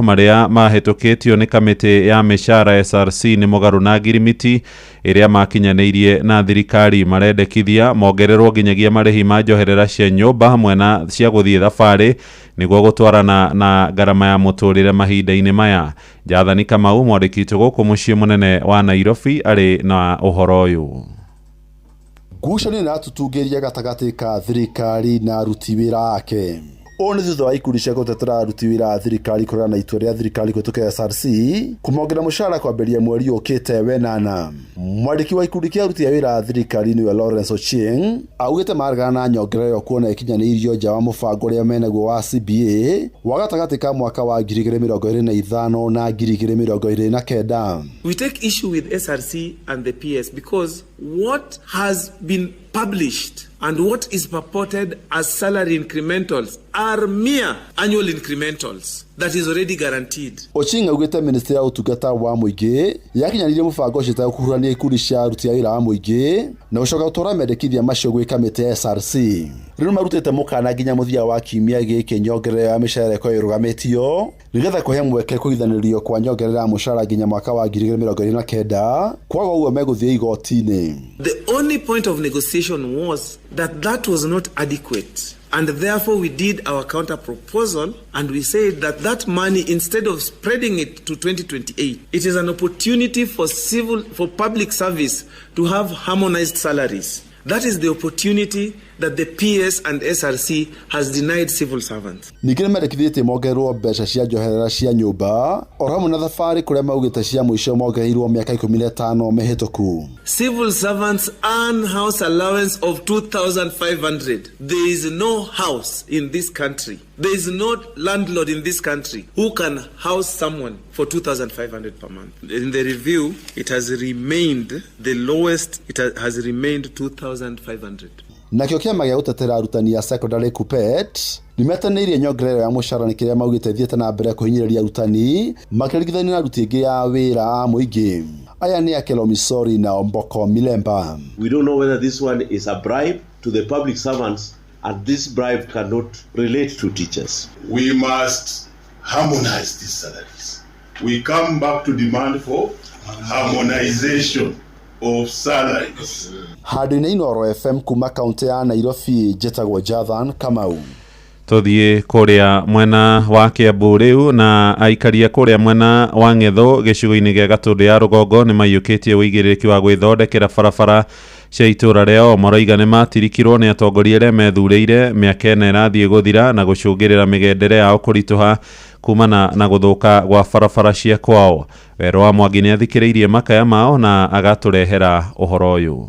Marĩa mahĩtũkĩtio nĩ kamĩtĩ ya mĩcara SRC nĩ mũgarũ na ngirimiti ĩrĩa makinyanĩirie na thirikari. Marendekithia mongererwo nginyagia marĩhi ma njoherera cia nyũmba hamwe na cia gũthiĩ thabarĩ nĩguo gũtwarana na ngarama ya mũtũrĩre mahinda-inĩ maya. Jathani Kamau, mwandĩki witũ gũkũ mũciĩ mũnene wa Nairobi, arĩ na ũhoro ũyũ. Ngucanio nĩratutungĩria gatagatĩ ka thirikari na aruti wĩra ake. Ũũ nĩ thutha wa ikundi cia gũtetera aruti wĩra a thirikari kũregana na itua rĩa thirikari kũhĩtũkĩra SRC kũmongerera mũcara kwambĩrĩria mweri ũkĩte wenana. Mwandĩki wa ikundi kĩa aruti a wĩra a thirikari nĩwe Lawrence Ochieng augĩte maregana na nyongerera ĩyo kuona ĩkinyanĩirio nja wa mũbango ũrĩa menaguo wa CBA wa gatagatĩ ka mwaka wa 2025 na 2029. We take issue with SRC and the PS because what has been published and what is purported as salary incrementals are mere annual incrementals that is already guaranteed. Ochieng augĩte ministry ya ũtungata wa mũingĩ yakinyanĩirie mũbango ũcio ĩtegũkuruhania ikundi cia aruti a wĩra a mũingĩ na gũcoka gũtwara mendekithia macio gwĩ kamĩtĩ ya SRC. Rĩu marutĩte mũkana nginya mũthia wa kiumia gĩkĩ nyongerera ya mĩcara ĩkorwo ĩrũgamĩtio nĩgetha kũhe mweke kũgithanĩrio kwa nyongerera ya mũcara nginya mwaka wa 2029, kwaga ũguo megũthiĩ igoti-inĩ. The only point of negotiation was that that was not adequate. And therefore we did our counter proposal and we said that that money, instead of spreading it to 2028, it is an opportunity for public service to have harmonized salaries. That is the opportunity that the PS and SRC has denied civil servants. Ningĩ nĩmendekithĩtie mongererwo mbeca cia njoherera cia nyũmba oro hamwe na thabarĩ kũrĩa maugĩte cia mũico mongereirwo mĩaka 15 mĩhĩtũku. Civil servants earn house allowance of 2,500. There is no house in this country. There is no landlord in this country who can house someone for 2,500 per month. In the review, it has remained the lowest, it has remained 2,500. Nakĩo kĩama gĩa gũtetera arutani a secondary KUPPET nĩmetanĩirie nyongerera ya mũcara nĩ kĩrĩa maugĩte thiĩte na mbere kũhinyĩrĩria arutani makĩringithania na aruti aingĩ a wĩra a mũingĩ. Aya nĩ Akelo Misori na Omboko Milemba. We don't know whether this one is a bribe to the public servants, and this bribe cannot relate to teachers. We must harmonize these salaries. We come back to demand for harmonization of salaries. Handũ-inĩ Inooro FM kuma kaunti ya Nairobi, njĩtagwo Jathan Kamau. Tuthiĩ kũrĩa mwena wa Kiambu rĩu, na aikaria kũrĩa mwena wa Ng'etho gĩcigo-inĩ gĩa Gatũndũ ya rũgongo nĩ maiyũkĩtie ũigĩrĩrĩki wa gwĩthondekera barabara cia itũra rĩao. Maroiga nĩ matirikirwo nĩ atongoria arĩa methurĩire mĩaka 4 ĩrathiĩ gũthira na gũcũngĩrĩra mĩgendere yao kũritũha kumana na gũthũka gwa barabara cia kwao. Wero wa Mwangi nĩ athikĩrĩirie makaya mao na agatũrehera ũhoro ũyũ.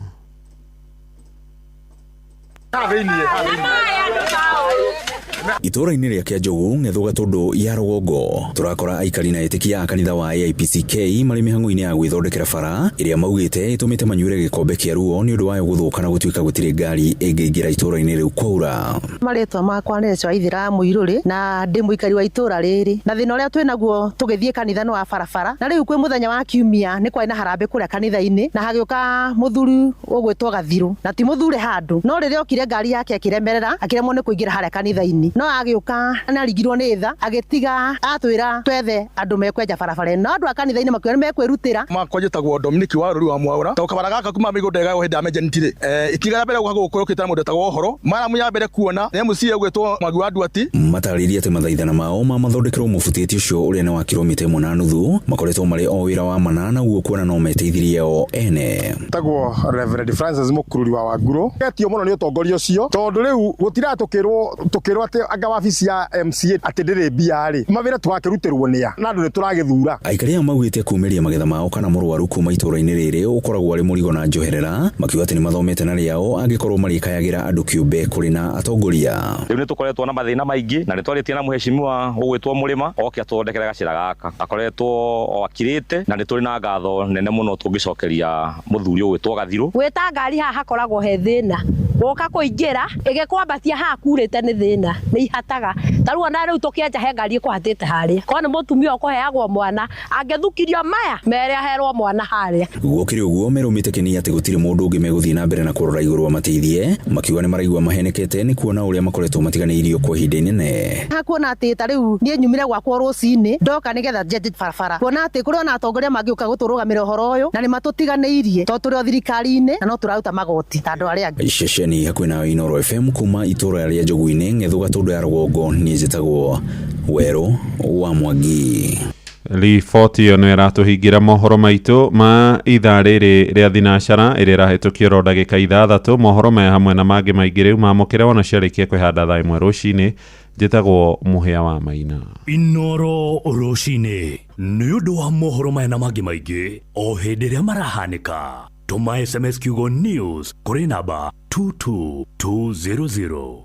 Itũra-inĩ rĩa Kĩanjũgũ, Ng'etho, Gatũndũ ya rũgongo, tũrakora aikari na etĩkia a kanitha wa AIPCK marĩ mĩhang'o-inĩ ya gwĩthondekera bara ĩrĩa maugĩte ĩtũmĩte manyuĩre gĩkombe kĩa ruo nĩ ũndũ wayo gũthũka na gũtuĩka gũtirĩ ngari ĩngĩingĩra itũra-inĩ rĩu kwaura. Marĩtwa makwa nĩ Ecwa Ithira Mũirũrĩ na ndĩ mũikari wa itũra rĩrĩ, na thĩna ũrĩa twĩnaguo tũgĩthiĩ kanitha nĩ wa barabara. Na rĩu kwĩ mũthenya wa kiumia nĩ kwarĩ na harambĩ kũrĩa kanitha-inĩ, na hagĩũka mũthuri ũgwĩtwo Gathirũ, na ti mũthure handũ, no rĩrĩa okire ngari yake akĩremerera, akĩremwo nĩ kũingĩra harĩa kanitha-inĩ, no agĩũka nĩ arigirwo nĩ tha, agĩtiga atwĩra twethe andũ mekwenja barabara ĩno, no andũ a kanitha-inĩ makiuga nĩ mekwĩrutĩra. Makwa njĩtagwo Dominic wa Rũri wa Mwaũra. To kabara gaka kuma mĩgũnda ĩgaywo hĩndĩ ya Menjeniti rĩ, ikiga rĩa mbere gũka gũkũ yũkĩte na mũndũ etagwo Ũhoro maramu ya mbere kuona nĩ MCA ũgwĩtwo Mwangi wa Nduati. Matarĩirie atĩ mathaithana mao ma mathondekerwo mũbutĩti ũcio ũrĩa nĩ wa kilomita 1.5 makoretwo marĩ o wĩra wa mana, na ũguo kuona no meteithirie o ene. Tagwo Reverend Francis Mũkururi wa Wangũrũ. Etio mũno nĩ ũtongoria ũcio tondũ rĩu gũtira tũkĩrwo atĩ anga wabici ya MCA atĩ ndĩrĩ mbia rĩ, mawĩra tũgakĩrutĩrwo nĩa na andũ nĩ tũragĩthura. Aikari aya maugĩte kumĩria magetha mao kana mũrwaru kuma itũra-inĩ rĩrĩ ũkoragwo arĩ mũrigo na njoherera, makiuga atĩ nĩ mathomete na rĩao angĩkorwo marĩkayagĩra andũ kĩũmbe kũrĩ na atongoria. Rĩu nĩ tũkoretwo na mathĩna maingĩ na nĩ twarĩtie na mũhecimiwa ũgwĩtwo Mũrĩma oke atũthondekere gacĩra gaka, akoretwo o akirĩte, na nĩ tũrĩ na ngatho nene mũno tũngĩcokeria mũthuri ũgwĩtwo Gathirũ. Gwĩta ngari haha hakoragwo he thĩna, gũka kũingĩra ĩgĩkwambatia haha kurĩte nĩ thĩna, nĩ Cihataga ta rĩu ona rĩu tũkĩenja he ngari ĩkũhatĩte harĩa korwo nĩ mũtumia ũkũheagwo mwana angĩthukirio maya mere aherwo mwana harĩa. Gũkĩrĩ ũguo merũmĩte kĩni atĩ gũtirĩ mũndũ ũngĩ megũthiĩ na mbere na kũrora igũrũ amateithie, makiuga nĩ maraigua mahenekete nĩ kuona ũrĩa makoretwo matiganĩirio kwa ihinda inene. Hakuona atĩ ta rĩu niĩ nyumire gwakwa rũcinĩ ndoka nĩgetha njenje barabara, kuona atĩ kũrĩ ona atongoria mangĩũka gũtũrũgamĩra ũhoro ũyũ na nĩ matũtiganĩirie tondũ tũrĩ o thirikari-inĩ na no tũraruta magoti ta andũ arĩa angĩ. Ceceni hakuhĩ nawe Inooro FM kuma itũra rĩa Njogu-inĩ Ng'ethũ Gatũndũ ya rũgongo, niĩ njĩtagwo Werũ wa Mwangi. Riboti ĩyo nĩyo ĩratũhingĩra mohoro maitũ ma ithaa rĩrĩ rĩa thinacara ĩrĩa ĩrahĩtũkio oro ndagĩka 6. Mohoro maya hamwe na mangĩ maingĩ rĩu mamũkĩre wona ciarĩkia kwĩhanda thaa 1 rũcinĩ. Njĩtagwo Mũhĩa wa Maina. Inooro rũcinĩ nĩ ũndũ wa mohoro maya na mangĩ maingĩ o hĩndĩ ĩrĩa marahanĩka. Tũma SMS kiugo news kũrĩ namba 22200.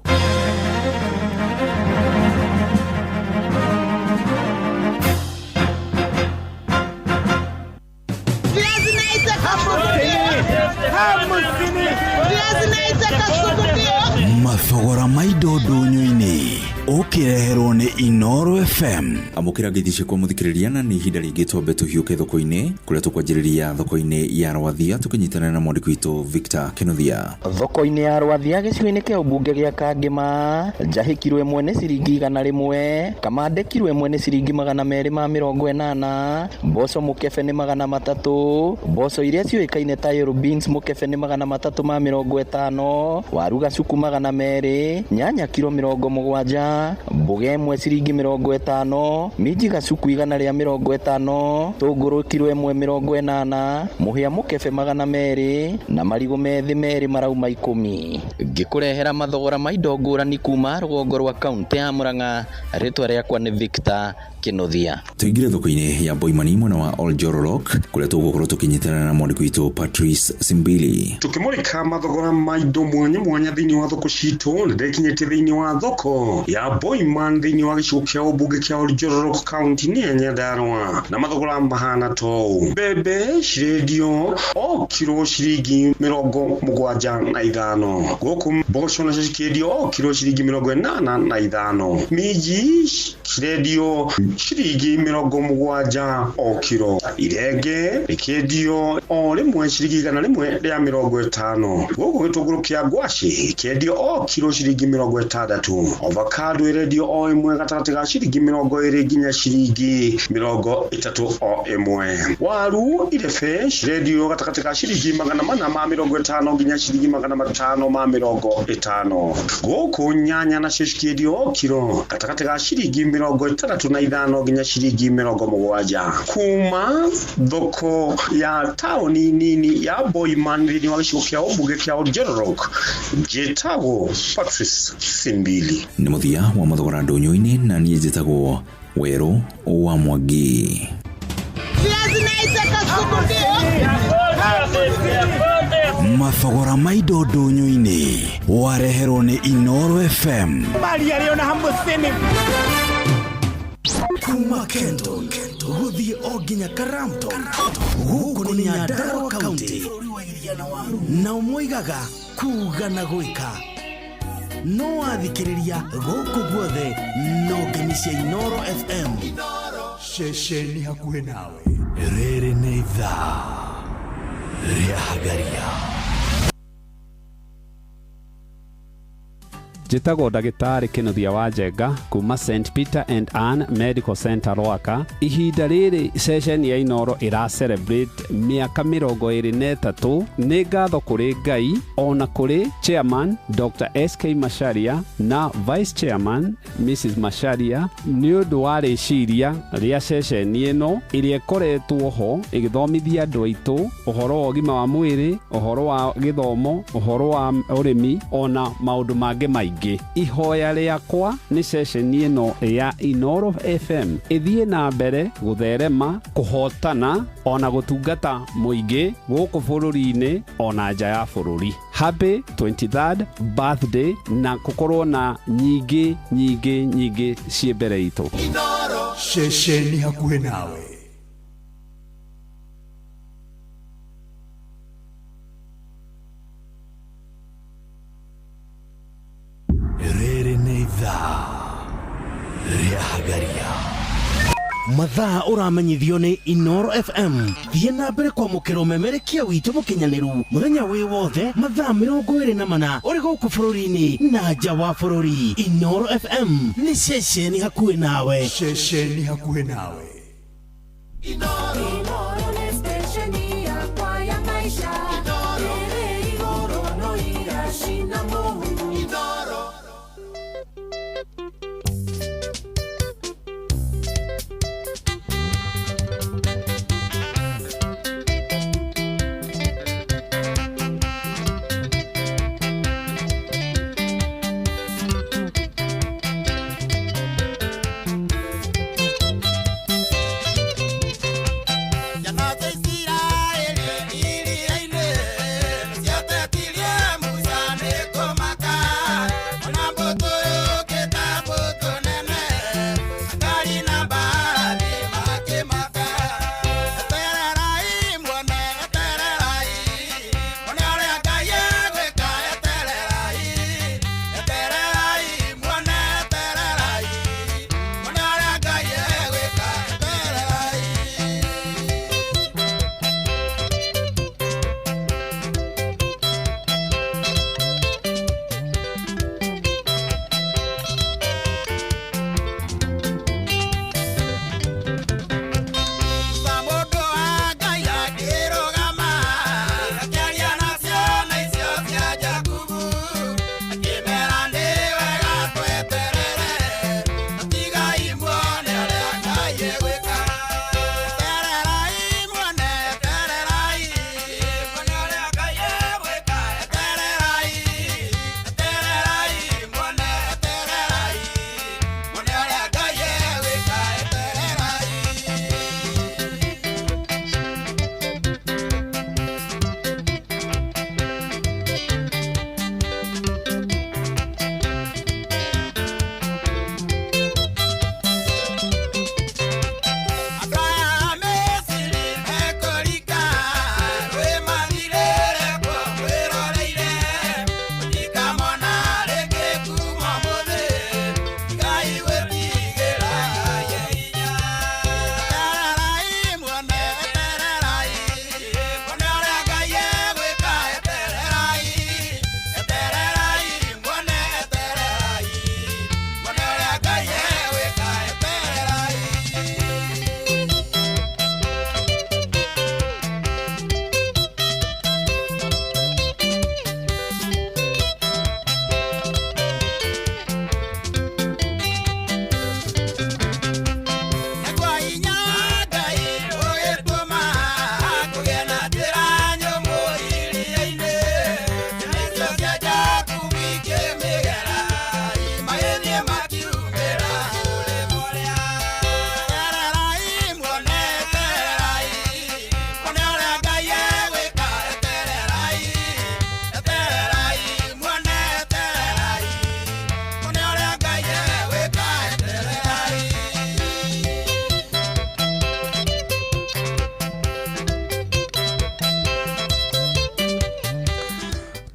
Mathogora ma indo ndũnyũ-inĩ ũkĩreherwo nĩ Inooro FM. Amũkĩra ngeithi ciakwa mũthikĩrĩria, na nĩ ihinda rĩngĩ twambe tũhiũke thoko-inĩ kũrĩa tũkwanjĩrĩria thoko-inĩ ya Rwathia tũkĩnyitanĩra na mwandĩki witũ Victor Kinuthia. Thoko-inĩ ya Rwathia gĩcigo-inĩ kĩa ũmbunge gĩa Kangĩma, njahĩ kiro 1 nĩ ciringi 100, kamande kiro 1 nĩ ciringi 280, mboco mũkebe nĩ 300, mboco iria ciũĩkaine ta yellow beans mũkebe nĩ 350, waru gacuku 200, nyanya kiro 70, mboga 1 ciringi 50, minji gacuku 150, tũngũrũ kiro 1 80, mũhĩa mũkebe 200 na marigũ methĩ merĩ marauma 10. Ngĩkũrehera mathogora ma indo ngũrani kuma rũgongo rwa kaunti ya Murang'a, rĩtwa rĩakwa nĩ Victor Kinuthia. Tũingĩre thoko-inĩ ya Boimani mwena wa Oljororok kũrĩa tũgũkorwo tũkĩnyitanĩra na mwandĩki witũ Patrice Simbili. Tukimurika mathogora ma indo mwanya mwanya thĩinĩ wa thoko citũ, nĩndekinyĩtie thĩinĩ wa thoko ya Boiman thĩinĩ wa gĩcigo kĩa ũmbunge kĩa Oljororok kaunti-inĩ ya Nyandarua, na mathogora mahana tou: mbembe cirendio o kiro ciringi 75, gũkũ mboco nacio cikĩendio o kiro ciringi 85, minji cirendio ciringi 70 o kiro, irenge rĩkĩendio o rĩmwe ciringi 150, gũkũ gĩtũngũrũ kĩa ngwacĩ gĩkĩendio o kiro ciringi 60, avocado ĩrendio o ĩmwe gatagatĩ ga ciringi 20 nginya ciringi 30 o ĩmwe, waru irebe cirendio gatagatĩ ga ciringi 450 nginya ciringi 550, gũkũ nyanya nacio cikĩendio o kiro gatagatĩ ga ciringi 65 nginya ciringi 70. Kuma thoko ya taũni nini ya Boiman thĩinĩ wa gĩcigo kĩa ũmbunge kĩa Oljororok, njĩtagwo Patrice Simbili. Nĩ mũthia wa mathogora ndũnyũ-inĩ, na niĩ njĩtagwo Werũ wa Mwangi. Mathogora ma indo ndũnyũ-inĩ wareherwo nĩ Inooro FM. Kuma Kenton gũthiĩ o nginya Karamton, gũkũ nĩ Nyandarua County, nao moigaga kuga na gwĩka no wathikĩrĩria gũkũ guothe no ngemi cia Inooro FM. Ceceni hakuhĩ nawe. Rĩrĩ nĩ ithaa rĩa Hagaria. Njĩtagwo ndagĩtarĩ Kĩnuthia wa Njenga kuma St Peter and Ann Medical Center Rwaka. Ihinda rĩrĩ ceceni ya Inooro ĩra celebrate mĩaka 23. Nĩ ngatho kũrĩ Ngai ona kũrĩ chairman Dr. SK Macharia na vice chairman Mrs. Macharia nĩ ũndũ wa rĩciria rĩa ceceni ĩno ĩrĩa ĩkoretwo ho ĩgĩthomithia andũ aitũ ũhoro wa ũgima wa mwĩrĩ, ũhoro wa gĩthomo, ũhoro wa ũrĩmi ona maũndũ mangĩ maingĩ. Ihoya rĩakwa nĩ ceceni ĩno ya Inooro FM ĩthiĩ na mbere gũtherema, kũhotana ona gũtungata mũingĩ gũkũ bũrũri-inĩ ona nja ya bũrũri. Happy 23rd birthday na gũkorwo na nyingĩ nyingĩ nyingĩ ciĩ mbere itũ. Ceceni hakuhĩ nawe. Rĩrĩ nĩ ithaa Mathaa ũramenyithio nĩ Inoro FM. Thiĩ na mbere kwamũkĩra ũmemerekia witũ mũkinyanĩru mũthenya wĩ wothe mathaa 24 ũrĩ gũkũ bũrũri-inĩ na nja wa bũrũri. Inoro FM nĩ ceceni hakuhĩ nawe. Ceceni hakuhĩ nawe. Inoro nĩ stesheni yakwa ya maisha ĩrĩ igũrũ no iracina mũhu.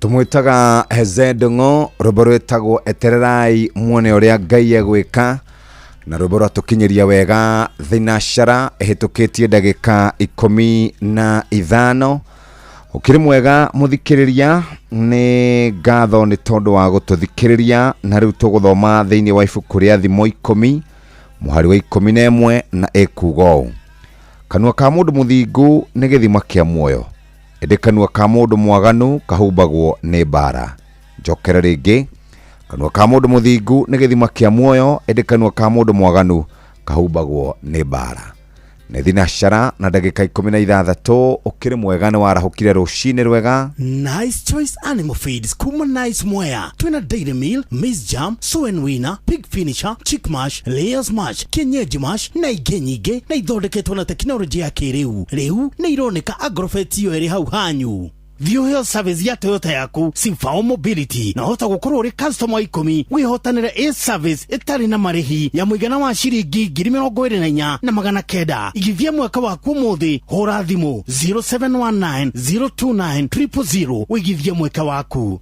Tumwitaga Heze Ndung'u, rwimbo rwitagwo etererai muone uria Ngai egwika, na rwimbo rwatukinyiria wega thinashara ihitukitie ndagika 15. Ukiri mwega muthikiriria, ni ngatho ni tondu wa gututhikiriria, na riu tuguthoma thiini wa ibuku ria Thimo 10 muhari wa 11 na ekuga ũũ: kanua ka mundu muthingu ni githima kia muoyo, ĩndĩ kanua ka mundu mwaganu kahumbagwo nĩ mbara. Njokere rĩngĩ, kanua ka mundu muthingu nĩ gĩthima kĩa muoyo, ĩndĩ kanua ka mundu mwaganu kahumbagwo nĩ mbara. Nĩ thinashara na ndagĩka 16. Ũkĩrĩ mwega, nĩ warahũkire rũcinĩ rwega. Nice Choice Animal Feeds kuma Nice Mwea twina Dairy Meal, Maize Jam, Soen Winner, Pig Finisher, Chick Mash, Layers Mash, Kienyeji Mash na ingĩ nyingĩ, na ithondeketwo na tekinoronjĩ ya kĩrĩu. Rĩu nĩ ironeka Agrofet iyo ĩrĩ hau hanyu. Thiĩ ũheo service ya Toyota yaku Sifao Mobility, na hota gũkorwo ũrĩ customer wa 10 wĩhotanĩre A service ĩtarĩ na marĩhi ya mũigana wa ciringi 24,900. Igithia mwaka waku ũmũthĩ, hũra thimũ 0719 029 000 ũigithie mweke waku.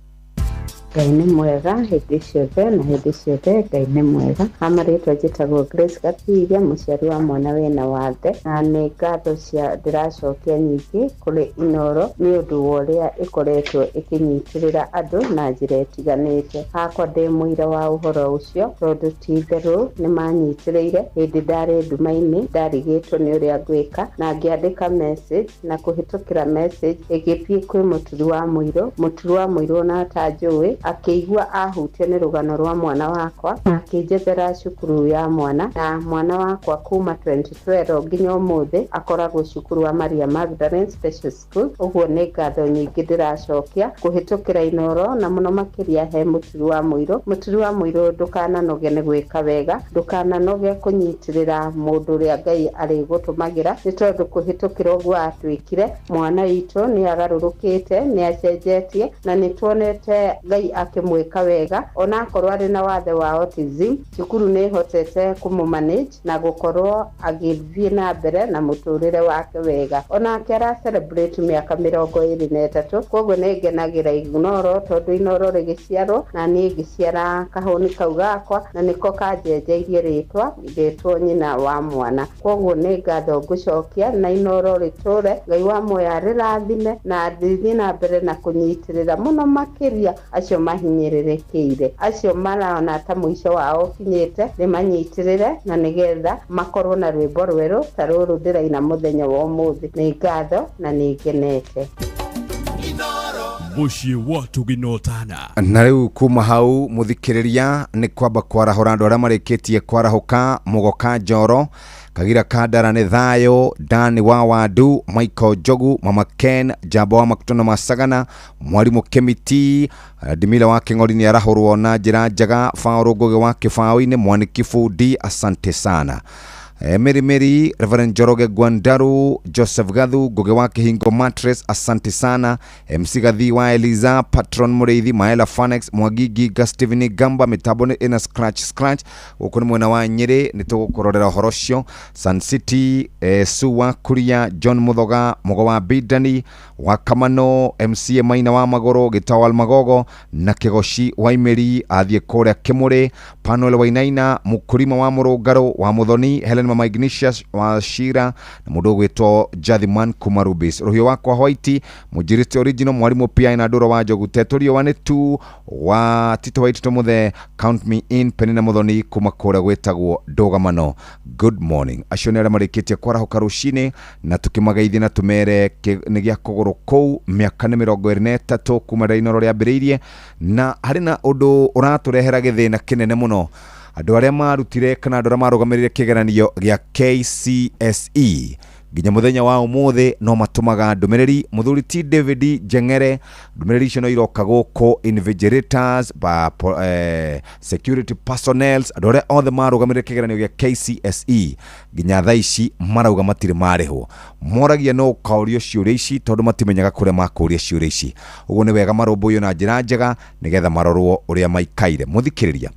Ngai nĩ mwega hĩndĩ ciothe na hĩndĩ ciothe Ngai nĩ mwega. Ha marĩtwa njĩtagwo Grace Gatiria, mũciari wa mwana wĩna wathe, na nĩ ngatho cia ndĩracokia nyingĩ kũrĩ Inooro nĩ ũndũ wa ũrĩa ĩkoretwo ĩkĩnyitĩrĩra andũ na njĩra ĩtiganĩte. Hakwa ndĩ mũira wa ũhoro ũcio tondũ ti itherũ nĩ manyitĩrĩire hĩndĩ ndarĩ nduma-inĩ, ndarigĩtwo nĩ ũrĩa ngwĩka na ngĩandĩka message na kũhĩtũkĩra message ĩgĩthiĩ kwĩ mũturi wa mũirũ. Mũturi wa mũirũ ona atanjũĩ akĩigua ahutio nĩ rũgano rwa mwana wakwa na akĩnjethera cukuru ya mwana, na mwana wakwa kuma 2012 nginya ũmũthĩ akoragwo cukuru wa Maria Magdalene Special School. Ũguo nĩ ngatho nyingĩ ndĩracokia kũhĩtũkĩra Inooro na mũno makĩria he mũturi wa mũirũ. Mũturi wa mũirũ, ndũkananoge nĩ gwĩka wega, ndũkananoge kũnyitĩrĩra mũndũ ũrĩa Ngai arĩgũtũmagĩra, nĩ tondũ kũhĩtũkĩra ũguo atwĩkire mwana witũ nĩ agarũrũkĩte, nĩ acenjetie na nĩ tuonete Ngai akĩmwĩka wega ona akorwo arĩ na wathe wa autism. Cukuru nĩ ĩhotete kũmũ-manage na gũkorwo agĩthiĩ na mbere na mũtũrĩre wake wega. Onake ara celebrate mĩaka 23, koguo nĩ ngenagĩra Inooro tondũ Inooro rĩgĩciarwo na niĩ ngĩciara kahũni kau gakwa na nĩko kanjenjeirie rĩtwa ngĩtwo nyina wa mwana. Koguo nĩ ngatho ngũcokia na Inooro rĩtũre, Ngai wa muoyo arĩrathime na rĩthiĩ na mbere na kũnyitĩrĩra mũno makĩria acio mahinyĩrĩrĩkĩire, acio marona ta mũico wao ũkinyĩte, rĩmanyitĩrĩre na nĩgetha makorwo na rwĩmbo rwerũ ta rũrũ ndĩraina mũthenya wa ũmũthĩ. Nĩ ngatho na nĩ ngenete. Mũciĩ wa Tũginotana. Na rĩu kuma hau mũthikĩrĩria nĩ kwamba kwarahũra andũ arĩa marĩkĩtie kwarahũka. Mũgoka Njoro, Kagira Kandara nĩ thayũ, Dani wa Wandu, Michael Njogu, Mama Ken, Njamba wa Makutano ma Sagana, Mwarimũ Kĩmiti, Ndimira wa Kĩng'ori nĩ arahũrwo na njĩra njega, Faũrũ Ngũgĩ wa Kĩbaũ-inĩ, Mwaniki Bundi, asante sana. Mary Mary, Reverend Njoroge Gwandaru, Joseph Gathu, Ngugi wa Kihingo Mattress, asante sana. MC Gathi wa Eliza, Patron Mureithi, Maela Fanex, Mwagigi, Steven Gamba, mitambo nĩ ĩna scratch scratch. Gũkũ nĩ mwena wa Nyĩrĩ, nĩ tũgũkũrorera ũhoro ũcio. Sun City, Sue wa Kuria, John Muthoga, Mugo wa Bidani, wa Kamano, MCA Maina wa Magũrũ, Gĩtawal Magogo na Kĩgoci wa Imeri, athiĩ kũrĩa Kĩmũrĩ, Panuel Wainaina, Mũkũrima wa Mũrũngarũ wa Mũthoni, Helen Mama Ignatius wa Shira na mũndũ ũgwĩtwo Jathiman kuma Rubis, Rũhiũ wakwa White, Mũnjirĩte Original, Mwarimũ PI na Ndũrũ wa Njogu, Tetũrio wa Nĩtu wa Tito wa Itito Mũthe, Count Me In, Penina Mũthoni kuma kũrĩa gwĩtagwo Ndũgamano. Good morning. Acio nĩ arĩa marĩkĩtie kwarahũka rũcinĩ na tũkĩmageithie na tũmere nĩ gĩa kũgũrũ kũu. Mĩaka nĩ 23 kuma rĩrĩa Inooro rĩambĩrĩirie, na harĩ na ũndũ ũratũrehera gĩthĩna kĩnene mũno. Andũ arĩa marutire kana andũ arĩa marũgamĩrĩire kĩgeranio gĩa KCSE nginya mũthenya wa ũmũthĩ no matũmaga ndũmĩrĩri. Mũthuri ti David Njeng'ere, ndũmĩrĩri icio no iroka gũkũ invigilators ba, security personnels, andũ arĩa othe marũgamĩrĩire kĩgeranio gĩa KCSE nginya thaa ici marauga matirĩ marĩhwo. Moragia no ũkaũrio ciũria ici tondũ matimenyaga kũrĩa makũria ciũria ici. Ũguo nĩ wega marũmbũiyo na njĩra njega nĩgetha marorwo ũrĩa maikaire. Mũthikĩrĩria,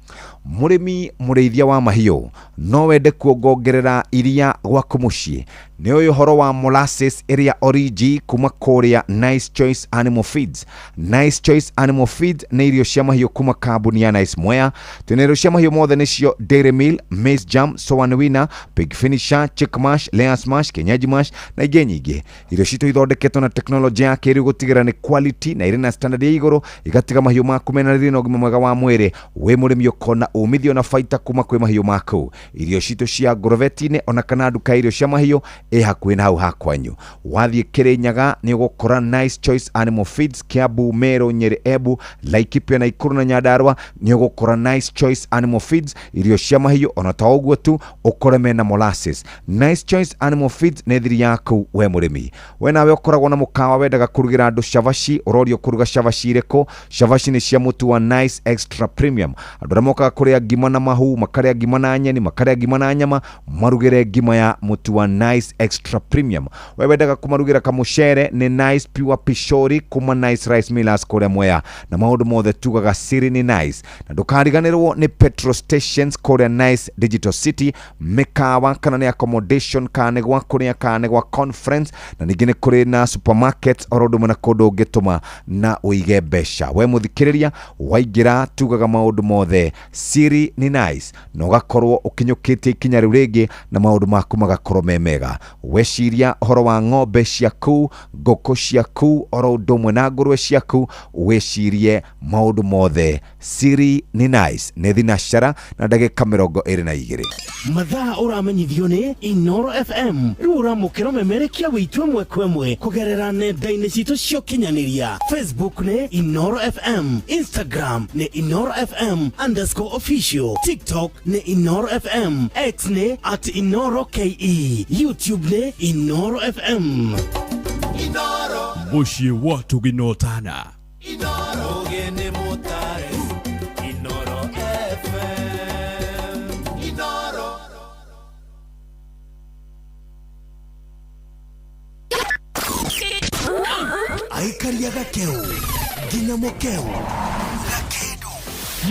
mũrĩmi mũrĩithia wa mahiũ, no wende kuongongerera iria gwaku mũciĩ? Nĩ ũyũ ũhoro wa molasses ĩrĩa origi kuma kũrĩa Nice Choice Animal Feeds. Nice Choice Animal Feeds nĩ irio cia mahiũ kuma kambuni ya Nice Mwea. Twĩna irio cia mahiũ mothe, nĩcio Dairy Meal, Maize Jam, Soan Winner, Pig Finisher, Chick Mash, Layers Mash, Kienyeji Mash na ingĩ nyingĩ. Irio citũ ithondeketwo na tekinoronjĩ ya kĩrĩu gũtigĩrĩra nĩ quality na irĩ na standard ya igũrũ, igatiga mahiũ maku mena riri na ũgima mwega wa mwĩrĩ. Wĩ mũrĩmi ũkona umithio na baita kuma kwĩ mahiũ maku. Irio citũ cia ngorobeti-inĩ ona kana nduka ya irio cia mahiũ ĩ hakuhĩ na hau hakwanyu. Wathiĩ Kĩrĩnyaga nĩ ũgũkora Nice Choice Animal Feeds, Kiambu, Meru, Nyeri, Embu, Laikipia, Nakuru na Nyandarua nĩ ũgũkora Nice Choice Animal Feeds irio cia mahiũ. Ona to ũguo tu, ũkore mena molasses. Nice Choice Animal Feeds nĩ thiri yaku we mũrĩmi. We nawe ũkoragwo na mũkawa wendaga kũrugĩra andũ cabaci, ũrorio kũruga cabaci irĩkũ? Cabaci nĩ cia mũtu wa Nice Extra Premium. Andũ arĩa mokaga kũrĩa kũrĩa ngima na mahu, makarĩa ngima na nyeni, makarĩa ngima na nyama, marugĩre ngima ya mũtu wa Nice Extra Premium. We wendaga kũmarugĩra kamũcere, nĩ Nice Pure Pishori kuma Nice Rice Millers kũrĩa Mwea, na maũndũ mothe tugaga siri nĩ Nice. Na ndũkariganĩrwo nĩ petrol stations kũrĩa Nice Digital City, mĩkawa kana nĩ accommodation, kana nĩ gwa kũrĩa, kana nĩ gwa conference, na ningĩ nĩ kũrĩ na supermarkets oro ũndũ ũmwe na kũndũ ũngĩtũma na ũige mbeca. We mũthikĩrĩria, waingĩra tugaga maũndũ mothe siri nĩ Nice, na ũgakorwo ũkinyũkĩtie ikinya rĩu rĩngĩ na maũndũ maku magakorwo me mega. Weciria ũhoro wa ng'ombe ciaku, ngũkũ ciaku, oro ũndũ ũmwe na ngũrwe ciaku, wĩcirie maũndũ mothe siri nĩ Nice. Nĩ thinacara na ndagĩka 22. Mathaa ũramenyithio nĩ Inoro FM. Rĩu ũramũkĩra ũmemerekia witũ ĩmwe kwa ĩmwe kũgerera nenda-inĩ citũ cia ũkinyanĩria. Facebook nĩ Inoro FM, Instagram nĩ Inoro FM underscore official, TikTok nĩ Inoro FM, X nĩ at Inoro KE, YouTube nĩ Inoro FM. Mũciĩ wa Tũginotana. Ũgeni mũtare Inoro FM. Inoro. Aikaria gakeu nginya mukeu, gakindu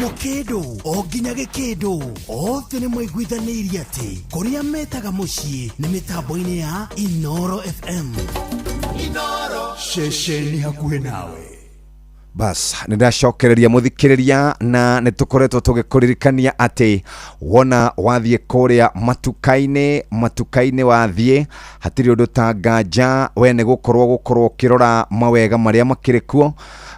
mukindu o nginya gikindu, othe nĩ maiguithanĩirie atĩ kũrĩa metaga mũciĩ nĩ mĩtambo-inĩ ya Inoro FM. Inoro. Ceceni hakuhĩ nawe. Bas, nĩ ndacokereria mũthikĩrĩria, na nĩ tũkoretwo tũgĩkũririkania atĩ wona wathiĩ kũrĩa matuka-inĩ, matuka-inĩ wathiĩ hatirĩ ũndũ ta nganja we nĩ gũkorwo ũkĩrora mawega marĩa makĩrĩ kuo.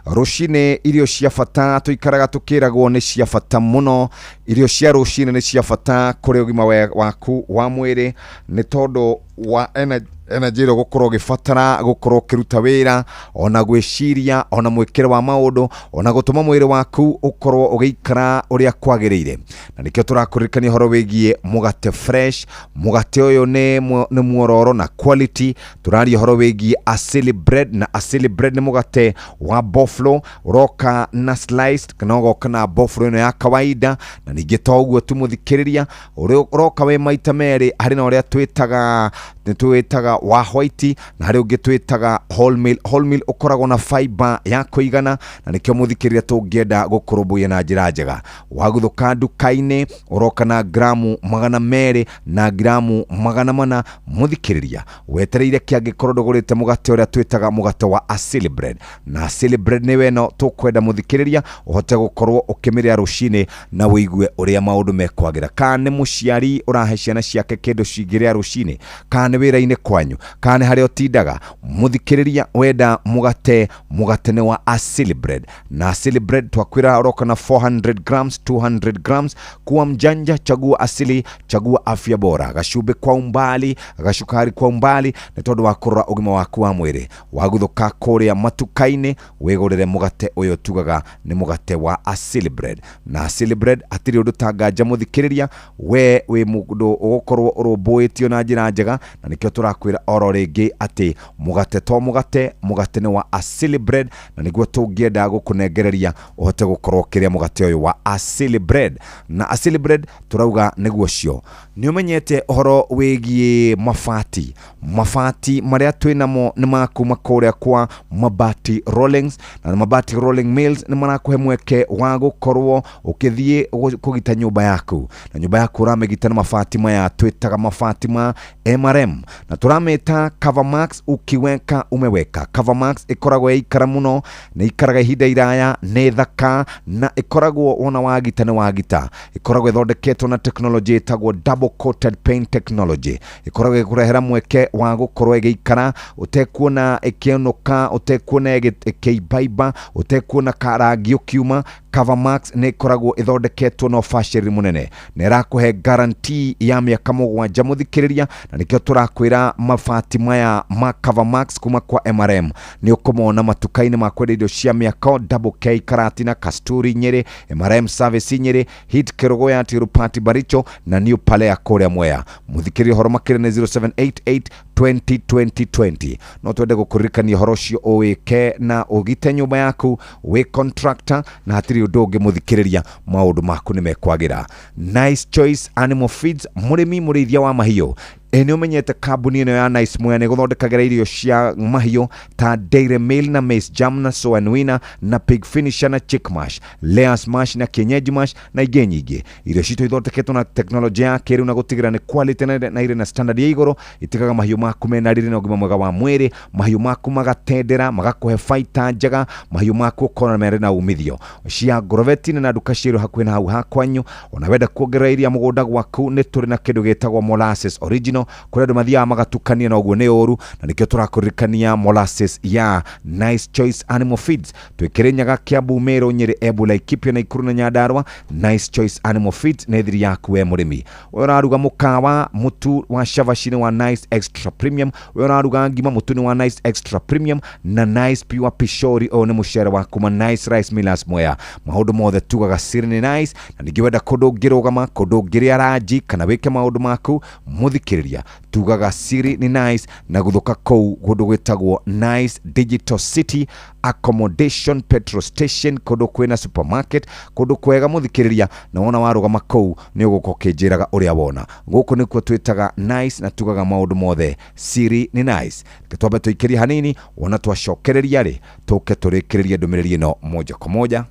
Rũcinĩ irio cia bata tũikaraga tũkĩragwo nĩ cia bata mũno. Irio cia rũcinĩ nĩ cia bata kũrĩ ũgima waku wa mwĩrĩ, nĩ tondũ wa energy ĩrĩa ũgũkorwo ũgĩbatara gũkorwo ũkĩruta wĩra, ona gwĩciria, ona mwĩkĩre wa maũndũ, ona gũtũma mwĩrĩ waku ũkorwo ũgĩikara ũrĩa kwagĩrĩire. Na nĩkĩo tũrakũririkania ũhoro wĩgiĩ mũgate fresh. Mũgate ũyũ nĩ muororo na quality. Tũraria ũhoro wĩgiĩ Asili Bread, na Asili Bread nĩ mũgate wa boflo, ũroka na sliced kana ũgoka na boflo ĩno ya kawaida. Na ningĩ to ũguo tu mũthikĩrĩria, ũroka wĩ maita merĩ, harĩ na ũrĩa twĩtaga nĩ twĩtaga wa white, na harĩ ũngĩ twĩtaga wholemeal. Wholemeal ũkoragwo na fiber ya kũigana, na nĩkĩo mũthikĩrĩria tũngĩenda gũkũrũmbũiya na njĩra njega. Waguthũka nduka-inĩ ũroka na gramu 200 na gramu 400. Mũthikĩrĩria, wetereire kĩangĩkorwo ndũgũrĩte mũgate ũrĩa twĩtaga mũgate wa Asili Bread, na Asili Bread nĩwe ĩno tũkwenda mũthikĩrĩria ũhote gũkorwo ũkĩmĩrĩa rũcinĩ na ũigue ũrĩa maũndũ mekwagĩra. Kana nĩ mũciari ũrahe ciana ciake kĩndũ cingĩrĩa rũcinĩ, kana nĩ wĩra-inĩ kwanyu, kana nĩ harĩa ũtindaga, mũthikĩrĩria wenda mũgate, mũgate nĩ wa Asili Bread. Na Asili Bread twakwĩra ũroka na 400 grams, 200 grams. Kuwa mjanja, chagua Asili, chagua afya bora. Gacumbĩ kwa umbali, gacukari kwa umbali, nĩ tondũ wa kũrora ũgima waku wa mwĩrĩ. Waguthũka kũrĩa matuka-inĩ wĩgũrĩre mũgate ũyũ tugaga nĩ mũgate wa Asili Bread. Na Asili Bread hatirĩ ũndũ ta nganja mũthikĩrĩria, we wĩ mũndũ ũgũkorwo ũrũmbũĩtio na njĩra njega, na nĩkĩo tũrakwĩra oro rĩngĩ atĩ mũgate to mũgate, mũgate nĩ wa Asili Bread, na nĩguo tũngĩenda gũkũnengereria ũhote gũkorwo ũkĩrĩa mũgate ũyũ wa Asili Bread. Na Asili Bread tũrauga nĩguo cio. Nĩ ũmenyete ũhoro wĩgiĩ mabati. Mabati marĩa twĩnamo nĩ ma kuma kũrĩa kwa Mabati Rollings, na Mabati Rolling Mills nĩ marakũhe mweke wa gũkorwo ũkĩthiĩ kũgita nyũmba yaku, na nyũmba yaku ũramĩgita na mabati maya twĩtaga mabati ma MRM, na tũramĩta Covermax. Ukiweka umeweka. Covermax ĩkoragwo ĩikara mũno, nĩ ikaraga ihinda iraya, nĩ thaka, na ĩkoragwo wona wagita nĩ wagita. Ĩkoragwo ĩthondeketwo na technology ĩtagwo double coated paint technology. Ĩkoragwo ĩkũrehera mweke wa gũkorwo ĩgĩikara ũtekuona ĩkĩũnũka, ũtekuona ĩkĩimbaimba, ũtekuona karangi ũkiuma. Covermax nĩ ĩkoragwo ĩthondeketwo na ũbacĩrĩri mũnene, na ĩrakũhe guarantee ya mĩaka 7 mũthikĩrĩria, na nĩkĩo tũrakwĩra mabati maya ma Covermax kuma kwa MRM nĩ ũkũmona matuka-inĩ ma kwendia indo cia mĩako, Double K Karatina, Kasturi Nyĩrĩ, MRM Service Nyĩrĩ, Hit Kerugoya, Tirupati Baricho na New Palea kũrĩa Mwea. Mũthikĩrĩria ũhoro makĩria nĩ 0788 20 20 20. No twende gũkũririkania ũhoro ũcio ũwĩke na ũgite nyũmba yaku wĩ contractor, na hatirĩ ũndũ ũngĩ mũthikĩrĩria, maũndũ maku nĩ mekwagĩra. Nice Choice Animal Feeds, mũrĩmi mũrĩithia wa mahiũ, ĩ nĩ ũmenyete kambuni ĩno ya Nice Mwea nĩ gũthondekagĩra irio cia mahiũ ta Dairy Meal na Maize Jam na Soy and Winner na Pig Finisher na Chick Mash, Layers Mash na Kienyeji Mash na ingĩ nyingĩ. Irio citũ ithondeketwo na teknolojia ya kĩrĩu na gũtigĩrĩra nĩ quality na irĩ na standard ya igũrũ. Itigaga mahiũ maku mena riri na ũgima mwega wa mwĩrĩ, mahiũ maku magatendera, magakũhe baita njega, mahiũ maku ũkona merĩ na umithio. Cia Agroveti na nduka cia hakuhĩ na hau hakwanyu. Ona wenda kuongerera iria mũgũnda gwaku, nĩ tũrĩ na kĩndũ gĩtagwo molasses original, kũrĩa andũ mathiaga magatukania na ũguo nĩ ũru, na nĩkĩo tũrakũririkania molasses ya Nice Choice Animal Feeds. Twĩ Kirinyaga, Kiambu, Meru, Nyeri, Embu, Laikipia, Nakuru na Nyandarua. Nice Choice Animal Feeds nĩ thiri yaku we mũrĩmi. We ũraruga mũkawa, mũtu wa cabaci nĩ wa Nice Extra Premium. We ũraruga ngima, mũtu nĩ wa Nice Extra Premium na Nice Pure Pishori. Ũyũ nĩ mũcere wa kuma Nice Rice Millers Mwea. Maũndũ mothe tugaga siri nĩ nice, na ningĩ wenda kũndũ ũngĩrũgama, kũndũ ũngĩrĩa ranji kana wĩke maũndũ maku mũthikĩrĩria, tugaga siri nĩ nice. Na gũthũka kũu kũndũ gwĩtagwo Nice Digital City Accommodation Petrol Station, kũndũ kwĩna supermarket, kũndũ kwega mũthikĩrĩria, na wona warũgama kũu nĩ ũgũka ũkĩnjĩraga ũrĩa wona. Gũkũ nĩkuo twĩtaga nice na tugaga maũndũ mothe siri nĩ nice. Reke twambe tũikĩrie hanini, wona twacokereria rĩ tũke tũrĩkĩrĩrie ndũmĩrĩri ĩno moja kwa moja.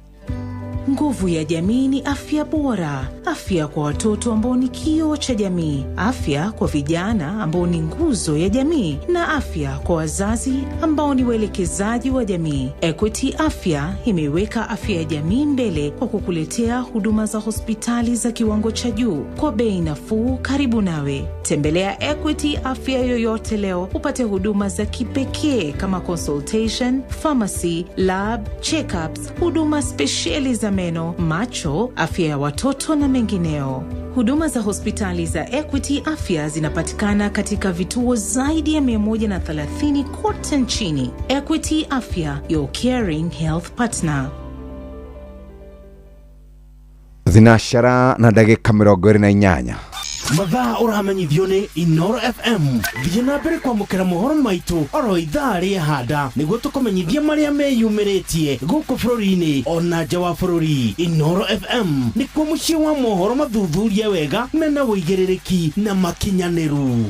Nguvu ya jamii ni afya bora, afya kwa watoto ambao ni kioo cha jamii, afya kwa vijana ambao ni nguzo ya jamii, na afya kwa wazazi ambao ni waelekezaji wa jamii. Equity Afya imeiweka afya ya jamii mbele kwa kukuletea huduma za hospitali za kiwango cha juu kwa bei nafuu karibu nawe. Tembelea Equity Afya yoyote leo upate huduma za kipekee kama consultation, pharmacy, lab, checkups, huduma spesheli za meno, macho, afya ya watoto na mengineo. Huduma za hospitali za Equity Afya zinapatikana katika vituo zaidi ya 130 kote nchini. Equity Afya, your caring health partner. Thinashara na ndagĩka 28. Mathaa ũramenyithio nĩ Inoro FM. Thiĩ na mbere kwamũkĩra mohoro maitũ oro ithaa rĩa handa nĩguo tũkũmenyithie marĩa meyumĩrĩtie gũkũ bũrũri-inĩ ona nja wa bũrũri. Inoro FM nĩkuo mũciĩ wa mohoro mathuthurie wega mena ũigĩrĩrĩki na makinyanĩru.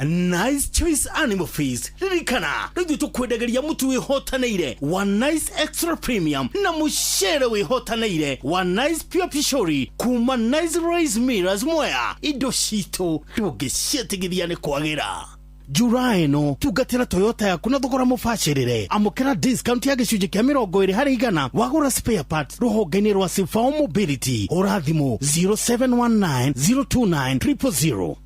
Nice Choice Animal Feeds, ririkana rĩu tũkwendagĩria mũtu wĩhotanĩire wa Nice Extra Premium na mũcere wĩhotanĩire wa Nice Pure Pishori kuma Nice Rice Millers Mwea. Indo citũ ndũngĩciĩtigithia nĩ kwagĩra. Njura ĩno tungatĩra Toyota yaku na thogora mũbacĩrĩre. Amũkĩra discount ya gĩcunjĩ kĩa 20% wagũra spare parts rũhonge-inĩ rwa Sifao Mobility. Hũra thimũ 0719 029 000.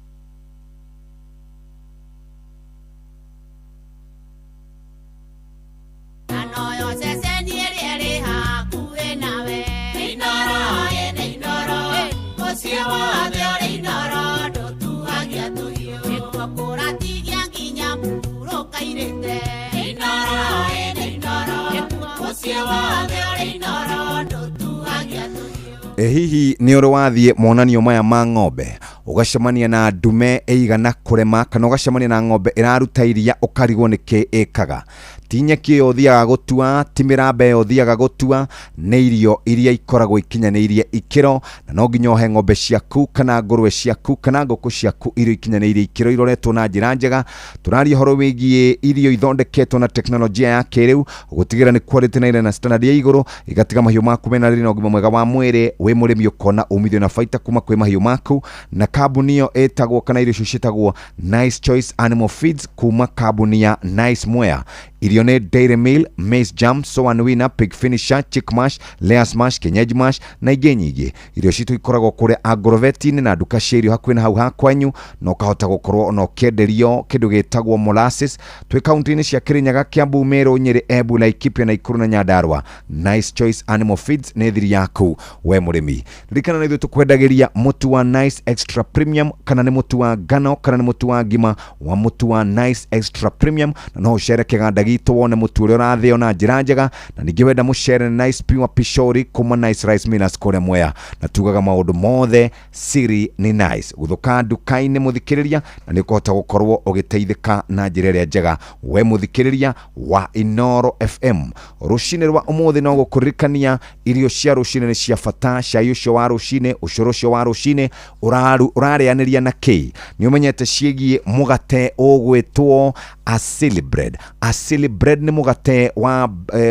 Hihi nĩ ũrĩ wathiĩ monanio maya ma ng'ombe ũgacemania na ndume ĩigana kũrema kana ũgacemania na ng'ombe ĩraruta iria ũkarigwo nĩkĩ ĩkaga? Ti nyeki ĩyo ũthiaga gũtua, ti mĩramba ĩyo ũthiaga gũtua, nĩ irio iria ikoragwo ikinyanĩirie ikĩro, na no nginya ũhe ng'ombe ciaku kana ngũrwe ciaku kana ngũkũ ciaku irio ikinyanĩirie ikĩro iroretwo na njĩra njega. Tũraria ũhoro wĩgiĩ irio ithondeketwo na teknolojia ya kĩrĩu gũtigĩrĩra nĩ quality na irĩ na standard ya igũrũ, igatiga mahiũ maku mena riri na ũgima mwega wa mwĩrĩ. Wĩ mũrĩmi ũkona umithio na baita kuma kwĩ mahiũ maku, na kambuni ĩyo ĩtagwo kana irio icio ciĩtagwo Nice Choice Animal Feeds kuma kambuni ya Nice Mwea. Irio nĩ Dairy Meal, Maize Jam, Soy and Winner, Pig Finisher, Chick Mash, Layers Mash, Kienyeji Mash na ingĩ nyingĩ. Irio citũ ikoragwo kũrĩa Agroveti-inĩ na nduka cia irio hakuhĩ na hau hakwanyu, na ũkahota gũkorwo ona ũkĩenderio kĩndũ gĩtagwo molasses. Twĩ kaunti-inĩ cia Kirinyaga, Kiambu, Meru, Nyeri, Embu, Laikipia, Nakuru na Nyandarua. Nice Choice Animal Feeds nĩ thiri yaku we mũrĩmi. Ririkana nĩ ithuĩ tũkwendagĩria mũtu wa Nice Extra Premium, kana nĩ mũtu wa ngano, kana nĩ mũtu wa ngima wa mũtu wa Nice Extra Premium, na no ũcere kĩganda gitũ gwitũ wone mũtu ũrĩa ũrathĩo na njĩra njega, na ningĩ wenda mũcere nĩ Nice Pure Pishori kuma Nice Rice Millers kũrĩa Mwea, na tugaga maũndũ mothe siri ni Nice. Gũthũka nduka-inĩ mũthikĩrĩria, na nĩ ũkũhota gũkorwo ũgĩteithĩka na njĩra ĩrĩa njega. We mũthikĩrĩria wa Inooro FM, rũcinĩ rwa ũmũthĩ no gũkũririkania irio cia rũcinĩ nĩ cia bata. Cai ũcio wa rũcinĩ, ũcũrũ ũcio wa rũcinĩ ũrarĩanĩria na kĩ? Nĩ ũmenyete ciĩgiĩ mũgate ũgwĩtwo Asili Bread. Asili Bread nĩ mũgate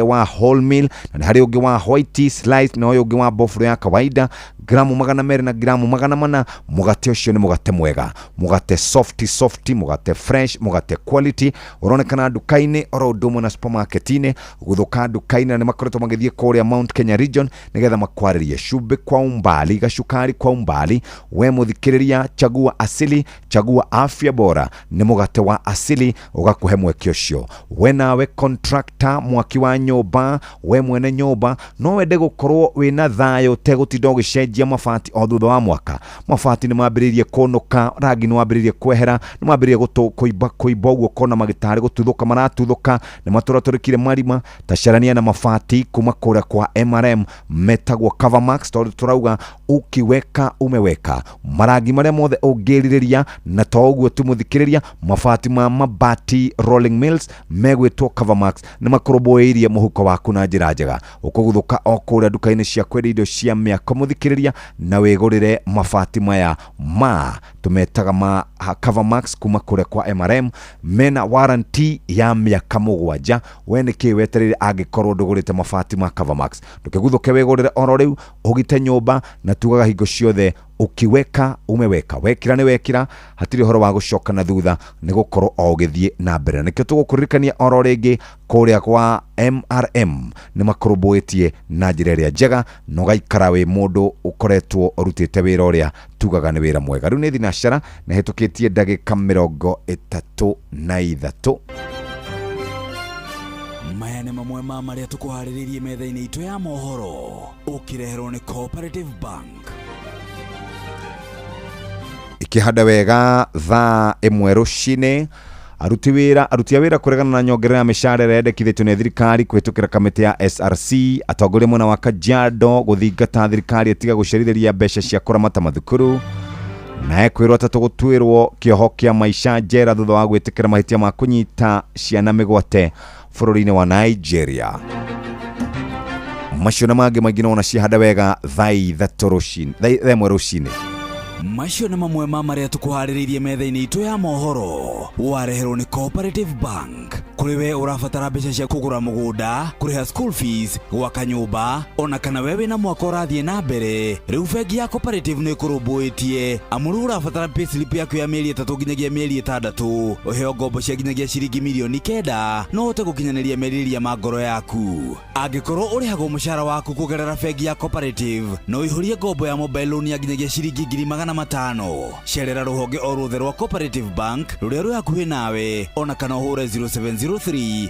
wa wholemeal, na nĩ harĩ ũngĩ wa white slice, na ũyũ ũngĩ wa bofuro ya kawaida, gramu 200 na gramu 400. Mũgate ũcio nĩ mũgate mwega, mũgate soft soft, mũgate fresh, mũgate quality, ũronekana nduka-inĩ oro ũndũ ũmwe na supermarket-inĩ. Gũthũka nduka-inĩ, na nĩ makoretwo magĩthiĩ kũrĩa Mount Kenya region nĩgetha makwarĩrie cumbĩ kwa umbali, gacukari kwa umbali. We mũthikĩrĩria, chagua Asili, chagua afya bora. Nĩ mũgate wa Asili ũgakũhe mweke ũcio. We nawe contractor, mwaki wa nyũmba, we mwene nyũmba, no wende gũkorwo wĩna thayũ ũtegũtinda ũgĩcenjia mabati o thutha wa mwaka. Mabati nĩ mambĩrĩirie kũnũka, rangi nĩ wambĩrĩirie kwehera, nĩ mambĩrĩirie kũimba kũimba ũguo, ũkona magĩtarĩ gũtuthũka maratuthũka, nĩ matũratũrĩkire marima. Tacarania na mabati kuma kũrĩa kwa MRM metagwo Covermax, tondũ tũrauga ukiweka umeweka. Marangi marĩa mothe ũngĩrirĩria, na to ũguo tu mũthikĩrĩria, mabati ma mabati rolling mills megwĩtwo Covermax nĩ makũrũmbũĩirie mũhuko waku na njĩra njega. Ũkũguthũka o kũrĩa nduka-inĩ cia kwendia indo cia mĩako mũthikĩrĩria, na wĩgũrĩre mabati maya ma tũmetaga ma Covermax kuma kũrĩa kwa MRM, mena warranty ya mĩaka 7. We nĩ kĩ wetereire angĩkorwo ndũgũrĩte mabati ma Covermax? Ndũkĩguthũke wĩgũrĩre oro rĩu, ũgite nyũmba, na tugaga hingo ciothe ukiweka umeweka, wekira nĩ wekira, hatirĩ ũhoro wa gũcoka na thutha, nĩ gũkorwo o ũgĩthiĩ na mbere. Nĩkĩo tũgũkũririkania oro rĩngĩ kũrĩa kwa MRM nĩ makũrũmbũĩtie na njĩra ĩrĩa njega, na ũgaikara wĩ mũndũ ũkoretwo ũrutĩte wĩra ũrĩa tugaga nĩ wĩra mwega. Rĩu nĩ thinacara na hĩtũkĩtie ndagĩka 33. Maya nĩ mamwe ma marĩa tũkũharĩrĩirie metha-inĩ itũ ya mohoro, ũkĩreherwo nĩ Cooperative Bank. Ikĩhanda wega thaa 1 rũcinĩ, aruti a wĩra kũregana na nyongerera ya mĩcara ĩrĩa yendekithĩtio nĩ thirikari kũhĩtũkĩra kamĩtĩ ya SRC. Atongoria mwena wa Kajiado gũthingata thirikari ĩtiga gũcerithĩria mbeca cia kũramata mathukuru. Naye kwĩrwo atatũ gũtuĩrwo kĩoho kĩa maica njera thutha wa gwĩtĩkĩra mahĩtia ma kũnyita ciana mĩgwate bũrũri-inĩ wa Nigeria. Macio na mangĩ maingĩ no wona wega thaa 3 rũcinĩ, thaa 1 rũcinĩ. Macio nĩ mamwe ma marĩa tũkũharĩrĩirie metha-inĩ itũ ya mohoro, wareherwo nĩ Cooperative Bank. Kũrĩ we ũrabatara mbeca cia kũgũra mũgũnda, kũrĩha school fees, gwaka nyũmba, ona kana we wĩna mwaka ũrathiĩ na mbere, rĩu bengi ya Cooperative nĩ ĩkũrũmbũĩtie. Amu rĩu ũrabatara payslip yaku ya mĩeri 3 nginyagia mĩeri 6, ũheo ngombo cia nginyagia ciringi mirioni 9, no ũhote gũkinyanĩria merirĩria ma ngoro yaku. Angĩkorwo ũrĩhagwo mũcara waku kũgerera bengi ya Cooperative, no ũihũrie ngombo ya mobile loan ya nginyagia ciringi 500,000. Cerera rũhonge o ruothe rwa Cooperative Bank rũrĩa rwĩ hakuhĩ nawe, ona kana ũhũre 0703 02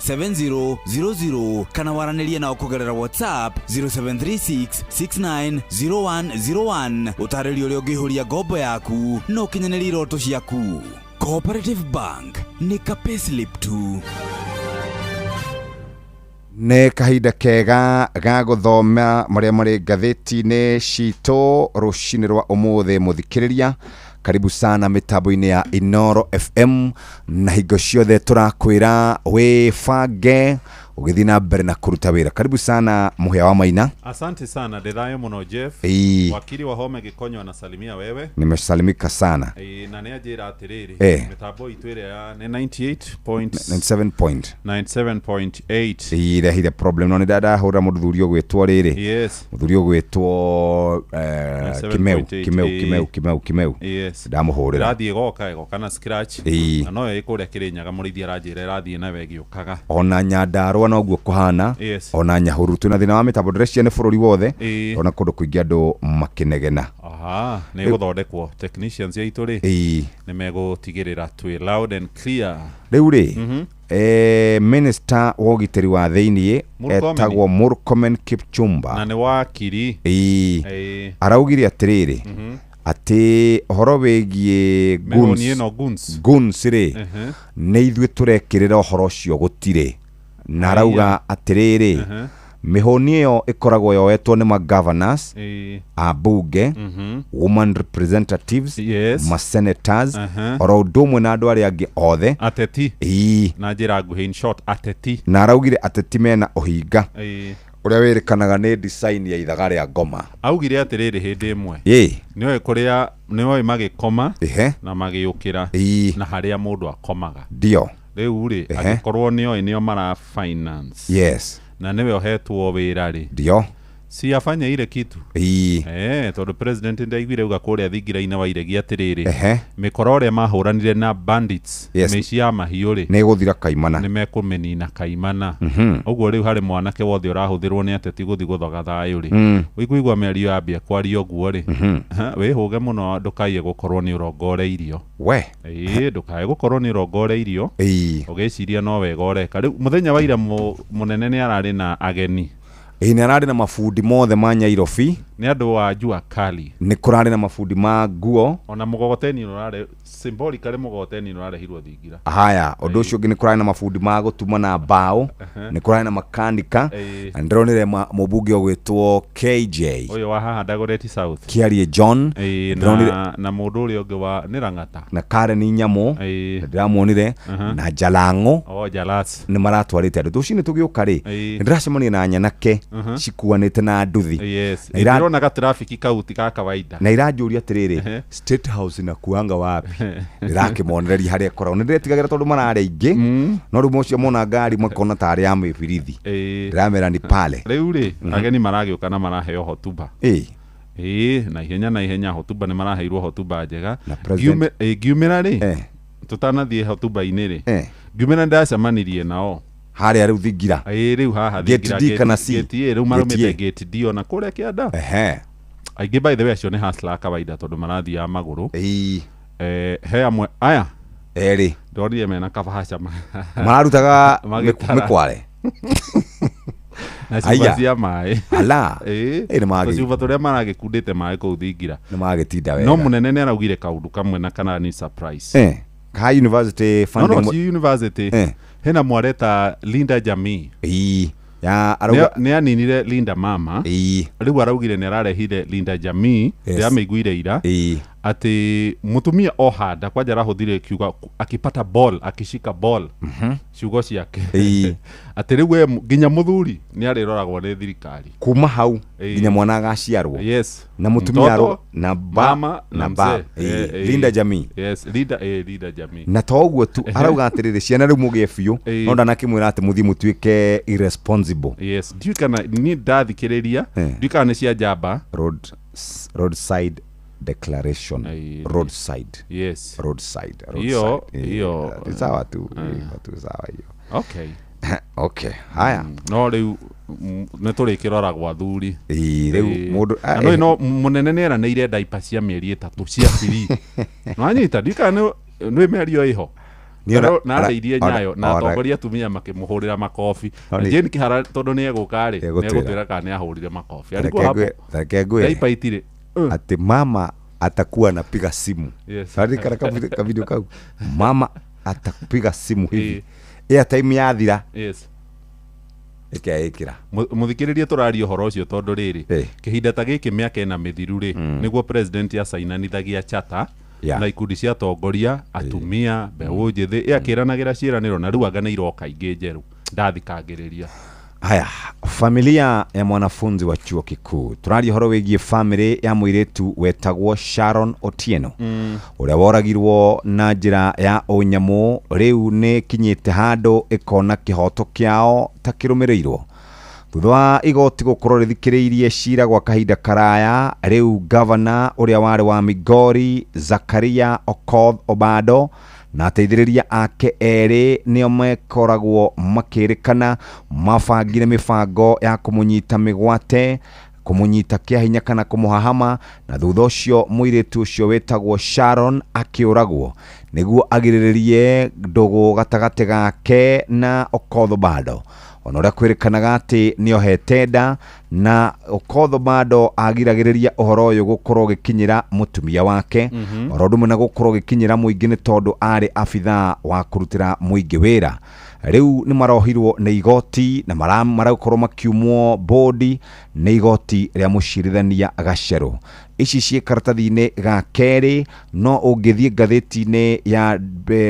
7000 kana waranĩrie nao kũgerera WhatsApp 0736 690101. Ũtarĩrio ũrĩa ũngĩihũria ngombo yaku na ũkinyanĩrie iroto ciaku. Cooperative Bank nĩ ka payslip tu. Nĩ kahinda kega ga gũthoma marĩa marĩ ngathĩti-inĩ citũ rũcinĩ rwa ũmũthĩ mũthikĩrĩria. Karibu sana mitambo-inĩ ya Inooro FM, na hingo ciothe tũrakwĩra wĩbange ũgĩthiĩ na mbere na kũruta wĩra. Karibu sana Mũhĩa wa Maina. Asante sana ndĩthayo mũno Jeff. Wakiri wa Home Gĩkonyo anasalimia wewe. Nimesalimika sana. Na nĩ anjĩra atĩrĩrĩ, mĩtambo itũ ĩrĩa nĩ 97.8 irehire problem no nĩ ndahũra mũthuri ũgwĩtwo rĩrĩ. Yes. Mũthuri ũgwĩtwo Kimeu Kimeu. Yes. Ndamũhũrĩra. Ĩrathiĩ ĩgoka na scratch. Na noyo ĩ kũrĩa Kĩrĩnyaga mũrĩithi aranjĩra ĩrathiĩ nawe ĩgĩũkaga. Ona Nyandarũa noguo kũhana. Yes. Ona Nyahururu twĩna thĩna wa mĩtambo, ndĩreciria nĩ bũrũri wothe, ona kũndũ kũingĩ andũ makĩnegena. Aha, nĩ gũthondekwo technicians aitũ rĩ nĩ megũtigĩrĩra twĩ loud and clear. Rĩu rĩ, minister wa ũgitĩri wa thĩiniĩ etagwo Murkomen Kipchumba, na nĩ wakiri. Araugire atĩrĩrĩ, Atĩ ũhoro wĩgiĩ Mĩhũni ĩno goons. Goons rĩ, Ehe. nĩ ithuĩ tũrekĩrĩra ũhoro ũcio gũtirĩ, na arauga atĩrĩrĩ, Ehe. mĩhũni ĩyo ĩkoragwo yoetwo nĩ magovernors, ambunge, woman representatives, Yes. masenators, Aha. oro ũndũ ũmwe na andũ arĩa angĩ othe. Ateti. Ĩĩ. Na njĩra nguhĩ, in short, ateti. Na araugire ateti mena ũhinga Ĩĩ. ũrĩa wĩrĩkanaga nĩ design ya ithaga rĩa ngoma. Augire atĩrĩrĩ, hĩndĩ ĩmwe Ĩĩ. nĩoĩ kũrĩa nĩoĩ magĩkoma Ehe. na magĩũkĩra Ĩĩ. na harĩa mũndũ akomaga. Ndio. Rĩu rĩ, Ehe. angĩkorwo nĩoĩ nĩo mara finance Yes. na nĩwe ũhetwo wĩra rĩ, Ndio. Si afanye ile kitu. Ĩĩ. Eh, tondũ president ndaiguire uga kũrĩa thingira-inĩ wa iregi atĩrĩrĩ, Ehe. mĩkora ũrĩa mahũranire na bandits, Yes. mĩici ya mahiũ rĩ, Nĩ ĩgũthira kaimana. Nĩ mekũmĩnina kaimana. Ũguo rĩu harĩ mwanake wothe ũrahũthĩrwo nĩ ateti gũthiĩ gũthoga thayũ rĩ, ũiguigua mĩario yambia kwaria ũguo rĩ, ha, wĩhũge mũno ndũkaiye gũkorwo nĩ ũrongoreirio. We. Ĩĩ, ndũkae gũkorwo nĩ ũrongoreirio Ĩĩ. ũgĩciria no wega ũreka. Rĩu mũthenya wa ira mũnene nĩ ararĩ na ageni. Ĩĩ, nĩ ararĩ na mabundi mothe ma Nyairobi. Nĩ andũ a jua kali. Nĩ kũrarĩ na mabundi ma nguo. Ona mũgogoteni ũrarĩ symbolically, mũgogoteni ũrarehirwo thingira. Haya, ũndũ ũcio ũngĩ nĩ kũrarĩ na mabundi ma gũtuma na mbaũ. Ehe. Nĩ kũrarĩ na makanika. Ĩĩ. Na ndĩronire mũmbunge ũgwĩtwo KJ ũyũ wa haha Dagoretti South. Kĩarie John. Ĩĩ, Ndĩronire na mũndũ ũrĩa ũngĩ wa nĩ Rang'ata. Na Karen Nyamũ. Ĩĩ. Ndĩramuonire. Aha. Na Jalang'o. Oh, Jalas. Nĩ maratwarĩte andũ tũcinĩ tũgĩũka rĩ, Ĩĩ. nĩ ndĩracemania na nyanake cikuanĩte na nduthi. Yes. Na ira- Ndĩrona gatrafiki kau ti ga kawaida. Na iranjũria atĩrĩrĩ, Ehe. State House inakuanga wapi? Ndĩrakĩmonereria harĩa ĩkoragwo. Nĩ ndĩretigagĩra tondũ mararĩ aingĩ, no rĩu mocio mona ngari makona tarĩ ya mĩbirithi. Ĩĩ. Ndĩramera ni pale. Rĩu rĩ, ageni maragĩũka na maraheo hotuba. Ĩĩ. Ĩĩ, na ihenya na ihenya hotuba nĩ maraheirwo hotuba njega. Na president- Ngiumĩra rĩ, tũtanathiĩ hotuba-inĩ rĩ, Eh. ngiumĩra ndacemanirie nao harĩa rĩu thingira. Ĩĩ, rĩu haha Gate thingira, D kana C? Gate A, rĩu Gate marũmĩte A. gate D ona kũrĩa kĩanda. Ehe. Aingĩ by the way acio nĩ hustler a kawaida tondũ marathiaga magũrũ. Ĩĩ. Eh, he amwe aya erĩ ndonire mena kabahaca mararutaga magĩtara. mĩkware. Na cuba Aya. cia maĩ. Ala. Ĩĩ. Ĩ, nĩ magĩ- Tũcuba tũrĩa maragĩkundĩte maĩ kũu thingira. Nĩ magĩtinda wega. No mũnene nĩ araugire kaũndũ kamwe na kana ni surprise. Eh, ka university No, funding no, ti university. Eh. Hena mwareta Linda Jamii. Ĩĩ. Ya arauga Nĩ aninire Linda Mama. Ĩĩ. Rĩu araugire nĩ ararehire Linda Jamii. Yes. Ndĩramĩiguire ira. Ĩĩ. Atĩ mũtumia ohanda kwanja arahũthire kiuga akipata ball, akishika ball. Ciugo ciake. Ĩĩ. Atĩ rĩu we nginya mũthuri nĩ arĩroragwo nĩ thirikari. Kuma hau Ĩĩ. nginya mwana agaciarwo. Yes. Na mũtumia Mtoto, na ba mama na na ba. mzee. Ĩĩ. Eh, eh. Linda Jamii. Yes, Linda, Linda Jamii. Na to ũguo tu, arauga atĩrĩrĩ, ciana rĩu mũgĩe biũ, Ĩĩ. no ndanakĩmwĩra atĩ mũthiĩ mũtuĩke irresponsible. Yes, ndiũĩ kana niĩ ndathikĩrĩria, Eh. ndiũĩ kana nĩ cia njamba. Roadside declaration. Roadside. Yes. Roadside. Hiyo Roadside. hiyo Ni sawa tu. Iko tu sawa hiyo. Okay. Okay. Haya. No rĩu nĩ tũrĩkĩroragwo athuri. Ĩĩ, rĩu mũndũ Na no no mũnene nĩ eranĩire diaper cia mĩeri 3 cia free. Nwanyita, ndiũĩ kana nĩ mĩario ĩho. Nĩ ona- Na arĩirie nyayo na atongoria atumia makĩmũhũrĩra makobi. No Na nĩ- Jane Kĩhara tondũ nĩ egũka rĩ, nĩ Nĩegũtwĩra. egũtwĩra kana nĩ ahũrire makobi. Reke Arĩkuo hapo. reke ngwĩre. Diaper itirĩ. Ati mama atakuwa anapiga simu. Yes. Naririkana kavideo kau, mama atapiga simu hivi airtime yathira. Yes. Ĩkeĩkĩra. Mũthikĩrĩrie, tũraria ũhoro ũcio tondũ rĩrĩ, kĩhinda ta gĩkĩ mĩaka ĩna mĩthiru rĩ, nĩguo president acainanithagia chata Yeah. na ikundi cia atongoria atumia mbeũ njĩthĩ, ĩakĩranagĩra ciĩranĩro, na rĩu anga nĩ iroka ingĩ njerũ ndathikangĩrĩria. Haya, familia ya mwanafunzi wa chuo kikuu. Tũraria ũhoro wĩgiĩ famĩlĩ ya mũirĩtu wetagwo Sharon Otieno, ũrĩa woragirwo na njĩra ya ũnyamũ. Rĩu nĩ kinyĩte handũ ĩkona kĩhoto kĩao ta kĩrũmĩrĩirwo thutha wa igoti gũkorwo rĩthikĩrĩirie cira gwa kahinda karaya. Rĩu gavana ũrĩa warĩ wa Migori Zakaria Okoth Obado na ateithĩrĩria ake erĩ nĩo mekoragwo makĩrĩkana mabangire mĩbango ya kũmũnyita mĩgwate, kũmũnyita kĩa hinya kana kũmũhahama, na thutha ũcio mũirĩtu ũcio wĩtagwo Sharon akĩũragwo nĩguo agirĩrĩrie ndũgũ gatagatĩ gake na Okoth Obado. Ona ũrĩa kwĩrĩkanaga atĩ nĩohete nda na Okoth bado agiragĩrĩria ũhoro ũyũ gũkorwo ũgĩkinyĩra mũtumia wake. Oro ũndũ ũmwe na gũkorwo ũgĩkinyĩra mũingĩ nĩ tondũ arĩ abithaa wa kũrutĩra mũingĩ wĩra. Rĩu nĩ marohirwo nĩ igoti na marakorwo makiumwo bodi nĩ igoti rĩa mũcirithania Gacerũ. Ici ciĩ karatathi-inĩ ga kerĩ, no ũngĩthiĩ ngathĩti-inĩ ya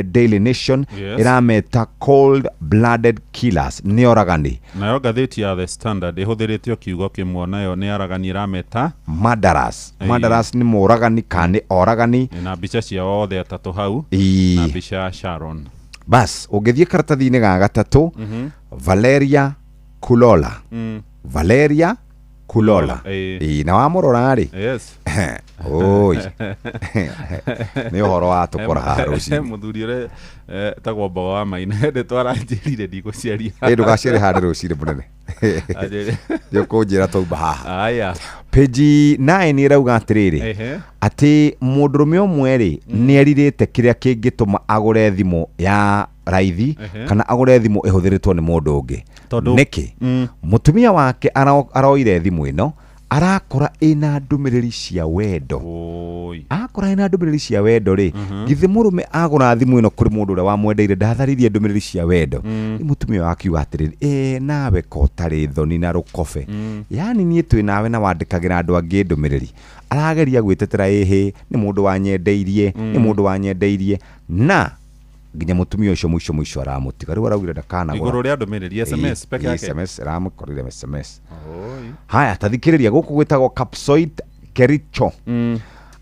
Daily Nation. Ĩrameta cold blooded killers, nĩ oragani. Nayo ngathĩti ya The Standard ĩhũthĩrĩte o kiugo kĩmwe, nayo nĩ aragani, ĩrameta murderers. Murderers nĩ mũragani kana nĩ oragani. Na mbica ciao othe atatũ hau na mbica ya Sharon. Bas, ũngĩthiĩ karatathi-inĩ ga gatatũ, Valeria Kulola. Valeria Kulola. Ĩĩ, na wamũrora rĩ, oi, nĩ ũhoro wa tũkora haha rũcinĩ. Mũthuri ũrĩa tagwo Mbogo wa Maina ndeto aranjĩrire ndigũciaria. Ĩ, ndũgaciare handũ rũcinĩ mũnene. Anjĩrire. Nĩ ũkũnjĩra twauma haha. Aya. Page 9 ĩrauga atĩrĩrĩ, atĩ mũndũrũme ũmwe rĩ, nĩ erirĩte kĩrĩa kĩngĩtũma agũre thimũ ya raithi kana agũre thimũ ĩhũthĩrĩtwo nĩ mũndũ ũngĩ. Nĩkĩ? Mũtumia wake aroire thimũ ĩno, arakora ĩna ndũmĩrĩri cia wendo. Akora ĩna ndũmĩrĩri cia wendo rĩ, githĩ mũrũme agũra thimũ ĩno kũrĩ mũndũ ũrĩa wamwendeire ndatharirie ndũmĩrĩri cia wendo? Rĩu mũtumia wake akiuga atĩrĩrĩ, ĩ nawe ko ũtarĩ thoni na rũkobe, yani niĩ twĩ nawe na wandĩkagĩra andũ angĩ ndũmĩrĩri. Arageria gwĩtetera, ĩhĩ, nĩ mũndũ wanyendeirie, nĩ mũndũ wanyendeirie, na nginya mũtumia ũcio mũico mũico aramũtiga. Rĩu araugire ndakanagũra. Igũrũ rĩa ndũmĩrĩri SMS peke yake. SMS, aramũkorire SMS. Haya, tathikĩrĩria, gũkũ gwĩtagwo Kapsoit, Kericho.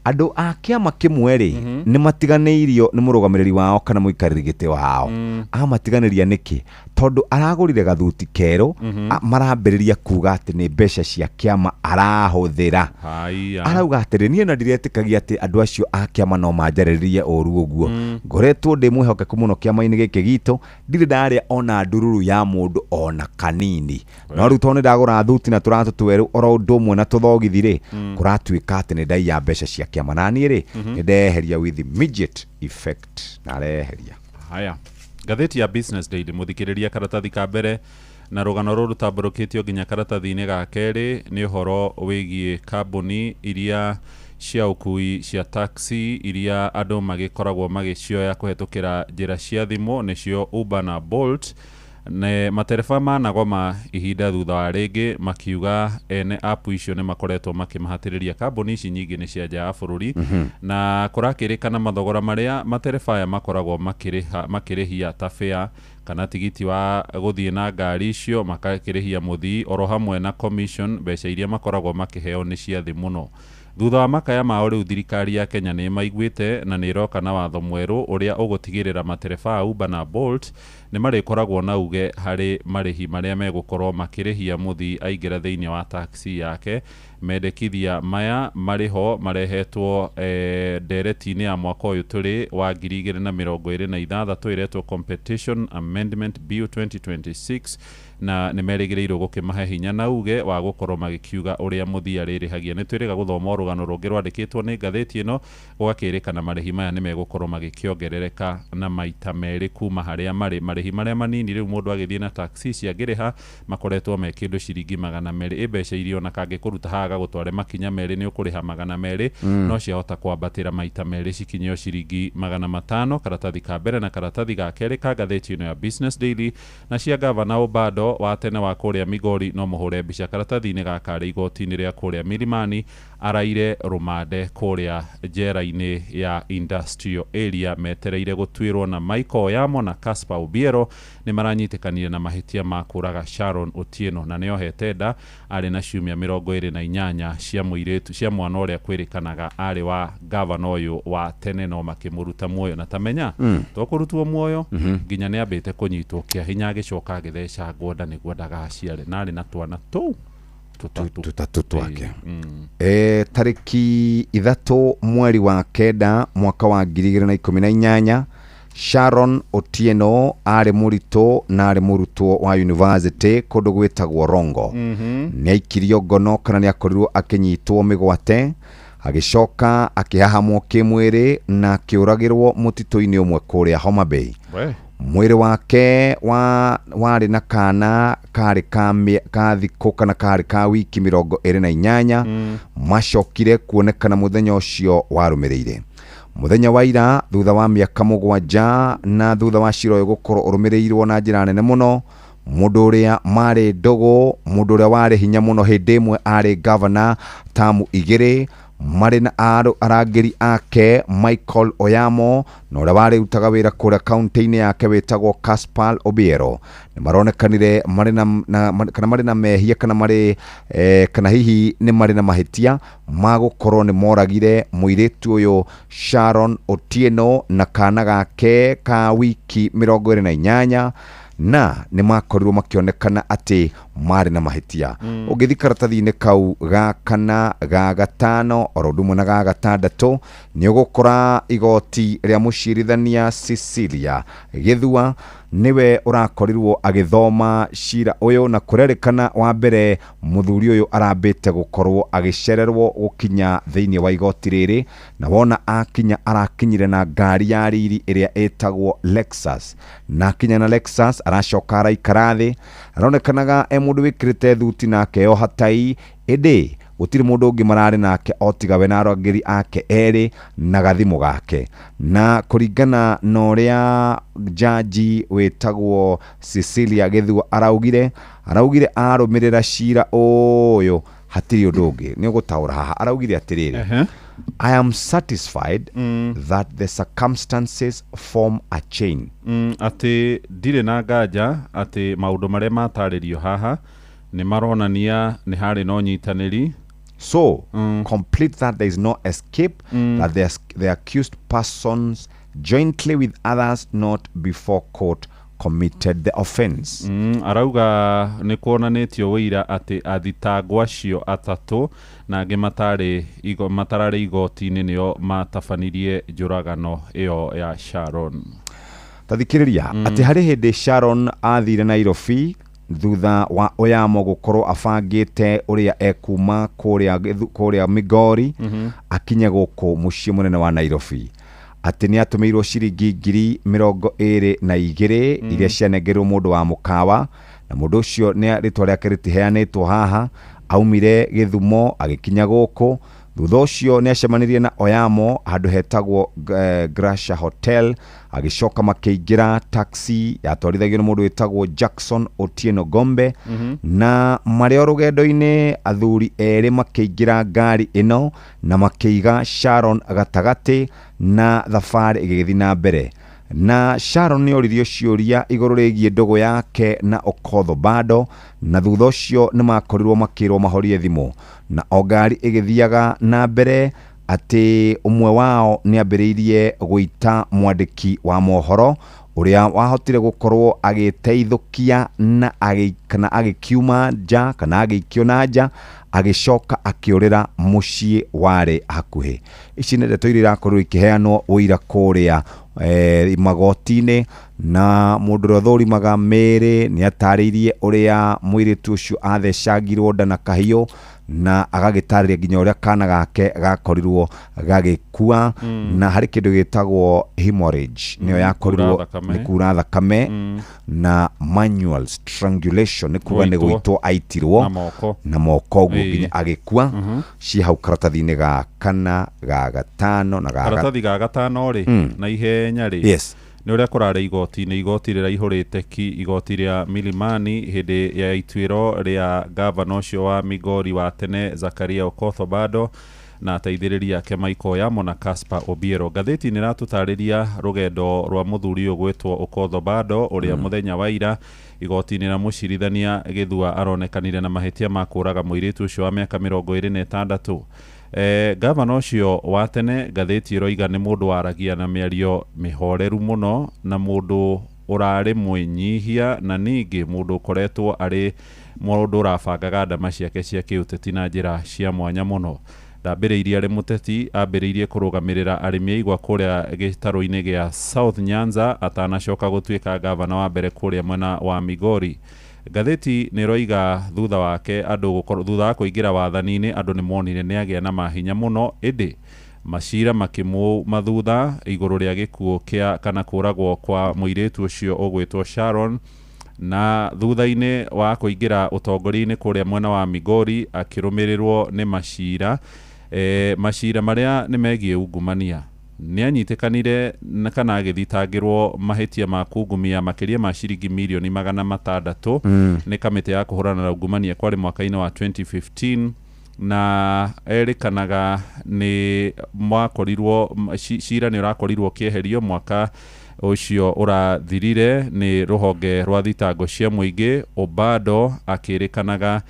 Andũ a kĩama kĩmwe rĩ, nĩ matiganĩirio nĩ mũrũgamĩrĩri wao kana mũikarĩri gĩtĩ wao. Amatiganĩria nĩkĩ? Tondũ aragũrire gathuti kerũ. Marambĩrĩria kuga atĩ nĩ mbeca cia kĩama arahũthĩra. Haya. Arauga atĩrĩ, niĩ na ndiretĩkagia atĩ andũ acio a kĩama no manjarĩrĩrie ũru ũguo. Ngoretwo ndĩ mwĩhokeku mũno kĩama-inĩ gĩkĩ gitũ, ndirĩ ndarĩa ona ndururu ya mũndũ ona kanini, no rĩu tondũ nĩ ndagũra thuti na tũratũ twerũ oro ũndũ ũmwe na tũthogithi rĩ, kũratuĩka atĩ nĩ ndaiya mbeca cia kĩama, na niĩ rĩ, nĩ ndeheria with immediate effect, na areheria. Haya, ngathĩti ya Business Daily, mũthikĩrĩria, karatathi ka mbere na rũgano rũrũ rũtambũrũkĩtio nginya karatathi-inĩ ga kerĩ nĩ ũhoro wĩgiĩ kambuni iria cia ũkui cia taxi iria andũ magĩkoragwo magĩcioya kũhetũkĩra njĩra cia thimũ, nĩcio Uber na Bolt. Ne matereba managoma ihinda thutha wa rĩngĩ makiuga ene app icio nĩ makoretwo makĩmahatĩrĩria. Kambuni ici nyingĩ nĩ cia nja ya bũrũri, na kũrakĩrĩkana mathogora marĩa matereba aya makoragwo makĩrĩhia ta fare kana tigiti wa gũthiĩ na ngari icio, makakĩrĩhia mũthii oro hamwe na commission, mbeca iria makoragwo makĩheo nĩ cia thĩ mũno. Thutha wa makaya mao, rĩu thirikari ya Kenya nĩ ĩmaiguĩte na nĩ ĩroka na watho mwerũ ũrĩa ũgũtigĩrĩra matereba a Uber na Bolt nĩ marĩkoragwo na uge harĩ marĩhi marĩa megũkorwo makĩrĩhia mũthii aingĩra thĩinĩ wa taxi yake. Mendekithia maya marĩ ho marehetwo ndereti-inĩ ya mwaka ũyũ tũrĩ wa 2026 ĩretwo Competition Amendment Bill 2026, na nĩ merĩgĩrĩirwo gũkĩmahe hinya na uge wa gũkorwo magĩkiuga ũrĩa mũthii arĩrĩhagia. Nĩ twĩrĩga gũthoma rũgano rũngĩ rwandĩkĩtwo nĩ ngathĩti ĩno, gũgakĩrĩkana marĩhi maya nĩ megũkorwo magĩkĩongerereka na maita merĩ kuma harĩa marĩ. Marĩhi marĩa manini rĩu mũndũ agĩthiĩ na taxi ici angĩrĩha makoretwo me kĩndũ ciringi 200. Ĩ mbeca iria ona kangĩkũruta haha gagũtware makinya merĩ nĩ ũkũrĩha 200, no ciahota kwambatĩra maita merĩ cikinyio ciringi 500. Karatathi ka mbere na karatathi ga kerĩ ka ngathĩti ĩno ya Business Daily. Na cia gavana Obado wa tene wa kũrĩa Migori, no mũhũre mbica karatathi-inĩ gaka, arĩ igoti-inĩ rĩa kũrĩa Milimani, araire rũmande kũrĩa njera-inĩ ya Industrial Area metereire gũtuĩrwo. Na Michael Oyamo na Caspar Obiero nĩ maranyitĩkanire na mahĩtia ma kũraga Sharon Otieno, na nĩohete nda, arĩ na ciumia 28 cia mũirĩtu, cia mwana ũrĩa kwĩrĩkanaga arĩ wa gavana ũyũ wa tene, no makĩmũruta muoyo. Na tamenya, to kũrutwo muoyo, nginya nĩ ambĩte kũnyitwo kĩa hinya, agĩcoka agĩthecangwo nda nĩguo ndagaciare, na arĩ na twana tũu tũtatũ. Tũtatũ twake. Tarĩki 3 mweri wa 9 mwaka wa 2018, Sharon Otieno arĩ mũritũ na arĩ mũrutwo wa university kũndũ gwĩtagwo Rongo. Nĩ aikirio ngono kana nĩ akorirwo akĩnyitwo mĩgwate, agĩcoka akĩhahamwo kĩmwĩrĩ na akĩũragĩrwo mũtitũ-inĩ ũmwe kũrĩa Homa Bay. We. Mwĩrĩ wake warĩ na kana karĩ ka thikũ kana karĩ ka wiki 28 macokire kuonekana mũthenya ũcio warũmĩrĩire. Mũthenya wa ira thutha wa mĩaka 7 na thutha wa cira ũyũ gũkorwo ũrũmĩrĩirwo na njĩra nene mũno, mũndũ ũrĩa marĩ ndũgũ, mũndũ ũrĩa warĩ hinya mũno hĩndĩ ĩmwe arĩ gavana tamu 2 marĩ na arangĩri ake Michael Oyamo na ũrĩa warĩrutaga wĩra kũrĩa kaunti-inĩ yake wĩtagwo Caspal Obiero, nĩ maronekanire marĩ na kana marĩ na mehia kana marĩ kana hihi nĩ marĩ na mahĩtia ma gũkorwo nĩ moragire mũirĩtu ũyũ Sharon Otieno na kana gake ka wiki 28 na nĩ makorirwo makĩonekana atĩ marĩ na mahĩtia. Ũngĩthiĩ karatathi-inĩ kau ga 4 ga 5 oro ũndũ ũmwe na ga 6 nĩ ũgũkora igoti rĩa mũcirithania Cecilia Gĩthua nĩwe ũrakorirwo agĩthoma cira ũyũ, na kũrerĩkana wa mbere mũthuri ũyũ arambĩte gũkorwo agĩcererwo gũkinya thĩinĩ wa igoti rĩrĩ, na wona akinya arakinyire na ngari ya riri ĩrĩa ĩtagwo Lexus, na akinya na Lexus aracoka araikara thĩ, aronekanaga e mũndũ wĩkĩrĩte thuti na akeyoha tai, ĩndĩ gũtirĩ mũndũ ũngĩ mararĩ nake o tiga we na arangĩri ake erĩ na gathimũ gake. Na kũringana na ũrĩa jaji wĩtagwo Cecilia Gĩthua araugire arũmĩrĩra cira ũyũ hatirĩ ũndũ ũngĩ nĩ ũgũtaũra haha. Araugire atĩrĩrĩ, I am satisfied that the circumstances form a chain. Atĩ ndirĩ na nganja atĩ maũndũ marĩa matarĩrio haha nĩ maronania nĩ harĩ na ũnyitanĩri. So complete that there is no escape, that the accused persons jointly with others not before court committed the offense. Arauga nĩ kuonanĩtio wĩira atĩ athitangwo acio atatũ na angĩ matararĩ igoti-inĩ nĩo matabanirie njũragano ĩyo ya Sharon. Tathikĩrĩria atĩ harĩ hĩndĩ Sharon athire Nairobi thutha wa Oyamo gũkorwo abangĩte ũrĩa ekuma kũrĩa Migori akinye gũkũ mũciĩ mũnene wa Nairobi, atĩ nĩ atũmĩirwo ciringi 22,000 iria cianengerirwo mũndũ wa mũkawa, na mũndũ ũcio nĩ rĩtwa rĩake rĩtiheanĩtwo haha, aumire Gĩthumo agĩkinya gũkũ. Thutha ũcio nĩ acemanirie na Oyamo handũ hetagwo Gracia Hotel, agĩcoka makĩingĩra taxi yatwarithagio nĩ mũndũ wĩtagwo Jackson Otieno Gombe, na marĩ o rũgendo-inĩ athuri erĩ makĩingĩra ngari ĩno na makĩiga Sharon gatagatĩ na thabarĩ ĩgĩgĩthiĩ na mbere. Na Sharon nĩ oririo ciũria igũrũ rĩgiĩ ndũgũ yake na Okoth Obado, na thutha ũcio nĩ makorirwo makĩrwo mahorie thimũ, na o ngari ĩgĩthiaga na mbere atĩ ũmwe wao nĩ ambĩrĩirie gũita mwandĩki wa mohoro ũrĩa wahotire gũkorwo agĩteithũkia na kana agĩkiuma nja kana agĩikio na nja, agĩcoka akĩũrĩra mũciĩ warĩ hakuhĩ. Ici nĩ ndeto iria irakorwo ikĩheanwo ũira kũrĩa magoti-inĩ, na mũndũ ũrĩa ũthũrimaga mĩĩrĩ nĩ atarĩirie ũrĩa mũirĩtu ũcio athecangirwo nda na kahiũ, na agagĩtarĩria nginya ũrĩa kana gake gakorirwo gagĩkua, na harĩ kĩndũ gĩtagwo hemorrhage nĩyo yakorirwo nĩ kura thakame, na manual strangulation nĩ kuga nĩ gũitwo aitirwo na moko ũguo nginya agĩkua. Ci hau karatathi-inĩ ga 4 ga 5 na karatathi ga 5 rĩ na ihenya rĩ. Yes. Nĩ ũrĩa kũrarĩ igoti-inĩ, igoti rĩraihũrĩte ki igoti rĩa Milimani hĩndĩ ya ituĩro rĩa gavana ũcio wa Migori wa tene Zakaria Okoth Obado na ateithĩrĩria ake Michael Oyamo na Caspar Obiero. Ngathĩti nĩ ĩratũtarĩria rũgendo rwa mũthuri ũyũ gwĩtwo Okoth Obado ũrĩa mũthenya wa ira igoti-inĩ rĩa mũcirithania Gĩthua aronekanire na mahĩtia ma kũũraga mũirĩtu ũcio wa mĩaka 26. Gavana ũcio wa tene ngathĩti ĩroiga nĩ mũndũ waragia na mĩario mĩhoreru mũno na mũndũ ũrarĩ mwĩnyihia, na ningĩ mũndũ ũkoretwo arĩ mũndũ ũrabangaga ndama ciake cia kĩũteti na njĩra cia mwanya mũno. Ndambĩrĩirie arĩ mũteti, ambĩrĩirie kũrũgamĩrĩra arĩmi a igwa kũrĩa gĩtarũ-inĩ gĩa South Nyanza atanacoka gũtuĩka gavana wa mbere kũrĩa mwena wa Migori. Ngathĩti nĩ ĩroiga thutha wake andũ thutha wa kũingĩra wathani-inĩ andũ nĩ monire nĩ agĩa na mahinya mũno, ĩndĩ Macira makĩmũma thutha igũrũ rĩa gĩkuũ kĩa kana kũragwo kwa mũirĩtu ũcio ũgwĩtwo Sharon. Na thutha-inĩ wa kũingĩra ũtongoria-inĩ kũrĩa mwena wa Migori, akĩrũmĩrĩrwo nĩ macira, macira marĩa nĩ megiĩ ungumania. Nĩ anyitĩkanire na kana agĩthitangĩrwo mahĩtia ma kungumia makĩria ma ciringi mirioni 600 nĩ kamĩtĩ ya kũhũrana na ungumania, kwarĩ mwaka-inĩ wa 2015. Na erĩkanaga nĩ mwakorirwo cira nĩ ũrakorirwo ũkĩeherio mwaka ũcio ũrathirire nĩ rũhonge rwa thitango cia mũingĩ. Obado akĩrĩkanaga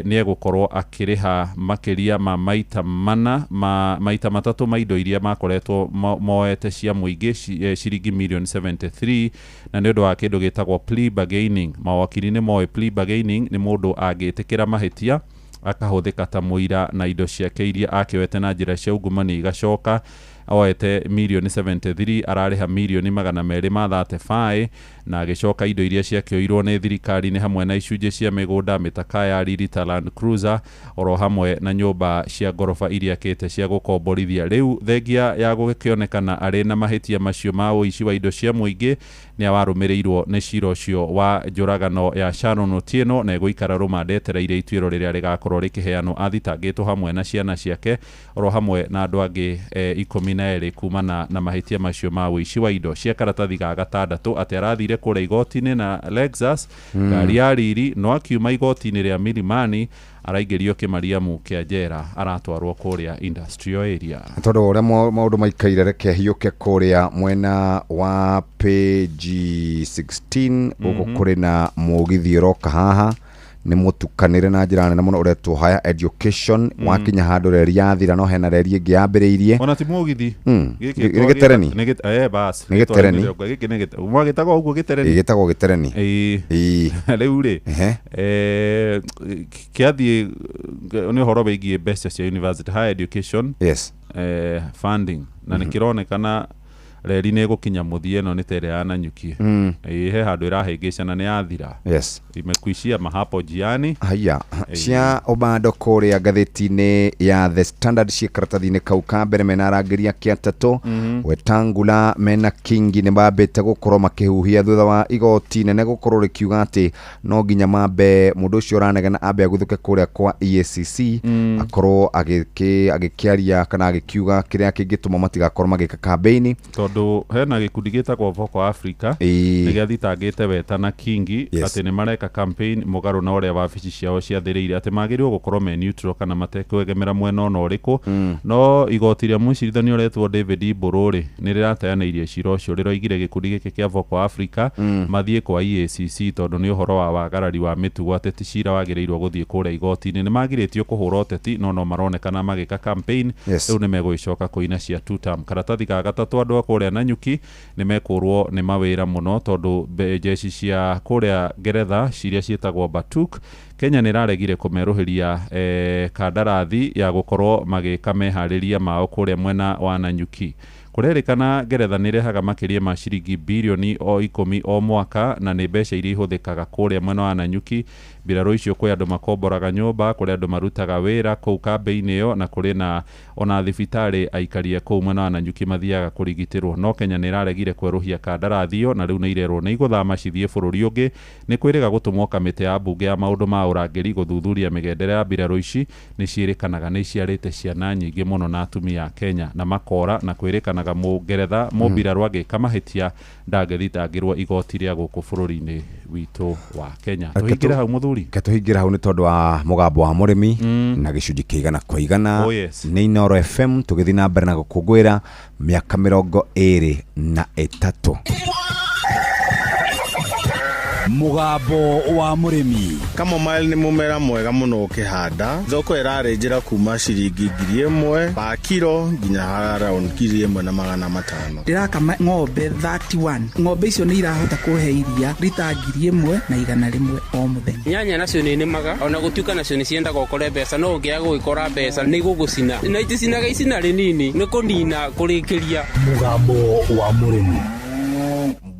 nĩ egũkorwo akĩrĩha makĩria ma maita mana ma maita matatũ ma indo iria makoretwo moete cia mũingĩ, ciringi mirioni 73, na nĩ ũndũ wa kĩndũ gĩtagwo plea bargaining. Mawakiri nĩ moĩ plea bargaining nĩ mũndũ angĩtĩkĩra mahĩtia akahũthĩka ta mũira, na indo ciake iria akĩoete na njĩra cia ungumania igacoka. Oete mirioni 73, ararĩha mirioni 235, na agĩcoka indo iria ciakĩoirwo nĩ thirikari nĩ hamwe na icunjĩ cia mĩgũnda, mĩtaka ya riri ta Land Cruiser, oro hamwe na nyũmba cia ngoroba iria akĩte cia gũkomborithia. Rĩu thengia ya gũgĩkĩonekana arĩ na mahĩtia macio ma ũici wa indo cia mũingĩ, nĩ awarũmĩrĩirwo nĩ cira ũcio wa njũragano ya Sharon Otieno, na egũikara rũmande etereire ituĩro rĩrĩa rĩgakorwo rĩkĩheanwo. Athitangĩtwo hamwe na ciana ciake oro hamwe na andũ angĩ 12 kumana na mahĩtia macio ma ũici wa indo cia. Karatathi ga gatandatũ atĩ arathire kũrĩa igoti-inĩ na Lexus, ngari ya riri, no akiuma igoti-inĩ rĩa Milimani araingĩrio kĩmariamu kĩa njera, aratwarwo kũrĩa industrial area. Tondũ ũrĩa maũndũ maikaire, reke hiũke kũrĩa mwena wa page 16 gũkũ. Kũrĩ na mũgithi ũroka haha, nĩ mũtukanĩre na njĩra nene mũno, ũretwo higher education. Wakinya handũ reri yathira, no hena reri ĩngĩ yambĩrĩirie. Ona ti mũgithi. Gĩkĩ Nĩ gĩtereni? Nĩ bas. Nĩ gĩtereni? Gĩkĩ nĩ mwagĩtagwo ũguo, gĩtereni? Gĩtagwo gĩtereni. Ĩĩ. Rĩu rĩ, kĩathiĩ nĩ ũhoro wĩgiĩ mbeca cia university higher education funding, na nĩ kĩronekana reri nĩ ĩgũkinya mũthia. Ĩno nĩ ta ĩrĩa ya Nanyuki. Ĩĩ, he handũ ĩrahĩngĩcana, nĩ yathira. Imekuishia mahapo njiani. Haya, cia Obado kũrĩa ngathĩti-inĩ ya The Standard ciĩ karatathi-inĩ kau ka mbere, mena arangĩri ake atatũ. Wetangula mena Kingi nĩ mambĩte gũkorwo makĩhuhia thutha wa igoti nene gũkorwo rĩkiuga atĩ no nginya mambe mũndũ ũcio ũranegena ambe aguthũke kũrĩa kwa EACC, akorwo agĩkĩaria kana agĩkiuga kĩrĩa kĩngĩtũma matigakorwo magĩka kambĩini. Tondũ hena gĩkundi gĩtagwo Voco Africa, nĩ gĩathitangĩte Weta na Kingi atĩ nĩ mareka campaign mũgarũ na ũrĩa wabici ciao ciathĩrĩire, atĩ magĩrĩirwo gũkorwo me neutral kana matekwegemera mwena ona ũrĩkũ. No igoti rĩa mũcirithania ũretwo David Mbũrũ rĩ, nĩ rĩrateanĩirie cira ũcio. Rĩroigire gĩkundi gĩkĩ kĩa Voco Africa mathiĩ kwa EACC, tondũ nĩ ũhoro wa wagarari wa mĩtugo, atĩ ti cira wagĩrĩirwo gũthiĩ kũrĩa igoti-inĩ. Nĩ magirĩtio kũhũra ũteti, no maronekana magĩka campaign. Rĩu nĩ megũgĩcoka kũina cia two term. Karatathi ga gatatũ, andũ a kũrĩa Nanyuki nĩ mekũrwo nĩ mawĩra mũno, tondũ njeci cia kũrĩa Ngeretha ciria ciĩtagwo Batuk, Kenya nĩ ĩraregire kũmerũhĩria kandarathi ya gũkorwo magĩka meharĩria mao kũrĩa mwena wa Nanyuki. Kũrerĩkana Ngeretha nĩ ĩrehaga makĩria ma ciringi birioni o 10 o mwaka, na nĩ mbeca iria ihũthĩkaga kũrĩa mwena wa Nanyuki. Mbirarũ icio, kwĩ andũ makomboraga nyũmba, kũrĩ andũ marutaga wĩra kũu kambĩ-inĩ ĩyo, na kũrĩ na ona thibitarĩ aikaria kũu mwena wa Nanyuki mathiaga kũrigitĩrwo. No Kenya nĩ ĩraregire kwerũhia kandarathi ĩyo, na rĩu nĩ irerwo nĩ igũthama cithiĩ bũrũri ũngĩ. Nĩ kwĩrĩga gũtũmwo kamĩtĩ ya mbunge ya maũndũ ma ũrangĩri gũthuthuria mĩgendere ya mbirarũ ici. Nĩ ciĩrĩkanaga nĩ iciarĩte ciana nyingĩ mũno na atumia a Kenya na makora, na kwĩrĩkanaga mũngeretha mũmbirarũ angĩka mahĩtia ndangĩthitangĩrwo igoti rĩa gũkũ bũrũri-inĩ witũ wa Kenya. Tũhingĩre hau, mũthuri. Reke tũhingĩre hau nĩ tondũ wa mũgambo wa mũrĩmi na gĩcunjĩ kĩa igana kwa igana. Oh, yes. Nĩ Inooro FM, tũgĩthiĩ na mbere na gũkũngũĩra mĩaka 23. Mũgambo wa mũrĩmi. Chamomile nĩ mũmera mwega mũno ũkĩhanda. Thoko ĩrarĩ njĩra kuma ciringi 1000 pa kiro nginya around 1500. Ndĩrakama ng'ombe 31. Ng'ombe icio nĩ irahota kũhe iria rita 1100 o mũthenya. Nyanya nacio nĩ nĩmaga, ona gũtuĩka nacio nĩ ciendaga ũkore mbeca, no ũngĩaga gũgĩkora mbeca nĩ igũgũcina, na iticinaga icina rĩnini, nĩ kũnina kũrĩkĩria. Mũgambo wa mũrĩmi.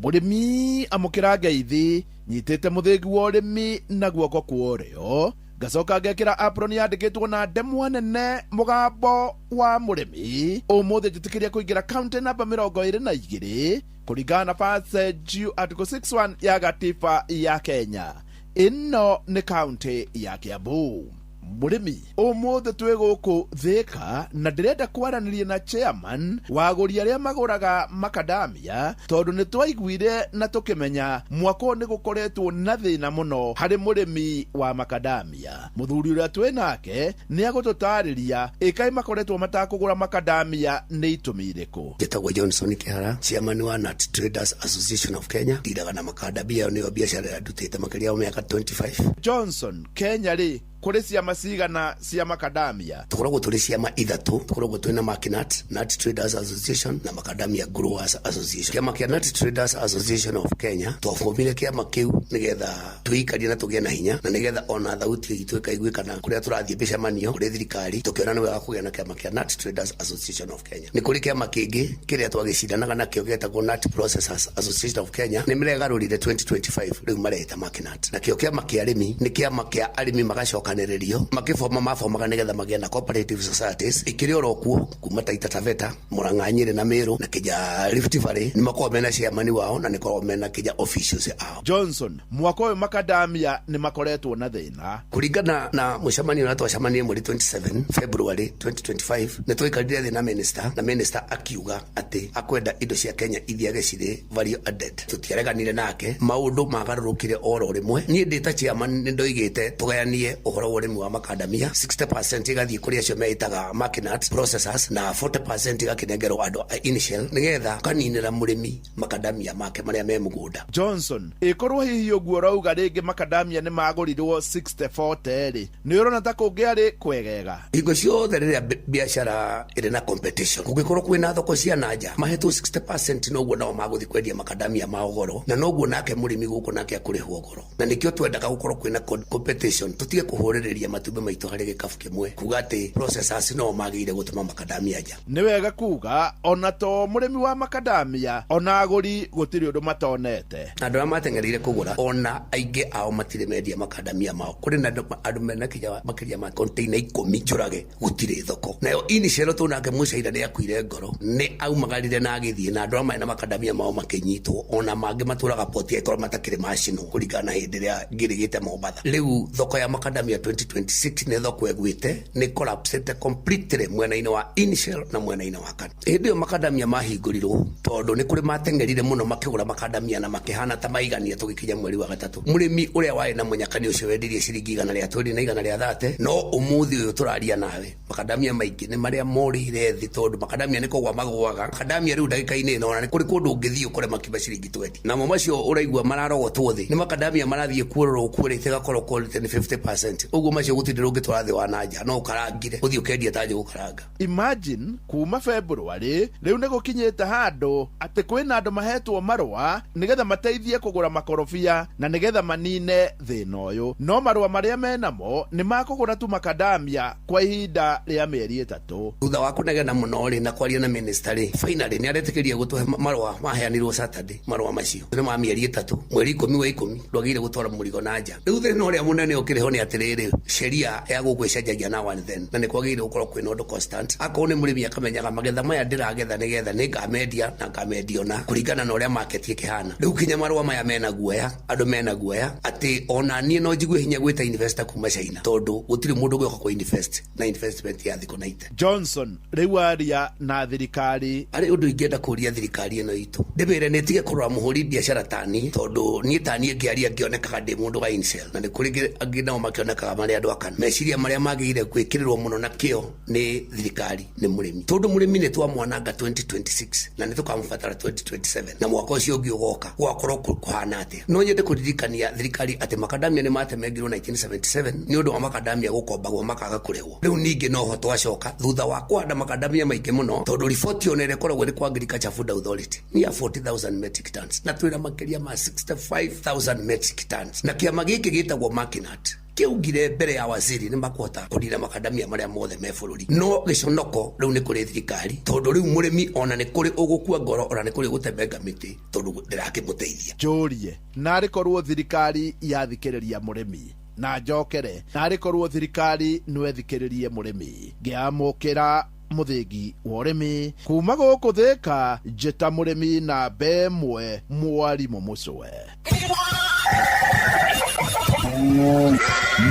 Mũrĩmi, amũkĩra ngeithi. Nyitĩte mũthĩgi wa ũrĩmi na guoko kwa ũrĩo. Ngacoka ngekĩra apron yandĩkĩtwo na ndemwa nene mũgambo wa mũrĩmi. Ũmũthĩ njĩtĩkĩria kũingĩra kaunti namba 22 kũringana na passage article 61 ya gatiba ya Kenya. Ĩno nĩ kaunti ya Kiambu. Mũrĩmi, ũmũthĩ twĩ gũkũ Thĩka na ndĩrenda kwaranĩria na chairman wa agũri arĩa magũraga makadamia, tondũ nĩ twaiguire na tũkĩmenya mwaka ũyũ nĩ gũkoretwo na thĩna mũno harĩ mũrĩmi wa makadamia. Mũthuri ũrĩa twĩ nake nĩ agũtũtarĩria ĩkaĩ makoretwo matakũgũra makadamia nĩ itũmi irĩkũ. Njĩtagwo Johnson Kĩhara, chairman wa Nut Traders Association of Kenya. Ndiraga na makandamia, ĩyo nĩyo biacara ĩrĩa ndutĩte makĩria wa mĩaka 25. Johnson, Kenya rĩ kũrĩ ciama cigana cia makadamia? Tũkoragwo tũrĩ ciama ithatũ. Tũkoragwo twĩna Makinat, Nut Traders Association na Macadamia Growers Association. Kĩama kĩa Nut Traders Association of Kenya twabomire kĩama kĩu nĩgetha twĩikarie na tũgĩe na hinya, na nĩgetha ona thauti itũ ĩkaiguĩkana kũrĩa tũrathiĩ mĩcemanio kũrĩ thirikari. Tũkĩona nĩ wega kũgĩa na kĩama kĩa Nut Traders Association of Kenya. Nĩ kũrĩ kĩama kĩngĩ kĩrĩa twagĩcindanaga nakĩo gĩetagwo Nut Processors Association of Kenya, nĩ maregarũrire 2025, rĩu mareta Makinat. Nakĩo kĩama kĩa arĩmi nĩ kĩama kĩa arĩmi magacokanĩrĩrio makĩboma, mabomaga nĩgetha magĩe na cooperative societies ikĩrĩ oro kuo kuma Taita Taveta, Murang'a, Nyĩrĩ na Meru na kinya Rift Valley. Nĩ makoragwo mena chairman wao na nĩ koragwo mena kinya officials ao. Johnson, mwaka ũyũ makadamia nĩ makoretwo na thĩna. Kũringana na mũcemanio ũrĩa twacemanirie mweri 27 February 2025, nĩ twaikarire thĩ na minister, na minister akiuga atĩ akwenda indo cia Kenya ithiage cirĩ value added. Tũtiareganire nake, maũndũ magarũrũkire oro rĩmwe. Niĩ ndĩ ta chairman nĩ ndoigĩte tũgayanie ũhoro wa ũrĩmi wa makandamia, 60% ĩgathiĩ kũrĩ acio meĩtaga Makinat processors na 40% ĩgakĩnengerwo andũ a initial, nĩgetha kaninĩra mũrĩmi makandamia make marĩa me mũgũnda. Johnson, ĩkorwo hihi ũguo ũrauga rĩngĩ makadamia nĩ magũrirwo 60-40 rĩ, nĩ ũrona ta kũngĩarĩ kwegega? Hingo ciothe rĩrĩa biacara ĩrĩ na competition, kũngĩkorwo kwĩna thoko cia nanja mahetwo 60%, noguo nao magũthiĩ kwendia makandamia mao goro, na noguo nake mũrĩmi gũkũ nake akũrĩhwo goro. Na nĩkĩo twendaga gũkorwo kwĩna competition, tũtige kũhũrĩrĩria matumbĩ maitũ harĩ gĩkabu kĩmwe, kuga atĩ processors no magĩrĩire gũtũma makandamia nja. Nĩ wega kuga ona to mũrĩmi wa makadamia, ona agũri gũtirĩ ũndũ matonete. Andũ arĩa mateng'ereire kũgũra, ona aingĩ ao matirĩ mendia makandamia mao. Kũrĩ na andũ mena kinya makĩria ma container 10 njũrage, gũtirĩ thoko. Nayo initial tũ nake mũcaina nĩ akuire ngoro, nĩ aumagarire na agĩthiĩ, na andũ arĩa marĩ na makandamia mao makĩnyitwo, ona mangĩ matũraga poti angĩkorwo matakĩrĩ macinwo, kũringana na hĩndĩ ĩrĩa ngĩrĩgĩte Mombatha. Rĩu thoko ya makandamia 2026 nĩ thoko ĩgwĩte, nĩ collapsĩte completely mwena-inĩ wa initial na mwena-inĩ wa kana. Hĩndĩ ĩyo makandamia mahingũrirwo, tondũ nĩ kũrĩ mateng'erire mũno makĩgũra makandamia na makĩhana ta maigania. Tũgĩkinya mweri wa gatatũ, mũrĩmi ũrĩa warĩ na mũnyakani ũcio wendirie ciringi 120 na 130. No ũmũthĩ ũyũ tũraria nawe, makandamia maingĩ nĩ marĩa morĩire thĩ, tondũ makandamia nĩ kũgwa magũaga. Makandamia rĩu ndagĩka-inĩ ĩno, ona nĩ kũrĩ kũndũ ũngĩthiĩ ũkore makiuma ciringi 20. Namo macio ũraigua mararogotwo thĩ nĩ makandamia marathiĩ kuororwo quality, ĩgakorwo quality nĩ 50% ũguo. Macio gũtirĩ ũngĩtwara thĩ wa nanja, no ũkarangire ũthiĩ ũkendia ta njũgũ karanga. Imagine kuma February rĩu nĩ gũkinyĩte handũ atĩ kwĩna andũ mahetwo marũa nĩgetha mateithie kũgũra makorobia na nĩgetha manine thĩna ũyũ, no marũa marĩa menamo nĩ makũgũra tu makadamia kwa ihinda rĩa mĩeri 3. Thutha wa kũnegena mũno rĩ na kwaria na minister rĩ, finally nĩ aretĩkĩria gũtũhe marũa maheanirwo Saturday. Marũa macio nĩ ma mĩeri 3, mweri 10 wa 10 ndwagĩrĩire gũtwara mũrigo na nja. Rĩu thĩna ũrĩa mũnene ũkĩrĩ ho nĩ atĩrĩrĩ, sheria ya gũkũ ĩcenjagia now and then, na nĩ kwagĩrĩire gũkorwo kwĩna ũndũ constant. Akorwo nĩ mũrĩmi akamenyaga magetha maya ndĩragetha nĩgetha nĩ ngamendia na ngamendia ona kũringana na ũrĩa market ĩkĩhana. Rĩu kinya marũa maya mena guoya, andũ mena guoya atĩ ona niĩ no njigue hinya gwĩta investor kuma China, tondũ gũtirĩ mũndũ ũgĩũka kũ invest na investment ya thikũ 90. Johnson, rĩu aria na thirikari. Arĩ ũndũ ingĩenda kũria thirikari ĩno itũ, ndĩmĩre nĩ ĩtige kũrora mũhũri biacara tani, tondũ niĩ taniĩ ngĩaria ngĩonekaga ndĩ mũndũ wa incel, na nĩ kũrĩ angĩ nao makĩonekaga marĩ andũ akana. Meciria marĩa magĩrĩire gwĩkĩrĩrwo mũno na kĩo nĩ thirikari nĩ mũrĩmi, tondũ mũrĩmi nĩ twamwananga 2026 na nĩ tũkamũbatara 2027, na mwaka ũcio ũngĩ ũgoka gwakorwo kũhana atĩa. No nyende kũririkania thirikari atĩ makadamia nĩ matemengirwo 1977 nĩ ũndũ wa makadamia gũkombagwo makaga kũrĩhwo. Rĩu ningĩ noho twacoka thutha wa kũhanda makadamia maingĩ mũno, tondũ riboti ona ĩrĩa ĩkoragwo ĩrĩ kwa Agriculture Food Authority nĩ ya 40,000 metric tons, na twĩna makĩria ma 65,000 metric tons. Na kĩama gĩkĩ gĩtagwo Makinat kĩaugire mbere ya waziri nĩ makũhota kũnina makadamia marĩa mothe me bũrũri. No gĩconoko rĩu nĩ kũrĩ thirikari, tondũ rĩu mũrĩmi ona nĩ kũrĩ ũgũkua ngoro, ona nĩ kũrĩ ũgũtemenga mĩtĩ, tondũ ndĩrakĩmũteithia. Njũrie, narĩ korwo thirikari yathikĩrĩria mũrĩmi, Na njokere narĩ korwo thirikari nwethikĩrĩrie mũrĩmi. Ngĩamũkĩra mũthĩgi wa ũrĩmi kuma gũkũ Thĩka, njĩta mũrĩmi namba ĩmwe mwarimũ Mũcwe.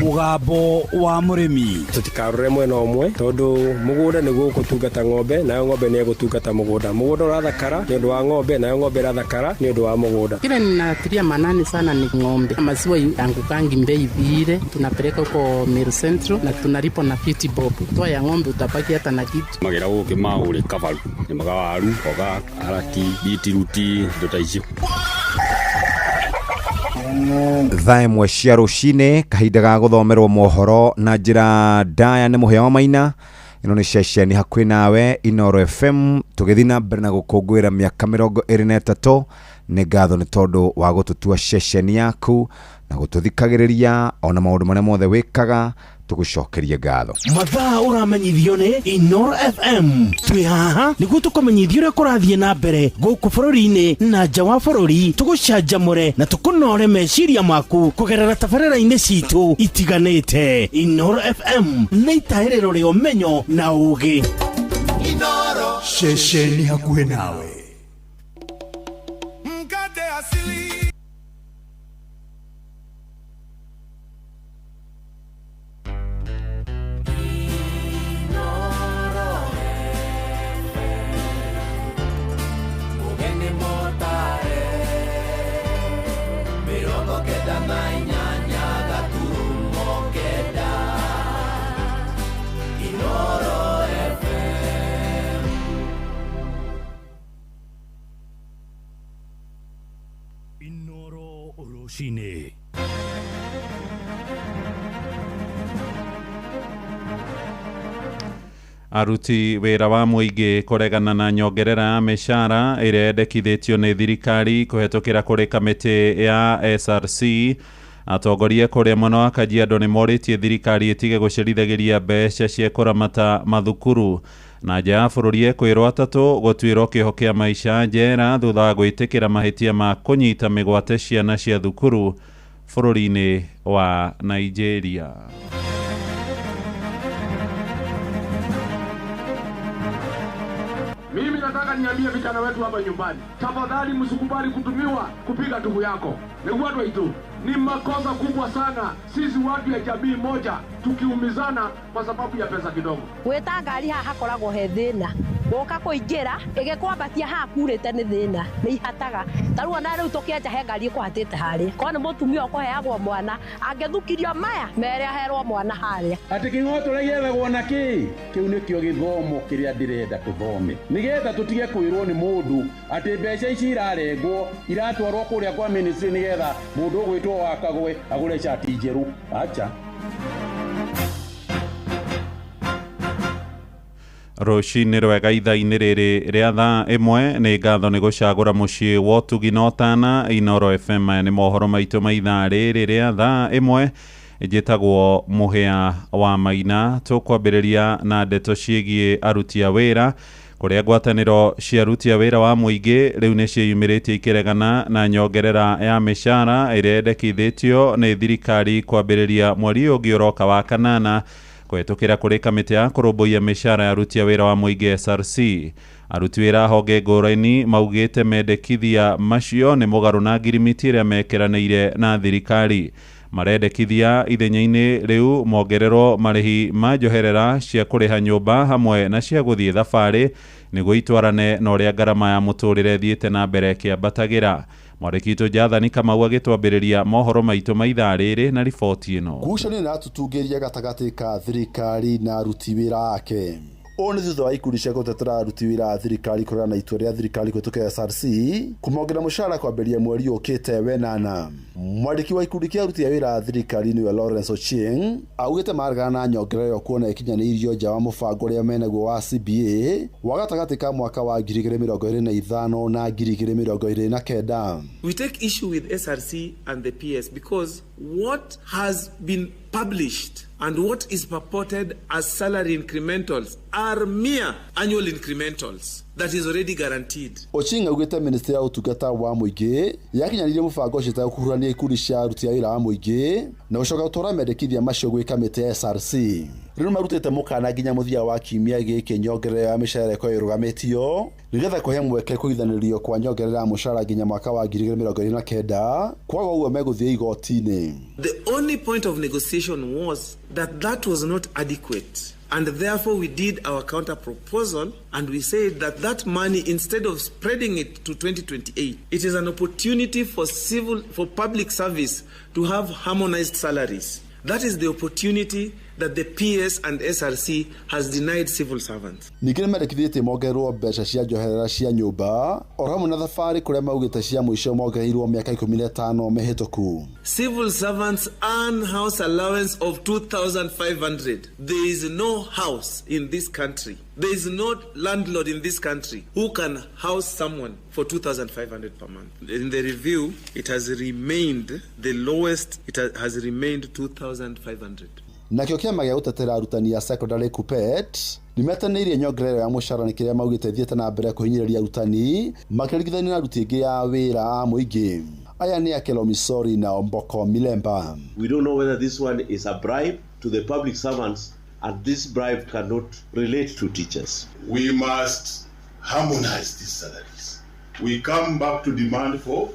Mũgambo wa mũrĩmi. Tũtikarore mwena ũmwe tondũ mũgũnda nĩguo ũgũtungata ng'ombe, nayo ng'ombe nĩ ĩgũtungata mũgũnda. Mũgũnda ũrathakara nĩ ũndũ wa ng'ombe, nayo ng'ombe ĩrathakara nĩ ũndũ wa mũgũnda. Kile ninatilia manani sana ni ng'ombe. Maziwa yangukangi mbei vile, tunapeleka huko Meru Central na tunalipa na 50 bob. Toa ya ng'ombe utabaki hata na kitu. Magera gũkĩ maũrĩ kabaru, nĩmaga waru, mboga, karati, bitiruti, indo ta icio. Thaa ĩmwe cia rũcinĩ, kahinda ga gũthomerwo mohoro na njĩra ndaya nĩ Mũhĩa wa Maina. Ĩno nĩ ceceni hakuhĩ nawe Inooro FM, tũgĩthiĩ na mbere na gũkũngũĩra mĩaka 23. Nĩ ngatho nĩ tondũ wa gũtũtua ceceni yaku na gũtũthikagĩrĩria ona maũndũ marĩa mothe wĩkaga, tũgũcokerie ngatho. Mathaa ũramenyithio nĩ Inooro FM. Twĩ haha nĩguo tũkũmenyithie ũrĩa kũrathiĩ na mbere gũkũ bũrũri-inĩ na nja wa bũrũri, tũgũcanjamũre na tũkũnore meciria maku kũgerera tabarĩra-inĩ citũ itiganĩte. Inooro FM nĩ itahĩrĩro rĩa ũmenyo na ũũgĩ. Inooro. Ceceni hakuhĩ nawe. Mkate asili. Rũcinĩ. Aruti wĩra wa mũingĩ kũregana na nyongerera ya mĩcara ĩrĩa yendekithĩtio nĩ thirikari kũhetũkĩra kũrĩ kamĩtĩ ya SRC. Atongoria kũrĩa mwena wa Kajiado nĩ morĩtie thirikari ĩtige gũcerithagĩria mbeca cia kũramata mathukuru. Na nja ya bũrũri ekwĩrwo atatũ gũtuĩrwo kĩoho kĩa maica njera thutha wa gwĩtĩkĩra mahĩtia ma kũnyita mĩgwate ciana cia thukuru bũrũri-inĩ wa Nigeria. Mimi nataka niambie vijana wetu hapa nyumbani, tafadhali msikubali kutumiwa kupiga ndugu yako. Ni watu wetu, ni makosa kubwa sana sisi watu ya jamii moja tukiumizana kwa sababu ya pesa kidogo. Gwĩta ngari haha hakoragwo he thĩna, woka kũingĩra ĩgĩkwambatia haha kurĩte nĩ thĩna, nĩ ihataga. Ta rĩu ona rĩu tũkĩenja he ngari ĩkũhatĩte harĩa, korwo nĩ mũtumia ũkũheagwo mwana angĩthukirio maya mere aherwo mwana harĩa. Atĩ kĩng'otore gĩethagwo na kĩ? Kĩu nĩkĩo gĩthomo kĩrĩa ndĩrenda tũthome, nĩgetha tũtige kwĩrwo nĩ mũndũ atĩ mbeca ici irarengwo iratwarwo kũrĩa kwa ministry nĩgetha mũndũ ũgwĩtwo Wakagwe agũre cati njerũ. Acha. Rũcinĩ rwega ithaa-inĩ rĩrĩ rĩa thaa ĩmwe. Nĩ ngatho nĩ gũcagũra mũciĩ wa ũtugi na ũtana. Inooro FM, maya nĩ mohoro maitũ ma ithaa rĩrĩ rĩa thaa ĩmwe. Njĩtagwo Mũhĩa wa Maina. Tũkwambĩrĩria na ndeto ciĩgiĩ aruti a wĩra, kũrĩa ngwatanĩro cia aruti a wĩra wa mũingĩ rĩu nĩ ciĩyumĩrĩtie ikĩregana na nyongerera ya mĩcara ĩrĩa yendekithĩtio nĩ thirikari kwambĩrĩria mweri ũngĩ ũroka wa kanana kũhetũkĩra kũrĩ kamĩtĩ ya kũrũmbũiya mĩcara ya aruti a wĩra wa mũingĩ SRC. Aruti wĩra honge ngũrani maugĩte mendekithia macio nĩ mũgarũ na ngirimiti ĩrĩa mekĩranĩire na thirikari. Marendekithia ithenya-inĩ rĩu mongererwo marĩhi ma njoherera cia kũrĩha nyũmba hamwe na cia gũthiĩ thabarĩ nĩguo itwarane na ũrĩa ngarama ya mũtũrĩre ĩthiĩte na mbere ĩkĩambatagĩra. Mwandĩki witũ Jathani Kamau agĩtwambĩrĩria mohoro maitũ ma ithaa rĩrĩ na riboti ĩno. Ngucanio nĩratũtungĩria gatagatĩ ka thirikari na aruti wĩra ake. Ũũ nĩ thutha wa ikundi cia gũtetera aruti wĩra a thirikari kũregana na itua rĩa thirikari kũhĩtũkĩra SRC kũmongerera mũcara kwambĩrĩria mweri ũkĩte wenana. Mwandĩki wa ikundi kĩa aruti a wĩra a thirikari nĩwe Lawrence Ochieng augĩte maregana na nyongerera ĩyo kuona ĩkinyanĩirio nja wa mũbango ũrĩa menaguo wa CBA wa gatagatĩ ka mwaka wa 2025 na 2029. We take issue with SRC and the PS because what has been published and what is purported as salary incrementals are mere annual incrementals. that is already guaranteed. Oching augĩte ministry ya ũtungata wa mũingĩ yakinyanĩirie mũbango ũcio ĩtegũkuruhania ikundi cia aruti a wĩra a mũingĩ na gũcoka gũtwara mendekithia macio gwĩ kamĩtĩ ya SRC. Rĩu marutĩte mũkana nginya mũthia wa kiumia gĩkĩ nyongerera ya mĩcara ĩkorwo ĩrũgamĩtio nĩgetha kũhe mweke kũithanĩrio kwa nyongerera ya mũcara nginya mwaka wa 2029, kwaga ũguo megũthiĩ igoti-inĩ. The only point of negotiation was that that was not adequate. And therefore we did our counter proposal and we said that that money, instead of spreading it to 2028, it is an opportunity for public service to have harmonized salaries. That is the opportunity that the PS and SRC has denied civil servants. Ningĩ nĩ mendekithĩtie mongererwo mbeca cia njoherera cia nyũmba oro hamwe na thabarĩ, kũrĩa maugĩte cia mũico mongereirwo mĩaka 15 mĩhĩtũku. Civil servants earn house allowance of 2,500. There is no house in this country. There is no landlord in this country who can house someone for 2,500 per month. In the review, it has remained the lowest, it has remained 2,500. Nakĩo kĩama gĩa gũtetera arutani a secondary KUPPET nĩmetanĩirie nyongerera ya mũcara nĩ kĩrĩa maugĩte thiĩte na mbere kũhinyĩrĩria arutani makĩringithania na aruti aingĩ a wĩra a mũingĩ. Aya nĩ Akelo Misori na Omboko Milemba. We don't know whether this one is a bribe to the public servants, and this bribe cannot relate to teachers. We must harmonize these salaries. We come back to demand for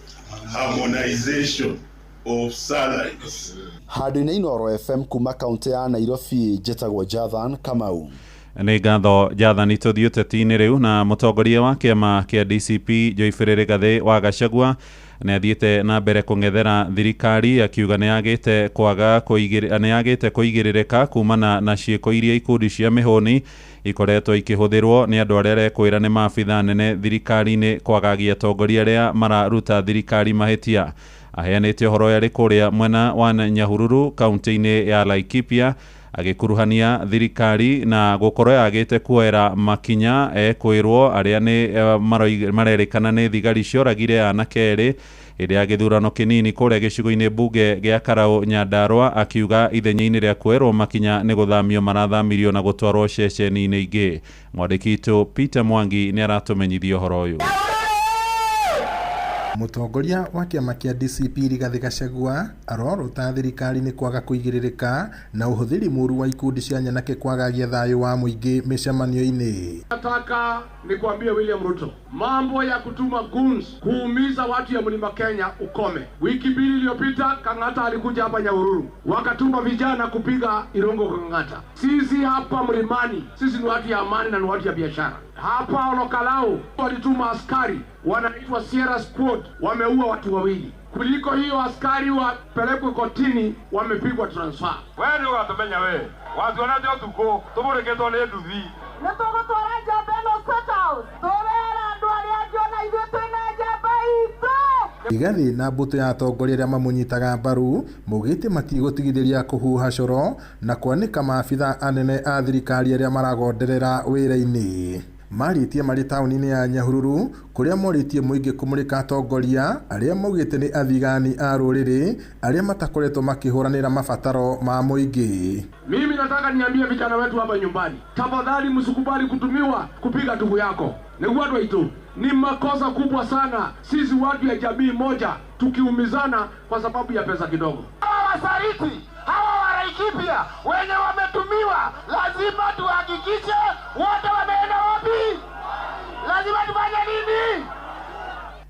harmonization of salaries. Handũ-inĩ Inooro FM kuma kaunti ya Nairobi, njĩtagwo Jathan Kamau. Nĩ ngatho, Jathani. Tũthiĩ ũteti-inĩ rĩu, na mũtongoria wa kĩama kĩa DCP Joyfrey Rigathĩ wa Gachagua nĩ athiĩte na mbere kũng'ethera thirikari akiuga nĩ yagĩte kwaga nĩ yagĩte kũigĩrĩrĩka kumana na ciĩko iria ikundi cia mĩhũni ikoretwo ikĩhũthĩrwo nĩ andũ arĩa arekwĩra nĩ maabitha nene thirikari-inĩ kwagagia atongoria arĩa mararuta thirikari mahĩtia. Aheanĩte ũhoro ũyũ arĩ kũrĩa mwena wa Nyahururu, kaunti-inĩ ya Laikipia, agĩkuruhania thirikari na gũkorwo yagĩte kuoera makinya ekwĩrwo arĩa nĩ marerĩkana nĩ thigari cioragire anake erĩ hĩndĩ ya gĩthurano kĩnini kũrĩa gĩcigo-inĩ mbunge gĩa Karau, Nyandarua, akiuga ithenya-inĩ rĩa kuoerwo makinya nĩ gũthamio marathamirio na gũtwarwo ceceni-inĩ ingĩ. Mwandĩki witũ Peter Mwangi nĩ aratũmenyithia ũhoro ũyũ. Mũtongoria wa kĩama kĩa DCP Rigathĩ Gachagua arorota thirikari nĩ kwaga kũigĩrĩrĩka na ũhũthĩri mũru wa ikundi cia nyanake kwagagia thayũ wa mũingĩ mĩcemanio-inĩ. Nataka nikuambie William Ruto, mambo ya kutuma goons kuumiza watu ya Mlima Kenya ukome. Wiki 2 iliyopita Kang'ata alikuja hapa Nyahururu, wakatuma vijana kupiga Irongo Kang'ata. Sisi hapa mlimani, sisi ni watu ya amani na ni watu ya biashara. Hapa Olokalau walituma askari wanaitwa Sierra Squad, wameua watu 2. Kuliko hiyo askari wapelekwe kotini, wamepigwa transfer. Wewe ndio watumenya wewe. Watu wanajua tuko, tumuriketwo nĩ nduthi. Nĩ tũgũtwara njamba ĩno State House. Tũrera andũ arĩa angĩ ona ithuĩ twĩna njamba itũ. Rigathĩ na mbũtũ ya atongoria arĩa mamũnyitaga mbaru maugĩte matigũtigithĩria kũhuha coro na kwanĩka maabitha anene a thirikari arĩa maragonderera wĩra-inĩ. Marĩtie marĩ taũni-inĩ ya Nyahururu kũrĩa morĩtie mũingĩ kũmũrĩka atongoria arĩa maugĩte nĩ athigani a rũrĩrĩ arĩa matakoretwo makĩhũranĩra mabataro ma mũingĩ. Mimi nataka niambie vijana wetu hapa nyumbani, tafadhali msikubali kutumiwa kupiga ndugu yako. Nĩguo andũ aitũ, ni makosa kubwa sana sisi watu ya jamii moja tukiumizana kwa sababu ya pesa kidogo. Hawa wasaliti, hawa wa Laikipia wenye wametumiwa, lazima tuhakikishe wote wameenda wapi? Lazima tufanye nini?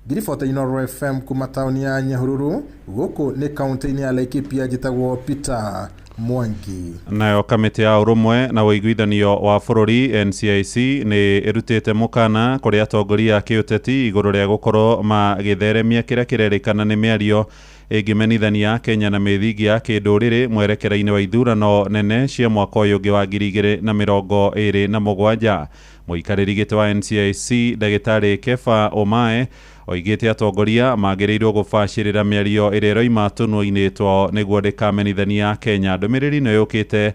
Ngiribota Inooro FM kuma taũni ya Nyahururu, gũkũ nĩ kaunti-inĩ ya Laikipia, njĩtagwo Peter Mwangi. Nayo kamĩtĩ ya ũrũmwe na ũiguithanio wa bũrũri NCIC nĩ ĩrutĩte mũkana kũrĩ atongoria a kĩũteti igũrũ rĩa gũkorwo magĩtheremia kĩrĩa kĩrerĩkana nĩ mĩario ĩngĩmenithania Kenya na mĩthingi ya kĩndũrĩrĩ mwerekera-inĩ wa ithurano nene cia mwaka ũyũ ũngĩ wa 2027. Mũikarĩri gĩtĩ wa NCIC, ndagĩtarĩ Kefa Omae, Oigĩte atongoria magĩrĩirwo gũbacĩrĩra mĩario ĩrĩa ĩroima tũnua-inĩ twao nĩguo ndĩkamenithania Kenya. Ndũmĩrĩri ĩno yũkĩte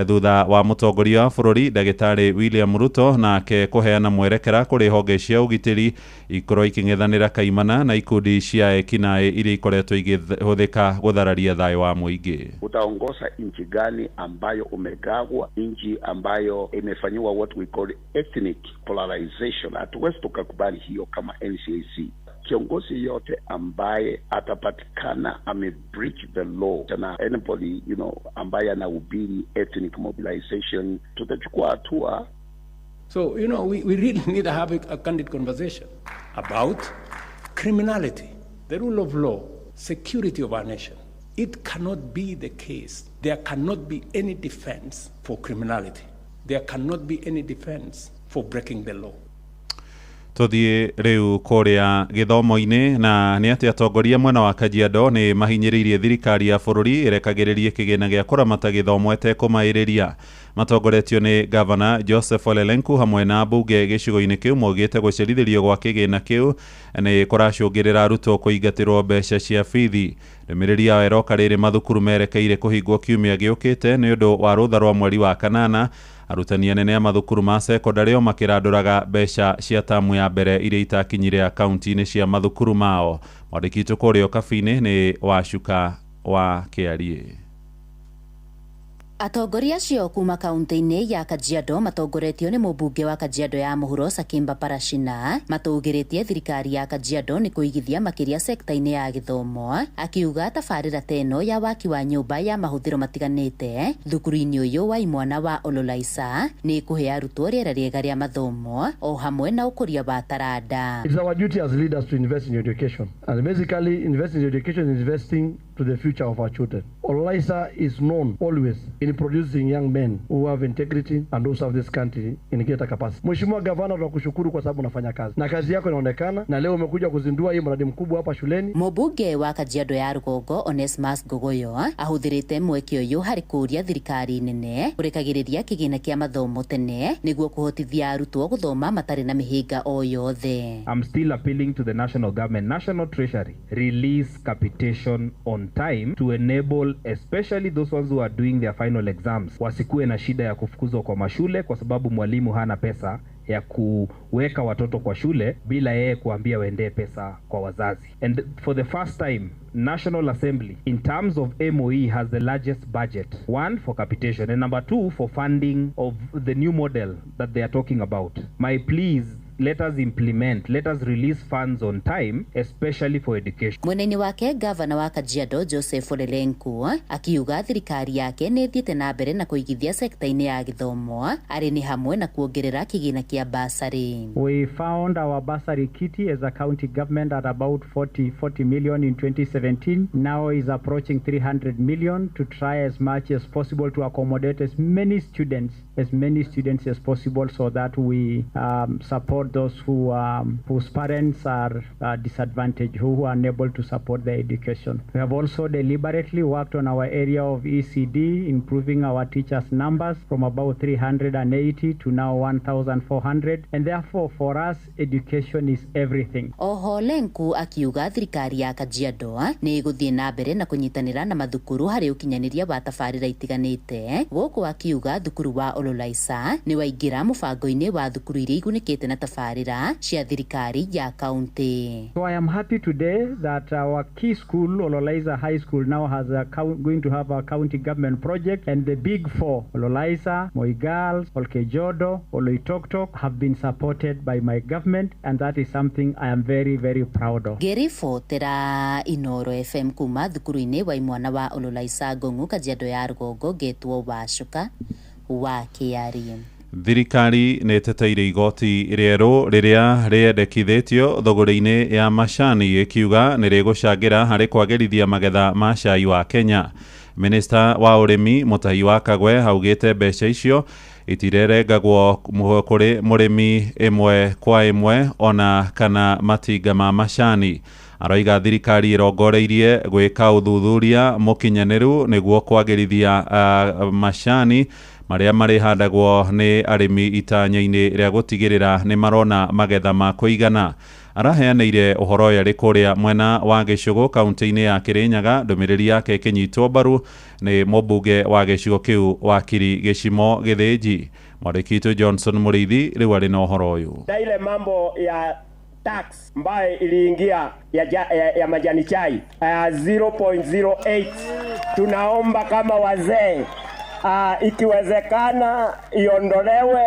thutha wa mũtongoria wa bũrũri ndagĩtarĩ William Ruto nake kũheana mwerekera kũrĩ honge cia ũgitĩri ikorwo ikĩng'ethanĩra kaimana na ikundi cia ekinaĩ iria ikoretwo ikĩhũthĩka gũthararia thayũ wa mũingĩ. Utaongoza nchi gani ambayo umegawwa, nchi ambayo imefanyiwa what we call ethnic polarization? Hatuwezi tukakubali hiyo kama NCAC. Kiongozi yote ambaye atapatikana ame breach the law na anybody ambaye anahubiri ethnic mobilization, tutachukua hatua. So, we really need to have a candid conversation about criminality, the rule of law, security of our nation. It cannot be the case. There cannot be any defense for criminality. There cannot be any defense for breaking the law. Tuthiĩ rĩu kũrĩa gĩthomo-inĩ na nĩ atĩ atongoria mwena wa Kajiado nĩ mahinyĩrĩirie thirikari ya bũrũri ĩrekagĩrĩrie kĩgĩna gĩa kũramata gĩthomo ĩtekũmaĩrĩria. Matongoretio nĩ Gavana Joseph Ole Lenku hamwe na mbunge gĩcigo-inĩ kĩu maugĩte gũcerithĩrio gwa kĩgĩna kĩu nĩ kũracũngĩrĩra arutwo kũingatĩrwo mbeca cia bithi. Ndũmĩrĩri yao ĩroka rĩrĩ mathukuru merekeire kũhingwo kiumia gĩũkĩte nĩ ũndũ wa rũtha rwa mweri wa kanana. Arutani anene a mathukuru ma sekondarĩ o makĩrandũraga mbeca cia tamu ya mbere iria itakinyire akaunti-inĩ cia mathukuru mao. Mwandĩki witũ kũrĩa Ũkabi-inĩ nĩ Wacuka wa Kĩariĩ. Atongoria acio kuma kaunti-inĩ ya Kajiado matongoretio nĩ mũmbunge wa Kajiado ya mũhuro Sakimba Parashina matũgĩrĩtie thirikari ya Kajiado nĩ kũigithia makĩria sekta-inĩ ya gĩthomo, akiuga tabarĩra ta ĩno ya waki wa nyũmba ya mahũthĩro matiganĩte thukuru-inĩ ũyũ wa imwana wa Ololaisa nĩ kũhe arutwo rĩera rĩega rĩa mathomo o hamwe na ũkũria wa taranda. It's our duty as leaders to invest in education, and basically investing in education is investing to the future of our children. Ololaisa is known always in producing young men who have integrity and who serve this country in greater capacity. Mheshimiwa Gavana, tunakushukuru kwa sababu unafanya kazi na kazi yako inaonekana, na leo umekuja kuzindua hii mradi mkubwa hapa shuleni. Mũmbunge wa Kajiado ya Rũgongo Onesmus Ngogoyo ahũthĩrĩte mweke ũyũ harĩ kũũria thirikari nene kũrekagĩrĩria kĩgĩna kĩa mathomo tene nĩguo kũhotithia arutwo gũthoma matarĩ na mĩhĩnga o yothe. I'm still appealing to the national government, National Treasury, release capitation on time to enable especially those ones who are doing their final exams wasikuwe na shida ya kufukuzwa kwa mashule kwa sababu mwalimu hana pesa ya kuweka watoto kwa shule bila yeye kuambia waendee pesa kwa wazazi. And for the first time, National Assembly in terms of MOE has the largest budget, one for capitation and number two for funding of the new model that they are talking about. My pleas, let us implement, let us release funds on time, especially for education. Mwena-inĩ wake gavana wa Kajiado Joseph Ole Lenku akiuga thirikari yake nĩ ĩthiĩte na mbere na kũigithia sekta-inĩ ya gĩthomo arĩ nĩ hamwe na kuongerera kĩgĩna kĩa bursary. We found our bursary kitty as a county government at about 40 million in 2017. Now is approaching 300 million to try as much as possible to accommodate as many students as possible so that we support those who whose parents are disadvantaged, who are unable to support their education. We have also deliberately worked on our area of ECD, improving our teachers' numbers from about 380 to now 1,400, and therefore for us education is everything. Oho Lenku akiuga thirikari ya Kajiado nĩ ĩgũthiĩ na mbere na kũnyitanĩra na mathukuru harĩ ũkinyanĩria wa tabarĩra itiganĩte, gũkũ akiuga thukuru wa Ololaisa nĩ waingĩra mũbango-inĩ wa thukuru iria igunĩkĩte na tabarĩra cia thirikari ya kaunti. So I am happy today that our key school, Ololaisa High School, now has going to have a county government project, and the big four, Ololaisa, Moi Girls, Olkejodo, Oloitoktok, have been supported by my government, and that is something I am very, very proud of. Ngĩribotera Inoro FM kuma thukuru-inĩ wa imwana wa Ololaisa Ngong'u, Kajiado ya Rũgongo, ngetwo Wacuka wa Kĩariĩ. Thirikari nĩ ĩteteire igoti rĩerũ rĩrĩa rĩendekithĩtio thũgũrĩ-inĩ ya macani ĩkiuga nĩ rĩgũcangĩra harĩ kwagĩrithia magetha ma cai wa Kenya. Minista wa ũrĩmi Mutahi wa Kagwe augĩte mbeca icio itirerengagwo kũrĩ mũrĩmi ĩmwe kwa ĩmwe ona kana matinga ma macani. Aroiga thirikari ĩrongoreirie gwĩka ũthuthuria mũkinyanĩru nĩguo kwagĩrithia macani marĩa marĩhandagwo nĩ arĩmi itanya-inĩ rĩa gũtigĩrĩra nĩ marona magetha ma kũigana. Araheanĩire ũhoro ũyũ arĩ kũrĩa mwena wa Gĩcũgũ kaunti-inĩ ya Kĩrĩnyaga, ndũmĩrĩri yake ĩkĩnyitwo mbaru nĩ mũmbunge wa gĩcigo kĩu wakiri Gĩcimo Gĩthĩnji. Mwandĩki witũ Johnson Mũrĩithi rĩu arĩ na ũhoro ũyũ. Na ile mambo ya tax ambayo iliingia ya majani chai 0.08, tunaomba kama wazee ikiwezekana iondolewe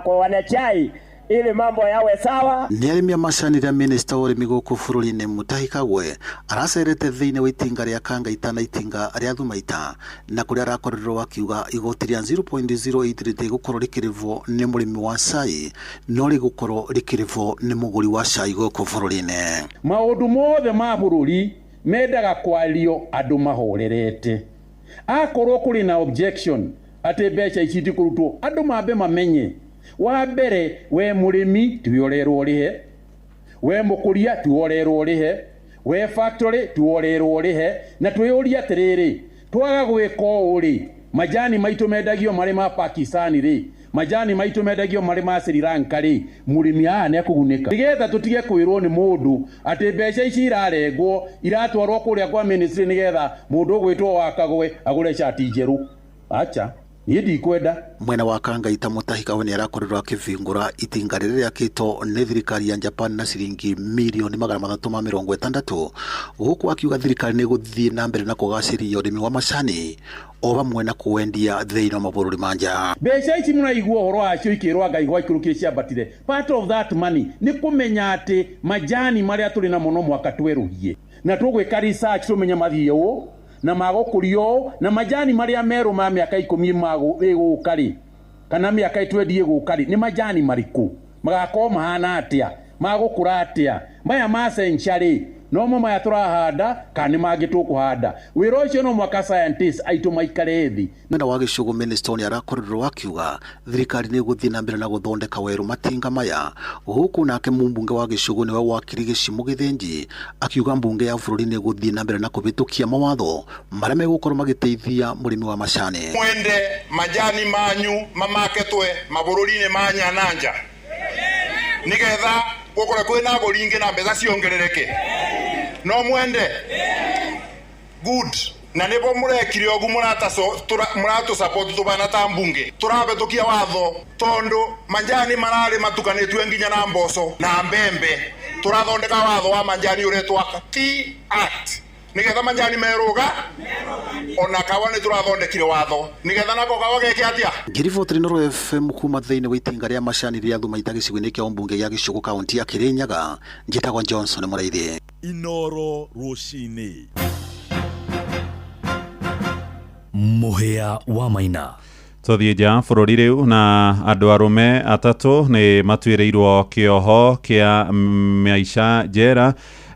kwa wanachai ili mambo yawe sawa. Nĩ arĩmi a macani rĩa minista wa ũrĩmi gũkũ bũrũri-inĩ Mutahi Kagwe aracerete thĩinĩ wa itinga rĩa Kangaita na itinga rĩa Thumaita na kũrĩa arakorirwo akiuga igoti rĩa 0.08 rĩtigũkorwo rĩkĩrĩhwo nĩ mũrĩmi wa cai no rĩgũkorwo rĩkĩrĩhwo nĩ mũgũri wa cai gũkũ bũrũri-inĩ. Maũndũ mothe ma bũrũri mendaga kwario andũ mahorerete. Akorwo kũrĩ na objection atĩ mbeca ici itikũrutwo, andũ mambe mamenye. Wa mbere, we mũrĩmi tiwe ũrerwo ũrĩhe, we mũkũria tiwe ũrerwo ũrĩhe, we factory tiwe ũrerwo ũrĩhe. Na twĩyũrie atĩrĩrĩ, twaga gwĩka ũũ rĩ, majani maitũ mendagio marĩ ma Pakistan rĩ, majani maitũ mendagio marĩ ma Sri Lanka rĩ, mũrĩmi haha nĩ ekũgunĩka. Nĩgetha tũtige kwĩrwo nĩ mũndũ atĩ mbeca ici irarengwo iratwarwo kũrĩa kwa ministry nĩgetha mũndũ ũgwĩtwo wa Kagwe agũre cati njerũ. Acha, niĩ ndikwenda. Mwena wa Kangaita Mutahi Kagwe nĩ arakorirwo akĩbingũra itinga rĩrĩa rĩakĩtwo nĩ thirikari ya Japan na ciringi mirioni 360, gũkũ akiuga thirikari nĩ ĩgũthiĩ na mbere na kũgacĩria ũrĩmi wa macani o hamwe na kũwendia thĩinĩ wa mabũrũri ma nja. Mbeca ici mũraigua ũhoro wacio ikĩrwo Ngai gwaikũrũkire ciambatire, part of that money nĩ kũmenya atĩ majani marĩa tũrĩ namo no mwaka twerũhie, na tũgwĩka research tũmenye mathiĩ ũũ na magũkũrio ũũ, na majani marĩa merũ ma mĩaka 10 ĩgũka rĩ, kana mĩaka 20 ĩgũka rĩ, nĩ majani marĩkũ magakorwo mahana atĩa, magũkũra atĩa, maya ma century nomo maya tũrahanda kana nĩ mangĩ tũkũhanda. Wĩra ũcio no mwaka scientists aitũ maikare thĩ. Mwena wa Gĩcũgũ minister nĩ arakorirwo akiuga thirikari nĩ ĩgũthiĩ na mbere na gũthondeka werũ matinga maya, gũkũ nake mũmbunge wa Gĩcũgũ nĩwe wakiri Gĩcimo Gĩthĩnji akiuga mbunge ya bũrũri nĩ ĩgũthiĩ na mbere na kũhĩtũkia mawatho marĩa megũkorwo magĩteithia mũrĩmi wa macani. Mwende majani manyu mamaketwe mabũrũri-inĩ ma nyananja nĩgetha gũkorwo kwĩna agũri ingĩ na mbeca ciongerereke. No mwende good na nĩbo mũrekire ũguo mũratũ support tũbana ta mbunge tũrabetũkia watho tondũ majani mararĩ matukanĩtue nginya na mboco na mbembe. Tũrathondeka watho wa majani ũretwo Tea Act nĩgetha majani merũga ona kawa nĩ tũrathondekire watho nĩgetha nako kawa geke atĩa. Ngĩriboti Inooro FM kuma thĩinĩ wa itinga rĩa macani rĩa Thumaita gĩcigo-inĩ kĩa ũmbunge gĩa Gĩcũgũ kaunti ya Kĩrĩnyaga, njĩtagwo Johnson Mũraithi. Inooro rũcinĩ. Mũhĩa wa Maina. Tũthiĩ nja bũrũri rĩu na andũ arũme atatũ nĩ matuĩrĩirwo kĩoho kĩa maica njera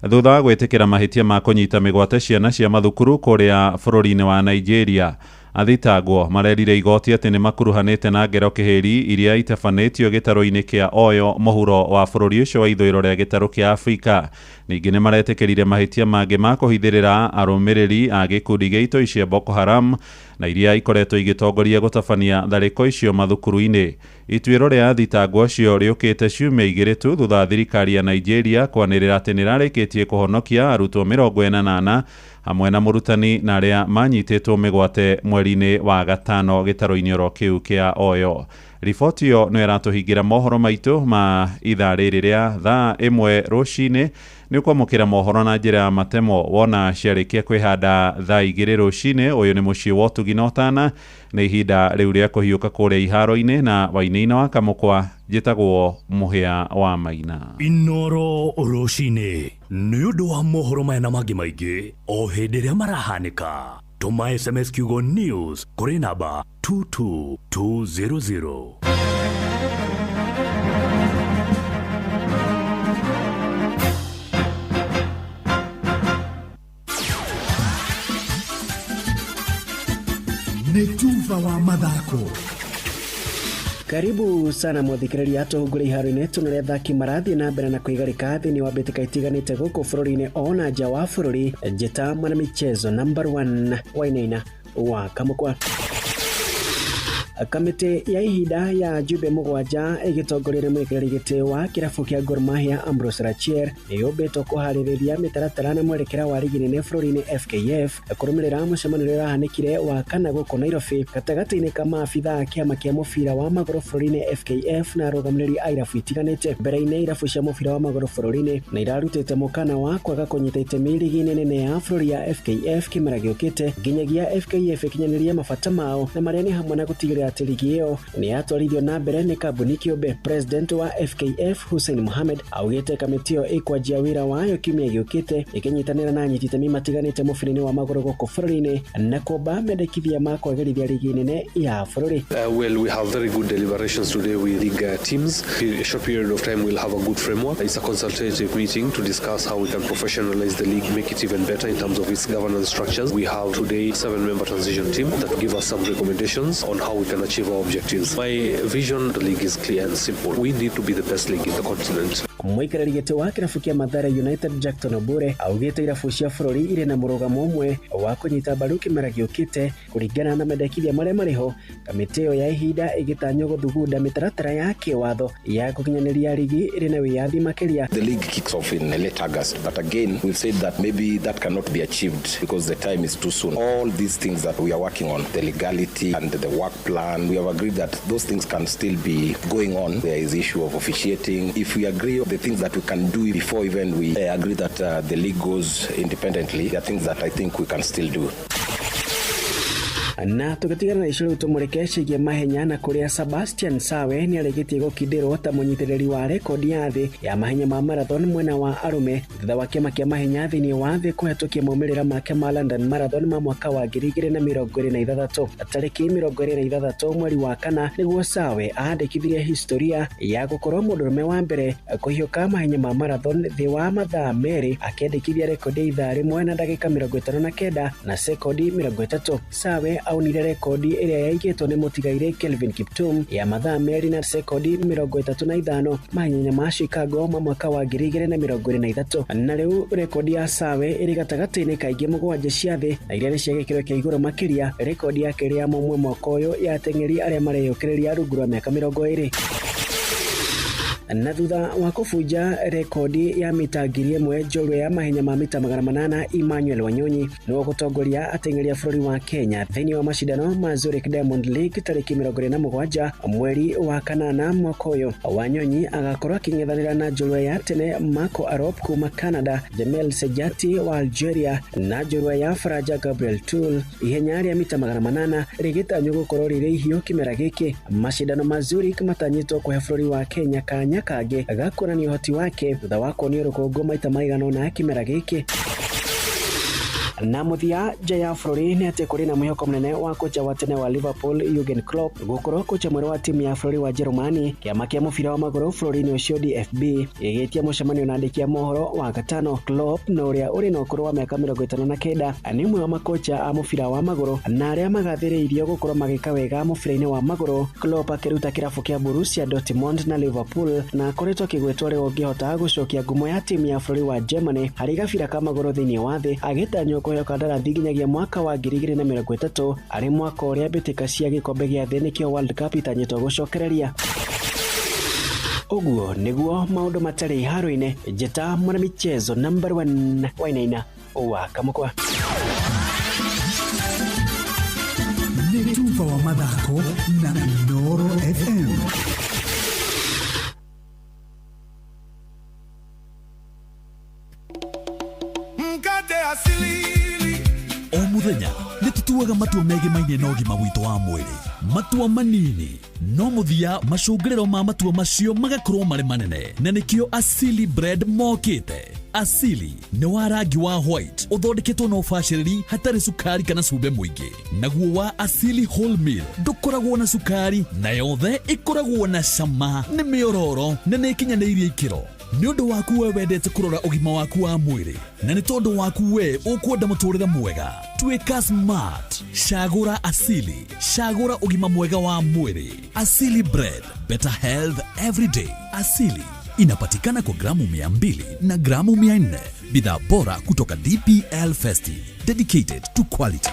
thutha wa gwĩtĩkĩra mahĩtia ma kũnyita mĩgwate ciana cia mathukuru kũrĩa bũrũri-inĩ wa Nigeria. Athitangwo marerire igoti atĩ nĩ makuruhanĩte na ngero kĩhĩri iria itabanĩtio gĩtarũ-inĩ kĩa Oyo mũhuro wa bũrũri ũcio wa ithũĩro rĩa gĩtarũ kĩa Afrika. Ningĩ nĩ maretĩkĩrire mahĩtia mangĩ ma kũhithĩrĩra arũmĩrĩri a gĩkundi gĩa itoi cia Boko Haram na iria ikoretwo igĩtongoria gũtabania tharĩko icio mathukuru-inĩ. Ituĩro rĩa athitangwo acio rĩũkĩte ciumia 2 tu thutha wa thirikari ya Nigeria kwanĩrĩra atĩ nĩrarĩkĩtie kũhonokia arutwo 44 hamwe na mũrutani na arĩa manyitĩtwo mĩgwate mweri-inĩ wa gatano gĩtarũ-inĩ oro kĩu kĩa Oyo. Riboti ĩyo nĩyo ĩratũhingĩra mohoro maitũ ma ithaa rĩrĩ rĩa thaa 1 rũcinĩ. Nĩ ũkwamũkĩra mohoro na njĩra ya matemo wona ciarĩkia kwĩhanda thaa 2 rũcinĩ. Ũyũ nĩ mũciĩ wa ũtugi na ũtana, nĩ ihinda rĩu rĩa kũhiũka kũrĩa iharo-inĩ na wainĩina wa Kamũkwa. Njĩtagwo Mũhĩa wa Maina. Inooro rũcinĩ nĩ ũndũ wa mohoro maya na mangĩ maingĩ o hĩndĩ ĩrĩa marahanĩka. Tũma SMS kiugo news kũrĩ namba 22200. Nĩ tuba wa mathako. Karibu sana muthikiriria tuhungure iharo-inĩ tũnore athaki marathiĩ na mbere na kwĩgarĩka thĩinĩ wa mbĩtĩka itiganĩte gũkũ bũrũri-inĩ ona nja wa bũrũri. Njĩta mwana michezo number 1 Wainaina wa Kamũkwa. Kamĩtĩ ya ihinda ya njumbe mũgwanja ĩgĩtongorio nĩ mũikarĩri gĩtĩ wa kĩrabu kĩa Gor Mahia Ambrose Rachier nĩyũmbĩtwo kũharĩrĩria mĩtaratara na mwerekera wa rigi nene bũrũri-inĩ FKF kũrũmĩrĩra mũcemanio ũrĩa ũrahanĩkire wa kana gũkũ Nairobi gatagatĩ-inĩ ka maabitha a kĩama kĩa mũbira wa magũrũ bũrũri-inĩ FKF na arũgamĩrĩri a irabu itiganĩte. Mbere-inĩ irabu cia mũbira wa magũrũ bũrũri-inĩ nĩ irarutĩte mũkana wa kwaga kũnyita itemi rigi-inĩ nene ya bũrũri ya FKF kĩmera gĩũkĩte nginyagia FKF ĩkinyanĩrie mabata mao na marĩa nĩ hamwe na gũtigĩrĩra atĩ rigi ĩyo nĩ yatwarithio na mbere nĩ kambuni kĩũmbe. President wa FKF Hussein Mohamed augĩte kamĩtĩ ĩyo ĩkwanjia wĩra wayo kiumia gĩũkĩte ĩkĩnyitanĩra na anyiti itemi matiganĩte mũbira-inĩ wa magũrũ gũkũ bũrũri-inĩ na kũmba mendekithia ma kwagĩrithia rigi nene ya bũrũri. Well, we have very good deliberations today with league teams. In a short period of time, we'll have a good framework. It's a consultative meeting to discuss how we can professionalize the league, make it even better in terms of its governance structures. We have today 7-member transition team that give us some recommendations on how we can achieve our objectives. My vision, the league is clear and simple. We need to be the best league in the continent. Mũikarĩri gĩtĩ wa kĩrabu kĩa Mathare United Jackton Obure augĩte irabu cia bũrũri irĩ na mũrũgamo ũmwe wa kũnyita mbaru kĩmera gĩũkĩte kũringana na mendekithia marĩa marĩ ho. Kamĩtĩ ĩyo ya ihinda ĩgĩtanywo gũthugunda mĩtaratara ya kĩwatho ya gũkinyanĩria rigi ĩrĩ na wĩyathi makĩria. The league kicks off in late August, but again, we've said that maybe that cannot be achieved because the time is too soon. All these things that we are working on, the legality and the work plan, we have agreed that those things can still be going on. There is issue of officiating. If we agree the things that we can do before even we agree that the league goes independently, there are things that I think we can still do. Na tũgĩtigana na icio rĩu tũmũreke ciĩgiĩ mahenya na kũrĩa Sebastian Sawe nĩarĩkĩtie gũkindĩrwo ta mũnyitĩrĩri wa rekondi ya thĩ ya mahenya ma marathon mwena wa arũme thutha wa kĩama kĩa mahenya thĩinĩ wa thĩ kũhetũkia maumĩrĩra make ma London Marathon ma mwaka wa 2026. Tarĩki 26 mweri wa kana nĩguo Sawe andĩkithirie historia ya gũkorwo mũndũrũme wa mbere kũhiũka mahenya ma marathon thĩ wa mathaa merĩ akĩandĩkithia rekondi ya ithaa rĩmwe na ndagĩka 59 na sekondi 30. Sawe aunire rekondi ĩrĩa yaigĩtwo nĩ mũtigairĩ Kelvin Kiptum ya mathaa merĩ na sekondi 35 mahenya ma Chicago ma mwaka wa 2023. Na rĩu rekondi ya Sawe ĩrĩ gatagatĩ-inĩ ka ingĩ mũgwanja cia thĩ na iria nĩ cia gĩkĩro kĩa igũrũ makĩria. Rekondi ya kerĩ ya mũmwe mwaka ũyũ ya ateng'eri arĩa mareyũkĩrĩria rungu rwa mĩaka 20. Na thutha wa kũbunja rekondi ya mita 1000 njorua ya mahenya ma mita 800 Emmanuel Wanyonyi nĩwe gũtongoria ateng'eri a bũrũri wa Kenya thĩinĩ wa mashindano ma Zurich Diamond League tarĩki 27 mweri wa kanana mwaka ũyũ. Wanyonyi agakorwo akĩng'ethanĩra na njorua ya tene Marco Arop kuma Canada, Jamel Sejati wa Algeria na njorua ya Faraja Gabriel Tool. Ihenya rĩa mita 800 rĩgĩtanywo gũkorwo rĩrĩ ihiũ kĩmera gĩkĩ. Mashindano ma Zurich matanyĩtwo kũhe bũrũri wa Kenya kanya kangĩ gakuonania ũhoti wake thutha wa kuonio rũkũngũ maita maigana ũna kĩmera gĩkĩ. Na mũthia nja ya bũrũri nĩ atĩ kũrĩ na mwĩhoko mũnene wa kocha wa tene wa Liverpool Jurgen Klopp gũkorwo kocha mwerũ wa timu ya bũrũri wa Jerumani. Kĩama kĩa mũbira wa magũrũ bũrũri-inĩ ũcio DFB gĩgĩtia mũcemanio na andĩki a mohoro wa gatano. Klopp na ũrĩa ũrĩ na ũkũrũ wa mĩaka 59 nĩ ũmwe wa makocha a mũbira wa magũrũ na arĩa magathĩrĩirio gũkorwo magĩka wega mũbira-inĩ wa magũrũ. Klopp akĩruta kĩrabu kĩa Borussia Dortmund na Liverpool na akoretwo akĩgwetwo arĩ ũngĩhota gũcokia ngumo ya timu ya bũrũri wa Germany harĩ gabira ka magũrũ thĩinĩ wa thĩ, agĩtanywo kũheo kandarathi nginyagia mwaka wa 2030 arĩ mwaka ũrĩa mbĩtĩka cia gĩkombe gĩa thĩ nĩkĩo World Cup itanyĩtwo gũcokereria. Ũguo nĩguo maũndũ matarĩ iharo-inĩ. Njĩta mwana michezo number 1 Wainaina wa Kamũkwa. Nĩ tuba wa mathako na Inooro FM. Mkate asili O muthenya nĩ tũtuaga matua megimaine na ũgima witũ wa mwĩrĩ. Matua manini no mũthia macũngĩrĩro ma matua macio magakorwo marĩ manene, na nĩkĩo Asili Bread mokĩte. Asili nĩ wa rangi wa white ũthondeketwo na ũbacĩrĩri hatarĩ cukari kana cumbĩ mũingĩ. Naguo wa Asili Wholemeal ndũkoragwo na cukari na yothe ĩkoragwo na cama, nĩ mĩororo na nĩ ĩkinyanĩirie ikĩro. Nĩ ũndũ waku we wendete kũrora ũgima waku wa mwĩrĩ, na nĩ tondũ waku we ũkwenda mũtũrĩre mwega, tuĩka smart. Cagũra Asili, cagũra ũgima mwega wa mwĩrĩ. Asili Bread, better health every day. Asili inapatikana kwa gramu 200 na gramu 400. Bidhaa bora kutoka DPL Festive, dedicated to quality.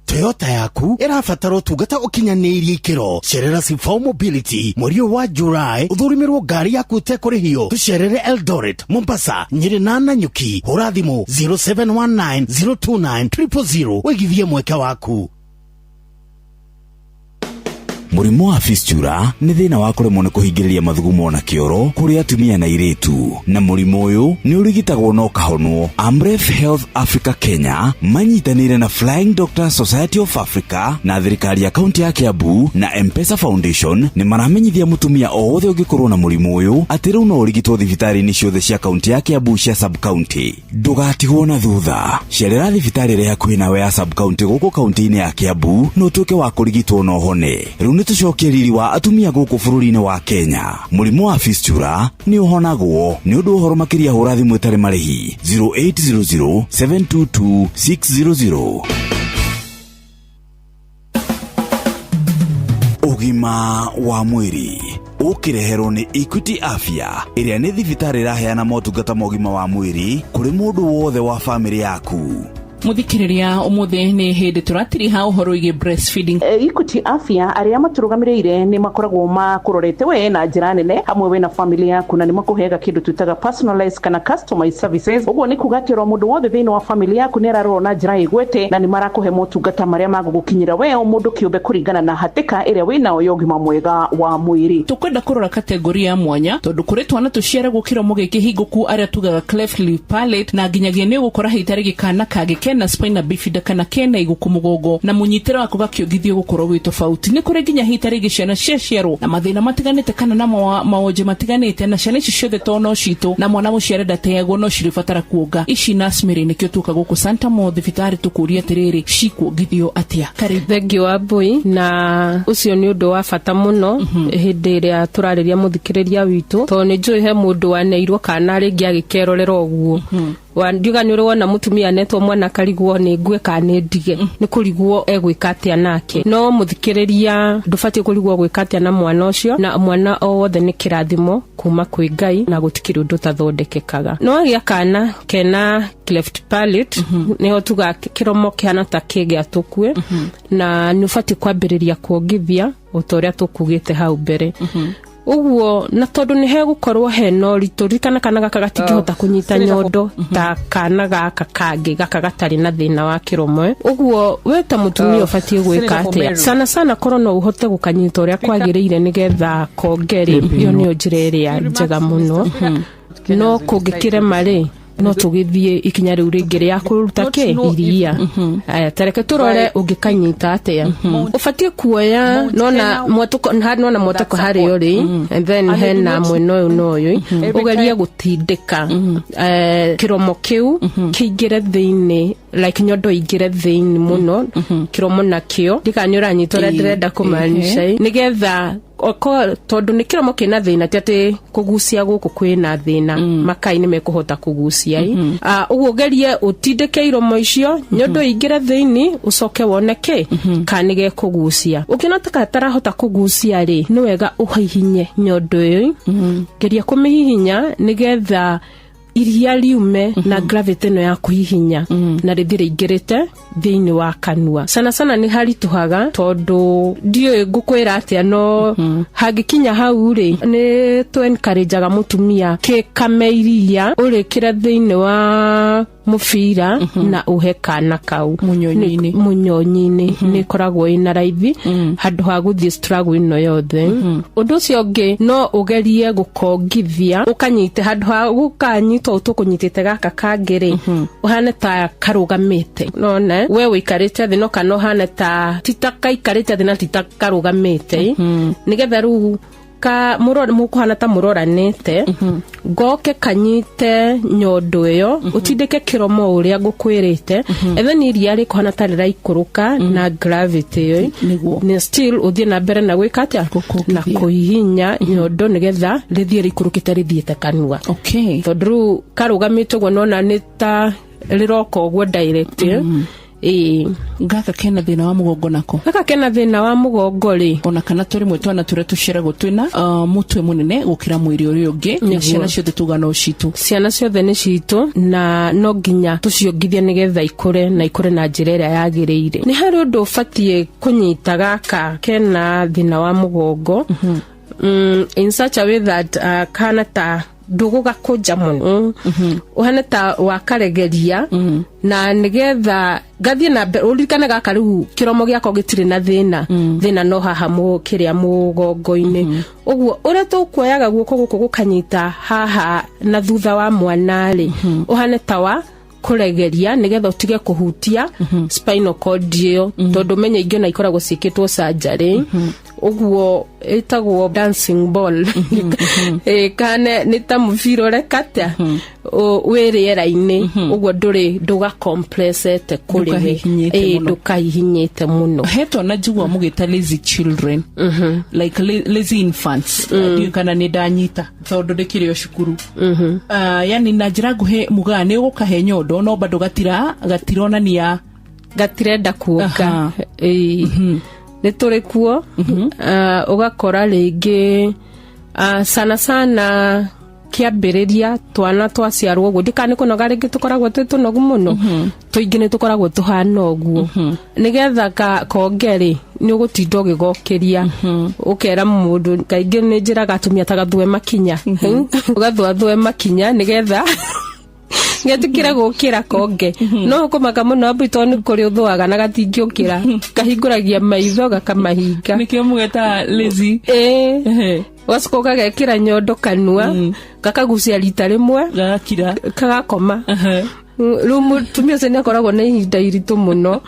Toyota yaku ĩrabatara ũtungata ũkinyanĩirie ikĩro. Cerera Sifao Mobility mweri ũyũ wa July ũthũrĩmĩrwo ngari yaku ĩtekũrĩhio. Tũcerere Eldoret, Mombasa, Nyĩrĩ na Nanyuki. Hũra thimũ 0719 029 000 ũigithie mweke waku. Mũrimũ wa fistula nĩ thĩna wa kũremwo nĩ kũhingĩrĩria mathugumo na kĩoro kũrĩ atumia na airĩtu, na mũrimũ ũyũ nĩ ũrigitagwo na ũkahonwo. Amref Health Africa Kenya manyitanĩire na Flying Doctors Society of Africa na thirikari ya kaunti ya Kiambu na M-Pesa Foundation nĩ maramenyithia mũtumia o wothe ũngĩkorwo na mũrimũ ũyũ atĩ rĩu no ũrigitwo thibitarĩ-inĩ ciothe cia kaunti ya Kiambu cia sub-county. Ndũgatigwo na thutha, cerera thibitarĩ ĩrĩa hakuhĩ nawe ya sub-county gũkũ kaunti-inĩ ya Kiambu na ũtuĩke wa kũrigitwo na ũhone. Rĩu nĩ tũcokie riri wa atumia gũkũ bũrũri-inĩ wa Kenya. Mũrimũ wa fistula nĩ ũhonagwo. Nĩ ũndũ ũhoro makĩria hũra thimũ ĩtarĩ marĩhi 0800 722 600. Ũgima wa mwĩrĩ ũkĩreherwo nĩ Equity Afya ĩrĩa nĩ thibitarĩ ĩraheana motungata ma ũgima wa mwĩrĩ kũrĩ mũndũ wothe wa bamĩrĩ yaku. Muthikiriria umuthi ni hindi turatiriha uhoro wĩgiĩ breastfeeding. Equity Afya arĩa matũrũgamĩrĩire nĩ makoragwo makũrorete we na njĩra nene hamwe we na family yaku, na nĩ makũheaga kĩndũ twĩtaga personalized kana customized services. Ũguo nĩ kuga atĩ oro mũndũ wothe thĩinĩ wa family yaku nĩ ararorwo na njĩra ĩgwete, na nĩ marakũhe motungata marĩa magũgũkinyĩra we o mũndũ kĩũmbe kũringana na hatĩka ĩrĩa wĩnayo ya ũgima mwega wa mwĩrĩ. Tũkwenda kũrora kategori ya mwanya tondũ kũrĩ twana tũciaragwo kĩromo gĩkĩ hingũku arĩa tugaga cleft lip palate, na nginyagia nĩ ũgũkora hitarĩ gĩkana kangĩ kena spina bifida kana kena iguku mugongo na munyitĩre wako gakĩongithio gũkorwo wĩ tofauti. Nĩ kũrĩ nginya hita rĩngĩ ciana ciaciarwo na mathĩna matiganĩte kana na mawonje matiganĩte, na ciana ici ciothe to no citũ na mwana mũciare ndateagwo no cirĩbatara kuonga. Ici Nursemary nĩkĩo tuoka gũkũ Santa Mo thibitarĩ tũkũria atĩrĩrĩ, cikuongithio atĩa? Karibu. Thengiũ wa Mbui, na ũcio nĩ ũndũ wa bata mũno hĩndĩ ĩrĩa tũrarĩria mũthikĩrĩria witũ, tondũ nĩ njũĩ he mũndũ waneirwo kana rĩngĩ agĩkerorera ũguo. Ndiuga nĩ ũrĩ wona mũtumia anetwo mwana akarigwo nĩ ngue kana nĩ ndige, nĩ kũrigwo egwĩka atĩa nake. No mũthikĩrĩria ndũbatiĩ kũrigwo gwĩka atĩa na mwana ũcio, na mwana o wothe nĩ kĩrathimo kuma kwĩ Ngai na gũtikĩrĩ ũndũ ũtathondekekaga. No agĩa kana kena cleft palate, nĩho tuga kĩromo kĩhana ta kĩgĩatũkue, na nĩ ũbatiĩ kwambĩrĩria kuongithia o ta ũrĩa tũkugĩte hau mbere. Ũguo na tondũ nĩ hegũkorwo hena ũritũ, ririkana kana gaka gatingĩhota kũnyita nyondo ta kana gaka kangĩ gaka gatarĩ na thĩna wa kĩromo. Ũguo we ta mũtumia ũbatiĩ gwĩka atĩa? Sana sana korwo no ũhote gũkanyita ũrĩa kwagĩrĩire nĩgetha konge rĩ, ĩyo nĩyo njĩra ĩrĩa njega mũno. No kũngĩkĩrema rĩ, no tũgĩthiĩ ikinya rĩu rĩngĩ rĩa kũruta kĩ iria. Aya, tareke tũrore ũngĩkanyita atĩa. Ũbatiĩ kuoya nona mwatũko nona mwatũko harĩ ũrĩ, and then hena mwena ũyũ na ũyũ, ũgerie gũtindĩka kĩromo kĩu kĩingĩre thĩinĩ, like nyondo ingĩre thĩinĩ mũno, kĩromo nakĩo ndika nĩ ũranyita ũrĩa ndĩrenda kũmaanisha, nĩgetha tondũ nĩ kĩromo kĩna thĩna, ti atĩ kũgucia gũkũ kwĩna thĩna, makai nĩ mekũhota kũgucia. Ũguo ũgerie ũtindĩke iromo icio nyondo ingĩre thĩinĩ, ũcoke wone kĩ kana nĩ gekũgucia. Ũngĩona ta gatarahota kũgucia rĩ, nĩ wega ũhihinye nyondo ĩyo, geria kũmĩhihinya nĩgetha iria riume na gravity ĩno ya kũhihinya na rĩthiĩ rĩingĩrĩte thĩinĩ wa kanua. Sana sana nĩ haritũhaga tondũ ndiũĩ ngũkwĩra atĩa, no hangĩkinya hau rĩ, nĩ tũ encourageaga mũtumia kĩkame iria ũrĩkĩre thĩinĩ wa mũbira na ũhe kana kau munyonyi-inĩ. Munyonyi-inĩ nĩ ĩkoragwo ĩna raithi handũ ha gũthiĩ struggle ĩno yothe. Ũndũ ũcio ũngĩ no ũgerie gũkongithia, ũkanyite handũ ha gũkanyita ũũ tũkũnyitĩte gaka kangĩ rĩ, ũhane ta karũgamĩte, nona we ũikarĩte thĩ, no kana ũhane ta ti ta kaikarĩte thĩ na ti ta karũgamĩte, nĩgetha rĩu ka mũkũhana ta mũroranĩte, ngoke kanyite nyondo ĩyo, ũtindĩke kĩromo ũrĩa ngũkwĩrĩte, and then iria rĩkũhana ta rĩraikũrũka na gravity ĩyo, nĩ still ũthiĩ na mbere na gwĩka atĩa, na kũhihinya nyondo nĩgetha rĩthiĩ rĩikũrũkĩte rĩthiĩte kanua. Tondũ rĩu karũgamĩte ũguo nona nĩ ta rĩroka ũguo direct, Ĩĩ. Gaka kena thĩna wa mũgongo nako? Gaka kena thĩna wa mũgongo rĩ, ona kana tũrĩ mwe twana tũrĩa tũciaragwo twĩna mũtwe mũnene gũkĩra mwĩrĩ ũrĩa ũngĩ, na Nĩguo. ciana ciothe tuga no citũ? Ciana ciothe nĩ citũ, na no nginya tũciongithie nĩgetha ikũre na ikũre na njĩra ĩrĩa yagĩrĩire. Nĩ harĩ ũndũ ũbatiĩ kũnyita gaka kena thĩna wa mũgongo in such a way that kana ta ndũgũgakũnja mũno, ũhane ta wakaregeria, na nĩgetha gathiĩ na mbere. Ũririkane gaka rĩu kĩromo gĩako gĩtirĩ na thĩna, thĩna no haha kĩrĩa mũgongo-inĩ. Ũguo ũrĩa tũkuoyaga guoko gũkũ gũkanyita haha na thutha wa mwana rĩ, ũhane ta wa kũregeria nĩgetha ũtige kũhutia spinal cord ĩyo, tondũ menye ingĩ ona ikoragwo ciĩkĩtwo surgery. Ũguo ĩtagwo dancing ball. Ĩ, kane nĩ ta mũbira ũreka atĩa wĩ rĩera-inĩ ũguo, ndũrĩ ndũgacompressete kũrĩ we. Ndũkahihinyĩte Ĩ, mũno. Ndũkahihinyĩte mũno. He twana njigua mũgĩta lazy children, like lazy infants. Ndiũĩ kana nĩ ndanyita, tondũ ndĩkĩrĩ o cukuru. Yani na njĩra nguhĩ mugaga nĩ ũgũkahe nyondo no bado gatira gatironania gatirenda kuonga. Ĩĩ. Nĩ tũrĩ kuo. Ũgakora rĩngĩ sana sana kĩambĩrĩria twana twaciarwo ũguo, ndikana nĩ kũnoga rĩngĩ tũkoragwo twĩ tũnogu mũno, tũingĩ nĩ tũkoragwo tũhana ũguo. Nĩgetha konge rĩ, nĩ ũgũtinda ũgĩgokĩria, ũkera mũndũ. Kaingĩ nĩ njĩraga atumia ta gathue makinya, ũgathuathue makinya nĩgetha getĩkĩre gũkĩra konge. No ũkũmaka mũno ambu, tondũ nĩ kũrĩ ũthũaga na gatingĩũkĩra, kahingũragia maitho gakamahinga. Nĩkĩo mũgeta lazy. Ĩĩ, ũgacoka ũgagekĩra nyondo kanua, gakagucia rita rĩmwe, gagakira, kagakoma. Rĩu mũtumia ũcio nĩ akoragwo na ihinda iritũ mũno,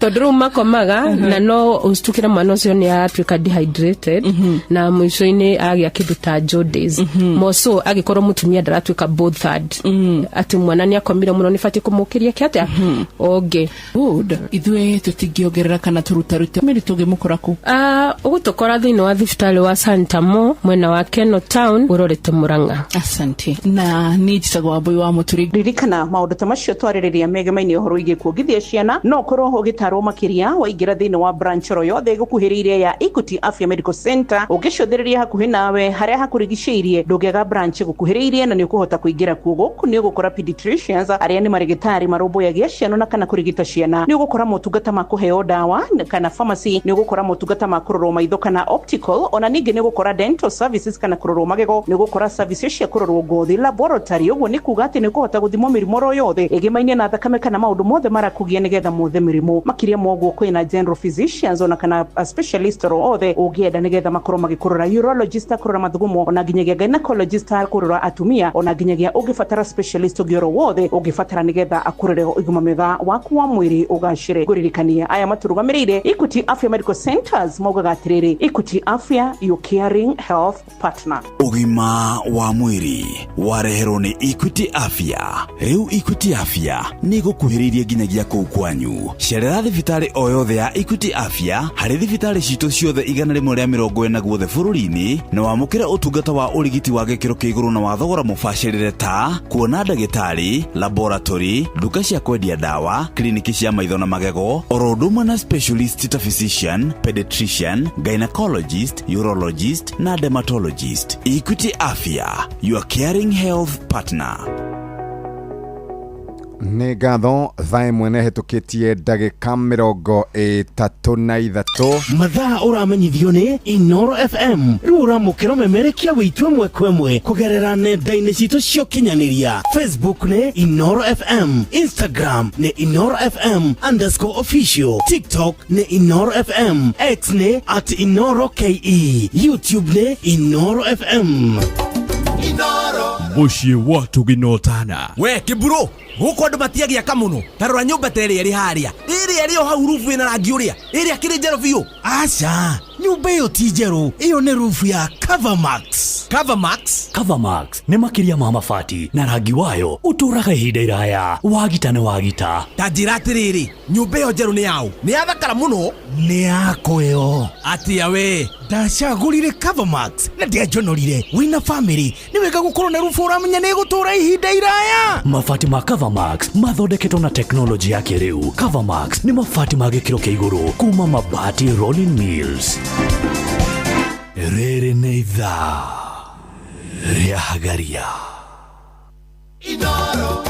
tondũ rĩu makomaga na no ũcitukĩre mwana ũcio nĩ aratuĩka dehydrated, na mũico-inĩ agĩa kĩndũ ta jaundice moco, agĩkorwo mũtumia ndaratuĩka bothered atĩ mwana nĩ akomire mũno, nĩ batiĩ kũmũkĩria kĩatĩa onge. Good. Ithuĩ tũtingĩongerera kana tũrutarute mĩrĩ, tũngĩmũkora kũ? Ũgũtũkora thĩinĩ wa thibitarĩ wa Santamo, mwena wa Keno Town, ũrorete Mũrang'a. Asante. Na niĩ njĩtagwo Wambui wa Mũturi. Ririkana maũndũ ta macio twarĩrĩria megemainie ũhoro wĩgiĩ kuongithia ciana, no ũkorwo ũgĩtarwo makĩria waingĩra thĩinĩ wa branch oro yothe ĩgũkuhĩrĩirie ya Equity Afya Medical Center. Ũngĩcũthĩrĩria hakuhĩ nawe harĩa hakũrigicĩirie, ndũngĩaga branch ĩgũkuhĩrĩirie na nĩ ũkũhota kũingĩra kuo. Gũkũ nĩ ũgũkora pediatricians, arĩa nĩ marĩgĩtarĩ marũmbũyagia ciana na kana kũrigita ciana. Nĩ ũgũkora motungata ma kũheo ndawa kana pharmacy, nĩ ũgũkora motungata ma kũrorwo maitho kana optical, ona ningĩ nĩ ũgũkora dental services kana kũrorwo magego, nĩ ũgũkora services cia kũrorwo ngothi, laboratory. Ũguo nĩ kuga atĩ nĩ ũkũhota gũthimwo mĩrimũ oro yothe ĩgĩmainie na thakame kana maũndũ mothe marakũgia nĩgetha mothe mĩrimũ. Makĩria ma ũguo, kwĩna general physicians ona kana a specialist oro othe ũngĩenda nĩgetha makorwo magĩkũrora, urologist akũrora mathugumo, ona nginyagia gynecologist akũrora atumia, ona nginyagia ũngĩbatara specialist ũngĩ oro wothe ũngĩbatara nĩgetha akũrore ũgima mwega waku wa mwĩrĩ ũgacĩre. Ngũririkania aya matũrũgamĩrĩire Equity Afya Medical Centers maugaga atĩrĩrĩ, "Equity Afya, your caring health partner." Ũgima wa mwĩrĩ wareherwo nĩ Equity Afya. Rĩu Equity Afya nĩ ĩgũkuhĩrĩirie nginyagia kũu kwanyu. Cerera thibitarĩ o yothe ya Equity Afya harĩ thibitarĩ citũ ciothe 140 guothe bũrũri-inĩ, na wamũkĩre ũtungata wa ũrigiti wa gĩkĩro kĩa igũrũ na wa thogora mũbacĩrĩre, ta kuona ndagĩtarĩ, laboratory, nduka cia kwendia ndawa, kliniki cia maitho na magego, oro ũndũ ũmwe na specialist ta physician, pediatrician, gynecologist, urologist na dermatologist. Equity Afya, your caring health partner. Nĩ ngatho. Thaa 1 nĩ hetũkĩtie ndagĩka 33. Mathaa ũramenyithio nĩ Inoro FM. Rĩu ũramũkĩra ũmemerekia witũ ĩmwe kwa ĩmwe kũgerera nenda-inĩ citũ cia ũkinyanĩria. Facebook nĩ Inoro FM, Instagram nĩ InoroFM_official, TikTok nĩ Inoro FM, X nĩ @InoroKE, YouTube nĩ Inoro FM. Mũciĩ wa tũginotana. We kĩmburu, gũkũ andũ matiagĩaka mũno. Ta rora nyũmba ta ĩrĩa ĩrĩ harĩa, ĩrĩa ĩrĩ o hau, rubu ĩna rangi ũrĩa, ĩrĩa kĩrĩ njerũ biũ. Aca, nyũmba ĩyo ti njerũ, ĩyo nĩ rubu ya Covermax. Covermax? Covermax nĩ makĩria ma mabati, na rangi wayo ũtũũraga ihinda iraya. Wagita nĩ wagita. Ta njĩra atĩrĩrĩ, nyũmba ĩyo njerũ nĩ yaũ? Nĩ yathakara mũno. Nĩ yakwa ĩyo. Atĩa we? Ndacagũrire Covermax na ndianjonorire. Wĩna famĩlĩ nĩ wega gũkorwo na rubu ũramenya nĩ ĩgũtũra ihinda iraya. Mabati ma Covermax mathondeketwo na teknolojĩ ya kĩrĩu. Covermax nĩ mabati ma gĩkĩro kĩa igũrũ kuma Mabati Rolling Mills. Rĩrĩ nĩ ithaa rĩa Hagaria. Inoro.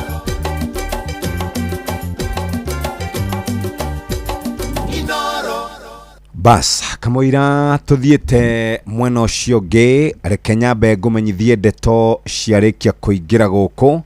Inoro. Bas kamũira tũthiĩte mwena ũcio ũngĩ, reke nyambe ngũmenyithie ndeto ciarĩkia kũingĩra gũkũ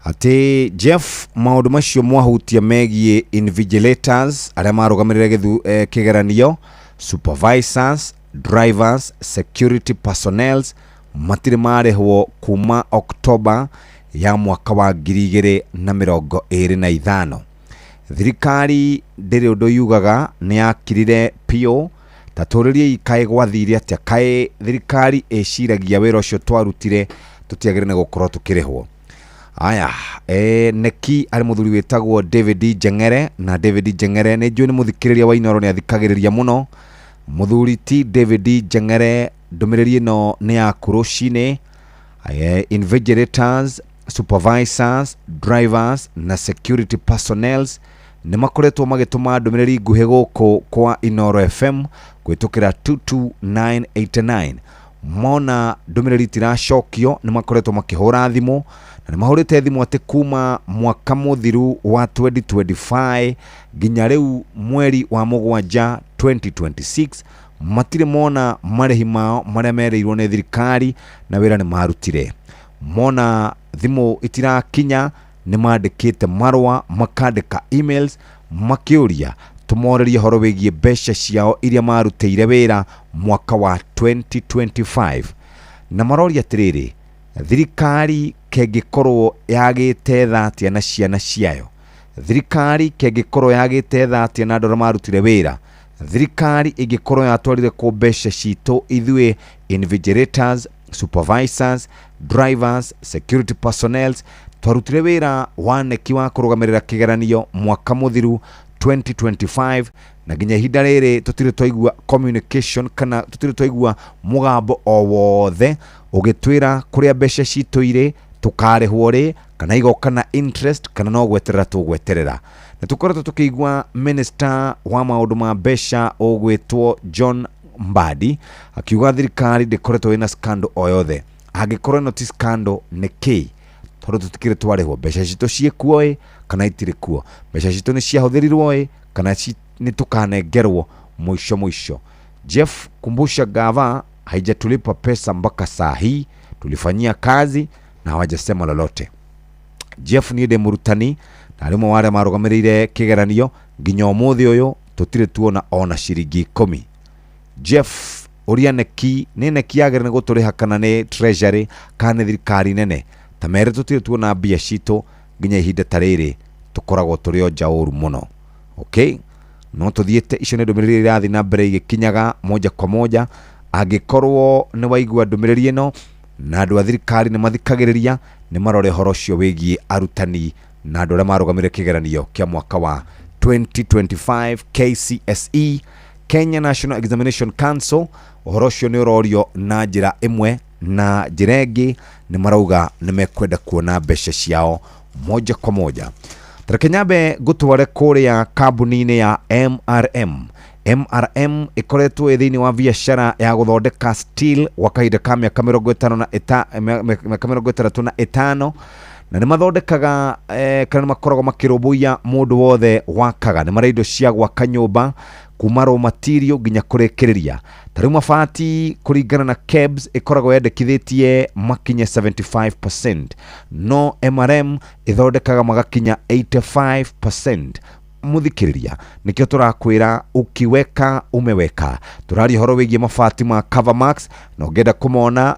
atĩ Jeff, maũndũ macio mwahutia megiĩ invigilators arĩa marũgamĩrĩre kĩgeranio, supervisors, drivers, security personnels matirĩ marĩhwo kuma Oktoba ya mwaka wa 2025. Thirikari ndĩrĩ ũndũ yugaga, nĩ yakirire piũ. Ta tũrĩriei kaĩ gwathire atĩa? Kaĩ thirikari ĩciragia wĩra ũcio twarutire tũtiagĩrĩire nĩ gũkorwo tũkĩrĩhwo? Aya, neki arĩ mũthuri wĩtagwo David Njeng'ere, na David Njeng'ere nĩ njũĩ nĩ mũthikĩrĩria wa Inoro, nĩ athikagĩrĩria mũno. Mũthuri ti David Njeng'ere, ndũmĩrĩri ĩno nĩ yaku rũcinĩ. Invigilators, supervisors, drivers na security personnels nĩ makoretwo magĩtũma ndũmĩrĩri nguhĩ gũkũ kwa Inoro FM kũhĩtũkĩra 22989. Mona ndũmĩrĩri itiracokio, nĩ makoretwo makĩhũra thimũ, na nĩ mahũrĩte thimũ atĩ kuma mwaka mũthiru wa 2025 nginya rĩu mweri wa mũgwanja 2026 matirĩ mona marĩhi mao marĩa merĩirwo nĩ thirikari na wĩra nĩ marutire. Mona thimũ itirakinya, nĩ mandĩkĩte marũa, makandĩka emails makĩũria tũmorerie ũhoro wĩgiĩ mbeca ciao iria marutĩire wĩra mwaka wa 2025, na maroria atĩrĩrĩ, thirikari kĩngĩkorwo yagĩte tha atĩa na ciana ciayo? Thirikari kĩngĩkorwo yagĩte tha atĩa na andũ arĩa marutire wĩra? Thirikari ĩngĩkorwo yatwarire kũ mbeca citũ ithuĩ invigilators, supervisors, drivers, security personnels twarutire wĩra wa neki wa kũrũgamĩrĩra kĩgeranio mwaka mũthiru 2025, na nginya ihinda rĩrĩ tũtirĩ twaigua communication kana tũtirĩ twaigua mũgambo o wothe ũgĩtwĩra kũrĩa mbeca citũ irĩ, tũkarĩhwo rĩ, kana igoka na interest, kana no gweterera tũgweterera. Nĩ tũkoretwo tũkĩigua minister wa maũndũ ma mbeca ũgwĩtwo John Mbadi akiuga thirikari ndĩkoretwo ĩna scandal o yothe. Angĩkorwo ĩno ti scandal, nĩ kĩ? Tondũ tũtikĩrĩ twarĩhwo, mbeca citũ ciĩkuo ĩ kana itirĩ kuo? Mbeca citũ nĩ ciahũthĩrirwo ĩ kana nĩ tũkanengerwo mũico mũico? Jeff, kumbusha gava haijatulipa pesa mpaka saa hii, tulifanyia kazi na hawajasema lolote. Jeff, niĩ ndĩ mũrutani na arĩ ũmwe wa arĩa marũgamĩrĩire kĩgeranio, nginya ũmũthĩ ũyũ tũtirĩ tuona ona ciringi 10. Jeff, ũria neki nĩ neki yagĩrĩire nĩ gũtũrĩha kana nĩ treasury kana nĩ thirikari nene, ta mere tũtirĩ tuona mbia citũ nginya ihinda ta rĩrĩ, tũkoragwo tũrĩ o nja ũru mũno. Okay, no tũthiĩte, icio nĩ ndũmĩrĩri irathiĩ na mbere igĩkinyaga moja kwa moja. Angĩkorwo nĩ waigua ndũmĩrĩri ĩno na andũ a thirikari nĩ mathikagĩrĩria, nĩ marore ũhoro ũcio wĩgiĩ arutani na andũ arĩa marũgamĩrĩire kĩgeranio kĩa mwaka wa 2025 KCSE, Kenya National Examination Council. Ũhoro ũcio nĩ ũrorio na njĩra ĩmwe na njĩra ĩngĩ, nĩ marauga nĩ mekwenda kuona mbeca ciao moja kwa moja. Tareke nyambe ngũtware kũrĩa kambuni-inĩ ya MRM. MRM ĩkoretwo ĩ thĩinĩ wa biacara ya gũthondeka steel gwa kahinda ka mĩaka mĩrongo ĩtano na mĩaka 65, na nĩ mathondekaga kana nĩ makoragwo makĩrũmbũiya mũndũ wothe wakaga. Nĩ marĩa indo cia gwaka nyũmba kuma raw material nginya kũrĩkĩrĩria. Ta rĩu mabati kũringana na KEBS ĩkoragwo yandĩkithĩtie makinye 75%, no MRM ĩthondekaga magakinya 85%. Mũthikĩrĩria, nĩkĩo tũrakwĩra ukiweka umeweka. Tũraria ũhoro wĩgiĩ mabati ma Covermax, na ũngĩenda kũmona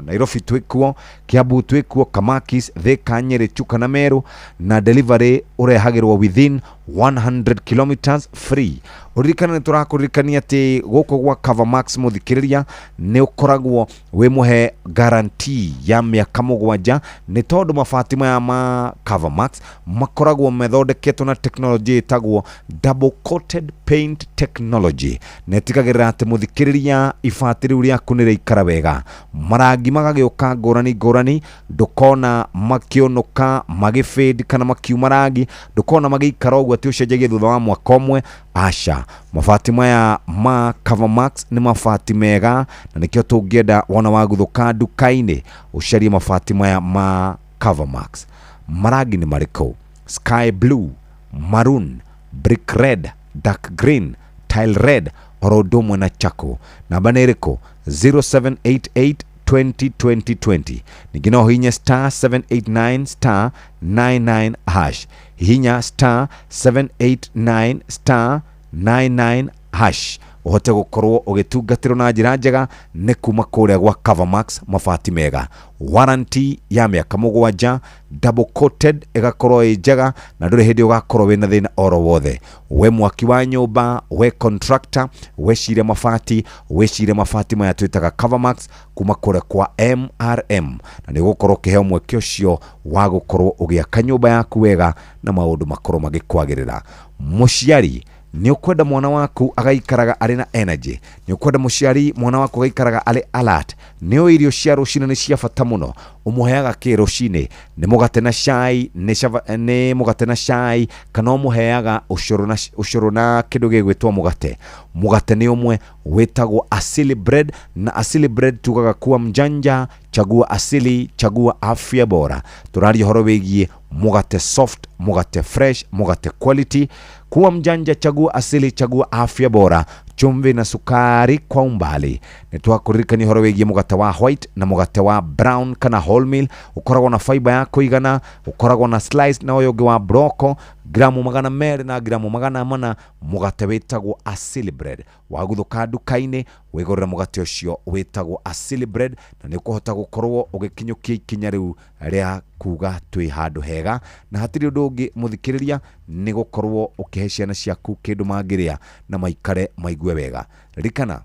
Nairobi twĩkuo, Kiambu twĩkuo, Kamakis, Thika, Nyeri, Chuka na Meru, na delivery ũrehagĩrwo within 100 kilometers free. Ũririkane nĩ tũrakũririkania atĩ gũkũ gwa Covermax mũthikĩrĩria nĩ ũkoragwo wĩ mũhe guarantee ya mĩaka 7 nĩ tondũ mabati maya ma Covermax makoragwo methondeketwo na teknolojĩ ĩtagwo double coated paint technology, na ĩtigagĩrĩra atĩ mũthikĩrĩria ibati rĩu rĩaku nĩ rĩikara wega, marangi magagĩũka ngũrani ngũrani, ndũkona makĩũnũka magĩfade kana makiuma rangi, ndũkona magĩikara ũguo atĩ ũcenjagie thutha wa mwaka ũmwe. Aca, mabati maya ma Covermax nĩ mabati mega na nĩkĩo tũngĩenda wona waguthũka nduka-inĩ ũcarie mabati maya ma Covermax. Marangi nĩ marĩkũ? Sky blue, maroon, brick red, dark green, tile red, oro ũndũ ũmwe na charcoal. Namba nĩ ĩrĩkũ? 0788 20 20 20. Ningĩ no hihinya star 789 star 99 hash, hihinya star 789 star 99 hash ũhote gũkorwo ũgĩtungatĩrwo na njĩra njega nĩ kuma kũrĩa gwa Covermax mabati mega, warranty ya mĩaka 7, double coated ĩgakorwo ĩ njega na ndũrĩ hĩndĩ ũgakorwo wĩna thĩna oro wothe. We mwaki wa nyũmba, we contractor, wecire mabati, wecire mabati maya twĩtaga Covermax kuma kũrĩa kwa MRM, na nĩ ũgũkorwo ũkĩheo mweke ũcio wa gũkorwo ũgĩaka nyũmba yaku wega na maũndũ makorwo magĩkwagĩrĩra. Mũciari nĩ ũkwenda mwana waku agaikaraga arĩ na energy, nĩ ũkwenda mũciari mwana waku agaikaraga arĩ alert, nĩ ũĩ irio cia rũcinĩ nĩ cia bata mũno, ũmũheaga kĩ rũcinĩ? Nĩ mũgate na cai, nĩ mũgate na cai, kana ũmũheaga ũcũrũ na kĩndũ gĩgwĩtwo mũgate. Mũgate nĩ ũmwe wĩtagwo Asili bread, na Asili bread tugaga kuwa mjanja, chagua asili, chagua afya bora. Tũraria ũhoro wĩgiĩ mũgate soft, mũgate fresh, mũgate quality. Kuwa mjanja, chagua asili, chagua afya bora, chumvi na sukari kwa umbali. Nĩ twakũririkania ũhoro wĩgiĩ mũgate wa white na mũgate wa brown kana wholemeal, ũkoragwo na fiber ya kũigana, ũkoragwo na slice na ũyũ ũngĩ wa broko, gramu 200 na gramu 400, mũgate wĩtagwo Asili bread. Waguthũka nduka-inĩ wĩgũrĩre mũgate ũcio wĩtagwo Asili bread, na nĩ ũkũhota gũkorwo ũgĩkinyũkia ikinya rĩu rĩa kuga twĩ handũ hega, na hatirĩ ũndũ ũngĩ mũthikĩrĩria nĩ gũkorwo ũkĩhe ciana ciaku kĩndũ mangĩrĩa na maikare maigue wega. Ririkana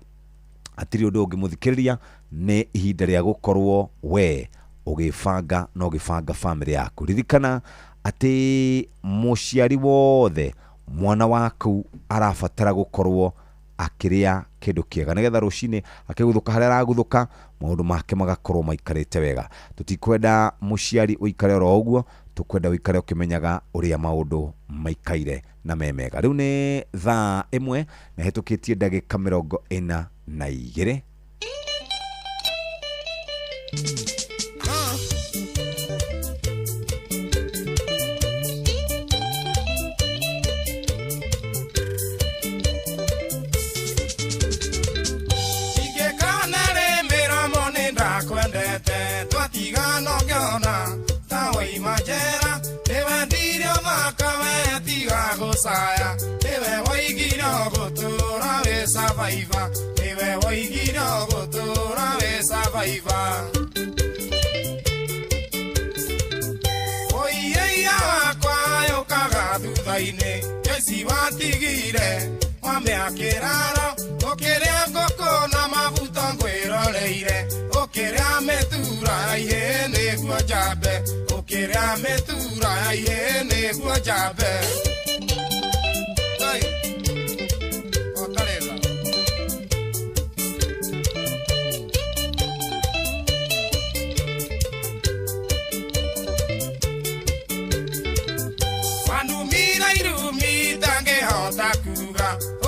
hatirĩ ũndũ ũngĩ mũthikĩrĩria nĩ ihinda rĩa gũkorwo we ũgĩbanga na ũgĩbanga famĩlĩ yaku. Ririkana atĩ mũciari wothe mwana waku arabatara gũkorwo akĩrĩa kĩndũ kĩega nĩgetha rũcinĩ akĩguthũka harĩa araguthũka maũndũ make magakorwo maikarĩte wega. Tũtikwenda mũciari ũikare oro ũguo, tũkwenda ũikare ũkĩmenyaga ũrĩa maũndũ maikaire na me mega. Rĩu nĩ thaa 1 na hĩtũkĩtie ndagĩka 42. Saya niwe woigire gũtũra wĩ survivor, niwe woigire gũtũra wĩ survivor. Oiyeia wakwa yũkaga thutha-inĩ, keci watigire wamĩakĩraro, ũkĩrĩa ngũkũ na mabuto ngwĩroreire, ũkĩrĩa mĩtura ihĩ nĩguo njambe, ũkĩrĩa mĩtura ihĩ nĩguo njambe.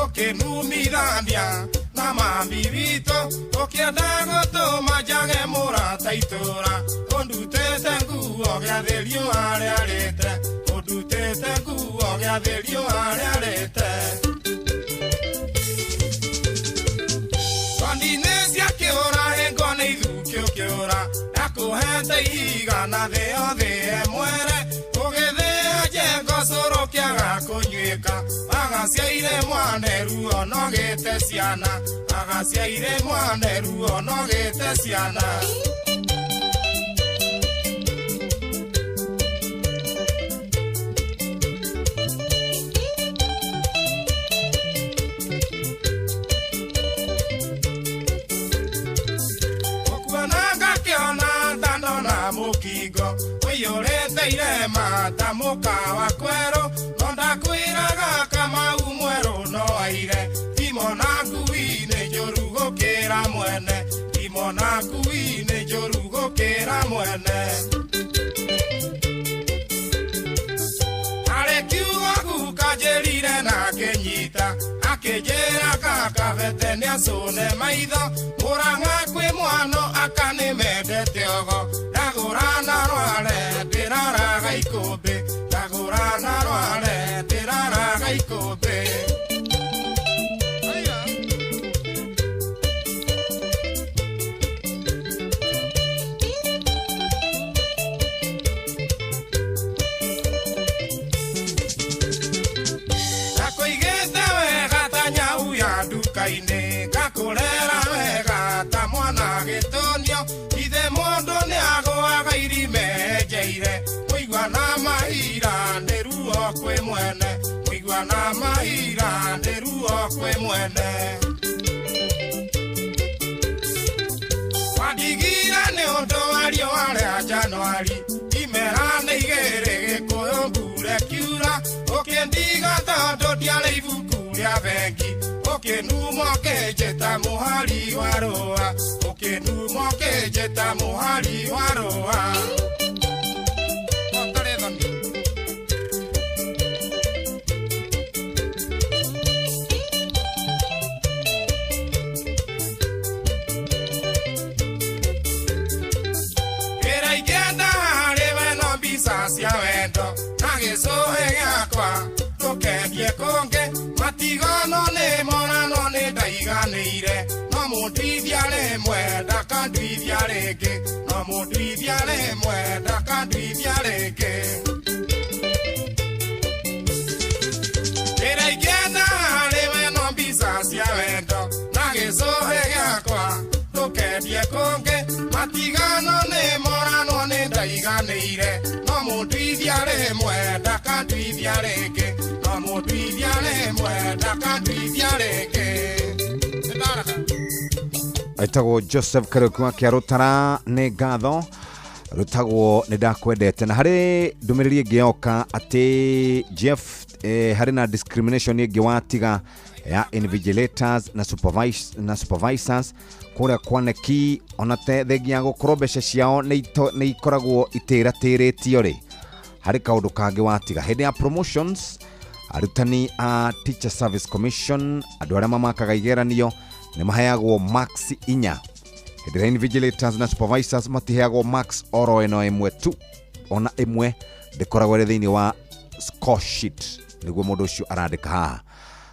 Ũkĩnumithania na mami witũ, ũkĩenda gũtũma njage mũrata itũra, ũndutĩte nguo gĩathĩ riũa rĩarĩte, ũndutĩte nguo gĩathĩ riũa rĩarĩte. Kondi-inĩ cia kĩũra hĩngo nĩ ithukĩ ũkĩũra, ndakũhete ihiga na thĩ yothe ĩmwere, ũgĩthĩa njengo cũrũ kĩaga kũnyuĩka, agaciaire mwaneru onogĩte ciana, agaciaire mwaneru onogĩte ciana. Iyũrĩte irema ta mũkawa kwerũ no ndakwĩraga Kamau mwerũ no aire Timo na ngui nĩ njũru gũkĩra mwene Timo na ngui nĩ njũru gũkĩra mwene Harĩ kiugo guka njĩrire na akĩnyita akĩnjĩra kakabete nĩacũne maitho Mũrang'a kwĩ mwano aka nĩmendete ogo ndagũra na rware ndĩraraga ikũmbĩ ndagũra na rware ndĩraraga ikũmbĩ. Ndakũigĩte wega ta nyau ya nduka-inĩ ngakũrera wega ta mwana gĩtũnio ithe mũndũ nĩagũaga irima enjeire mũigua na mahira nĩ ruo kwĩ mwene mũigua na mahira nĩ ruo kwĩ mwene. Wandigire nĩ ũndũ wa riũa rĩa Januari imera nĩ igĩrĩ gĩkũyũ mbura ĩkiura ũkĩndiga tondũ ndiarĩ ibuku rĩa bengi ũkĩnuma ũkĩnjĩta mũhari wa rũa ũkĩnuma ũkĩnjĩta mũhari wa rũa. Wĩra ingĩenda harĩ we no mbica cia wendo na gĩcũhĩ gĩakwa ndũkendie kũngĩ matigano nĩ morano nĩ ndaiganĩire no mũnduithia rĩmwe ndakanduithia rĩngĩ no mũnduithia rĩmwe ndakanduithia rĩngĩ. Wĩra ingĩenda harĩ we no mbica cia wendo na gĩcũhĩ gĩakwa ndũkendie kũngĩ matigano nĩ morano nĩ ndaiganĩire no mũnduithia rĩmwe ndakanduithia rĩngĩ no mũnduithia rĩmwe ndakanduithia rĩngĩ. Etagwo Joseph Kariuki wa Kĩarũtara nĩ ngatho rutagwo nĩ ndakwendete na harĩ ndũmĩrĩri ĩngĩ yoka atĩ Jeff harĩ na discrimination ĩngĩ watiga ya invigilators na supervisors kũrĩa kwa neki ona thengia ya gũkorwo mbeca ciao nĩ ikoragwo itĩratĩrĩtio rĩ harĩ kaũndũ kangĩ watiga hĩndĩ ya promotions arutani a Teacher Service Commission andũ arĩa mamakaga igeranio nĩ maheagwo max 4 hĩndĩ ĩrĩa invigilators na supervisors matiheagwo max oro ĩno ĩmwe tu ona ĩmwe ndĩkoragwo ĩrĩ thĩinĩ wa score sheet nĩguo mũndũ ũcio arandĩka haha.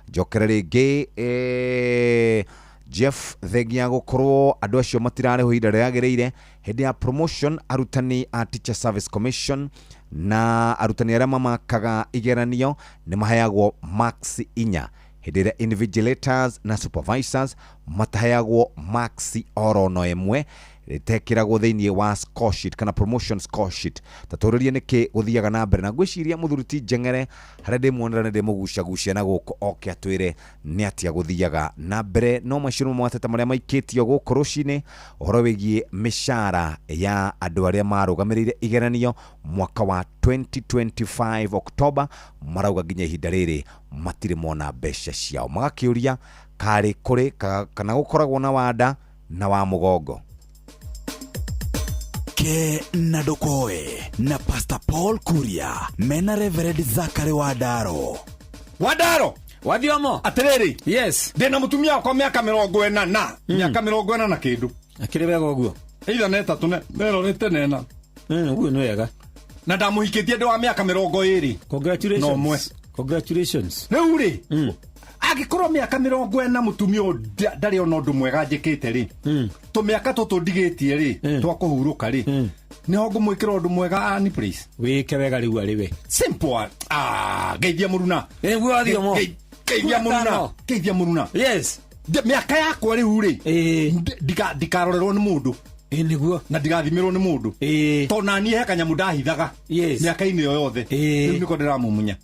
Njokere rĩngĩ Jeff thengia gũkorwo andũ acio matirarĩhwo ihinda rĩagĩrĩire hĩndĩ ya promotion arutani a Teacher Service Commission na arutani arĩa mamakaga igeranio nĩ maheagwo max 4 hĩndĩ ĩrĩa invigilators na supervisors mataheagwo max oro no ĩmwe rĩtekĩragwo thĩinĩ wa score sheet kana promotion score sheet. Tatũrĩrie nĩkĩ gũthiaga na mbere na ngwĩciria mũthuri ti Njeng'ere harĩa ndĩmuonera nĩ ndĩmũgucagucia na gũkũ oke atwĩre nĩ atĩa gũthiaga na mbere no macio nĩmo mateta marĩa maikĩtio gũkũ rũcinĩ ũhoro wĩgiĩ mĩcara ya andũ arĩa marũgamĩrĩire igeranio mwaka wa 2025 October marauga nginya ihinda rĩrĩ matirĩ mona mbeca ciao magakĩũria karĩ kũrĩ kana gũkoragwo na wanda na wa mũgongo. Ke na Ndokoe na Pastor Paul Kuria mena Reverend Zachary Wandaro. Wandaro Wathiomo atiriri. Yes, ndina mutumia wakwa miaka 40 na miaka 40 na kindu akiri wega uguo either na ĩtatũ nerorete nena uguo nĩ wega na ndamuhikitie ndi wa miaka 20. Congratulations. No mwe. Congratulations. Rĩu rĩ angĩkorwo mĩaka 40 mũtumia ũyũ ndarĩ ona ũndũ mwega njĩkĩte rĩ tũmĩaka tũtũ ndigĩtie rĩ twa kũhurũka rĩ nĩho ngũmwĩkĩra ũndũ mwega ani please wĩke wega rĩu arĩ we simple. Ngeithia mũruna. Nĩguo Wathiomo. Ngeithia mũruna. Ngeithia mũruna. Yes. Mĩaka yakwa rĩu rĩ ndikarorerwo nĩ mũndũ nĩguo na ndigathimĩrwo nĩ mũndũ tondũ naniĩ he kanyamũ ndahithaga mĩaka-inĩ ĩyo yothe rĩu nĩko ndĩramumunya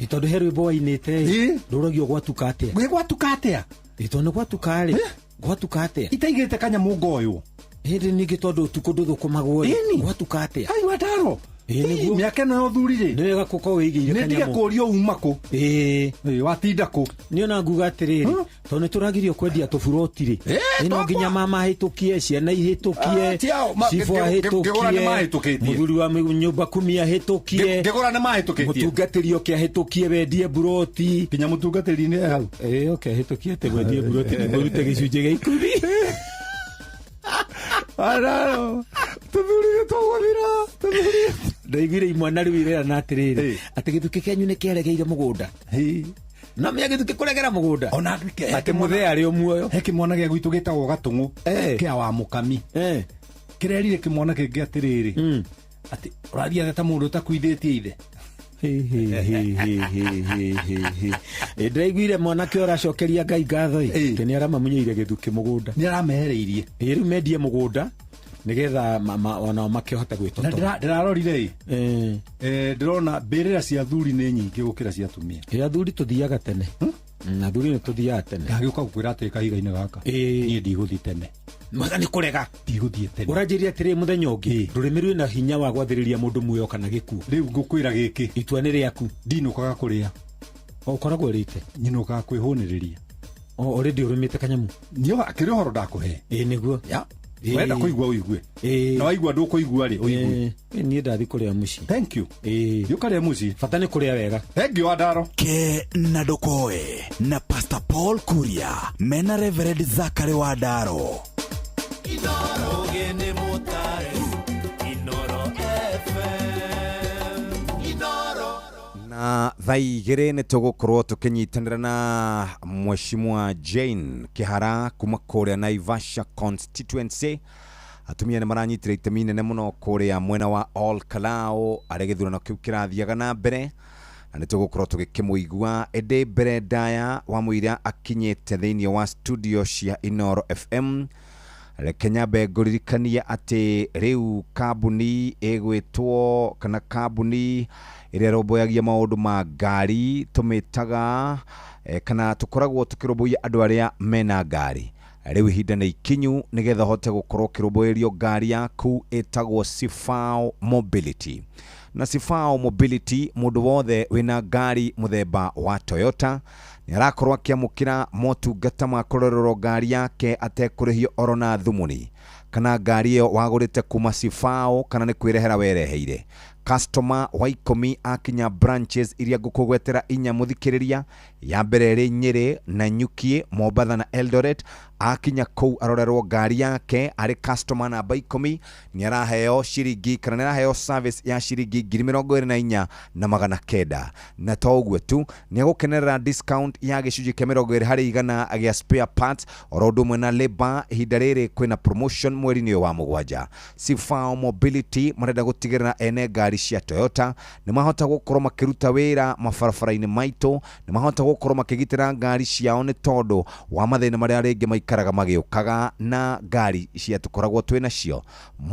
tondu he rwimbo wainite ndũragio gwatuka atia gwĩ gwatuka atia tondũ nĩ gwatuka rĩ gwatuka atia itaigĩte kanyamũ ngoywo Hĩndĩ ningĩ tondũ ũtukũ ndũthũkũmagwo rĩ, gwatuka atĩa? Ai Wandaro. Ĩĩ, nĩguo. Mĩaka ĩno ya ũthuri rĩ, nĩ wega gũkorwo wĩigĩire nĩ ndige kanyamũ. kũrio uma kũ. Ĩĩ. Watinda kũ? Niĩ ona nguga atĩrĩrĩ, tondũ nĩ tũragirio kwendia tũburoti rĩ, ĩ no nginya mama ahĩtũkie, ciana ihĩtũkie, Ah, ti ao, cibũ ngĩgũra nĩ ahĩtũkie, mahĩtũkĩtie. mũthuri wa nyũmba kumi ahĩtũkie, Ngĩgũra nĩ mahĩtũkĩtie. mũtungatĩri oke ahĩtũkie wendie buroti. Nginya mũtungatĩri nĩ hau. Ĩĩ, oke ahĩtũkie atĩ wendie buroti nĩguo ũrute gĩcunjĩ gĩa ikũmi. Wandaro. Tũthuri nĩ tũgũthira. Tũthuri. Ndaiguire imwana rĩu irerana atĩrĩrĩ, atĩ gĩthukĩ kĩanyu nĩ kĩaregeire mũgũnda. No menya gĩthukĩ kũregera mũgũnda. Ona atĩ mũthee arĩ o muoyo. He kĩmwana gĩa gwitũ gĩtagwo Gatũng'ũ kĩa wa mũkami. Kĩrerire kĩmwana kĩngĩ atĩrĩrĩ, atĩ ũrathiĩ ta mũndũ ũtakuithĩtie ithe. Ndĩraiguire mwanake ũracokeria Ngai ngatho ĩ, atĩ nĩ aramamunyeire gĩthukĩ mũgũnda. Nĩ aramehereirie. Ĩ, rĩu mendie mũgũnda nĩgetha onao makĩhote Na gwĩtotora. ndĩrarorire ĩ, ndĩrona mbĩrĩra cia athuri nĩ nyingĩ gũkĩra cia atumia. Ĩ, athuri tũthiaga tene. Athuri nĩ tũthiaga tene. Ndagĩũka gũkwĩra atĩrĩ kahiga-inĩ gaka, niĩ ndigũthiĩ tene. Mwega nĩ kũrega. Ndigũthiĩ tene. Ũranjĩria atĩrĩ mũthenya ũngĩ, rũrĩmĩ rwĩna hinya wa gwathĩrĩria mũndũ muoyo kana gĩkuũ. Rĩu ngũkwĩra gĩkĩ, itua nĩ rĩaku. Ndinũkaga kũrĩa. O ũkoragwo ũrĩte? Nyinũkaga kwĩhũnĩrĩria. O already ũrĩmĩte kanyamũ? Niĩ akĩrĩ ũhoro ndakũhe. Ĩ, nĩguo. Ya. Ĩ. Wenda kũigua ũigue. Ĩ. Na waigua ndũkũigua rĩ, ũigue. Ĩ, niĩ ndathi kũrĩa mũciĩ. Thank you. Ĩ. Thiĩ ũkarĩe mũciĩ. Bata nĩ kũrĩa wega. Thank you, Wandaro. Ke na ndũkoe na Pastor Paul Kuria mena Reverend Zachary Wandaro. Ũgĩ nĩ mũtare Inoro FM Inoro. Na thaa igĩrĩ nĩ tũgũkorwo tũkĩnyitanĩra na Mheshimiwa Jane Kĩhara kuma kũrĩa Naivasha constituency. Atumia nĩ maranyitire itemi inene mũno kũrĩa mwena wa Ol Kalou arĩa gĩthurano kĩu kĩrathiaga na mbere, na nĩ tũgũkorwo tũgĩkĩmũigua. Ĩndĩ mbere ndaya wa mũira akinyĩte thĩinĩ wa studio cia Inoro FM, reke nyambe ngũririkanie atĩ rĩu kambuni ĩgwĩtwo kana kambuni ĩrĩa ĩrũmbũyagia maũndũ ma ngari tũmĩtaga, kana tũkoragwo tũkĩrũmbũiya andũ arĩa mena ngari. Rĩu ihinda nĩ ikinyu nĩgetha ũhote gũkorwo ũkĩrũmbũĩrio ngari yaku ĩtagwo Sifao Mobility. Na Sifao Mobility, mũndũ wothe wĩna ngari mũthemba wa Toyota nĩ arakorwo akĩamũkĩra motungata ma kũrorerwo ngari yake atekũrĩhio oro na thumuni, kana ngari ĩyo wagũrĩte kuma Sifao kana nĩ kwĩrehera wereheire. Customer wa ikũmi akinya branches iria ngũkũgwetera inya mũthikĩrĩria, ya mbere ĩrĩ Nyĩrĩ na Nyuki, Mombatha na Eldoret. Akinya kũu arorerwo ngari yake arĩ customer namba ikũmi, nĩ araheo ciringi kana nĩ araheo service ya ciringi 24,900. Na to ũguo tu, nĩ egũkenerera discount ya gĩcunjĩ kĩa 20% gĩa spare parts oro ũndũ ũmwe na labor. Ihinda rĩrĩ kwĩna promotion mweri-inĩ ũyũ wa mũgwanja. Sifao Mobility marenda gũtigĩrĩra ene ngari cia Toyota nĩ mahota gũkorwo makĩruta wĩra mabarabara-inĩ maitũ, nĩ mahota gũkorwo makĩgitĩra ngari ciao nĩ tondũ wa mathĩna marĩa rĩngĩ maikaraga magĩũkaga na ngari cia tũkoragwo twĩ nacio.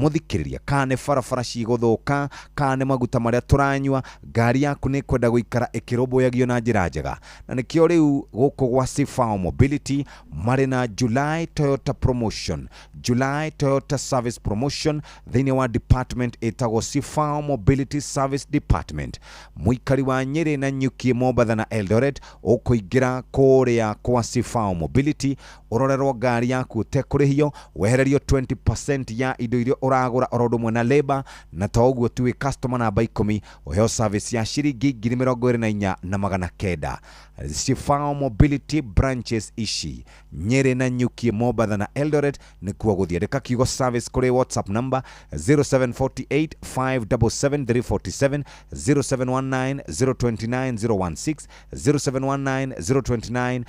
Mũthikĩrĩria, kana nĩ barabara cigũthũka, kana nĩ maguta marĩa tũranyua, ngari yaku nĩ ĩkwenda gũikara ĩkĩrũmbũyagio na njĩra njega. Na nĩkĩo rĩu gũkũ gwa Sifao Mobility marĩ na July Toyota promotion, July Toyota service promotion thĩinĩ wa department ĩtagwo Sifao Mobility Service Department. Mũikari wa Nyĩrĩ na Nyuki, Mombatha na Eldoret, ũkũingĩra kũrĩa kwa Sifao Mobility ũrorerwo ngari yaku ũtekũrĩhio, wehererio 20% ya indo iria ũragũra oro ũndũ ũmwe na labor. Na to ũguo tu, wĩ customer namba ikũmi ũheo service ya ciringi 24,900. Sifao Mobility branches ici Nyĩrĩ na Nyuki, Mombatha na Eldoret nĩkuo gũthiĩ. Andĩka kiugo service kũrĩ WhatsApp number 0748 577 347, 0719 029 016, 0719 029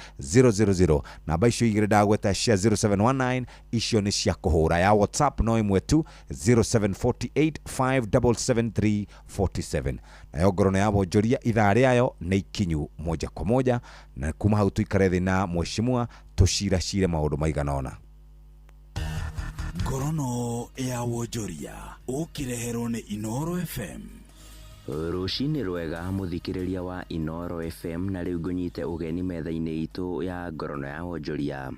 000. Namba icio igĩrĩ ndagweta cia 0719 icio nĩ cia kũhũra, ya WhatsApp no ĩmwe tu, 0748 577 347. Nayo ngoro nĩ ya wonjoria ithaa rĩayo nĩ ikinyu moja kwa moja, na kuma hau tuikare thĩ na mheshimiwa tũciracire maũndũ maigana ũna. Ngorono ya wonjoria ũkĩreherwo nĩ Inoro FM. Rũcinĩ rwega mũthikĩrĩria wa Inoro FM, na rĩu ngũnyite ũgeni metha-inĩ itũ ya ngorono ya wonjoria.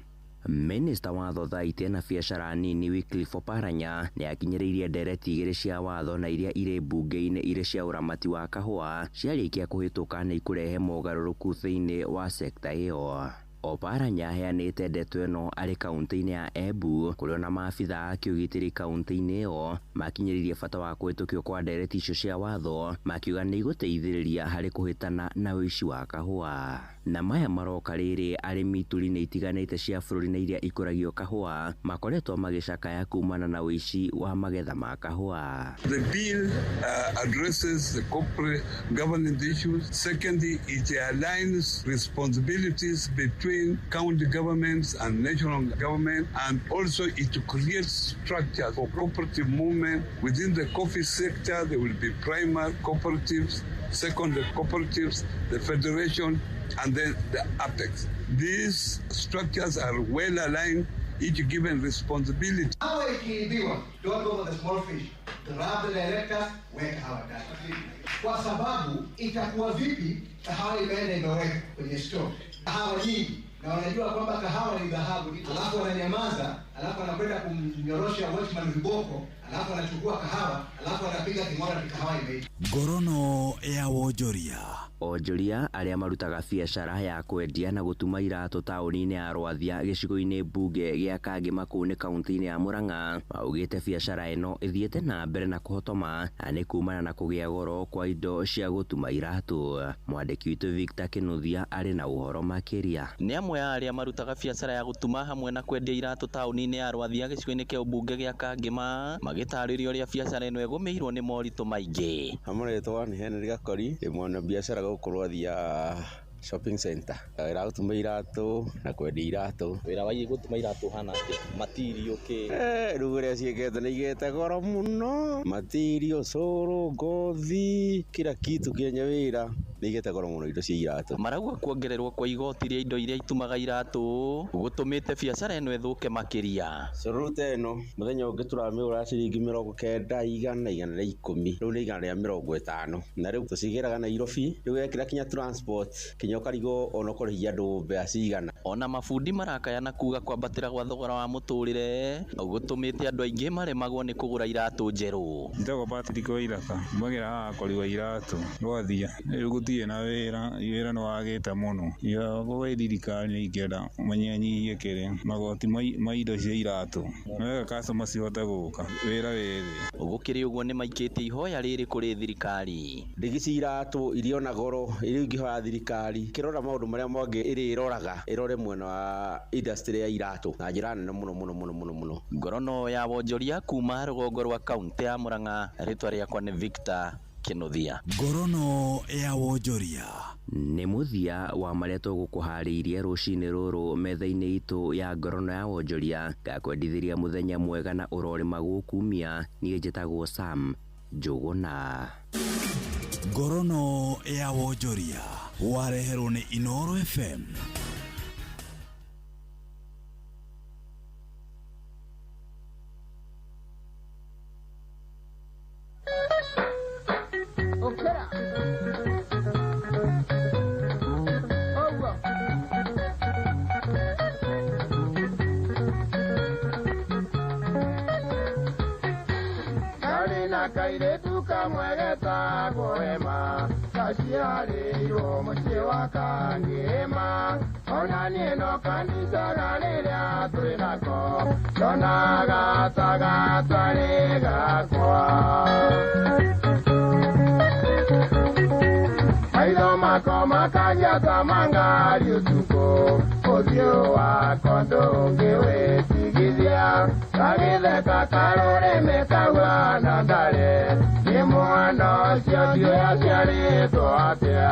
Minista wa Thothaitĩ na biacara nini Wycliffe Oparanya nĩakinyĩrĩirie ndereti igĩrĩ cia watho na iria irĩ mbunge-inĩ irĩ cia ũramati wa kahũa ciarĩkia kũhĩtũka nĩ ikũrehe mogarũrũku thĩinĩ wa sekta ĩyo. Oparanya aheanĩte ndeto ĩno arĩ kaunti-inĩ ya Embu kũrĩa ona maabitha a kĩũgitĩri kaunti-inĩ ĩyo makinyĩrĩirie bata wa kũhĩtũkio kwa ndereti icio cia watho makiuga nĩ igũteithĩrĩria harĩ kũhĩtana na ũici wa kahũa. Na maya maroka rĩrĩ arĩmi ituri-inĩ itiganĩte cia bũrũri na iria ikũragio kahũa makoretwo magĩcakaya kumana na ũici wa magetha ma kahũa. The bill addresses the corporate governance issues. Secondly, it aligns responsibilities between county governments and national government, and also it creates structures for cooperative movement. Within the coffee sector, there will be primary cooperatives, secondary cooperatives, the federation, and then the apex. These structures are well aligned, each given responsibility. Hawa ikiibiwa, don't go for the small fish. Grab the directors, weka hawa ndani. Kwa sababu itakuwa vipi kahawa imeenda imewekwa kwenye store. Kahawa nyingi na wanajua kwamba kahawa ni dhahabu, alafu wananyamaza, alafu anakwenda kumnyorosha watchman viboko, alafu anachukua kahawa, alafu anapiga king'ora kahawa imeisha. Ngorono ya wonjoria. Onjoria arĩa marutaga biacara ya kwendia na gũtuma iratũ taũni-inĩ ya Rwathia gĩcigo-inĩ mbunge gĩa Kangema kũu nĩ kaunti-inĩ ya Murang'a maugĩte biacara ĩno ĩthiĩte na mbere na kũhotoma na nĩ kumana na kũgĩa goro kwa indo cia gũtuma iratũ. Mwandĩki witũ Victor Kinuthia arĩ na ũhoro makĩria. Nĩ amwe a arĩa marutaga biacara ya gũtuma hamwe na kwendia iratũ taũni-inĩ ya Rwathia gĩcigo-inĩ kĩa ũmbunge gĩa Kangema magĩtarĩria ũrĩa biacara ĩno ĩgũmĩirwo nĩ moritũ maingĩ. Hamwe ni Henry Gakori, ndĩ mwana biacara gũkũ Rwathia shopping center. Wĩra gũtuma iratũ na kwendia iratũ. Wĩra wa gũtuma iratũ ũhana atĩa? Matirio kĩ? Rĩu ũrĩa ciĩkĩte nĩ igĩte goro mũno. Matirio, cũrũ, ngothi, kila kitu kĩenye wĩra nĩ igĩte goro mũno indo cia iratũ. Marauga kuongererwo kwa igoti rĩa indo iria itumaga iratũ gũtũmĩte biacara ĩno ĩthũke makĩria. Cũrũ ta ĩno mũthenya ũngĩ tũramĩgũra ciringi 90, 100, 110, rĩu nĩ 150, na rĩu tũcigĩraga Nairobi, rĩu wekĩra kinya transport kinya ũkarigwo ona ũkũrĩhia andũ mbeca cigana. Ona mabundi marakayana kuga kwambatĩra gwa thogora wa mũtũrĩre gũtũmĩte andũ aingĩ maremagwo nĩ kũgũra iratũ njerũ. Njĩtagwo Patrick Waithaka, mbagĩra haha kũrigwo iratũ Rwathia. Rĩu gũtirĩ na wĩra, wĩra nĩ wagĩte mũno. Gwĩ thirikari nĩ ingĩenda manyihanyihie kĩrĩa magoti ma indo cia iratũ nĩwega customer cihote gũka wĩra wĩ thĩ. Gũkĩrĩ ũguo nĩ maikĩtie ihoya rĩrĩ kũrĩ thirikari. Ndigi cia iratũ iria ona goro iria ingĩhoya thirikari kĩrora maũndũ marĩa mangĩ ĩrĩroraga ĩrore mwena wa industry ya iratũ na njĩra nene mũno mũno mũno mũno mũno. Ngorono ya wonjoria kuma rũgongo rwa kaunti ya Murang'a, rĩtwa rĩakwa nĩ Victor Kinuthia. Ngorono ya wonjoria. Nĩ mũthia wa marĩa tũgũkũharĩirie rũcinĩ rũrũ metha-inĩ itũ ya ngorono ya wonjoria. Ngakwendithĩria mũthenya mwega na ũrorĩma gũkumia. Niĩ njĩtagwo Sam Njũgũna. Ngorono ya wonjoria wareherwo nĩ Inooro FM. Kairetu kamwe getagwo Ema kaciarĩirwo mũciĩ wa Kangĩma ona niĩ no kandicaga rĩrĩa twĩ nako ndonaga ta gatarĩ gakwa maitho mako makagia ta mangari ũtukũ ũthiũ wako ndũngĩwĩtigithia gagĩtheka karũrĩmĩ kahuana ndare nĩ mwana ũcio ndiũĩ aciarĩtwo atĩa.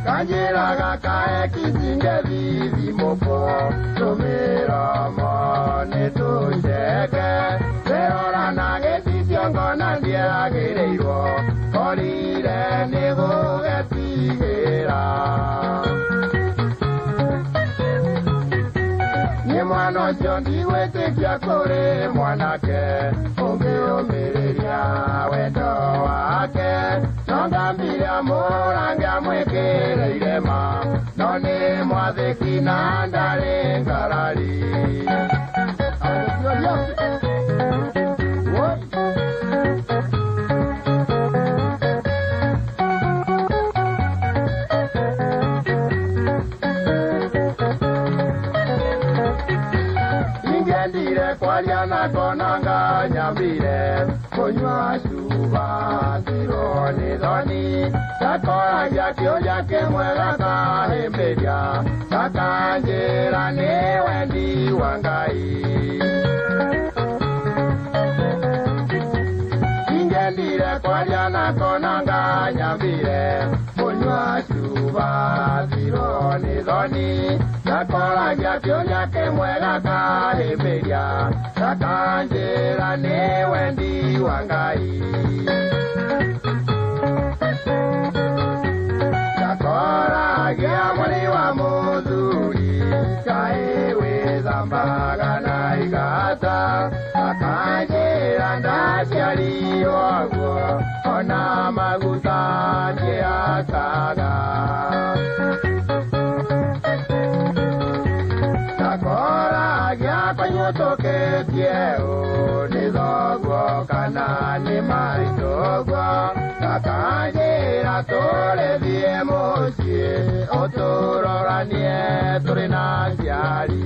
Kanjĩraga kae kicinge thithi mũkũ tũmĩromo nĩ tũceke ndĩrora na gĩcicio ngona ndiagĩrĩirwo korire nĩ gũgetigĩra. Nĩ mwana Ũcio ndigwĩtĩkia kũrĩ mwanake ũngĩũmĩrĩria wendo wake. No ndambire amũrange amwĩkĩre irema, no nĩ mwathĩki na ndarĩ ngarari. Ingendire kwaria na konanga nyambire kunywa cuba thirwo nĩ thoni. Gakoragia kĩũria kĩmwe gakahĩmbĩria, gakanjĩra nĩ wendi wa Ngai. Ingendire kwaria na konanga nyambire kunywa cuba thirwo nĩ thoni. Gakoragia kĩũria kĩmwe gakahĩmbĩria, gakanjĩra nĩ wendi wa Ngai. Gakoragia mwĩrĩ wa mũthuri kaĩ wĩthambaga na igata, gakanjĩra ndaciarirwo guo ona maguta ndiakaga. Gakoragia kũnyũtũkĩtie ũũ nĩ thoguo kana nĩ maitũguo, gakanjĩra tũrĩthiĩ mũciĩ ũtũroranie tũrĩ na aciari.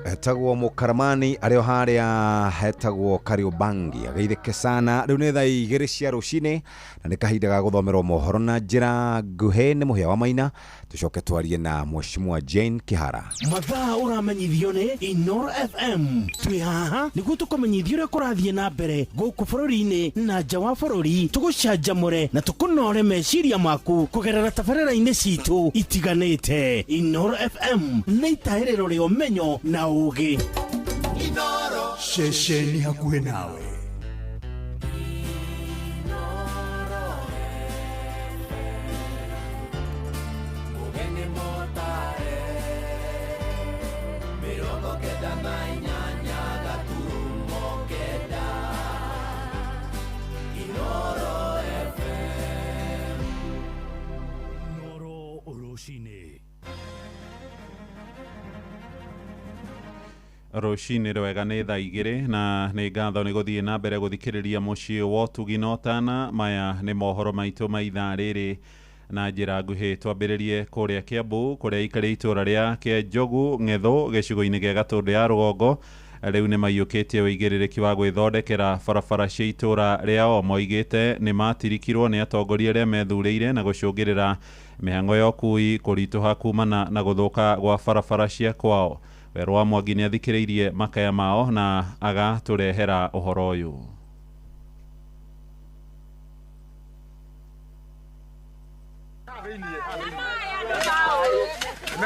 Etagwo Mũkaramani arĩ o harĩa hetagwo Kariobangi. Ageithĩke sana. Rĩu nĩ thaa 2 cia rũcinĩ na nĩ kahinda ga gũthomerwo mohoro na njĩra nguhĩ nĩ Mũhĩa wa Maina. Tũcoke twarie na Mheshimiwa Jane Kihara. Mathaa ũramenyithio nĩ Inoro FM. Twĩ haha nĩguo tũkũmenyithie ũrĩa kũrathiĩ na mbere gũkũ bũrũri-inĩ na nja wa bũrũri, tũgũcanjamũre na tũkũnore meciria maku kũgerera tabarĩra-inĩ citũ itiganĩte. Inoro FM nĩ itahĩrĩro rĩa ũmenyo na ũgĩ. Ceceni hakuhĩ nawe. Rũcinĩ rwega nĩ thaa 2 na nĩ ngatho nĩ gũthiĩ na mbere gũthikĩrĩria mũciĩ wa ũtugi na ũtana. Maya nĩ mohoro maitũ ma ithaa rĩrĩ na njĩra nguhĩ. Twambĩrĩrie kũrĩa Kiambu kũrĩa ikarĩ itũra rĩa Kĩanjogu Ng'ethũ gĩcigo-inĩ gĩa Gatũndũ ya rũgongo rĩu nĩ maiyũkĩtie ũigĩrĩrĩki wa gwĩthondekera barabara cia itũra rĩao. Moigĩte nĩ matirikirwo nĩ atongoria arĩa methurĩire na gũcũngĩrĩra mĩhang'o ya ũkui kũritũha kumana na gũthũka gwa barabara cia kwao. Werũ wa Mwangi nĩ athikĩrĩirie makaya mao na agatũrehera ũhoro ũyũ.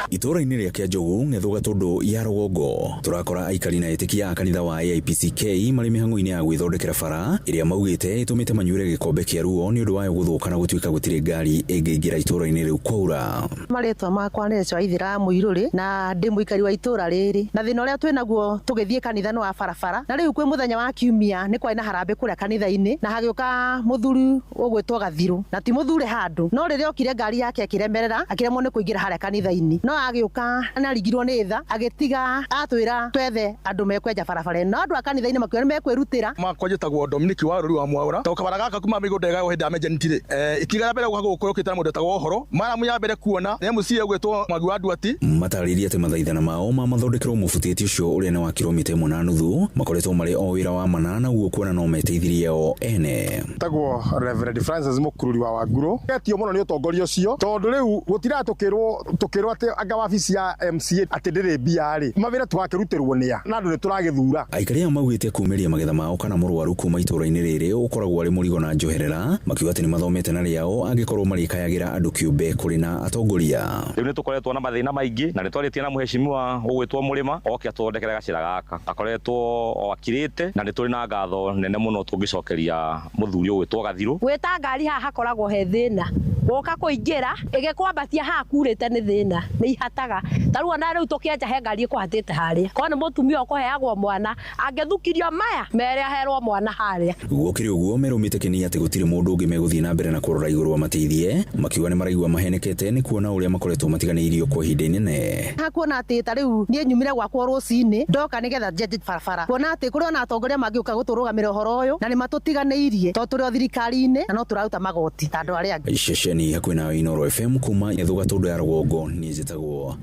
Itũra-inĩ rĩa Kĩanjogu Ng'ethũ Gatũndũ ya rũgongo tũrakora aikari na etĩkia a kanitha wa AIPCK marĩ mĩhang'o-inĩ ya gwĩthondekera bara ĩrĩa maugĩte ĩtũmĩte manyuĩre gĩkombe kĩa ruo nĩ ũndũ wayo gũthũka na gũtuĩka gũtirĩ ngari ĩngĩingĩra itũra-inĩ rĩu kwaura. Marĩtwa makwa nĩ Ecwa Ithĩramu Irũrĩ na ndĩ mũikari wa itũra rĩrĩ, na thĩna ũrĩa twĩ naguo tũgĩthiĩ kanitha nĩ wa barabara. Na rĩu kwĩ mũthenya wa kiumia nĩ kwarĩ na harambĩ kũrĩa kanitha-inĩ na hagĩũka mũthuri ũgwĩtwo Gathirũ, na ti mũthure handũ, no rĩrĩa okire ngari yake akĩremerera akĩremwo nĩ kũingĩra harĩa kanitha-inĩ. No agĩũka nĩarigirwo nĩ tha agĩtiga atwĩra twethe andũ mekwenja barabara ĩno, andũ a kanitha-inĩ makiuga nĩ mekwĩrutĩra. Makwa njĩtagwo Dominic wa Rũri wa Mwaũra. To kabara gaka kuma mĩgũnda ĩgaywo hĩndĩ ya Menjeniti rĩ, ikiga rĩa mbere gũka gũkũ yũkĩte na mũndũ etagwo Ũhoro, maramu ya mbere kuona nĩ MCA ũgwĩtwo Mwangi wa Nduati. Matarĩirie atĩ mathaithana mao ma mathondekerwo mũbutĩti ũcio ũrĩa nĩ wa kilomita 1.5 makoretwo marĩ o wĩra wa mana na guo kuona no meteithirie o ene. Tagwo Reverend Francis Mũkururi wa Wangũrũ. Etio mũno nĩ ũtongoria ũcio tondũ rĩu gũtira tũkĩrwo atĩ anga wabici ya MCA atĩ ndĩrĩ mbia rĩ, mawĩra tũgakĩrutĩrwo nĩa na andũ nĩ tũragĩthura. Aikari aya maugĩte kumĩria magetha mao kana mũrwaru kuma itũra-inĩ rĩrĩ ũkoragwo arĩ mũrigo na njoherera, makiuga atĩ nĩ mathomete na rĩao angĩkorwo marĩkayagĩra andũ kĩũmbe kũrĩ na atongoria. Rĩu nĩ tũkoretwo na mathĩna maingĩ na nĩ twarĩtie na mũheshimiwa ũgwĩtwo Mũrĩma oke atũthondekere gacĩra gaka, akoretwo o akirĩte na nĩ tũrĩ na ngatho nene mũno tũngĩcokeria mũthuri ũgwĩtwo Gathirũ. Gwĩta ngari haha hakoragwo he thĩna, Gũka kũingĩra ĩgĩkwambatia haha kurĩte nĩ thĩna, nĩ ihataga. Ta rĩu ona rĩu tũkĩenja he ngari ĩkũhatĩte harĩa. Korwo nĩ mũtumia ũkũheagwo mwana, angĩthukirio maya mere aherwo mwana harĩa. Gũkĩrĩ ũguo merũmĩte kĩni atĩ gũtirĩ mũndũ ũngĩ megũthiĩ na mbere na kũrora igũrũ amateithie, makiuga nĩ maraigua mahenekete nĩ kuona ũrĩa makoretwo matiganĩirio kwa ihinda inene. Hakuona atĩ ta rĩu niĩ nyumire gwakwa rũcinĩ ndoka nĩgetha njenje barabara, kuona atĩ kũrĩ ona atongoria mangĩũka gũtũrũgamĩra ũhoro ũyũ na nĩ matũtiganĩirie tondũ tũrĩ o thirikari-inĩ na no tũraruta magoti ta andũ arĩa angĩ. Ceceni hakuhĩ nawe Inooro FM kuma Gatũndũ ya rũgongo, niĩ njĩtagwo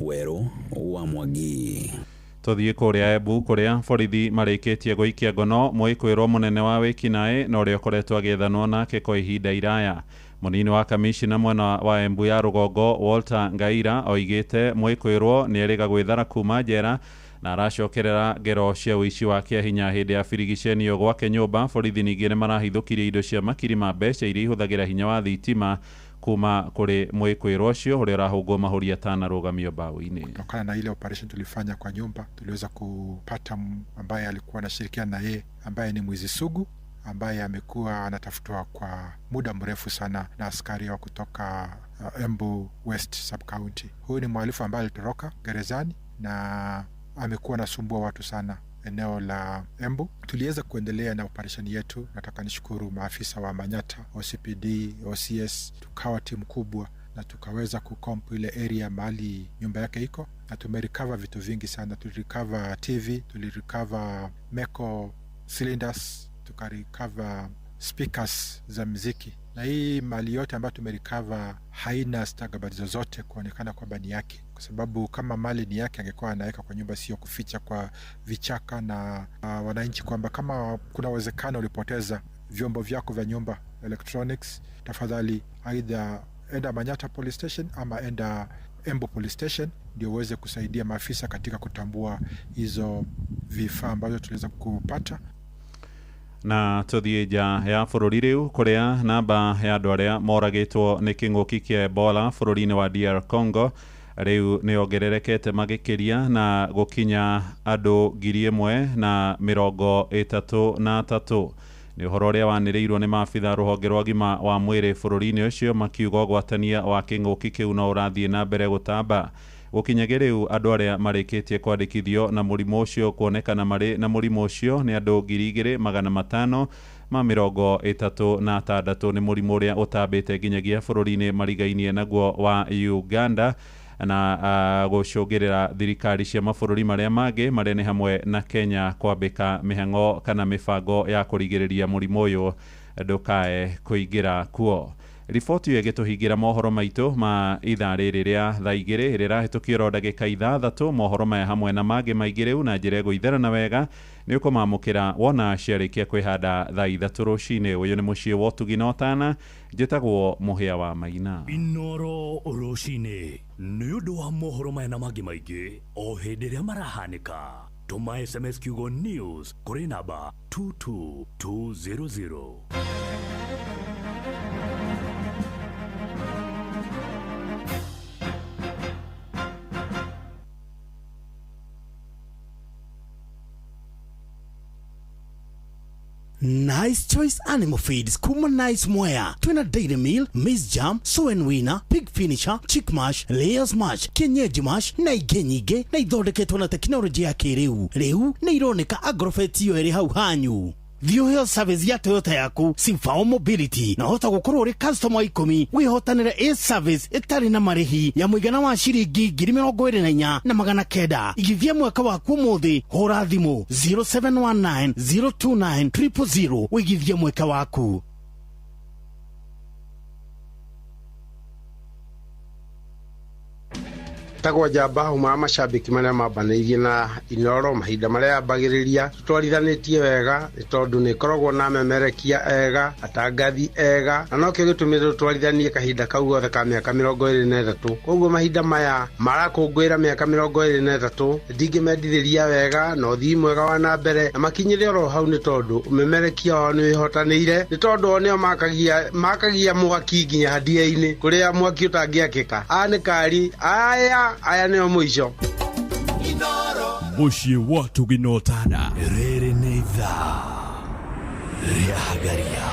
Werũ wa Mwangi. Tũthiĩ kũrĩa Embu kũrĩa borithi marĩkĩtie gũikia ngono mwĩkwĩrwo mũnene wa wĩkinaĩ na ũrĩa ũkoretwo agĩethanwo nake kwa ihinda iraya. Mũnini wa kamishina mwena wa Embu ya rũgongo Walter Ngaira oigĩte mwĩkwĩrwo nĩ erĩga gwĩthara kuma njera na aracokerera ngero cia ũici wa kĩahinya hĩndĩ ya birigicenio gwake nyũmba. Borithi ningĩ nĩ marahithũkirie indo cia makiri ma mbeca iria ihũthagĩra hinya wa thitima kuma kũrĩ mwĩkwĩrwo ũcio ũrĩa ũrahũngwo mahũri atanarũgamio mbaũ-inĩ. Kutokana na ile operation tulifanya kwa nyumba, tuliweza kupata ambaye alikuwa anashirikiana na yeye ambaye ni mwizi sugu ambaye amekuwa anatafutwa kwa muda mrefu sana na askari wa kutoka Embu West Sub County. Huyu ni mhalifu ambaye alitoroka gerezani na amekuwa anasumbua watu sana eneo la Embu. Tuliweza kuendelea na operesheni yetu. Nataka nishukuru maafisa wa Manyata, OCPD, OCS, tukawa timu kubwa na tukaweza kukomp ile area mahali nyumba yake iko, na tumerecover vitu vingi sana. Tulirecover TV, tulirecover meko cylinders, tukarecover speakers za mziki, na hii mali yote ambayo tumerecover haina stakabadhi zozote kuonekana kwamba ni yake, kwa sababu kama mali ni yake angekuwa anaweka kwa nyumba, sio kuficha kwa vichaka na wananchi, kwamba kama kuna uwezekano ulipoteza vyombo vyako vya nyumba electronics, tafadhali aidha enda Manyata Police Station ama enda Embu Police Station ndio uweze kusaidia maafisa katika kutambua hizo vifaa ambazo tuliweza kupata. Na tuthiĩ nja ya bũrũri rĩu kũrĩa namba ya andũ arĩa moragĩtwo nĩ kĩng'ũki kĩa Ebola bũrũri-inĩ wa DR Congo rĩu nĩ yongererekete magĩkĩria na gũkinya andũ 1,033. Nĩ ũhoro ũrĩa wanĩrĩirwo nĩ maabitha rũhonge rwa ũgima wa mwĩrĩ bũrũri-inĩ ũcio makiuga ũgwatania wa kĩng'ũki kĩu no ũrathiĩ na mbere gũtamba. Gũkinyagia rĩu andũ arĩa marĩkĩtie kwandĩkithio na mũrimũ ũcio kuonekana marĩ na mũrimũ ũcio nĩ andũ 2,536. Nĩ mũrimũ ũrĩa ũtambĩte nginyagia bũrũri-inĩ marigainie naguo wa Uganda na gũcũngĩrĩra thirikari cia mabũrũri marĩa mangĩ marĩa nĩ hamwe na Kenya kwambĩka mĩhang'o kana mĩbango ya kũrigĩrĩria mũrimũ ũyũ ndũkae kũingĩra kuo. Riboti ĩyo ĩgĩtũhingĩra mohoro maitũ ma ithaa rĩrĩ rĩa thaa igĩrĩ ĩrĩa ĩrahĩtũkio oro ndagĩka ithathatũ. Mohoro maya hamwe na mangĩ maingĩ rĩu na njĩra ĩgũitherana wega nĩ ũkũmamũkĩra wona ciarĩkia kwĩhanda thaa ithatũ rũcinĩ. Ũyũ nĩ mũciĩ wa ũtugi na ũtana, njĩtagwo Mũhĩa wa Maina. Inooro rũcinĩ nĩ ũndũ wa mohoro maya na mangĩ maingĩ o hĩndĩ ĩrĩa marahanĩka. Tũma SMS kiugo news kũrĩ namba 22200. Nice Choice Animal Feeds kuma Nice Mwea twina Dairy Meal, Maize Jam, Soy and Winner, Pig Finisher, Chick Mash, Layers Mash, Kienyeji Mash na ingĩ nyingĩ, na ithondeketwo na tekinoronjĩ ya kĩrĩu. Rĩu nĩ ironeka Agrofet iyo ĩrĩ hau hanyu. Thiĩ ũheo service ya Toyota yaku Sifao Mobility na hota gũkorwo ũrĩ customer 10 wĩhotanĩre a service ĩtarĩ na marĩhi ya mũigana wa ciringi 24,900. Igithia mwaka waku ũmũthĩ, hũra thimũ 0719 029 000 ũigithie mweke waku. Tagwo njamba uma macambĩki marĩa mambanĩirie na Inooro mahinda marĩa yambagĩrĩria tũtwarithanĩtie wega nĩ tondũ nĩ ĩkoragwo na memerekia ega, atangathi ega, na nokĩo gĩtũmĩte tũtwarithanie kahinda kau gothe ka mĩaka 23. Koguo mahinda maya marakũngũĩra mĩaka 23 ndingĩmendithĩria wega na ũthii mwega wa na mbere na makinyĩre oro hau nĩ tondũ ũmemerekia wao nĩ wĩhotanĩire, nĩ tondũ o nĩo makagia mwaki nginya hadia-inĩ kũrĩa mwaki ũtangĩakĩka. Aya nĩ kari aya aya nĩo mũico. Mũciĩ wa ũtugi na ũtana. Rĩrĩ nĩ ithaa rĩa Hagaria.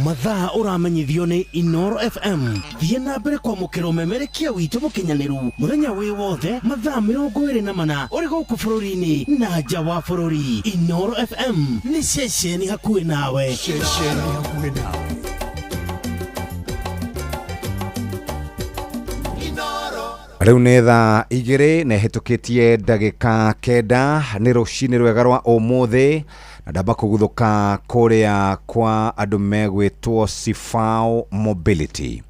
Mathaa ũramenyithio nĩ Inoro FM. Thiĩ na mbere kwamũkĩra ũmemerekia witũ mũkinyanĩru mũthenya wĩ wothe mathaa 24 ũrĩ gũkũ bũrũri-inĩ na nja wa bũrũri. Inoro FM nĩ ceceni hakuhĩ nawe. Ceceni hakuhĩ nawe. Rĩu nĩ thaa 2 na ĩhĩtũkĩtie ndagĩka 9 nĩ rũcinĩ rwega rwa ũmũthĩ na ndamba kũguthũka kũrĩa kwa andũ megwĩtwo Sifao Mobility.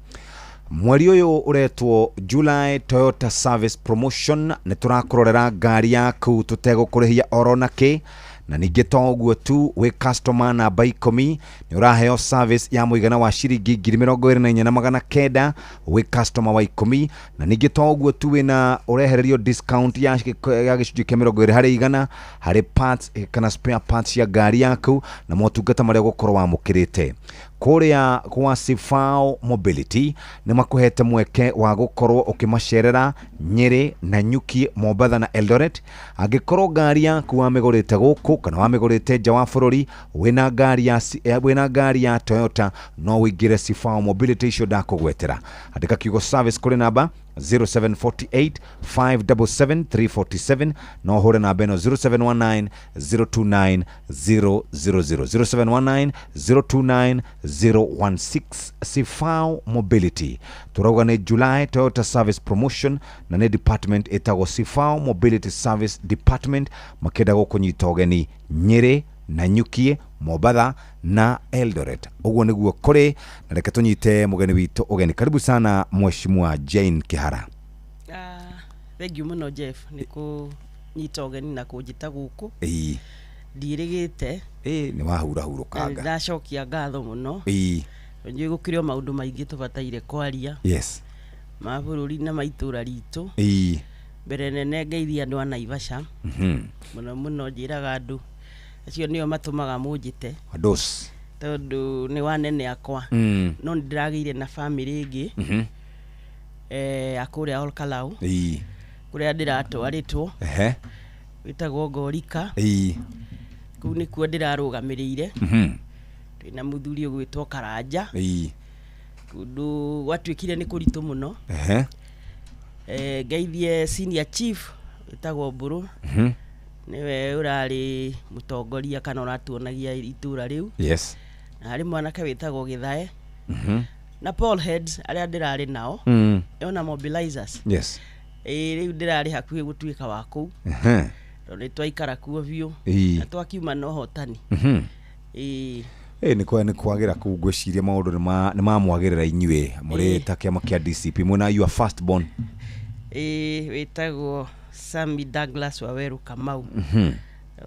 Mweri ũyũ ũretwo July Toyota Service Promotion nĩ tũrakũrorera ngari yaku tũtegũkũrĩhia oro nakĩ, na ningĩ to ũguo tu wĩ customer namba 10 nĩ ũraheo service ya mũigana wa ciringi 24,900 wĩ customer wa 10, na ningĩ to ũguo tu wĩna ũrehererio discount ya gĩcunjĩ kĩa 20% harĩ parts kana spare parts ya ngari yaku na motungata marĩa ũgũkorwo wamũkĩrĩte. Kũrĩa kwa Sifao Mobility nĩ makũhete mweke wa gũkorwo ũkĩmacerera Nyĩrĩ, Nanyuki, Mombatha na Eldoret. Angĩkorwo ngari yaku wamĩgũrĩte gũkũ kana wamĩgũrĩte nja wa bũrũri, wĩna ngari ya Toyota no ũingĩre Sifao Mobility icio ndakũgwetera. Andĩka kiugo service kũrĩ namba 0748 577 347 no ũhũre namba ĩno 0719 029 000 0719 029 016. Sifao Mobility turauga nĩ July Toyota Service Promotion na nĩ department ĩtagwo Sifao Mobility Service Department, makĩenda gũkũnyita ũgeni Nyĩrĩ, Nanyuki, Mombatha na Eldoret. Ũguo nĩguo kũrĩ, na reke tũnyite mũgeni witũ ũgeni. Karibu sana Mheshimiwa Jane Kihara. Thank you mũno Jeff nĩ kũnyita ũgeni na kũnjĩta gũkũ. Ĩĩ. Ndirĩgĩte. Ĩĩ nĩ wahurahurũkanga. Ndacokia ngatho mũno. Ĩĩ. Njũĩ gũkĩrĩ o maũndũ maingĩ tũbataire kwaria. Yes. Ma bũrũri na maitũra ritũ. Ĩĩ. Mbere nene ngeithia andũ a Naivasha. Mũno mũno njĩraga andũ acio nĩo matũmaga mũnjĩte. Ados. Tondũ nĩ wanene akwa. No nĩ ndĩragĩire na family ĩngĩ. A kũrĩa Olkalau. Ĩĩ. Kũrĩa ndĩratwarĩtwo. Ehe. Wĩtagwo Ngorika. Ĩĩ. Kũu nĩkuo ndĩrarũgamĩrĩire. Twĩna mũthuri ũgwĩtwo Karanja. Ĩĩ. Kũndũ gwatuĩkire nĩ kũritũ mũno. Ehe. Ngeithie senior chief wĩtagwo Mbũrũ. Nĩwe ũrarĩ mũtongoria kana ũratuonagia itũra rĩu. Yes. Na harĩ mwanake wĩtagwo Gĩthae. Na Paul Heads arĩa ndĩrarĩ nao. Ona mobilizers. Yes. Ĩĩ rĩu ndĩrarĩ hakuhĩ gũtuĩka wa kũu. Tondũ nĩ twaikara kuo biũ. Na twakiuma na ũhotani. Ĩĩ. Ĩĩ nĩ kwagĩra kũu ngwĩciria maũndũ nĩ mamwagĩrĩra inyuĩ mũrĩ ta kĩama kĩa DCP mwĩna your first born. Ĩĩ wĩtagwo Sammy Douglas Waweru Kamau.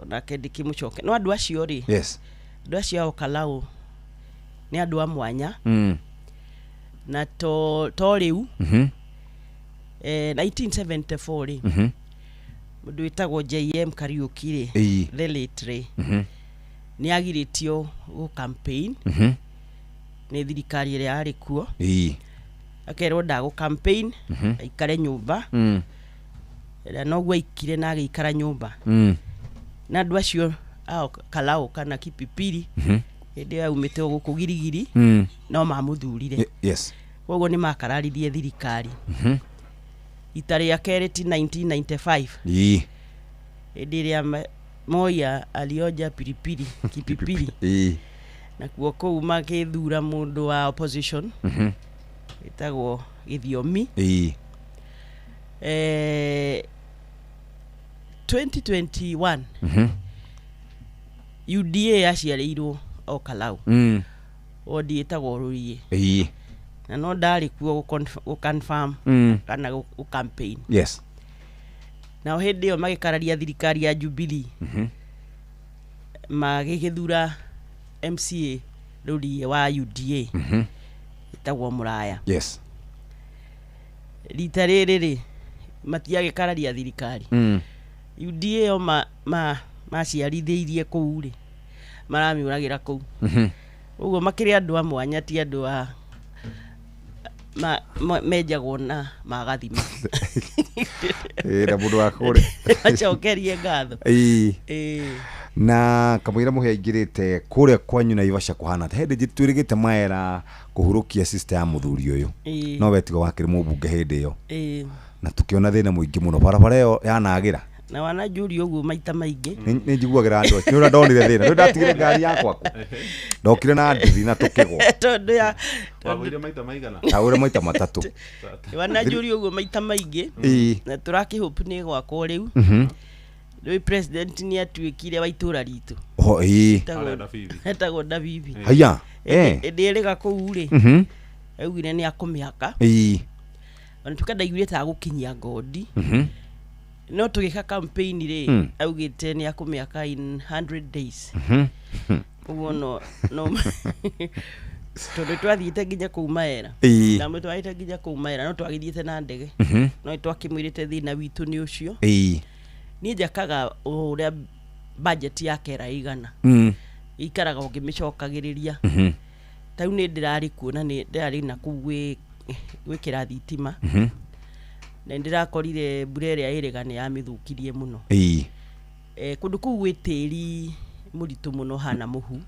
Onake ndĩkĩmũcoke. No andũ acio rĩ. Yes. Andũ acio a Olkalau nĩ andũ a mwanya. Na to rĩu. 1974 rĩ. Mũndũ wĩtagwo JM Kariuki rĩ. The late rĩ. Nĩ agirĩtio gũ campaign. Nĩ thirikari ĩrĩa yarĩ kuo. Akerwo ndagũ campaign. Aikare nyũmba. Ĩrĩa noguo aikire na agĩikara nyũmba. Na andũ acio a Olkalau kana Kipipiri hĩndĩ ĩyo aumĩte gũkũ Girigiri no mamũthurire. Yes. Koguo nĩ makararirie thirikari. Ita rĩa kerĩ ti 1995. Ĩĩ. Hĩndĩ ĩrĩa Moi alionja piripiri Kipipiri. Ĩĩ. Nakuo kũu magĩthura mũndũ wa opposition. Wĩtagwo Gĩthiomi. Ĩĩ. 2021 UDA yaciarĩirwo Olkalau. Wodi ĩtagwo Rũriĩ. Ĩĩ. Na no ndarĩ kuo gũ confirm kana gũ campaign. Yes. Nao hĩndĩ ĩyo magĩkararia thirikari ya Jubilee. Magĩgĩthura MCA Rũriĩ wa UDA. Ĩtagwo Mũraya. Yes. Rita rĩrĩ rĩ matiagĩkararia thirikari. UDA o maciarithĩirie kũu rĩ maramĩũragĩra kũu. Ũguo makĩrĩ andũ a mwanya ti andũ a menjagwo na magathima. Ĩĩ na mũndũ wa kũrĩa. Macokerie ngatho. Ĩĩ. Ĩĩ. Na kamũira mũhĩa aingĩrĩte kũrĩa kwanyu Naivasha kũhana atĩa? Hĩndĩ twĩrĩgĩte maera kũhurũkia sister ya mũthuri ũyũ. No we tigo wakĩrĩ mũmbunge hĩndĩ ĩyo. Na tũkĩona thĩna mũingĩ mũno barabara ĩyo yanagĩra. Na wananjũria ũguo maita maingĩ. Nĩ njiguagĩra andũ acio. Nĩ ũrĩa ndonire thĩna. Nĩ ndatigire ngari yakwa kũ. Ndokire na nduthi na tũkĩgwa. Tondũ ya Wagũire maita maigana? Ndagũire maita matatũ. Wananjũria ũguo maita maingĩ. Na tũrakĩhope nĩ gwakwo rĩu. Rĩu president nĩ atuĩkire wa itũra ritũ. Oho, ĩĩ. Arĩa Dabibi. Etagwo Dabibi. Haya. Hĩndĩ ĩrĩga kũu rĩ, augire nĩ akũmĩaka. Ona tuĩka ndaiguire ta agũkinyia ngondi. No tũgĩka campaign rĩ, augĩte nĩ akũmĩaka in 100 days. Ũguo no no tondũ twathiĩte nginya kũu Maera. Ndamũtwarĩte nginya kũu Maera, no twagĩthiĩte na ndege. No twakĩmwĩrĩte thĩna witũ nĩ ũcio. Niĩ njakaga ũrĩa budget ya kera ĩigana. Ikaraga ũngĩmĩcokagĩrĩria. Ta rĩu nĩ ndĩrarĩ kuo na nĩ ndĩrarĩ na kũu gwĩkĩra thitima. Na nĩ ndĩrakorire mbura ĩrĩa ĩrĩga nĩ yamĩthũkirie mũno. Kũndũ kũu gwĩ tĩri mũritũ mũno hana mũhu.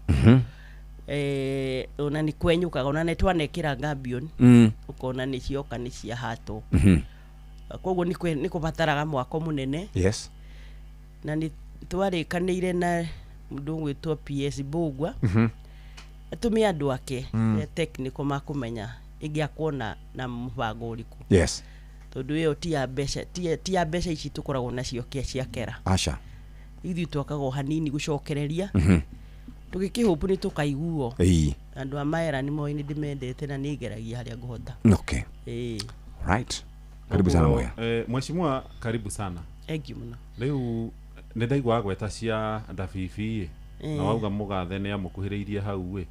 Ona nĩ kwenyũkaga, ona nĩ twanekĩra gabion. Ũkona nĩ cioka nĩ ciahatwo. Koguo nĩ kũbataraga mwako mũnene. Yes. Na nĩ twarĩkanĩire na mũndũ ũgwĩtwo PS Mbũgua. Atũme andũ ake technical makũmenya ĩngĩakwo na mũbango ũrĩkũ. Yes. Tondũ ĩyo ti ya mbeca, ti ya mbeca ici tũkoragwo nacio cia kera. Aca. Ithuĩ twakaga o hanini gũcokereria. Tũgĩkĩhũpu nĩ tũkaiguo. Andũ a Maera nĩ moĩ nĩ ndĩmendete na nĩ ngeragia harĩa ngũhota. Okay. Right. Karibu sana Moya. Mheshimiwa, karibu sana. Thank you mũno. Rĩu nĩ ndaigua gweta cia Dabibi ĩ. Na wauga mũgathe nĩ amũkuhĩrĩirie hau ĩ.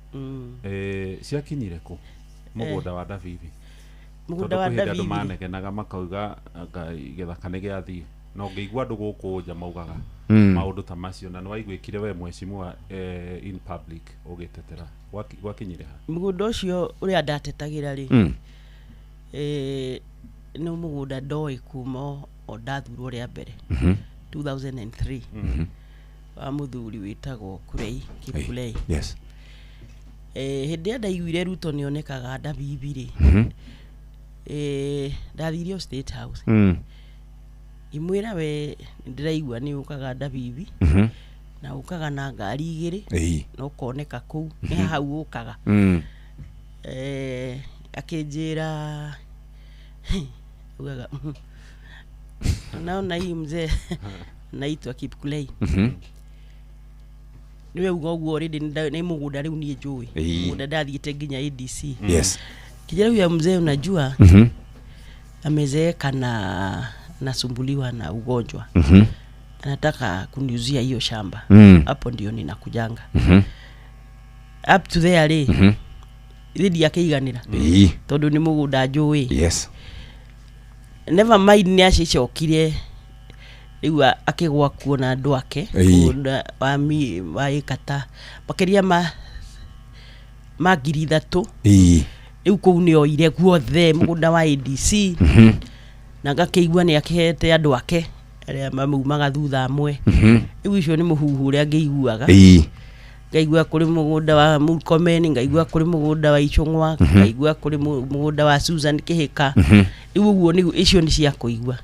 Ciakinyire kũ? Mũgũnda wa Dabibi. Mũgũnda wa Dabibi. Andũ manegenaga makauga Ngai gĩthaka nĩ gĩathiĩ. Na ũngĩigua andũ gũkũ nja maugaga maũndũ ta macio, na nĩ waiguĩkire we mheshimiwa in public ũgĩtetera. Gwakinyire ha? Mũgũnda ũcio ũrĩa ndatetagĩra rĩ, nĩ mũgũnda ndoĩ kuma o ndathurwo rĩa mbere 2003 wa mũthuri wĩtagwo Kurei Kipkulei. Yes. Hĩndĩ ĩrĩa ndaiguire Ruto nĩonekaga Dabibi rĩ, ndathire o State House. Imwĩra we ndĩraigua nĩ ũkaga Dabibi na ũkaga na ngari igĩrĩ na ũkoneka kũu nĩ hau ũkaga. Akĩnjĩra ugaga naona hii mzee naitwa Kipkulei. Niwe uga ũguo already nĩ mũgũnda rĩu niĩ njũĩ. Mũgũnda ndathiĩte nginya ADC. Yes. Kijana huyu mzee unajua amezeeka na nasumbuliwa na ugonjwa. Anataka kuniuzia hiyo shamba. Hapo ndio ninakujanga. Up to there rĩ, thidi akĩiganĩra. Tondũ nĩ mũgũnda njũĩ. Yes. Never mind nĩ acicokire rĩu akĩgwa kuo na andũ ake mũgũnda wa ĩka makĩria ma 3,000. Rĩu kũu nĩ oire guothe mũgũnda wa ADC. Na ngakĩigua nĩ akĩhete andũ ake arĩa mamaumaga thutha amwe. Rĩu icio nĩ mũhuhu ũrĩa ngĩiguaga. Ngaigua kũrĩ mũgũnda wa Murkomen, ngaigua kũrĩ mũgũnda wa Ichung'wa, ngaigua kũrĩ mũgũnda wa Susan Kĩhĩka. Rĩu ũguo nĩguo icio nĩ cia kũigua.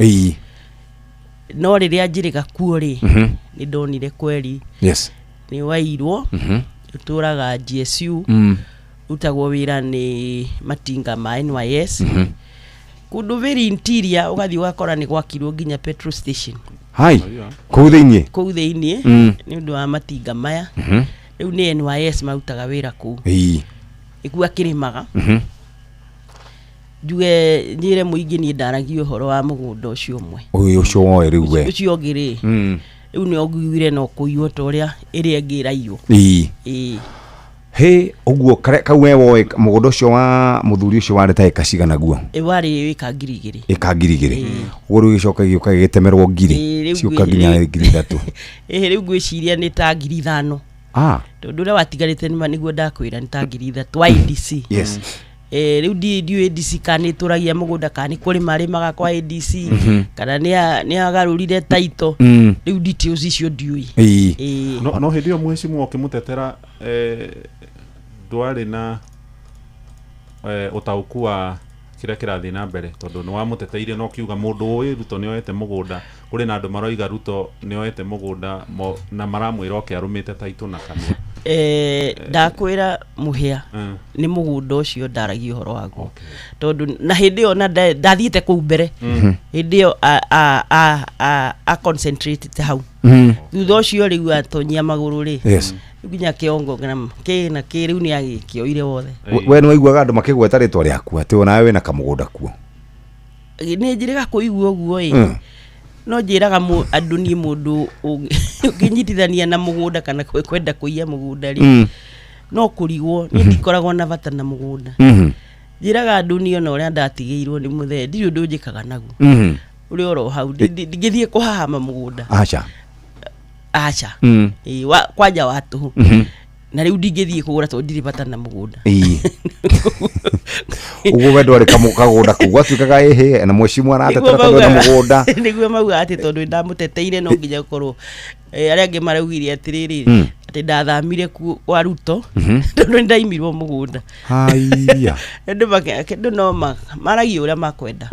No rĩrĩa njĩrĩga kuo rĩ, nĩ ndonire kweri. Yes. Nĩ wairwo, ũtũraga GSU, rutagwo wĩra nĩ matinga ma NYS. Kũndũ very interior ũgathiĩ ũgakora nĩ gwakirwo nginya petrol station. Hai. Kũu thĩiniĩ? Kũu thĩiniĩ nĩ ũndũ wa matinga maya. Rĩu nĩ NYS marutaga wĩra kũu. Nĩkuo akĩrĩmaga. Njuge njĩre mũingĩ niĩ ndaragia ũhoro wa mũgũnda ũcio ũmwe. Ũyũ ũcio woe rĩu we. Ũcio ũngĩ rĩ, rĩu nĩ ũnguire no kũiywo ta ũrĩa ĩrĩa ĩngĩ ĩraiywo. He ũguo kau we woe mũgũnda ũcio wa mũthuri ũcio warĩ ta ĩka cigana guo? Warĩ ĩka 2,000. Ĩka 2,000. Ũguo rĩu gĩcoka gĩũka gĩgĩtemerwo 1,000. Ciũka nginya 3,000. Rĩu ngwĩciria nĩ ta 5,000. Tondũ ũrĩa watigarĩte nĩguo ndakwĩra nĩ ta 3,000 wa ADC. Yes. Rĩu ndiũĩ ADC kana nĩ ĩtũragia mũgũnda kana nĩ kũrĩma arĩmaga kwa ADC kana nĩ agarũrire title. Rĩu details icio ndiũĩ. No hĩndĩ ĩyo mheshimiwa ũkĩmũtetera, ndwarĩ na ũtaũku wa kĩrĩa kĩrathiĩ na mbere, tondũ nĩ wamũteteire na ũkiuga mũndũ ũĩ Ruto nĩ oete mũgũnda. Kũrĩ na andũ maroiga Ruto nĩ oete mũgũnda na maramwĩra oke arũmĩte taitũ na kanua. Ndakwĩra mũhĩa, nĩ mũgũnda ũcio ndaragia ũhoro waguo, tondũ na hĩndĩ ĩyo na ndathiĩte kũu mbere, hĩndĩ ĩyo a concentrate hau. Thutha ũcio rĩu atonyia magũrũ rĩ, rĩu nginya kĩongo kana kĩ na kĩ, rĩu nĩ agĩkĩoire wothe. We nĩ waiguaga andũ makĩgweta rĩtwa rĩaku atĩ onawe wĩna kamũgũnda kuo? Nĩ njĩrĩga kũigua ũguo ĩ, no njĩraga andũ niĩ mũndũ ũngĩnyitithania na mũgũnda kana kwenda kũiya mũgũnda rĩ, no kũrigwo niĩ ndikoragwo na bata na mũgũnda. Njĩraga andũ niĩ ona ũrĩa ndatigĩirwo nĩ mũthee ndirĩ ũndũ njĩkaga naguo, ũrĩa oro hau ndingĩthiĩ kũhahama mũgũnda. Aca. Aca. Kwanja wa tũhũ. Na rĩu ndingĩthiĩ kũgũra tondũ ndirĩ bata na mũgũnda. Ũguo we ndwarĩ kagũnda kau gwatuĩkaga ĩhĩ na mheshimiwa aratetera tondũ ena mũgũnda. Nĩguo maugaga atĩ tondũ ndamũteteire no nginya gũkorwo, arĩa angĩ maraugire atĩrĩrĩ, atĩ ndathamire kwa Ruto tondũ nĩndaimirwo mũgũnda. Haiya. Andũ no maragia ũrĩa makwenda.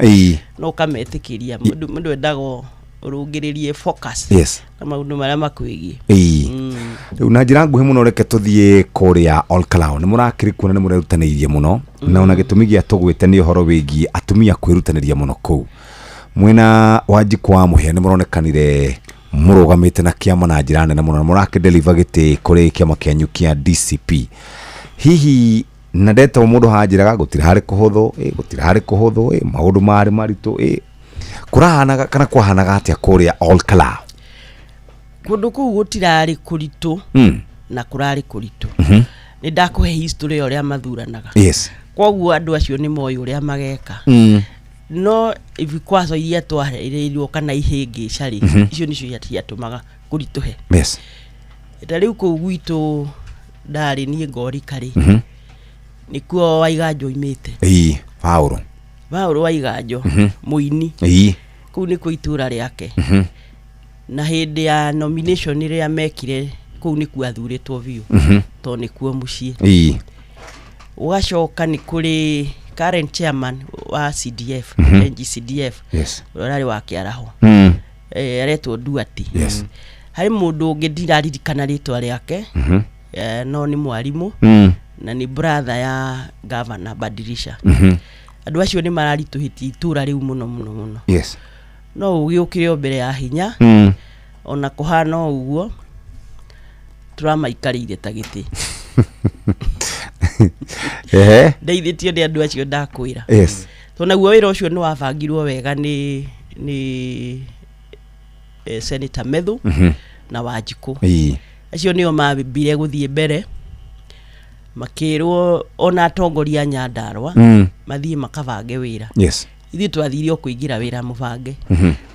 No ũkametĩkĩria. Mũndũ endaga ũrũngĩrĩrie focus na maũndũ marĩa makwĩgiĩ. Rĩu na njĩra nguhĩ mũno reke tũthiĩ kũrĩa Olkalau. Nĩ mũrakĩrĩ kuona nĩ mũrerutanĩirie mũno, na ona gĩtũmi gĩa tũgwĩte nĩ ũhoro wĩgiĩ atumia kwĩrutanĩria mũno kũu. Mwena wa Njikũ wa Mũhĩa nĩ mũronekanire mũrũgamĩte na kĩama na njĩra nene mũno, na mũrakĩdeliver gĩtĩ kũrĩ kĩama kĩanyu kĩa DCP. Hihi na ndetwo mũndũ hanjĩraga gũtirĩ harĩ kũhũthũ, gũtirĩ harĩ kũhũthũ, maũndũ marĩ maritũ, kũrahanaga kana kwahanaga atĩa kũrĩa Olkalau? Kũndũ kũu gũtirarĩ kũritũ na kũrarĩ kũritũ. Nĩ ndakũhe history ya ũrĩa mathuranaga. Koguo andũ acio nĩ moĩ ũrĩa mageka. No vikwazo iria twahereirwo kana ihĩngĩca rĩ, icio nĩcio ciatũmaga kũritũhe. Ta rĩu kũu gwitũ ndarĩ niĩ ngorika rĩ, nĩkuo Waiganjo oimĩte. Paũlũ. Paũlũ Waiganjo, mũini. Kũu nĩkuo itũra rĩake. Na hĩndĩ ya nomination ĩrĩa mekire kũu nĩkuo athurĩtwo biũ, tondũ nĩkuo mũciĩ. Ũgacoka nĩ kũrĩ current chairman wa CDF, NGCDF, ũrĩa ũrarĩ wa Kĩaraho. Aretwo Duati. Harĩ mũndũ ũngĩ ndiraririkana rĩtwa rĩake, no nĩ mwarimũ, na nĩ brother ya governor Badirisha. Andũ acio nĩ mararitũhĩtie itũra rĩu mũno mũno mũno. No ũgĩ ũkĩrĩ o mbere ya hinya, ona kũhana o ũguo tũramaikarĩire ta gĩtĩ. Ndeithĩtio nĩ andũ acio ndakwĩra. Tondũ naguo wĩra ũcio nĩ wabangirwo wega nĩ Senator Methu na Wanjikũ. Acio nĩo mambire gũthiĩ mbere, makĩrwo ona atongoria a Nyandarua mathiĩ makabange wĩra. Ithuĩ twathire o kũingĩra wĩra mũbange.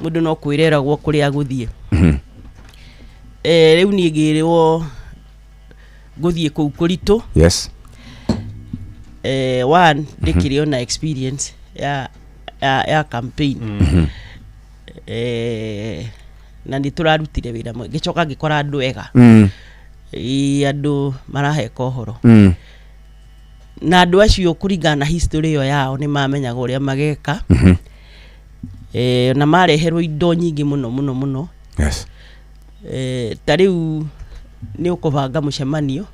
Mũndũ no kwĩreragwo kũrĩa agũthiĩ. Rĩu niĩ ngĩrwo ngũthiĩ kũu kũritũ. One, ndĩkĩrĩ ona experience ya campaign. Na nĩ tũrarutire wĩra mwega. Ngĩcoka ngĩkora andũ ega. Andũ maraheka ũhoro. Na andũ acio kũringana na history ĩyo yao nĩ mamenyaga ũrĩa mageka. Na mareherwo indo nyingĩ mũno mũno mũno. Ta rĩu nĩ ũkũbanga mũcemanio,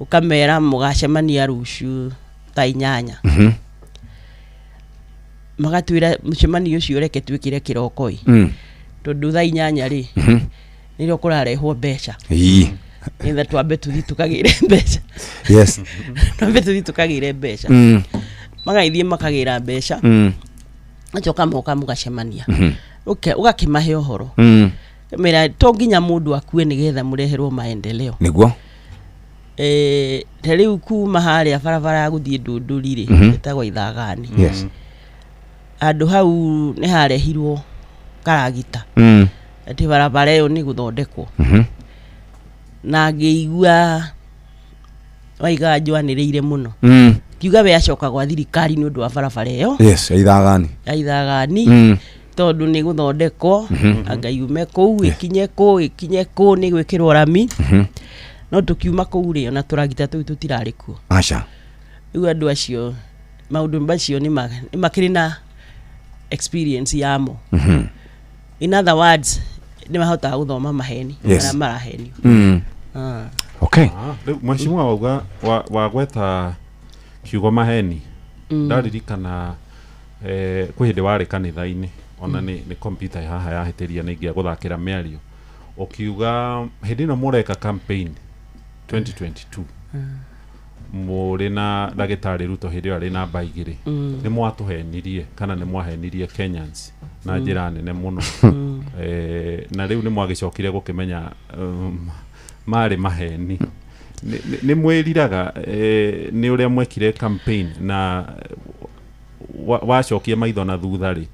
ũkamera mũgacemania rũciũ thaa 8. Magatwĩra mũcemanio ũcio reke twĩkĩre kĩroko ĩ. Tondũ thaa 8 rĩ, nĩrĩo kũrarehwo mbeca. Nĩgetha twambe tũthiĩ tũkagĩre mbeca. Twambe tũthiĩ tũkagĩre mbeca. Magagĩthiĩ makagĩra mbeca. Macoka moka mũgacemania. Ũgakĩmahe ũhoro. Mera to nginya mũndũ akue nĩgetha mũreherwo maendeleo. Nĩguo. Ta rĩu kuma harĩa barabara ya gũthiĩ Ndũndũri rĩ, ĩtagwo Ithagani. Handũ hau nĩ harehirwo karagita. Atĩ barabara ĩyo nĩ gũthondekwo. Na ngĩigua Waiganjo anĩrĩire mũno. Akiuga we acoka gwa thirikari nĩ ũndũ wa barabara ĩyo. Yes, ya Ithagani. Ya Ithagani. Tondũ nĩ gũthondekwo, anga yume kũu ĩkinye kũ, ĩkinye kũ, nĩ gwĩkĩrwo rami. No tũkiuma kũu rĩ, ona tũragita tũu tũtirarĩ kuo. Aca. Rĩu andũ acio maũndũ macio nĩ makĩrĩ na experience yamo. In other words, nĩ mahotaga gũthoma maheni marĩa marahenio. Okay. Rĩu mheshimiwa wauga wagweta kiugo maheni, ndaririkana kwĩ hĩndĩ warĩ kanitha-inĩ, ona nĩ computer haha yahĩtĩria nĩ ingĩa gũthakĩra mĩario, ũkiuga hĩndĩ ĩno mũreka campaign 2022 mũrĩ na ndagĩtarĩ Ruto hĩndĩ ĩyo arĩ namba 2, nĩ mwatũhenirie kana nĩ mwahenirie Kenyans na njĩra nene mũno. Na rĩu nĩ mwagĩcokire gũkĩmenya marĩ maheni. Nĩ mwĩriraga nĩ ũrĩa mwekire campaign na wacokia maitho na thutha rĩ,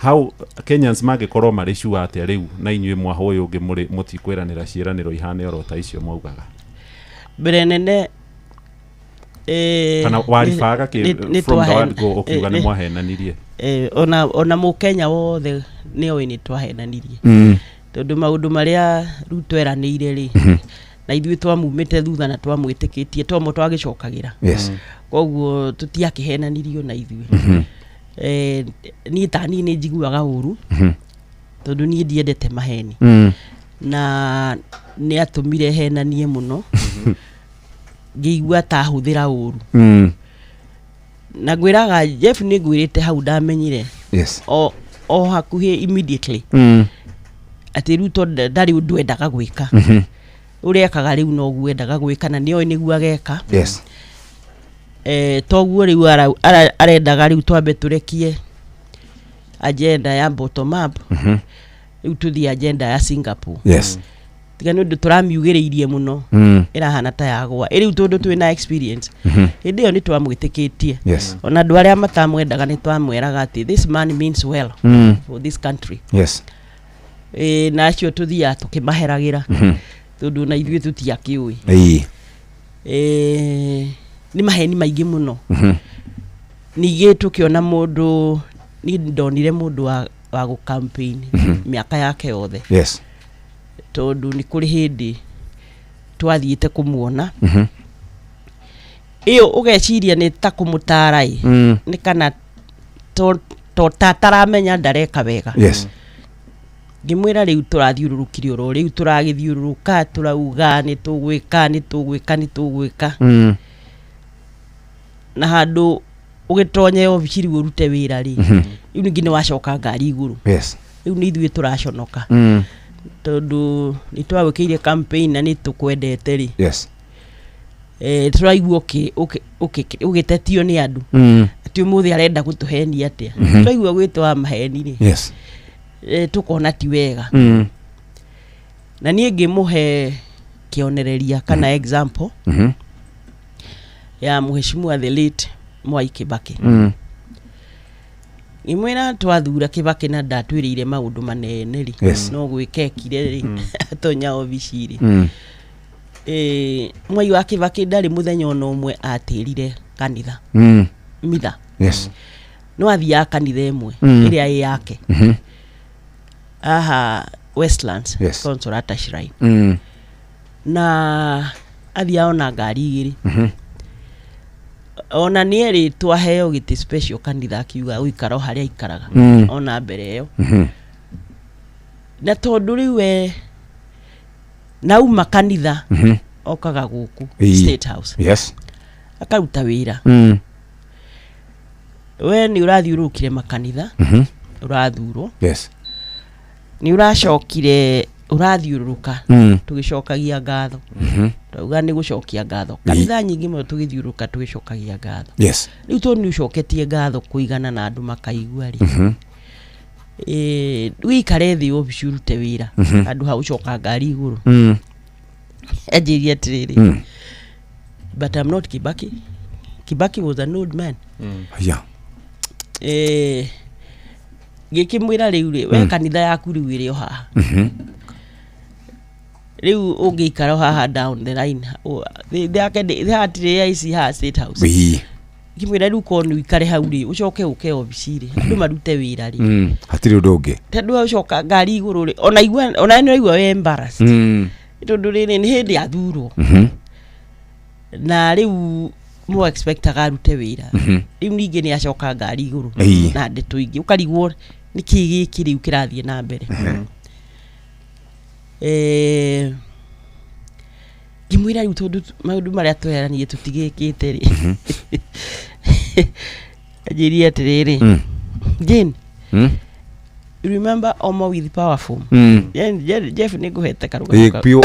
how Kenyans mangĩkorwo marĩ sure atĩa rĩu na inyuĩ mwaha ũyũ ũngĩ mũrĩ mũtikweranĩra ciĩranĩro ihane oro ta icio mwaugaga? Mbere nene kana waribaga kĩ from the word go ũkiuga nĩ mwahenanirie? Ona mũkenya wothe nĩ oĩ nĩ twahenanirie. Tondũ maũndũ marĩa Ruto eranĩire rĩ, na ithuĩ twamumĩte thutha na twamwĩtĩkĩtie tomo twagĩcokagĩra. Koguo tũtiakĩhenanirio na ithuĩ. Niĩ ta niĩ nĩ njiguaga ũru, tondũ niĩ ndiendete maheni. Na nĩ atũmire henanie mũno, ngĩigua ta ahũthĩra ũru. Na ngwĩraga Jeff, nĩ ngwĩrĩte hau ndamenyire. Yes. O hakuhĩ immediately. Atĩ Ruto ndarĩ ũndũ endaga gwĩka. Ũrĩa ekaga rĩu noguo endaga gwĩka na nĩoĩ nĩguo ageka. Yes. Toguo rĩu arendaga rĩu twambe tũrekie agenda ya bottom up. Rĩu tũthiĩ agenda ya Singapore. Yes. Tiga nĩ ũndũ tũramiugĩrĩirie mũno, ĩrahana ta yagwa. Rĩu tondũ twĩna experience, hĩndĩ ĩyo nĩ twamwĩtĩkĩtie. Yes. Ona andũ arĩa matamwendaga nĩ twamwĩraga atĩ this man means well for this country. Yes. Na acio tũthiaga tũkĩmaheragĩra, tondũ na ithuĩ tũtiakĩũĩ. Nĩ maheni maingĩ mũno. Ningĩ tũkĩona mũndũ, niĩ ndonire mũndũ wa gũ campaign mĩaka yake yothe. Yes. Tondũ nĩ kũrĩ hĩndĩ twathiĩte kũmuona. Ĩyo ũgeciria nĩ ta kũmũtara ĩ, nĩ kana to tataramenya ndareka wega. Yes. Ngĩmwĩra rĩu tũrathiũrũrũkire oro rĩu tũragĩthiũrũrũka tũrauga nĩ tũgwĩka nĩ tũgwĩka nĩ tũgwĩka. Na handũ ũgĩtonye obici rĩu ũrute wĩra rĩ, rĩu ningĩ nĩ wacoka ngari igũrũ. Yes. Rĩu nĩ ithuĩ tũraconoka. Tondũ nĩ twagwĩkĩire campaign na nĩ tũkwendete rĩ. Yes. Tũraigua ũgĩtetio nĩ andũ. Atĩ ũmũthĩ arenda gũtũhenia atĩa. Tũraigua gwĩtwo wa maheni rĩ. Yes. Tũkona ti wega. Na niĩ ngĩmũhe kĩonereria kana example ya mheshimiwa the late Mwai Kibaki. Ngĩmwĩra twathura Kibaki na ndatwĩrĩire maũndũ manene rĩ. Yes. No gwĩka ekire rĩ, atonya obici rĩ. Mwai wa Kibaki ndarĩ mũthenya ona ũmwe atĩrire kanitha. Mitha. Yes. No athiaga kanitha ĩmwe ĩrĩa ĩ yake. Aha Westlands. Yes. Consolata Shrine. Na athiaga ona ngari igĩrĩ. Ona nĩ erĩtwo aheo gĩtĩ special kanitha akiuga gũikara o harĩa aikaraga. Ona mbere ĩyo. Na tondũ rĩu we nauma kanitha okaga gũkũ State House. Yes. Akaruta wĩra. We nĩ ũrathiũrũrũkire makanitha, ũrathurwo. Yes. Nĩ ũracokire ũrathiũrũrũka tũgĩcokagia ngatho. Twauga nĩ gũcokia ngatho. Kanitha nyingĩ mũno tũgĩthiũrũrũka tũgĩcokagia ngatho. Yes. Rĩu tondũ nĩ ũcoketie ngatho kũigana na andũ makaigua rĩ. Wĩikare thĩ obici ũrute wĩra. Handũ ha gũcoka ngari igũrũ. Anjĩrie atĩrĩrĩ. But I'm not Kibaki. Kibaki was an old man. Yeah. Ngĩkĩmwĩra rĩu rĩ, we kanitha yaku rĩu ĩrĩ o haha. Rĩu ũngĩikara o haha down the line, yake hatirĩ AIC haha State House. Ngĩmwĩra rĩu korwo nĩ ũikare hau rĩ, ũcoke ũke obici rĩ, andũ marute wĩra rĩ. Hatirĩ ũndũ ũngĩ. Tondũ ũcoka ngari igũrũ rĩ, ona igua ona nĩ ũraigua wĩ embarrassed. Tondũ rĩrĩ nĩ hĩndĩ athurwo. Na rĩu mo expectaga arute wĩra. Rĩu ningĩ nĩ acoka ngari igũrũ na ndeto ingĩ, ũkarigwo nĩ kĩĩ gĩkĩ rĩu kĩrathiĩ na mbere. Ngĩmwĩra rĩu tondũ maũndũ marĩa tweranire tũtigĩkĩte rĩ, anjĩrire atĩrĩrĩ, Jane, you remember Omo with powerful? Jane, Jeff, nĩ ngũhete karũgano kau. Biũ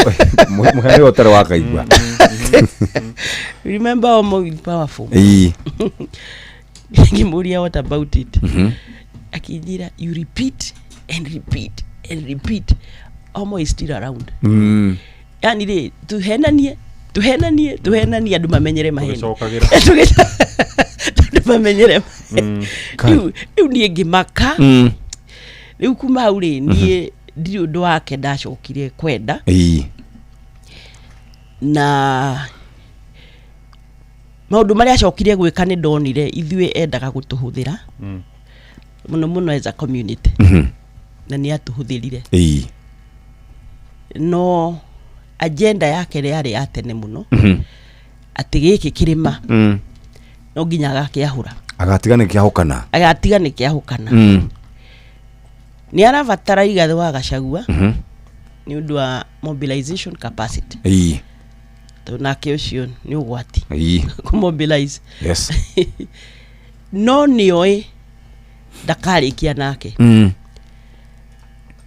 mũhene ũtarĩ wakaigua. You remember Omo with powerful? Ngĩmũria, what about it? Akĩnjĩra, you repeat and repeat and repeat, Omo is still around. Yani rĩ, tuhenanie tuhenanie tuhenanie, andũ mamenyere maheni. Tũgĩcokagĩra. Andũ mamenyere maheni. Rĩu niĩ ngĩmaka. Rĩu kuma hau rĩ, niĩ ndirĩ ũndũ wake ndacokire kwenda. Na maũndũ marĩa acokire gwĩka, nĩ ndonire ithuĩ endaga gũtũhũthĩra mũno mũno as a community, na nĩ atũhũthĩrire. No agenda yake yarĩ ya tene mũno, atĩ gĩkĩ kĩrĩma no nginya agakĩahũra. Agatiga nĩ kĩahũkana. Agatiga nĩ kĩahũkana. Nĩ arabatara Rigathĩ wa Gachagua nĩ ũndũ wa mobilization capacity, tondũ nake ũcio nĩ ũgwati kũmobilize. No nĩoĩ ndakarĩkia nake.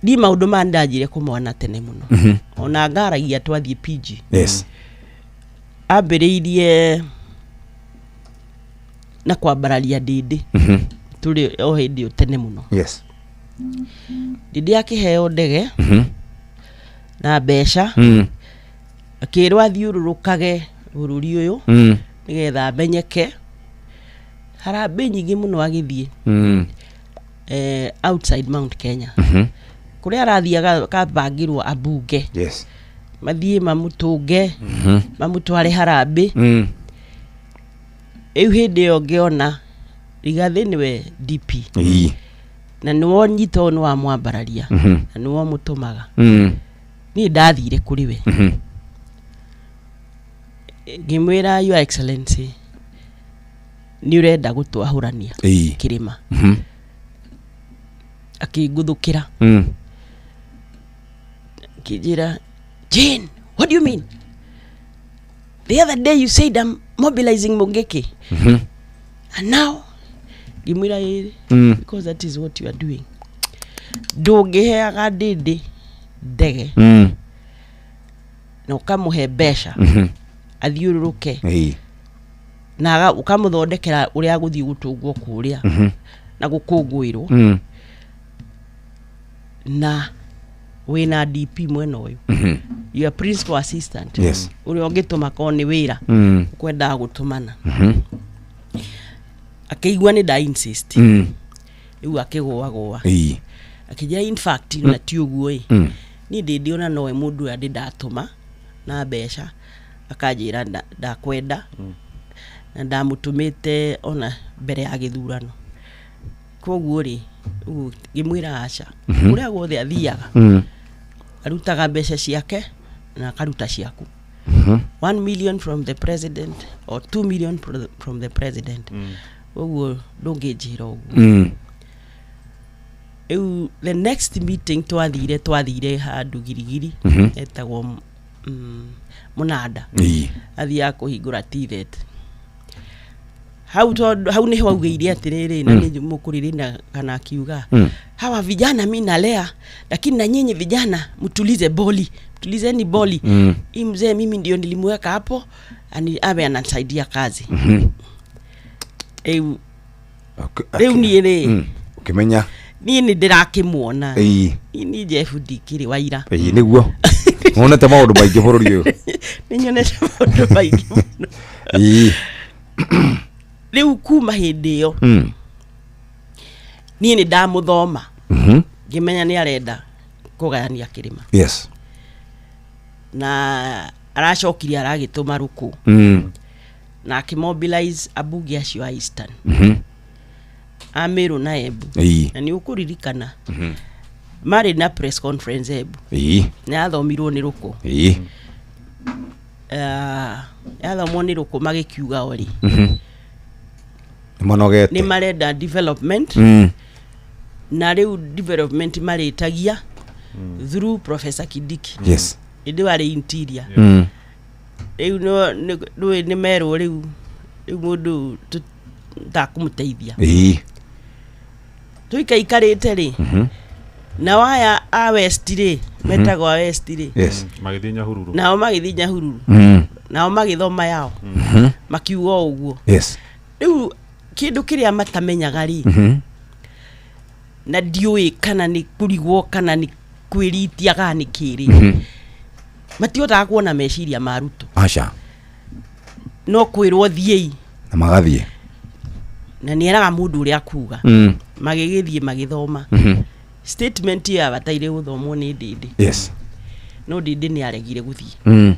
Niĩ maũndũ maya nĩndanjire kũmona tene mũno. Ona ngaragia twathiĩ PG. Ambĩrĩirie na kwambararia Ndĩndĩ tũrĩ o hĩndĩ ĩyo tene mũno. Ndĩndĩ akĩheo ndege na mbeca, akĩrwo athiũrũrũkage bũrũri ũyũ nĩgetha amenyeke. Harambĩ nyingĩ mũno agĩthiĩ outside Mount Kenya, kũrĩa arathiaga akabangĩrwo ambunge mathiĩ mamũtũnge, mamũtware harambĩ. Rĩu hĩndĩ ĩyo ngĩona Rigathĩ nĩwe DP na nĩwe nyita ũyũ nĩ wamwambararia na nĩwe ũmũtũmaga. Niĩ ndathire kũrĩ we, ngĩmwĩra, Your Excellency, nĩ ũrenda gũtwahũrania kĩrĩma. Akĩngũthũkĩra, akĩnjĩra, Jane, what do you mean? The other day you said I'm mobilizing Mungiki and now. Ngĩmwĩra ĩĩ, because that is what you are doing. Ndũngĩheaga Ndĩndĩ ndege na ũkamũhe mbeca athiũrũrũke na ũkamũthondekera ũrĩa agũthiĩ gũtũngwo kũrĩa na gũkũngũĩrwo, na wĩna DP mwena ũyũ, your principal assistant, ũrĩa ũngĩtũma korwo nĩ wĩra ũkwendaga gũtũmana. Akĩigua nĩ nda insist. Rĩu akĩgũagũa, akĩnjĩra, in fact, na ti ũguo ĩ, niĩ ndĩndĩ ona nowe mũndũ ũrĩa ndĩ ndatũma na mbeca akanjĩra ndakwenda, na ndamũtũmĩte ona mbere ya gĩthurano. Koguo rĩ, ũguo ngĩmwĩra aca, kũrĩa guothe athiaga arutaga mbeca ciake na akaruta ciaku, 1 million from the president or 2 million from the president. Ũguo ndũngĩnjĩra ũguo. Rĩu the next meeting twathire handũ Girigiri, etagwo Mũnanda. Athiaga kũhingũra TVET hau, tondũ hau nĩho augĩire atĩrĩrĩ, na nĩ mũkũrĩrĩ na kana akiuga, hawa vijana mi nalea, lakini na nyinyi vijana mtulize boli, mtulizeni boli. Hii mzee mimi ndio nilimweka hapo awe anasaidia kazi. Rĩu rĩu niĩ rĩ, Ũkĩmenya. Niĩ nĩ ndĩrakĩmuona. Niĩ nĩ Jeff ndikĩrĩ waira. Ĩĩ, nĩguo wonete maũndũ maingĩ bũrũri ũyũ. Nĩ nyonete maũndũ maingĩ mũno. Rĩu kuma hĩndĩ ĩyo, niĩ nĩ ndamũthoma, ngĩmenya nĩ arenda kũgayania kĩrĩma. Na aracokire aragĩtũma rũkũ. Na akĩmobilize ambunge acio a Eastern, a Meru na Embu. Na nĩ ũkũririkana marĩ na press conference Embu, na yathomirwo nĩ Rũkũ. Yathomwo nĩ Rũkũ, magĩkiuga o rĩ, Nĩ manogete. Nĩ marenda development, na rĩu development marĩtagia through Professor Kindiki, ĩndĩ warĩ interior. Rĩu no nĩ nĩ merwo rĩu rĩu mũndũ ndakũmũteithia. Tũikaikarĩte rĩ, nao aya a West rĩ, metagwo a West rĩ, Magĩthiĩ Nyahururu. Nao magĩthiĩ Nyahururu, nao magĩthoma yao, makiuga o ũguo. Rĩu kĩndũ kĩrĩa matamenyaga rĩ, na ndiũĩ kana nĩ kũrigwo kana nĩ kwĩritia kana nĩ kĩrĩ, matihotaga kuona meciria ma Ruto. Aca. No kwĩrwo thiĩi. Na magathiĩ. Na nĩ eraga mũndũ ũrĩa akuga. Magĩgĩthiĩ magĩthoma statement ĩyo yabataire gũthomwo nĩ Ndĩndĩ, no Ndĩndĩ nĩ aregire gũthiĩ.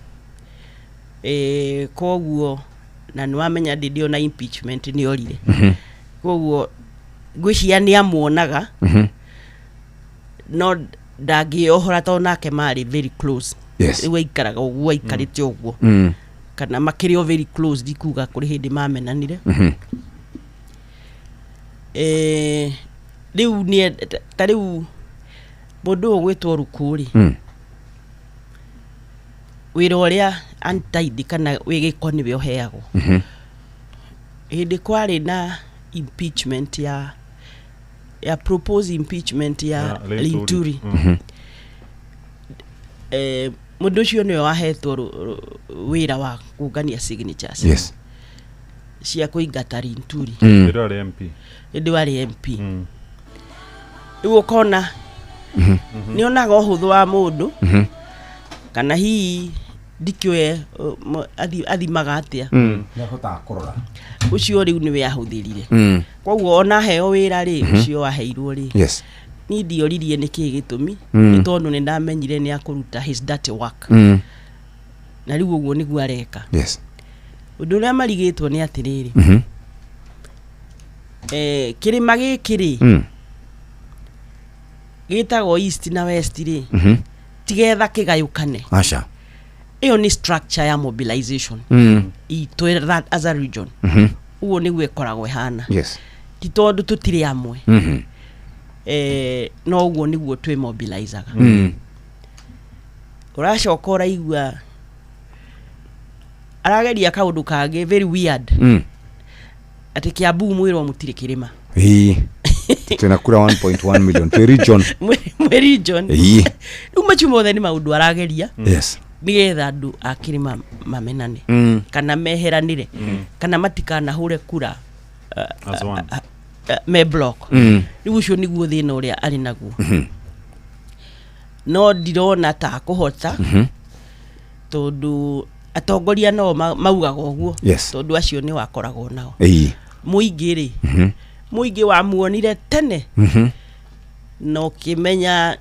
Koguo na nĩ wamenya Ndĩndĩ ona impeachment nĩ orire. Koguo ngwĩciria nĩ amuonaga, no ndangĩohora tondũ nake marĩ very close. Rĩu aikaraga ũguo aikarĩte ũguo, kana makĩrĩ o very close, ndikuga kũrĩ hĩndĩ mamenanire. Rĩu nĩ ta rĩu mũndũ ũyũ gwĩtwo Rukũ rĩ, wĩra ũrĩa untidy kana wĩ gĩko nĩwe ũheagwo. Hĩndĩ kwarĩ na impeachment ya propose impeachment ya Ya Linturi. Linturi, mũndũ ũcio nĩwe wahetwo wĩra wa kũngania signatures cia kũingata Linturi. Hĩndĩ ĩyo arĩ MP. Hĩndĩ warĩ MP. Rĩu ũkona nĩ onaga ũhũthũ wa mũndũ, kana hihi ndikĩũĩ athimaga atĩa. Nĩahotaga kũrora. Ũcio rĩu nĩwe ahũthĩrire. Koguo ona heo wĩra rĩ, ũcio waheirwo rĩ, niĩ ndioririe nĩ kĩĩ gĩtũmi, nĩ tondũ nĩ ndamenyire nĩ akũruta his dirty work. Na rĩu ũguo nĩguo areka. Ũndũ ũrĩa marigĩtwo nĩ atĩrĩrĩ, kĩrĩma gĩkĩ rĩ, gĩtagwo East na West rĩ, tigetha kĩgayũkane. Aca. Ĩyo nĩ structure ya mobilization itũ that as a region. Ũguo nĩguo ĩkoragwo ĩhana. Ti tondũ tũtirĩ amwe, no ũguo nĩguo twĩ mobilizaga. Ũracoka ũraigua arageria kaũndũ kangĩ very weird, atĩ Kiambu mwĩrwo mũtirĩ kĩrĩma. Ĩĩ, twĩna kura 1.1 million, twĩ region. Mwĩ region. Rĩu macio mothe nĩ maũndũ arageria nĩgetha andũ a kĩrĩma mamenane, kana meheranĩre, kana matikanahũre kura as one. Me block. Rĩu ũcio nĩguo thĩna ũrĩa arĩ naguo, no ndirona ta akũhota, tondũ atongoria no maugaga ũguo, tondũ acio nĩ wakoragwo nao. Mũingĩ rĩ, mũingĩ wamuonire tene na ũkĩmenya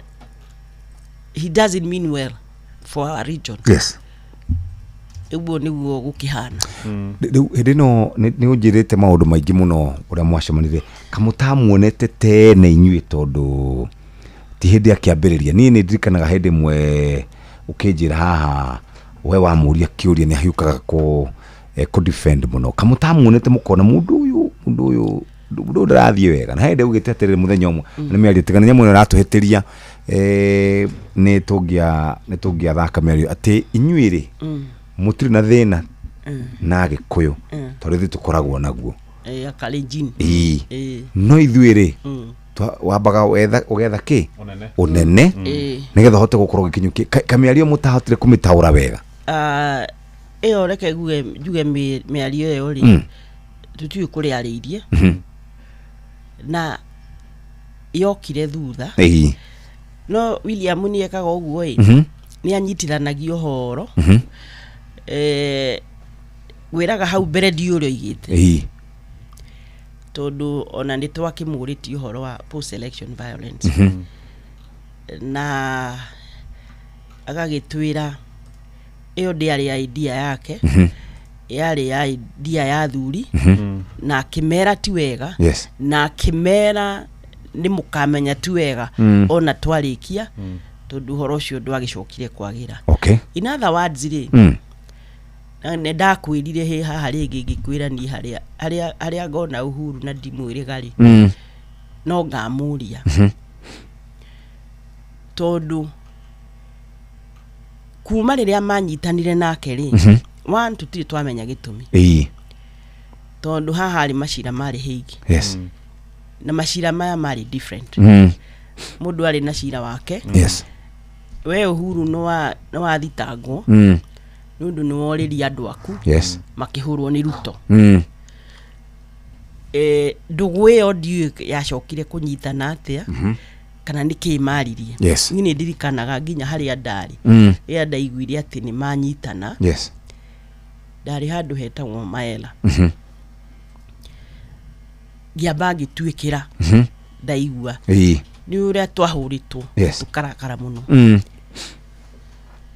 he doesn't mean well for our region. Ũguo nĩguo gũkĩhana. Rĩu hĩndĩ ĩno nĩ ũnjĩrĩte maũndũ maingĩ mũno ũrĩa mwacemanire kamũtamuonete tene inyuĩ, tondũ ti hĩndĩ akĩambĩrĩria. Niĩ nĩ ndirikanaga hĩndĩ ĩmwe ũkĩnjĩra haha we wamũria kĩũria nĩ ahiũkaga kũ defend mũno, kamũtamuonete mũkona mũndũ ũyũ ndarathiĩ wega, na hĩndĩ augĩte atĩrĩrĩ, mũthenya ũmwe nĩ mĩario tigana nyamũ ĩno ĩratũhĩtĩria, nĩ tũngĩathaka mĩario atĩ inyuĩ rĩ, mũtirĩ na thĩna na Agĩkũyũ, tondũ ithuĩ tũkoragwo naguo. Akalenjin. Ĩĩ. No ithuĩ rĩ, wambaga ũgetha kĩ? Ũnene. Ũnene, nĩgetha ũhote gũkorwo ũgĩkinyũkia kamĩario mũtahotire kũmĩtaũra wega. Ah, ĩyo reke njuge mĩario ĩyo rĩ, tũtiũĩ kũrĩa arĩirie, na yokire thutha. No William nĩ ekaga ũguo ĩ, nĩ anyitithanagia ũhoro. Ngwĩraga hau mbere ndiũ ũrĩa oigĩte, tondũ ona nĩ twakĩmũrĩtie ũhoro wa post election violence, na agagĩtwĩra ĩyo ndĩarĩ idea yake. Yarĩ ya idea ya athuri na akĩmera ti wega, na akĩmera nĩ mũkamenya ti wega ona twarĩkia, tondũ ũhoro ũcio ndwagĩcokire kwagĩra. In other words rĩ, na nĩ ndakwĩrire hĩ haha rĩngĩ ngĩkwĩra niĩ harĩa harĩa harĩa ngona Uhuru na ndimwĩrĩga rĩ, no ngamũria, tondũ kuma rĩrĩa manyitanire nake rĩ, one, tũtirĩ twamenya gĩtũmi, tondũ haha harĩ macira marĩ Hague, na macira maya marĩ different. Mũndũ arĩ na cira wake. We Uhuru nĩ wathitangwo nĩ ũndũ nĩ worĩria andũ aku makĩhũrwo nĩ Ruto. Ndũgũ ĩyo ndiũĩ yacokire kũnyitana atĩa kana nĩ kĩĩ maririe. Niĩ nĩ ndirikanaga nginya harĩa ndarĩ, rĩrĩa ndaiguire atĩ nĩ manyitana, ndarĩ handũ hetagwo Maela, ngĩamba ngĩtuĩkĩra, ndaigua nĩ ũrĩa twahũrĩtwo, tũkarakara mũno.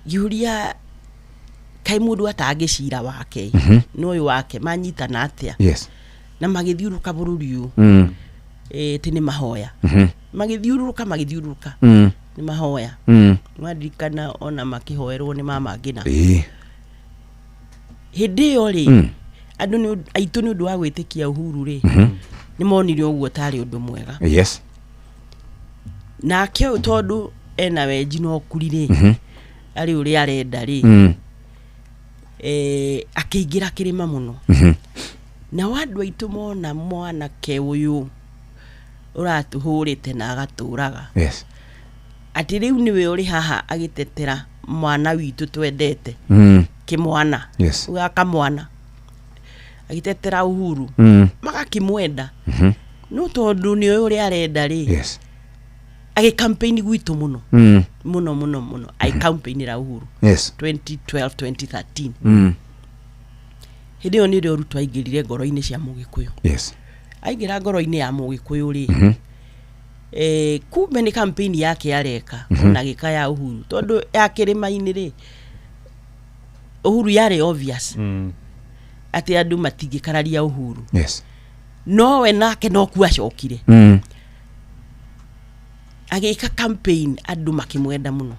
Ngĩũria kaĩ mũndũ atangĩcira wake na ũyũ wake manyitana atĩa, na magĩthiũrũrũka bũrũri ũyũ, atĩ nĩ mahoya, magĩthiũrũrũka magĩthiũrũrũka, nĩ mahoya. Nĩwaririkana ona makĩhoerwo nĩ mama Ngina hĩndĩ ĩyo rĩ, andũ aitũ nĩ ũndũ wa gwĩtĩkia Uhuru rĩ, nĩ monire ũguo tarĩ ũndũ mwega. Nake ũyũ tondũ ena wenji na ũkuri rĩ, arĩ ũrĩa arenda rĩ, akĩingĩra kĩrĩma mũno. Nao andũ aitũ mona mwanake ũyũ ũratũhũrĩte na agatũraga, atĩ rĩu nĩwe ũrĩ haha agĩtetera mwana witũ twendete, kĩmwana, uga kamwana agĩtetera Uhuru, magakĩmwenda. No tondũ nĩ ũyũ ũrĩa arenda rĩ, agĩ campaign gwitũ mũno, mũno mũno mũno, agĩcampaignĩra Uhuru 2012, 2013. Hĩndĩ ĩyo nĩrĩo Ruto aingĩrire ngoro-inĩ cia Mũgĩkũyũ. Aingĩra ngoro-inĩ ya Mũgĩkũyũ rĩ, kumbe nĩ campaign yake areka, ona gĩka ya Uhuru, tondũ ya kĩrĩma-inĩ rĩ, Uhuru yarĩ obvious atĩ andũ matingĩkararia Uhuru. Nowe nake no kuo acokire, agĩka campaign, andũ makĩmwenda mũno.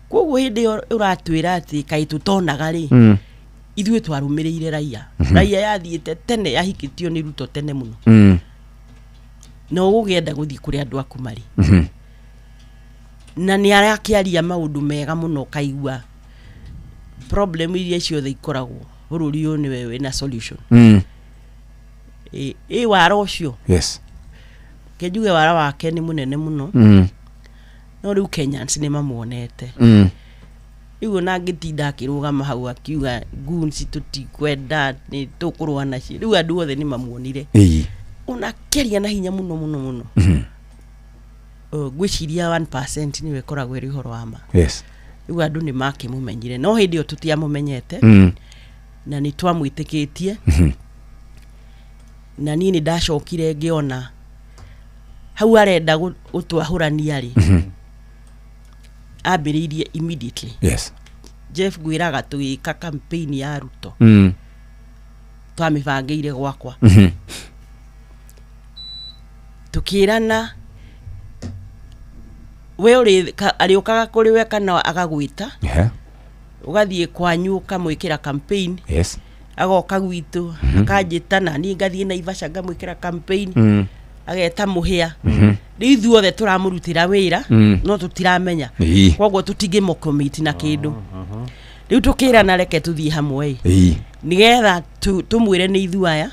Koguo hĩndĩ ĩyo ũratwĩra atĩ kaĩ tũtonaga rĩ, ithuĩ twarũmĩrĩire raia. Raia yathiĩte tene, yahikĩtio nĩ Ruto tene mũno, na ũgũgĩenda gũthiĩ kũrĩa andũ aku marĩ, na nĩ arakĩaria maũndũ mega mũno, ũkaigua problem iria ciothe ikoragwo bũrũri ũyũ nĩwe wĩna solution. Ĩ wara ũcio, kĩnjuge wara wake nĩ mũnene mũno, no rĩu Kenyans nĩ mamuonete. Rĩu ona angĩtinda akĩrũgama hau akiuga goons tũtikwenda, nĩ tũkũrũa nacio, rĩu andũ othe nĩ mamuonire. Ona akĩaria na hinya mũno mũno mũno, ngwĩciria 1% nĩwe ĩkoragwo ĩrĩ ũhoro wa ma. Rĩu andũ nĩ makĩmũmenyire, no hĩndĩ ĩyo tũtiamũmenyete, na nĩ twamwĩtĩkĩtie. Na niĩ nĩ ndacokire ngĩona hau arenda gũtwahũrania rĩ, ambĩrĩirie immediately. Jeff, ngwĩraga tũgĩka campaign ya Ruto, twamĩbangĩire gwakwa, tukĩrana we ũrĩ arĩũkaga kũrĩ we kana agagwĩta, ũgathiĩ kwanyu ũkamwĩkĩra campaign, agoka gwitũ, akanjĩta na niĩ ngathiĩ Naivasha ngamwĩkĩra campaign, ageta Mũhĩa. Rĩu ithuothe tũramũrutĩra wĩra, no tũtiramenya. Koguo tũtingĩmũcommit na kĩndũ. Rĩu tũkĩrana reke tũthiĩ hamwe ĩ, nĩgetha tũmwĩre nĩ ithuĩ aya.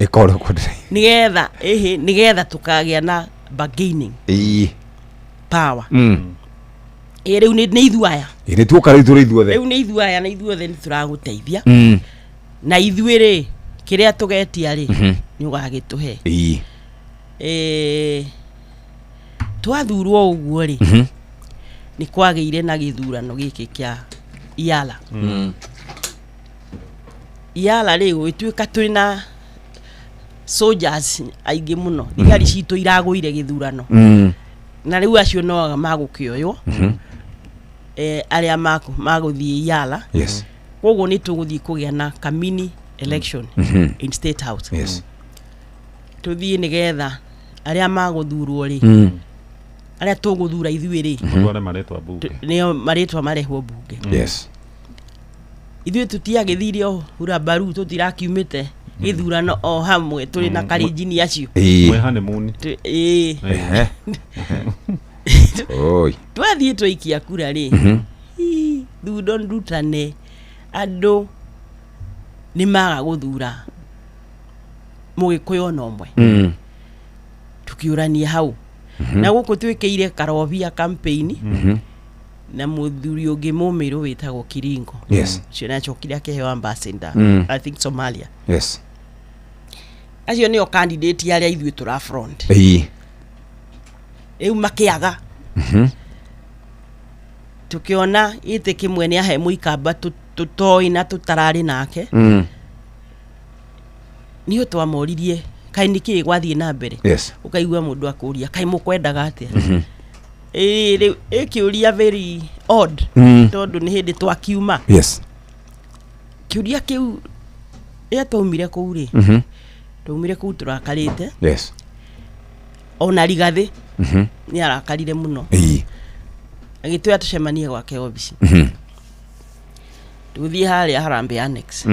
Ĩkorwo kũndĩ. Nĩgetha ĩhĩ, nĩgetha tũkagĩa na bargaining power. Ĩ rĩu nĩ ithuĩ aya. Nĩ tuoka rĩu tũrĩ ithuothe. Rĩu nĩ ithuĩ aya na ithuothe nĩ tũragũteithia, na ithuĩ rĩ, kĩrĩa tũgetia rĩ, nĩ ũgagĩtũhe. Twathurwo ũguo rĩ, nĩ kwagĩire na gĩthurano gĩkĩ kĩa Iala. Iala rĩ, gũgĩtuĩka twĩ na soldiers aingĩ mũno, thigari citũ iragũire gĩthurano, na rĩu acio no magũkĩoywo, arĩa magũthiĩ Iala. Koguo nĩ tũgũthiĩ kũgĩa na kamini election in State House. Tũthiĩ nĩgetha arĩa magũthurwo rĩ, arĩa tũgũthura ithuĩ rĩ, Mũtware marĩtwa bunge. Nĩo marĩtwa marehwo bunge. Ithuĩ tũtiagĩthire o hura mbaru, tũtirakiumĩte gĩthurano o hamwe tũrĩ na karinjini acio. Mwĩ honeymoon. Ĩĩ. Ehe. Oi. Twathiĩ twaikia kura rĩ, hii, thundo ndutane, andũ nĩ maga gũthura mũgĩkũyũ ona ũmwe. Tukiũrania hau na gũkũ twĩkĩire Karobia campaign na mũthuri ũngĩ mũmĩrũ wĩtagwo Kiringo. Ũcio nĩacokire akĩheo ambassador, I think Somalia. Acio nĩo candidate arĩa ithuĩ tũra front. Rĩu makĩaga, tukiona gĩtĩ kĩmwe nĩ ahe mũikamba tũtoĩ na tũtararĩ nake. Nĩo twamoririe kaĩ nĩkĩĩ gwathiĩ na mbere. Ũkaigua mũndũ akũria kaĩ mũkwendaga atĩa. Ĩĩ rĩu ĩkĩũria very odd, tondũ nĩ hĩndĩ twakiuma. Kĩũria kĩu rĩrĩa twaumire kũu rĩ, twaumire kũu tũrakarĩte. Ona Rigathĩ nĩ arakarire mũno. Agĩtwĩra tũcemanie gwake obici. Tũgĩthiĩ harĩa Harambee Annex.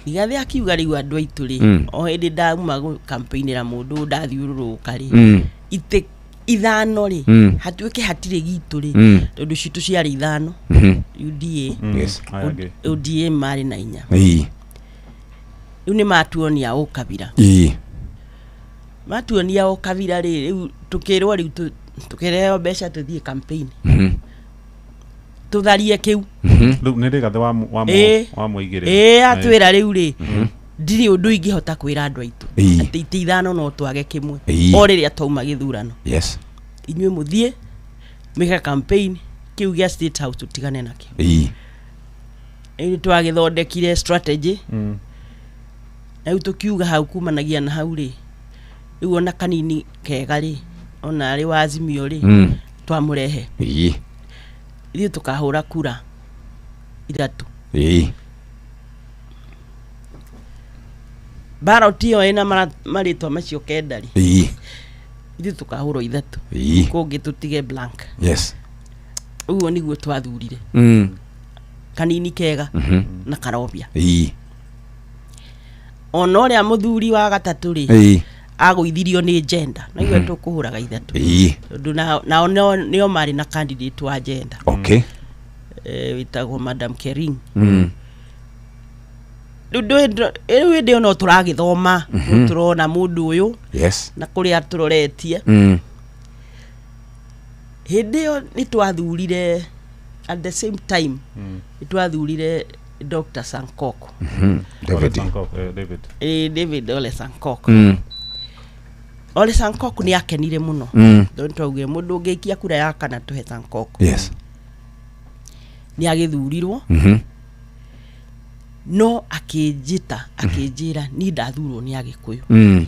Rigathĩ akiuga rĩu andũ aitũ rĩ, o hĩndĩ ndauma gũkampĩinĩra mũndũ ndathiũrũrũka rĩ, itĩ 5 rĩ, hatuĩke hatirĩ gitũ rĩ, tondũ citũ ciarĩ 5. UDA. Aya angĩ. UDA marĩ na 4. Rĩu nĩ matuonia ũkabira. Matuonia ũkabira rĩ, rĩu tũkĩrwo rĩu tũkĩreheo mbeca tũthiĩ campaign. Tũtharie kĩu. Rĩu nĩ Rigathĩ wa wa mũigĩrĩra. Ĩĩ, atwĩra rĩu rĩ, ndirĩ ũndũ ingĩhota kwĩra andũ aitũ. Atĩ itĩ 5 no twage kĩmwe. O rĩrĩa twauma gĩthurano. Inyuĩ mũthiĩ mwĩke campaign kĩu gĩa State House tũtigane nakĩo. Rĩu twagĩthondekire strategy. Na rĩu tũkiuga hau kumanagia na hau rĩ, rĩu ona kanini kega rĩ, ona arĩ wa Azimio rĩ, twamũrehe. Ithuĩ tũkahũra kura 3. Ballot ĩyo ĩna marĩtwa macio 9 rĩ. Ithuĩ tũkahũrwo 3. Kũngĩ tũtige blank. Ũguo nĩguo twathurire. Kanini kega na Karobia. Ona ũrĩa mũthuri wa gatatũ rĩ, agũithirio nĩ gender. Na ithuĩ tũkũhũraga 3. Tondũ nao nĩo marĩ na candidate wa gender. Wĩtagwo Madam Kering. Rĩu rĩu hĩndĩ ĩyo no tũragĩthoma, tũrona mũndũ ũyũ na kũrĩa tũroretie. Hĩndĩ ĩyo nĩ twathurire at the same time, nĩ twathurire Dr. Sankoko. David. Sankoko, David. David Ole Sankoko. Ole Sankoko nĩ akenire mũno. Tondũ twaugire mũndũ ũngĩikia kura ya kana tũhe Sankoko. Nĩ agĩthurirwo. No akĩnjĩta, akĩnjĩra niĩ ndathurwo nĩ Agĩkũyũ.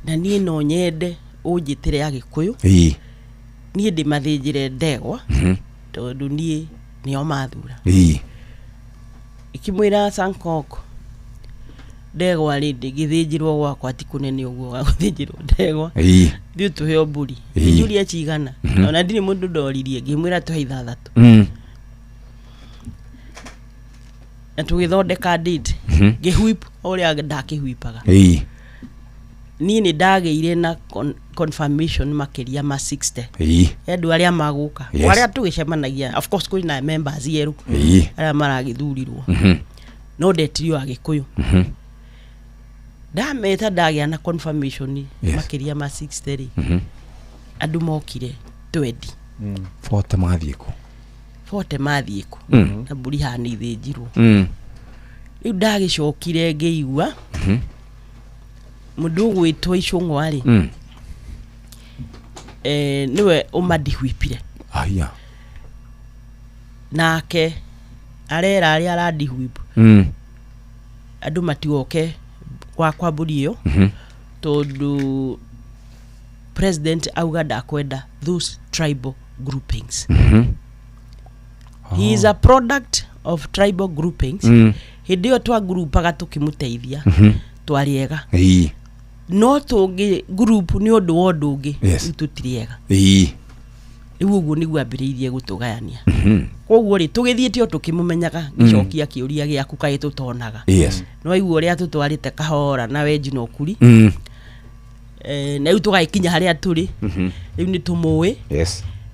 Na niĩ no nyende ũnjĩtĩre Agĩkũyũ. Niĩ ndĩmathĩnjĩre ndegwa. Tondũ niĩ nĩo mathura. Ikĩmwĩra Sankoko ndegwa rĩ ndĩngĩthĩnjĩrwo gwakwa ti kũnene ũguo wa gũthĩnjĩrwo ndegwa. Ithuĩ tũheo mbũri. Ngĩũria cigana. Ona ndirĩ mũndũ ndoririe, ngĩmwĩra tũhe 6. Na tũgĩthondeka date. Ngĩhwip o ũrĩa ndakĩhwipaga. Niĩ nĩ ndagĩire na confirmation makĩria ma 60. Andũ arĩa magũka. Arĩa tũgĩcemanagia, of course kwĩna members erũ. Arĩa maragĩthurirwo. No ndetirio Agĩkũyũ. Ndameta ndagĩa na confirmation makĩria ma 60 rĩ. Andũ mokire 20. 40 mathiĩ kũ? 40 mathiĩ kũ? Na mbũri haha nĩ ithĩnjirwo. Rĩu ndagĩcokire ngĩigua mũndũ ũgwĩtwo Icũng'wa rĩ, nĩwe ũmadihwipire. Aya. Nake arera arĩa aradihwip. Andũ matigoke gwakwa mbũri ĩyo, tondũ president auga ndakwenda those tribal groupings. He is a product of tribal groupings. Hĩndĩ ĩyo twangurupaga tũkĩmũteithia, twarĩ ega. No tũngĩ group nĩ ũndũ wa ũndũ ũngĩ, rĩu tũtirĩ ega. Rĩu ũguo nĩguo ambĩrĩirie gũtũgayania. Koguo rĩ, tũgĩthiĩte o tũkĩmũmenyaga. Gĩcokia kĩũria gĩaku, kaĩ tũtonaga? No aigua ũrĩa tũtwarĩte kahora na wenji na ũkuri. Na rĩu tũgagĩkinya harĩa tũrĩ. Rĩu nĩ tũmũĩ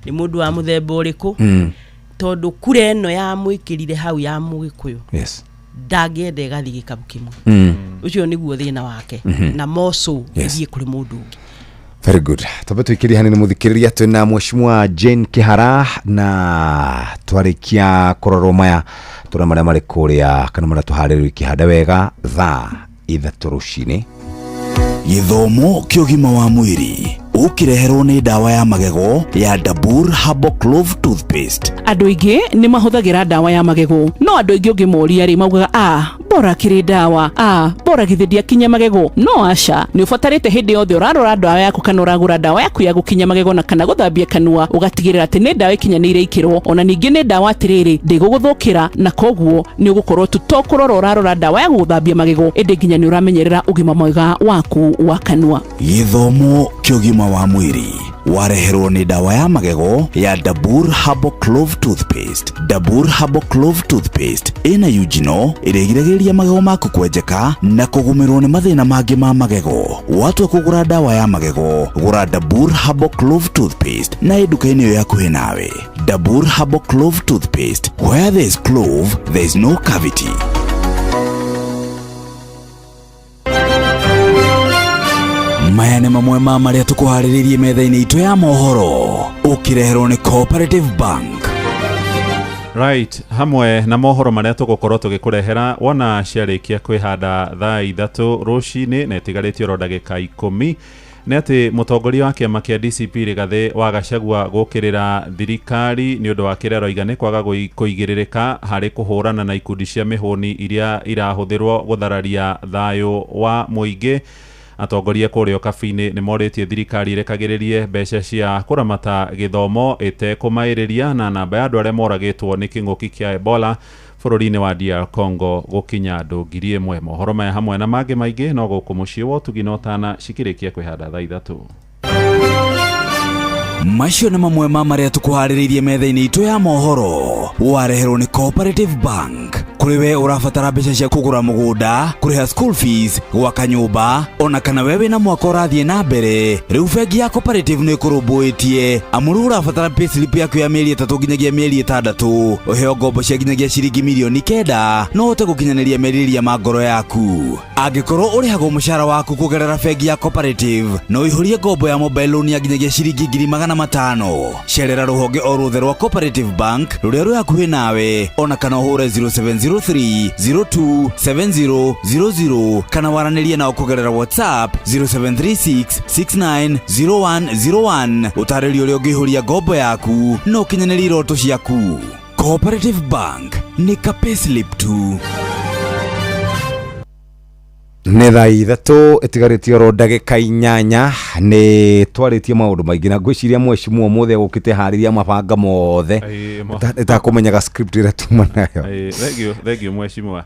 nĩ mũndũ wa mũthemba ũrĩkũ, tondũ kura ĩno yamwĩkĩrire hau ya Mũgĩkũyũ, ndangĩenda ĩgathiĩ gĩkabu kĩmwe. Ũcio nĩguo thĩna wake, na moco ĩthiĩ kũrĩ mũndũ ũngĩ. Very good. Twambe tũikĩrie hanini mũthikĩrĩria, twĩna Mheshimiwa Jane Kihara, na twarĩkia kũrorwo maya tũrĩa marĩa marĩ kũrĩa kana marĩa tũharĩrĩirio ikĩhanda wega thaa 3 rũcinĩ. Gĩthomo kĩa ũgima wa mwĩrĩ ũkĩreherwo nĩ ndawa ya magego ya Dabur Herbal Clove Toothpaste. Andũ aingĩ nĩ mahũthagĩra ndawa ya magego, no andũ aingĩ ũngĩmoria rĩ, maugaga a bora kĩrĩ ndawa, a bora githĩ ndiakinya magego. No aca, nĩ ũbatarĩte hĩndĩ yothe ũrarora ndawa yaku kana ũragũra ndawa yaku ya gũkinya magego na kana gũthambia kanua, ũgatigĩrĩra atĩ nĩ ndawa ĩkinyanĩire ikĩro, ona ningĩ nĩ ndawa atĩrĩrĩ ndĩgũgũthũkĩra, na koguo nĩ ũgũkorwo tu to kũrora ũrarora ndawa ya gũgũthambia magego, ĩndĩ nginya nĩ ũramenyerera ũgima mwega waku wa kanua. Gĩthomo kĩa ũgima wa mwĩrĩ wareherwo nĩ ndawa ya magego ya Dabur Herbal Clove Toothpaste. Dabur Herbal Clove Toothpaste ĩna eugenol ĩrĩa ĩgiragĩrĩria magego maku kwenjeka na kũgũmĩrwo nĩ mathĩna mangĩ ma magego. Watua kũgũra ndawa ya magego, gũra Dabur Herbal Clove Toothpaste na ĩ nduka-inĩ ĩyo hakuhĩ nawe. Dabur Herbal Clove Toothpaste, where there is clove, there is no cavity. Maya nĩ mamwe ma marĩa tũkũharĩrĩirie metha-inĩ itũ ya mohoro, ũkĩreherwo nĩ Cooperative Bank. Right, hamwe na mohoro marĩa tũgũkorwo tũgĩkũrehera wona ciarĩkia kwĩhanda thaa 3 rũcinĩ na ĩtigarĩtie oro ndagĩka 10, nĩ atĩ mũtongoria wa kĩama kĩa DCP Rigathĩ wa Gachagua gũkĩrĩra thirikari nĩ ũndũ wa kĩrĩa aroiga nĩ kwaga kũigĩrĩrĩka harĩ kũhũrana na ikundi cia mĩhũni iria irahũthĩrwo gũthararia thayũ wa mũingĩ. Atongoria kũrĩa Ũkabi-inĩ nĩ morĩtie thirikari ĩrekagĩrĩrie mbeca cia kũramata gĩthomo ĩtekũmaĩrĩria, na namba ya andũ arĩa moragĩtwo nĩ kĩng'ũki kĩa Ebola bũrũri-inĩ wa DR Congo gũkinya andũ 1000. Mohoro maya hamwe na mangĩ maingĩ no gũkũ mũciĩ wa ũtugi na ũtana cikĩrĩkia kwĩhanda thaa 3. Macio nĩ mamwe ma marĩa tũkũharĩrĩirie metha-inĩ itũ ya mohoro, wareherwo nĩ Cooperative Bank. Kũrĩ we ũrabatara mbeca cia kũgũra mũgũnda, kũrĩha school fees, gwaka nyũmba, ona kana we wĩna mwaka ũrathiĩ na mbere, rĩu bengi ya Cooperative nĩ ĩkũrũmbũĩtie. Amu rĩu ũrabatara payslip yaku ya mĩeri 3 nginyagia mĩeri 6, ũheo ngombo cia nginyagia ciringi mirioni 9, no ũhote gũkinyanĩria merirĩria ma ngoro yaku. Angĩkorwo ũrĩhagwo mũcara waku kũgerera bengi ya Cooperative, no ũihũrie ngombo ya mobile loan ya nginyagia ciringi 500,000. Cerera rũhonge o ruothe rwa Cooperative Bank rũrĩa rwĩ hakuhĩ nawe, ona kana ũhũre 0703 02 7000, kana waranĩrie nao kũgerera WhatsApp 0736 690101, ũtarĩrie ũrĩa ũngĩihũria ngombo yaku na ũkinyanĩrie iroto ciaku. Cooperative Bank nĩ ka payslip tu. Nĩ thaa 3 ĩtigarĩtie oro ndagĩka 8. Nĩ twarĩtie maũndũ maingĩ na ngwĩciria mheshimiwa ũmũthĩ agũkĩte harĩria mabanga mothe. Ĩtakũmenyaga script ĩrĩa tuma nayo. Thank you, thank you mheshimiwa.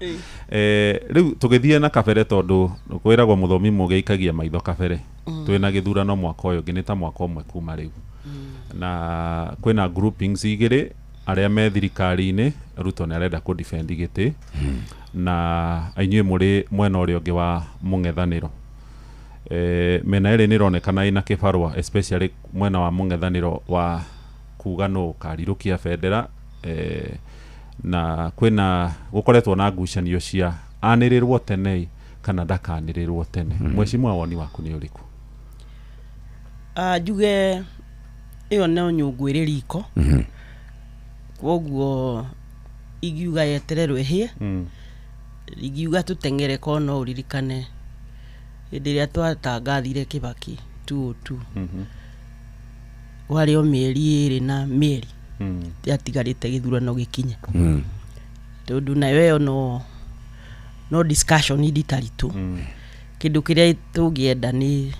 Rĩu tũgĩthiĩ na kabere, tondũ kwĩragwo mũthomi mũgĩ aikagia maitho kabere. Twĩna gĩthurano mwaka ũyũ ũngĩ, nĩ ta mwaka ũmwe kuma rĩu, na kwĩna groupings igĩrĩ arĩa me thirikari-inĩ. Ruto nĩ arenda kũ defend gĩtĩ, na inyuĩ mũrĩ mwena ũrĩa ũngĩ wa mũng'ethanĩro. Mĩena ĩrĩ nĩ ĩronekana ĩna kĩbarũa, especially mwena wa mũng'ethanĩro, wa kuga nũ ũkarirũkia bendera, na kwĩna gũkoretwo na ngucanio cia anĩrĩrwo tene kana ndakanĩrĩrwo tene. Mheshimiwa, woni waku nĩ ũrĩkũ? Njuge ĩyo no nyũngũ ĩrĩ riko, koguo ingiuga yetererwo ĩhĩe. Ingiuga tũteng'ere, ko no ũririkane hĩndĩ ĩrĩa twatangathire Kibaki 202, kwarĩ o mĩeri 2 na mĩeri yatigarĩte gĩthurano gĩkinye, tondũ nayo ĩyo no discussion nditaritũ. Kĩndũ kĩrĩa tũngĩenda nĩ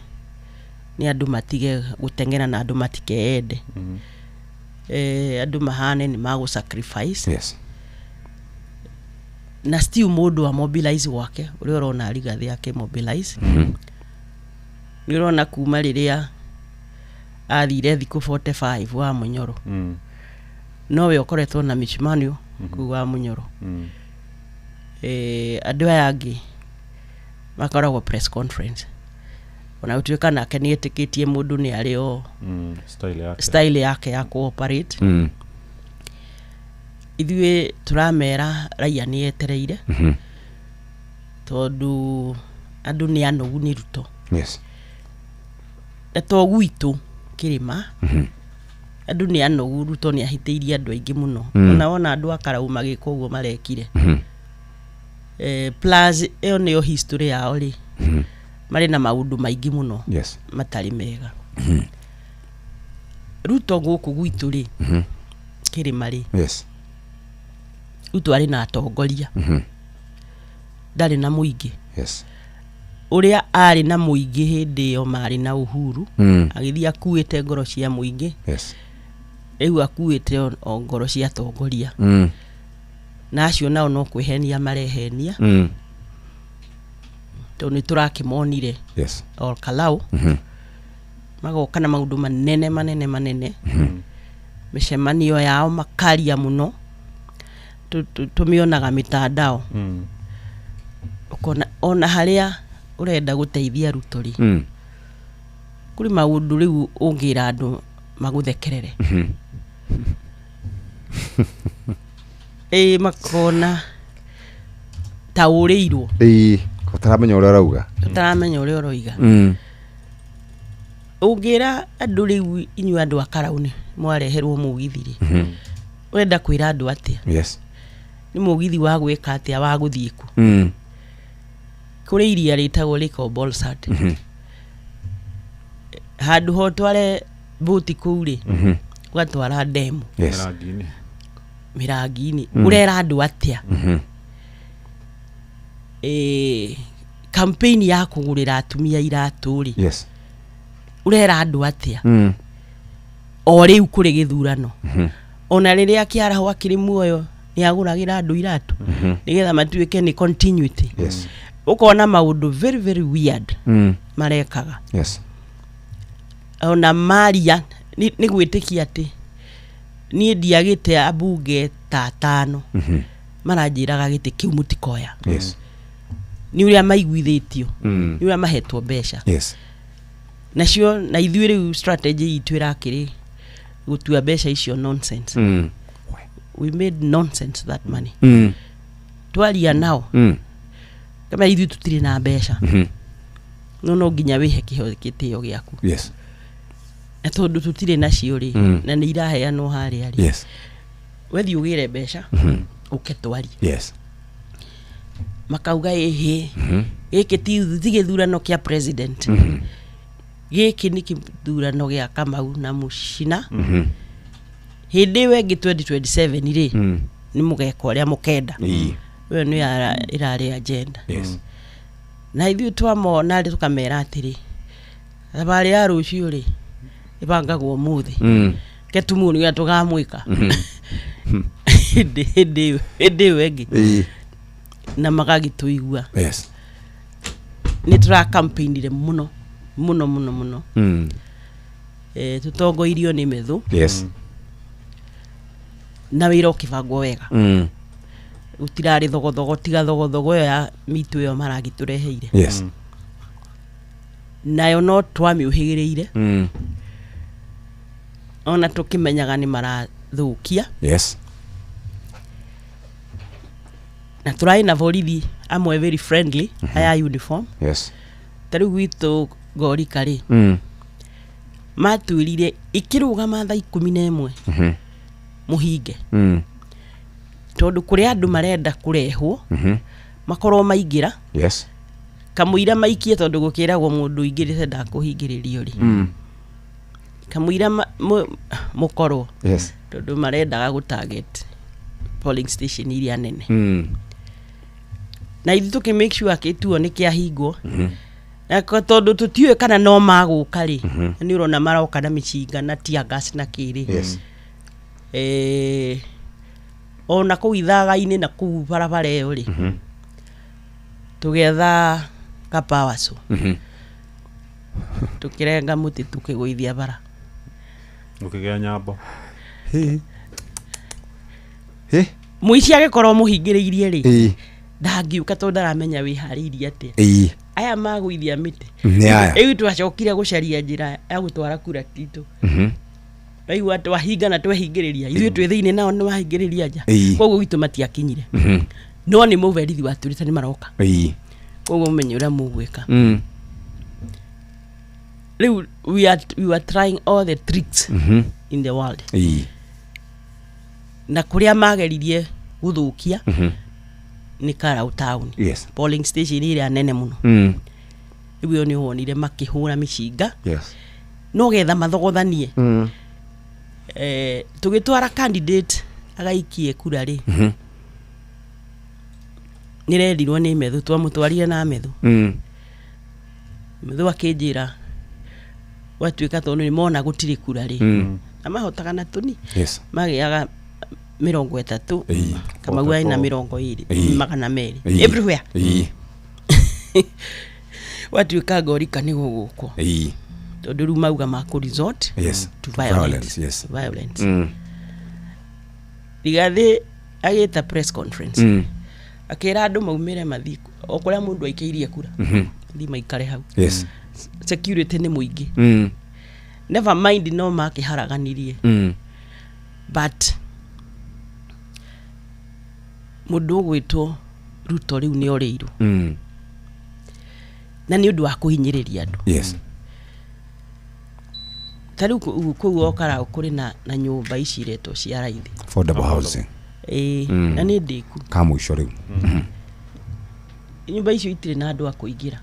andũ matige gũteng'era na andũ matikeende. Andũ mahane nĩ magũ sacrifice. Yes. Na still mũndũ a mobilize gwake ũrĩa ũrona Rigathĩ ake mobilize. Nĩ ũrona kuma rĩrĩa athire thikũ 45 wa Munyoro. Nowe ũkoretwo na mĩcemanio kũu wa Munyoro. Andũ aya angĩ makoragwo press conference, ona gũtuĩka nake nĩ etĩkĩtie mũndũ nĩ arĩ o Style yake. Style yake ya cooperate. Ithuĩ tũramera raia nĩ etereire, tondũ andũ nĩ anogu nĩ Ruto. Na to gwitũ kĩrĩma, andũ nĩ anogu. Ruto nĩ ahĩtĩirie andũ aingĩ mũno. Ona wona andũ a Karau magĩka ũguo marekire. Plus ĩyo nĩyo history yao rĩ, marĩ na maũndũ maingĩ mũno matarĩ mega. Ruto gũkũ gwitũ rĩ, kĩrĩma rĩ, Ruto arĩ na atongoria, ndarĩ na mũingĩ. Ũrĩa arĩ na mũingĩ hĩndĩ ĩyo marĩ na Uhuru, agĩthiĩ akuĩte ngoro cia mũingĩ. Rĩu akuĩte o ngoro cia atongoria. Na acio nao no kwĩhenia marehenia, tondũ nĩ tũrakĩmonire Ol Kalou. Magoka na maũndũ manene manene manene, mĩcemanio yao makaria mũno. Tũmĩonaga mitandao. Ũkona ona harĩa ũrenda gũteithia Ruto rĩ, kũrĩ maũndũ rĩu ũngĩra andũ magũthekerere. Ĩ makona ta ũrĩirwo. Ĩĩ, ũtaramenya ũrĩa ũrauga. Ũtaramenya ũrĩa ũroiga. Ũngĩra andũ rĩu inyuĩ andũ a Karau nĩ mwareherwo mũgithi rĩ, ũrenda kwĩra andũ atĩa? Nĩ mũgithi wa gwĩka atĩa, wa gũthiĩ kũ? Kũrĩ iria rĩtagwo Lake of Bolsat. Handũ ho tware bũti kũu rĩ, ũgatwara ndemu. Mĩrangi-inĩ. Mĩrangi-inĩ. Ũrera andũ atĩa? Campaign ya kũgũrĩra atumia iratũ rĩ, ũrera andũ atĩa? O rĩu kũrĩ gĩthurano. Ona rĩrĩa Kĩaraho akĩrĩ muoyo nĩ agũragĩra andũ iratũ, nĩgetha matuĩke nĩ continuity. Ũkona maũndũ very very weird marekaga. Ona maria nĩ gwĩtĩkia atĩ niĩ ndiagĩte ambunge ta atano maranjĩraga gĩtĩ kĩu mũtikoya. Nĩ ũrĩa maiguithĩtio, nĩ ũrĩa mahetwo mbeca. Nacio na ithuĩ rĩu strategy itũ ĩrakĩrĩ gũtua mbeca icio nonsense. We made nonsense that money. Twaria nao, kama ithuĩ tũtirĩ na mbeca, no nginya wĩhe kĩho gĩtĩo gĩaku. Na tondũ tũtirĩ nacio rĩ, na nĩ iraheanwo harĩa rĩ, wethiĩ ũgĩre mbeca, ũke twarie. Makauga ĩhĩ, gĩkĩ ti gĩthurano kĩa president. Gĩkĩ nĩ gĩthurano gĩa Kamau na Mũcina. Hĩndĩ ĩyo ĩngĩ 2027 rĩ, nĩ mũgeka ũrĩa mũkenda. Ĩyo nĩyo ĩrarĩ agenda. Na ithuĩ twamona rĩ, tũkamera atĩrĩ, thabarĩ ya rũciũ rĩ, ĩbangagwo ũmũthĩ. Ke tumuone ũrĩa tũkamwĩka hĩndĩ ĩyo ĩngĩ. Na magagĩtũigua. Nĩ tũra campaignire mũno mũno mũno mũno. Tũtongoirio nĩ Methu. Na wĩra ũkĩbangwo wega. Gũtirarĩ thogothogo tiga thogothogo ĩyo ya mitũ ĩyo maragĩtũreheire. Nayo no twamĩũhĩgĩrĩire. Ona tũkĩmenyaga nĩ marathũkia. Na tũrarĩ na borithi amwe very friendly, aya uniform. Ta rĩu gwitũ Ngorika rĩ, matwĩrire ikĩrũgama thaa 11 mũhinge. Tondũ kũrĩ andũ marenda kũrehwo, makorwo maingĩra, kamũira maikie, tondũ gũkĩragwo mũndũ ũingĩrĩte ndakũhingĩrĩrio rĩ. Kamũira mũkorwo, tondũ marendaga gũ target polling station iria nene. Na ithuĩ tũkĩ make sure kĩtuo nĩ kĩahingwo. Na tondũ tũtiũĩ kana no magũka rĩ, nĩ ũrona maroka na mĩcinga na tear gas na kĩrĩ. Ona kũu ithaga-inĩ na kũu barabara ĩyo rĩ, tũgĩetha kapawaco, tũkĩrenga mũtĩ tũkĩgũithia bara. Ũkĩgĩa nyambo. Mũici agĩkorwo mũhingĩrĩirie rĩ, ndangĩũka tondũ ndaramenya wĩharĩirie atĩa. Aya magũithia mĩtĩ. Nĩ aya. Rĩu twacokire gũcaria njĩra ya gũtwara kura titũ. Raigua twahinga na twehingĩrĩria, ithuĩ twĩ thĩinĩ nao nĩ wahingĩrĩria nja. Koguo gwitũ matiakinyire. No nĩ mũberithi watwĩrĩte nĩ maroka. Koguo mũmenye ũrĩa mũgwĩka. Rĩu we were trying all the tricks in the world. Na kũrĩa mageririe gũthũkia nĩ Karau town. Yes. Polling station ĩrĩa nene mũno. Rĩu ĩyo nĩ wonire makĩhũra mĩcinga. Yes. No getha mathogothanie. Tũgĩtwara candidate agaikie kura rĩ, nĩrerirwo nĩ Methu, twamũtwarire na Methu. Methu akĩnjĩra gwatuĩka tondũ nĩmona gũtirĩ kura rĩ, na mahotaga na tũni. Yes. Magĩaga 30, Kamau arĩ na 22, 200. Everywhere. Gwatuĩka ngorika nĩ gũgũkwo. Tondũ rĩu mauga makũ resort Yes. to violence. Violence, yes. Violence. Rigathĩ agĩta press conference. Akĩra andũ maumĩre mathiĩ o kũrĩa mũndũ aikĩirie kura. Mathiĩ maikare hau. Yes. Security nĩ mũingĩ. Never mind no makĩharaganirie. But mũndũ ũgwĩtwo Ruto rĩu nĩ orĩirwo. Na nĩ ũndũ wa kũhinyĩrĩria andũ. Yes. Ta rĩu kũu o Karau kũrĩ na nyũmba ici iretwo cia raithi. Affordable housing. Na nĩ ndĩku. Ka mũico rĩu. Nyũmba icio itirĩ na andũ a kũingĩra.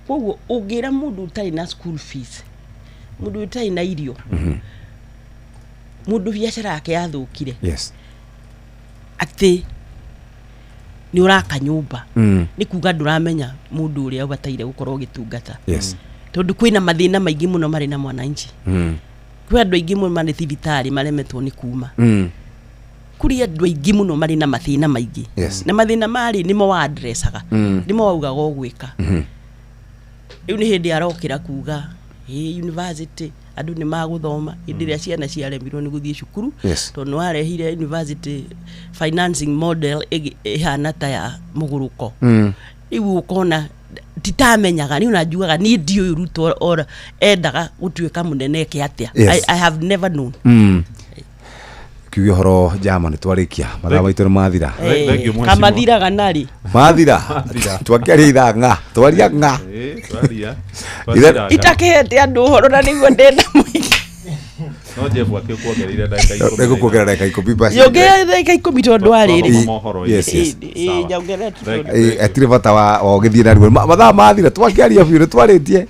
Koguo ũngĩra mũndũ ũtarĩ na school fees, mũndũ ũtarĩ na irio, mũndũ biacara yake yathũkire. Yes. Atĩ nĩ ũraka nyũmba. Nĩ kuga ndũramenya mũndũ ũrĩa ũbataire gũkorwo ũgĩtungata. Yes. Tondũ kwĩna mathĩna maingĩ mũno marĩ na mwananchi. Kwĩ andũ aingĩ mũno marĩ thibitarĩ maremetwo nĩ kuma. Kũrĩ andũ aingĩ mũno marĩ na mathĩna maingĩ. Yes. Na mathĩna marĩ nĩmo wa addressaga. Nĩmo waugaga ũgwĩka. Rĩu nĩ hĩndĩ arokĩra kuga university andũ nĩ magũthoma hĩndĩ ĩrĩa ciana ciaremirwo nĩ gũthiĩ cukuru. Yes. Tondũ nĩwarehire university financing model ĩhana ta ya mũgũrũko. Rĩu ũkona titamenyaga niĩ ona njugaga niĩ ndiũĩ Ruto ora endaga gũtuĩka mũnene eke atĩa. Yes. I have never known. Kiuge ũhoro jama nĩ twarĩkia mathaa maitũ nĩ mathira. Kamathiraga narĩ. Mathira. Twakĩaria ithaa ng'a twaria ng'a. Twaria. Itakĩhete andũ ũhoro na nĩguo ndenda mũingĩ. No Jeff akĩkuongereire ndagĩka 10. Nĩngũkuongerera ndagĩka 10 basi. Nyongerera ndagĩka 10 tondũ arĩrĩ. Yes, yes. Nyongerera tu tondũ. Hatirĩ bata wa ũgĩthiĩ narua. Mathaa mathira twakĩaria biũ nĩ twarĩtie.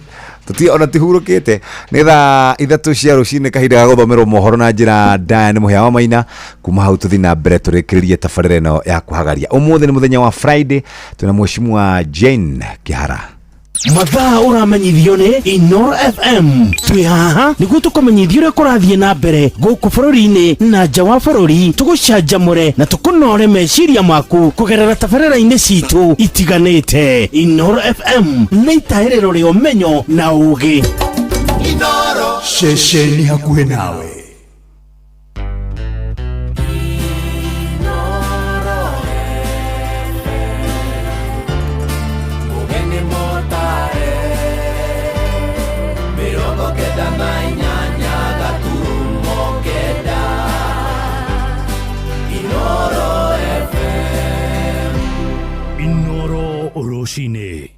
Tũtirĩ ona tihurũkĩte. Nĩ thaa 3 cia rũcinĩ kahinda ga gũthomerwo mohoro na njĩra ndaya nĩ Mũhĩa wa Maina. Kuma hau tũthiĩ na mbere tũrĩkĩrĩrie tabarĩra ĩno ya kũhagaria. Ũmũthĩ nĩ mũthenya wa Friday, twĩna Mheshimiwa Jane Kĩhara. Mathaa ũramenyithio nĩ Inoro FM. Twĩ haha nĩguo tũkũmenyithie ũrĩa kũrathiĩ na mbere gũkũ bũrũri-inĩ na nja wa bũrũri, tũgũcanjamũre na tũkũnore meciria maku kũgerera tabarĩra-inĩ citũ itiganĩte. Inoro FM nĩ itahĩrĩro rĩa ũmenyo na ũũgĩ. Inoro ceceni hakuhĩ nawe. Rũcinĩ.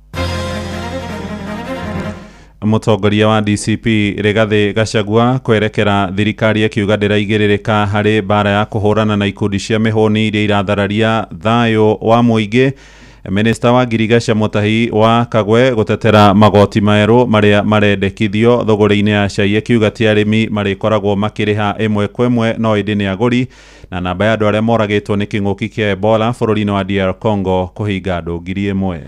Mũtongoria wa DCP Rigathĩ Gachagua kwerekera thirikari akiuga ndĩraigĩrĩrĩka harĩ mbara ya kũhũrana na ikundi cia mĩhũni iria irathararia thayũ wa mũingĩ. Minista wa Ngirigaca Mutahi wa Kagwe gũtetera magoti merũ marĩa marendekithio thũgũrĩ-inĩ ya cai akiuga ti arĩmi marĩkoragwo makĩrĩha ĩmwe kwa ĩmwe no ĩndĩ nĩ agũri. Na namba ya andũ arĩa moragĩtwo nĩ kĩng'ũki kĩa Ebola bũrũri-inĩ wa DR Congo kũhinga andũ 1,000.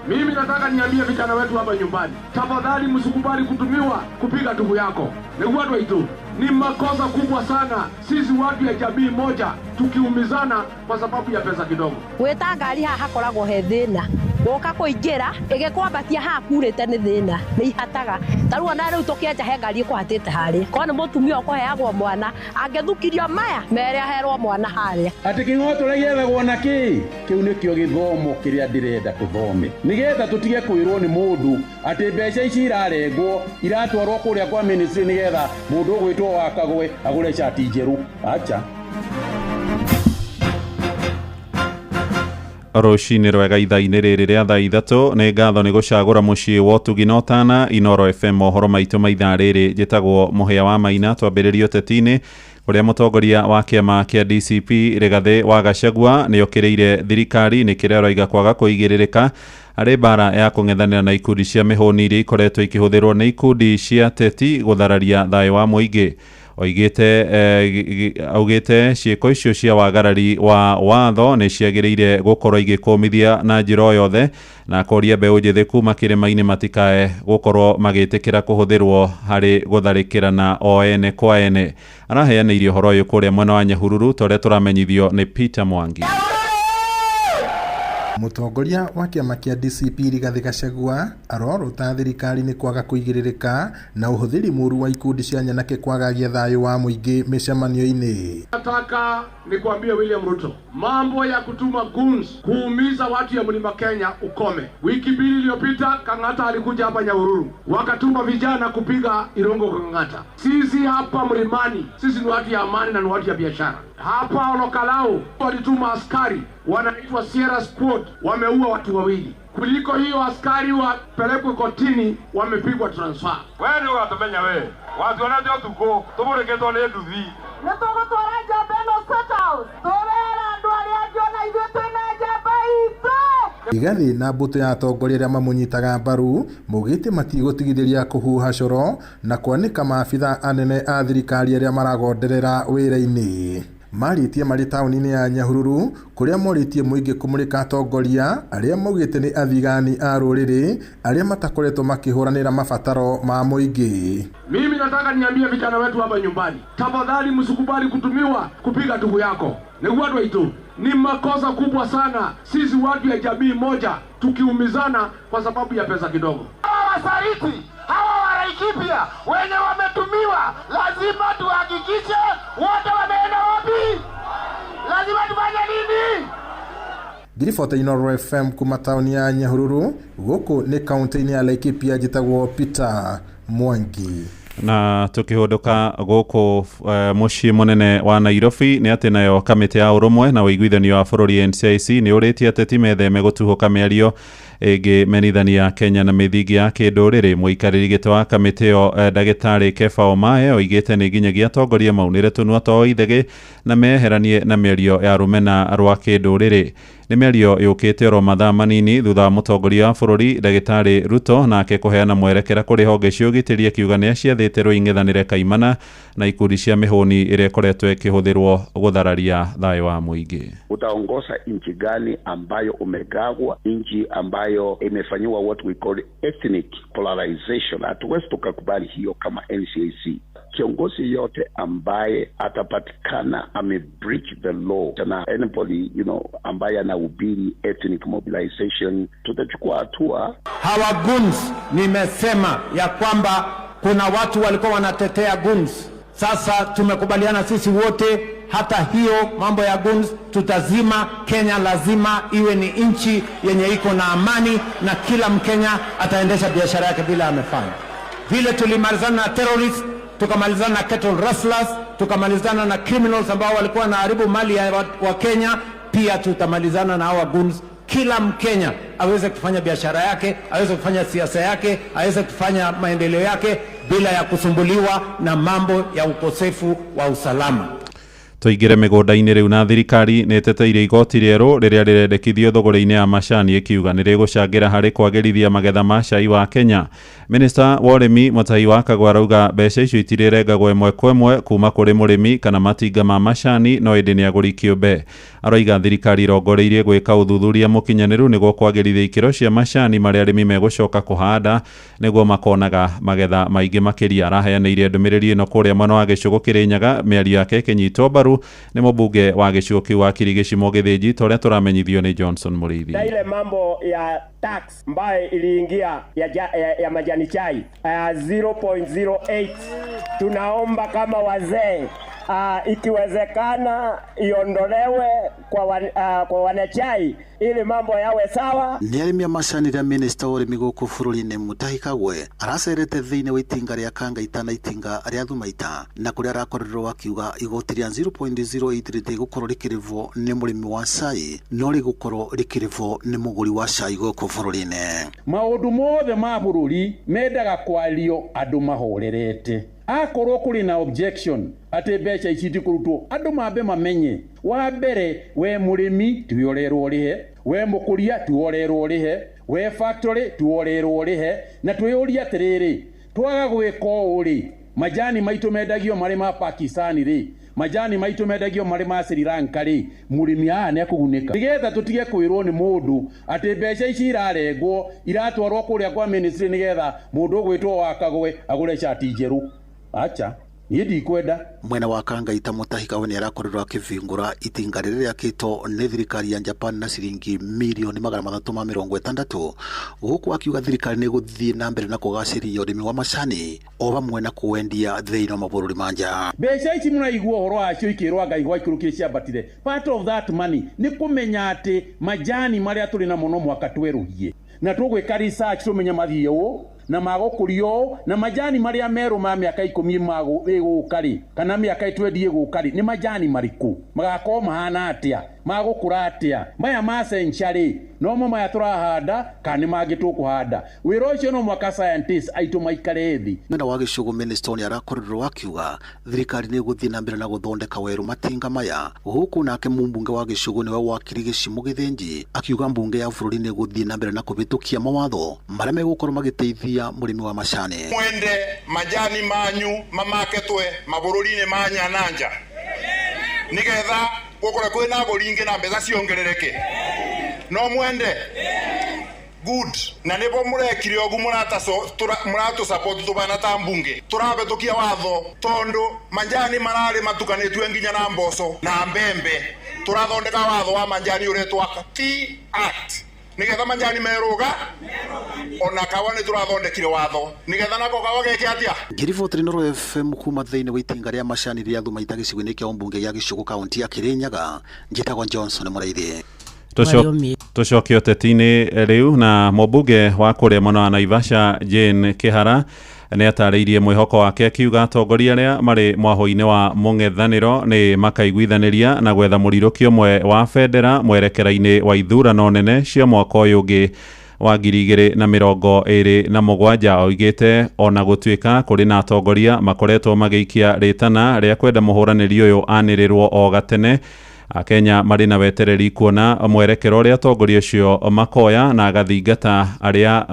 Mimi nataka nataka niambie vijana wetu hapa nyumbani, tafadhali msikubali kutumiwa kupiga ndugu yako. Ni watu wetu, ni makosa kubwa sana sisi watu ya jamii moja tukiumizana kwa sababu ya pesa kidogo. Gwĩta ngari haha hakoragwo he thĩna, woka kũingĩra ĩgĩkwambatia haha kurĩte nĩ thĩna, nĩ ihataga. Ta rĩu ona rĩu tũkĩenja he ngari ĩkũhatĩte harĩa, korwo nĩ mũtumia ũkũheagwo mwana angĩthukirio maya mere aherwo mwana harĩa. Atĩ kĩng'otore gĩethagwo na kĩ? Kĩu nĩkĩo gĩthomo kĩrĩa ndĩrenda tũthome, nĩgetha tũtige kwĩrwo nĩ mũndũ atĩ mbeca ici irarengwo iratwarwo kũrĩa kwa ministry nĩgetha mũndũ ũgwĩtwo wa Kagwe agũre cati njerũ. Acha. Rũcinĩ rwega ithaa-inĩ rĩrĩ rĩa thaa 3 nĩ ngatho nĩ gũcagũra mũciĩ wa ũtugi na ũtana Inoro FM mohoro maitũ ma ithaa rĩrĩ. Njĩtagwo Mũhĩa wa Maina. Twambĩrĩrie ũteti-inĩ kũrĩa mũtongoria wa kĩama kĩa DCP Rigathĩ wa Gachagua nĩ okĩrĩire thirikari nĩ kĩrĩa aroiga kwaga kũigĩrĩrĩka harĩ mbara ya kũng'ethanĩra na ikundi cia mĩhũni iria ikoretwo ikĩhũthĩrwo nĩ ikundi cia teti gũthararia thayũ wa mũingĩ. Oigĩte augĩte ciĩko icio cia wagarari wa watho nĩ ciagĩrĩire gũkorwo igĩkũmithia na njĩra o yothe, na akoria mbeũ njĩthĩ kuma kĩrĩma-inĩ matikae gũkorwo magĩtĩkĩra kũhũthĩrwo harĩ gũtharĩkĩrana o ene kwa ene. Araheanĩire ũhoro ũyũ kũrĩa mwena wa Nyahururu ta ũrĩa tũramenyithio nĩ Peter Mwangi. Mũtongoria wa kĩama kĩa DCP Rigathĩ Gachagua arorota thirikari nĩ kwaga kũigĩrĩrĩka na ũhũthĩri mũru wa ikundi cia nyanake kwagagia thayũ wa mũingĩ mĩcemanio-inĩ. Nataka nikwambie William Ruto, mambo ya kutuma goons kuumiza watu ya Mlima Kenya ukome. Wiki mbili iliyopita Kang'ata alikuja hapa Nyahururu, wakatuma vijana kupiga Irongo Kang'ata. Sisi hapa mlimani, sisi ni watu ya amani na ni watu ya biashara. Hapa Olokalau walituma askari wanaitwa Sierra Squad, wameua watu wawili. Kuliko hiyo askari wapelekwe kotini, wamepigwa transfer. Wewe ndio watumenya wewe. Watu wanajua tuko, tumureketwo nĩ nduthi. Nĩ tũgũtwara njamba ĩno State House. Tũrera andũ arĩa angĩ ona ithuĩ twĩna njamba itũ. Rigathĩ na mbũtũ ya atongoria arĩa mamũnyitaga mbaru maugĩte matigũtigithĩria kũhuha coro na kwanĩka maabitha anene a thirikari arĩa maragonderera wĩra-inĩ. Marĩtie marĩ taũni-inĩ ya Nyahururu kũrĩa morĩtie mũingĩ kũmũrĩka atongoria arĩa maugĩte nĩ athigani a rũrĩrĩ arĩa matakoretwo makĩhũranĩra mabataro ma mũingĩ. Mimi nataka niambie vijana wetu hapa nyumbani, tafadhali msikubali kutumiwa kupiga ndugu yako. Ni watu wetu, ni makosa kubwa sana sisi watu ya jamii moja tukiumizana kwa sababu ya pesa kidogo. Hawa wasaliti, hawa wa Laikipia wenye wametumiwa, lazima tuhakikishe wote wameenda wapi? Lazima tufanye nini? Ngiribota Inoro FM kuma taũni ya Nyahururu gũkũ nĩ kaunti-inĩ ya Laikipia. Njĩtagwo Peter Mwangi. Na tukihũndũka gũkũ mũciĩ mũnene wa Nairobi nĩ atĩ nayo kamĩtĩ ya ũrũmwe na ũiguithanio wa bũrũri NCIC nĩ ũrĩtie ateti metheme gũtuhũka mĩario ĩngĩmenithania Kenya na mĩthingi ya kĩndũrĩrĩ. Mũikarĩri gĩtĩ wa kamĩtĩ ĩyo ndagĩtarĩ Kefa Omae oigĩte nĩ nginyagia atongoria maunĩre tũnua twa ithegĩ na meheranie na mĩario ya rũmena rwa kĩndũrĩrĩ. Nĩ mĩario yũkĩte oro mathaa manini thutha wa mũtongoria wa bũrũri ndagĩtarĩ Ruto nake kũheana mwerekera kũrĩ honge cia ũgitĩri akiuga nĩ aciathĩte rũing'ethanĩre kaimana na ikundi cia mĩhũni ĩrĩa ĩkoretwo ĩkĩhũthĩrwo gũthararia thayũ wa mũingĩ. Utaongoza nchi gani ambayo umegawwa, nchi ambayo imefanyiwa what we call ethnic polarization? Hatuwezi tukakubali hiyo kama NCIC. Kiongozi yote ambaye atapatikana ame breach the law na anybody ambaye anahubiri ethnic mobilization, tutachukua hatua. Hawa goons, nimesema ya kwamba kuna watu walikuwa wanatetea goons. Sasa tumekubaliana sisi wote, hata hiyo mambo ya goons tutazima. Kenya lazima iwe ni nchi yenye iko na amani na kila Mkenya ataendesha biashara yake bila amefanya. Vile tulimalizana na terrorists, tukamalizana na cattle rustlers, tukamalizana na criminals ambao walikuwa wanaharibu mali ya wa Kenya, pia tutamalizana na hawa goons. Kila Mkenya aweze kufanya biashara yake, aweze kufanya siasa yake, aweze kufanya maendeleo yake bila ya kusumbuliwa na mambo ya ukosefu wa usalama. Tũingĩre mĩgũnda-inĩ rĩu na thirikari nĩ ĩteteire igoti rĩerũ rĩrĩa rĩrendekithio thogora-inĩ ya macani ĩkiuga nĩ rĩgũcangĩra harĩ kwagĩrithia magetha ma cai wa Kenya. Minista wa ũrĩmi Mutahi wa Kagwe arauga mbeca icio itirĩrengagwo ĩmwe kwa ĩmwe kuma kũrĩ mũrĩmi kana matinga ma macani no ĩndĩ nĩ agũri kĩũmbe. Aroiga thirikari ĩrongoreirie gwĩka ũthuthuria mũkinyanĩru nĩguo kwagĩrithia ikĩro cia macani marĩa arĩmi megũcoka kũhanda nĩguo makonaga magetha maingĩ makĩria. Araheanĩire ndũmĩrĩri ĩno kũrĩa mwena wa gĩcigo Kĩrĩnyaga, mĩario yake ĩkĩnyitwo mbaru nĩ mũmbunge wa gĩcigo kĩu wa Kirigĩci Gĩthĩnji ta ũrĩa tũramenyithio nĩ Johnson Mũrĩithi. Na ile mambo ya tax ambayo iliingia ya majani chai 0.08, tunaomba kama wazee ikiwezekana iondolewe kwa wanachai ili mambo yawe sawa. Nĩ arĩmi a macani rĩa minista wa ũrĩmi gũkũ bũrũri-inĩ Mutahi Kagwe aracerete thĩinĩ wa itinga rĩa Kangaita na itinga rĩa Thumaita na kũrĩa arakorirwo akiuga igoti rĩa 0.08 rĩtigũkorwo rĩkĩrĩhwo nĩ mũrĩmi wa cai no rĩgũkorwo rĩkĩrĩhwo nĩ mũgũri wa cai gũkũ bũrũri-inĩ. Maũndũ mothe ma bũrũri mendaga kwario andũ mahorerete. Akorwo kũrĩ na objection atĩ mbeca ici itikũrutwo, andũ mambe mamenye. Wa mbere, we mũrĩmi tiwe ũrerwo ũrĩhe, we mũkũria tiwe ũrerwo ũrĩhe, we factory tiwe ũrerwo ũrĩhe, na twĩyũrie atĩrĩrĩ, twaga gwĩka ũũ rĩ, majani maitũ mendagio marĩ ma Pakistan rĩ, majani maitũ mendagio marĩ ma Sri Lanka rĩ, mũrĩmi haha nĩ ekũgunĩka. Nĩgetha tũtige kwĩrwo nĩ mũndũ atĩ mbeca ici irarengwo iratwarwo kũrĩa kwa ministry nĩgetha mũndũ ũgwĩtwo wa Kagwe agũre cati njerũ. Acha, niĩ ndikwenda. Mwena wa Kangaita Mutahi Kagwe nĩ arakorirwo akĩbingũra itinga rĩrĩa rĩakĩtwo nĩ thirikari ya Japan na ciringi mirioni 360 gũkũ akiuga thirikari nĩ ĩgũthiĩ na mbere na kũgacĩria ũrĩmi wa macani o hamwe na kũwendia thĩinĩ wa mabũrũri ma nja. Mbeca ici mũraigua ũhoro wacio ikĩrwo Ngai gwaikũrũkire ciambatire. Part of that money nĩ kũmenya atĩ majani marĩa tũrĩ namo no mwaka twerũhie na tũgwĩka research tũmenye mathiĩ ũũ na magũkũrio ũũ, na majani marĩa merũ ma mĩaka 10 ĩgũka rĩ, kana mĩaka 20 ĩgũka rĩ, nĩ majani marĩkũ magakorwo mahana atĩa, magũkũra atĩa, maya ma century nomo maya tũrahanda kana nĩ mangĩ tũkũhanda. Wĩra ũcio no mwaka scientist aitũ maikare thĩ. Mwena wa gĩcigo minister nĩ arakorirwo akiuga thirikari nĩ ĩgũthiĩ na mbere na gũthondeka werũ matinga maya, gũkũ nake mũmbunge wa gĩcigo nĩwe wa Kirigĩci Mũgĩthĩnji akiuga mbunge ya bũrũri nĩ ĩgũthiĩ na mbere na kũhĩtũkia mawatho marĩa megũkorwo magĩteithia mũrĩmi wa macani. Mwende majani manyu mamaketwe mabũrũri-inĩ ma nyananja nĩgetha gũkorwo kwĩna agũri ingĩ na mbeca ciongerereke. No mwende good na nibo murekire ogu muratu support tubana ta mbunge turabetukia watho tondu manjani marari matukanitue nginya na mboco na mbembe. Turathondeka watho wa manjani uretwa Tea Act nigetha manjani meruga ona kawa ni turathondekire watho nigetha nako kawa geke atia. Ngiriboti Inooro FM kuma thĩinĩ wa itinga rĩa macani rĩa Thumaita gĩcigo-inĩ kĩa ũmbunge gĩa Gĩcũgũ kaunti ya Kĩrĩnyaga, njĩtagwo Johnson Mũraithi. Tũcoke ũteti-inĩ rĩu na mũmbunge wa kũrĩa mwena wa Naivasha Jane Kĩhara nĩ atarĩirie mwĩhoko wake akiuga atongoria arĩa marĩ mwahũ-inĩ wa mũng'ethanĩro nĩ makaiguithanĩria na gwetha mũrirũki ũmwe wa bendera mwerekera-inĩ wa ithurano nene cia mwaka ũyũ ũngĩ wa 2027. Oigĩte ona gũtuĩka kũrĩ na atongoria makoretwo magĩikia rĩtana rĩa kwenda mũhũranĩri ũyũ anĩrĩrwo o gatene, Akenya marĩ na wetereri kuona mwerekero ũrĩa atongoria acio makoya na agathingata arĩa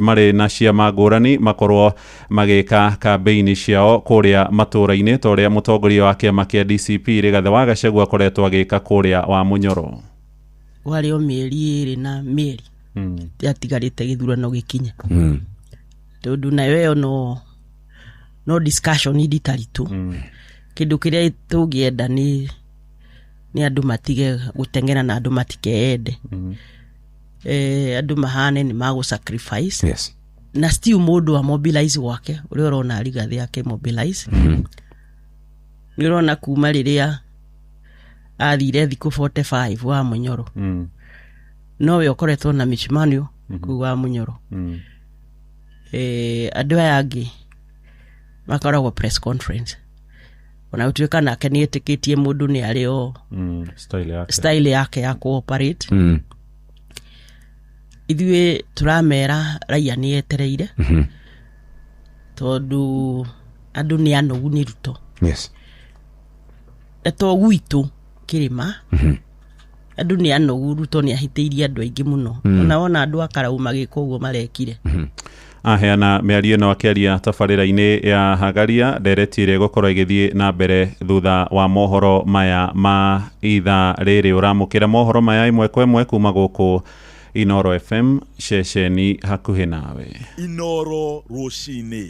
marĩ na ciama ngũrani makorwo magĩka kambĩini ciao kũrĩa matũũra-inĩ ta ũrĩa mũtongoria wa kĩama kĩa DCP Rigathĩ wa Gachagua akoretwo agĩka kũrĩa wa Mũnyoro. Warĩ o mĩeri 2 na mĩeri yatigarĩte gĩthurano gĩkinye, tondũ nayo ĩyo no discussion nditaritũ. Kĩndũ kĩrĩa tũngĩenda nĩ andũ matige gũteng'era na andũ matikeende. Andũ mahane nĩ magũ sacrifice. Yes. Na still mũndũ a mobilize gwake ũrĩa ũrona Rigathĩ ake mobilize. Nĩ ũrona kuma rĩrĩa athire thikũ 45 wa Mũnyoro, nowe ũkoretwo na mĩcemanio kũu wa Mũnyoro. Andũ aya angĩ makoragwo press conference, ona gũtuĩka nake nĩ etĩkĩtie mũndũ nĩ arĩ o style yake ya cooperate. Ithuĩ tũramera raia nĩ etereire, tondũ andũ nĩ anogu nĩ Ruto. Yes. Na to gwitũ kĩrĩma andũ nĩ anogu, Ruto nĩ ahĩtĩirie andũ aingĩ mũno. Ona wona andũ a Karau magĩka ũguo marekire. Aheana mĩario ĩno akĩaria tabarĩra-inĩ ya Hagaria, ndereti ĩrĩa ĩgũkorwo ĩgĩthiĩ na mbere thutha wa mohoro maya ma ithaa rĩrĩ. Ũramũkĩra mohoro maya ĩmwe kwa ĩmwe kuma gũkũ Inoro FM, ceceni hakuhĩ nawe. Inoro Rũcinĩ.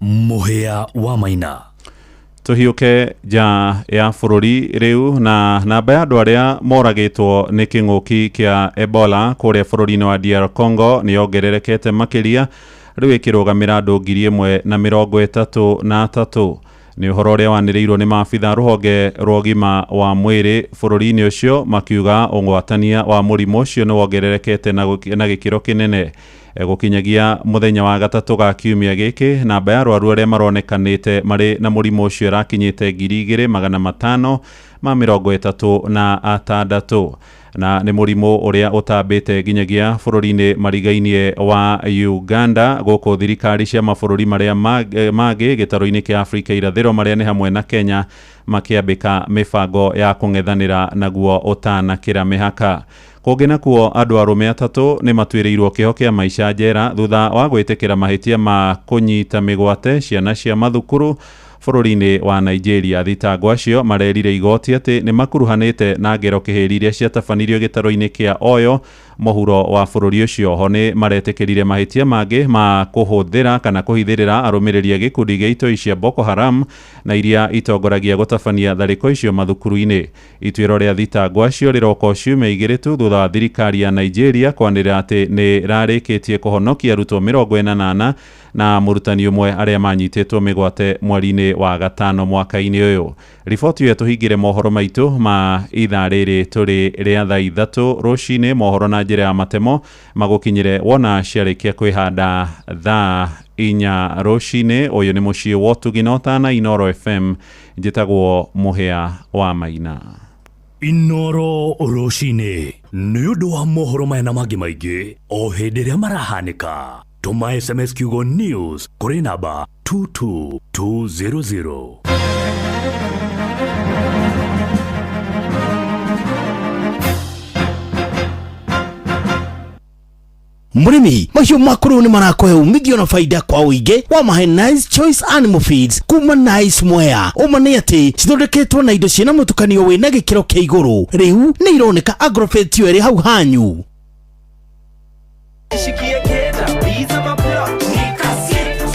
Mũhĩa wa Maina. Tũhiũke nja ya bũrũri rĩu, na namba ya andũ arĩa moragĩtwo nĩ kĩng'ũki kĩa Ebola kũrĩa bũrũri-inĩ wa DR Congo nĩ yongererekete makĩria, rĩu ĩkĩrũgamĩra andũ 1,033. Nĩ ũhoro ũrĩa wanĩrĩirwo nĩ maabitha rũhonge rwa ũgima wa mwĩrĩ bũrũri-inĩ ũcio, makiuga ũgwatania wa mũrimũ ũcio nĩ wongererekete na gĩkĩro kĩnene. Gũkinyagia mũthenya wa gatatũ ga kiumia gĩkĩ, namba ya arwaru arĩa maronekanĩte marĩ na mũrimũ ũcio ĩrakinyĩte 2,536, na nĩ mũrimũ ũrĩa ũtambĩte nginyagia bũrũri-inĩ marigainie wa Uganda, gũkũ thirikari cia mabũrũri marĩa mangĩ gĩtarũ-inĩ kĩa Afrika irathĩro marĩa nĩ hamwe na Kenya makĩambĩka mĩbango ya kũng'ethanĩra naguo ũtanakĩra mĩhaka. Kũngĩ nakuo, andũ arũme atatũ nĩ matuĩrĩirwo kĩoho kĩa maica njera thutha wa gwĩtĩkĩra mahĩtia ma kũnyita mĩgwate ciana cia mathukuru bũrũri-inĩ wa Nigeria. Thitango acio marerire igoti atĩ nĩ makuruhanĩte na ngero kĩhĩri iria ciatabanirio gĩtarũ-inĩ kĩa Oyo mũhuro wa bũrũri ũcio. Ho nĩ maretĩkĩrire mahĩtia mangĩ ma kũhũthĩra kana kũhithĩrĩra arũmĩrĩri a gĩkundi gĩa itoi cia Boko Haram na iria itongoragia gũtabania tharĩko icio mathukuru-inĩ. Ituĩro rĩa thitango acio rĩroka ciumia igĩrĩ tu thutha wa thirikari ya Nigeria kwanĩrĩra atĩ nĩ ĩrarĩkĩtie kũhonokia arutwo 48 na mũrutani ũmwe arĩa manyitĩtwo mĩgwate mweri-inĩ wa gatano mwaka-inĩ ũyũ. Riboti ĩyo tũhingĩre mohoro maitũ ma ithaa rĩrĩ tũrĩ rĩa thaa 3 rũcinĩ. Mohoro na njĩra ya matemo magũkinyĩre wona ciarĩkia kwĩhanda thaa 4 rũcinĩ. Ũyũ nĩ mũciĩ wa ũtugi na ũtana, Inoro FM. Njĩtagwo Mũhĩa wa Maina. Inoro Rũcinĩ, nĩ ũndũ wa mohoro maya na mangĩ maingĩ o hĩndĩ ĩrĩa marahanĩka, tũma SMS kiugo news kũrĩ namba 22200. Mũrĩmi, mahiũ maku rĩu nĩ marakũhe umithio na faida kwa ũingĩ wa mahe Nice Choice Animal Feeds kuma Nice Mwea. Ũma nĩ atĩ cithondeketwo na indo ciĩna mũtukanio wĩna gĩkĩro kĩa igũrũ. Rĩu nĩ ironeka Agrofet yo ĩrĩ hau hanyu.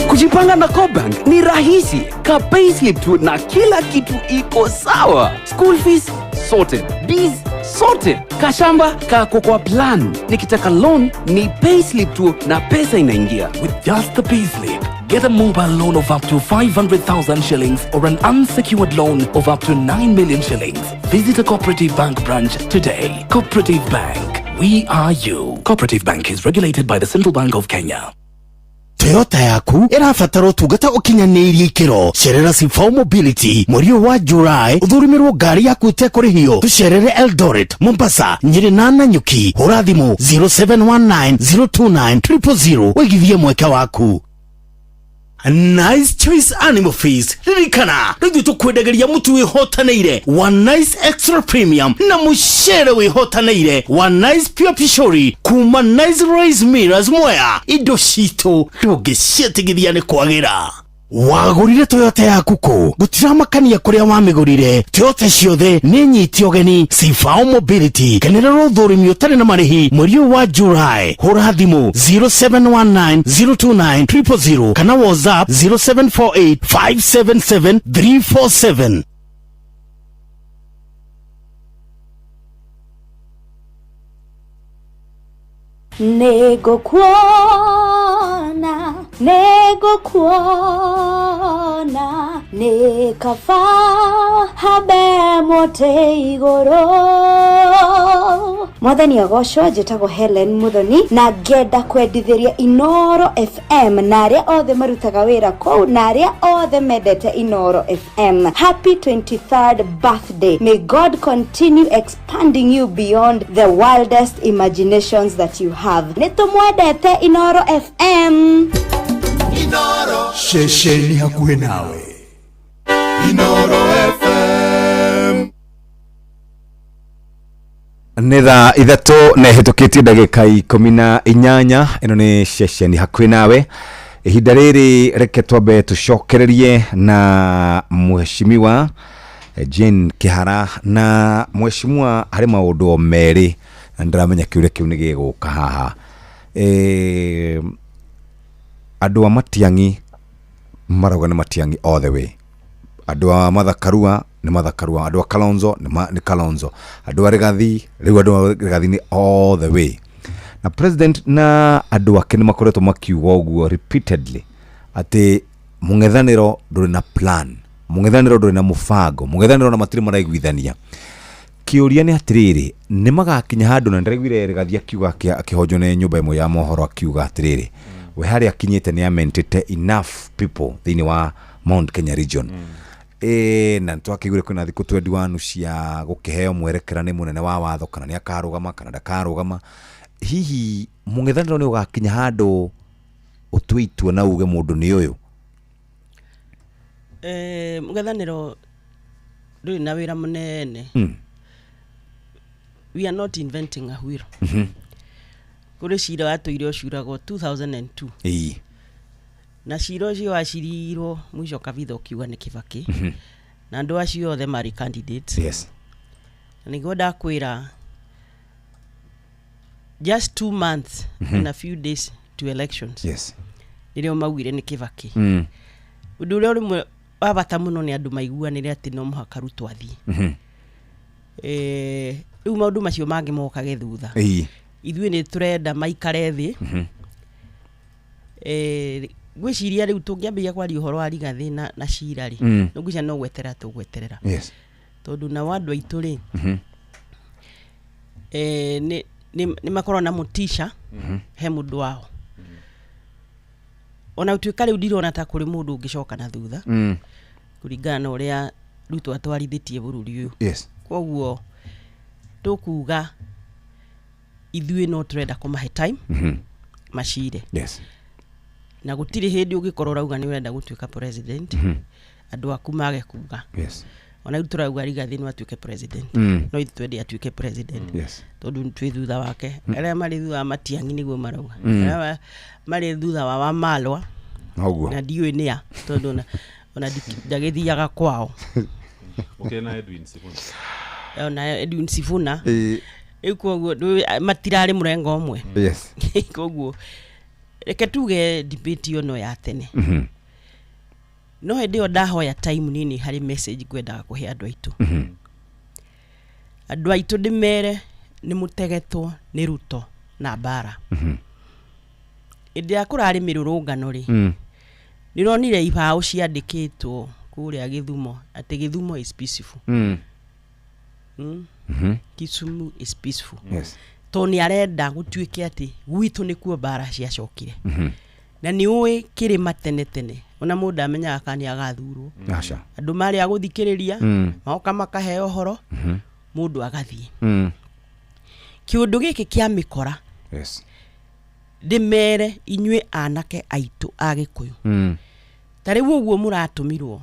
Kujipanga na CoBank ni rahisi. Ka payslip tu na kila kitu iko sawa. School fees sorted, bees sorted, kashamba kako kwa plan. Nikitaka loan ni payslip tu na pesa inaingia. With just the payslip, get a mobile loan of up to 500,000 shillings or an unsecured loan of up to 9 million shillings. Visit a Cooperative Bank branch today. Cooperative Bank, we are you. Cooperative Bank is regulated by the Central Bank of Kenya. Toyota yaku ĩrabatara ũtungata ũkinyanĩirie ikĩro. Cerera Sifao Mobility mweri ũyũ wa July, ũthũrũmĩrwo ngari yaku ĩtekũrĩhio. Tũcerere Eldoret, Mombasa, Nyĩrĩ na Nanyuki. Hũra thimũ 0719 029 000 ũigithie mweke waku. Nice Choice Animal Feeds, ririkana rĩu ithuĩ tũkwendagĩria mũtu wĩhotanĩire wa Nice Extra Premium na mũcere wĩhotanĩire wa Nice Pure Pishori kuma Nice Rice Millers Mwea. Indo citũ ndũngĩciĩtigithia nĩ kwagĩra. Wagũrire Toyota yaku kũ? Gũtiramakania kũrĩa wamĩgũrire, Toyota ciothe nĩ nyite ũgeni Sifao Mobility. Kenerera ũthũrimi ũtarĩ na marĩhi mweri ũyũ wa July. Hũra thimũ 0719 029 000 kana WhatsApp 0748 577 347. Nĩngũkuona, nĩngũkuona, nĩ kaba hambe mũtĩ igũrũ. Mwathani agocwo. Njĩtagwo Helen Muthoni na ngenda kwendithĩria Inoro FM na arĩa othe marutaga wĩra kũu na arĩa othe mendete Inoro FM. Happy 23rd birthday. May God continue expanding you beyond the wildest imaginations that you have. Nĩ tũmwendete Inoro FM. Inoro. Ceceni hakuhĩ nawe. Inoro FM. Nĩ thaa 3 na ĩhĩtũkĩtie ndagĩka 18. Ĩno nĩ ceceni hakuhĩ nawe. Ihinda rĩrĩ reke twambe tũcokererie na mheshimiwa Jane Kĩhara. Na mheshimiwa, harĩ maũndũ o merĩ na ndĩramenya kĩũria kĩu nĩ gĩgũka haha. Andũ a Matiang'i marauga nĩ Matiang'i all the way, andũ a Mathakarua nĩ Mathakarua, andũ a Kalonzo nĩ Kalonzo, andũ a Rigathi, rĩu andũ a Rigathi nĩ all the way. Na president na andũ ake nĩ makoretwo makiuga ũguo repeatedly atĩ mũng'ethanĩro ndũrĩ na plan, mũng'ethanĩro ndũrĩ na mũbango, mũng'ethanĩro na matirĩ maraiguithania. Kĩũria nĩ atĩrĩrĩ, nĩ magakinya handũ? Na ndĩraiguire Rigathi akiuga, akĩhonjwo nĩ nyũmba ĩmwe ya mohoro, akiuga atĩrĩrĩ, we harĩa akinyĩte nĩ amentĩte enough people thĩinĩ wa Mount Kenya region. Na nĩtwakĩiguire kwĩna thikũ 21 cia gũkĩheo mwerekera nĩ mũnene wa watho kana nĩ akarũgama kana ndakarũgama. Hihi mũng'ethanĩro nĩ ũgakinya handũ ũtue itua na uge mũndũ nĩ ũyũ? Mũng'ethanĩro ndũrĩ na wĩra mũnene. We are not inventing a wheel. Kũrĩ cira watũire ũcuragwo 2002. Na cira ũcio wacirirwo mũico kabitha ũkiuga nĩ Kibaki. Na andũ acio othe marĩ candidates. Na nĩguo ndakwĩra, just 2 months and a few days to elections, rĩrĩa maugire nĩ Kibaki. Ũndũ ũrĩa ũrĩmwe wa bata mũno nĩ andũ maiguanĩre atĩ no mũhaka Ruto athiĩ. Rĩu maũndũ macio mangĩ mokage thutha. Ithuĩ nĩ tũrenda maikare thĩ. Ngwĩciria rĩu tũngĩambĩrĩria kwaria ũhoro wa Rigathĩ na cira rĩ, ngwĩciria no gweterera tũgweterera, tondũ nao andũ aitũ rĩ, nĩ makorwo na mũtisha he mũndũ wao, ona gũtuĩka rĩu ndirona ta kũrĩ mũndũ ũngĩcoka na thutha kũringana na ũrĩa Ruto atwarithĩtie bũrũri ũyũ. Koguo tũkuga ithuĩ no tũrenda kũmahe time macire. Na gũtirĩ hĩndĩ ũngĩkorwo ũrauga nĩ ũrenda gũtuĩka president, andũ aku mage kuga. Ona rĩu tũrauga Rigathĩ no atuĩke president. No ithuĩ twende atuĩke president, tondũ twĩ thutha wake. Arĩa marĩ thutha wa Matiang'i nĩguo marauga. Arĩa marĩ thutha wa Wamalwa, Noguo. na ndiũĩ nĩa, tondũ ona ndagĩthiaga kwao. Ũkĩrĩ na Edwin Sifuna. Ona Edwin Sifuna. Rĩu koguo matirarĩ mũrengo ũmwe. Koguo reke tuge debate ĩyo no ya tene. No hĩndĩ ĩyo ndahoya time nini harĩ message ngwendaga kũhe andũ aitũ. Andũ aitũ ndĩmere nĩ mũtegetwo nĩ Ruto na mbara. Hĩndĩ ĩrĩa kũrarĩ mĩrũrũngano rĩ, nĩronire ibaũ ciandĩkĩtwo kũrĩa Gĩthumo atĩ Gĩthumo is peaceful. Kisumu is peaceful. Tondũ nĩ arenda gũtuĩke atĩ gwitũ nĩkuo mbara ciacokire. Na nĩ ũĩ kĩrĩma tene tene ona mũndũ amenyaga kana nĩ agathurwo. Aca. Andũ marĩ a gũthikĩrĩria, magoka makaheo ũhoro, mũndũ agathiĩ. Kĩũndũ gĩkĩ kĩa mĩkora, ndĩmere inyuĩ anake aitũ a Gĩkũyũ, ta rĩu ũguo mũratũmirwo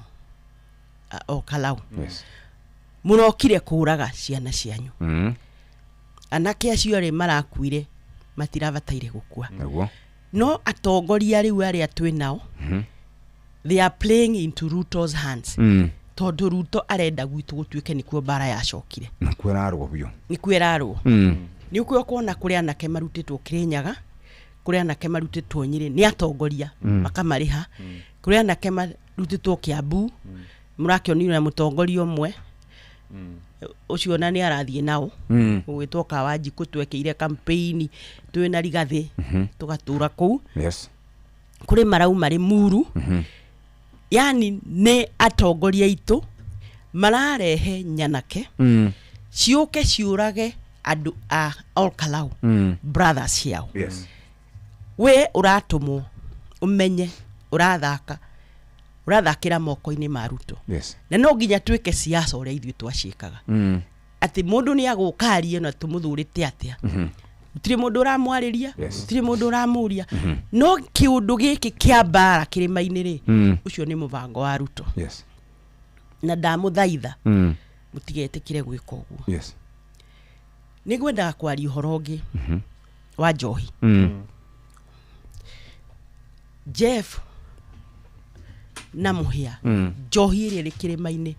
o Kalau, mũrokire kũraga ciana cianyu. Anake acio rĩ marakuire matirabataire gũkua. No atongoria rĩu arĩa twĩ nao, they are playing into Ruto's hands, tondũ Ruto arenda gwitũ gũtuĩke nĩkuo mbara yacokire. Nakuo ĩrarũo biũ. Nĩkuo ĩrarũo. Nĩ ũkuo kuona kũrĩ anake marutĩtwo Kĩrĩnyaga, kũrĩ anake marutĩtwo Nyĩrĩ nĩ atongoria, makamarĩha. Kũrĩ anake marutĩtwo Kĩambu, mũrakĩonire na mũtongoria ũmwe ũcio ona nĩ arathiĩ nao, ũgwĩtwo Kawanjikũ, twekĩire campaign twĩ na Rigathĩ, tũgatũra kũu. Kũrĩ marauma Rĩmuru. Yani nĩ atongoria aitũ mararehe nyanake ciũke ciũrage andũ a Olkalau, brothers ciao. We ũratũmwo ũmenye ũrathaka, ũrathakĩra moko-inĩ ma Ruto. Na no nginya twĩke siasa ũrĩa ithuĩ twaciĩkaga, atĩ mũndũ nĩ agũka arie na tũmũthũrĩte atĩa. Gũtirĩ mũndũ ũramwarĩria, gũtirĩ mũndũ ũramũria. No kĩũndũ gĩkĩ kĩa mbara kĩrĩma-inĩ rĩ, ũcio nĩ mũbango wa Ruto. Na ndamũthaitha mũtigetĩkĩre gwĩka ũguo. Yes. Nĩ ngwendaga kwaria ũhoro ũngĩ wa njohi. Jeff na Mũhĩa, njohi ĩrĩa ĩrĩ kĩrĩma-inĩ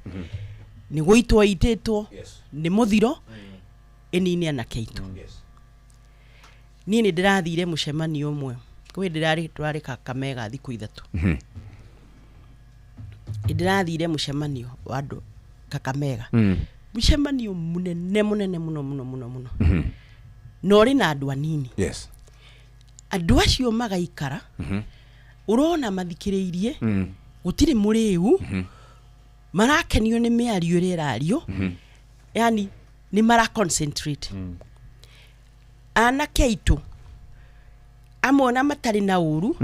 nĩ gũitwo ĩitĩtwo nĩ mũthiro ĩnine anake aitũ. Niĩ nĩ ndĩrathire mũcemanio ũmwe kwĩ ndĩrarĩ tũrarĩ Kakamega thikũ 3. Nĩ ndĩrathire mũcemanio wa andũ Kakamega, mũcemanio mũnene mũnene mũno mũno mũno mũno, na ũrĩ na andũ anini. Andũ acio magaikara, ũrona mathikĩrĩirie, gũtirĩ mũrĩu, marakenio nĩ mĩario ĩrĩa ĩrario, yani nĩ mara concentrate. Anake aitũ amwe ona matarĩ na ũru,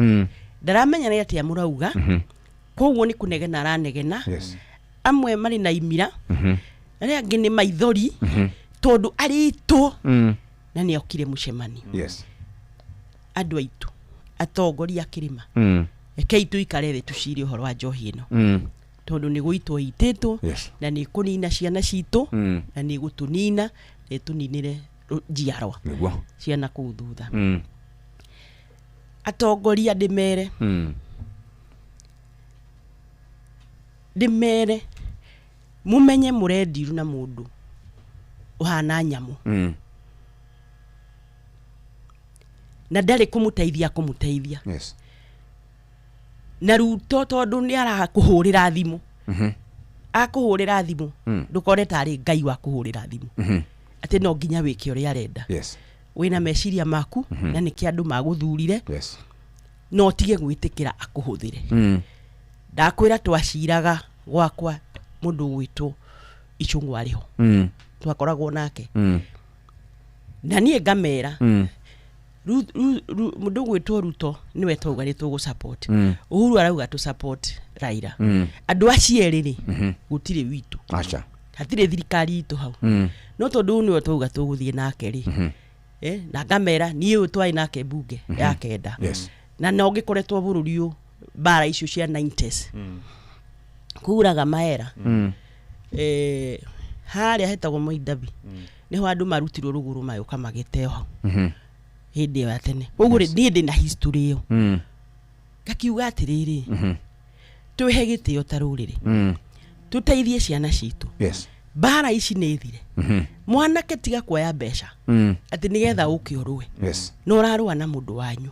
ndaramenya nĩ atĩa mũrauga, koguo nĩ kũnegena aranegena. Amwe marĩ na imira, arĩa angĩ nĩ maithori, tondũ arĩtwo na nĩ okire mũcemanio. Andũ aitũ atongoria a kĩrĩma, rekei tũikare thĩ tũcire ũhoro wa njohi ĩno, tondũ nĩ gũitwo itĩtwo na nĩ kũnina ciana citũ, na nĩ gũtũnina na ĩtũninĩre njiarwa ciana kũu thutha. Atongoria ndĩmere, ndĩmere mumenye mũrendiru na mũndũ ũhana nyamũ, na ndarĩ kũmũteithia kũmũteithia. Na Ruto tondũ nĩ arakũhũrĩra thimũ, akũhũrĩra thimũ, ndũkone tarĩ Ngai wa kũhũrĩra thimũ, atĩ no nginya wĩke ũrĩa arenda. Wĩna meciria maku, na nĩkĩ andũ magũthurire, no ũtige gwĩtĩkĩra akũhũthĩre. Ndakwĩra twaciraga gwakwa mũndũ ũgwĩtwo Icũng'wa arĩ ho, twakoragwo nake, na niĩ ngamera, mũndũ ũgwĩtwo Ruto nĩwe twauga nĩ tũgũ support. Uhuru arauga tũ support Raila. Andũ acio erĩ rĩ, gũtirĩ witũ. Aca. Hatirĩ thirikari itũ hau. No tondũ ũyũ nĩwe twauga tũgũthiĩ nake rĩ, na ngamera niĩ ũyũ twarĩ nake mbunge ya kenda, na no ngĩkoretwo bũrũri ũyũ mbara icio cia 90s, kuraga maera, harĩa hetagwo Moidabi, nĩho andũ marutirwo rũgũrũ magĩũka magĩteo hau hĩndĩ ĩyo ya tene. Koguo rĩ, niĩ ndĩna history ĩyo. Ngakiuga atĩrĩrĩ, twĩhe gĩtĩo ta rũrĩrĩ, tũteithie ciana citũ. Mbara ici nĩ thire. Mwanake tiga kuoya mbeca atĩ nĩgetha ũke ũrũe, na ũrarũa na mũndũ wanyu.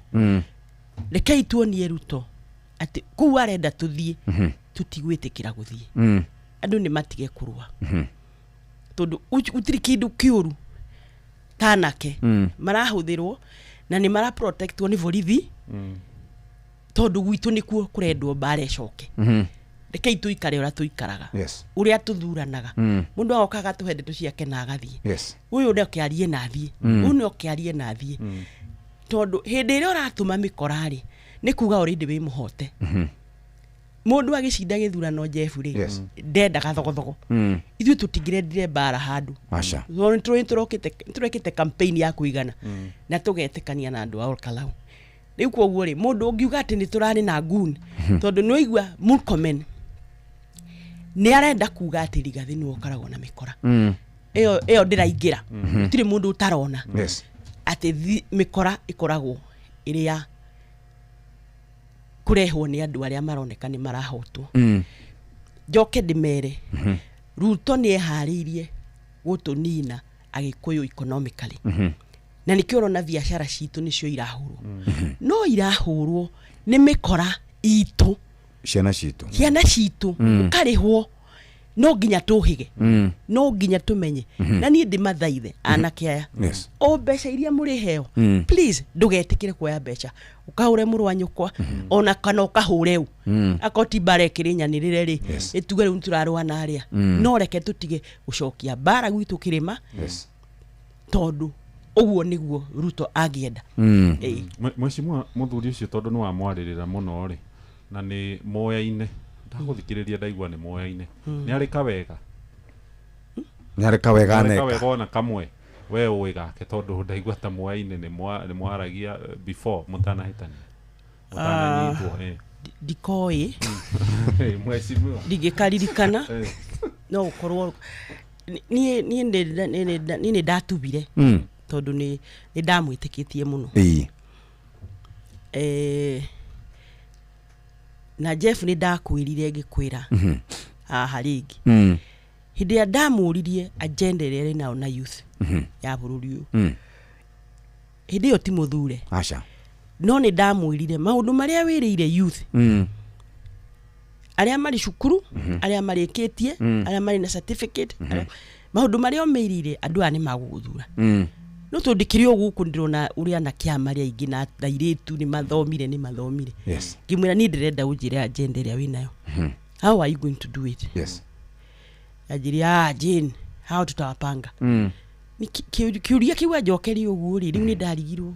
Rekei tuonie Ruto atĩ kũu arenda tũthiĩ, tũtigwĩtĩkĩra gũthiĩ. Andũ nĩ matige kũrũa, tondũ gũtirĩ kĩndũ kĩũru ta anake marahũthĩrwo na nĩ mara protectwo nĩ borithi, tondũ gwitũ nĩkuo kũrendwo mbara ĩcoke. Rekei tũikare ũrĩa tũikaraga, ũrĩa tũthuranaga. Mũndũ agoka agatũhe ndeto ciake na agathiĩ. Ũyũ nĩ oke arie na athiĩ, ũyũ nĩ oke arie na athiĩ, tondũ hĩndĩ ĩrĩa ũratũma mĩkora rĩ, nĩ kuga already wĩ mũhote. Mũndũ agĩcinda gĩthurano, Jeff rĩ, ndendaga thogothogo. Ithuĩ tũtingĩrendire mbara handũ. Aca. Tondũ nĩtũrekĩte campaign ya kũigana na tũgetĩkania na andũ a Olkalau. Rĩu koguo rĩ, mũndũ ũngiuga atĩ nĩ tũrarĩ na goon, tondũ nĩ waigua Murkomen nĩ arenda kuga atĩ Rigathĩ nĩwe ũkoragwo na mĩkora. Ĩyo ndĩraingĩra, gũtirĩ mũndũ ũtarona atĩ mĩkora ĩkoragwo ĩrĩ ya kũrehwo nĩ andũ arĩa maroneka nĩ marahotwo. Njoke ndĩmere, Ruto nĩ eharĩirie gũtũnina Agĩkũyũ economically, na nĩkĩo ũrona biacara citũ nĩcio irahũrwo, no irahũrwo nĩ mĩkora itũ. Ciana citũ. Ciana citũ. Ũkarĩhwo no nginya tũhĩge, no nginya tũmenye. Na niĩ ndĩmathaithe anake aya, o mbeca iria mũrĩheo, please ndũgetĩkĩre kuoya mbeca ũkahũre mũrũ wa nyũkwa, ona kana ũkahũre ũ. Akorwo ti mbara ĩkĩrĩ nyanĩrĩre rĩ, ĩtuge rĩu nĩtũrarũa na arĩa. No reke tũtige gũcokia mbara gwitũ kĩrĩma, tondũ ũguo nĩguo Ruto angĩenda. Ĩĩ. Mheshimiwa mũthuri ũcio, tondũ nĩ wamwarĩrĩra mũno rĩ, na nĩ moyaine, ndagũthikĩrĩria ndaigua nĩ moyaine, nĩ arĩ kawega? Nĩ arĩ kawega? Nĩ arĩ aneka kawega ona kamwe we ũĩ gake? Tondũ ndaigua ta moyaine nĩ mwaragia before mũtanahĩtania, mũtananyitwo. Ndikoĩ. Mheshimiwa. Ndingĩkaririkana. No gũkorwo niĩ nĩ ndatubire tondũ nĩ ndamwĩtĩkĩtie mũno. Na Jeff, nĩ ndakwĩrire ngĩkwĩra haha rĩngĩ hĩndĩ ĩrĩa ndamũririe agenda ĩrĩa ĩrĩ nayo na youth ya bũrũri ũyũ, hĩndĩ ĩyo ti mũthure. Aca. No nĩ ndamwĩrire maũndũ marĩa wĩrĩire youth arĩa marĩ cukuru, arĩa marĩkĩtie, arĩa marĩ na certificate, maũndũ marĩa ũmĩrire, andũ aya nĩ magũgũthura. No tondũ ndĩkĩrĩ o gũkũ, ndĩrona ũrĩa anake aya marĩ aingĩ na airĩtu nĩ mathomire, nĩ mathomire. Ngĩmwĩra niĩ ndĩrenda ũnjĩre agenda ĩrĩa wĩnayo. How are you going to do it? Anjĩrire, "Ah, Jane, hao tutawapanga." Nĩ kĩũria kĩu anjokeria ũguo rĩ, rĩu nĩ ndarigirwo,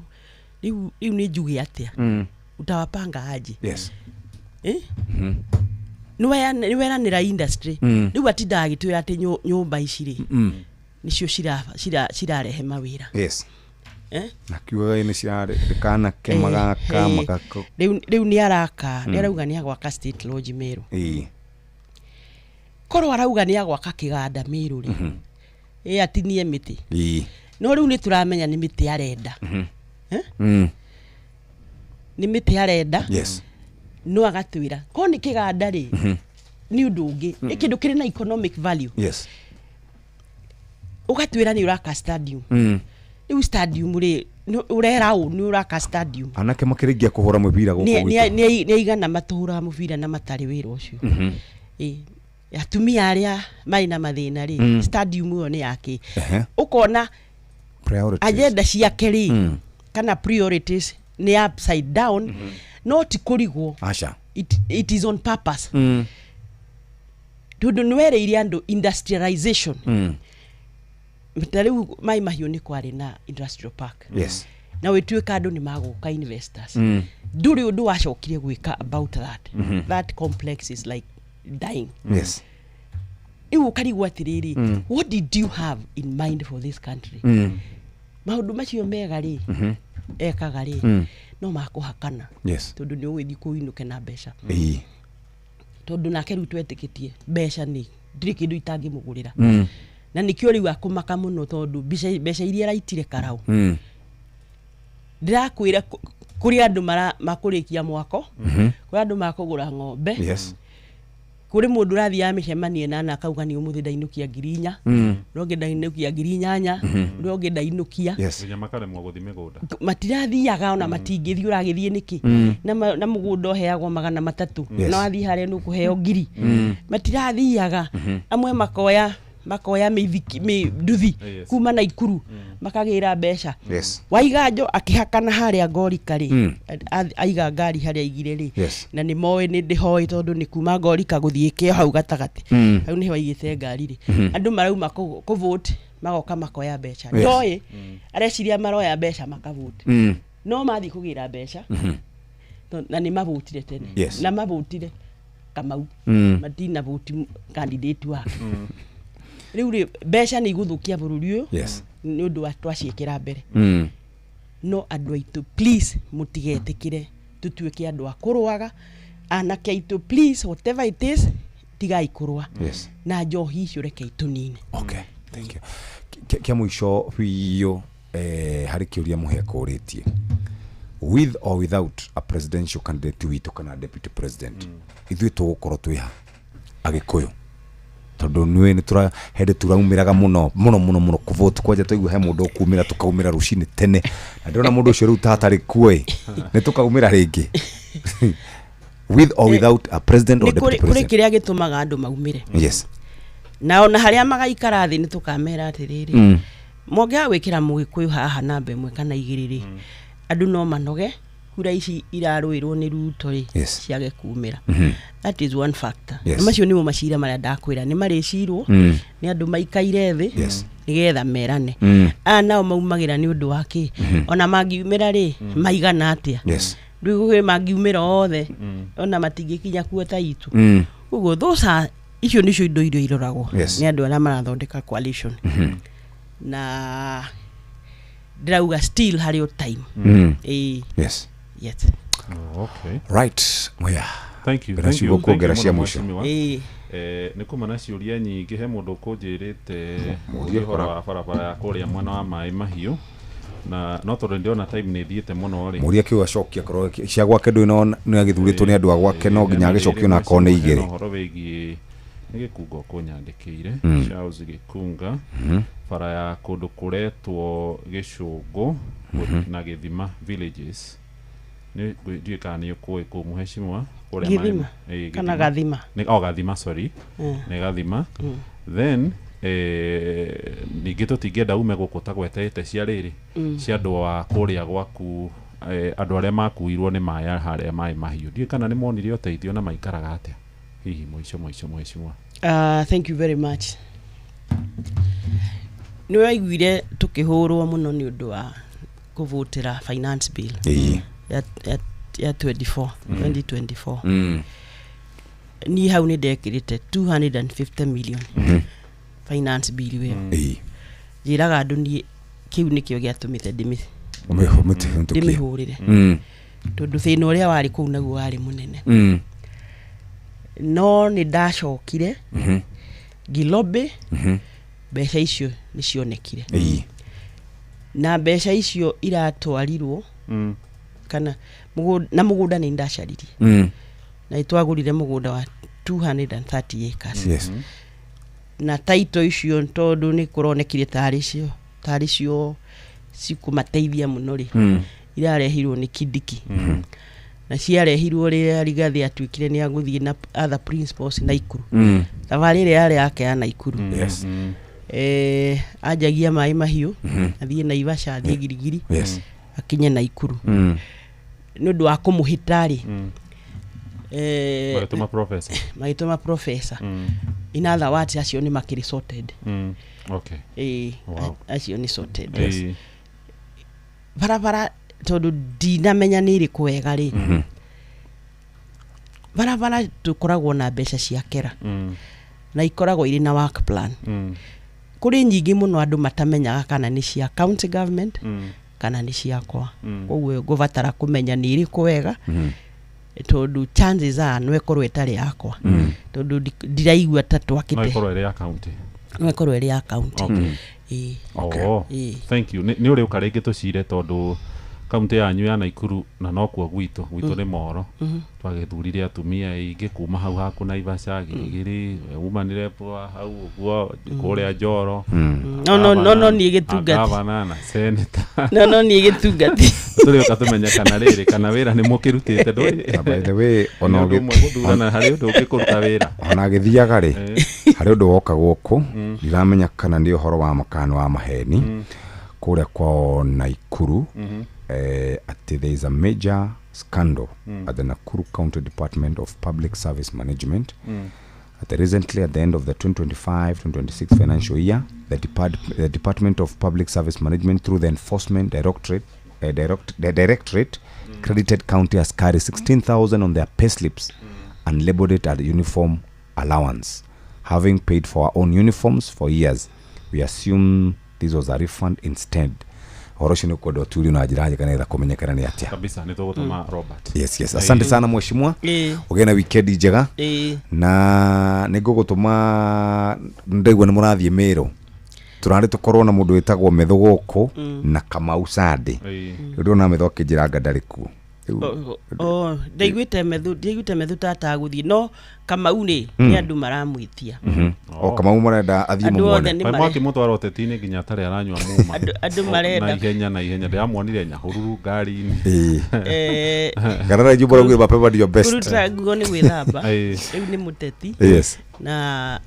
rĩu nĩ njuge atĩa? Utawapanga aje? Eh? Nĩ weranĩra industry. Rĩu atindaga agĩtwĩra atĩ nyũmba ici rĩ, nĩcio cirarehe mawĩra. Eh? Nakiugaga nĩ cirarĩ kanake magaka magaka. Rĩu nĩ araka, nĩ arauga nĩ agwaka State Lodge Meru. Korwo arauga nĩ agwaka kĩganda Meru rĩ, ĩ atinie mĩtĩ. No rĩu nĩ tũramenya nĩ mĩtĩ arenda. Eh? Nĩ mĩtĩ arenda. No agatwĩra korwo nĩ kĩganda rĩ, nĩ ũndũ ũngĩ. Nĩ kĩndũ kĩrĩ na economic value. Ũgatwĩra nĩ ũraka stadium. Rĩu stadium rĩ, ũrera ũ nĩ ũraka stadium? Anake makĩrĩkia kũhũra mũbira gũkũ gwitũ. Nĩ aigana matũhũraga mũbira na matarĩ wĩra ũcio? Ĩ, atumia arĩa marĩ na mathĩna rĩ, stadium ĩyo nĩ yake? Ũkona Priorities. Agenda ciake rĩ, kana priorities nĩ upside down. No ti kũrigwo. Aca. It is on purpose, tondũ nĩ wereire andũ industrialization. Ta rĩu Mai Mahiũ nĩ kwarĩ na industrial park na wĩtuĩka andũ nĩ magũka, investors. Ndũrĩ ũndũ wacokire gwĩka about that. That complex is like dying. Rĩu ũkarigwo atĩrĩrĩ, what did you have in mind for this country? Maũndũ macio mega rĩ, ekaga rĩ, no makũhakana, tondũ nĩ ũgũgĩthiĩ kũinũke na mbeca, tondũ nake rĩu twetĩkĩtie mbeca nĩ ndirĩ kĩndũ itangĩmũgũrĩra. Na nĩkĩo rĩu akũmaka mũno, tondũ mbeca iria araitire karau, ndĩrakwĩra kũrĩ andũ makũrĩkia mwako, kũrĩ andũ makũgũra ng'ombe, kũrĩ mũndũ ũrathiaga mĩcemanio ĩnana akauga nĩ ũmũthĩ ndainũkia 4,000, ũrĩa ũngĩ ndainũkia 8,000, ũrĩa ũngĩ ndainũkia. Nginya makaremwo gũthiĩ mĩgũnda. Matirathiaga ona matingĩthiĩ. Ũragĩthiĩ nĩkĩ? Na mũgũnda ũheagwo 300, na wathiĩ harĩa nĩ ũkũheo 1,000. Matirathiaga. Amwe makoya mĩithiki nduthi kuma Naikuru, makagĩra mbeca. Waiganjo akĩhakana harĩa Ngorika rĩ, aiga ngari harĩa aigire rĩ, na nĩ moĩ nĩ ndĩhoĩ, tondũ nĩ kuma Ngorika gũthiĩ kĩo hau gatagatĩ, hau nĩho aigĩte ngari rĩ. Andũ marauma kũ vote, magoka makoya mbeca. Ndoĩ areciria maroya mbeca makavote, no mathiĩ kũgĩra mbeca na nĩ mavotire tene, na mavotire Kamau, matina voti candidate wake. Rĩu rĩ, mbeca nĩ igũthũkia bũrũri ũyũ nĩ ũndũ wa twaciĩkĩra mbere. No andũ aitũ, please, mũtigetĩkĩre tũtuĩke andũ a kũrũaga. Anake aitũ, please, whatever it is, tigai kũrũa. Na njohi icio rekei tũnine. Okay, thank you. Kĩa mũico biũ, harĩ kĩũria mũhe kũrĩtie, with or without a presidential candidate witũ kana deputy president, ithuĩ tũgũkorwo twĩ ha Agĩkũyũ? Tondũ nĩ nĩ tura hĩndĩ turaumĩraga mũno mũno mũno mũno kũvote, kwanja twaigua he mũndũ ũkumĩra tũkaumĩra rũcinĩ tene, na ndĩrona mũndũ ũcio rĩu ta hatarĩ kuo ĩ, nĩ tũkaumĩra rĩngĩ with or without a president or Nĩ deputy kũrĩ president? Kĩrĩa gĩtũmaga andũ maumĩre, na ona harĩa magaikara thĩ, nĩ tũkamera atĩrĩrĩ, mwongea gwĩkĩra Mũgĩkũyũ haha namba 1 kana 2 rĩ, andũ no manoge kura ici irarũĩrwo nĩ Ruto rĩ, ciage kumĩra. That is one factor. Na macio nĩmo macira marĩa ndakwĩra nĩ marĩcirwo nĩ andũ maikaire thĩ nĩgetha merane. Aya nao maumagĩra nĩ ũndũ wa kĩ? Ona mangiumĩra rĩ, maigana atĩa? Rĩu mangiumĩra othe, ona matingĩkinya kuota itũ. Koguo those are, icio nĩcio indo iria iroragwo nĩ andũ arĩa marathondeka coalition. Na ndĩrauga still harĩ o time. Ĩĩ. Yes. Oh, okay. Right, moya. Thank you. Wĩna Thank ciugo you. Thank kuongerera you cia mũno mũico. mheshimiwa. Ĩĩ. Nĩ kuma na ciũria nyingĩ, he mũndũ ũkũnjĩrĩte Mũrie ũhoro kora. wa barabara ya kũrĩa mwena wa maĩ mahiũ, na no tondũ ndĩrona time nĩ ĩthiĩte mũno rĩ. Mũria kĩu acokia, korwo cia gwake ndũĩ, no nĩ agĩthurĩtwo nĩ andũ a gwake, no nginya agĩcokio na akorwo nĩ Hena igĩrĩ. ũhoro wĩgiĩ nĩ gĩkunga ũkũnyandĩkĩire, Charles Gĩkunga, bara ya kũndũ kũretwo Gĩcũngũ na Gĩthima villages, nĩ ndiũĩ kana nĩ ũkũĩ kũu mũhecimwa, kũrĩa Gĩthima? Kana Gĩthima. Gathima? Oh, Gathima, sorry. Nĩ Gathima. Then ningĩ tũtingĩenda ume gũkũ tagwetete cia rĩrĩ, cia andũ a kũrĩa gwaku, andũ arĩa makuirwo nĩ maĩ harĩa maĩ mahiũ, ndiũĩ kana nĩ monire ũteithio na maikaraga atĩa hihi, mũico mũico mũhecimwa. Thank you very much. Nĩ waiguire tũkĩhũrwo mũno nĩ ũndũ wa kũvotera finance bill ya 24, 2024. Niĩ hau nĩ ndekĩrĩte 250 million finance bill ĩyo. Njĩraga andũ niĩ kĩu nĩkĩo gĩatũmĩte Ũmĩtũkie. ndĩmĩhũrĩre, tondũ thĩna ũrĩa warĩ kũu naguo warĩ mũnene. No nĩ ndacokire ngĩlobby, mbeca icio nĩ cionekire, na mbeca icio iratwarirwo kana na mũgũnda nĩ ndacaririe, na nĩtwagũrire mũgũnda wa 230 acres. Na taito icio, tondũ nĩ kũronekire tarĩ cio cikũmateithia mũno rĩ, irarehirwo nĩ Kindiki, na ciarehirwo rĩrĩa Rigathĩ atuĩkire nĩ agũthiĩ na other principals Naikuru, thabarĩ ĩrĩa yarĩ yake ya Naikuru. Anjagia maĩ mahiũ, athiĩ Naivasha, athiĩ Girigiri, akinye Naikuru. Nĩ ũndũ wa kũmũhĩta rĩ, Magĩtũma professor. Magĩtũma professor. In other words, acio nĩ makĩrĩ sorted. Ĩĩ, acio nĩ sorted. Barabara, tondũ ndinamenya nĩ ĩrĩkũ wega rĩ, barabara tũkoragwo na mbeca cia kera, na ikoragwo irĩ na work plan. Kũrĩ nyingĩ mũno andũ matamenyaga kana nĩ cia county government kana nĩ ciakwa. Koguo ngũbatara kũmenya nĩ ĩrĩkũ wega, tondũ chances are no ĩkorwo ĩtarĩ yakwa, tondũ ndiraigua ta No twakĩte. ĩkorwo ĩrĩ ya county. No ĩkorwo ĩrĩ ya county. Ĩĩ. Oh, Ĩĩ. thank you. Nĩ ũrĩ ũka rĩngĩ tũcire, tondũ kaunti yanyu ya Naikuru na nokuo gwitũ nĩ moro. Twagĩthurire atumia aingĩ kuma hau haku Naivasha, Girigiri, umanire poa hau ũguo kũrĩa Njoro. No, niĩ gĩtungati. Gavana na senator. No niĩ gĩtungati. Tũrĩũka tũmenye kana rĩrĩ kana wĩra nĩ mũkĩrutĩte ndũĩ. Na by the way, ona Nĩ ũndũ ũmwe gũthurana, harĩ ũndũ ũngĩ kũruta wĩra. Ona agĩthiaga rĩ, harĩ ũndũ woka gũkũ, ndiramenya kana nĩ ũhoro wa makana wa maheni, kũrĩa kwao Naikuru, atĩ there is a major scandal at the Nakuru County Department of Public Service Management. At the recently, at the end of the 2025-2026 financial year, the Department of Public Service Management, through the Enforcement Directorate, the Directorate credited county askari 16,000 on their payslips and labeled it as uniform allowance. Having paid for our own uniforms for years, we assume this was a refund instead. Ũhoro ũcio nĩ ũkwenda ũturio na njĩra njega nĩgetha kũmenyekana nĩ atĩa. Kabisa, nĩ tũgũtũma Robert. Yes, asante sana mheshimiwa. Ũgĩe na wikendi njega. Na nĩ ngũgũtũma, ndaigua nĩ mũrathiĩ Mĩrũ, tũrarĩ tũkorwo na mũndũ wĩtagwo Metho gũkũ na Kamau Sande. Rĩu ndĩrona Metho akĩnjĩra anga ndarĩ kuo. Oh, ndaiguĩte Methu tata gũthiĩ, no Kamau rĩ, nĩ andũ maramwĩtia. O Kamau marenda athiĩ Andũ othe mũmuone. nĩ Mwakĩmũtwara ũteti-inĩ nginya atarĩ aranyua muma. Andũ marenda. Na ihenya ndĩramuonire Nyahururu ngari-inĩ. Garara Jumbo raugire mapema ndio best. Kũruta nguo nĩ gwĩthamba. Rĩu nĩ mũteti, na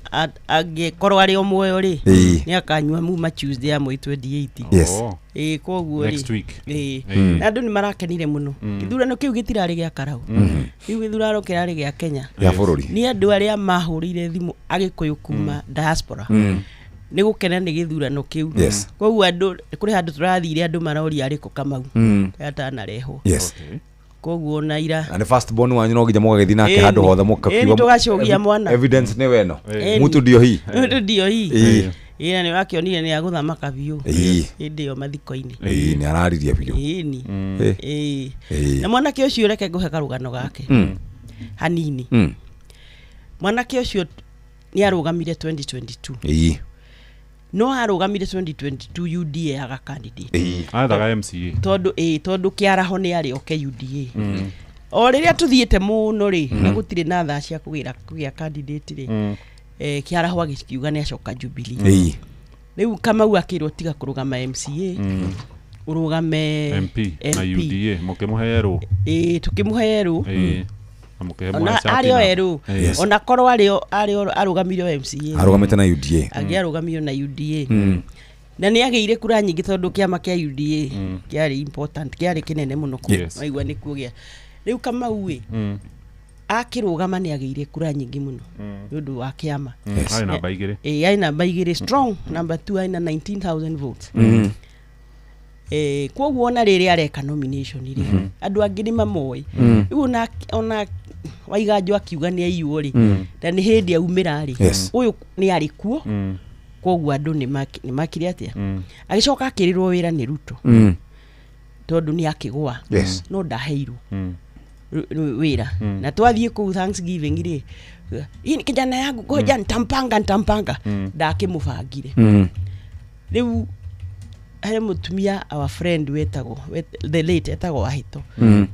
angĩkorwo arĩ o muoyo rĩ, nĩ akanyua muma Tuesday ya mwei 28. Ĩĩ, koguo rĩ, Next week. Ĩĩ. Na andũ nĩ marakenire mũno. Gĩthurano kĩu gĩtirarĩ gĩa Karau, rĩu gĩthurano kĩrarĩ gĩa Kenya. Gĩa bũrũri. Nĩ andũ arĩa mahũrĩire thimũ Agĩkũyũ kuma diaspora nĩ gũkena nĩ gĩthurano kĩu. Koguo andũ, kũrĩ handũ tũrathire, andũ maroria arĩkũ Kamau atanarehwo. Koguo na ira Na nĩ first born wanyu, no nginya mũgagĩthiĩ nake handũ hothe mũkakiuga. Ĩni, tũgacũgia mwana. Evidence nĩ weno. Ĩni. Mutu ndio hii. Mutu ndio hii. Ĩĩ nĩ wakĩonire nĩ agũthamaka biũ. Ĩĩ. Hĩndĩ ĩyo mathiko-inĩ. Ĩĩ nĩ araririe biũ. Ĩni. Ĩĩ. Ĩĩ. Na mwanake ũcio reke ngũhe karũgano gake. Hanini. Mwanake ũcio nĩ arũgamire 2022. Ĩĩ. No arũgamire 2022 UDA aga candidate. Ĩĩ. Athaga MCA. Tondũ ĩĩ tondũ kĩaraho nĩ arĩ oke UDA. O rĩrĩa tũthiĩte mũno rĩ na gũtirĩ na thaa cia kũgĩra kũgĩa candidate rĩ. Kĩaraho agĩkiuga nĩ acoka Jubilee. Ĩĩ. Rĩu Kamau akĩrwo tiga kũrũgama MCA. Ũrũgame MP na UDA mũkĩmũhe erũ. Ĩĩ tũkĩmũhe erũ. Ĩĩ. Na mũkĩhe Ona Mwacha arĩ o Tina. erũ. Yes. Ona korwo arĩ arũgamire o MCA. Arũgamĩte na UDA. Angĩarũgamire na UDA. Na nĩ agĩire kura nyingĩ tondũ kĩama kĩa UDA kĩarĩ important, kĩarĩ kĩnene mũno kũu. Yes. Waigua nĩkuo gĩa. Rĩu Kamau ĩ akĩrũgama nĩ agĩire kura nyingĩ mũno nĩ ũndũ wa kĩama. Yes. Arĩ namba igĩrĩ. Ĩĩ arĩ namba igĩrĩ strong, number 2 arĩ na 19,000 votes. Koguo ona rĩrĩa areka nomination rĩ andũ angĩ nĩ mamoĩ. Rĩu ona Waiganjo akiuga nĩ aiywo rĩ na nĩ hĩndĩ aumĩra rĩ ũyũ nĩ arĩ kuo koguo andũ nĩ makire atĩa. Agĩcoka akĩrĩrwo wĩra nĩ Ruto tondũ nĩ akĩgũa no ndaheirwo wĩra. Na twathiĩ kũu Thanksgiving rĩ hii ni kijana yangu ngoja nitampanga ndakĩmũbangire. Rĩu he mũtumia our friend wetagwo the late etagwo Wahito.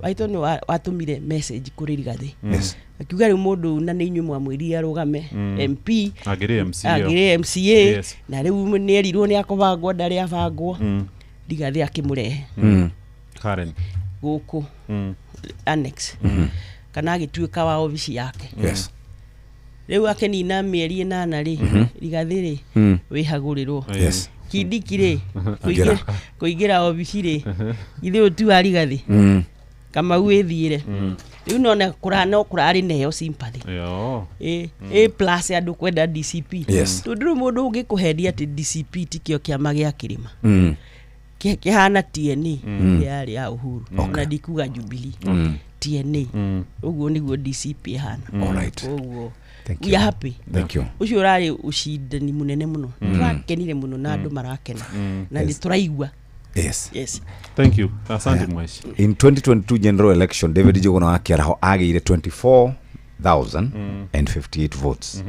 Wahito nĩ watũmire message kũrĩ Rigathi. Akiuga rĩu mũndũ na nĩ inyuĩ mwamwĩrire arũgame MP agĩrĩ MCA. Agĩrĩ MCA na rĩu nĩ erirwo nĩ akũbangwo ndarĩ abangwo. Rigathi akĩmũrehe Karen gũkũ annex kana agĩtuĩka wa obici yake. Yes. Rĩu akĩnina mĩeri ĩnana rĩ Rigathi rĩ wĩhagũrĩrwo. Yes. Kindiki rĩ kũingĩra obici rĩ ithuĩ ũyũ ti wa Rigathi Kamau ĩthiĩre. Rĩu nona no kũrarĩ na ĩyo sympathy. A plus andũ kwenda DCP. Tondũ rĩu mũndũ ũngĩkũhendia atĩ DCP tikĩo kĩama gĩa kĩrĩma kĩhana TNA yarĩ ya Uhuru na ndikuga Jubilee TNA ũguo nĩguo DCP ĩhana. Alright. Ũguo Thank we are happy. Thank you. Ũcio ũrarĩ ũcindani mũnene mũno. Tũrakenire mũno na andũ marakena na nĩ tũraigua. Yes. Yes. Thank you. Asante Mweshi. In 2022 general election David Njuguna wa Kĩaraho agĩire 24,058 votes.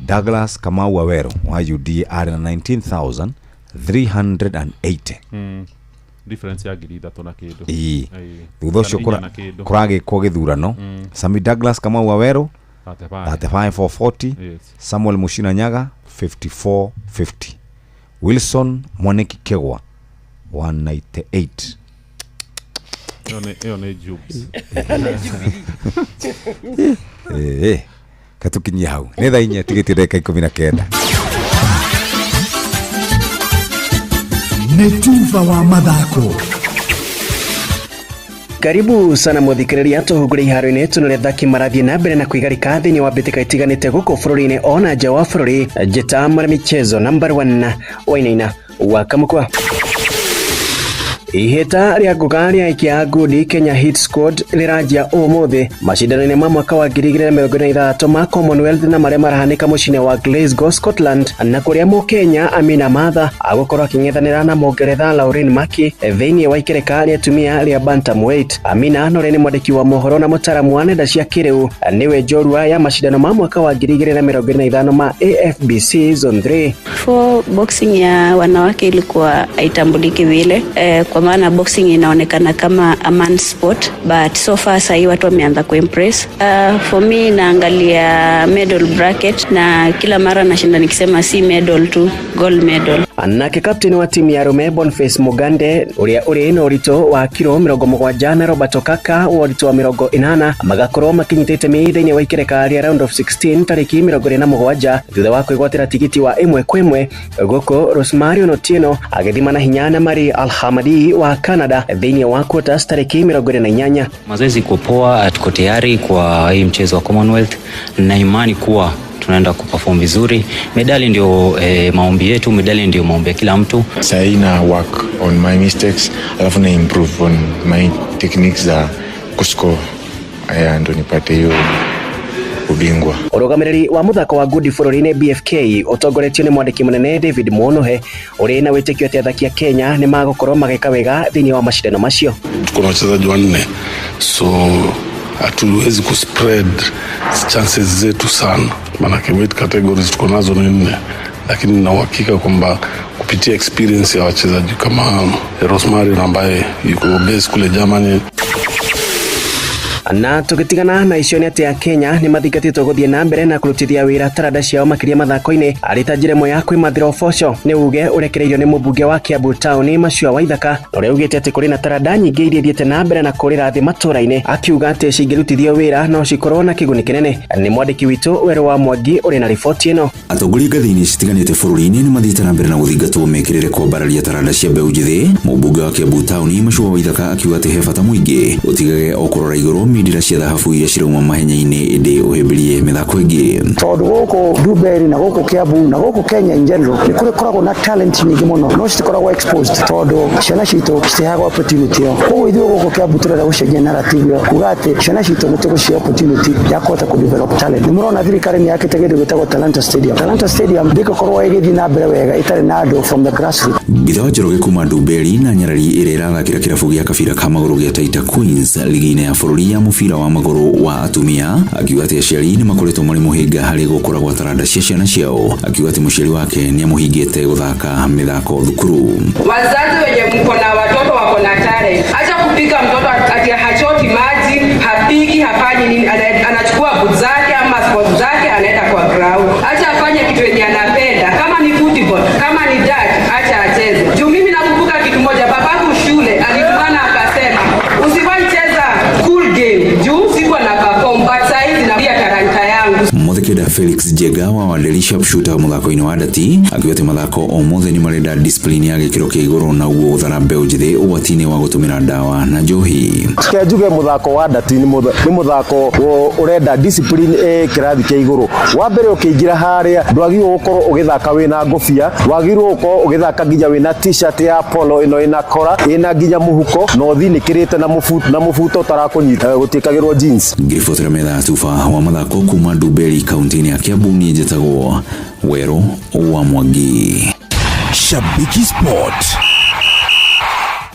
Douglas Kamau Awero wa UDA arĩ na 19,380. Difference ya ngiri ithatũ na kĩndũ. Ĩĩ. Thutha ũcio kũragĩkwo gĩthurano Sami Douglas Kamau Awero 35,440. Yes. Samuel Mushina Nyaga 54,50. Wilson Mwaniki Kegwa 198. Ĩyo nĩ Jubes. Katukinyie hau. Nĩ thaa inya tigĩtie ndagĩka 19. Nĩ tuba wa mathako. Karibu sana muthikiriria tuhungure iharo-inĩ tunore thaki marathie na mbere na kwigarika thĩinĩ wa mbĩtĩka itiganĩte gũkũ bũrũri-inĩ ona nja wa bũrũri. Njĩta mara michezo number 1 wainaina wa Kamukwa. Ihĩta rĩa ngũga rĩa aikia ngundi Kenya Hit Squad rĩranjia ũmũthĩ macindano-inĩ ma mwaka wa 2026 ma Commonwealth na marĩa marahanĩka mũciĩ-inĩ wa Glasgow, Scotland, na kũrĩa mũkenya Amina Matha agũkorwo akĩng'ethanĩra na mũngeretha Lauren Maki thĩinĩ wa ikereka rĩa atumia rĩa bantamweight. Amina norĩ nĩ mwandĩki wa mohoro na mũtaramu wa nenda cia kĩrĩu, nĩwe njorua ya macindano ma mwaka wa 2025 ma AFBC Zone 3. For boxing ya wanawake ilikuwa haitambuliki vile, kwa maana boxing inaonekana kama a man sport, but so far sahi watu wameanza kuimpress. For me naangalia medal bracket na kila mara nashinda nikisema si medal tu, gold medal. Nake captain wa timu ya Rume Boniface Mugande uria uri na urito wa kiro 70 na Roberto Kaka wa urito wa 80 magakorwo makinyitĩte mĩ thĩinĩ wa ikereka rĩa round of 16 tarĩki 27 thutha wa kwĩgwatĩra tigiti wa 1-1 gũkũ Rosemary Otieno agĩthima na hinya na Mari Alhamadi wa Canada thĩinĩ wa quarters tarĩki 28. Mazoezi iko poa, tuko tayari kwa hii mchezo wa Commonwealth na imani kuwa tunaenda kuperform vizuri. Medali ndio maombi yetu, medali ndio maombi ya kila mtu. Sasa na work on my mistakes, alafu na improve on my techniques za kuscore. Aya ndo nipate hiyo Ubingwa. Ũrũgamĩrĩri wa mũthako wa ngundi bũrũri-inĩ BFK ũtongoretio nĩ mwandĩki mũnene David Muonohe ũrĩ na wĩtĩkio atĩ athaki a Kenya nĩ magũkorwo magĩka wega thĩinĩ wa macindano macio. Tuko na wachezaji wanne, so hatuwezi kuspread chances zetu sana, maanake weight categories tuko nazo ni nne, lakini nina uhakika kwamba kupitia experience ya wachezaji kama Rosemary ambaye yuko base kule Germany. Na tũgĩtigana na icio nĩ atĩ a Kenya nĩ mathingatĩtwo gũthiĩ na mbere na kũrutithia wĩra taranda ciao makĩria mathako-inĩ arĩ ta njĩra ĩmwe ya kwĩmathĩra ũboco. Nĩ uge ũrekereirio nĩ mũmbunge wa Kiambu Town Machua Waithaka na ũrĩa ugĩte atĩ kũrĩ na taranda nyingĩ iria ithiĩte na mbere na kũrĩra thĩ matũũra-inĩ, akiuga atĩ cingĩrutithio wĩra no cikorwo na kĩguni kĩnene. Nĩ mwandĩki witũ Werũ wa Mwangi ũrĩ na riboti ĩno. Atongoria ngathĩ-inĩ citiganĩte bũrũri-inĩ nĩ mathiĩte na mbere na gũthingatwo mekĩrĩre kwambararia taranda cia mbeũ njĩthĩ. Mũmbunge wa Kiambu Town Machua Waithaka akiuga atĩ he bata mũingĩ ũtigage o kũrora igũrũ mindira cia thahabu iria cirauma mahenya-inĩ ĩndĩ ũhĩmbĩrie mĩthako ĩngĩ. Tondũ gũkũ Ndumberi na gũkũ Kiambu na gũkũ Kenya in general nĩ kũrĩ koragwo na talent nyingĩ mũno no citikoragwo exposed tondũ ciana citũ citiheagwo opportunity ĩyo. Koguo ithuĩ gũkũ Kiambu tũrenda gũcenjia narrative ĩyo kuga atĩ ciana citũ nĩ tũgũcihe opportunity ya kũhota kũ develop talent. Nĩ mũrona thirikari nĩ yakĩte kĩndũ gĩtagwo Talanta Stadium. Talanta Stadium ndĩgũkorwo ĩgĩthiĩ na mbere wega ĩtarĩ na andũ from the grassroots. Mbitha wa Njoroge kuma Ndumberi na Nyarari ĩrĩa ĩrathakĩra kĩrabu gĩa kabira ka magũrũ gĩa Taita Queens ligi-inĩ ya bũrũri ya mũbira wa magũrũ wa atumia akiuga atĩ aciari nĩ makoretwo marĩ mũhĩnga harĩ gũkũra gwa taranda cia ciana ciao, akiuga atĩ mũciari wake nĩ amũhingĩte gũthaka mĩthako thukuru. Wazazi wenye mko na watoto wako na talent, acha kupika mtoto ati hachoti maji, hapiki, hafanyi nini, anachukua boots zake ama sports zake anaenda kwa ground. Acha afanye kitu yenye anapenda, kama ni football, kama ni dart, acha acheze. Juu mimi nakumbuka kitu moja, babangu shule alitukana akasema usiwahi cheza cool game juu sikuwa na perform, but saizi na pia talanta yangu. Muthikenda Felix Njenga wa Wanderi sharpshooter mũthako-inĩ wa ndati akiuga atĩ mathako o mothe nĩ marenda discipline ya gĩkĩro kĩa igũrũ na ũguo gũthara mbeũ njĩthĩ ũgwati-inĩ wa gũtũmĩra ndawa na njohi. Reke njuge mũthako wa ndati nĩ mũthako ũrenda discipline ĩ kĩrathi kĩa igũrũ. Wa mbere ũkĩingĩra harĩa ndwagĩrĩirwo gũkorwo ũgĩthaka wĩna ngũbia, wagĩrĩirwo gũkorwo ũgĩthaka nginya wĩna t-shirt ya polo ĩno ĩna kora ĩna nginya mũhuko na ũthinĩkĩrĩte na mũbuto ũtarakũnyita, gũtiĩkagĩrwo jeans. Ngĩribotera metha ya tuba wa mathako kuma Ndumberi kaunti-inĩ ya Kiambu, niĩ njĩtagwo Werũ wa Mwangi. Shabiki Sport.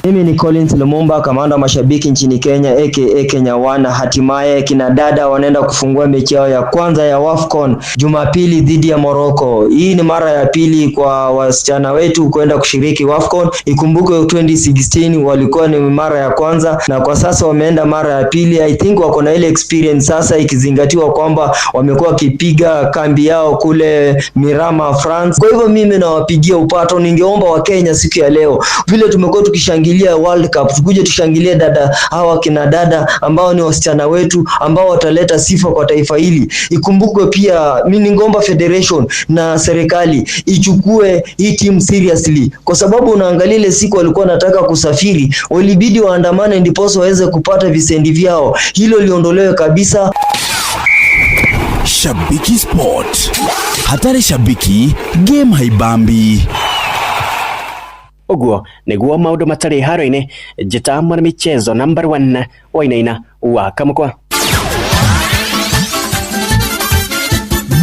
Mimi ni Collins Lumumba, kamanda wa mashabiki nchini Kenya aka Kenya One. Hatimaye kina dada wanaenda kufungua mechi yao ya kwanza ya WAFCON Jumapili dhidi ya Morocco. Hii ni mara ya pili kwa wasichana wetu kwenda kushiriki WAFCON. Ikumbukwe 2016 walikuwa ni mara ya kwanza na kwa sasa wameenda mara ya pili. I think wako na ile experience sasa, ikizingatiwa kwamba wamekuwa wakipiga kambi yao kule Mirama, France. Kwa hivyo mimi nawapigia upato, ningeomba Wakenya siku ya leo, vile tumekuwa tukishangilia World Cup, tukuje tushangilie dada hawa kina dada ambao ni wasichana wetu ambao wataleta sifa kwa taifa hili. Ikumbukwe pia mimi ningeomba federation na serikali ichukue hii team seriously, kwa sababu unaangalia ile siku walikuwa wanataka kusafiri, walibidi waandamane ndiposa waweze kupata visendi vyao. Hilo liondolewe kabisa. Shabiki Sport. Hatari shabiki, game haibambi. Ũguo nĩguo maũndũ matarĩ haro-inĩ. Njĩta mwana michezo number 1 Wainaina wa Kamũkwa.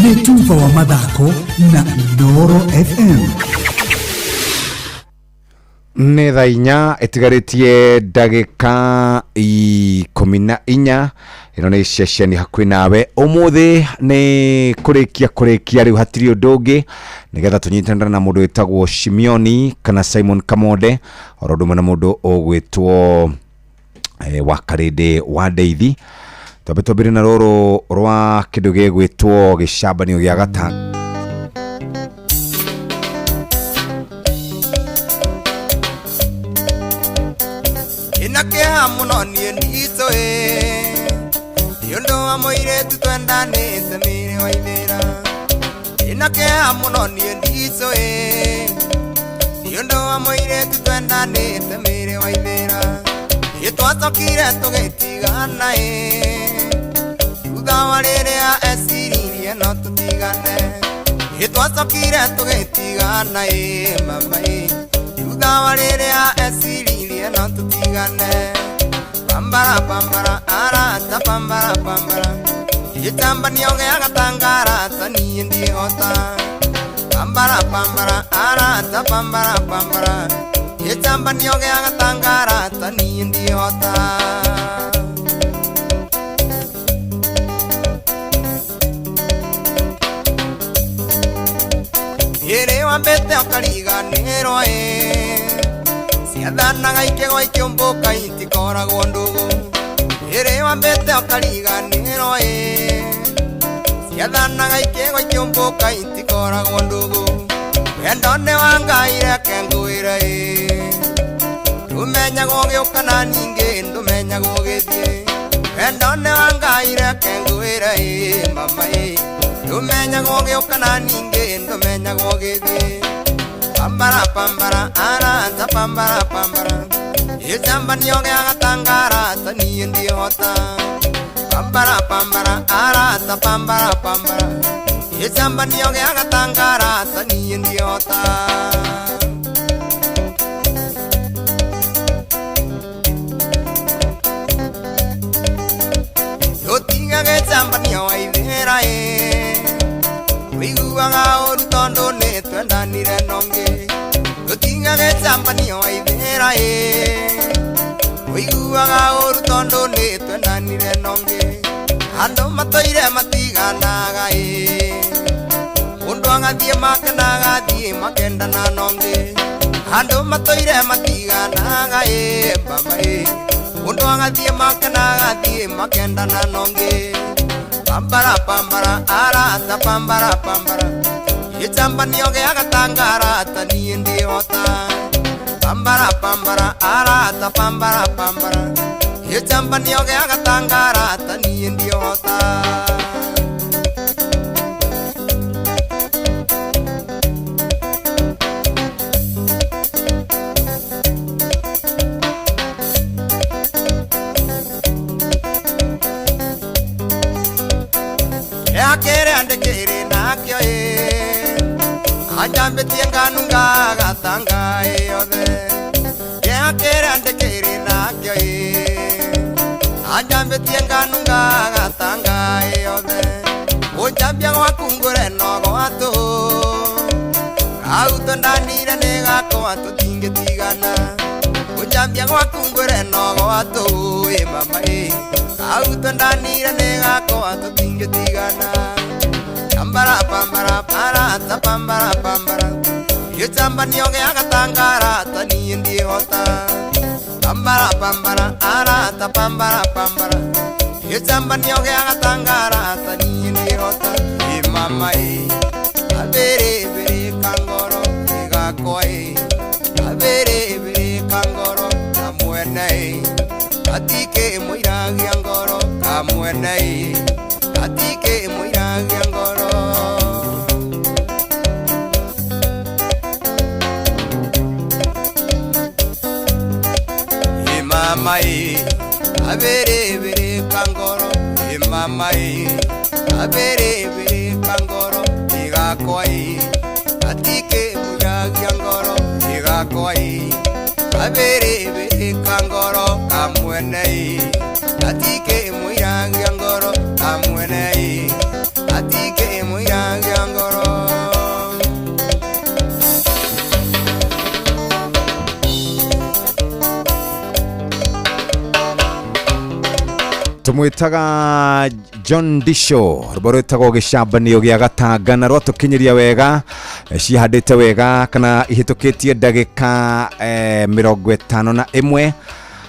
Nĩ tuba wa mathako na Inooro FM. Nĩ thaa inya ĩtigarĩtie ndagĩka 14. Ĩno nĩ ceceni hakuhĩ nawe. Ũmũthĩ nĩ kũrĩkia rĩu hatirĩ ũndũ ũngĩ, nĩgetha tũnyitanĩre na mũndũ wĩtagwo Shimioni kana Simon Kamonde oro ũndũ ũmwe na mũndũ ũgwĩtwo wa Karĩndĩ wa Ndeithi. Twambe twambĩrĩrie na rũrũ rwa kĩndũ gĩgwĩtwo gĩcambanio gĩa gata. Ina kĩeha mũno niĩ ndicũĩ nĩ ũndũ wa mũirĩtu twendanĩte mĩrĩ wa ithĩra. Ina kĩeha mũno niĩ ndicũĩ nĩ ũndũ wa mũirĩtu twendanĩte mĩrĩ wa ithĩra. Ĩ twacokire tũgĩtigana ĩ thutha wa rĩrĩa eciririe no tũtigane. Ĩ twacokire tũgĩtigana ĩ mama ĩ thutha wa rĩrĩa eciririe no tũtigane. Pambara pambara arata pambara pambara Gĩcambanio gĩa gatanga arata niĩ ndihota. Pambara pambara arata pambara pambara. Gĩcambanio gĩa gatanga arata niĩ ndihota. Ĩrĩ wambĩte ũkariganĩrwo ĩ. Ciathanaga ikĩgwa ikĩũmbũka itikoragwo ndũgũ. Ĩrĩ wambĩte ũkariganĩrwo ĩ. Ciathanaga ikĩgwa ikĩũmbũka itikoragwo ndũgũ. Wendo nĩ wa Ngai reke ngwĩre ĩ. Ndũmenyagwo ũgĩũka na ningĩ ndũmenyagwo ũgĩthiĩ. Wendo nĩ wa Ngai reke ngwĩre ĩ mama ĩ. Ndũmenyagwo ũgĩũka na ningĩ ndũmenyagwo ũgĩthiĩ. Pambara pambara arata pambara pambara. Gĩcambanio gĩa gatanga arata niĩ ndihota. Pambara pambara arata pambara pambara. Gĩcambanio gĩa gatanga arata niĩ ndihota. Tũtiga gĩcambanio waithĩra ĩ. Ũiguaga ũru tondũ nĩ twendanire na ũngĩ. Tũtiga gĩcambanio waithĩra ĩ. Ũiguaga ũru tondũ nĩ twendanire na ũngĩ. Andũ matũire matiganaga ĩ. Mũndũ agathiĩ make na agathiĩ makendana na ũngĩ. Andũ matũire matiganaga ĩ mama ĩ. Mũndũ agathiĩ make na agathiĩ makendana na ũngĩ. Pambara pambara arata pambara pambara. Gĩcambanio gĩa gatanga arata niĩ ndihota. Pambara pambara arata pambara pambara. Gĩcambanio gĩa gatanga arata niĩ ndihota. Kĩrĩa ndĩkĩrĩ nakĩo ĩ. Anjambĩtie nganunga gatanga ĩ yothe. Kĩeha kĩrĩa ndĩkĩrĩ nakĩo ĩ. Anjambĩtie nganunga gatanga ĩ yothe. Ũnjambia gwaku ngũre no gwa tũhũ. Kau twendanire nĩ gakwa tũtingĩtigana. Ũnjambia gwaku ngũre no gwa tũhũ ĩ mama ĩ. Kau twendanire nĩ gakwa tũtingĩtigana. Pambara pambara arata pambara pambara. Gĩcambanio gĩa gatanga arata niĩ ndihota. Pambara pambara arata pambara pambara. Gĩcambanio gĩa gatanga arata niĩ ndihota. Ĩ mama ĩ. Abĩrĩbĩrĩ kangoro ĩgakwa ĩ. Abĩrĩbĩrĩ kangoro kamwene ĩ. Gatikĩ mũiragia ngoro kamwene ĩ. Gatikĩ mũiragia ngoro. Ĩ mama ĩ. Abĩrĩbĩrĩ kangoro ĩ mama ĩ. Abĩrĩbĩrĩ kangoro ĩgakwa ĩ. Gatikĩ mũiragia ngoro ĩgakwa ĩ. Abĩrĩbĩrĩ kangoro kamwene ĩ. Gatikĩ mũiragia ngoro kamwene ĩ. Gatikĩ mũiragia ngoro. Tumwitaga John Disho rwĩmbo rwĩtagwo gĩcambanio gĩa gatanga na rwatũkinyĩria wega cihandĩte wega kana ihĩtũkĩtie ndagĩka 51.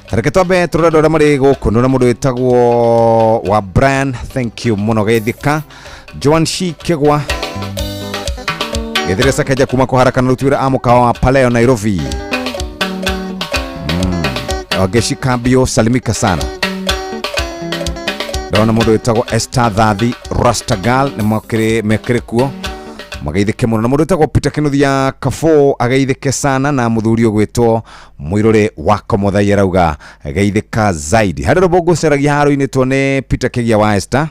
Tareke twambe tũrore andũ arĩa marĩ gũkũ. Nĩ mũndũ wĩtagwo wa Brian, thank you mũno geithĩka. Joan Shi Kĩgwa Gĩthĩre Sakeja kuma kũhara kana ruti wĩra a mũkawa wa Paleo Nairobi. Wageshi Kambio salimika sana. Ndona mũndũ wĩtagwo Esther Thathi Rastagal nĩ mekĩrĩ kuo mageithĩke mũno. Na mũndũ wĩtagwo Peter Kinuthia Kafo ageithĩke sana na mũthuri ũgwĩtwo Mũirũrĩ wa Komothai arauga geithĩka zaidi. Harĩ rũmbo ngũceragia haro-inĩ tuone Peter Kĩgia wa Esther.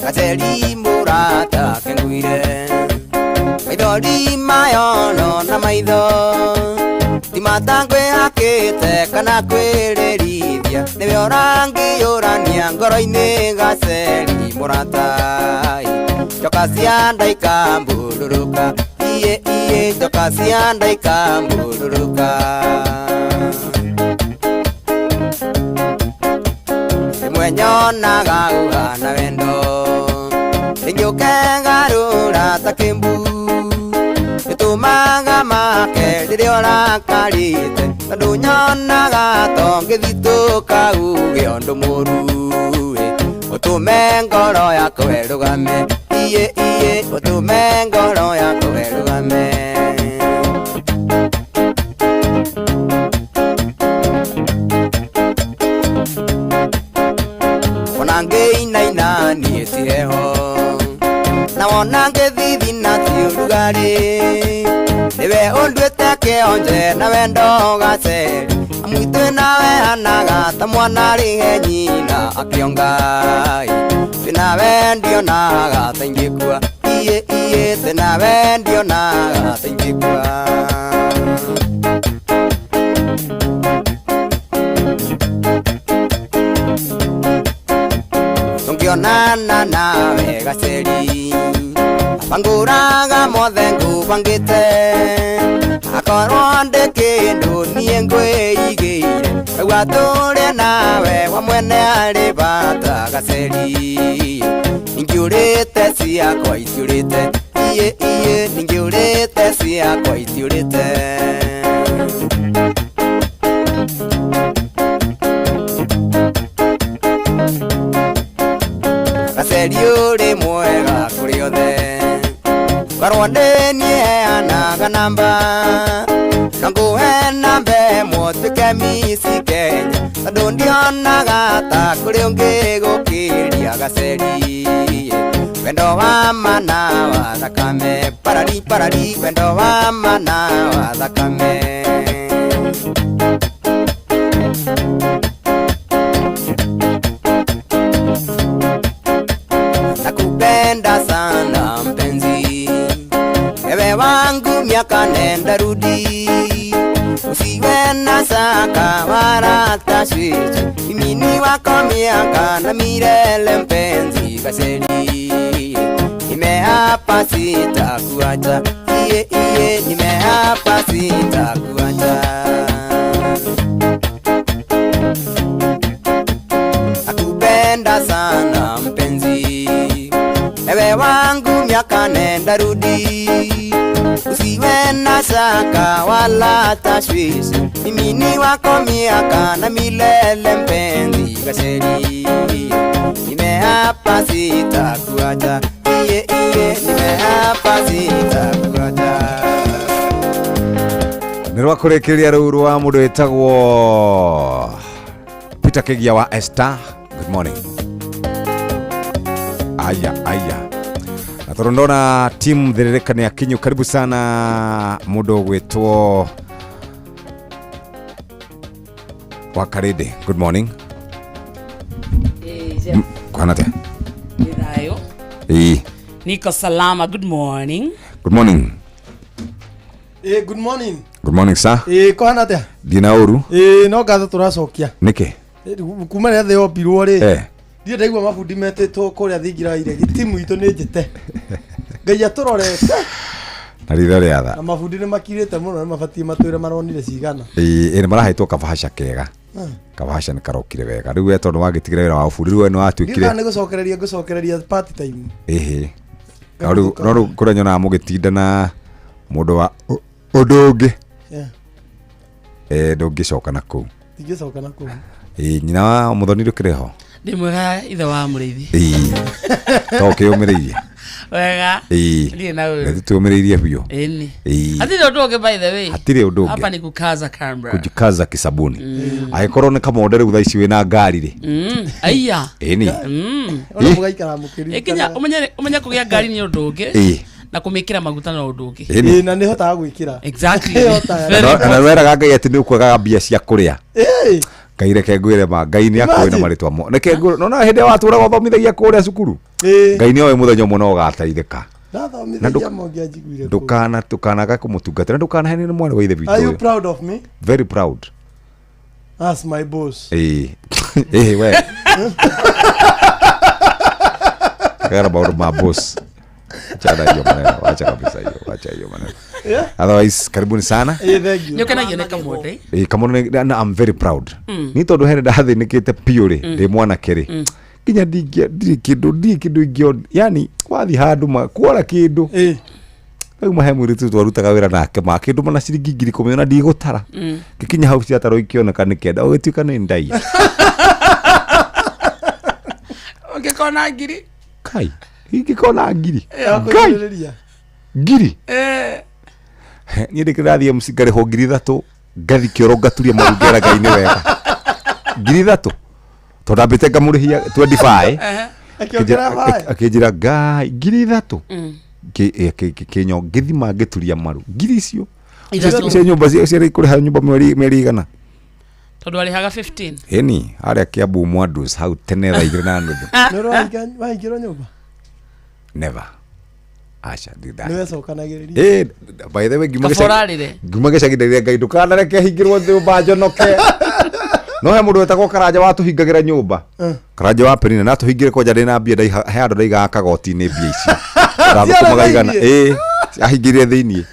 Gaceri mũrata kengwire maithori mayono na maitho Mũrata ngwĩhakĩte kana kwĩrĩrithia nĩwe ũrangĩyũrania ngoro-inĩ gaceri mũrata njoka cia nda ikambũrũrũka iye iye njoka cia nda ikambũrũrũka rĩmwe nyonaga ũhana wendo rĩngĩ ũkegarũra ta kĩmbu ĩtũmaga make rĩrĩa ũrakarĩte tondũ nyonaga tongĩthitũka uge ũndũ mũru ũtũme ngoro yakwa ĩrũgame iye iye ũtũme ngoro yakwa ĩrũgame. Ona ngĩinaina niĩ ti heho na wona ngĩthithina ti ũrugarĩ nĩwe ũnduĩte kĩonje na wendo gaceri amwitũ nawe hanaga ta mwana arĩhe nyina akĩonga twĩnawe ndionaga ta ingĩkua iye iye twĩnawe ndionaga ta ingĩkua. Tũngĩonana nawe gaceri bangũraga mothe ngũbangĩte akorwo ndĩ kĩndũ niĩ ngwĩigĩire rĩu atũrĩ nawe wa mwene arĩ bata gaceri ningĩũrĩte ciakwa itiũrĩte iye iye ningĩũrĩte ciakwa itiũrĩte. Gaceri ũrĩ mwega kũrĩ othe korwo ndĩ niĩ heanaga namba na ngũhe namba ĩmwe ũtuĩke Miss Kenya tondũ ndionaga ta kũrĩ ũngĩ gũkĩria gaceri wendo wa mana wa thakame parari parari wendo wa mana wa thakame. Nakupenda sana mpenzi wewe wangu miaka nenda rudi usiwe na shaka wala tashwishi mimi ni wako miaka na milele mpenzi gaceri nimeapa sitakuacha iye iye nimeapa sitakuacha. Nakupenda sana mpenzi ewe wangu miaka nenda rudi usiwe na shaka wala tashwishi mimi ni wako miaka na milele mpenzi gaceri nimeapa sitakuacha iye iye nimeapa sitakuacha. Nĩ rwa kũrĩkĩrĩria rũu rwa mũndũ wĩtagwo Peter Kĩgia wa Esther. Good morning. Aya aya na tondũ ndona timu thĩrĩrĩka nĩ akinyu karibu sana mũndũ ũgwĩtwo wa Karĩndĩ. Good morning. Kũhana atĩa? Nĩ thayũ. Ĩĩ. Niko salama. Good morning. Good morning. Good morning. Good morning sir. Kũhana atĩa? Ndina ũru. No ngatho tũracokia. Nĩkĩ? Kuma rĩrĩa thĩ yombirwo rĩ ndirĩ ndaigua mabundi metĩtwo kũrĩa thingira wa iregi timu itũ nĩ njĩte Ngai atũrorete na ritho rĩa tha na mabundi nĩ makirĩte mũno nĩ mabatiĩ matwĩre maronire cigana. Ĩĩ nĩ marahetwo kabahasha kega kabahasha nĩ karokire wega rĩu we tondũ wagĩtigire wĩra wa ũbundi rĩu we nĩ watuĩkire nĩ gũcokereria ngũcokereria part time. Ĩhĩ no rĩu kũrĩa nyonaga mũgĩtinda na mũndũ wa ũndũ ũngĩ ndũngĩcoka na kũu. Ndingĩcoka na kũu. Nyina wa Mũthoni ndũkĩrĩ ho? Ndĩ mwega ithe wa mũrĩithi. To ũkĩyũmĩrĩirie? Wega. Ndirĩ na ũru. Nĩ tũyũmĩrĩirie biũ. Ĩni. Hatirĩ ũndũ ũngĩ by the way. Hatirĩ ũndũ ũngĩ. Hapa ni kukaza kamba. Kujikaza kisabuni. Angĩkorwo nĩ kamonde rĩu thaa ici wĩna ngari rĩ. Aiya. Ĩni. Ona mũgaikara mũkĩririkana. Ĩkinya ũmenye kũgĩa ngari nĩ ũndũ ũngĩ. Na kũmĩkĩra maguta no ũndũ ũngĩ. Ĩni. Na nĩ hotaga gwĩkĩra. Exactly. Na weraga Ngai atĩ nĩ ũkwagaga mbia cia kũrĩa. Ngai reke ngwĩre ma Ngai nĩ akũĩ na marĩtwa mo. Reke ngwĩre nona hĩndĩ ĩrĩa watũraga ũthomithagia kũrĩa cukuru. Ngai nĩ oĩ mũthenya ũmwe no ũgateithĩka. Ndathomithagia mũngĩanjiguire kũu. Ndũkana ndũkanaga kũmũtungatĩra, ndũkanaheane nĩ mwarĩ wa ithe witũ Are you ũyũ. proud of me? Very proud. That's my boss. Ĩĩ, ĩĩ, we kagara maũndũ ma boss, achana hiyo maneno, wacha kabisa hiyo, wacha hiyo maneno. Yeah. Otherwise, karibuni sana. Eh, thank you. Nĩ ũkenagio nĩ kamwende? Ĩĩ, kamũndũ na I'm very proud ni tondũ hene ndathĩnĩkĩte biũ rĩ ndĩ mwanake rĩ, nginya ndirĩ kĩndũ, ndirĩ kĩndũ ingĩo, yani wathiĩ handũ ma kuora kĩndũ rĩu mahe mũirĩtu twarutaga wĩra nake ma kĩndũ mana ciringi 10,000 ona ndigũtara, ngĩkinya hau ciatarwo ikĩoneka nĩ 9, ũgĩtuĩka nĩ ndaiya. Ũngĩkona ngiri. Kai, ingĩkona ngiri. Ngai. Akũigĩrĩria. Ngiri. Eh. Niĩ ndĩkĩrathiĩ MC ngarĩhwo 3,000, ngathi kĩoro ngaturia maru ngera Ngai nĩ wega, 3,000 tondũ ndambĩte ngamũrĩhia 25. Ehe. Akĩongerera bae. Akĩnjĩra Ngai 3,000 kĩnyo, ngĩthima ngĩturia maru ngiri icio. 3. Cia nyũmba cia kũrĩha nyũmba mĩeri 100. Tondũ arĩhaga 15. Ĩni harĩa Kiambu Mwandus hau tene thaa 2:30. Nĩ ũrĩ waingĩrwo nyũmba? Never, aca ndinda. Nĩ wecokanagĩrĩria. Eh, by the way, ngiuma Kaba ũrarĩre. Ngiuma gĩcagi ndaire Ngai ndũkanareke hingĩrwo nyũmba njonoke. No he mũndũ wetagwo Karanja watũhingagĩra nyũmba. Karanja wa Penina na tũhingĩre kwanja ndĩna mbia ndaiha, he handũ ndaigaga kagoti-inĩ mbia icio ndathũkũmaga 100. Ĩĩ, ahingĩrire thĩiniĩ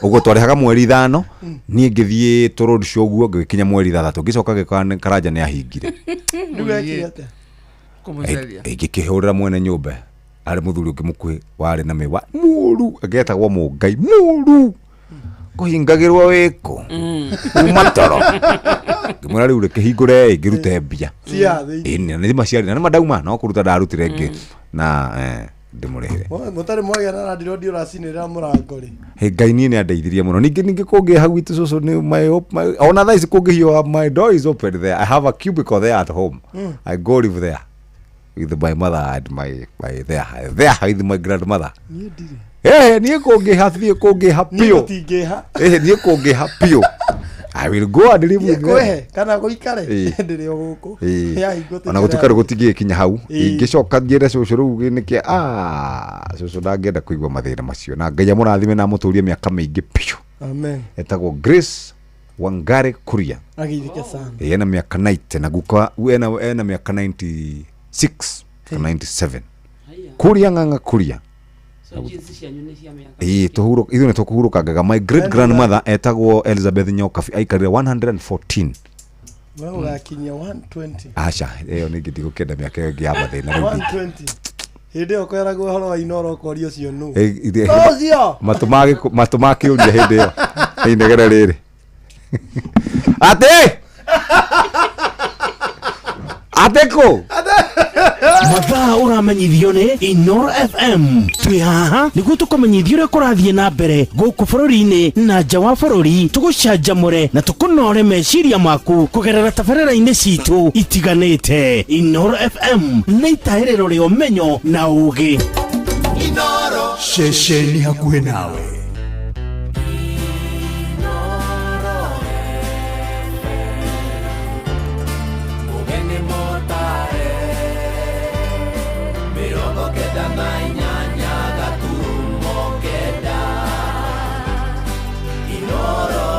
ũguo twarĩhaga mweri 5, niĩ ngĩthiĩ tũrũri cio ũguo ngĩkinya mweri 6, ngĩcoka ngĩkora nĩ Karanja nĩ ahingire. Rĩu wekire atĩa? Kũmũcaria. Ngĩkĩhũrĩra mwene nyũmba, arĩ mũthuri ũngĩ mũkuhĩ warĩ na mĩwa mũru, agetagwo Mũngai mũru, kũhingagĩrwo wĩkũ kuma toro, ngĩmwĩra rĩu reke hingũre ĩ ngĩrute mbia. Cia thĩinĩ. Ĩĩ, na nĩ maciari na nĩ mandauma no kũruta ndarutire ngĩ na ndĩmũrĩhĩre. Mũtarĩ mwagĩa na landlord ũracinĩrĩra mũrango rĩ. Hey, Ngai niĩ nĩ andeithirie mũno. Ningĩ kũngĩ hau gwitũ cũcũ nĩ ona thaa ici kũngĩhiũha, my door is open there. I have a cubicle there at home. I go live there with my mother and my there with my grandmother. Niĩ ndirĩ. Eh, niĩ kũngĩha, niĩ kũngĩha Niĩ biũ. gũtingĩha. Eh, niĩ kũngĩha biũ, I will go and live Niĩ with them. kwĩhe kana gũikare Ĩĩ. ndĩrĩ o gũkũ. Ĩĩ. Yahingwo Ona gũtuĩka rĩu gũtingĩgĩkinya hau, Ĩĩ. ingĩcoka njĩre cũcũ rĩu nĩkĩ, cũcũ ndangĩenda kũigua mathĩna macio, na Ngai amũrathime na amũtũrie mĩaka mĩingĩ biũ. Amen. Etagwo Grace Wangari Kuria. Ageithĩke sana. Ĩĩ, ena mĩaka 90 na guka ena mĩaka 96 kana 97. Kuria ng'ang'a Kuria. So jeans cianyu nĩ cia mĩaka. Ĩĩ, tũhurũ ithuĩ nĩ tũkũhurũkangaga. My great grandmother etagwo Elizabeth Nyokabi, aikarire 114. We ũgakinyia 120. Aca, ĩyo ningĩ ndigũkĩenda mĩaka ĩyo ĩngĩ ya mathĩna rĩu. 120. Hĩndĩ ĩyo kweragwo ũhoro wa Inooro ũkoria ũcio nũ. Eh, Ũcio! Matũ ma kĩũria hĩndĩ ĩyo nĩ inegene rĩrĩ atĩ atĩ kũ. Mathaa ũramenyithio nĩ Inoro FM. Twĩ haha nĩguo tũkũmenyithia ũrĩa kũrathiĩ na mbere gũkũ bũrũri-inĩ na nja wa bũrũri, tũgũcanjamũre na tũkũnore meciria maku kũgerera tabarĩra-inĩ citũ itiganĩte. Inoro FM nĩ itahĩrĩro rĩa ũmenyo na ũũgĩ. Ceceni hakuhĩ nawe. Mũgeni mũtare 98 gaturumo 9 Inoro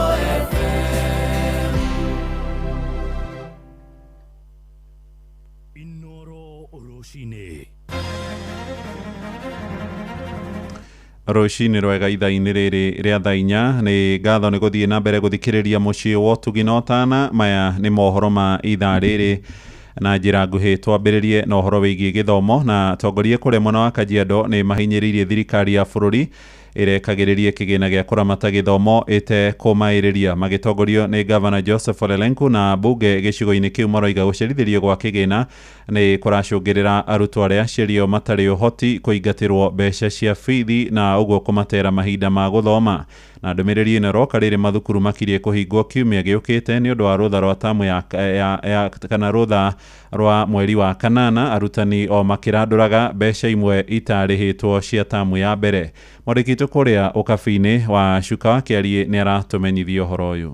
FM. Inoro rũcinĩ. Rũcinĩ rwega ithaa-inĩ rĩrĩ rĩa thaa 4, nĩ ngatho nĩ gũthiĩ na mbere gũthikĩrĩria mũciĩ wa ũtugi na ũtana. Maya nĩ mohoro ma ithaa rĩrĩ na njĩra nguhĩ. Twambĩrĩrie na ũhoro wĩgiĩ gĩthomo, na tongoria kũrĩa mwena wa Kajiado nĩ mahinyĩrĩirie thirikari ya bũrũri ĩrekagĩrĩrie kĩgĩna gĩa kũramata gĩthomo ĩtekũmaĩrĩria. Magĩtongorio nĩ gavana Joseph Ole Lenku na mbunge gĩcigo-inĩ kĩu, maroiga gũcerithĩrio gwa kĩgĩna nĩ kũracũngĩrĩra arutwo arĩa aciari matarĩ ũhoti kũingatĩrwo mbeca cia bithi na ũguo kũmatera mahinda ma gũthoma. Na ndũmĩrĩri ĩno ĩroka rĩrĩ mathukuru makirie kũhingwo kiumia gĩũkĩte nĩ ũndũ wa rũtha rwa tamu ya kana rũtha rwa mweri wa kanana, arutani o makĩrandũraga mbeca imwe itarĩhĩtwo cia tamu ya mbere. Mwandĩki witũ kũrĩa ũkabi-inĩ wa Cuka wa Kĩariĩ nĩ aratũmenyithia ũhoro ũyũ.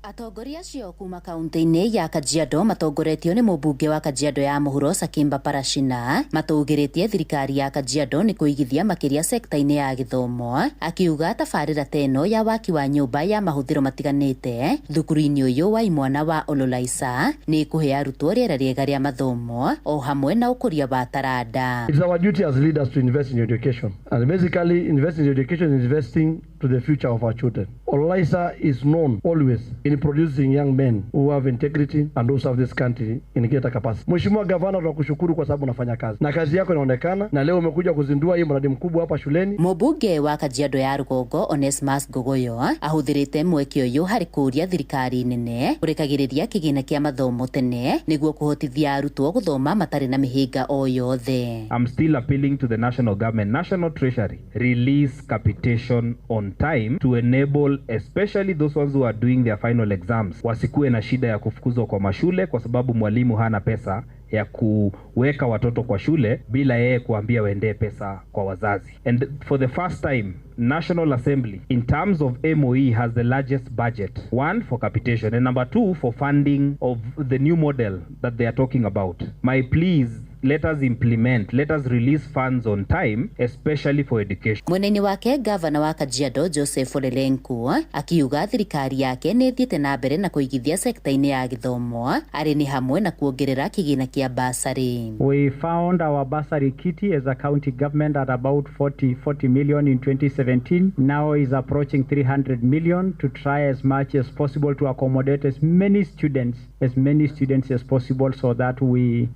Atongoria acio kuma kaunti-inĩ ya Kajiado matongoretio nĩ mũmbunge wa Kajiado ya mũhuro Sakimba Parashina matũgĩrĩtie thirikari ya Kajiado nĩ kũigithia makĩria sekta-inĩ ya gĩthomo, akiuga tabarĩra ta ĩno ya waki wa nyũmba ya mahũthĩro matiganĩte thukuru-inĩ ũyũ wa imwana wa Ololaisa nĩ kũhe arutwo rĩera rĩega rĩa mathomo o hamwe na ũkũria wa taranda. It's our duty as leaders to invest in education, and basically investing in education is investing to the future of our children. Ololaisa is known always in producing young men who have integrity and who serve this country in greater capacity. Mheshimiwa Gavana, tunakushukuru kwa sababu unafanya kazi na kazi yako inaonekana, na leo umekuja kuzindua hii mradi mkubwa hapa shuleni. Mũmbunge wa Kajiado ya Rũgongo Onesmus Ngogoyo ahũthĩrĩte mweke ũyũ harĩ kũũria thirikari nene kũrekagĩrĩria kĩgĩna kĩa mathomo tene nĩguo kũhotithia arutwo gũthoma matarĩ na mĩhĩnga o yothe. I'm still appealing to the national government, National Treasury, release capitation on time to enable especially those ones who are doing their final exams wasikuwe na shida ya kufukuzwa kwa mashule kwa sababu mwalimu hana pesa ya kuweka watoto kwa shule bila yeye kuambia waendee pesa kwa wazazi. And for the first time, National Assembly in terms of MOE has the largest budget. One, for capitation, and number two, for funding of the new model that they are talking about. My pleas, let us implement, let us release funds on time, especially for education. Mwena-inĩ wake gavana wa Kajiado Joseph Ole Lenku akiuga thirikari yake nĩ ĩthiĩte na mbere na kũigithia sekta-inĩ ya gĩthomo arĩ nĩ hamwe na kuongerera kĩgĩna kĩa bursary. We found our bursary kitty as a county government at about 40 million in 2017. Now is approaching 300 million to try as much as possible to accommodate as many students as possible so that we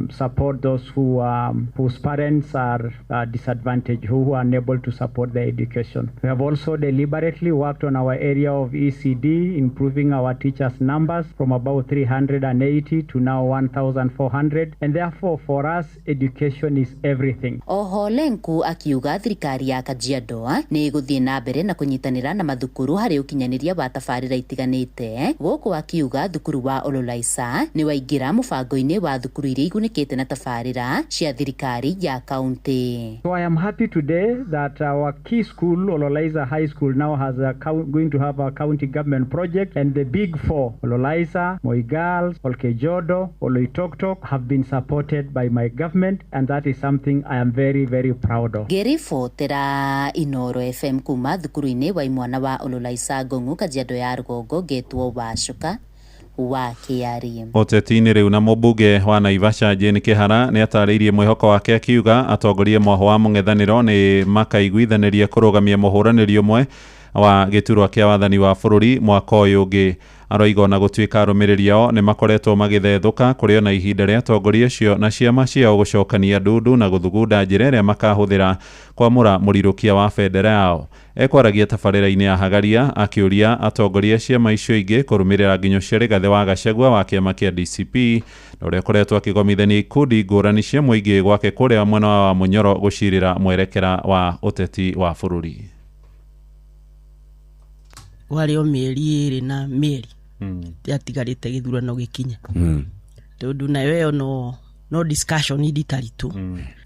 support those who whose parents are disadvantaged, who are unable to support their education. We have also deliberately worked on our area of ECD, improving our teachers' numbers from about 380 to now 1,400, and therefore for us education is everything. Oho Lenku akiuga thirikari ya Kajiado nĩ ĩgũthiĩ na mbere na kũnyitanĩra na mathukuru harĩ ũkinyanĩria wa tabarĩra itiganĩte, gũkũ akiuga thukuru wa Ololaisa nĩ waingĩra mũbango-inĩ wa thukuru iria igunĩkĩte na tabarĩra cia thirikari ya kaunti. So I am happy today that our key school, Ololaisa High School, now has going to have a county government project, and the big four, Ololaisa, Moi Girls, Olkejodo, Oloitoktok, have been supported by my government, and that is something I am very, very proud of. Ngĩribotera Inoro FM kuma thukuru-inĩ wa imwana wa Ololaisa Ngong'u Kajiado ya Rũgongo, ngetwo Wacuka wa Kĩarie. Ũteti-inĩ rĩu na mũmbunge wa Naivasha Jane Kĩhara nĩ atarĩirie mwĩhoko wake akiuga atongoria mwaho wa mũng'ethanĩro nĩ makaiguithanĩria kũrũgamia mũhũranĩri ũmwe wa gĩturwa kĩa wathani wa bũrũri mwaka ũyũ ũngĩ. Aroiga ona gũtuĩka arũmĩrĩri ao nĩ makoretwo magĩthethũka kũrĩ ona ihinda rĩa atongoria acio na ciama ciao gũcokania ndundu na gũthugunda njĩra ĩrĩa makahũthĩra kwamũra mũrirũkia wa bendera yao. Ekwaragia tabarĩra-inĩ ya Hagaria akĩũria atongoria ciama icio ingĩ kũrũmĩrĩra nginyo cia Rigathĩ wa Gachagua wa kĩama kĩa DCP na ũrĩa ũkoretwo akĩgomithania ikundi ngũrani cia mũingĩ gwake kũrĩa mwena wa Munyoro gũcirĩra mwerekera wa ũteti wa bũrũri. Warĩ o mĩeri ĩrĩ na mĩeri yatigarĩte gĩthurano gĩkinya, tondũ nayo ĩyo no discussion nditaritũ.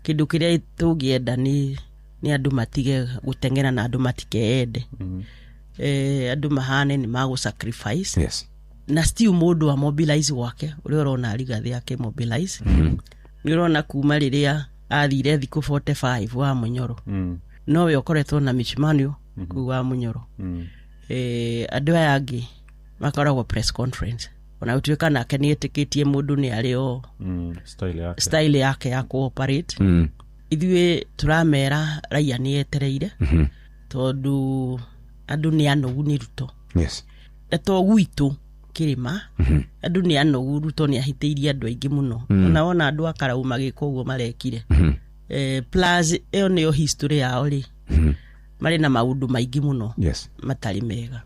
Kĩndũ kĩrĩa tũngĩenda nĩ andũ matige gũteng'era na andũ matikeende, andũ mahane nĩ magũ sacrifice. Yes. Na still mũndũ a mobilize gwake ũrĩa ũrona Rigathĩ ake mobilize, nĩ ũrona kuma rĩrĩa athire thikũ 45 wa Munyoro, nowe ũkoretwo na mĩcemanio kũu wa Munyoro. Andũ aya angĩ makoragwo press conference, ona gũtuĩka nake nĩ etĩkĩtie mũndũ nĩ arĩ o style yake ya cooperate. Ithuĩ tũramera raia nĩ etereire, tondũ andũ nĩ anogu nĩ Ruto. Yes. Na to gwitũ kĩrĩma, andũ nĩ anogu, Ruto nĩ ahĩtĩirie andũ aingĩ mũno. Ona wona andũ a Karau magĩka ũguo marekire, plus ĩyo nĩyo history yao rĩ, marĩ na maũndũ maingĩ mũno. Yes. Matarĩ mega.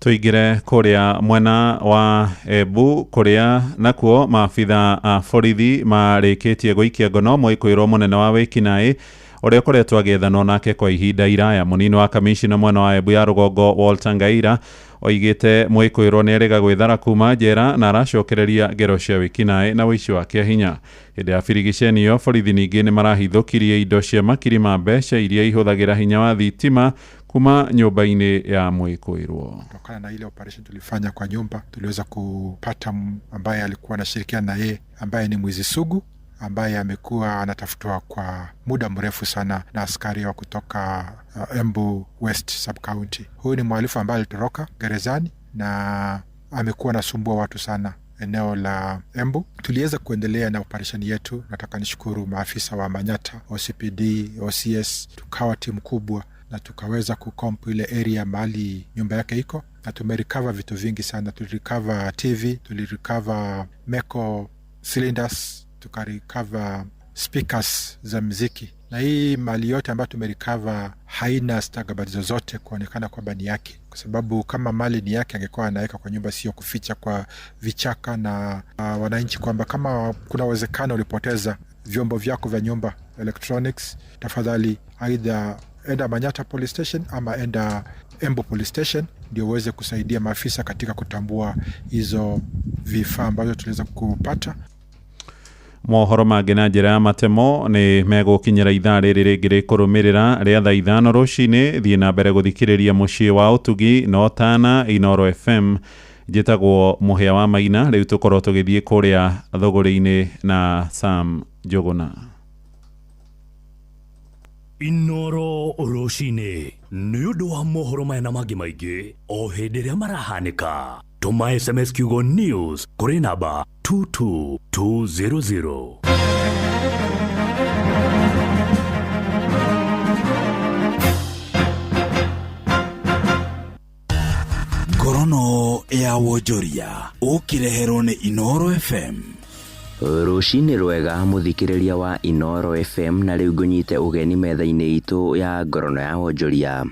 Tuingire kuria mwena wa Embu kuria nakuo maabitha a borithi marĩkĩtie gũikia ngono mwĩkũĩrwo mũnene wa wĩkinaĩ ũrĩa ũkoretwo agĩethanwo nake kwa ihinda iraya. Mũnini wa kamishina mwena wa Embu ya rũgongo Walter Ngaira oigĩte mwĩkũĩrwo nĩ erĩga gwĩthara kuma njera na aracokereria ngero cia wĩkinaĩ na ũici wa kĩahinya. Hĩndĩ ya birigiceni ĩyo borithi ningĩ nĩ marahithũkirie indo cia makiri ma mbeca iria ihũthagĩra hinya wa thitima kuma nyũmba-inĩ ya mwĩkũĩrwo. Kutokana na ile operation tulifanya kwa nyumba, tuliweza kupata ambaye alikuwa anashirikiana na yeye ambaye ni mwizi sugu ambaye amekuwa anatafutwa kwa muda mrefu sana na askari wa kutoka Embu West Sub County. Huyu ni mhalifu ambaye alitoroka gerezani na amekuwa anasumbua watu sana eneo la Embu. Tuliweza kuendelea na operesheni yetu. Nataka nishukuru maafisa wa Manyata, OCPD, OCS, tukawa timu kubwa na tukaweza kukomp ile area mahali nyumba yake iko, na tumerecover vitu vingi sana. Tulirecover TV, tulirecover meko cylinders, tukarecover speakers za mziki, na hii mali yote ambayo tumerecover haina stakabadhi zozote kuonekana kwamba ni yake, kwa sababu kama mali ni yake angekuwa anaweka kwa nyumba, sio kuficha kwa vichaka na wananchi, kwamba kama kuna uwezekano ulipoteza vyombo vyako vya nyumba electronics, tafadhali aidha enda Manyata Police Station ama enda Embu Police Station ndio uweze kusaidia maafisa katika kutambua hizo vifaa ambavyo tuliweza kupata. Mohoro mangĩ na njĩra ya matemo nĩ megũkinyĩra ithaa rĩrĩ rĩngĩ rĩkũrũmĩrĩra rĩa thaa 5 rũcinĩ. Thiĩ na mbere gũthikĩrĩria mũciĩ wa ũtugi na ũtana Inooro FM. Njĩtagwo Mũhĩa wa Maina. Rĩu tũkorwo tũgĩthiĩ kũrĩa thũgũrĩ-inĩ na Sam Njũgũna. Inooro rũcinĩ nĩ ũndũ wa mohoro maya na mangĩ maingĩ o hĩndĩ ĩrĩa marahanĩka. Tũma SMS kiugo news kũrĩ namba 22200. Ngorono ya wonjoria ũkĩreherwo nĩ Inooro FM. Rũcinĩ rwega mũthikĩrĩria wa Inooro FM, na rĩu ngũnyite ũgeni metha-inĩ itũ ya ngorono ya wonjoria.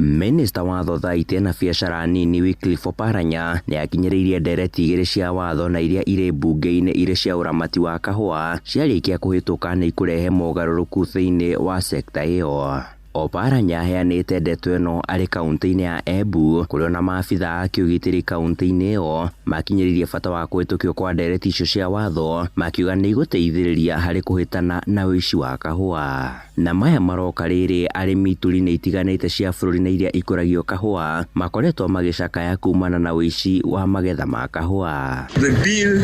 Minista wa Thothaitĩ na biacara nini Wycliffe Oparanya nĩ akinyĩrĩirie ndereti igĩrĩ cia watho na iria irĩ mbunge-inĩ irĩ cia ũramati wa kahũa ciarĩkia kũhĩtũka nĩ ikũrehe mogarũrũku thĩinĩ wa sekta ĩyo. Oparanya aheanĩte ndeto ĩno arĩ kaunti-inĩ ya Embu kũrĩa ona maabitha a kĩũgitĩri kaunti-inĩ ĩyo makinyĩrĩirie bata wa kũhĩtũkio kwa ndereti icio cia watho, makiuga nĩ igũteithĩrĩria harĩ kũhĩtana na ũici wa kahũa. Na maya maroka rĩrĩ arĩmi ituri-inĩ itiganĩte cia bũrũri na iria ikũragio kahũa makoretwo magĩcakaya kumana na ũici wa magetha ma kahũa. The bill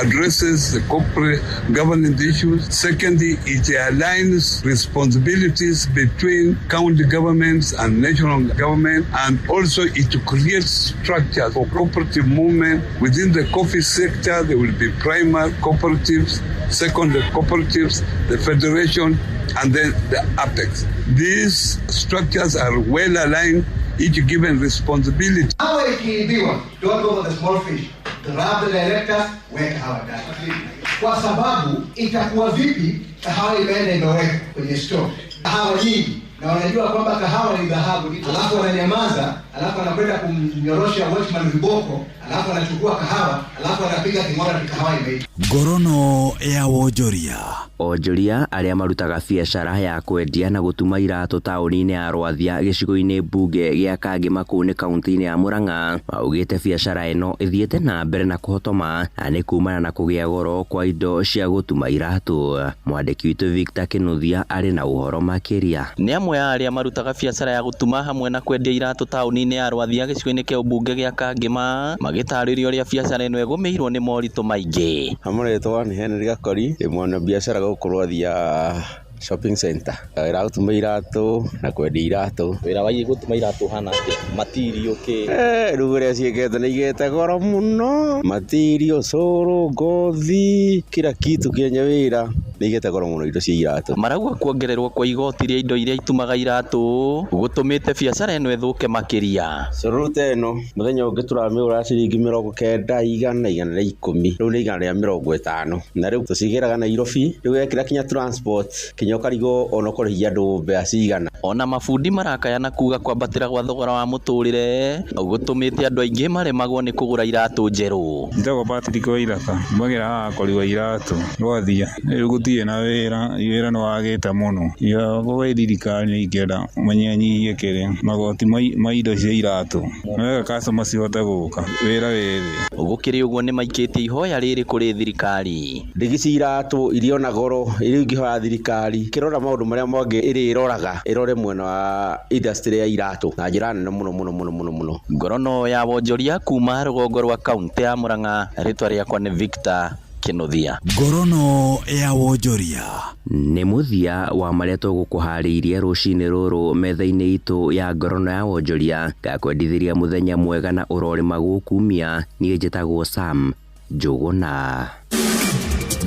addresses the corporate governance issues. Secondly, it aligns responsibilities between county governments and national government, and also it creates structures for cooperative movement within the coffee sector. There will be primary cooperatives, secondary cooperatives, the federation, and then the apex. These structures are well aligned, each given responsibility. Hawa ikiibiwa, don't go for the small fish. Grab the directors, weka hawa ndani. Kwa sababu itakuwa vipi kahawa imeenda imewekwa kwenye store, kahawa nyingi, na wanajua kwamba kahawa ni dhahabu, alafu wananyamaza, alafu anakwenda kumnyorosha watchman viboko, alafu anachukua kahawa, alafu anapiga king'ora kahawa imeisha. Ngorono ya wonjoria. Onjoria arĩa marutaga biacara ya kwendia na gũtuma iratũ taũni-inĩ ya Rwathia gĩcigo-inĩ mbunge gĩa Kangema kũu nĩ kaunti-inĩ ya Murang'a maugĩte biacara ĩno ĩthiĩte na mbere na kũhotoma na nĩ kumana na kũgĩa goro kwa indo cia gũtuma iratũ. Mwandĩki witũ Victor Kĩnuthia arĩ na ũhoro makĩria. Nĩ amwe a arĩa marutaga biacara ya gũtuma hamwe na kwendia iratũ taũni-inĩ ya Rwathia gĩcigo-inĩ kĩa ũmbunge gĩa Kangema magĩtarĩria ũrĩa biacara ĩno ĩgũmĩirwo nĩ moritũ maingĩ. Hamũretwo nĩ Henry Gakori, ndĩ mwana biacara gũkũ Rwathia shopping center. Wĩra wa gũtuma iratũ na kwendia iratũ. Wĩra wa gũtuma iratũ ũhana atĩa? Matirio kĩ? Rĩu ũrĩa ciĩkĩte nĩ igĩte goro mũno. Matirio, cũrũ, ngothi, kila kitu kĩenye wĩra nĩ igĩte goro mũno indo cia iratũ. Marauga kuongererwo kwa igoti rĩa indo iria itumaga iratũ gũtũmĩte biacara ĩno ĩthũke makĩria. Cũrũ ta ĩno mũthenya ũngĩ tũramĩgũra ciringi 90, 110, rĩu nĩ 150, na rĩu tũcigĩraga Nairobi, rĩu wekĩra kinya transport kinya ũkarigwo ona ũkũrĩhia andũ mbeca cigana. Ona mabundi marakayana kuga kwambatĩra gwa thogora wa mũtũrĩre gũtũmĩte andũ aingĩ maremagwo nĩ kũgũra iratũ njerũ. Njĩtagwo Patrick Waithaka, mbagĩra haha kũrigwo iratũ Rwathia. Rĩu gũtirĩ na wĩra, wĩra nĩ wagĩte mũno. Gwĩ thirikari nĩ ingĩenda manyihanyihie kĩrĩa magoti ma indo cia iratũ, nĩwega customer cihote gũka, wĩra wĩ thĩ. Gũkĩrĩ ũguo nĩ maikĩtie ihoya rĩrĩ kũrĩ thirikari. Ndigi cia iratũ iria ona goro iria ingĩhoya thirikari kĩrora maũndũ marĩa mangĩ ĩrĩroraga ĩrore mwena wa industry ya iratũ na njĩra nene mũno mũno mũno mũno mũno. Ngorono ya wonjoria kuma rũgongo rwa kaunti ya Murang'a, rĩtwa rĩakwa nĩ Victor Kinuthia. Ngorono ya wonjoria. Nĩ mũthia wa marĩa tũgũkũharĩirie rũcinĩ rũrũ metha-inĩ itũ ya ngorono ya wonjoria. Ngakwendithĩria mũthenya mwega na ũrorĩma gũkumia. Niĩ njĩtagwo Sam Njũgũna.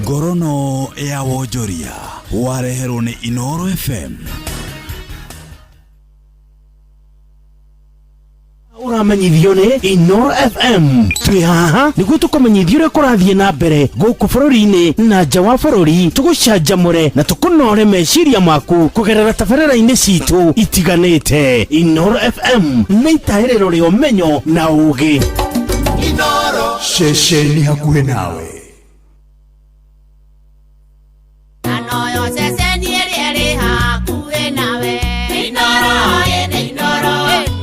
Ngorono ya wonjoria wareherwo nĩ Inooro FM. Ũramenyithio nĩ Inoro FM. Twĩ haha nĩguo tũkũmenyithia ũrĩa kũrathiĩ na mbere gũkũ bũrũri-inĩ na nja wa bũrũri, tũgũcanjamũre na tũkũnore meciria maku kũgerera tabarĩra-inĩ citũ itiganĩte. Inoro FM nĩ itahĩrĩro rĩa ũmenyo na ũũgĩ. Inoro ceceni hakuhĩ nawe. Anoyo ceceni ĩrĩa ĩrĩ hakuhĩ nawe. Inoro, ĩ nĩ Inoro.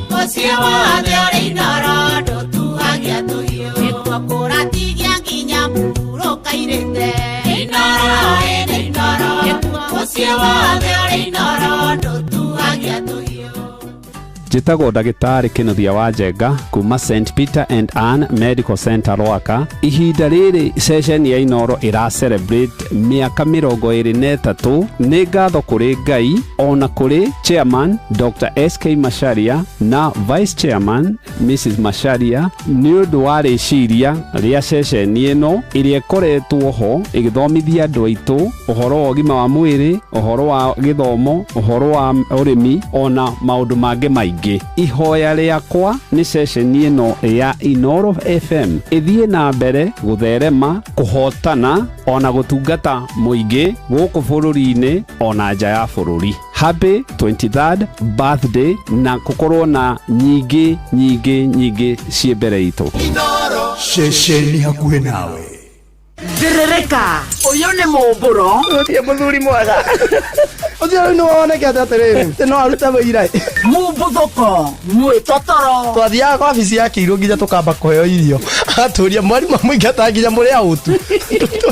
Mũciĩ wothe ũrĩ Inoro, ndũtuagia tũhiũ. Nĩkuo kũratigia nginya mũhurũka-irĩte. Inoro, ĩ nĩ Inoro. Mũciĩ wothe ũrĩ Inoro, ndũtuagia tũhiũ. Njĩtagwo ndagĩtarĩ Kĩnuthia wa Njenga kuma St Peter and Ann Medical Center Rwaka. Ihinda rĩrĩ ceceni ya Inooro ĩra celebrate mĩaka 23. Nĩ ngatho kũrĩ Ngai ona kũrĩ chairman Dr. SK Macharia na vice chairman Mrs Macharia nĩ ũndũ wa rĩciria rĩa ceceni ĩno ĩrĩa ĩkoretwo ho ĩgĩthomithia andũ aitũ ũhoro wa ũgima wa mwĩrĩ, ũhoro wa gĩthomo, ũhoro wa ũrĩmi ona maũndũ mangĩ maingĩ. Ihoya rĩakwa nĩ ceceni ĩno ya Inooro FM ĩthiĩ na mbere gũtherema, kũhotana ona gũtungata mũingĩ gũkũ bũrũri-inĩ ona nja ya bũrũri. Happy 23rd birthday na gũkorwo na nyingĩ nyingĩ nyingĩ ciĩ mbere itũ. Inoro ceceni hakuhĩ nawe. Thĩrĩrĩka, ũyũ nĩ mũmbũro. Ũthiĩ mũthuri mwega. Ũcio rĩu nĩwonekete atĩrĩrĩ, atĩ no arute wĩira. Mũmbuthũko, mwĩtotoro. Twathiaga kwa wabici ya Kĩirũ nginya tũkamba kũheo irio. Agatũria mwarimũ amũingata nginya mũrĩ aũtu.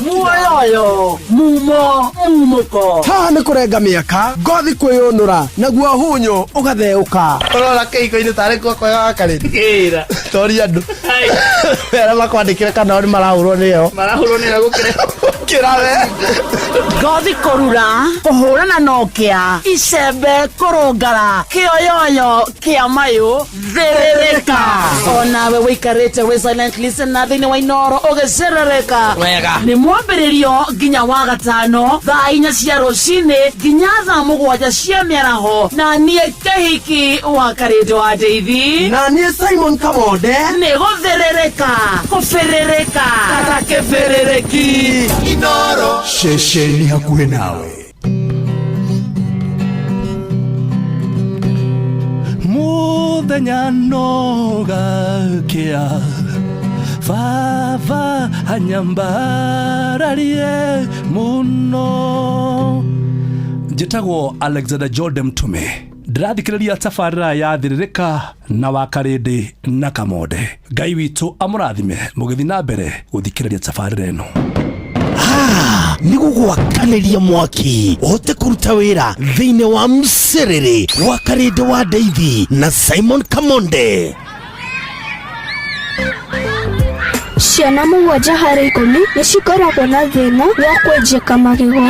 Muoyoyo, mumo, mumũko. Haha nĩ kũrenga mĩaka, ngothi kwĩyũnũra, naguo hunyũ ũgatheũka. Ũrora kĩhiko-inĩ tarĩ guoko gakarĩ. Kĩra. Toria andũ. Arĩa makwandĩkĩre kana o nĩ marahũrwo nĩyo. Marahũrwo nĩyo gũkĩra. Kĩra we. Ngothi kũrura, kũhũrana na ũkĩa, icembe kũrũngara, kĩoyoyo kĩa mayũ, thĩrĩrĩka. Onawe wĩikarĩte wĩ silent listener thĩinĩ wa Inooro ũgĩcerereka. Wega. Nĩ mwambĩrĩrio nginya wa gatano thaa 4 cia rũcinĩ nginya thaa 7 cia mĩaraho, na niĩ Kĩhiki wa Karĩndũ wa Ndeithi. Na niĩ Simon Kamonde. Nĩ gũthĩrĩrĩka, kũbĩrĩrĩka, ta kĩbĩrĩrĩki. Inoro ceceni hakuhĩ nawe. Mũthenya no gakĩa, baba anyambararie mũno. Njĩtagwo Alexander Jordan Mtume. Ndĩrathikĩrĩria tabarĩra ya Thĩrĩrĩka na wa Karĩndĩ na Kamonde. Ngai witũ amũrathime mũgĩthiĩ na mbere gũthikĩrĩria tabarĩra ĩno. Nĩ gũgwakanĩria mwaki ũhote kũruta wĩra thĩinĩ wa mcerere wa Karĩndĩ wa Ndeithi na Simon Kamonde. Ciana 7 harĩ 10 nĩ cikoragwo na thĩna wa kwenjeka magego.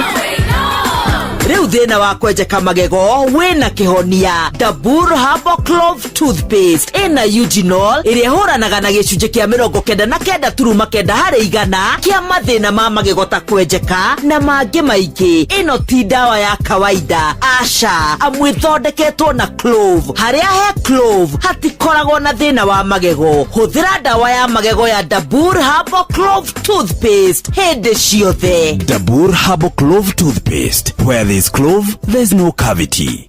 Rĩu thĩna wa kwenjeka magego wĩna kĩhonia. Dabur Herbal Clove Toothpaste ĩna eugenol ĩrĩa ĩhũranaga na gĩcunjĩ kĩa 99.9 harĩ igana kĩa mathĩna ma magego ta kwenjeka na mangĩ maingĩ. Ĩno ti ndawa ya kawaida, aca, amu ĩthondeketwo na clove. Harĩa he clove hatikoragwo na thĩna wa magego. Hũthĩra ndawa ya magego ya Dabur Herbal Clove Toothpaste hĩndĩ ciothe. Dabur Herbal Clove Toothpaste. Where there's clove, there's no cavity.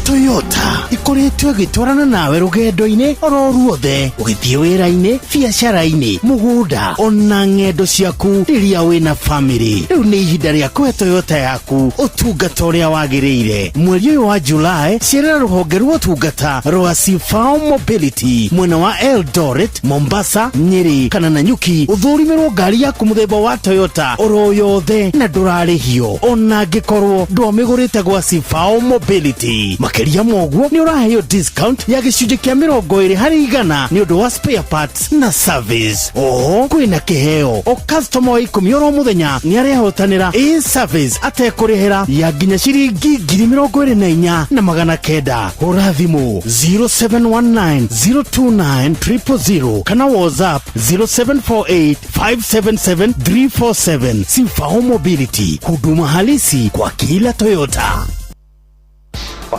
Toyota ikoretwo ĩgĩtwarana nawe rũgendo-inĩ oro ruothe, ũgĩthiĩ wĩra-inĩ, biacara-inĩ, mũgũnda ona ng'endo ciaku rĩrĩa wĩna famĩlĩ. Rĩu nĩ ihinda rĩa kũhe Toyota yaku ũtungata ũrĩa wagĩrĩire. Mweri ũyũ wa Julai, cerera rũhonge rwa ũtungata rwa Sifao Mobility mwena wa Eldoret, Mombasa, Nyeri kana Nanyuki, ũthũrimĩrwo ngari yaku mũthemba wa Toyota oro yothe na ndũrarĩhio ona angĩkorwo ndwamĩgũrĩte gwa Sifao Mobility. Makĩria ma ũguo, nĩ ũraheo discount ya gĩcunjĩ kĩa 20% nĩ ũndũ wa spare parts na service. Oho kwĩna kĩheo, o customer wa 10 oro mũthenya nĩ arehotanĩra a service atekũrĩhĩra ya nginya ciringi 24,900. Hũra thimũ 0719 029 000 kana WhatsApp 0748 577 347. Sifao Mobility, huduma halisi kwa kila Toyota.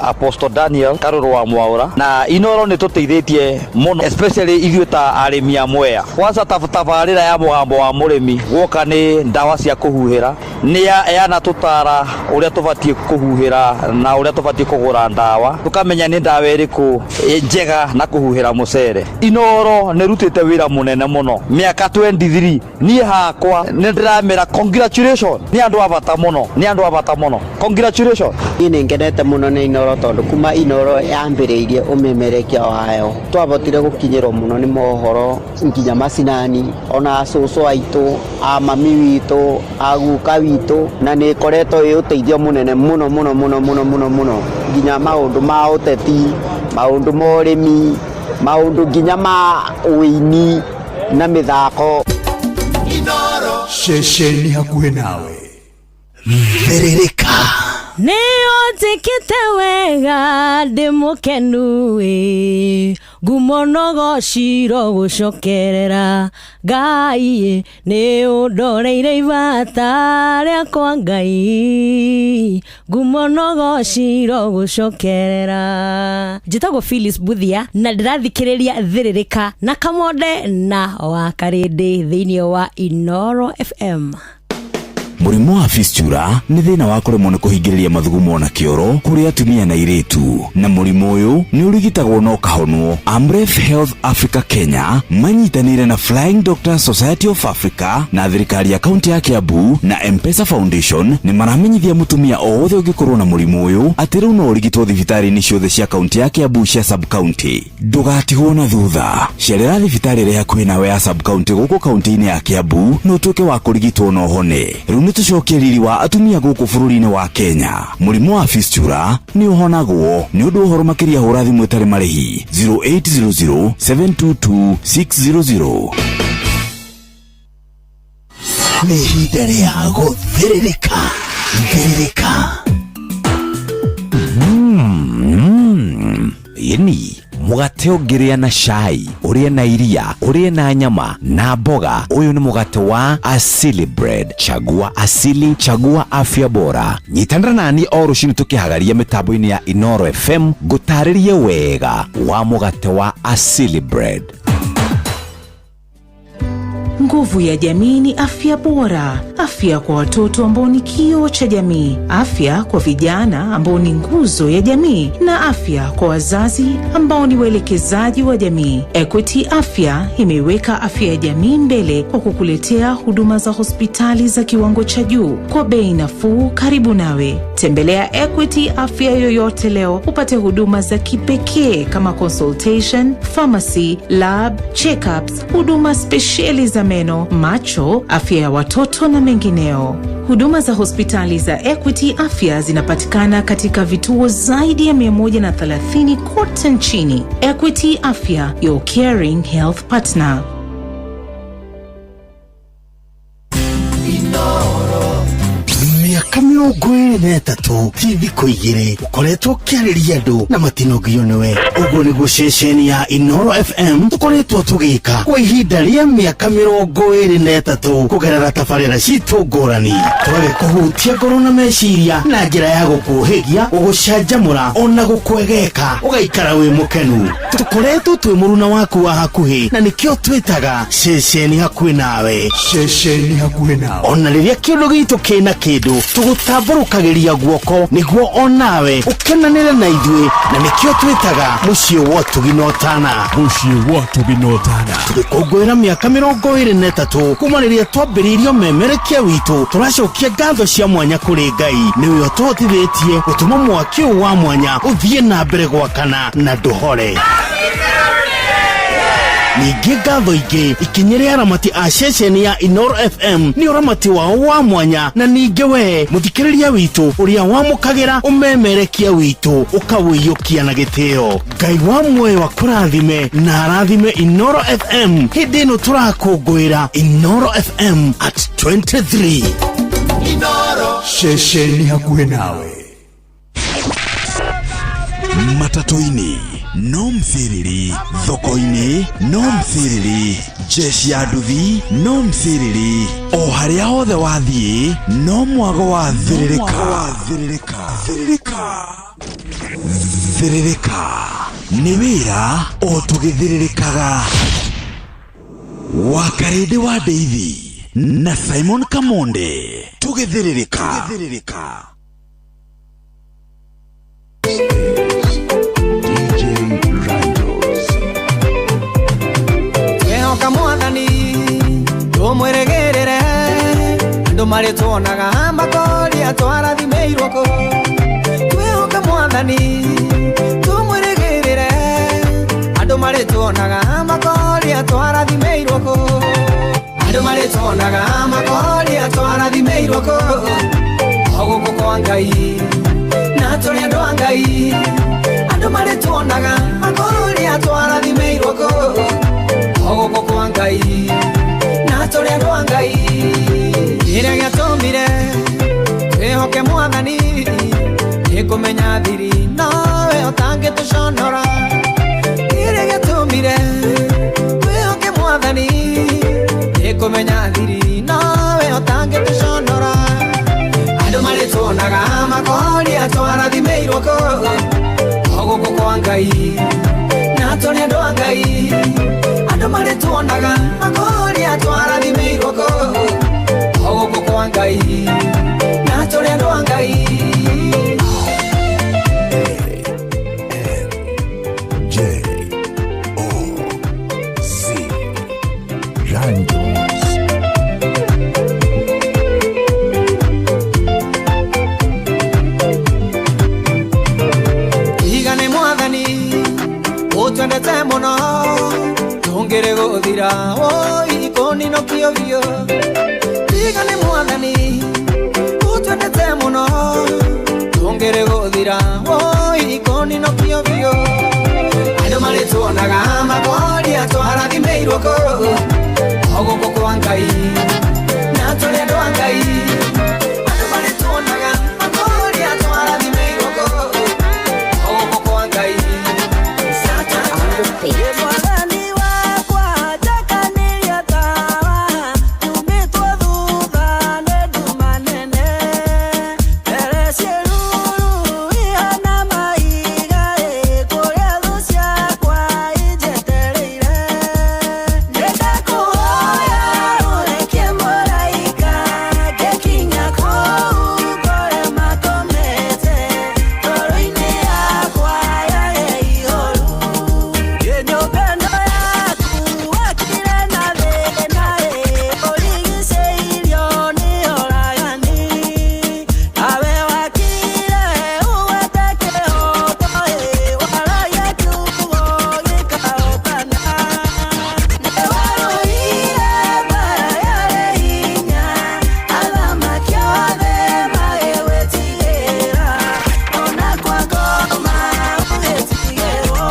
Apostle Daniel Karuru wa Mwaura na Inoro nĩ tũteithĩtie mũno, especially ithuĩ ta arĩmi a Mwea. Kwanza tabarĩra ya mũgambo wa mũrĩmi guoka nĩ ndawa cia kũhuhĩra, nĩ yanatũtara ũrĩa tũbatiĩ kũhuhĩra na ũrĩa tũbatiĩ kũgũra ndawa, tũkamenya nĩ ndawa ĩrĩkũ njega na kũhuhĩra mũcere. Inoro nĩ rutĩte wĩra mũnene mũno mĩaka 23. Niĩ hakwa nĩ ndĩramera congratulation, nĩ andũ a bata mũno, nĩ andũ a bata mũno, congratulation. Niĩ nĩ ngenete mũno nĩ Inoro tondũ kuma Inoro yambĩrĩirie ũmemerekia wayo twabotire gũkinyĩrwo mũno nĩ mohoro nginya macinani, ona cũcũ aitũ, a mami witũ, a guka witũ, na nĩ ĩkoretwo ĩ ũteithio mũnene mũno mũno mũno mũno mũno mũno, nginya maũndũ ma ũteti, maũndũ ma ũrĩmi, maũndũ nginya ma ũini na mĩthako. Ceceni hakuhĩ nawe, thĩrĩrĩka. Nĩũnjĩkĩte wega ndĩ mũkenu ĩ, ngumo no ciro gũcokerera Ngai, nĩ ũndoreire ibata rĩakwa Ngai, ngumo no ciro gũcokerera. Njĩtagwo Phyllis Buthia na ndĩrathikĩrĩria Thĩrĩrĩka na Kamonde na Wakarĩndĩ thĩinĩ wa Inoro FM. Mũrimũ wa fistula nĩ thĩna wa kũremwo nĩ kũhingĩrĩria mathugumo na kĩoro kũrĩ atumia na airĩtu, na mũrimũ ũyũ nĩ ũrigitagwo na ũkahonwo. Amref Health Africa Kenya manyitanĩire na Flying Doctors Society of Africa na thirikari ya kaunti ya Kiambu na M-Pesa Foundation nĩ maramenyithia mũtumia o wothe ũngĩkorwo na mũrimũ ũyũ atĩ rĩu no ũrigitwo thibitarĩ-inĩ ciothe cia kaunti ya Kiambu cia sub-county. Ndũgatigwo na thutha, cerera thibitarĩ ĩrĩa hakuhĩ nawe ya sub-county gũkũ kaunti-inĩ ya Kiambu na ũtuĩke wa kũrigitwo na ũhone. Rĩu nĩ tũcokie riri wa atumia gũkũ bũrũri-inĩ wa Kenya. Mũrimũ wa fistula nĩ ũhonagwo. Nĩ ũndũ ũhoro makĩria hũra thimũ ĩtarĩ marĩhi 0800 722 600. Nĩ ihinda rĩa gũthĩrĩrĩka. Thĩrĩrĩka. Ĩni mũgate ũngĩrĩa na cai, ũrĩe na iria, ũrĩe na nyama na mboga, ũyũ nĩ mũgate wa Asili Bread. Chagua Asili, chagua afya bora. Nyitanĩra nani o rũcinĩ tũkĩhagaria mĩtambo-inĩ ya Inoro FM ngũtarĩrie wega wa mũgate wa Asili Bread. Nguvu ya jamii ni afya bora, afya kwa watoto ambao ni kioo cha jamii, afya kwa vijana ambao ni nguzo ya jamii, na afya kwa wazazi ambao ni waelekezaji wa jamii. Equity Afya imeiweka afya ya jamii mbele kwa kukuletea huduma za hospitali za kiwango cha juu kwa bei nafuu karibu nawe. Tembelea Equity Afya yoyote leo upate huduma za kipekee kama consultation, pharmacy, lab, checkups, huduma spesheli za meno, macho, afya ya watoto na mengineo. Huduma za hospitali za Equity Afya zinapatikana katika vituo zaidi ya 130 kote nchini. Equity Afya, your caring health partner. Mĩaka 23 ti thikũ igĩrĩ ũkoretwo ũkĩarĩria andũ na matinogio nĩwe. Ũguo nĩguo ceceni ya Inoro FM tũkoretwo tũgĩka kwa ihinda rĩa mĩaka 23 kũgerera tabarĩra citũ ngũrani, tũgagĩkũhutia ngoro na meciria na njĩra ya gũkũhĩgia, gũgũcanjamũra ona gũkwegeka ũgaikara wĩ mũkenu. Tũkoretwo twĩ mũruna waku wa hakuhĩ na nĩkĩo twĩtaga ceceni hakuhĩ nawe. Ceceni hakuhĩ nawe. Ona rĩrĩa kĩũndũ gitũ kĩna kĩndũ tũgũta Tũgũtambũrũkagĩria guoko nĩguo onawe ũkenanĩre na ithuĩ, na nĩkĩo twĩtaga mũciĩ wa ũtugi na ũtana. Mũciĩ wa ũtugi na ũtana. Tũgĩkũngũĩra mĩaka 23 kuma rĩrĩa twambĩrĩirio memerekia witũ, tũracokia ngatho cia mwanya kũrĩ Ngai nĩwe ũtũhotithĩtie gũtũma mwaki ũyũ wa mwanya ũthiĩ na mbere gwakana na ndũhore. Ningĩ ngatho ingĩ ikinyĩre aramati a ceceni ya Inooro FM nĩ ũramati wao wa mwanya, na ningĩ we mũthikĩrĩria witũ ũrĩa wamũkagĩra ũmemerekia witũ ũkawĩiyũkia na gĩtĩo. Ngai wa muoyo akũrathime na arathime Inooro FM hĩndĩ ĩno tũrakũngũĩra Inooro FM at 23. Inooro ceceni hakuhĩ nawe. Matatũ-inĩ no mthiriri, thoko-inĩ no mthiriri, jeshi ya nduthi no mthiriri, o harĩa hothe wathiĩ no mwago wa thĩrĩrĩka. Thĩrĩrĩka nĩ wĩra o tũgĩthĩrĩrĩkaga. Wakarĩndĩ wa Ndeithi na Simon Kamonde tũgĩthĩrĩrĩka. Twehoka mwathani tumwiregерere andu mari tuonaga makoria twarathimĩirwo kũ. Twehoka mwathani tumwiregерere andu mari tuonaga makoria twarathimĩirwo kũ. Andu mari tuonaga makoria twarathimĩirwo kũ. O gũkũ kwa Ngai na tũrĩ andũ a Ngai, andu mari tuonaga makoria twarathimĩirwo kũ. O gũkũ kwa Ngai na tũrĩ andũ a Ngai, kĩrĩa gĩatũmire twĩhoke mwathani nĩ kũmenya thiri nowe ũtangĩtũconora. Kĩrĩa gĩatũmire twĩhoke mwathani nĩ kũmenya thiri nowe ũtangĩtũconora. Andũ marĩ tuonaga makoria twarathimĩirwo kũ. O gũkũ kwa Ngai na tũrĩ andũ a Ngai, andũ marĩ tuonaga makoria twarathimĩirwo kũ. O gũkũ kwa Ngai na tũrĩ andũ a Ngai. J O C Randos. Iga nĩ mwathani ũtwendete mũno tũngĩrĩ gũthira oi kũninũkio biũ. Iga nĩ mwathani ũtwendete mũno tũngĩrĩ gũthira oi kũninũkio biũ. Andũ marĩ tuonaga makoria twarathimĩirwo kũ. O gũkũ kwa Ngai na tũrĩ andũ a Ngai, andũ marĩ tuonaga makoria twarathimĩirwo kũ. O gũkũ kwa Ngai. Mwathani wakwa njakanĩria tawa nyumĩtwo thutha nĩ nduma nene mbere ciĩruru ihana mahiga ĩ kũrĩa thũ ciakwa injetereire. Nĩndakũhoya ũrekie mũraika ngĩkinya kũu ngore makomete ngoro-inĩ yakwa yage ihoru. Nyũmba ĩno yaku wakire na thĩna ĩ ũrigicĩirio nĩ oragani nawe wakire ũgwete kĩhooto ĩ waragia kiugo gĩkahotana. Nĩwarũire mbara yarĩ hinya athamaki othe magĩgwĩtigĩra ona kwa ngoma ũgĩtigĩrwo.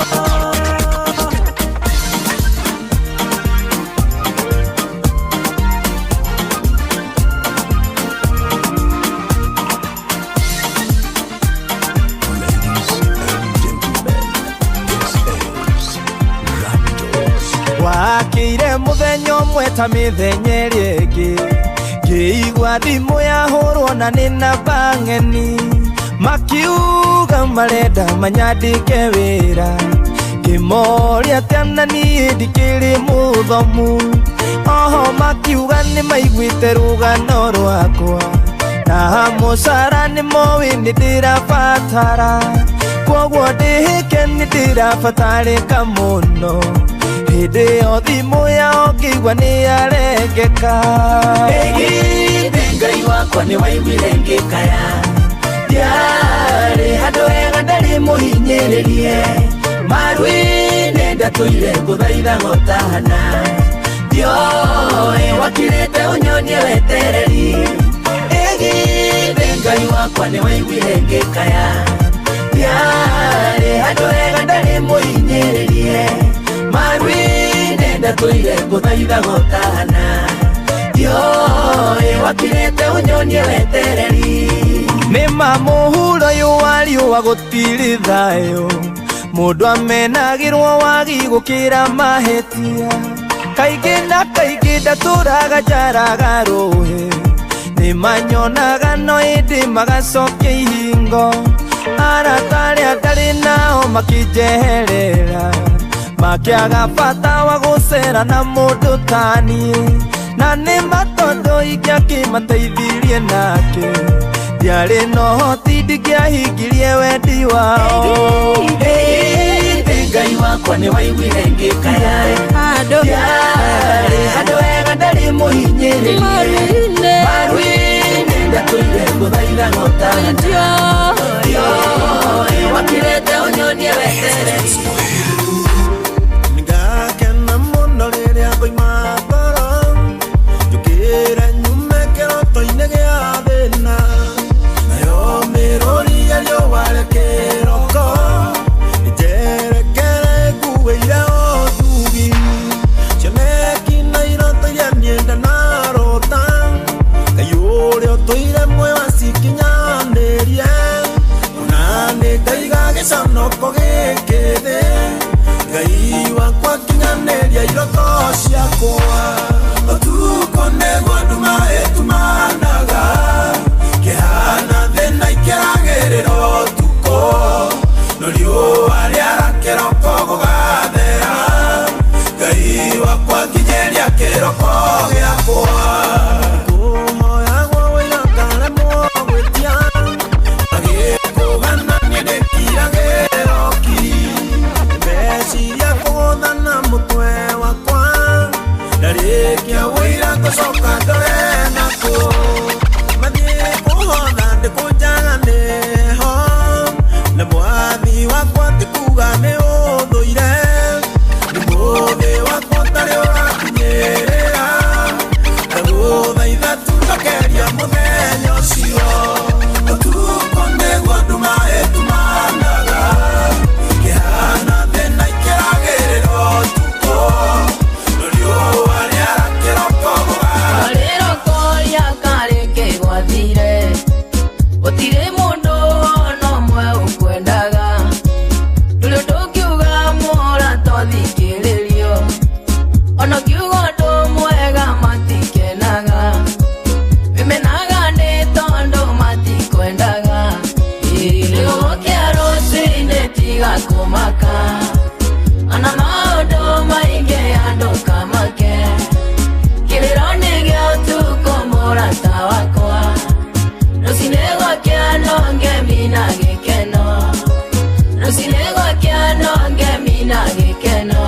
Wakĩire mũthenya ũmwe ta mĩthenya ĩrĩa ĩngĩ ngĩigua thimũ yahũrwo na nĩ namba ng'eni makiuga marenda manyandĩke wĩra ngĩmoria atĩa na niĩ ndikĩrĩ mũthomu oho makiuga nĩ maiguĩte rũgano rwakwa Na mũcara nĩ moĩ nĩ ndĩrabatara kwoguo ndĩhĩke nĩ ndĩrabatarĩka mũno hĩndĩ ĩyo thimũ yao ngĩigua nĩ yarengeka. Ĩgithĩ Ngai wakwa nĩ waiguire ngĩkaya ndiarĩ handũ hega ndarĩ mũhinyĩrĩrie maru-inĩ ndatũire ngũthaitha gũtahana ndioĩ wakirĩte ũnyonie wetereri. Ĩgithĩ Ngai wakwa nĩ waiguire ngĩkaya ndiarĩ handũ hega ndarĩ mũhinyĩrĩrie maru-inĩ ndatũire ngũthaitha gũtahana ndioĩ wakirĩte ũnyonie wetereri. Nĩ ma mũhuro ũyũ wa riũa gũtirĩ thayũ mũndũ amenagĩrwo wagi gũkĩra mahĩtia kaingĩ na kaingĩ ndatũraga njaraga rũĩ nĩ manyonaga no ĩndĩ magacokia ihingo arata arĩa ndarĩ nao makĩnjeherera makĩaga bata wa gũcera na mũndũ ta niĩ na nĩ ma tondũ ingĩakĩmateithirie nake ndiarĩ na ũhoti ndingĩahingirie wendi wao. Ĩgithĩ Ngai wakwa nĩ waiguire ngĩkaya ndiarĩ handũ hega ndarĩ mũhinyĩrĩrie maru-inĩ ndatũire ngũthaitha gũtahana ndioĩ wakirĩte ũnyonie wetereri. Nĩngakena mũno rĩrĩa ngoima toro njũkĩre nyume kĩroto-inĩ gĩa thĩna nayo mĩrũri ya riũa rĩa kĩroko njerekere nguĩire ũtugi cioneki na iroto iria niĩ ndanarota Ngai ũrĩa ũtũire muoyo acikinyanĩrie ona nĩ ngaiga gĩconoko gĩkĩ thĩ Ngai wakwa kinyanĩria iroto ciakwa. Ũtukũ nĩguo nduma ĩtumanaga kĩhana thĩna ikĩragĩrĩra ũtukũ no riũa rĩara kĩroko gũgathera Ngai wakwa nginyĩria kĩroko gĩakwa. Kũhoyagwo wĩra ngaremwo gwĩtia magĩkũgana niĩ ndĩkiragĩra ki meciria kũgũthana mũtwe wakwa ndarĩkia wĩra ngũcoka ndore nakũ mathiĩ kũhotha ndĩkũnjaga nĩho na mwathi wakwa ti kuga nĩ ũthũire nĩ mũthĩ wakwa ũtarĩ ũrakinyĩrĩra ndagũthaitha tu njokeria mũthenya ũcio. Ũtukũ nĩguo nduma ĩtumanaga kĩhana thĩna ikĩragĩrĩra ũtukũ no riũa rĩara kĩroko gũgathera. Rĩroko rĩa karĩ kĩgwathire gũtirĩ mũndũ ona ũmwe ũkwendaga ndũrĩ ũndũ ũngiuga mũra tothikĩrĩrio ona ũngiuga ũndũ mwega matikenaga wĩmenaga nĩ tondũ matikwendaga. Nĩgũgũkĩa rũcinĩ tiga kũmaka ona maũndũ maingĩ andũ kamake kĩrĩro nĩ gĩa ũtukũ mũrata wakwa rũcinĩ gwakĩa no ngemi na gĩkeno rũcinĩ gwakĩa no ngemi na gĩkeno.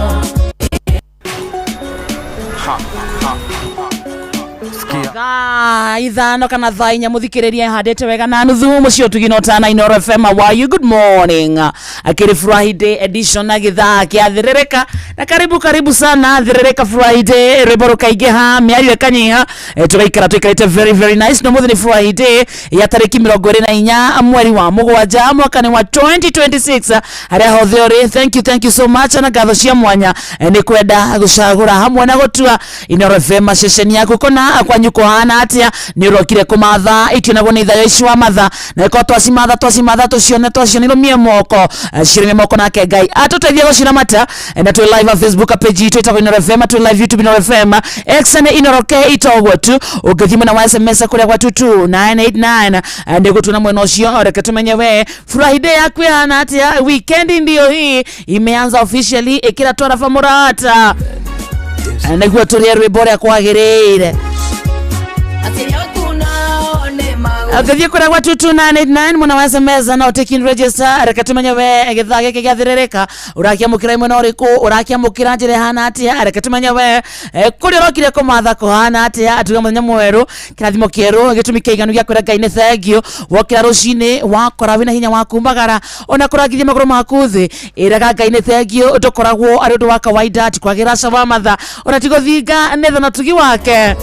Thaa ithano kana thaa inya muthikiriria handite wega na nuthu mucio tugino tana Inooro FM. How are you? Good morning. Akiri Friday edition na githaa kia thirereka na karibu karibu sana thirereka Friday rwimbo rukaingiha miario ikanyiha tugaikara tuikarite very very nice. No muthi ni Friday ya tariki 24 mweri wa mugwanja mwaka ni wa 2026 haria hothe uri. Thank you so much na ngatho cia mwanya ni kwenda gucagura hamwe na gutua Inooro FM ceceni yaku kona kwanyu kuhana atia ni urokire kumatha itionagwo ni ithayo ici wa matha na iko twacimatha twacimatha tucione twacionirumie moko cirime moko nake Ngai atuteithie guciramata. Na twi live Facebook page itu itagwo Inooro FM, twi live YouTube Inooro FM, X ni Inooro K itogwo tu ungithie mwena wa SMS kuria gwa 22989 ndigutuna mwena ucio reke tumenye we Friday yaku ihana atia. Weekend ndio hii imeanza officially ikira twarafa murata niguo turie rwimbo uria kwagiriire. Ũngĩthiĩ kũrĩa gwa 22989 mwena wa SMS na ũtĩkin register, reke tũmenye we gĩthaa gĩkĩ gĩathĩrĩrĩka ũrakĩamũkĩra mwena ũrĩkũ, ũrakĩamũkĩra njĩra ĩhana atĩa. Reke tũmenye we kũrĩa ũrokire kũmatha kũhana atĩa. Tuge mũthenya mwerũ, kĩrathimo kĩerũ, gĩtũmi kĩiganu gĩa kwĩra Ngai nĩ thengiũ. Wokĩra rũcinĩ wakora wĩna hinya wa kumagara ona kũrangithia magũrũ maku thĩ, ĩraga Ngai nĩ thengiũ. Ndũkoragwo arĩ ũndũ wa kawaida, ti kwagĩra aca wa matha ona ti gũthinga nĩ tha na tugi wake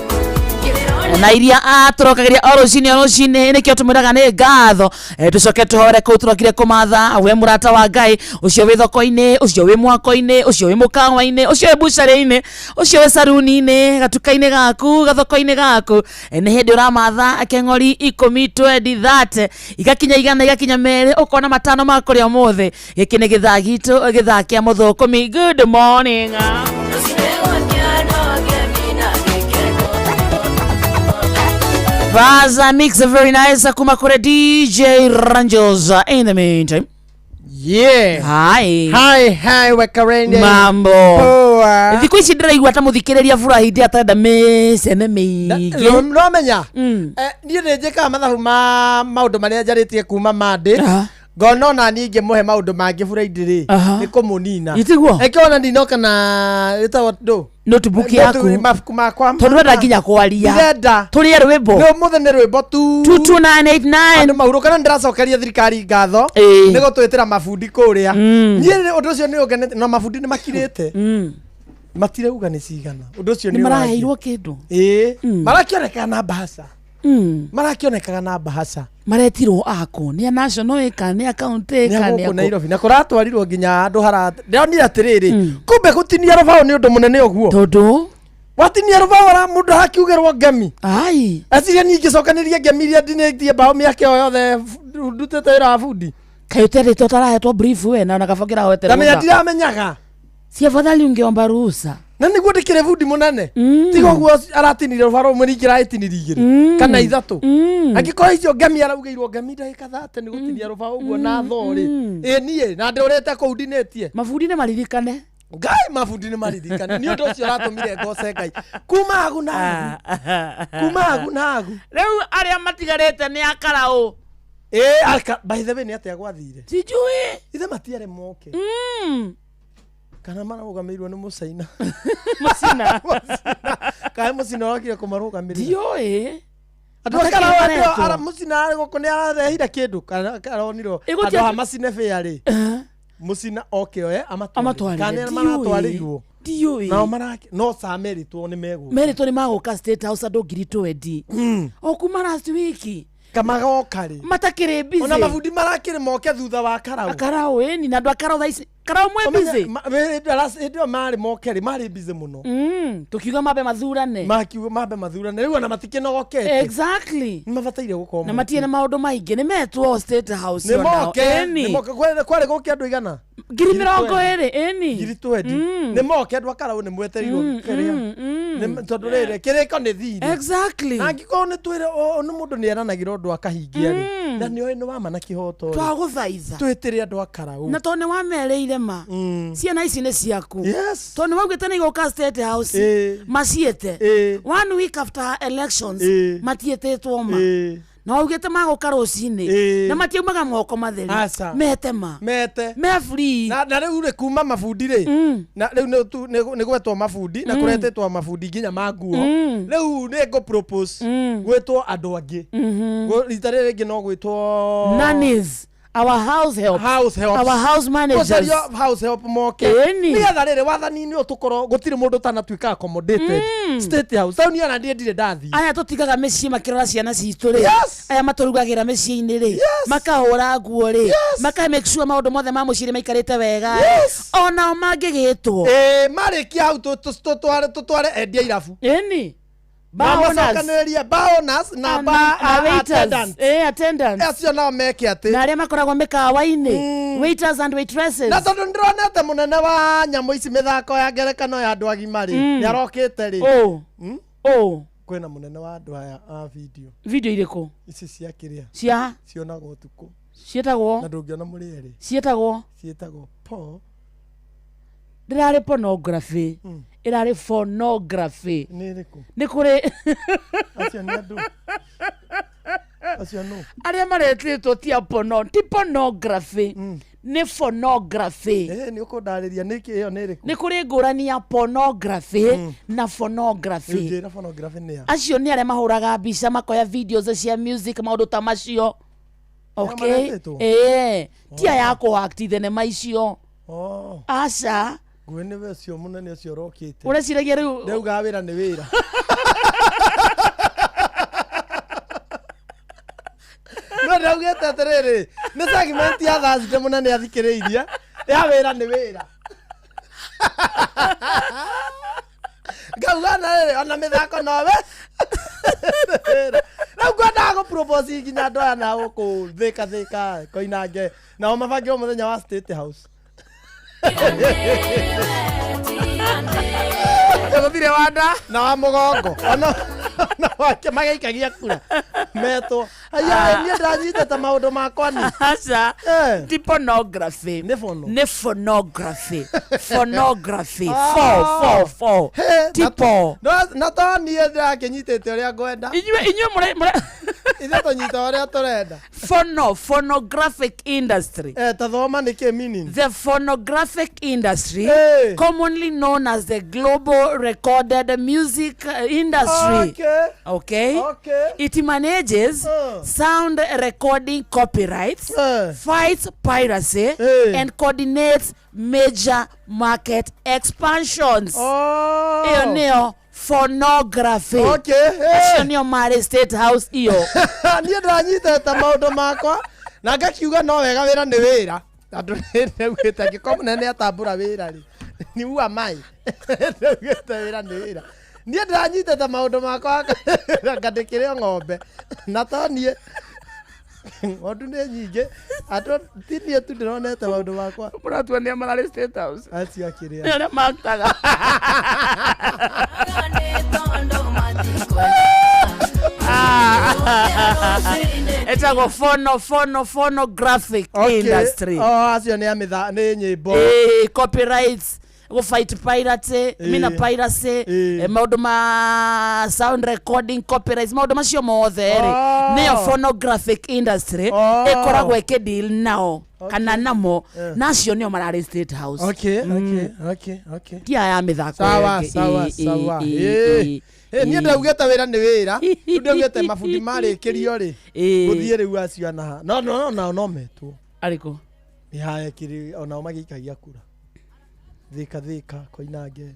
na iria atũrokagĩria o rũcinĩ o rũcinĩ. Nĩkĩo tũmwĩraga nĩ ngatho. Tũcoke tũhore kũu tũrokire kũmatha. We mũrata wa Ngai ũcio wĩ thoko-inĩ, ũcio wĩ mwako-inĩ, ũcio wĩ mũkawa-inĩ, ũcio wĩ bucarĩ-inĩ, ũcio wĩ saruni-inĩ, gatuka-inĩ gaku, gathoko-inĩ gaku, nĩ hĩndĩ ũramatha keng'ori 10 20 30 igakinya 100, igakinya 2, ũkona 5 ma kũrĩa ũmũthĩ. Gĩkĩ nĩ gĩthaa gitũ, gĩthaa kĩa mũthũkũmi. Good morning. Vaza mix very nice kuma kure DJ Rangels. In the meantime. Yeah. Hi. Hi, hi, Wakarende. Mambo. Poa. Thikũ ici ndĩraigua ta mũthikĩrĩria furahi ndĩ atarenda mĩceme mĩingĩ. Nomenya. Niĩ nĩ njĩkaga mathabu ma maũndũ marĩa njarĩtie kuma Monday. Ngona ona niĩ ingĩmũhe maũndũ mangĩ Friday rĩ, nĩ kũmũnina. Itiguo? Ĩkĩona ndinoka na ĩtagwo ndũ? Notebook yaku. Mabuku makwa. Tondũ ndũrenda nginya kwaria. Ndirenda. Tũrĩe rwĩmbo. Nĩ ũmũthĩ nĩ rwĩmbo tu. 22989. Andũ mahurũka na ndĩracokeria thirikari ngatho. Nĩ gũtwĩtĩra mabundi kũrĩa. Niĩ ũndũ ũcio nĩ ũngenete na mabundi nĩ makirĩte. Matirauga nĩ cigana. Ũndũ ũcio Nĩ nĩ maraheirwo kĩndũ. Ĩĩ. Marakĩonekaga na mbahaca. Marakĩonekaga na mbahaca. Maretirwo ako nĩ a national ĩka nĩ a county Nĩ ĩka a nĩ gũkũ akũ. Nairobi na kũratwarirwo nginya andũ hara ndĩronire atĩrĩrĩ, kumbe gũtinia rũbaũ nĩ ũndũ mũnene ũguo. Tondũ watinia rũbaũ ara mũndũ arakiugĩrwo ngemi. Ai. Eciria niĩ ingĩcokanĩria ngemi iria ndinĩtie mbaũ mĩaka ĩyo yothe ndutĩte wĩra wa bundi. Kaĩ ũterĩtwo ũtarahetwo brief we na ona kaba ũngĩrahoete Ndamenya rũtha. ndiramenyaga. Si afadhali ungeomba ruhusa. Na nĩguo ndĩkĩrĩ bundi mũnene. Tiga ũguo aratinire rũbaũ rũmwe ningĩ araĩtinirie 2 kana 3. Angĩkorwo icio ngemi araugĩirwo ngemi ndagĩka 30 nĩ gũtinia rũbaũ ũguo na thoo rĩ. Ĩ niĩ na ndũrĩte kũu ndinĩtie. Mabundi nĩ maririkane. Ngai mabundi nĩ maririkane. Nĩ ũndũ ũcio ũratũmire ngoce Ngai. Kuma hagu na hagu. Kuma hagu na hagu. Rĩu arĩa matigarĩte nĩ akaraũ. Ĩ, by the way nĩ atĩa gwathire? Sijui. Ithe matiarĩ moke. Kana marũgamĩirwo nĩ Mũcaina. Mũcina. Kaĩ Mũcina ũrokire kũmarũgamĩrĩra? Ndiũĩ. Andũ Matakĩrĩ akaraũ maretwo. andũ ara Mũcina arĩ gũkũ nĩ ararehire kĩndũ kana aronirwo Ĩgũthiĩ andũ a macine bĩa rĩ. Mũcina oke oe amatwarĩre. Amatwarĩre. Kana nĩ Ndiũĩ. maratwarĩirwo. Ndiũĩ. Nao marake no ca merĩtwo nĩ megũka. Merĩtwo nĩ magũka State House andũ ngiri twendi. O kuma last week. Kamagoka rĩ. Matakĩrĩ busy. Ona mabundi marakĩrĩ moke thutha wa karaũ. Akaraũ ĩni na andũ akaraũ thaa ici. Karaũ mwĩ busy. Hĩndĩ ĩyo marĩ moke rĩ marĩ busy mũno. Tukiuga mambe mathurane. Makiuga mambe mathurane rĩu ona matikĩnogokete. Exactly. Nĩ mabataire gũkorwo Na matirĩ na maũndũ maingĩ nĩ metwo State House Nĩ onao. moke. Ĩni. Nĩ moke. Kwarĩ gũke andũ igana? 20,000 ĩni. Ngiri twendi. Nĩ moke andũ akaraũ nĩ mwetereirwo kĩrĩa. Tondũ rĩrĩ kĩrĩko nĩ thirĩ. Exactly. Na angĩkorwo nĩ twĩre nĩ mũndũ nĩ eranagĩra ũndũ akahingia rĩ. Na nĩ oĩ nĩ wa ma na kĩhoto rĩ. Twagũthaitha. Twĩtĩre andũ akaraũ. Na tondũ nĩ wamerĩire ma. Ciana ici nĩ ciaku. Yes. Tondũ nĩ waugĩte nĩ igũka State House. Maciĩte. 1 week after elections matiĩtĩtwo ma. Na waugĩte magũka rũcinĩ. Na matiaumaga moko matheri. Aca. Mete ma. Mete. Me free. Na rĩu rĩ kuma mabundi rĩ. Na rĩu nĩ gwetwo mabundi na kũretĩtwo mabundi nginya ma nguo. Rĩu nĩ ngũ propose gwĩtwo andũ angĩ. Rita rĩrĩ rĩngĩ no gwĩtwo Nannies. Our house help. House helps. Our house managers. Gũcario house help moke. Ĩni. Nĩgetha rĩrĩ wathani-inĩ ũyũ tũkorwo gũtirĩ mũndũ ũtanatuĩka accommodated. State House. Rĩu niĩ ona niĩ ndirĩ ndathiĩ. Aya tũtigaga mĩciĩ makĩrora ciana citũ rĩ. Yes. Aya matũrugagĩra mĩciĩ-inĩ rĩ. Makahũra nguo rĩ. Maka make sure maũndũ mothe ma mũciĩ nĩ maikarĩte wega. Yes. Onao mangĩgĩtwo. Ĩĩ marĩkia hau tũtware endia irabu. Ĩni. Bar owners. Macokanĩrĩrie bar owners na bar Na waiters. attendants. Attendants. Acio nao meke atĩ. Na arĩa makoragwo mĩkawa-inĩ. Waiters and waitresses. Na tondũ nĩndĩronete mũnene wa nyamũ ici mĩthako ya ngerekano ya andũ agima rĩ, nĩ arokĩte rĩ. Oh. Kwĩna mũnene wa andũ aya a video. Video irĩkũ? Ici cia kĩrĩa? Cia? Cionagwo ũtukũ. Ciĩtagwo? Na ndũngĩona mũrĩ erĩ. Ciĩtagwo? Ciĩtagwo po. Ndĩrarĩ pornography. Ĩrarĩ phonography. Nĩ ĩrĩkũ? Nĩ kũrĩ Acio nĩ andũ. Acio nũ? Arĩa maretĩtwo ti a porno, ti pornography, nĩ phonography. Nĩ ũkũndarĩria nĩkĩ ĩyo nĩ ĩrĩkũ? Nĩ kũrĩ ngũrani ya pornography na phonography. Njĩra phonography nĩ ya. Acio nĩ arĩa mahũraga mbica, makoya videos cia music, maũndũ ta macio. Okay, maretĩtwo? ĩĩ, ti aya kũakti thenema icio. Oh. Aca. Ngũĩ nĩwe ũcio mũnene ũcio ũrokĩte. Ũreciragia rĩu Ndaugaga wĩra nĩ wĩra. No ndaugĩte atĩrĩrĩ, nĩ segment ya Thursday mũnene athikĩrĩirie ya wĩra nĩ wĩra. Ngauga na rĩrĩ, ona mĩthako nowe. Rĩu ngwendaga gũ propose nginya andũ aya na gũkũ Thĩka Thĩka Koinange nao mabangĩrwo mũthenya wa State House. Gũtirĩ wanda na wa mũgongo ona ona wake magaikagia kura metwo aya niĩ ndĩranyitĩte maũndũ makwa ni aca, ti pornography, nĩ phono, nĩ phonography, phonography, four four four, ti po. Na to niĩ ndĩrakĩnyitĩte ũrĩa ngwenda. Inyuĩ mũre mũre Ithuĩ tũnyita ũrĩa tũrenda. Phonographic industry. Tathoma nĩkĩ meaning. The phonographic industry, commonly known as the global recorded music industry. Okay. Okay. Okay. It manages sound recording copyrights, fights piracy, and coordinates major market expansions. Oh. Ĩyo nĩyo phonography. Okay. Acio nĩo marĩ State House iyo. Niĩ ndĩranyitĩte maũndũ makwa na ngakiuga no wega wĩra nĩ wĩra tondũ nĩaugĩte angĩkorwo mũnene atambũra wĩra rĩ ni ua mai nĩaugĩte wĩra nĩ wĩra. Niĩ ndĩranyitĩte maũndũ makwa ngandĩkĩre o ng'ombe na to niĩ ng'ondu nĩ nyingĩ andũ ti niĩ tu ndĩronete maũndũ makwa. Mũratua nĩa mararĩ State House? Acio akĩrĩa. Nĩ arĩa maktaga. Etagwo phonographic industry. Oh, acio nĩ a mĩtha nĩ nyĩmbo. Copyrights, go fight piracy, mina piracy, maũndũ ma sound recording copyrights, maũndũ macio mothe rĩ nĩyo phonographic industry ĩkoragwo ĩkĩdeal nao kana namo, na acio nĩo mararĩ State House. Okay, okay, okay, okay. Ti aya mĩthako Sawa, ĩngĩ. sawa, sawa. Niĩ ndaugĩte wĩra nĩ wĩra. Rĩu ndaugĩte mabundi marĩkĩrio rĩ gũthiĩ rĩu acio anaha no no no nao no metwo. Arĩkũ? Nĩ haya kĩrĩ onao magĩikagia kura Thĩka Thĩka Koinange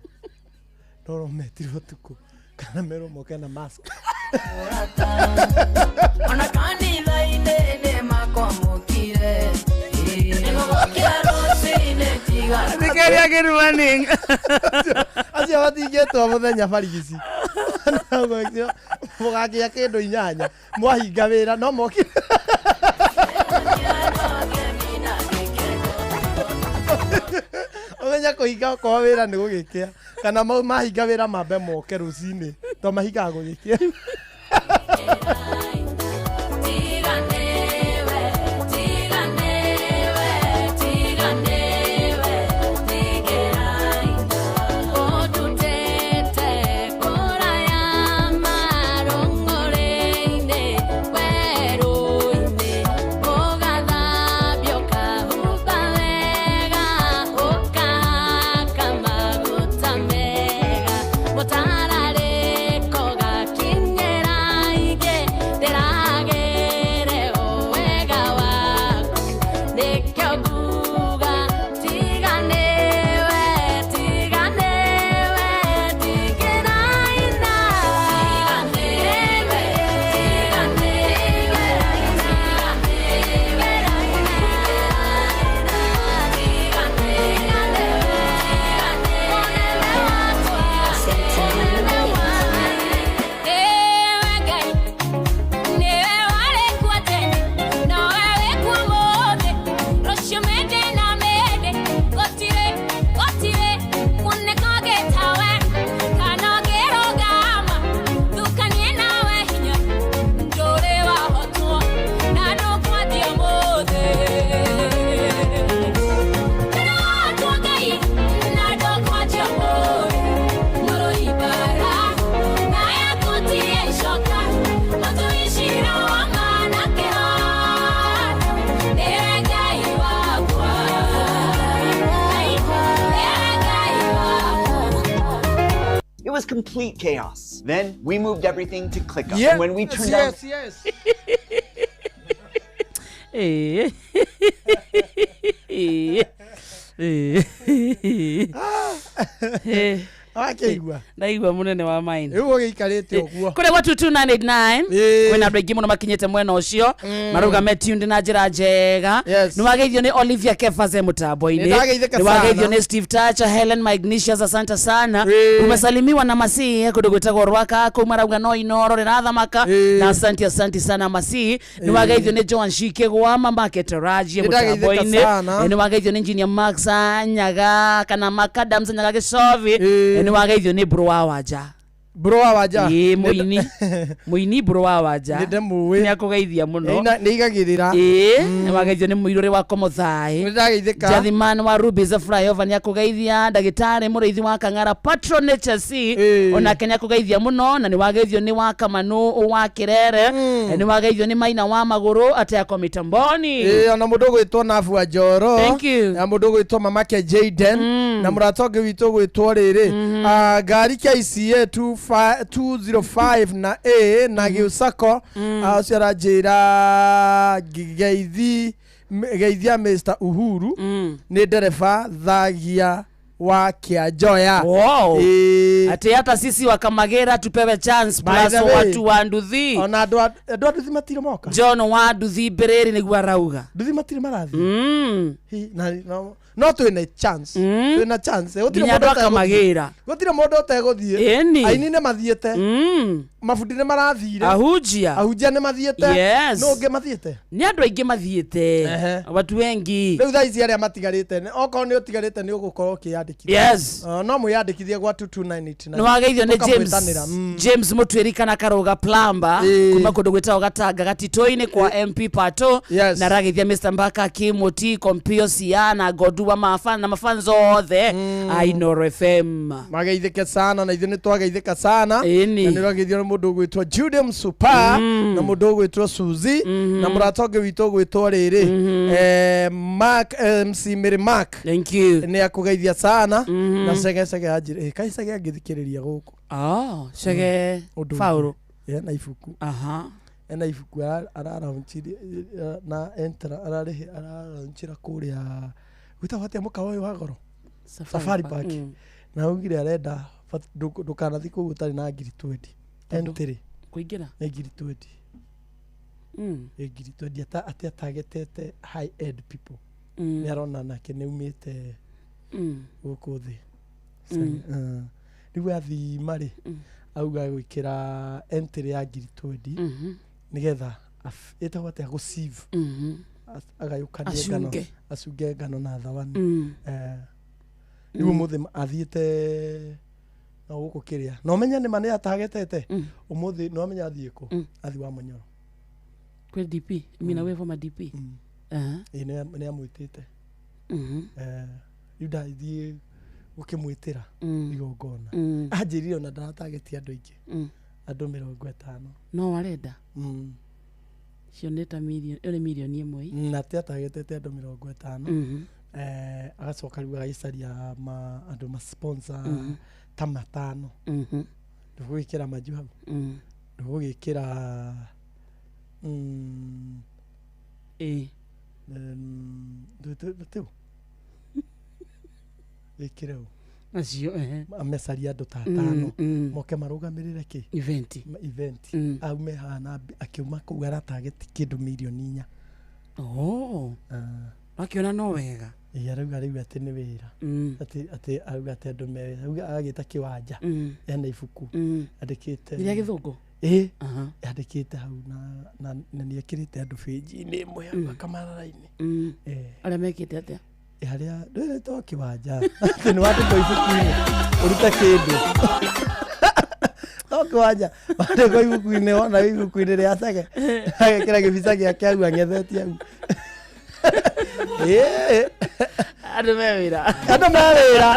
no metirwo ũtukũ kana merwo moke na mask. Ona kanitha-inĩ nĩmakwamũkire. Nĩgũgũkĩa rũcinĩ tiga. Thikĩrĩria, good morning. Acio matingĩtwo mũthenya barigici mũgakĩa kĩndũ 8 mwahinga wĩra no mokire. Ũmenye kũhinga okorwo wĩra nĩ gũgĩkĩa kana mahinga wĩra mambe moke rũcinĩ to mahingaga gũgĩkĩa. Mũtararĩko gakinyĩra complete chaos. Then we moved everything to ClickUp. Yes, and when we turned on yes, yes. Eh. Eh. Eh. Akĩigua. Ndaigua munene wa maini. Rĩu ũgĩikarĩte ũguo. Kũrĩa gwa 22989 kwĩna andũ aingĩ mũno makinyĩte mwena ũcio marauga me tuned na njĩra njega. Nĩ wageithio nĩ Olivia Kefas e mũtambo-inĩ. Nĩndageithĩka Nĩ wageithio sana. nĩ Steve Tacha, Helen Magnesius, asante sana. Umesalimiwa na Masihi kũndũ gwĩtagwo Rwaka kũu marauga no Inoro rĩrathamaka na asante asante sana Masihi. Nĩ wageithio nĩ Joan Shikegwa mama Keterajie Nĩndageithĩka mũtambo-inĩ. sana. Nĩ wageithio nĩ Engineer Max Nyaga kana Makadams Nyaga Gĩcovi. Nĩ wageithio nĩ Bro wa Wanja. Bro wa Wanja. Ĩĩ mũini. Mũini Bro wa Wanja. Nĩndĩmũĩ. Nĩ akũgeithia mũno. Nĩigagĩrĩra. Ĩĩ, nĩ wageithio nĩ mũirũrĩ wa Komothai. Nĩndageithĩka. Jathiman wa Ruby's Flyover nĩ akũgeithia, ndagĩtarĩ mũrĩithi wa Kang'ara Patron HSC onake nĩ akũgeithia mũno na nĩ wageithio nĩ wa Kamanũ wa Kĩrere, nĩ wageithio nĩ Maina wa Magũrũ ateako mitamboni. Ĩĩ, ona mũndũ ũgwĩtwo Nabu wa Njoro. Thank you. Na mũndũ ũgwĩtwo mamake Jaden na mũrata ũngĩ witũ ũgwĩtwo rĩrĩ ngari KCA 205 na A na gĩũcako ũcio aranjĩra ngeithi geithia Mr Uhuru nĩ ndereba thagia wa Kĩanjoya. Wow. Ĩĩ. Ati hata sisi wakamagera tupewe chance By plus the way, watu wa nduthi. Ona andũ a nduthi matirĩ moka. John wa nduthi mbĩrĩrĩ nĩguo arauga. Nduthi matirĩ marathiĩ. No twĩna chance. Twĩna chance. Gũtirĩ Nginya mũndũ andũ ũtegũthiĩ. akamagĩra. Gũtirĩ mũndũ ũtegũthiĩ. Ĩni. Aini nĩ mathiĩte. Mabundi nĩ marathire. Ahunjia. Ahunjia nĩ mathiĩte. Yes. Nũ ũngĩ mathiĩte? Nĩ andũ aingĩ mathiĩte. Watu wengi. Rĩu thaa ici arĩa matigarĩte okorwo nĩ ũtigarĩte nĩ ũgũkorwo ũkĩyandĩkithia. Yes. No mwĩyandĩkithie gwa 22989. Nĩ wageithio nĩ James Tũkamwĩtanĩra. James Mutwiri kana Karuga Plumber kuma kũndũ gwĩtagwo Gatanga Gatitũ-inĩ kwa MP Pato na arageithia Mr Mbaka Kimoti Kompio Sia na Godu wa mafan na mafanzo othe a Inoro FM. Mageithĩke sana na ithuĩ nĩ twageithĩka sana na nĩ ũrageithio nĩ mũndũ ũgwĩtwo Jude Msupa na mũndũ ũgwĩtwo Suzy na mũrata ũngĩ witũ ũgwĩtwo rĩrĩ Mark MC Mary Mark. Thank you. Nĩ akũgeithia sana na Chege Chege anjĩra kaĩ Chege angĩthikĩrĩria gũkũ. Chege Ũndũ ũngĩ. Fauro. Ena ibuku. Ena ibuku araraunchire na entra ararĩhe araraunchira kũrĩa gwĩtagwo atĩa mũkawa ũyũ wa goro Safari Park. Na augire arenda ndũkanathiĩ kũu ũtarĩ na ngiri 20 entry kũingĩra nĩ ngiri 20. Nĩ ngiri 20 atĩ atagetete high end people. Nĩ arona nake nĩ umĩte gũkũ thĩ. Rĩu athima rĩ auga gwĩkĩra entry ya ngiri 20 nĩgetha ĩtagwo atĩa gũsieve agayũkanie ngano acunge ngano na thawani. Rĩu ũmũthĩ athiĩte na gũkũ kĩrĩa na ũmenye nĩ ma nĩ atagetete ũmũthĩ nĩ wamenya athiĩ kũ athiĩ wa Mũnyoro kwĩ DP mina wevo ma DP. Ĩĩ nĩ amwĩtĩte. Rĩu ndathiĩ gũkĩmwĩtĩra igongona anjĩrire ona ndaratagetia andũ aingĩ andũ 50 no arenda cio nĩ ta milioni ĩyo nĩ milioni ĩmwe na atĩ atagetete andũ 50 agacoka rĩu agĩcaria andũ ma sponsor ta matano. Ndũgũgĩkĩra manju hau ndũgũgĩkĩra ndũ ĩkĩre ũ acio amecaria andũ ta atano moke marũgamĩrĩre kĩ event aume haha na akiuma kũu aratageti kĩndũ milioni 4. Akiona no wega. Ĩĩ arauga rĩu atĩ nĩ wĩra atĩ arauga atĩ andũ me wĩra agagĩta kĩwanja ena ibuku andĩkĩte rĩa gĩthũngũ. Ĩĩ andĩkĩte hau na nĩ ekĩrĩte andũ benji-inĩ ĩmwe hau akamarara-inĩ. Arĩa mekĩte atĩa? Harĩa ndũrĩ to kĩwanja atĩ nĩ wandĩkwo ibuku-inĩ ũrute kĩndũ to kĩwanja wandĩkwo ibuku-inĩ wona ibuku-inĩ rĩa Chege agekĩra gĩbica gĩake hau ang'ethetie hau. Ĩĩ andũ me wĩra. Andũ me wĩra.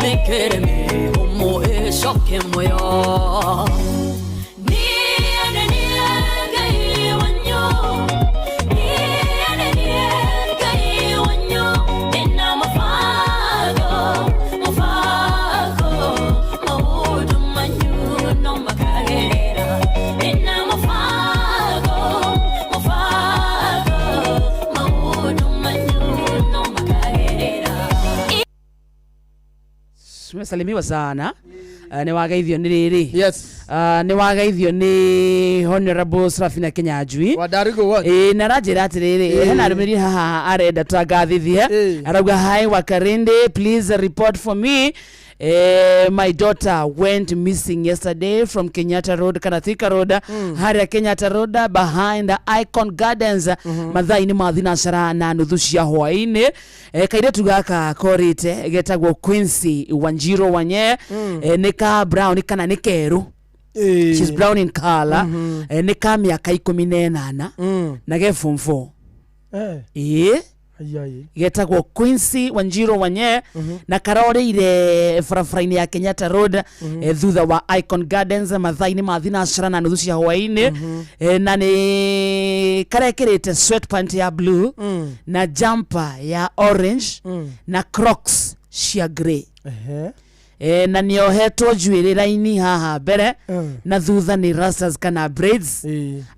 Mekere mihumo Gĩcoke muoyo. Niĩ nĩ niĩ Ngai wanyu. Niĩ nĩ niĩ Ngai wanyu. Ndĩna mũbango, mũbango, maũndũ manyu no makagĩrĩra. Ndĩna mũbango, mũbango, maũndũ manyu no makagĩrĩra. Tumesalimiwa sana. Nĩ wageithio nĩ rĩrĩ. Nĩ wageithio nĩ Honorable Serafina Kinyanjui. Ĩĩ, na aranjĩra atĩrĩrĩ, hena ndũmĩrĩri haha arenda twangathithie. Arauga, "Hi Wakarindi, please report for me. My daughter went missing yesterday from Kenyatta Road kana Thika Road, harĩa Kenyatta Road behind the Icon Gardens, mathaa-inĩ ma thinacara na nuthu cia hwaĩ-inĩ. Kairĩtu gaka korĩte getagwo Quincy Wanjiro Wanye. Nĩ ka brown kana nĩ kerũ. She's brown in color. Nĩ ka mĩaka 18 na ge form 4. Ĩĩ, getagwo Quincy Wanjiro Wanye na karoreire barabara-inĩ ya Kenyatta Road, thutha wa Icon Gardens, mathaa-inĩ ma thinacara na nuthu cia hwaĩ-inĩ. Na nĩ karekĩrĩte sweatpant ya blue na jumper ya orange na Crocs cia grey. Na nĩohetwo njuĩrĩ raini haha mbere na thutha, nĩ rastas kana braids.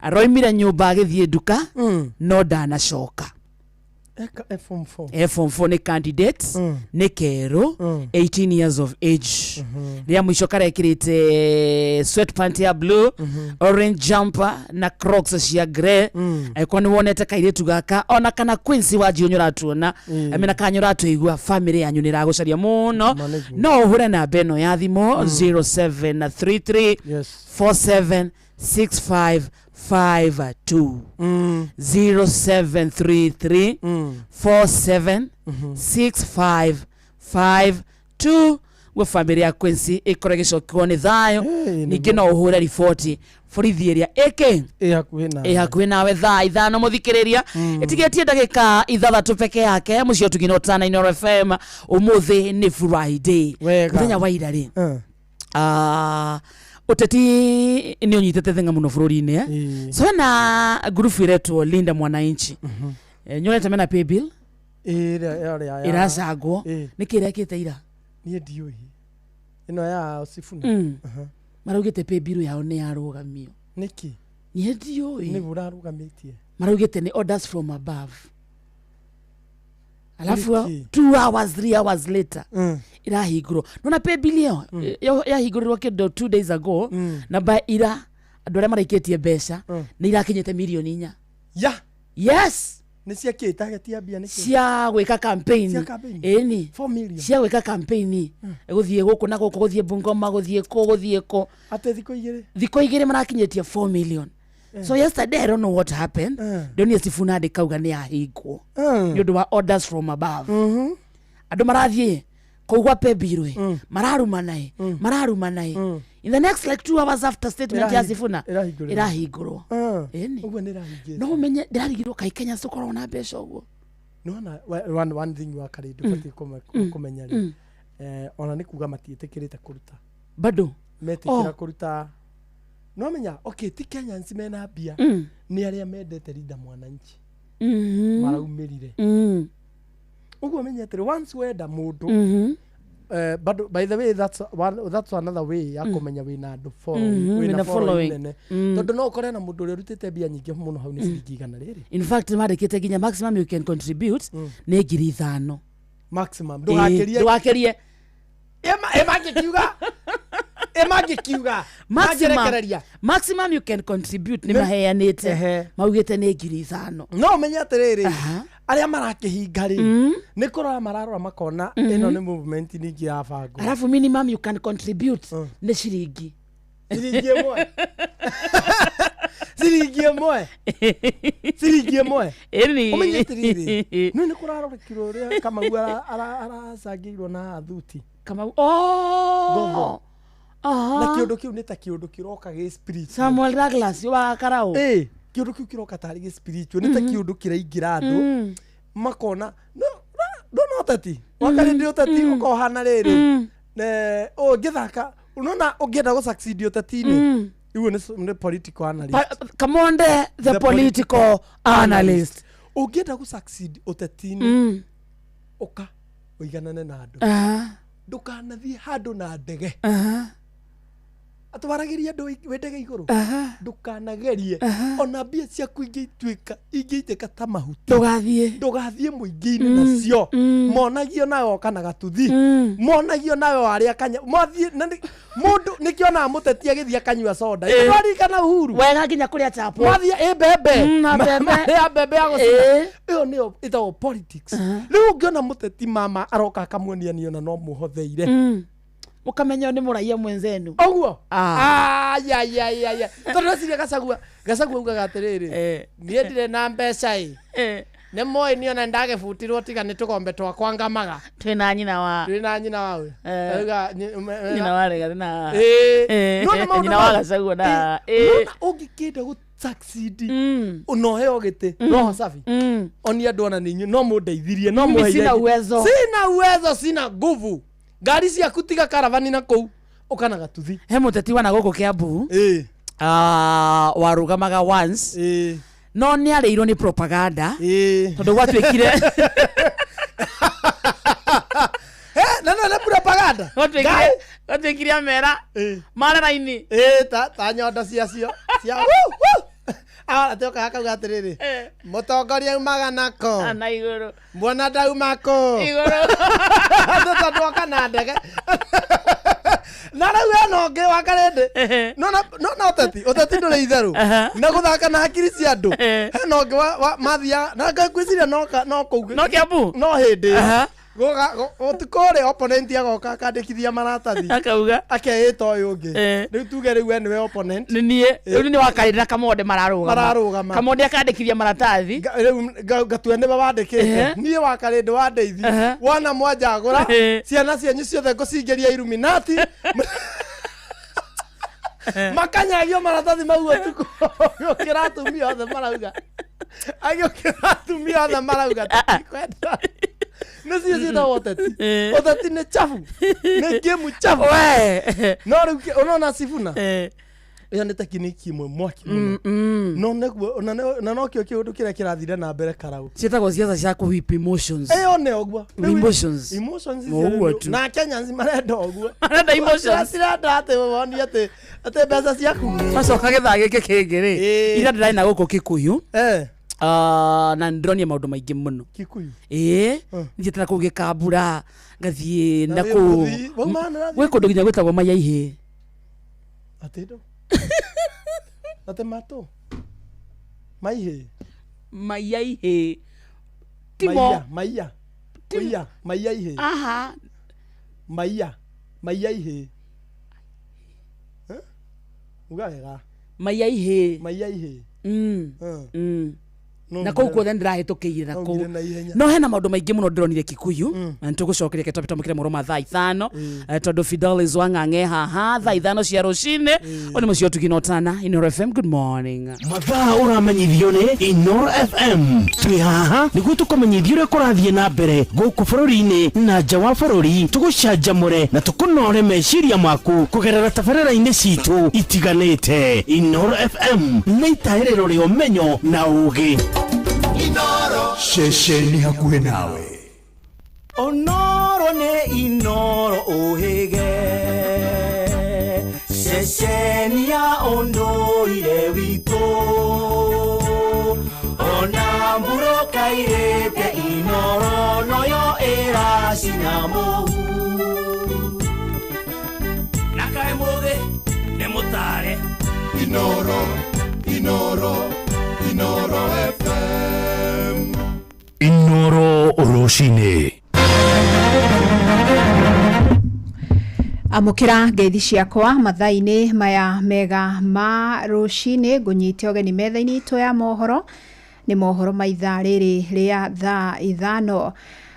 Aroimire nyũmba agĩthiĩ nduka no ndanacoka. Eka form 4. Form 4, nĩ candidate, nĩ kerũ, 18 years of age. Rĩa mũico karekĩrĩte sweatpant ya blue, orange jumper na Crocs cia grey. Angĩkorwo nĩ wonete kairĩtu gaka ona kana Quincy Wanjiũ, nĩ ũratuona amena kana nĩ ũratũigua, family yanyu nĩ ĩragũcaria mũno. No ũhũre namba ĩno ya thimũ, 0733 47 6552, 0733 47 6552, guo bamĩrĩ ya Quincy ĩkorwo ĩgĩcokwo nĩ thayũ. Ningĩ no ũhũre riboti borithi ĩrĩa ĩkĩ ĩ hakuhĩ na ĩ hakuhĩ nawe. Thaa 5, mũthikĩrĩria, ĩtigĩtie ndagĩka 6 peke yake. Mũcio tugino tana Inooro FM. Ũmũthĩ nĩ Friday. Wega. Mũthenya wa ira rĩ, ũteti nĩ ũnyitĩte thenga mũno bũrũri-inĩ, eh? So hena ngurubu ĩretwo Linda Mwananchi. Nyonete mena paybill ĩracangwo. Nĩkĩ ĩrekĩte ira? Niĩ ndiũĩ ĩno ya Sifuna. Maraugĩte paybill yao nĩ yarũgamio. Nĩkĩ? Niĩ ndiũĩ. Nĩ ũrarũgamĩtie. Maraugĩte nĩ orders from above, alafu Nĩkĩ? 2 hours, 3 hours later irahingũrwo. Nona paybill ĩyo yahingũrirwo kĩndũ 2 days ago, na by ira andũ arĩa maraikĩtie mbeca nĩ irakinyĩte mirioni 4. Ya. Yes. Nĩ cia kĩ? Target ya mbia nĩkĩ? Cia gwĩka campaign. Cia campaign? Ĩni. 4 million. Cia gwĩka campaign, gũthiĩ gũkũ na gũkũ, gũthiĩ Bungoma, gũthiĩ kũ, gũthiĩ kũ. Atĩ thikũ 2? Thikũ 2 marakinyĩtie 4 million. So yesterday, I don't know what happened, ndonire Sifuna ndĩkauga nĩ yahingwo nĩ ũndũ wa orders from above. Andũ marathiĩ kũu gwa paybill ĩ, mararumana ĩ, mararumana ĩ. In the next like 2 hours after statement ya Sifuna, Ĩrahingũrĩrwo. ĩrahingũrwo. Ĩni. Ũguo nĩ ĩrahingĩtwo. No ũmenye ndĩrarigirwo kaĩ Kenya tũkoragwo na mbeca ũguo. Nĩwona, one thing wa karĩndũ batiĩ kũmenya rĩ, ona nĩ kuga matiĩtĩkĩrĩte kũruta. Bado. Metĩkĩra Oh. kũruta, nomenya, okay, ti Kenyans mena mbia, nĩ arĩa mendete Linda Mwananchi maraumĩrire. Ũguo menye atĩrĩ, once wenda mũndũ, bado, by the way, that's another way ya kũmenya wĩna andũ following, wĩna wĩna following following. nene, tondũ no ũkore na mũndũ ũrĩa ũrutĩte mbia nyingĩ mũno hau nĩ ciringi 100 rĩrĩ. In fact, mandĩkĩte nginya maximum you can contribute nĩ 5,000. Maximum. Ĩĩ, ndũgakĩrie. Ndũgakĩrie. Ĩmangĩkiuga, ĩmangĩkiuga maximum, maximum you can contribute nĩ maheanĩte, maugĩte nĩ 5,000. No ũmenye atĩrĩrĩ, arĩa marakĩhinga rĩ, nĩ kũrora mararora makona ĩno nĩ movement ningĩ ya bango. Alafu minimum you can contribute nĩ ciringi ciringi 1, ciringi 1, ciringi 1. Ĩni. Ũmenye atĩrĩrĩ, nĩ kũrarorekirwo ũrĩa Kamau aracangĩirwo na athuti. Kamau, oh. Ngotho. Aha. Na kĩũndũ kĩu nĩ ta kĩũndũ kĩroka gĩ spiritual. Samuel Douglas wa Karau. Ĩ, kĩũndũ kĩu kĩroka tarĩ gĩ spiritual, nĩ ta kĩũndũ kĩraingĩra andũ makona no ndona ũteti wakarĩ ndĩ ũteti ũkohana rĩrĩ. Ũngĩthaka Unaona ũngĩenda gũ succeed ũteti-inĩ iwe nĩ political analyst. Kamonde the political analyst. Ũngĩenda gũ succeed ũteti-inĩ, ũka ũiganane na andũ. Ndũkanathiĩ handũ na ndege. Atwaragĩria andũ wĩ ndege igũrũ. Ndũkanagerie. Ona mbia ciaku ingĩtuĩka ingĩitĩka ta mahuti, Ndũgathiĩ. Ndũgathiĩ mũingĩ-inĩ nacio. Monagio nawe oka na gatuthi. Monagio nawe warĩa kanya mathiĩ na mũndũ nĩkĩonaga mũteti agĩthiĩ akanyua soda. Nĩwaririkana Uhuru Wega nginya kũrĩa chapo. Mathiĩ ĩ mbembe. Na mbembe. Marĩa mbembe ya gũcina. Ĩyo nĩyo ĩtagwo politics. Rĩu ũngĩona mũteti mama aroka akamuonia niona no mũhotheire, Mũkamenya nĩ mũraia mwenzenu. Ũguo. Ayayayaya, tondũ eciria Gacagua, Gacagua augaga atĩrĩrĩ, niĩ ndirĩ na mbeca ĩ, nĩ moĩ niĩ ona ndagĩbutirwo tiga nĩ tũgombe twakwa ngamaga. Twĩna nyina wa Twĩna nyina wawe. Auga Nyina wa Rigathi na Nĩwona maũndũ nyina wa mau? Gacagua na Nĩwona ũngĩkĩenda gũ succeed na ũheo gĩtĩ roho safi, onia andũ ona nĩ inyuĩ no mũndeithirie no Mimi mũheire sina uwezo. Sina uwezo, sina nguvu, ngari ciaku tiga karavani na kũu ũkana gatuthi. He mũteti wana gũkũ Kiambu warũgamaga once no nĩ arĩirwo nĩ propaganda tondũ gwatuĩkire Na no nĩ propaganda. Gwatuĩkire amera mare raini. Ta nyondo ciacio cia wuu, wuu. Atĩoka akauga atĩrĩrĩ, mũtongoria aumaga nako Na igũrũ. Mwana ndauma kũ Igũrũ. Tondũ oka na ndege na rĩu hena ũngĩ wa karĩndĩ no ũteti ũteti ndũrĩ itherũ na gũthaka na hakiri cia andũ. Hena ũngĩ wa mathiaga na ngwĩciria no kũu No Kiambu? No hĩndĩ ĩyo. Ũtukũ ũrĩa opponent agoka akandĩkithia maratathi akauga akeĩta ũyũ ũngĩ. Rĩu tuge rĩu we nĩwe opponent. Nĩ niĩ rĩu nĩ wakarĩra na Kamonde mararũgama. Mararũgama. Kamonde akandĩkithia maratathi. Rĩu ngatua nĩwe wandĩkĩte niĩ wakarĩndĩ wandeithi wona mwanjagũra ciana cianyu ciothe ngũcingĩria Illuminati makanyagio maratathi mau ũtukũ agĩũkĩra atumia othe marauga agĩũkĩra atumia othe marauga tũtikwenda. Nĩcio ciĩtagwo ũteti. Ũteti nĩ chafu, nĩ ngĩmu chafu. We. No rĩu ũnona Sifuna ĩyo nĩ tekiniki ĩmwe mwaki mũno no nĩguo na nokĩo kĩũndũ kĩrĩa kĩrathire na mbere karau. Ciĩtagwo ciaca cia kũwhip emotions. Ĩyo nĩ ũguo. Rĩu Emotions. Emotions Ũguo icio tu. na Kenyans marenda ũguo. Marenda emotions. Tirenda atĩ woni atĩ mbeca ciaku. Macoka gĩthaa gĩkĩ kĩngĩ rĩ, ira ndĩrarĩ na gũkũ Kikuyu. Na nĩndĩronire maũndũ maingĩ mũno. Kikuyu. Ĩĩ, thiĩte na kũu Gĩkambura, ngathiĩ na wĩ kũu mũthii, wauma na ũrathiĩ? Gwĩ kũndũ nginya gwĩtagwo Mayaihĩ. Atĩ ndũ atĩ matũ maihĩ. Mayaihĩ timo. Maiya maiya maiya maiya ihĩ. Aha. Maiya maiya ihĩ. Eh? Uga wega. Mayaihĩ. Maiya ihĩ. No Na kũu ngire- kuothe nĩndĩrahĩtũkĩire na no kũu ngire na ihenya. No hena maũndũ maingĩ mũno ndĩronire Kikuyu na nĩtũgũcokeria ketwambe mohoro ma thaa 5, tondũ Fidelis Wang'ang'e haha thaa 5 cia rũcinĩ. Ũyũ nĩ mũciĩ ũtugi na ũtana Inoro FM. Good morning. Mathaa ũramenyithio nĩ Inoro FM. Twĩ haha nĩguo tũkũmenyithia ũrĩa kũrathiĩ na mbere gũkũ bũrũri-inĩ na nja wa bũrũri, tũgũcanjamũre na tũkũnore meciria maku kũgerera tabarĩra-inĩ citũ itiganĩte. Inoro FM nĩ itaĩrĩro rĩa ũmenyo na ũũgĩ. Ceceni hakuhĩ nawe. Onoro nĩ Inoro ũhĩge ceceni ya ũndũire witũ ona mbura kairĩte Inoro noyo ĩracina mũhu na kaĩ mũthĩ nĩ mũtare. Inoro, Inoro, Inoro FM. Inoro rũcinĩ. Amũkĩra ngeithi ciakwa mathaa-inĩ maya mega ma rũcinĩ, ngũnyite ũgeni metha-inĩ itũ ya mohoro. Nĩ mohoro ma ithaa rĩrĩ rĩa thaa 5.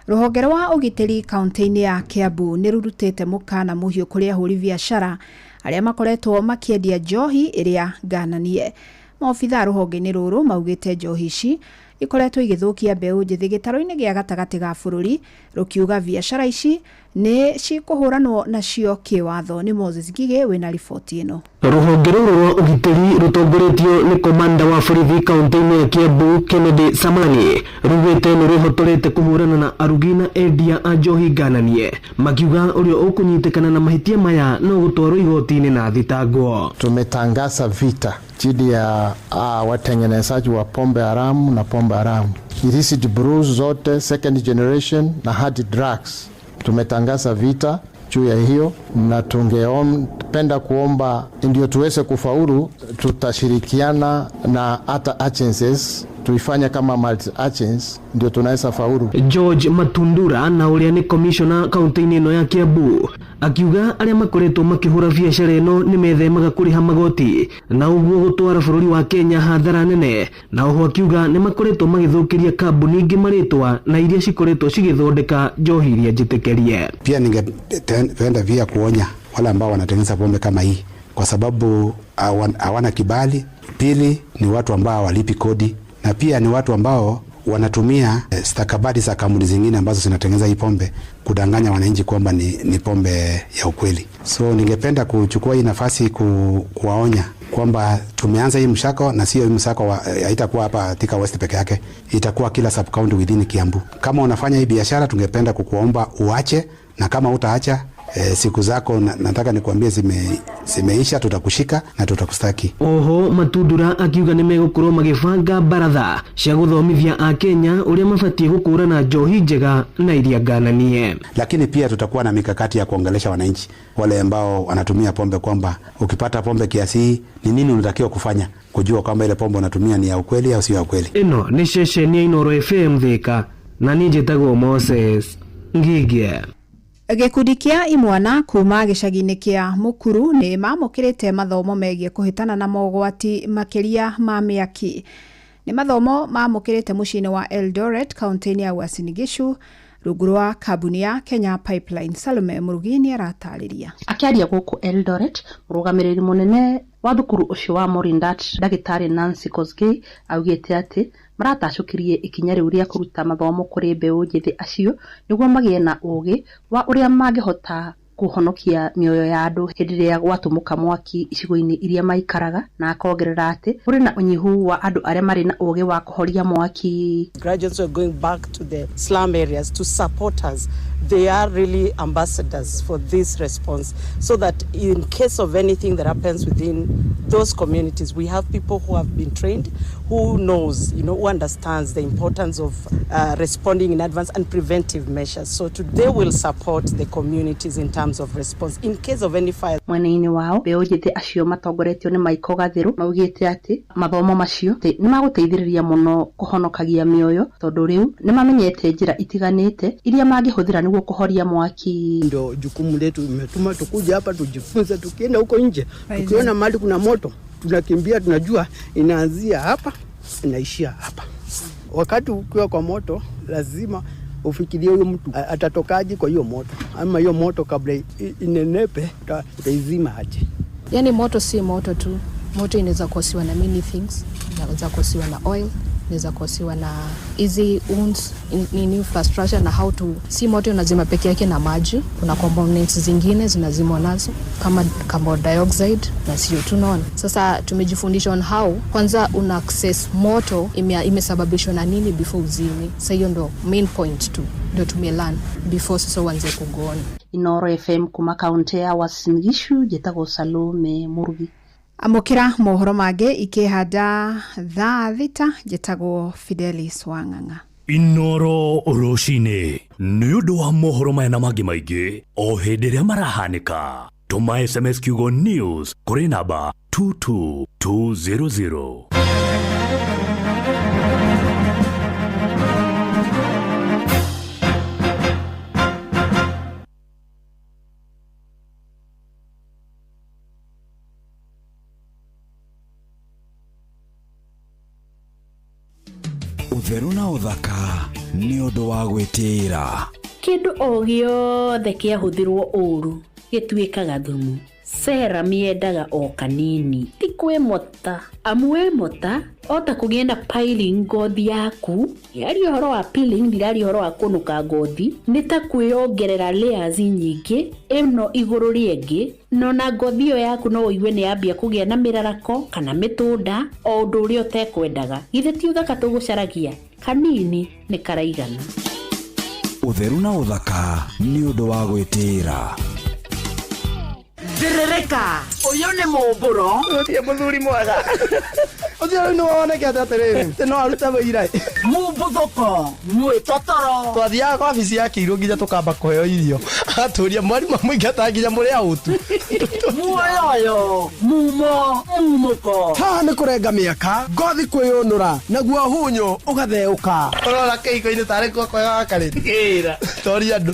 Rũhonge rwa ũgitĩri kaunti-inĩ ya Kiambu nĩ rũrutĩte mũkana mũhiũ kũrĩ ahũri biacara arĩa makoretwo makĩendia njohi ĩrĩa ngananie. Maobithaa rũhonge-inĩ rũrũ maugĩte njohi ici ikoretwo igĩthũkia mbeũ njĩthĩ gĩtarũ-inĩ gĩa gatagatĩ ga bũrũri, rũkiuga biacara ici Nĩ cikũhũranwo nacio kĩwatho. Nĩ Moses Ngigĩ wĩna riboti ĩno. Rũhonge rũrũ rwa ũgitĩri rũtongoretio nĩ komanda wa borithi kaunti-inĩ ya Kiambu Kennedy Samani rugĩte nĩ rwĩhotorete kũhũrana na arugi na endia a njohi ngananie, makiuga ũrĩa ũkũnyitĩkana na mahĩtia maya no gũtwarwo igoti-inĩ na thitangwo. Tumetangaza vita dhidi ya watengenezaji wa pombe haramu na pombe haramu, illicit brews zote, second generation na hard drugs. Tumetangaza vita juu ya hiyo, na tungependa kuomba ndio tuweze kufaulu, tutashirikiana na hata agencies, tuifanye kama multi agents ndio tunaweza faulu. George Matundura na ũrĩa nĩ commissioner kaunti-inĩ ĩno ya Kiambu akiuga arĩa makoretwo makĩhũra biacara ĩno nĩ methemaga kũrĩha magoti na ũguo gũtwara bũrũri wa Kenya hathara nene, na oho akiuga nĩ makoretwo magĩthũkĩria kambuni ingĩ marĩtwa na iria cikoretwo cigĩthondeka njohi iria njĩtĩkĩrie. Pia ningependa pia kuonya wale ambao wanatengeneza pombe kama hii, kwa sababu hawana kibali. Pili ni watu ambao hawalipi kodi, na pia ni watu ambao wanatumia stakabadhi za kampuni zingine ambazo zinatengeneza hii pombe kudanganya wananchi kwamba ni pombe ya ukweli. So ningependa kuchukua hii nafasi kuwaonya kwamba tumeanza hii msako, na sio hii msako haitakuwa hapa Thika West peke yake, itakuwa kila sub county within Kiambu. Kama unafanya hii biashara, tungependa kukuomba uache, na kama utaacha siku zako nataka nikuambie zimeisha, tutakushika na tutakustaki. Oho Matundura akiuga nĩ megũkorwo magĩbanga baratha cia gũthomithia Akenya ũrĩa mabatiĩ gũkũrana njohi njega na iria ngananie. Lakini pia tutakuwa na mikakati ya kuongelesha wananchi wale ambao wanatumia pombe kwamba ukipata pombe kiasi hii ni nini unatakiwa kufanya kujua kwamba ile pombe unatumia ni ya ukweli au sio ya ukweli. Ĩno nĩ ceceni ya Inooro FM Thika, na niĩ njĩtagwo Moses Ngigie. Gĩkundi kĩa imwana kuma gĩcagi-inĩ kĩa Mukuru nĩ mamũkĩrĩte mathomo megiĩ kũhĩtana na mogwati makĩria ma mĩaki. Nĩ mathomo mamũkĩrĩte mũciĩ-inĩ wa Eldoret kaunti-inĩ ya Uasin Gishu rungu rwa kambuni ya Kenya Pipeline. Salome Mũrugi nĩ aratarĩria. Akĩaria gũkũ Eldoret, mũrũgamĩrĩri mũnene wa thukuru ũcio wa Morindat ndagĩtarĩ Nancy Kosgei augĩte atĩ maratacũkirie ikinya rĩu rĩa kũruta mathomo kũrĩ mbeũ njĩthĩ acio nĩguo magĩe na ũgĩ wa ũrĩa mangĩhota kũhonokia mĩoyo ya andũ hĩndĩ ĩrĩa gwatumũka mwaki icigo-inĩ iria maikaraga, na akongerera atĩ kũrĩ na ũnyihu wa andũ arĩa marĩ na ũgĩ wa kũhoria mwaki. Graduates are going back to the slum areas to support us. They are really ambassadors for this response, so that in case of anything that happens within those communities, we have people who have been trained, who knows, who understands the importance of responding in advance and preventive measures. So today we'll support the communities in terms of response in case of any fire. Mwena-inĩ wao mbeũ njĩthĩ acio matongoretio nĩ Michael Gathiru maugĩte atĩ mathomo macio nĩ magũteithĩrĩria mũno kũhonokagia mĩoyo, tondũ rĩu nĩ mamenyete njĩra itiganĩte iria mangĩhũthĩra nĩguo kũhoria mwaki. Ndio jukumu letu, imetuma tukuja hapa tujifunze, tukienda huko nje tukiona mahali kuna moto tunakimbia, tunajua inaanzia hapa inaishia hapa. Wakati ukiwa kwa moto lazima ufikirie huyo mtu atatokaje kwa hiyo moto, ama hiyo moto kabla inenepe utaizima aje. Yani moto si moto tu, moto inaweza kosiwa na many things, inaweza kosiwa na oil, inaweza kosiwa na easy wounds in infrastructure na how to, si moto inazima peke yake na maji, kuna components zingine zinazimwa nazo kama carbon dioxide na CO2. Unaona, sasa tumejifundisha on how kwanza una access moto imesababishwa na nini before uzime. Sasa hiyo ndo main point tu ndio tumelearn before sasa uanze kugona. Inooro FM kuma kaunti ya Uasin Gishu, njĩtagwo Salome Murugi. Amũkĩra mohoro mangĩ ikĩhanda thaa 6, njĩtagwo Fidelis Wang'ang'a. Inooro rũcinĩ nĩ ũndũ wa mohoro maya na mangĩ maingĩ o hĩndĩ ĩrĩa marahanĩka. Tũma SMS kiugo news kũrĩ namba 22200. Ũtheru na ũthaka nĩ ũndũ wa gwĩtĩĩra. Kĩndũ o gĩothe kĩahũthĩrwo ũũru Gĩtuĩkaga thumu. Serum yendaga o kanini, ti kwĩmota, amu wemota ota kũgĩe na piling ngothi yaku. Ndiraria ũhoro wa peeling, ndiraria ũhoro wa kũnũka ngothi, nĩ ta kwĩyongerera layers nyingĩ ĩno igũrũ rĩengĩ, no na ngothi ĩyo yaku no ũigue nĩ yambia kũgĩa na mĩrarako kana mĩtũnda, o ũndũ ũrĩa ũtekwendaga. Githĩ ti ũthaka tũgũcaragia? Kanini nĩ karaigana. Ũtheru na ũthaka nĩ ũndũ wa gwĩtĩĩra. Thĩrĩrĩka, ũyũ nĩ mũmbũro. Ũthiĩ mũthuri mwega. Ũcio rĩu nĩwonekete atĩrĩrĩ, atĩ no arute wĩira. Mumbuthũko, mwĩtotoro. Twathiaga kwa wabici ya kĩirũ nginya tũkamba kũheo irio. Agatũria mwarimũ amũingata nginya mũrĩ aũtu. Muoyoyo, mumo, mumũko. Haha nĩ kũrenga mĩaka, ngothi kwĩyũnũra, naguo hunyũ ũgatheũka. Ũrora kĩhiko-inĩ tarĩ kuo kwega gakarĩ. Toria andũ.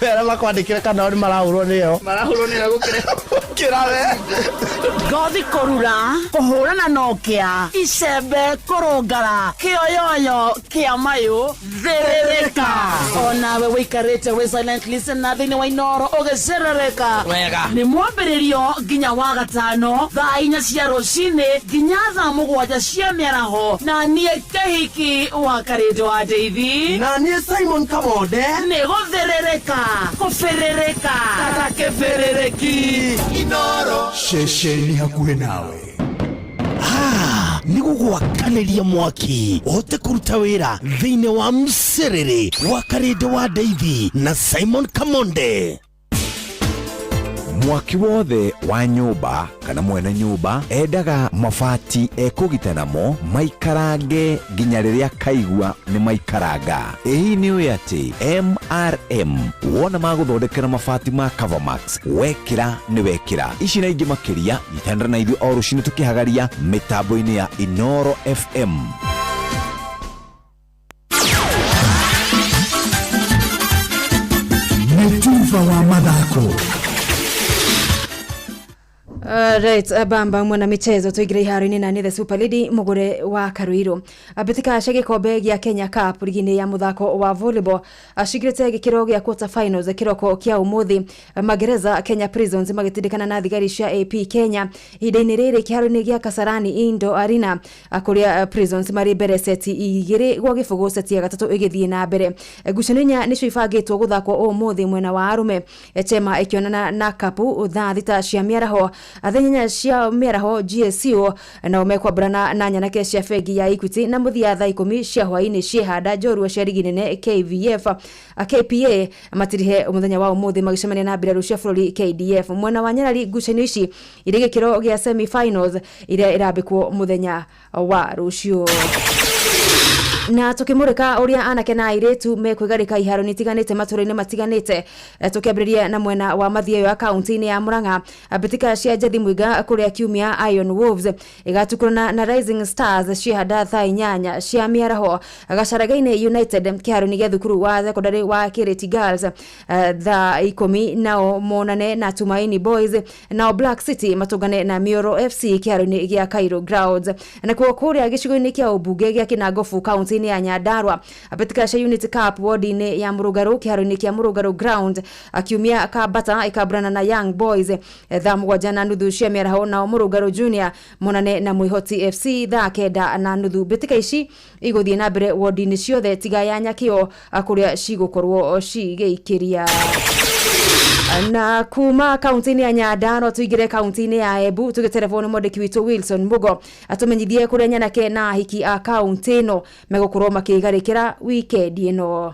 Arĩa makwandĩkĩre kana o nĩ marahũrwo nĩyo. Marahũrwo nĩyo gũkĩra. Gũkĩra we. Ngothi kũrura, kũhũrana na ũkĩa, icembe kũrũngara, kĩoyoyo kĩa mayũ, thĩrĩrĩka. Onawe wĩikarĩte wĩ silent listener thĩinĩ wa Inoro ũgĩcerereka. Wega. Nĩ mwambĩrĩrio nginya wa gatano thaa 4 cia rũcinĩ nginya thaa 7 cia mĩaraho, na niĩ Kĩhiki wa Karĩndũ wa Ndeithi, na niĩ Simon Kamonde, nĩ gũthĩrĩrĩka, kũbĩrĩrĩka ta kĩbĩrĩrĩki. Inoro. Ceceni hakuhĩ nawe. Nĩ gũgwakanĩria mwaki ũhote kũruta wĩra thĩinĩ wa mcerere wa Karĩndũ wa Ndeithi na Simon Kamonde. Mwaki wothe wa nyũmba kana mwene nyũmba endaga mabati ekũgita namo maikarange nginya rĩrĩa kaigua nĩ maikaranga. Ĩ hihi nĩ ũĩ atĩ MRM wona magũthondekera mabati ma Covermax wekĩra nĩ wekĩra. Ici na ingĩ makĩria nyitanĩra na ithuĩ o rũcinĩ tũkĩhagaria mĩtambo-inĩ ya Inoro FM. Nĩ tuba wa mathako. Right, bamba mwana michezo tuingire iharo-inĩ na nĩ the super lady mũgũre wa Karuiru. Mbĩtĩka cia gĩkombe gĩa Kenya Cup rigi-inĩ ya mũthako wa volleyball cingĩrĩte gĩkĩro gĩa quarter finals kĩroko kĩa ũmũthĩ. Magereza Kenya Prisons magĩtindĩkana na thigari cia AP Kenya ihinda-inĩ rĩrĩ kĩharo-inĩ gĩa Kasarani Indoor Arena, kũrĩa Prisons marĩ mbere seti 2-0, seti ya gatatũ ĩgĩthiĩ na mbere. Ngucanio 4 nĩcio ibangĩtwo gũthakwo ũmũthĩ mwena wa arũme, Chema ĩkĩonana na Kapu thaa 6 cia mĩaraho, thaa 8 cia mĩaraho GSU nao mekwambũrana na nyanake cia bengi ya Equity, na mũthia thaa 10 cia hwaĩ-inĩ ciehanda njorua cia rigi nene KVF KPA matirihe mũthenya wa ũmũthĩ magĩcemania na mbirarũ cia bũrũri KDF. Mwena wa Nyarari ngucanio ici irĩ gĩkĩro gĩa semi finals iria irambĩkwo mũthenya wa rũciũ. Na tukimurika uria anake na airitu mekwigarika iharo-inĩ itiganĩte matũra-inĩ matiganĩte, tukiambĩrĩria na mwena wa Mathioya ya kaunti-inĩ ya Murang'a, mbĩtĩka cia Njathi Mwinga kũrĩa kiumia Iron Wolves igatukurana na Rising Stars ciehanda thaa 8 cia mĩaraho. Gacaraga-inĩ United kĩharo-inĩ gĩa thukuru wa thekondarĩ wa Kiriti Girls thaa 10 nao monane na Tumaini Boys, nao Black City matũngane na Mioro FC kĩharo-inĩ gĩa Cairo Grounds. Nakuo kũrĩa gĩcigo-inĩ kĩa ũmbunge gĩa Kinangofu kaunti-inĩ ya Nyandarua, mbĩtĩka cia Unity Cup wodi-inĩ ya Mũrũngarũ kĩharo-inĩ kĩa Mũrũngarũ Ground akiumia Kabata ikaburana na Young Boys thaa 7:30 cia mĩaraho, nao Mũrũngarũ Junior monane na Mwĩhoti FC thaa 9:30. Mbĩtĩka ici igũthiĩ na mbere wodi-inĩ ciothe tiga ya Nyakĩo kũrĩa cigũkorwo cigĩikĩria. Na kuma kaunti-inĩ ya Nyandarua tuingĩre kaunti-inĩ ya Embu tũgĩterebwo nĩ mwandĩki witũ Wilson Mugo atũmenyithie kũrĩa nyanake na ahiki a kaunti ĩno megũkorwo makĩgarĩkĩra wikendi ĩno.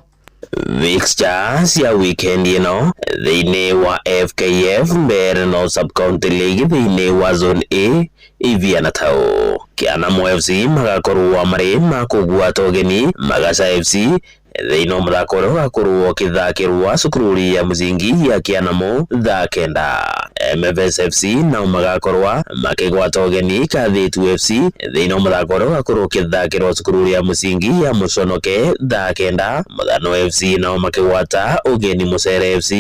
Fixture cia weekend ĩno thĩinĩ wa FKF Mbeere North Sub-County League thĩinĩ wa Zone A Ivia na Tau. Kĩanamo FC magakorwo marĩ makũgwata ũgeni Magaca FC thĩinĩ wa mũthako ũrĩa ũgakorwo ũkĩthakĩrwo cukuru ya mũthingi ya Kĩanamo thaa 9. MFS FC nao magakorwa makĩgwata ũgeni Kathitu FC thĩinĩ wa mũthako ũrĩa ũgakorwo ũkĩthakĩrwo cukuru ya mũcingi ya Mũconoke thaa 9. Muthano FC nao makĩgwata ũgeni Mũcere FC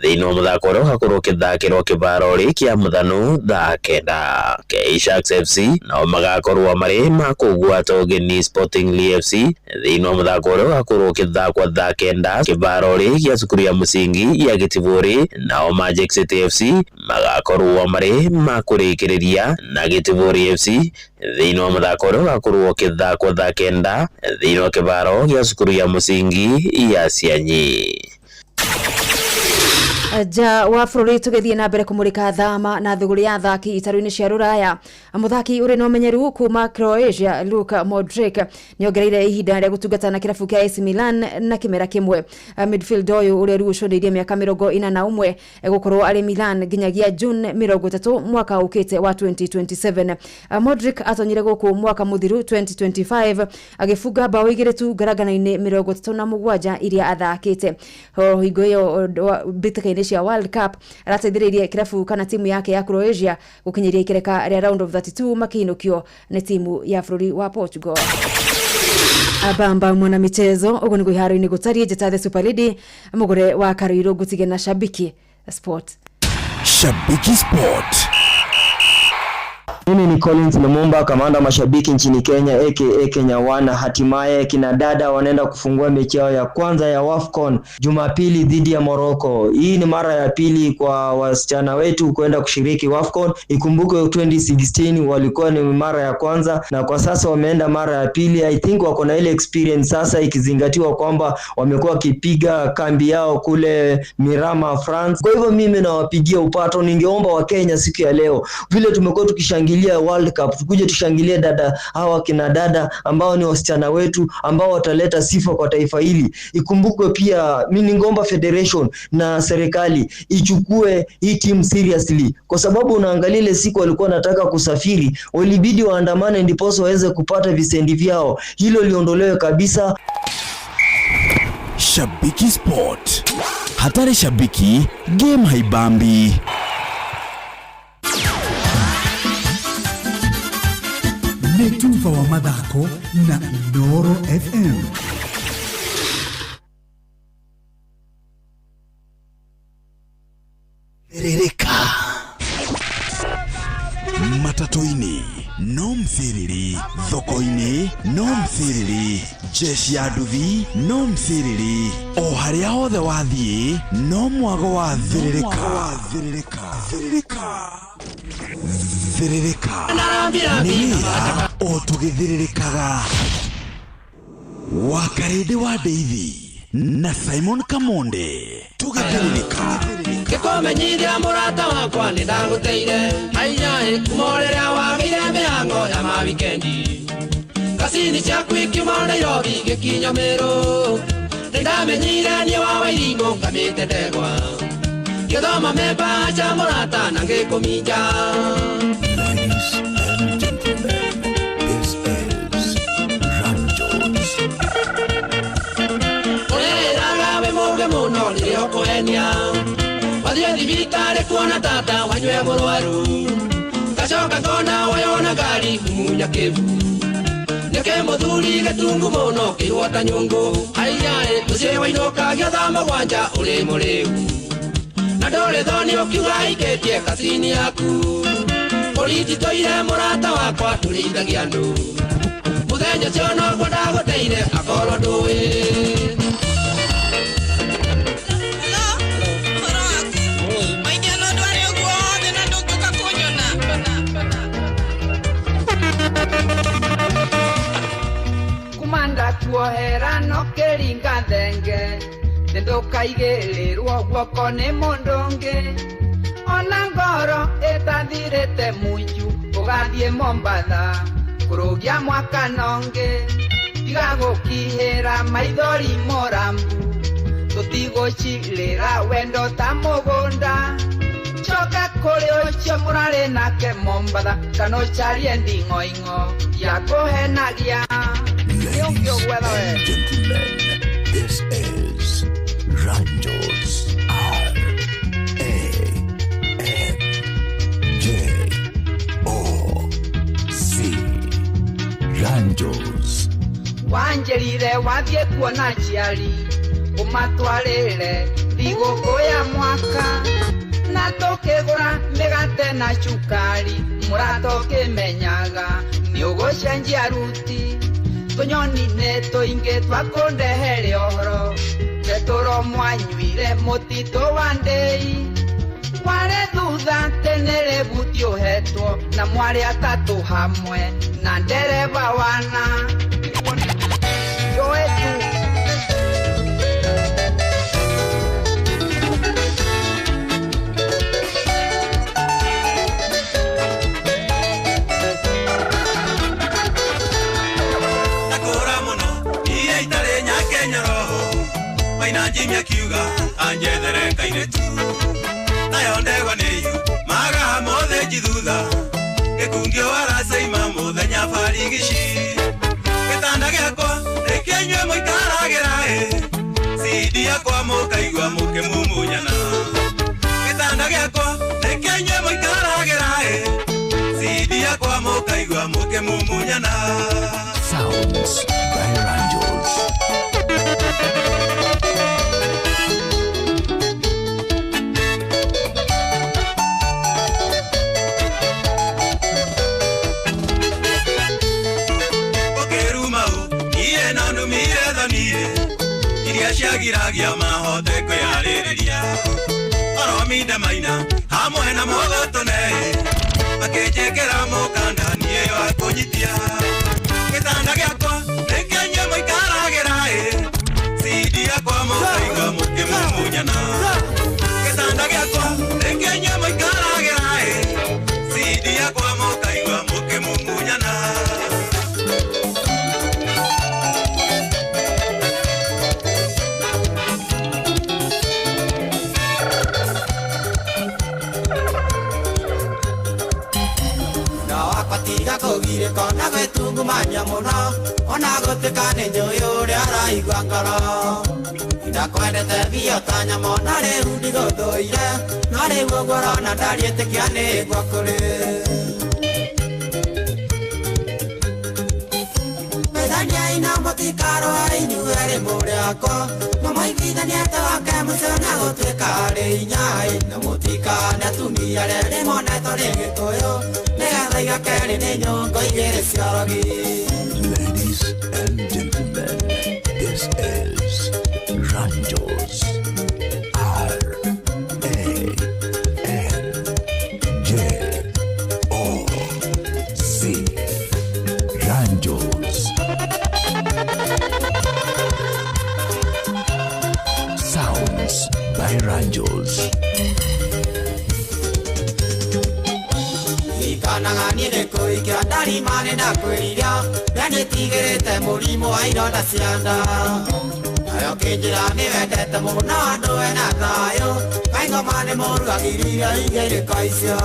thĩinĩ wa mũthako ũrĩa ũgakorwo ũkĩthakĩrwo kĩbaro kĩa Muthano thaa 9. K-Sharks FC nao magakorwo marĩ makũgwata ũgeni Sporting Lee FC thĩinĩ wa mũthako ũrĩa ũgakorwo ũkĩthakwo thaa 9 kĩbaro gĩa cukuru ya mũcingi ya Gĩtibũrĩ. Nao Magic City FC magakorwo marĩ makũrĩkĩrĩria na Gĩtibũrĩ FC thĩinĩ wa mũthako ũrĩa ũgakorwo ũkĩthakwo thaa 9 thĩinĩ wa kĩbaro gĩa cukuru ya mũcingi ya Cianyi. Nja wa bũrũri tũgĩthiĩ na mbere kũmũrĩka thama na thũgũrĩ ya athaki itaru-inĩ cia rũraya. Mũthaki ũrĩ na ũmenyeru kuma Croatia Luka Modric nĩongereire ihinda rĩa gũtungata na kĩrabu kĩa AC Milan na kĩmera kĩmwe. Midfield ũyũ ũrĩa rĩu ũcũnĩirie mĩaka 41 egũkorwo arĩ Milan nginyagia June 30 mwaka ũkĩte wa 2027. Modric atonyire gũkũ mwaka mũthiru 2025 agĩbunga bao 2 tu ngarangano-inĩ 37 iria athakĩte. Hingo ĩyo mbĩtĩka-inĩ cia World Cup arateithĩrĩirie kĩrabu kana timu yake ya Croatia gũkinyĩria ikereka rĩa round of 32 makĩinũkio nĩ timu ya bũrũri wa Portugal. Abamba mwana michezo ũguo nĩguo iharo-inĩ gũtariĩ. Njĩta the Super Lady mũgũre wa Karuiru ngũtige na Shabiki Sport. Shabiki Sport. Mimi ni Collins Lumumba, kamanda mashabiki nchini Kenya aka Kenya Wana. Hatimaye kina dada wanaenda kufungua mechi yao ya kwanza ya WAFCON Jumapili dhidi ya Morocco. Hii ni mara ya pili kwa wasichana wetu kwenda kushiriki WAFCON. Ikumbukwe 2016 walikuwa ni mara ya kwanza na kwa sasa wameenda mara ya pili. I think wako na ile experience sasa, ikizingatiwa kwamba wamekuwa wakipiga kambi yao kule Mirama, France. Kwa hivyo mimi nawapigia upato. Ningeomba Wakenya siku ya leo, vile tumekuwa tukishangilia World Cup, tukuje tushangilie dada hawa kina dada ambao ni wasichana wetu ambao wataleta sifa kwa taifa hili. Ikumbukwe pia mimi ningeomba federation na serikali ichukue hii team seriously, kwa sababu unaangalia ile siku walikuwa wanataka kusafiri, walibidi waandamane ndiposa waweze kupata visendi vyao. Hilo liondolewe kabisa. Shabiki Sport. Hatari shabiki, game haibambi. Nĩ tuba wa mathako na Inooro FM. Ririka matatu-inĩ no mthiriri, thoko-inĩ no mthiriri, jeshi ya nduthi no mthiriri, o harĩa hothe wathiĩ no mwago wa thiririka. Thiririka nĩ wĩra o tũgĩthĩrĩrĩkaga. Wakarĩndĩ wa Ndeithi na Simon Kamonde tũgĩthĩrĩrĩka. Ngĩkũmenyithia mũrata wakwa nĩ ndagũteire ainyai kuma rĩrĩa wagĩire mĩhango ya mawikendi kacini ciaku ikiuma Nairobi gĩkinya Meru nĩ ndamenyire niĩ wa Wairimũ ngamĩte ndegwa ngĩthoma memba cha mũrata na ngĩkũminja. Ladies and gentlemen, this is Ranjos. Ũrĩraga wĩ mũũgĩ mũno rĩrĩa ũkũhenia wathiĩ thibitarĩ kuona tata wanyue mũrwaru ngacoka ngona wayona ngari mumunya kĩbu nĩkĩ mũthuri gĩtungu mũno kĩihwo ta nyũngũ aiyaĩ mũciĩ wainũkagia thaa 7 ũrĩ mũrĩu na ndũrĩ thoni ũkiuga ikĩtie kacini yaku borithi tũire mũrata wakwa tũrĩithagia andũ mũthenya ũcio noguo ndagũteire akorwo ndũĩ. Kuohera no kĩringa thenge ndũkaigĩrĩrwo guoko nĩ mũndũ ũngĩ ona ngoro ĩtathirĩte munju ũgathiĩ Mombatha kũrũgia mwaka nongĩ tiga gũkihĩra maithori mũrambu tũtigũcirĩra wendo ta mũgũnda coka kũrĩ ũcio mũrarĩ nake Mombatha kana ũcarie nding'oing'o ya kũhenagia. Ladies and gentlemen, this is Ranjos R A N Wathiĩ kuona aciari ũmatwarĩre thigũkũ ya mwaka na tũkĩgũra mĩgate na cukari mũrata ũkĩmenyaga nĩ ũgũcenjia ruti tũnyoni nĩ tũingĩ twakũndehere ũhoro tetũro mwanyuire mũtitũ wa ndĩi warĩ thutha tene rĩbuti ũhetwo na mwarĩ atatũ hamwe na ndereba wana joetu. Maina Jimmy akiuga anjethere kairetu nayo ndegwa nĩyu magaha mothe njithutha gĩkungio waracaima mũthenya barigici gĩtanda gĩakwa nĩkĩo inyuĩ mũikaragĩra ĩ cidi yakwa mũkaigua mũkĩmumunyana gĩtanda gĩakwa nĩkĩo inyuĩ mũikaragĩra ĩ cidi yakwa mũkaigua mũkĩmumunyana. Sounds by Ranjos. Ciagiragia mahote kwĩyarĩrĩria orominde maina hamwe na mũgotone akĩnjĩkĩra mũkanda niĩ wa kũnyitia gĩtanda gĩakwa nĩkĩo inyuĩ mũikaragĩra ĩ cidi yakwa mũkaigua mũkĩmumunyana gĩtanda gĩakwa nĩkĩo inyuĩ mũikaragĩra ĩ cidi yakwa mũkaigua mũkĩmumunyana. Kũgirĩka na gwĩtungumania mũno ona gũtuĩka nĩ njũĩ ũrĩa araigua ngoro ndakwendete biũ ta nyamũ na rĩu ndigũthũire no rĩu ũguo ũrona ndariĩtĩkia nĩguo kũrĩ methaniai na mũtikarũe inyuĩ erĩ mũrĩ akwa mũmaiguithanie atĩ wake mũcio na gũtuĩka arĩ inyai na mũtikane atumia arĩa rĩmonetwo nĩ Gĩkũyũ. Ladies and gentlemen, this is Ranjos. R A N J O Z. Ranjos. Sounds by Ranjos. Kanaga niĩ nĩ kũikia ndarima nĩ ndakwĩrire we nĩtigĩrĩte mũrimũ wa ironda cia nda nayo kĩnjĩra nĩ wendete mũno andũ ena thayũ kaingoma nĩ mũru agiririe igĩrĩko icio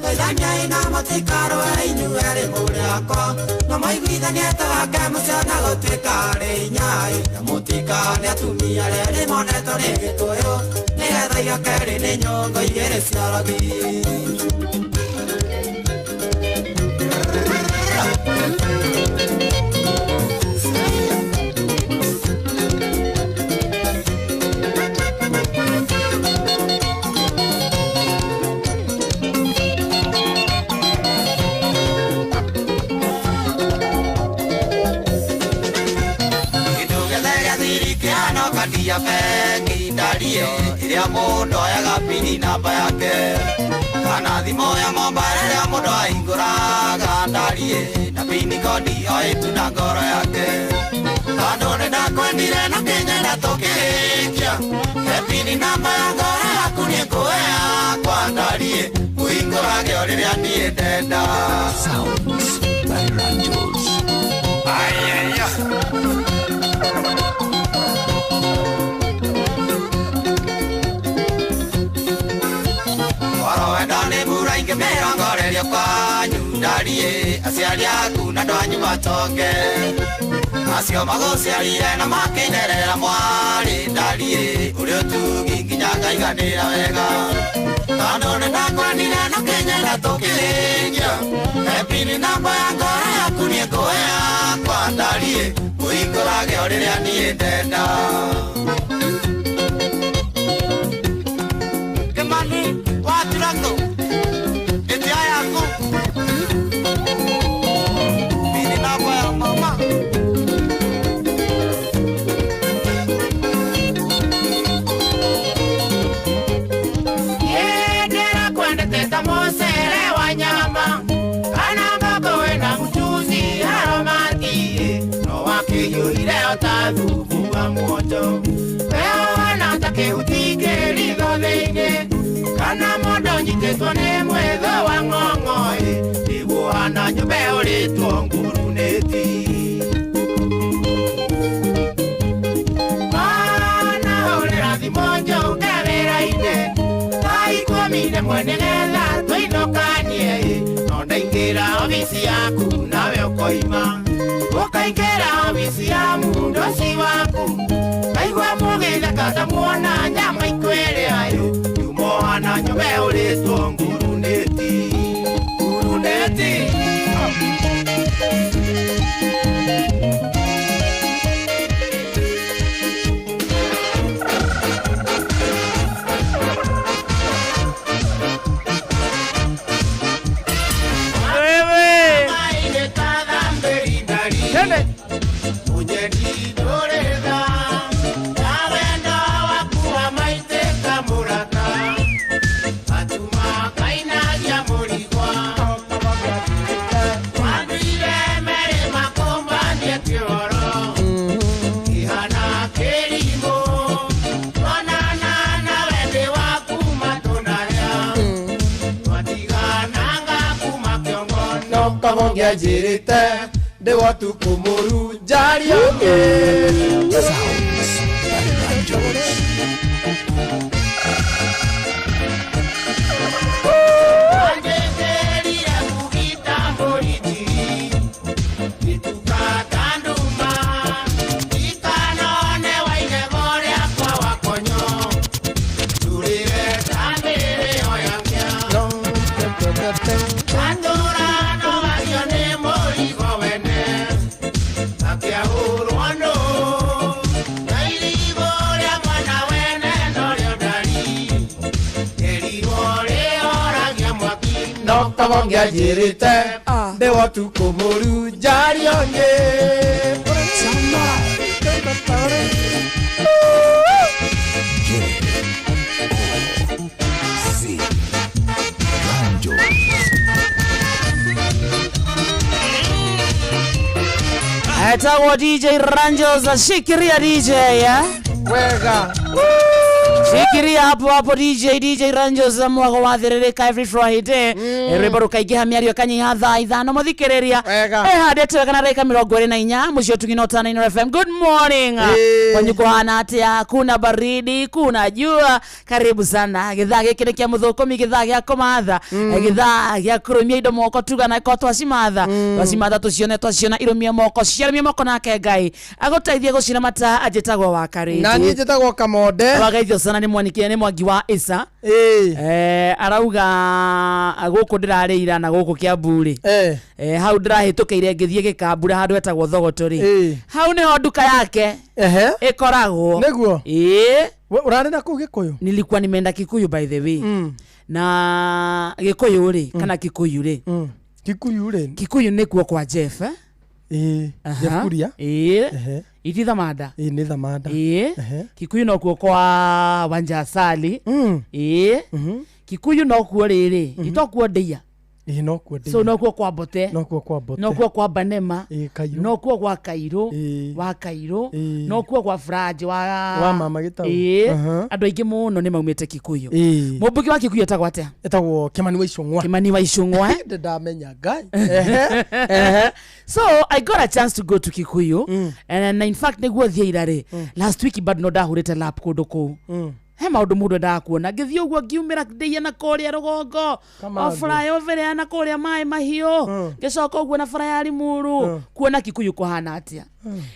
Geithaniai na mũtikarũe inyuĩ erĩ mũrĩ akwa no maiguithanie atĩ wake mũcio na gũtuĩka arĩ inyai na mũtikane atumia arĩa rĩmonetwo nĩ Gĩkũyũ nĩgetha iga kerĩ nĩ nyongo igĩrĩ cia rogi. Ya bengi ndarie iria mũndũ oyaga pini namba yake kana thimũ ya mobile ĩrĩa mũndũ ahingũraga ndarie na pini kodi oĩtu na ngoro yake tondũ nĩ ndakwendire na kĩnyenda tũkĩrĩkia he pini namba ya ngoro yaku niĩ ngũhe yakwa ndarie mũhingũrage o rĩrĩa niĩ ndenda. Sounds by Ranjos. Ayaya. Mĩrongorerio kwanyu ndarie aciari aku na andũ anyu matonge acio magũciarire na makĩnyerera mwarĩ ndarie ũrĩ ũtugi nginya ngaiganĩra wega tondũ nĩ ndakwendire na kĩnyenda tũkĩrĩkia he Pini namba ya ngoro yaku nĩ ngũhe yakwa ndariĩ ũhingũrage o rĩrĩa niĩ ndenda. Kĩmani waturango ĩtĩa yaku pini namba ya mama. Ndĩrakwendete ta mũcere wa nyama kana mboko wĩna mũchuzi aromati no wakĩiyũrire o ta thubu wa muoto we ũhana ta kĩhuti kĩritho thĩinĩ kana mũndũ ũnyitĩtwo nĩ mwĩthũ wa ng'ong'oĩ nĩguo hana nyũmba ĩhũrĩtwo ngurunĩti. Mana hũrĩra thimũ njũke wĩra-inĩ thaa ikũmi rĩmwe nĩgetha tũinũkanie no ndaingĩra obici yaku nawe ũkoima ũkaingĩra obici ya mũndũ ũcio waku kaigua mũgĩtheka ta muona nyama ikwĩrĩa ĩ yuma ũhana nyũmba ĩhũrĩtwo ngurunĩti ngurunĩti. Njĩrĩte ndĩ wotukũ mũru njaria ũngĩ. Anjĩkĩrire mũgita mũriti gĩtuka ta nduma ikanone wa inegũ rĩakwa wakonyo ndũrĩre ta mĩrĩo ya ngĩa atũra no nĩ mũrigo wene akĩahũrwo nũ na irigũ rĩa mwana wene norĩo ndari ĩrirwo rĩhoragia mwaki no kabonge anjĩrĩte ndĩ wotukũ mũru njaria ũngĩ. Etagwo DJ Ranjos, shikiria DJ ya wega shikiria hapo hapo DJ Ranjos mwago wathĩrĩrĩka every Friday rwĩmbo rũkaingĩha mĩario kanyiha thaa ithano mũthikĩrĩria ĩhandĩte wega na ndagĩka 24 mũciĩ ũtugi na ũtana Inooro FM. Good morning. Kwanyu kũhana atĩa? Kuna baridi, kuna jua. Karibu sana. Gĩthaa gĩkĩ nĩ kĩa mũthũkũmi, gĩthaa gĩa kũmatha, gĩthaa gĩa kũrũmia indo moko tuga na ko twacimatha twacimatha tũcione twaciona irũmie moko ciarũmie moko nake Ngai agũteithie gũciramata. Anjĩtagwo wa Karĩndĩ na niĩ njĩtagwo Kamonde. Wagaithio sana nĩ mwaniki nĩ Mwangi wa Isa arauga gũkũ ndĩrarĩira na gũkũ Kiambu rĩ hau ndĩrahĩtũkĩire ngĩthiĩ gĩkambura handũ etagwo Thogoto rĩ hau nĩho nduka yake ĩkoragwo nĩguo. Ũrarĩ na kũu Gĩkũyũ? Nilikuwa nimeenda Kikuyu by the way na Gĩkũyũ rĩ kana Kikuyu rĩ Kikuyu rĩ Kikuyu nĩkuo kwa Jeff Jeff Kuria iti Thamanda nĩ Thamanda Kikuyu nokuo kwa Wanjasali Kikuyu nokuo rĩrĩ itokuo Ndeia nokuo Ndeia so nokuo kwa Mbote nokuo kwa Mbote nokuo kwa Banema nokuo kwa Kairũ wa Kairũ nokuo kwa Franji wa mama Gĩtau. Andũ aingĩ mũno nĩ maumĩte Kikuyu. Mũmbunge wa Kikuyu etagwo atĩa? Etagwo Kimani wa Ichung'wa. Kimani wa Ichung'wa. Ndamenya Ngai. So I got a chance to go to Kikuyu and in fact nĩguo thiĩ ira rĩ last week bado no ndahũrĩte lap kũndũ kũu he maũndũ mũndũ endaga kuona ngĩthiĩ ũguo ngiumĩra ndĩia na kũrĩa rũgongo o flyover ya na kũrĩa maĩ mahiũ ngĩcoka ũguo na bara ya Limuru kuona Kikuyu kũhana atĩa.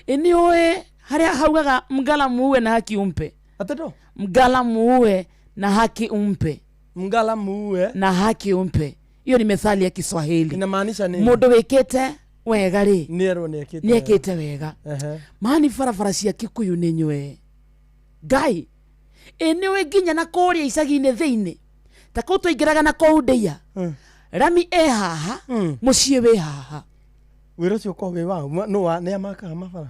Ĩ nĩ ũĩ harĩa haugaga mgala muue na haki umpe. Ateto mgala muue na haki umpe. Mgala muue na haki umpe. Hiyo ni methali ya Kiswahili. Inamaanisha nini? Mũndũ wĩkĩte wega rĩ, nĩerwo nĩekĩte nĩekĩte wega. Ehe. Mani barabara cia Kikuyu nĩ nywe ngai ĩ nĩũĩ nginya na kũrĩa icagi-inĩ thĩinĩ ta kũu tũingĩraga na kũu ndĩia rami ĩ haha, mũciĩ wĩ haha. Wĩra ũcio ũkoragwo wĩ wa nũ nĩa makaga mabara?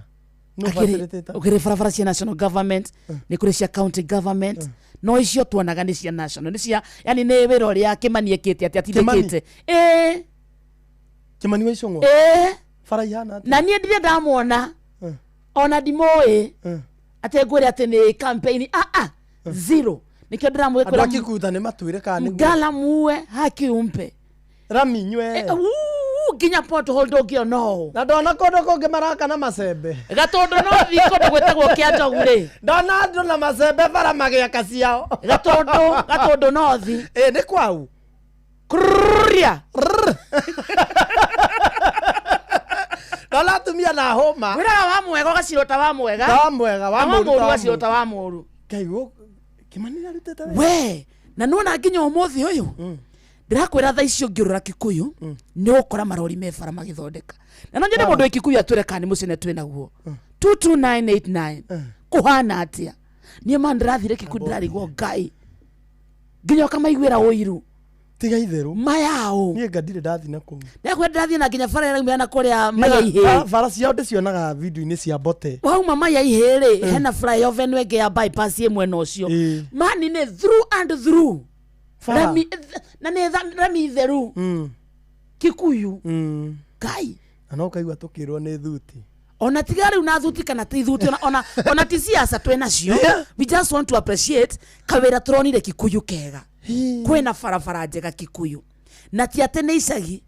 Nũ Akĩrĩ- facilitator? ũkĩrĩ barabara cia national government, nĩ kũrĩ cia county government, no icio tuonaga nĩ cia national, nĩ cia yani nĩ wĩra ũrĩa Kĩmani ekĩte atĩ atindĩkĩte ĩ. Kĩmani wa Icũng'wa? Ĩ. Bara ihana atĩa? Na niĩ ndirĩ ndamwona ona ndimũĩ atĩ ngwĩre atĩ nĩ campaign, ah ah, zero. Nĩkĩo Andũ a ndĩramwĩkĩra Kikuyu nĩ matwĩre kana nĩguo. Ngala muwe haki umpe. Rami nywe. Nginya pothole ndũngĩona ũũ. Na ndona kũndũ kũngĩ maraka na macembe. Gatũndũ no thiĩ kũndũ gwĩtagwo kĩa njogu rĩ. Ndona andũ na macembe bara magĩaka ciao. Gatũndũ, Gatũndũ nothi. Ĩ nĩ kwau. Kuria. Ndona atumia na hũma. Wĩraga wa mwega ũgacirwo ta wa mwega. Ta wa mwega, wa Na wa mũũru ta mũũru wa ũgacirwo ta wa mũũru. Ngai Kĩmani nĩarutĩte wĩra. We na nona nginya ũmũthĩ ũyũ ndĩrakwĩra thaa icio ngĩũrũra Kikuyu nĩ ũgũkora marori me bara magĩthondeka, na no nyende mũndũ wĩ Kikuyu atwĩre kana nĩ mũcene twĩ naguo 22989 kũhana atĩa. Niĩ ma ndĩrathire Kikuyu ndĩrarigwo ngai nginya ũkamaiguĩra ũiru. Tiga itherũ. Mayaũ. Niĩ nga ndirĩ ndathiĩ na kũu. Ndĩrakwĩra ndĩrathiĩ na nginya bara ĩraumĩra na kũrĩa Mayaihĩ. Bara ciao ndĩcionaga video-inĩ cia Mbote. Wauma Mayaihĩ rĩ, hena flyover ĩno ĩngĩ ya bypass ĩ mwena ũcio, mani nĩ through and through. Bara. Rami, na nĩ rami theru Kikuyu ngai. Na no ũkaigua tũkĩrwo nĩ thuti. Ona tiga rĩu na thuti kana ti thuti, ona ti siasa twĩ nacio, we just want to appreciate kawĩra tũronire Kikuyu kega. Kwĩna barabara njega Kikuyu, na ti atĩ nĩ icagi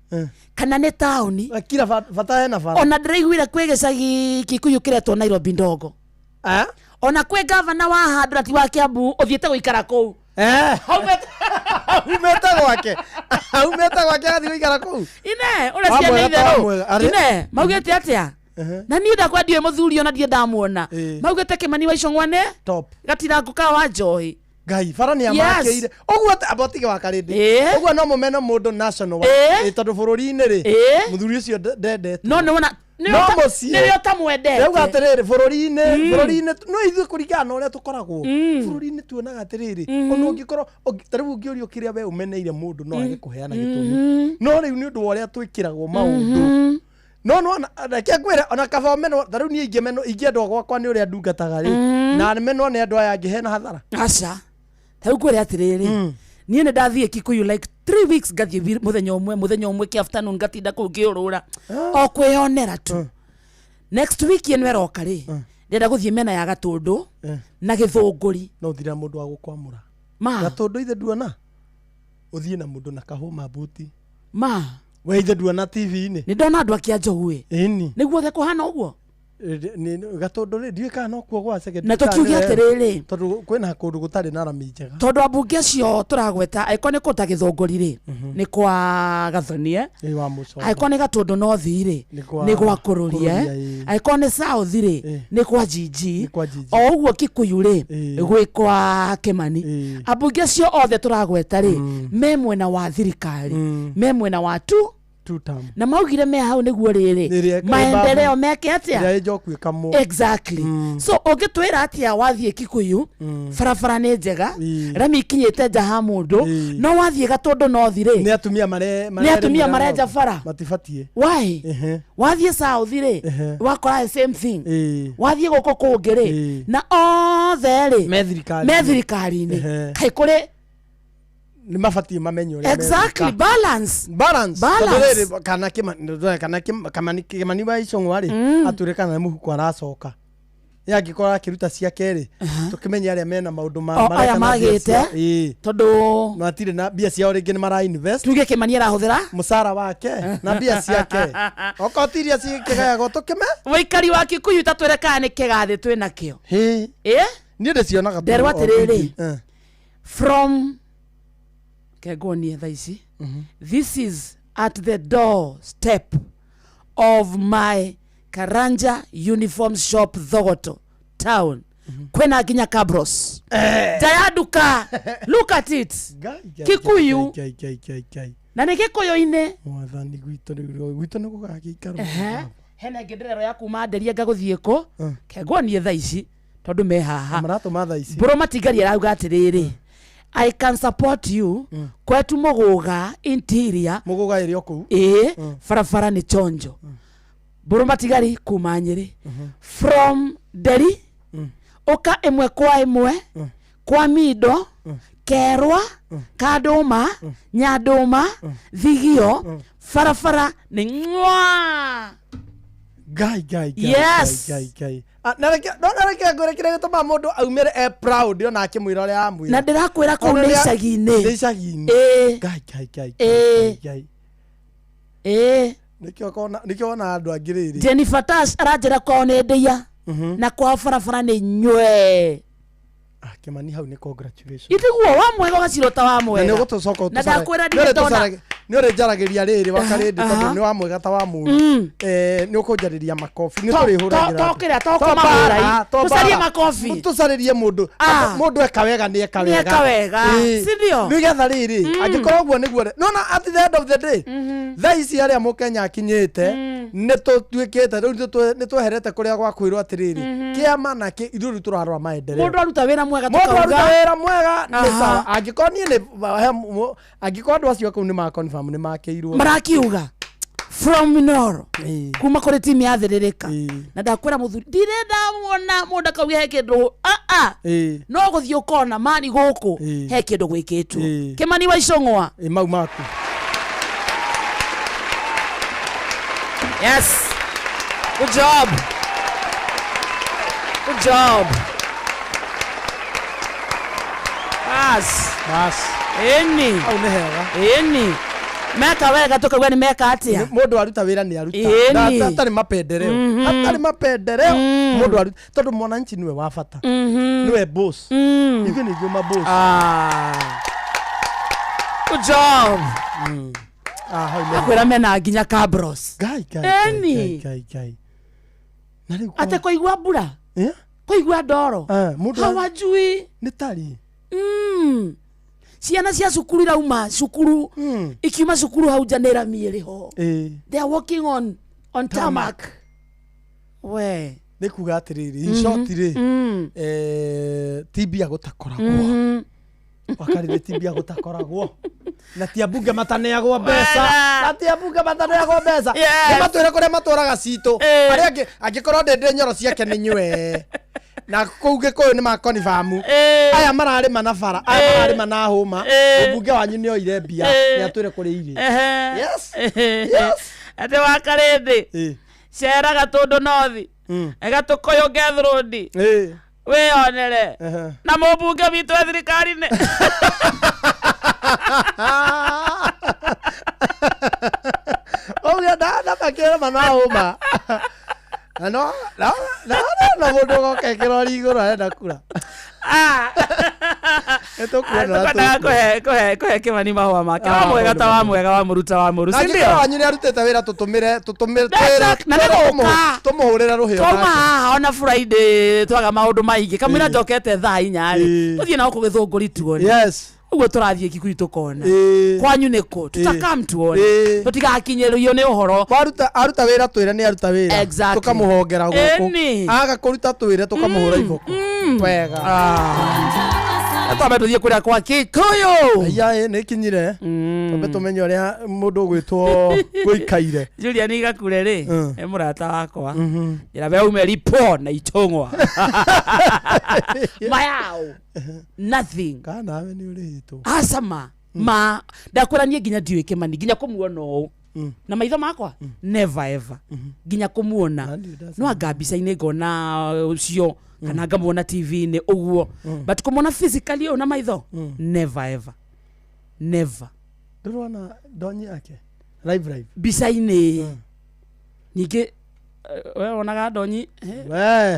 kana nĩ taũni. Kila bata hena bara. Ona ndĩraiguire kwĩ gĩcagi Kikuyu kĩretwo Nairobi ndogo. Ona kwĩ gavana wa handũ na ti wa Kiambu ũthiĩte gũikara kũu. Aumĩte gwake, aumĩte gwake agathiĩ gũikara kũu. Ine ũrĩa Wa ciana mwega ta wa itherũ. mwega. Arĩ- Ine maugĩte atĩa? Na niĩ ndakwa ndiũĩ mũthuri ona ndirĩ ndamuona. Maugĩte Kĩmani wa Icũng'wa nĩ top gatirango ka wa njohi. Ngai bara nĩ amakĩire ũguo amba ũtige wa karĩndĩ ũguo no mũmene mũndũ national wa tondũ bũrũri-inĩ rĩ mũthuri ũcio ndendetwo. No nĩ wona no mũciĩ nĩwe ũtamwendete. Ndauga atĩrĩrĩ, bũrũri-inĩ bũrũri-inĩ no ithuĩ kũringana na ũrĩa tũkoragwo bũrũri-inĩ tuonaga atĩrĩrĩ, ona ũngĩkorwo ta rĩu ũngĩũrio kĩrĩa we ũmeneire mũndũ no age kũheana gĩtũmi, no rĩu nĩ ũndũ wa ũrĩa twĩkĩragwo maũndũ no no reke ngwĩre ona kaba ũmenwo ta rĩu niĩ ingĩmenwo ingĩendwo gwakwa nĩ ũrĩa ndungataga rĩ na menwo nĩ andũ aya angĩ hena hathara. Aca, ta rĩu ngwĩre atĩrĩrĩ, niĩ nĩ ndathiĩ Kikuyu like 3 weeks, ngathiĩ mũthenya ũmwe, mũthenya ũmwe kĩ afternoon ngatinda kũu ngĩũrũra o kwĩyonera tu. Next week ĩno ĩroka rĩ, ndĩrenda gũthiĩ mĩena ya Gatũndũ na Gĩthũngũri. No ũthire na mũndũ wa gũkwamũra. Ma. Gatũndũ ithe nduona ũthiĩ na mũndũ na kahũma buti. Ma. We ithe nduona TV-inĩ. Nĩ ndona andũ akia njogu ĩ. Ĩni. Nĩguo the kũhana ũguo. Gatũndũ rĩ ndiũĩ kana nokuo gwa Chege. Na tũkiuge atĩrĩrĩ. Tondũ kwĩna kũndũ gũtarĩ na rami njega. Tondũ ambunge acio tũragweta, angĩkorwo nĩ kũndũ ta Gĩthũngũri rĩ, nĩ kwa Gathonie. Ĩ wa Mũcomba. Angĩkorwo nĩ Gatũndũ North rĩ, Nĩ kwa nĩ gwa Kũrũria. Kũrũria, ĩ. Angĩkorwo nĩ South rĩ, nĩ kwa Jinji. Kwa Jinji. O ũguo Kikuyu rĩ, gwĩ kwa Kĩmani. Ambunge acio othe tũragweta rĩ, me mwena wa thirikari, me mwena wa tu Two term. Na maugire me hau nĩguo rĩrĩ Rĩrĩa maendeleo meke atĩa? Ĩrĩa ĩnjoku ĩkamwo. Exactly. So ũngĩtwĩra atĩa wathiĩ Kikuyu barabara nĩ njega, rami ikinyĩte nja ha mũndũ, no wathiĩ Gatũndũ North rĩ, nĩ atumia mare nĩ atumia marenja bara. Matibatiĩ. Why? Wathiĩ South rĩ, wakora the same thing. Wathiĩ gũkũ kũngĩ rĩ, na othe rĩ me thirikari me thirikari-inĩ kaĩ kũrĩ nĩ mabatiĩ mamenye ũrĩa Exactly, megwĩka. balance. Balance. Balance. Tondũ rĩrĩ, kana kana Kĩmani wa Icũng'wa rĩ, atwĩre kana nĩ mũhuko aracoka ye angĩkorwo akĩruta ciake rĩ, tũkĩmenye arĩa mena maũndũ ma O, mareka aya na mbia magĩte, tondũ matirĩ na mbia ciao rĩngĩ nĩ mara invest. Tuge Kĩmani arahũthĩra mũcara wake na mbia ciake okorwo ti iria cikĩgayagwo tũkĩme. Mũikari wa Kikuyu tatwĩre kana nĩ kĩgathĩ twĩ nakĩo. Ĩ niĩ ndĩcionaga Nderwo o atĩrĩrĩ, from kenguonie thaa ici, this is at the door step of my Karanja uniform shop, Thogoto town. Kwĩna nginya cabros nja ya nduka. Look at it, Kikuyu. Ngai, ngai, ngai, ngai. Na nĩ gĩkũyũ-inĩ. Mwathani gwitũ rĩu gwitũ nĩ gũgagĩikarwo. Ehe. Hena ĩngĩ ndĩrerwo ya kuma nderia ngagũthiĩ kũ kenguonie thaa ici tondũ me haha. Maratũma thaa ici. Mbũrũ matigari arauga atĩrĩrĩ, I can support you kwetu Mũgũga interior. Mũgũga ĩrĩ o kũu. Ĩĩ, barabara nĩ chonjo. Mbũrũ matigari kuma Nyĩrĩ from Nderi ũka ĩmwe kwa ĩmwe kwa Mindo, Kerwa, Kandũma, Nyandũma, Thigio, barabara nĩ ng'wa. Ngai ngai ngai. Yes. Ngai ngai. Ah, na reke no na reke ngwĩre kĩrĩa gĩtũmaga mũndũ aumĩre e proud ona akĩmwĩra ũrĩa amwĩra. Na ndĩrakwĩra kũu Ona nĩ rĩrĩa- icagi-inĩ. Nĩ icagi-inĩ. Ĩĩ. Ngai ngai ngai. Ĩĩ. Ngai ngai. Ĩĩ. Nĩkĩo kona nĩkĩo wona andũ angĩ rĩrĩ. Jennifer Tash aranjĩra kwao nĩ ndĩia na kwao barabara nĩ nywe. Ah, Kĩmani hau nĩ congratulations. Itiguo wa mwega ũgacirwo ta wa Na nĩ mwega. ũgũtũcoka Na ndakwĩra ndirĩ ndona. nĩ ũrĩnjaragĩria rĩrĩ wakarĩndĩ tondũ Aha. nĩ wa mwega ta wa mũru. Eh, nĩ ũkũnjarĩria makobi nĩ tũrĩhũragĩra. To- to kĩrĩa, to kũmahũra, tũcarie makobi. Tũcarĩrie mũndũ. Ah. Mũndũ eka wega nĩ eka Nĩ wega. eka wega. Ĩĩ. Si ndio? Nĩgetha rĩrĩ angĩkorwo ũguo nĩguo nona at the end of the day thaa ici arĩa mũkenya akinyĩte nĩ tũtuĩkĩte rĩu nĩ tweherete kũrĩa gwa kwĩrwo atĩrĩrĩ kĩama na kĩ ithuĩ rĩu tũrarora maendeleo. Mũndũ aruta wĩra mwega Mũndũ tũkauga. aruta wĩra mwega nĩ Aha. sawa. Angĩkorwo niĩ nĩ he angĩkorwo andũ acio kũu nĩ ma confirm nĩ makĩirwo. Marakiuga from Minoro kuma kũrĩ timu ya thĩrĩrĩka na ndakwĩra mũthuri ndirĩ ndamuona mũndũ akauga he kĩndũ aa no gũthiĩ ũkona mani gũkũ he kĩndũ gwĩkĩtwo. Kĩmani wa Icũng'wa. Ĩ, mau maku. Yes, good job, good job. Bas. Bas. Ĩni. Hau nĩ hega. Ĩni. Meka wega tũkauga nĩ meka atĩa. Mũndũ aruta wĩra nĩ aruta. Ĩni. Na hatarĩ mapendereo. Hatarĩ mapendereo. Mũndũ aruta tondũ mwananchi nĩwe wa bata. Nĩwe boss. Ithuĩ nĩ ithuĩ ma boss. Good job. Ah, hau nĩ Akwĩra mena nginya cabros. Ngai ngai. Ngai Ĩni. ngai ngai. Na rĩu Atĩ kũigua mbura. Eh? Kũigua ndoro. Eh, mũndũ Hawajui. Nĩ tari. Ciana cia cukuru irauma cukuru ikiuma cukuru hau nja nĩ rami ĩrĩ ho. Ĩĩ. They are walking on tarmac. We. Nĩ kuga atĩrĩrĩ in short rĩ eh, ti mbia gũtakoragwo. Wakarĩrĩ ti mbia gũtakoragwo. Na ti ambunge mataneagwo mbeca. Na ti ambunge mataneagwo mbeca. Yes. Nĩ matwĩre kũrĩa matwaraga citũ. Arĩa angĩ angĩkorwo ndĩndĩ nyoro ciake nĩ nywe. Na kũu gĩkũyũ nĩ makonibamu. Aya mararĩma na bara, aya mararĩma na hũma. Mũmbunge wanyu nĩ oire mbia, nĩ atwĩre kũrĩa irĩ. Yes. Yes. Atĩ wakarĩndĩ. Cera Gatũndũ North. Gatũkũyũ Gertrude. Wĩyonere. Na mũmbunge witũ e thirikari-inĩ. Ũguo na makĩrĩma na hũma. Na no na na na mũndũ ũgoka ekĩra igũrũ arenda kura. Nĩ tũkuona na Tũkwendaga tũkuona. kũhe kũhe kũhe Kĩmani mahũa make. Wa mwega ta wa mwega wa mũruta wa mũru. Na Si ndio? angĩkorwo wanyu nĩ arutĩte wĩra tũtũmĩre tũtũmĩre Na nĩ gũka. tũmũhũrĩre rũhĩ Twauma haha ona Friday twaga maũndũ maingĩ kamũira njokete thaa inya rĩ tũthiĩ na gũkũ gĩthũngũri tuone. Yes. Ũguo tũrathiĩ Kikuyu tũkona. Kwanyu nĩ kũ? Tutakam tuone. Tũtigakinyĩrio nĩ ũhoro. Waruta aruta wĩra twĩre nĩ aruta wĩra. Exactly. Tũkamũhongera gũkũ. Ĩni. Aga kũruta twĩre tũkamũhũra iboko. Wega. Na twambe tũthiĩ kũrĩa kwa Kikuyu. Aya nĩ ikinyire. Twambe tũmenye ũrĩa mũndũ ũgwĩtwo gũikaire. Julian Gakure rĩ nĩ mũrata wakwa. Njĩra we ume ripo na Ichũng'wa. Mayao. Nothing. Kana nawe nĩ ũrĩhĩtwo. Acama ma ndakwĩra niĩ nginya ndiũĩ Kĩmani nginya kũmuona ũũ na maitho makwa never ever nginya kũmuona no anga mbica-inĩ ngona ũcio kana ngamuona TV-inĩ ũguo but kũmuona physically ũũ na maitho never ever never. Ndũrona ndonyi yake. Live live. Mbica-inĩ ningĩ we wonaga ndonyi. We.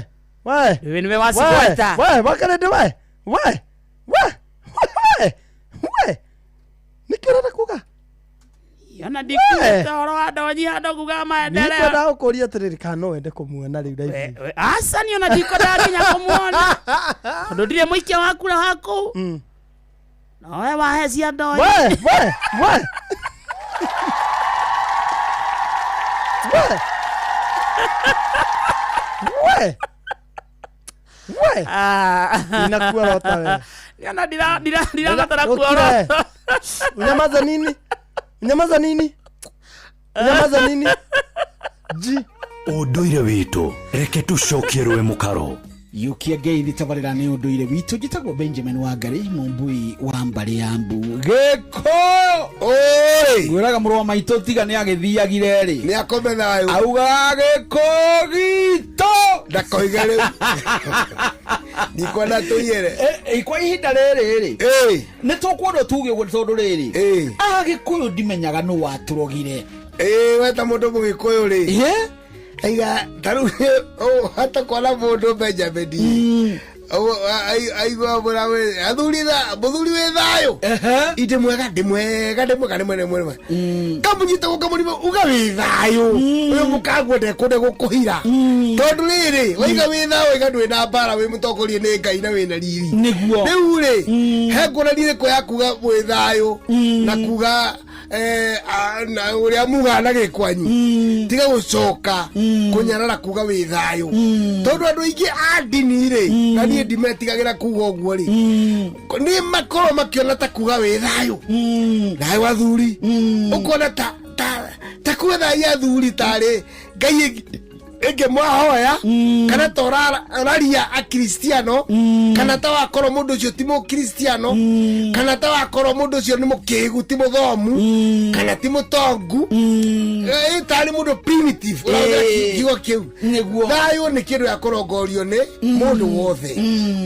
We. Wewe nĩwe wacigweta. We, wakarĩndĩ we. We. We. We. We. Nĩkĩ ũrenda kuga? Ona ndikuĩte ũhoro wa ndonyi handũ nguga maendeleo. Ndikwenda gũkũria atĩrĩrĩ kana no wende kũmuona rĩu live. Aca niĩ ona ndikwendaga nginya kũmuona tondũ ndirĩ mũikia wa kura wa kũu. Nowe wahe cia ndonyi. We, we, we. We. We. We. Ninakuorota we. Niona ndira ndira ndirabatara Ũkire. kuorota. Unyamaza nini? Unyamaza nini? Unyamaza nini? Ji. Ũndũire witũ reke tũcokie rũĩ mũkaro. Yukia ngeithi tabarĩra nĩ ũndũire witũ. Njĩtagwo Benjamin Wangari, mũmbui wa mbarĩ ya mbu gĩkũyũ. Ngwĩraga mũrũ wa maitũ tiga nĩ agĩthiagire rĩ, nĩ akome thayũ, augaga gĩkũyũ gitũ ndakoiga rĩu ndikwenda tũiyere. Kwa ihinda rĩrĩ rĩ, nĩ tũkwendwo tuge ũguo tondũ rĩrĩ, agĩkũyũ ndimenyaga nũ watũrogire. We ta mũndũ mũgĩkũyũ rĩ, aiga ta rĩu hata kuona mũndũ Benjamin aigua mũra athuri mũthuri wĩ thayũ, ndĩ mwega ndĩ mwega ndĩ mwega ndĩ mwega ndĩ mwega, kamũnyita gũkamũrima uga wĩ thayũ, ũyũ mũkaguo ndekũnde gũkũhira, tondũ rĩrĩ waiga wĩ thayũ waiga ndwĩ na mbara, wĩ mũtongorie nĩ Ngai na wĩna riri. Nĩguo. Rĩu rĩ, he ngũrani ĩrĩkũ ya kuga wĩ thayũ na kuga na ũrĩa mugaga na gĩkwanyu? Tiga gũcoka kũnyarara kuga wĩ thayũ, tondũ andũ aingĩ a ndini rĩ, na niĩ ndimetigagĩra kuga ũguo rĩ, nĩ makorwo makĩona ta kuga wĩ thayũ, thayũ athuri, ũkona ta ta kuga thayũ athuri tarĩ Ngai ĩngĩ mwahoya, kana ta ũraria akristiano, kana ta wakorwo mũndũ ũcio ti mũkristiano, kana ta wakorwo mũndũ ũcio nĩ mũkĩgu, ti mũthomu, kana ti mũtongu, tarĩ mũndũ primitive ũrahũthĩra kiugo kĩu. Nĩguo. Thayũ nĩ kĩndũ gĩa kũrongorio nĩ mũndũ wothe.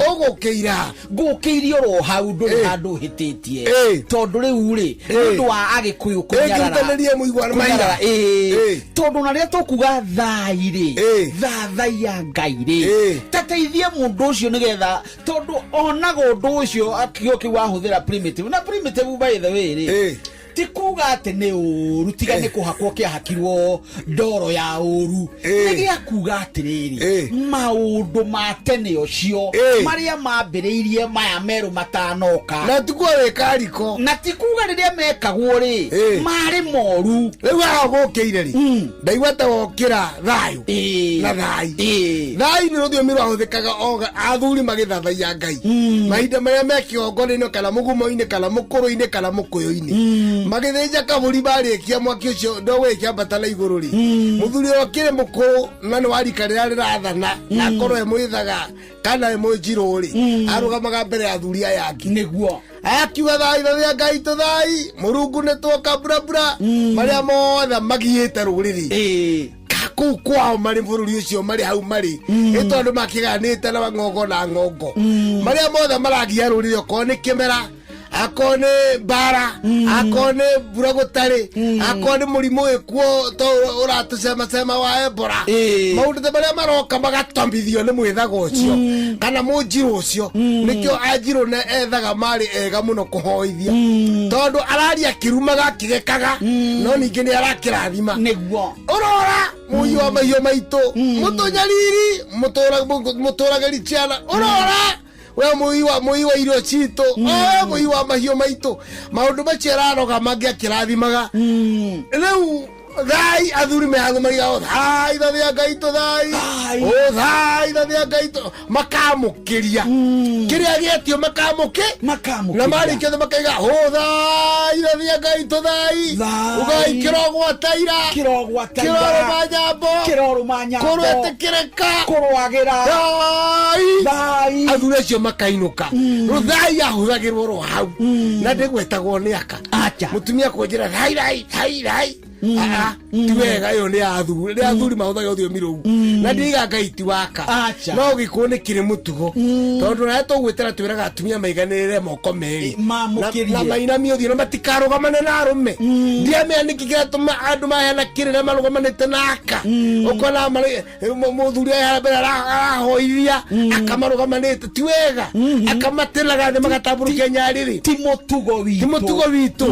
Ũgũkĩira ngũkĩirie oro hau, ndũrĩ handũ ũhĩtĩtie, tondũ rĩu rĩ, nĩ ũndũ wa agĩkũyũ kũnyarara Ngĩrutanĩrie mũiguano kũnyarara, maira. Tondũ na rĩrĩa tũkuga thai rĩ, thathaiya Ngai rĩ, tateithie mũndũ ũcio nĩgetha, tondũ onaga ũndũ ũcio kiugo kĩu wahũthĩra primitive, na primitive by the way rĩ, ti kuga atĩ nĩ ũru, tiga nĩ kũhakwo kĩahakirwo ndoro ya ũru, nĩ gĩa kuga atĩrĩrĩ, maũndũ ma tene ũcio marĩa mambĩrĩirie maya merũ matanoka, na tikuo wĩ kariko, na ti kuga rĩrĩa mekagwo rĩ marĩ moru. Rĩu haha gũkĩire rĩ, ndaigua ta wokĩra thayũ na thai. Thai nĩ rũthiomi rwahũthĩkaga athuri magĩthathaiya Ngai mahinda marĩa me kĩgongona-inĩ kana mũgumo-inĩ kana mũkũrũ-inĩ kana mũkũyũ-inĩ, magĩthĩnja kabũri, marĩkia mwaki ũcio ndogũgĩkĩambata na igũrũ rĩ, mũthuri ũrĩa ũkĩrĩ mũkũrũ na nĩ wa rika rĩrĩa rĩrathana na akorwo e mwĩthaga kana e mwĩnjirũ rĩ, arũgamaga mbere ya athuri aya angĩ. Nĩguo. Akiuga thai thathia Ngai tũ thai mũrungu nĩ tuoka mburambura marĩa mothe magiĩte rũrĩrĩ kũu kwao marĩ bũrũri ũcio marĩ hau marĩ, ĩ tondũ makĩganĩte na ng'ongo na ng'ongo, marĩa mothe maragia rũrĩrĩ, okorwo nĩ kĩmera, akorwo nĩ mbara, akorwo nĩ mbura gũtarĩ, akorwo nĩ mũrimũ wĩkuo to ũratũcemacema wa Ebola, maũndũ ta marĩa maroka magatambithio nĩ mwĩthaga ũcio kana mũnjirũ ũcio. Nĩkĩo anjirũ ne ethaga marĩ ega mũno kũhoithia, tondũ araria kĩrumaga akĩgekaga, no ningĩ nĩ arakĩrathima. Nĩguo. Ũrora mũiyi wa mahiũ maitũ, mũtũnyariri, mũtũragĩri ciana, ũrora we mũiyi wa irio citũ, owe mũiyi wa mahiũ maitũ, maũndũ macio araroga mangĩ akĩrathimaga. Rĩu thai athuri mehatho mariga thai thathia Ngai tũ thai, o thai thathia Ngai tũ, makamũkĩria kĩrĩa gĩetio, makamũkĩ na marĩkia othe makaiga o thai thathia Ngai tũ thai, ugai kĩrogwataira, kĩrorũma nyambo, kũrwetĩkĩrĩka, kũrwagĩra thai. Athuri acio makainũka. Rũthai ahũthagĩrwo ro hau na ndĩgwetagwo nĩ aka. Mũtumia kũnjĩra thai thai thai thai, ti wega, ĩyo nĩ athuri, nĩ athuri mahũthagĩra rũthiomi rũu, na ndiiga Ngai ti waka, no gĩkũyũ nĩ kĩrĩ mũtugo, tondũ rĩrĩa tũgwĩtĩra twĩraga atumia maiganĩrĩre moko merĩ na mainamie ũthiũ na matikarũgamane na arũme. Ndiamenya nĩkĩ kĩratũma andũ maheana kĩrĩra marũgamanĩte na aka, ũkona mũthuri ũyũ mbere arahoithia akamarũgamanĩte, ti wega, akamatĩraga thĩ magatambũrũkia nyarĩrĩ. Ti mũtugo witũ, ti mũtugo witũ,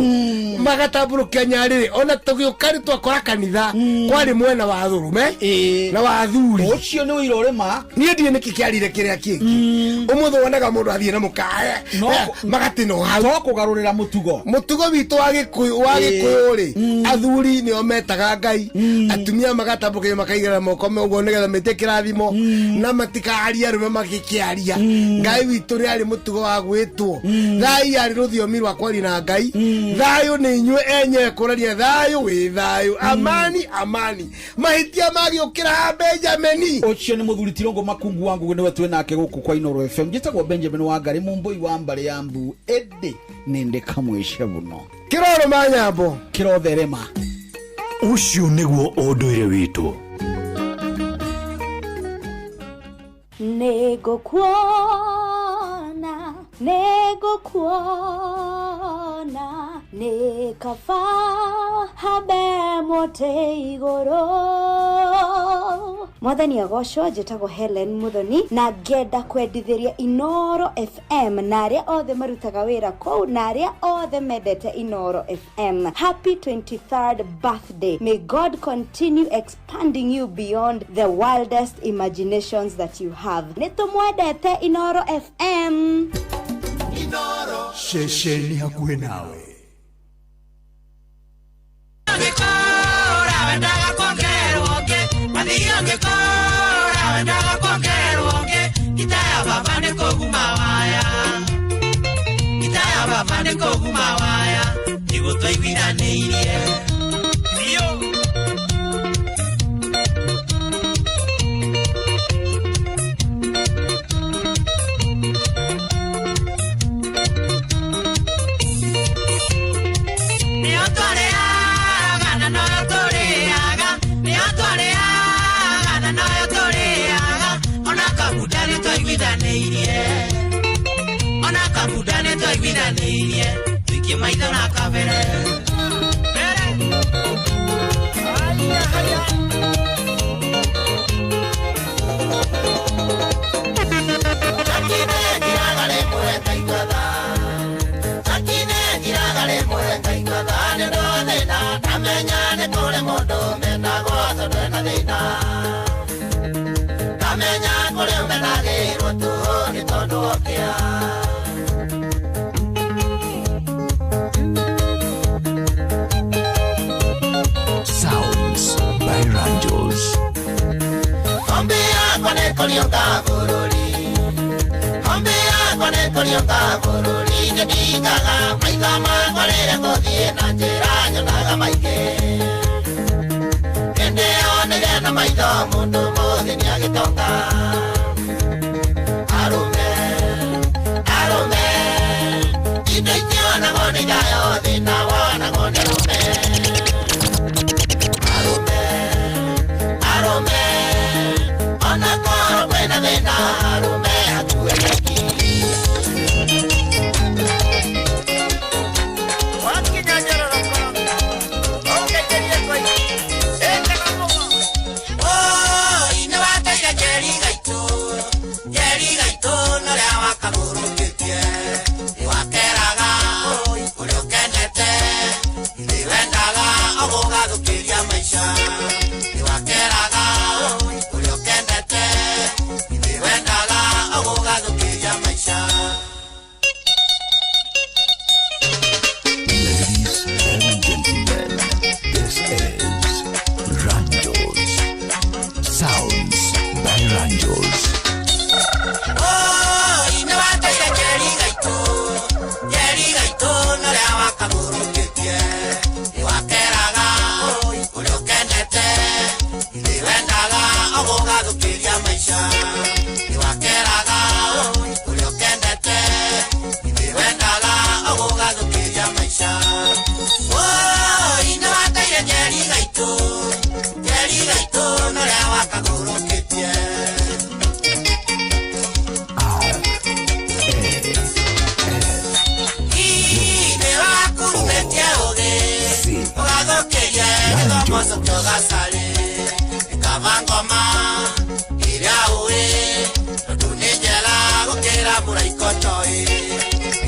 magatambũrũkia nyarĩrĩ. Ona tũgĩũka Tũgĩũka nĩ twakora kanitha kwarĩ mwena wa thũrũme na wa athuri. Ũcio nĩ ũira ũrĩma. Niĩ ndiĩ nĩkĩ kĩarire kĩrĩa kĩngĩ. Ũmũthĩ wonaga mũndũ athiĩ na mũkae magatinwo hau. To kũgarũrĩra mũtugo. Mũtugo witũ wa Gĩkũyũ wa Gĩkũyũ rĩ, athuri nĩo metaga Ngai, atumia magatambũkĩrio makaigĩrĩra moko ũguo nĩgetha metie kĩrathimo na matikarie arũme magĩkĩaria. Ngai witũ nĩ arĩ mũtugo wa gwĩtwo. Thayũ arĩ rũthiomi rwa kwaria na Ngai. Thayũ nĩ inyuĩ enyewe kũraria thayũ wĩ thayũ. Amani amani. Mahĩtia magĩũkĩra ha Benjamini. Ũcio nĩ mũthuri Tirũngũ Makungu wa Ngũgĩ nĩwe twĩ nake gũkũ kwa Inooro FM. Njĩtagwo Benjamin Wangari Mũmbũi wa mbarĩ ya Mbu ĩndĩ nĩ ndĩ kamwĩce mũno. Kĩroro ma nyambo. Kĩrotherema. Ũcio nĩguo ũndũire witũ. Nĩngũkuona, nĩngũkuona, nĩ kaba hambe mũtĩ igũrũ. Mwathani agocwo, njĩtagwo Helen Muthoni na ngenda kwendithĩria Inooro FM na arĩa othe marutaga wĩra kũu na arĩa othe mendete Inooro FM. Happy 23rd birthday. May God continue expanding you beyond the wildest imaginations that you have. Nĩ tũmwendete Inooro FM. Ceceni hakuhĩ nawe. Sounds by Ranjos. Ladies and gentlemen, this is Ranjos. Sounds by Ranjos.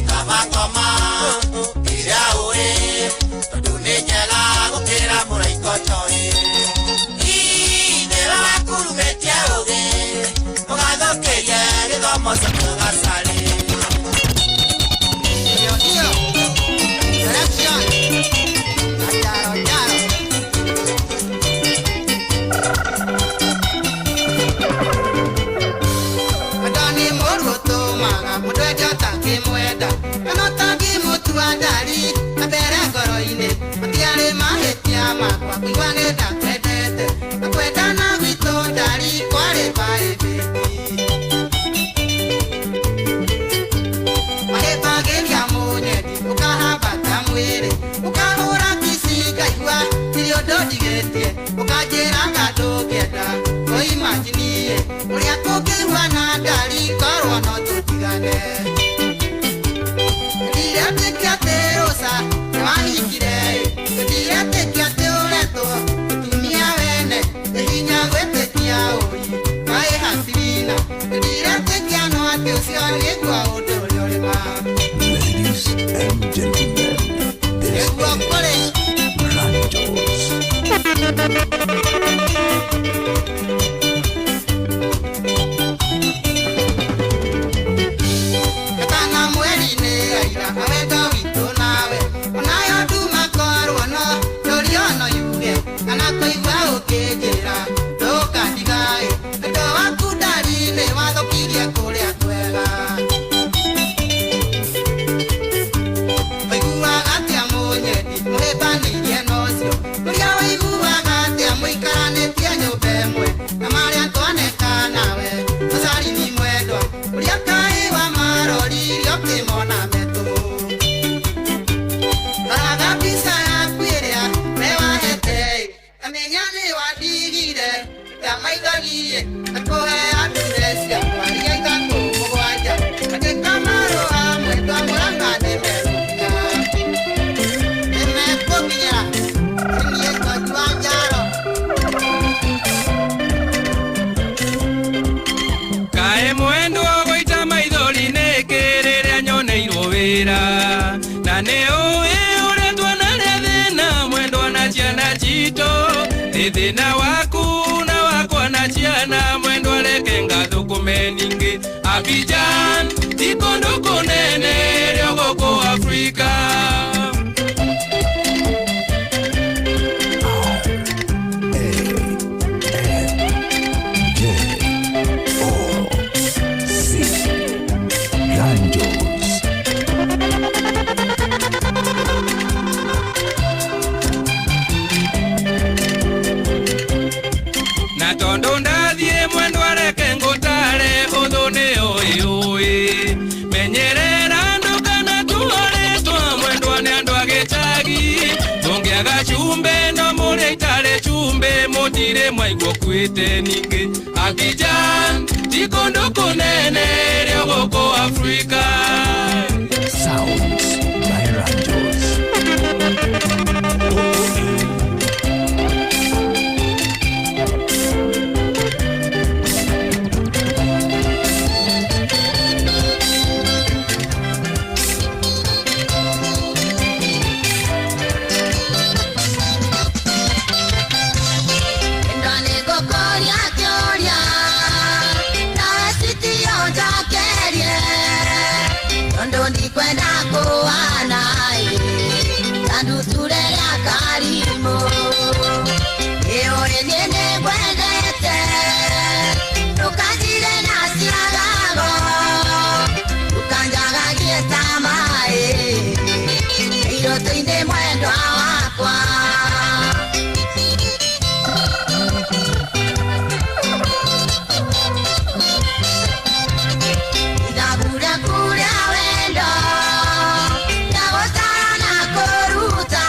Kama ngoma ĩrĩa ũĩ tondũ nĩ njega gũkĩra mũraika. makwa kũigua nĩ ndakwendete na kwendana gwitũ ndari kwarĩ private. Mahĩmbagĩria mũnyendi ũkahambata mwĩrĩ ũkahũra kici ngaigua tirĩ ũndũ ndigĩtie ũkanjĩra nga ndũngĩenda kũimanjinie ũrĩa kũngĩiguana ndari korwo no tũtigane. Ndiretĩkia atĩ rũca nĩwahikire ndiretĩkia atĩ ũretwo mũtumia wene nĩ hinya gwĩtĩkia ũi kaĩ hatirina ndiretĩkia no atĩ ũcio nĩguo ũndũ ũrĩa ũrĩ ma. Ladies and gentlemen, this Nĩguo kũrĩ is Ranjos. Gatana mweri-inĩ aira awendo witũ nawe onayo nduma korwo no yũrio no yuge kana kũigua ũkĩnjĩra ndũkandigaĩ wendo waku ndari nĩ wathũkirie kũrĩa kwega. Waiguaga atĩa mũnyendi mũhĩmbanĩirie na ũcio ũrĩa waiguaga atĩa mũikaranĩtie nyũmba ĩmwe na marĩa twaneka nawe mũcarini mwendwa ũrĩa kaĩ wa maroririe ũkĩmona metũ. Roraga mbica yaku ĩrĩa we wahete amenya nĩ wandigire ndamaithorie na kũhea ndure ciakwa iria ithatũ mũgwanja andĩka marũa mwendwa mũranga nĩmekũkinya nĩmekũkinyĩra nĩniĩ George wa Njaro. Kaĩ mwendwa gũita maithori nĩkĩ rĩrĩa nyoneirwo wĩra na nĩ ũĩ ũrĩa tuonare thĩna mwendwa na ciana citũ nĩ thĩna waku na wakwa na ciana mwendwa reke ngathũkũme ningĩ Abidjan ti kũndũ kũnene rĩo gũkũ Afrika. J O C Ranjos. Na tondũ ndathiĩ mwendwa reke ngũtare ũthũ nĩ ũĩ ũĩ menyerera ndũkana tuorĩtwo mwendwa nĩ andũ a gĩcagi tũngĩaga cumbĩ no mũrĩa itarĩ cumbĩ mũtirĩ mwaigua ũkuĩte ningĩ Abidjan ti kũndũ kũnene rĩo gũkũ Afrika. Sounds by Ranjos. Ndwanĩgũkũria kĩũria nawe citio njokerie tondũ ndikwenda kũhana ĩ ta nduture rĩa karimũ ĩũĩ niĩ nĩngwendete ndũkanjire na ciagago ndũkanjagagie ta maĩ irotũ-inĩ mwendwa wakwa. Ndagura kũrĩa wendo ndagũtara na kũruta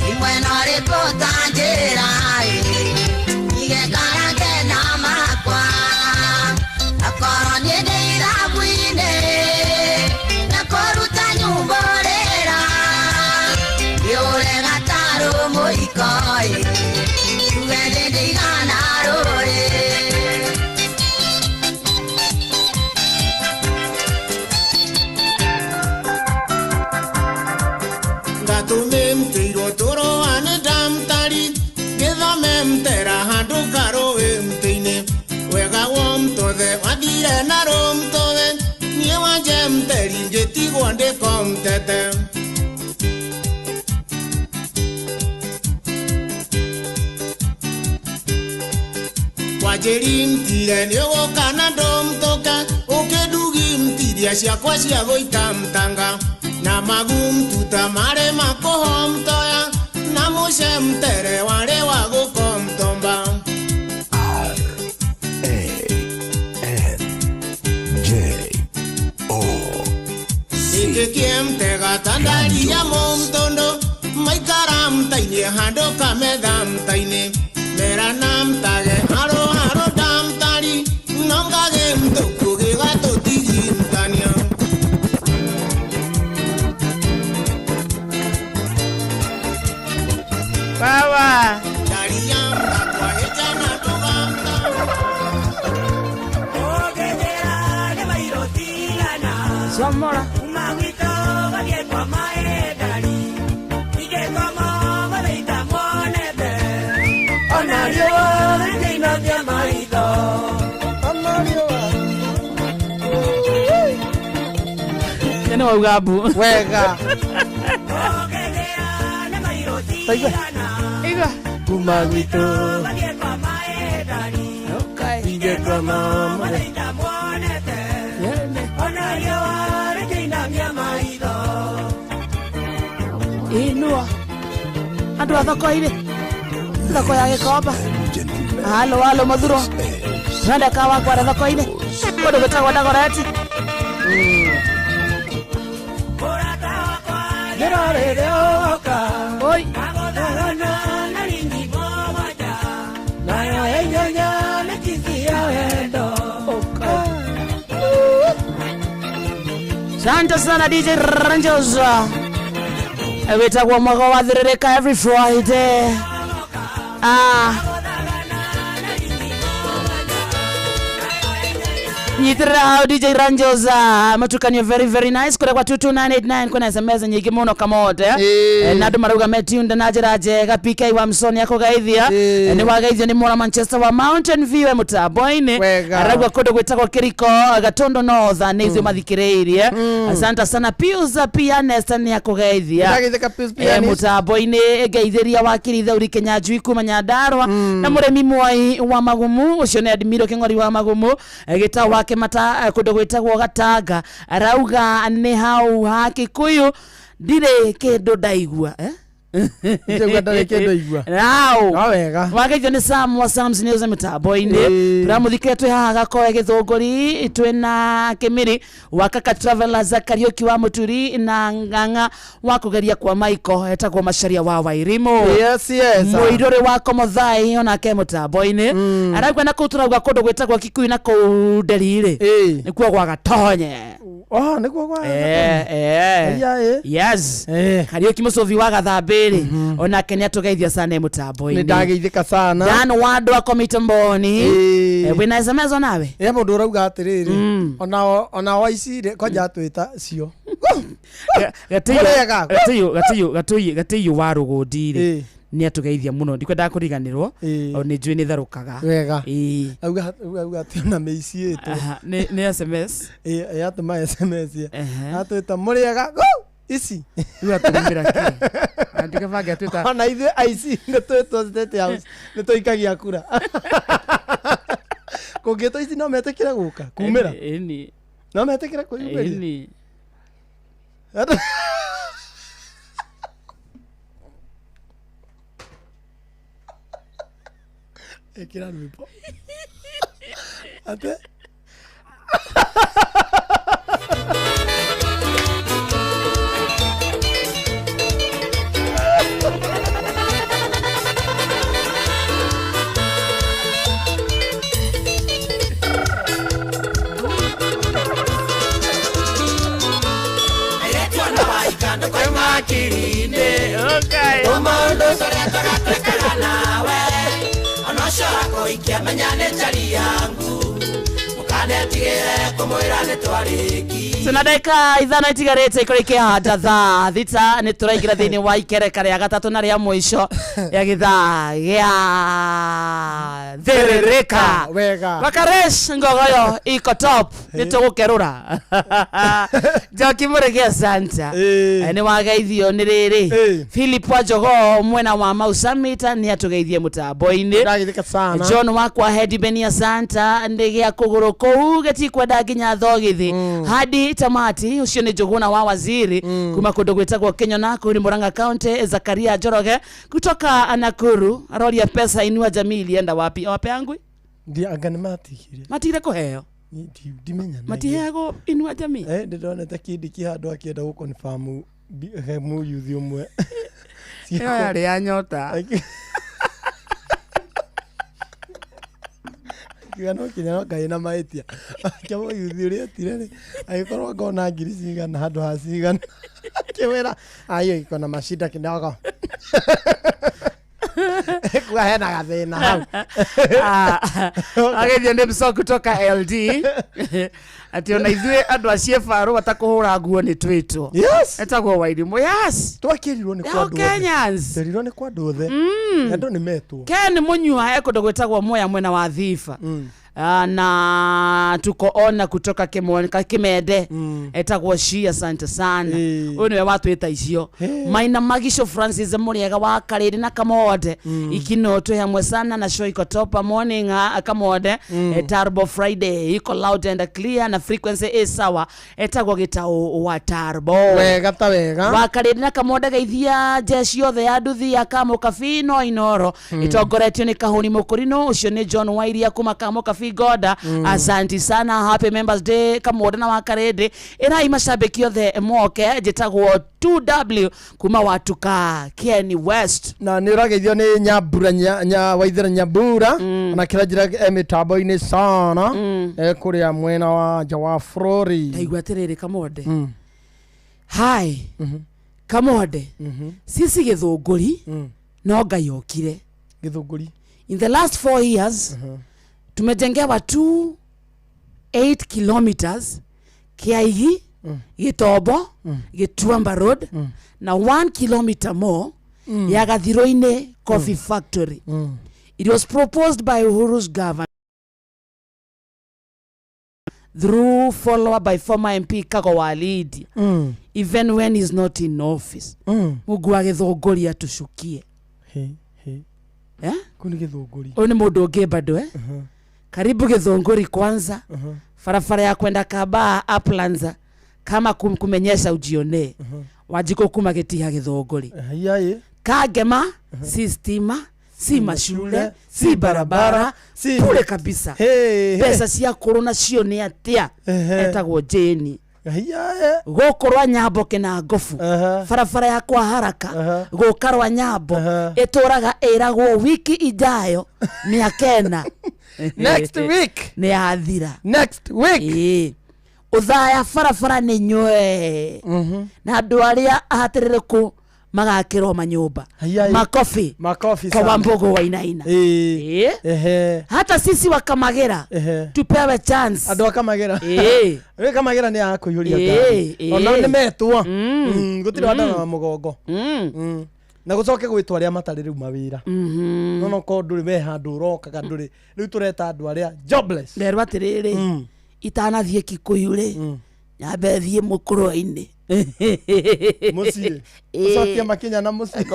nĩ mwena ũrĩkũ ũtanjĩra ĩ igekarange na makwa akorwo niĩ ndĩ irabu-inĩ na kũruta nyumbũrĩra ngĩũre gatarũ mũiko ĩ tuge nĩ ndĩigana rũĩ. Ngatũme mtĩirwo tũrũane ndamtari ngĩthome mtera handũ karũĩ mtĩ-inĩ wega wo mtothe wathire na rũmtothe niĩ wanje mteri ngĩtigwo ndĩko mtete. Wanjĩri mtire nĩũgũka na ndũmtũke ũkĩndugi mtiria ciakwa cia gũita mtanga na magumtuta marĩ makũhomtoya na mũciĩ muce mtere warĩ wa gũkomtomba. N J O Ikikie mtega tandaria mumtondo maikara mtaini handũ kametha mtaini merana mtage haro haro ndamtari nongage mtuku gĩgatũtigi mtania. Baba. Somora. Nĩ wauga mbu. Wega. Taigua. Igua. Kuma gwitũ. Ingekwa mama. Inua. Andũ a thoko-inĩ. Thoko ya Gĩkomba. Halo halo Mathuro. Twende kawa kwara thoko-inĩ. Kũndũ gwĩtagwo Dagoretti. Oi. Asante sana DJ Rangers. Wetagwo mwago wa Thĩrĩrĩka every Friday. Ah. Nyitĩrĩra hau DJ Rangers matukanio very very nice kũrĩa kwa 22989 kwĩna SMS nyingĩ mũno kamote na andũ marauga metunde na njĩra njega. PK wa Msoni akũgeithia nĩ wageithio nĩ mwana Manchester wa Mountain View e mũtambo-inĩ arauga kũndũ gwĩtagwo Kĩriko Gatondo North nĩ ithuĩ mathikĩrĩirie. Asante sana Pius Pianist nĩ akũgeithia Ndagĩtheka Pius Pianist. Mũtambo-inĩ ngeithĩria wakiri Thauri Kinyanjui kuma Nyandarua na mũrĩmi Mwai wa Magumu ũcio nĩ Admiro Kĩng'ori wa Magumu gĩtau wake mata kũndũ gwĩtagwo Gatanga arauga nĩ hau ha Kikuyu ndirĩ kĩndũ ndaigua Ndaigua ndarĩ kĩndũ aigua. Rau. No wega. Wageithio nĩ Sam wa Sam's News mĩtambo-inĩ. Tũramũthikĩra twĩ haha Gakoe Gĩthũngũri twĩna Kĩmĩrĩ wa Kaka Travelers Kariũki wa Mũturi na Ng'ang'a wa kũgeria kwa Maiko etagwo Macharia wa Wairimu. Yes yes. Mũirũrĩ wa Komothai onake mũtambo-inĩ. Arauga na kũu tũrauga kũndũ gwĩtagwo Kikuyu na kũu Nderi-rĩ. Nĩkuo gwa Gatonye. Oh, nĩkuo gwa Gatonye. Yes. Kariũki mũcũvi wa Gathambĩrĩ onake nĩ atũgeithia sana mũtambo-inĩ. Nĩ ndageithĩka sana. Dan Wandũ akomite mboni. Wĩna SMS onawe? Ĩ mũndũ ũrauga atĩrĩrĩ ona waici rĩ kwanja atwĩta cio. Gatĩiyũ wa Rũgũndi rĩ nĩ atũgeithia mũno ndikwendaga kũriganĩrwo o nĩ njũĩ nĩ therũkaga. Wega. Auga auga atĩ ona mĩici ĩtũ. Nĩ SMS? Ĩ atũma SMS. Atwĩta mũrĩega ici. Rĩu atũrũmĩra kĩ? Andĩka bange atwĩta. Ona ithuĩ aici nĩ twĩtwo State House nĩ tũikagia kura. Kũngĩtwo ici no metĩkĩre gũka kumĩra. Ĩni. No metĩkĩre kwĩyumĩria. Ĩni. Ĩkĩra rwĩmbo. Ate? Tũmaũndũ tũrĩa tũgatwĩkaga nawe ona ũcio akũikia menya nĩ njari yangu mũkanetigĩre kũmwĩra nĩ twarĩki. Tuna dakika 5 itigarĩte ikorwo ikĩhanda thaa 6 nĩ tũraingĩra thĩinĩ wa ikereka rĩa gatatũ na rĩa mũico ya gĩthaa gĩa Thĩrĩrĩka. Wega. Wakaresh ngogoyo iko top nĩ tũgũkerũra. Njoki Mũrĩge asante. Nĩ wageithio nĩ rĩrĩ Philip wa Jogoo mwena wa Mau Summit nĩ atũgeithie mũtambo-inĩ. Ndageithĩka sana. John wakwa Hedi Beni asante nĩ gĩa kũgũrũ kũu Karĩndĩ tikwenda nginya thogithi hadi tamati ucio nĩ Njũgũna wa waziri kuma kũndũ gwĩtagwo Kĩnyona kũu nĩ Murang'a County. Zakaria Njoroge kutoka Nakuru aroria pesa inua jamii ilienda wapi? Awapeangwi Ndi anga nĩ matigire. Matigire kũheo. Ndimenya. Matiheagwo inua jamii. Eh, ndĩronete kĩndĩ handũ akĩenda gũconfirm he mũyuthi ũmwe. Ĩyo yarĩ ya nyota. Kiuga no kinya no kaĩ na mahĩtia. Akĩa mũyuthi ũrĩa etire rĩ, agĩkorwo ngona ngiri cigana handũ ha cigana. Akĩmwĩra ayo iko na mashida kidogo. Kuga hena gathĩna hau. Agethio nĩ mco kutoka LD atĩ ona ithuĩ andũ a ciĩbarũ matakũhũra nguo nĩ twĩtwo. Yes. Etagwo Wairimũ. Yes. Twakĩrirwo nĩ kwa andũ othe. Kenyans. Twerirwo nĩ kwa andũ othe. Andũ nĩ metwo. Ken Munyua e kũndũ gwĩtagwo Mwea mwena wa Thiba. Na tuko ona kutoka Kimende etagwo Shi, asante sana. Ũyũ nĩwe watwĩta icio. Maina Magisho Francis Mũrĩega wa Karĩrĩ na Kamode ikino twĩ hamwe sana na show iko top morning Kamode. Turbo Friday iko loud and clear na frequency ĩ sawa etagwo Gĩtaũ wa Turbo. Wega ta wega. Wa Karĩrĩ na Kamode geithia jeshi yothe ya nduthi ya Kamũkabi no Inoro itongoretio nĩ Kahũni Mũkũrinũ ũcio nĩ John Wairia kuma Kamũkabi Goda. Asante sana, happy members day Kamode na wa Karĩndĩ. Ĩrai macambĩki othe moke. Njĩtagwo 2W kuma Watuka Kieni West. Na nĩ ũrageithio nĩ Nyambura nya Waithera Nyambura na kĩranjĩra mĩtambo-inĩ sana kũrĩa mwena wa nja wa bũrũri. Ndaigua atĩrĩrĩ Kamode. Hi Kamode, sisi Gĩthũngũri no Ngai okire. Gĩthũngũri in the last 4 years tumejengewa 2.8 kilometers Kiaigi, Gĩtombo, Gĩtuamba Road na 1 kilometer more ya Gathiroine Coffee Factory. It was proposed by Uhuru's government through follow-up by former MP Kago wa Lydia. Even when he's not in office. Mungu wa Gĩthũngũri atũcukie. Eh? Kũu nĩ Gĩthũngũri. Ũyũ nĩ mũndũ ũngĩ bado eh? Karibu Gĩthũngũri kwanza. Barabara ya kwenda Kabaa Uplands kama kumenyesha ujionee. Wanjikũ kuma Gĩtiha Gĩthũngũri. Kangema si stima, si mashule, si barabara, bure kabisa. Mbeca cia kũrũ nacio nĩ atĩa? Etagwo Jane. Gũkũ rwa Nyambo kĩna ngobu barabara ya kwa haraka gũka rwa Nyambo ĩtũraga ĩragwo wiki ijayo mĩaka ĩna. Next week. Nĩ yathira. Next week. Ũthaya barabara nĩ nywe na andũ arĩa ahatĩrĩrĩku magakĩrwo manyũmba. Makofi. Makofi kwa sana. Wambogo Wainaina. Hata sisi wa Kamagera tupewe chance. Andũ a Kamagera. Rĩu Kamagera nĩ a kũiyũria ngari. Ona nĩ metwo. Gũtirĩ wandana wa mũgongo. Na gũcoke gwĩtwo arĩa matarĩ rĩu mawĩra. No no korwo ndũrĩ we handũ ũrokaga ndũrĩ. Rĩu tũreta andũ arĩa jobless. Nderwo atĩrĩrĩ itanathiĩ Kikuyu rĩ nyambe thiĩ mũkũrwe-inĩ. Mũciĩ. Ũcokie makinya na mũciĩ.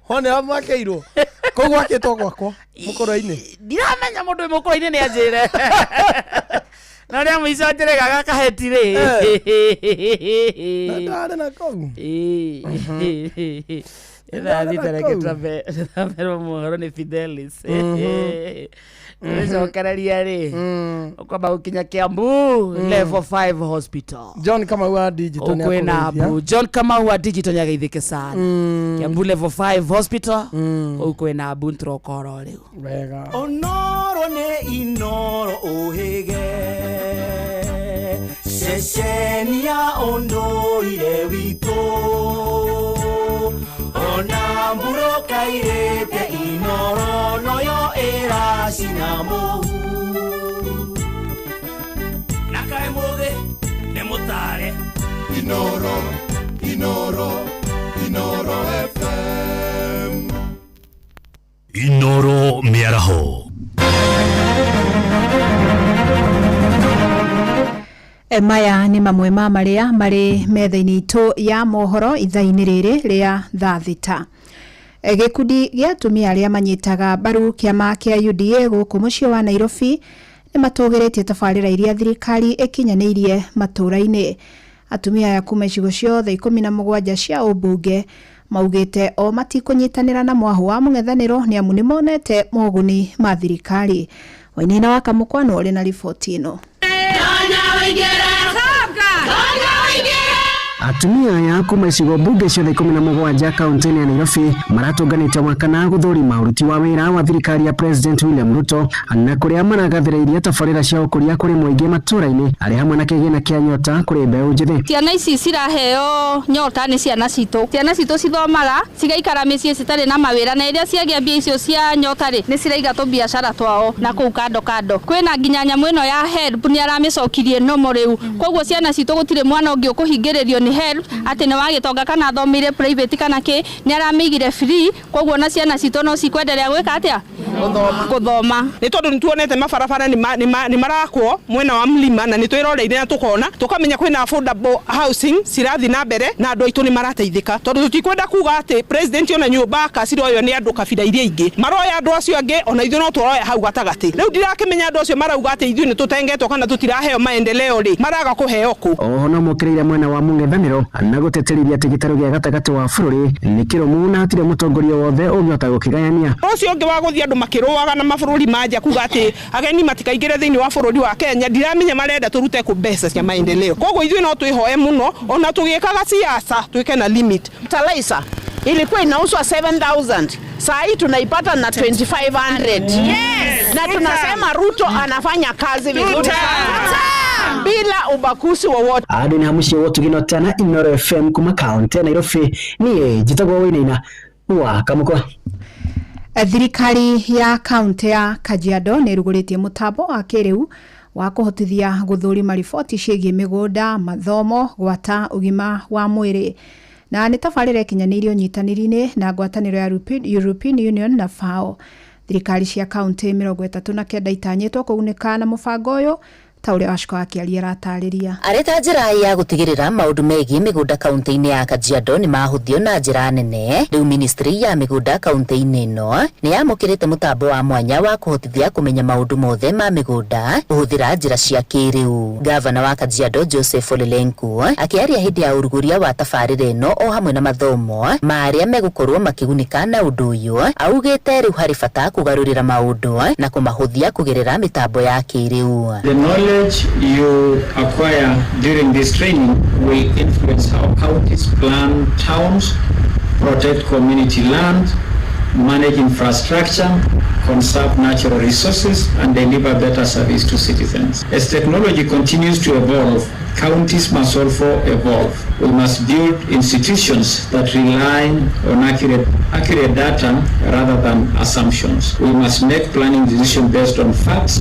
Wone wa mwakĩirwo. Kũu gwakĩtwo gwakwa mũkũrwe-inĩ. Ndiramenya mũndũ wĩ mũkũrwe-inĩ nĩ anjĩre. Na ũrĩa mũico njĩrĩga gakaheti rĩ. Na ndarĩ na kũu. Ndathiĩte reke twambe mohoro nĩ Fidelis. Nĩcokereria rĩ ũkwamba gũkinya Kiambu level 5 hospital. John Kamau wa digital nĩ Kwĩna akũgeithia. Abu John Kamau wa digital nĩageithĩke sana. Kiambu level 5 hospital kũu kwĩna Abu nĩtũroka rĩu. Wega. Onoro nĩ Inoro ũhĩge ceceni ya ũndũire witũ ona mbura kairĩte Inoro noyo ĩracina mũhu na kaĩ mũgĩ nĩ mũtare. Inoro, Inoro, Inoro FM. Inoro mĩaraho. Maya nĩ mamwe ma marĩa marĩ metha-inĩ itũ ya mohoro ithaa-inĩ rĩrĩ rĩa thaa thita. Gĩkundi gĩa atumia arĩa manyitaga mbaru kĩama kĩa UDA gũkũ mũciĩ wa Nairobi nĩ matũgĩrĩtie tabarĩra iria thirikari ĩkinyanĩirie matũũra-inĩ. Atumia aya kuma icigo ciothe 17 cia ũmbunge maugĩte o matikũnyitanĩra na mwahũ wa mũng'ethanĩro nĩ amu nĩ monete moguni ma thirikari. Wainaina wa Kamũkwano ũrĩ na riboti ĩno. Atumia aya kuma icigo mbunge ciothe 17 kaunti-inĩ ya Nairobi maratũnganĩte wakana gũthũrima ũruti wa wĩra wa thirikari ya President William Ruto na kũrĩa maragathĩrĩirie tabarĩra cia ũkũria kũrĩ mũingĩ matũũra-inĩ arĩ hamwe na kĩgĩna kĩa nyota kũrĩ mbeũ njĩthĩ. Ciana ici ciraheo nyota nĩ ciana citũ. Ciana citũ cithomaga cigaikara mĩciĩ citarĩ na mawĩra, na iria ciagĩa mbia icio cia nyota rĩ, nĩ ciraiga tũbiacara twao na kũu kando kando. Kwĩna nginya nyamũ ĩno ya HELB nĩ aramĩcokirie nomo rĩu, koguo ciana citũ gũtirĩ mwana ũngĩ ũkũhingĩrĩrio nĩ HELB atĩ nĩ wa gĩtonga kana athomeire private kana kĩ, nĩ aramĩigire free, koguo na ciana citũ no cikwenderea gwĩka atĩa? Gũthoma. Nĩ tondũ nĩtuonete mabarabara nĩ marakwo mwena wa mlima, na nĩ twĩroreire na tũkona tũkamenya kwĩna affordable housing cirathiĩ na mbere na andũ aitũ nĩ marateithĩka, tondũ tũtikwenda kuga atĩ president ona nyũmba aka ciroywo nĩ andũ kabira iria ingĩ, maroya andũ acio angĩ ona ithuĩ no tũroya hau gatagatĩ. Rĩu ndirakĩmenya andũ acio marauga atĩ ithuĩ nĩ tũtengetwo kana tũtiraheo maendeleo rĩ, maraga kũheo kũ? Oho no mokĩrĩire mwena wa mũng'ethanĩro na gũteterithia atĩ gĩtarũ gĩa gatagatĩ wa bũrũri nĩ kĩrũmu na hatirĩ mũtongoria wothe ũngĩhota gũkĩgayania. Ũcio ũngĩ wa gũthiĩ andũ makĩrũaga na mabũrũri ma nja kuga atĩ ageni matikaingĩre thĩinĩ wa bũrũri wa Kenya, ndiramenya marenda tũrute kũ mbeca cia maendeleo. Koguo ithuĩ no twĩhoe mũno ona tũgĩkaga siasa twĩke na limit. Fertilizer ilikuwa inauzwa 7000, saa hii tunaipata na 2500. Yes, na tunasema Ruto anafanya kazi vizuri sana bila ubaguzi wowote. Adi na muciĩ wotugino tana Inoro FM kuma kaunti ya Nairobi, niĩ njĩtagwo Wainaina wa Kamũkwa. Thirikari ya kaunti ya Kajiado nĩ ĩrugũrĩtie mũtambo wa kĩrĩu wa kũhotithia gũthũrima riboti ciĩgiĩ mĩgũnda, mathomo, gwata ũgima wa mwĩrĩ. Na nĩ tabarĩra ĩkinyanĩirie ũnyitanĩri-inĩ na ngwatanĩro ya European Union na FAO. Thirikari cia kaunti 39 itanyĩtwo kũgunĩka na mũbango ũyũ ta ũrĩa Waciko akĩaria aratarĩria. Arĩ ta njĩra ya gũtigĩrĩra maũndũ megiĩ mĩgũnda kaunti-inĩ ya Kajiado nĩ mahũthio na njĩra nene, rĩu ministry ya mĩgũnda kaunti-inĩ ĩno nĩ yamũkĩrĩte mũtambo wa mwanya wa kũhotithia kũmenya maũndũ mothe ma mĩgũnda kũhũthĩra njĩra cia kĩrĩu. Gavana wa Kajiado Joseph Ole Lenku akĩaria hĩndĩ ya ũrugũria wa tabarĩra ĩno o hamwe na mathomo ma arĩa megũkorwo makĩgunĩka na ũndũ ũyũ, augĩte rĩu harĩ bata kũgarũrĩra maũndũ na kũmahũthia kũgerera mĩtambo ya kĩrĩu. The knowledge you acquire during this training will influence how counties plan towns, protect community land, manage infrastructure, conserve natural resources, and deliver better service to citizens. As technology continues to evolve, counties must also evolve. We must build institutions that rely on accurate data rather than assumptions. We must make planning decisions based on facts,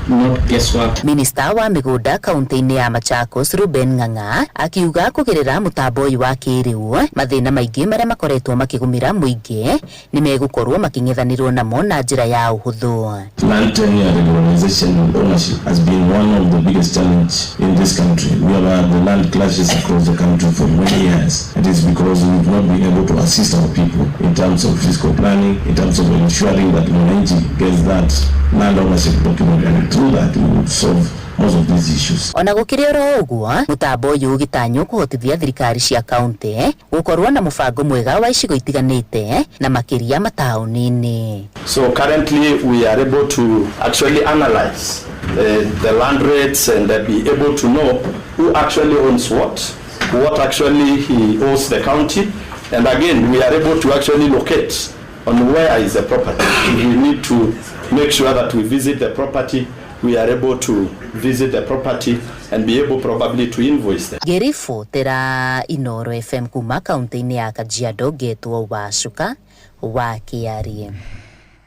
not guesswork. Minista wa mĩgũnda kaunti-inĩ ya Machakos Ruben Ng'ang'a akiuga kũgerera mũtambo ũyũ wa kĩrĩu mathĩna maingĩ marĩa makoretwo makĩgũmĩra mũingĩ nĩ megũkorwo makĩng'ethanĩrwo namo na njĩra ya ũhũthũ. Land tenure regularization and ownership has been one of the biggest challenge in this country. We have had the land clashes across the country for many years. It is because we've not been able to assist our people in terms of fiscal planning, in terms of ensuring that mwananchi gets that land ownership document, and through that we would solve most of these issues. Ona gũkĩrĩ oro ũguo, mũtambo ũyũ ũgĩtanywo kũhotithia thirikari cia kaunti gũkorwo na mũbango mwega wa icigo itiganĩte na makĩria mataũni-inĩ. So currently we are able to actually analyze the land rates and be able to know who actually owns what actually he owes the county, and again we are able to actually locate on where is the property. If we need to make sure that we visit the property, we are able to visit the property and be able probably to invoice them. Ngĩribotera Inoro FM kuma kaunti-inĩ ya Kajiado, ngetwo Wacuka wa Kĩarie.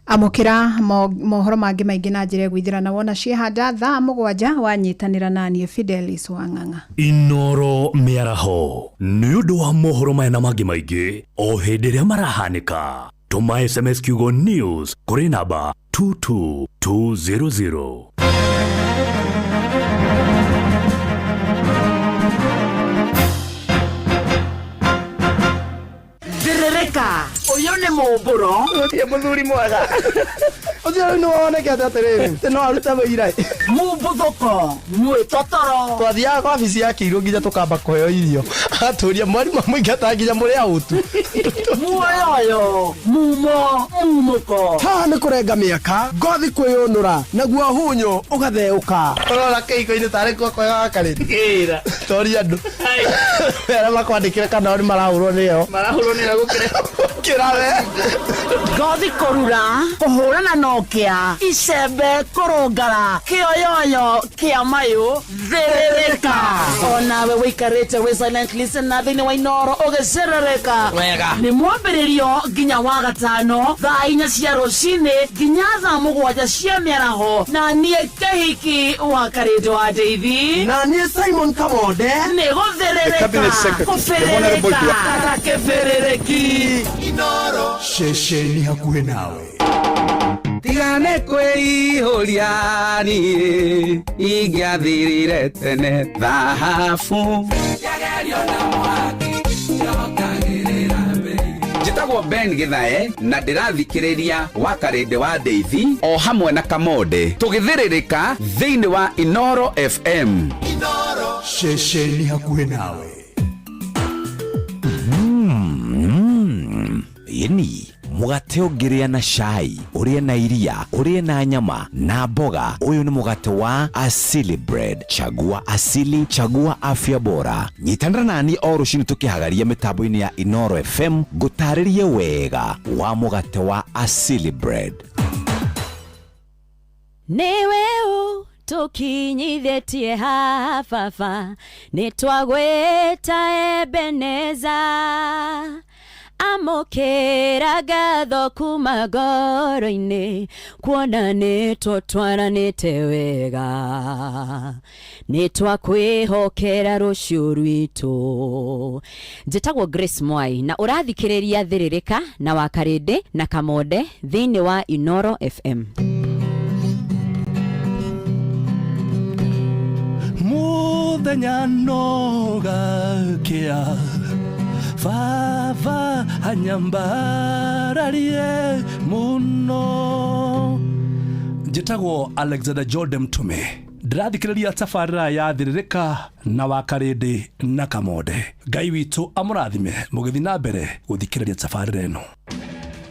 Amũkĩra mohoro mangĩ maingĩ na njĩra ĩgwithĩra na wona ciĩhanda thaa 7 wanyitanĩra na niĩ Fidelis Wang'ang'a. Inoro mĩaraho nĩ ũndũ wa mohoro maya na mangĩ maingĩ o hĩndĩ ĩrĩa marahanĩka. Tũma SMS kiugo news kũrĩ namba 22200. Thĩrĩrĩka. Ũyũ nĩ mũmbũro. Gũtirĩ mũthuri mwega. Ũcio rĩu nĩwonekete atĩrĩrĩ atĩ no arute wĩira. Mumbuthũko mwĩtotoro. Twathiaga kwa wabici ya kĩirũ nginya tũkamba kũheo irio. Agatũria mwarimũ amũingata nginya mũrĩ autu. Muoyoyo mumo mumũko. Haha nĩ kũrenga mĩaka, ngothi kwĩyũnũra, naguo hunyũ ũgatheũka. Ũrora kĩhiko-inĩ tarĩ kuo kwega gakarĩte. Toria andũ. Arĩa makwandĩkĩre kana o nĩ marahũrwo nĩyo. Marahũrwo nĩyo gũkĩra. Gũkĩra we. Ngothi kũrura, kũhũrana na ũkĩa, icembe kũrũngara, kĩoyoyo kĩa mayũ, thĩrĩrĩka. Onawe wĩikarĩte wĩ silent listener thĩinĩ wa Inooro ũgĩcerereka. Wega. Nĩ mwambĩrĩrio nginya wa gatano thaa 4 cia rũcinĩ nginya thaa 7 cia mĩaraho, na niĩ Kĩhiki wa Karĩndũ wa Ndeithi, na niĩ Simon Kamonde, nĩ gũthĩrĩrĩka, kũbĩrĩrĩka ta kĩbĩrĩrĩki. Inooro ceceni hakuhĩ nawe. Tigane kwĩihũria niĩ ingĩathirire tene thahabu. Njĩtagwo Ben Githae na ndĩrathikĩrĩria wa Karĩndĩ wa Ndeithi o hamwe na Kamonde tũgĩthĩrĩrĩka thĩinĩ wa Inooro FM. Inooro ceceni hakuhĩ nawe. Yeni mugate ũngĩrĩa na cai, ũrĩe na iria, ũrĩe na nyama na mboga. Ũyũ nĩ mũgate wa Asili Bread. Chagua asili, chagua afya bora. Nyitanĩra nani o rũcinĩ tũkĩhagaria mĩtambo-inĩ ya Inooro FM ngũtarĩrie wega wa mũgate wa Asili Bread. Nĩwe ũtũkinyithĩtie haha baba, nĩtwagwĩta Ebeneza. Amũkĩra ngatho kuma ngoro-inĩ, kuona nĩtũtwaranĩte wega, nĩtwakwĩhokera rũciũ rwitũ. Njĩtagwo Grace Mwai na ũrathikĩrĩria Thĩrĩrĩka na wa Karĩndĩ na Kamonde thĩinĩ wa Inooro FM. Mũthenya no gakĩa baba anyambararie mũno. Njĩtagwo Alexander Jordan Mtume, ndĩrathikĩrĩria tabarĩra ya Thĩrĩrĩka na wa Karĩndĩ na Kamonde. Ngai witũ amũrathime mũgĩthiĩ na mbere gũthikĩrĩria tabarĩra ĩno.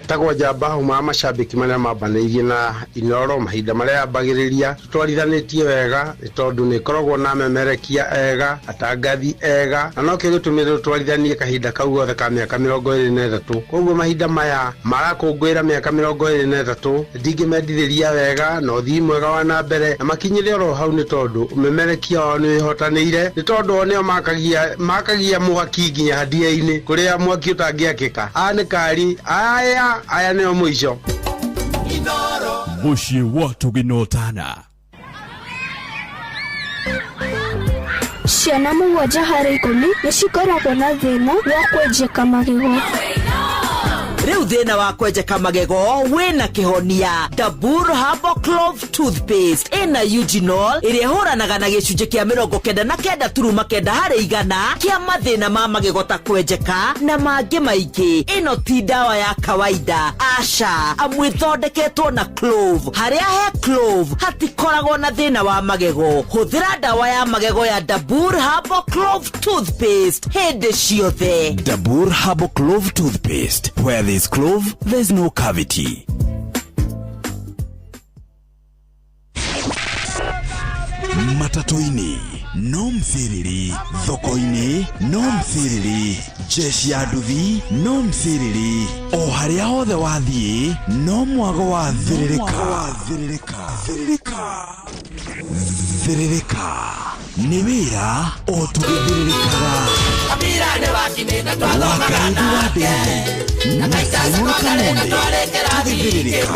Tagwo njamba huma macambĩki marĩa mambanĩirie na Inooro mahinda marĩa yambagĩrĩria tũtwarithanĩtie wega nĩ tondũ nĩ ĩkoragwo na memerekia ega, atangathi ega, na nokĩo gĩtũmĩte tũtwarithanie kahinda kau gothe ka mĩaka 23. Koguo mahinda maya marakũngũĩra mĩaka 23 ndingĩmendithĩria wega na ũthii mwega wa na mbere na makinyĩre oro hau nĩ tondũ ũmemerekia wao nĩ wĩhotanĩire, nĩ tondũ o nĩo makagia mwaki nginya hadia-inĩ kũrĩa mwaki ũtangĩakĩka. Aya nĩ kari aya aya nĩo mũico. Mũciĩ wa tũgĩnotana. Ciana 7 harĩ 10 nĩ cikoragwo na thĩna wa kwenjeka magego. Rĩu thĩna wa kwenjeka magego wĩna kĩhonia. Dabur Herbal Clove Toothpaste ĩna eugenol ĩrĩa ĩhũranaga na gĩcunjĩ kĩa 99.9 harĩ igana kĩa mathĩna ma magego ta kwenjeka na mangĩ maingĩ. Ĩno ti ndawa ya kawaida, aca, amu ĩthondeketwo na clove. Harĩa he clove hatikoragwo na thĩna wa magego. Hũthĩra ndawa ya magego ya Dabur Herbal Clove Toothpaste hĩndĩ ciothe. Dabur Herbal Clove Toothpaste. Where there's clove, there's no cavity. Matatu-inĩ no mthiriri, thoko-inĩ no mthiriri, jeshi ya nduthi no mthiriri, o harĩa hothe wathiĩ no mwago wa thĩrĩrĩka. Thĩrĩrĩka nĩ wĩra o tũgĩthĩrĩrĩkaga. Wakarĩndĩ wa Ndeithi na Simon Kamonde tũgĩthĩrĩrĩka.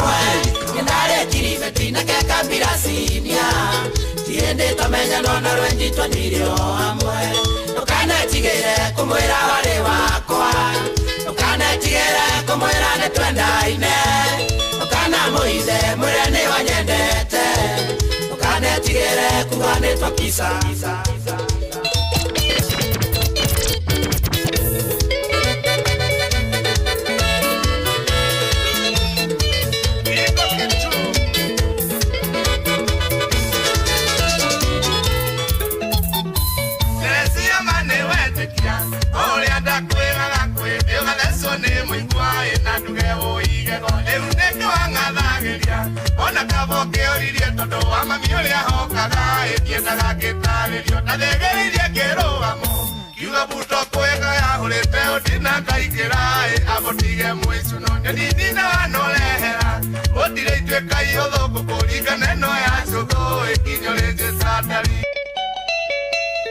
Ona kabo kĩoririe tondũ wa mami ũrĩa hokaga ĩthiendaga ngĩtarĩrio ndathĩgĩrĩirie ngĩrũgamo kiuga buto kwega yahũrĩte ũtina ngaingĩra ĩ amũtige mwĩcuno nyonithina wanorehera gũtirĩ ituĩka iũthũkũ kũringana ĩno ya cũgũ ĩkinyũrĩte candari.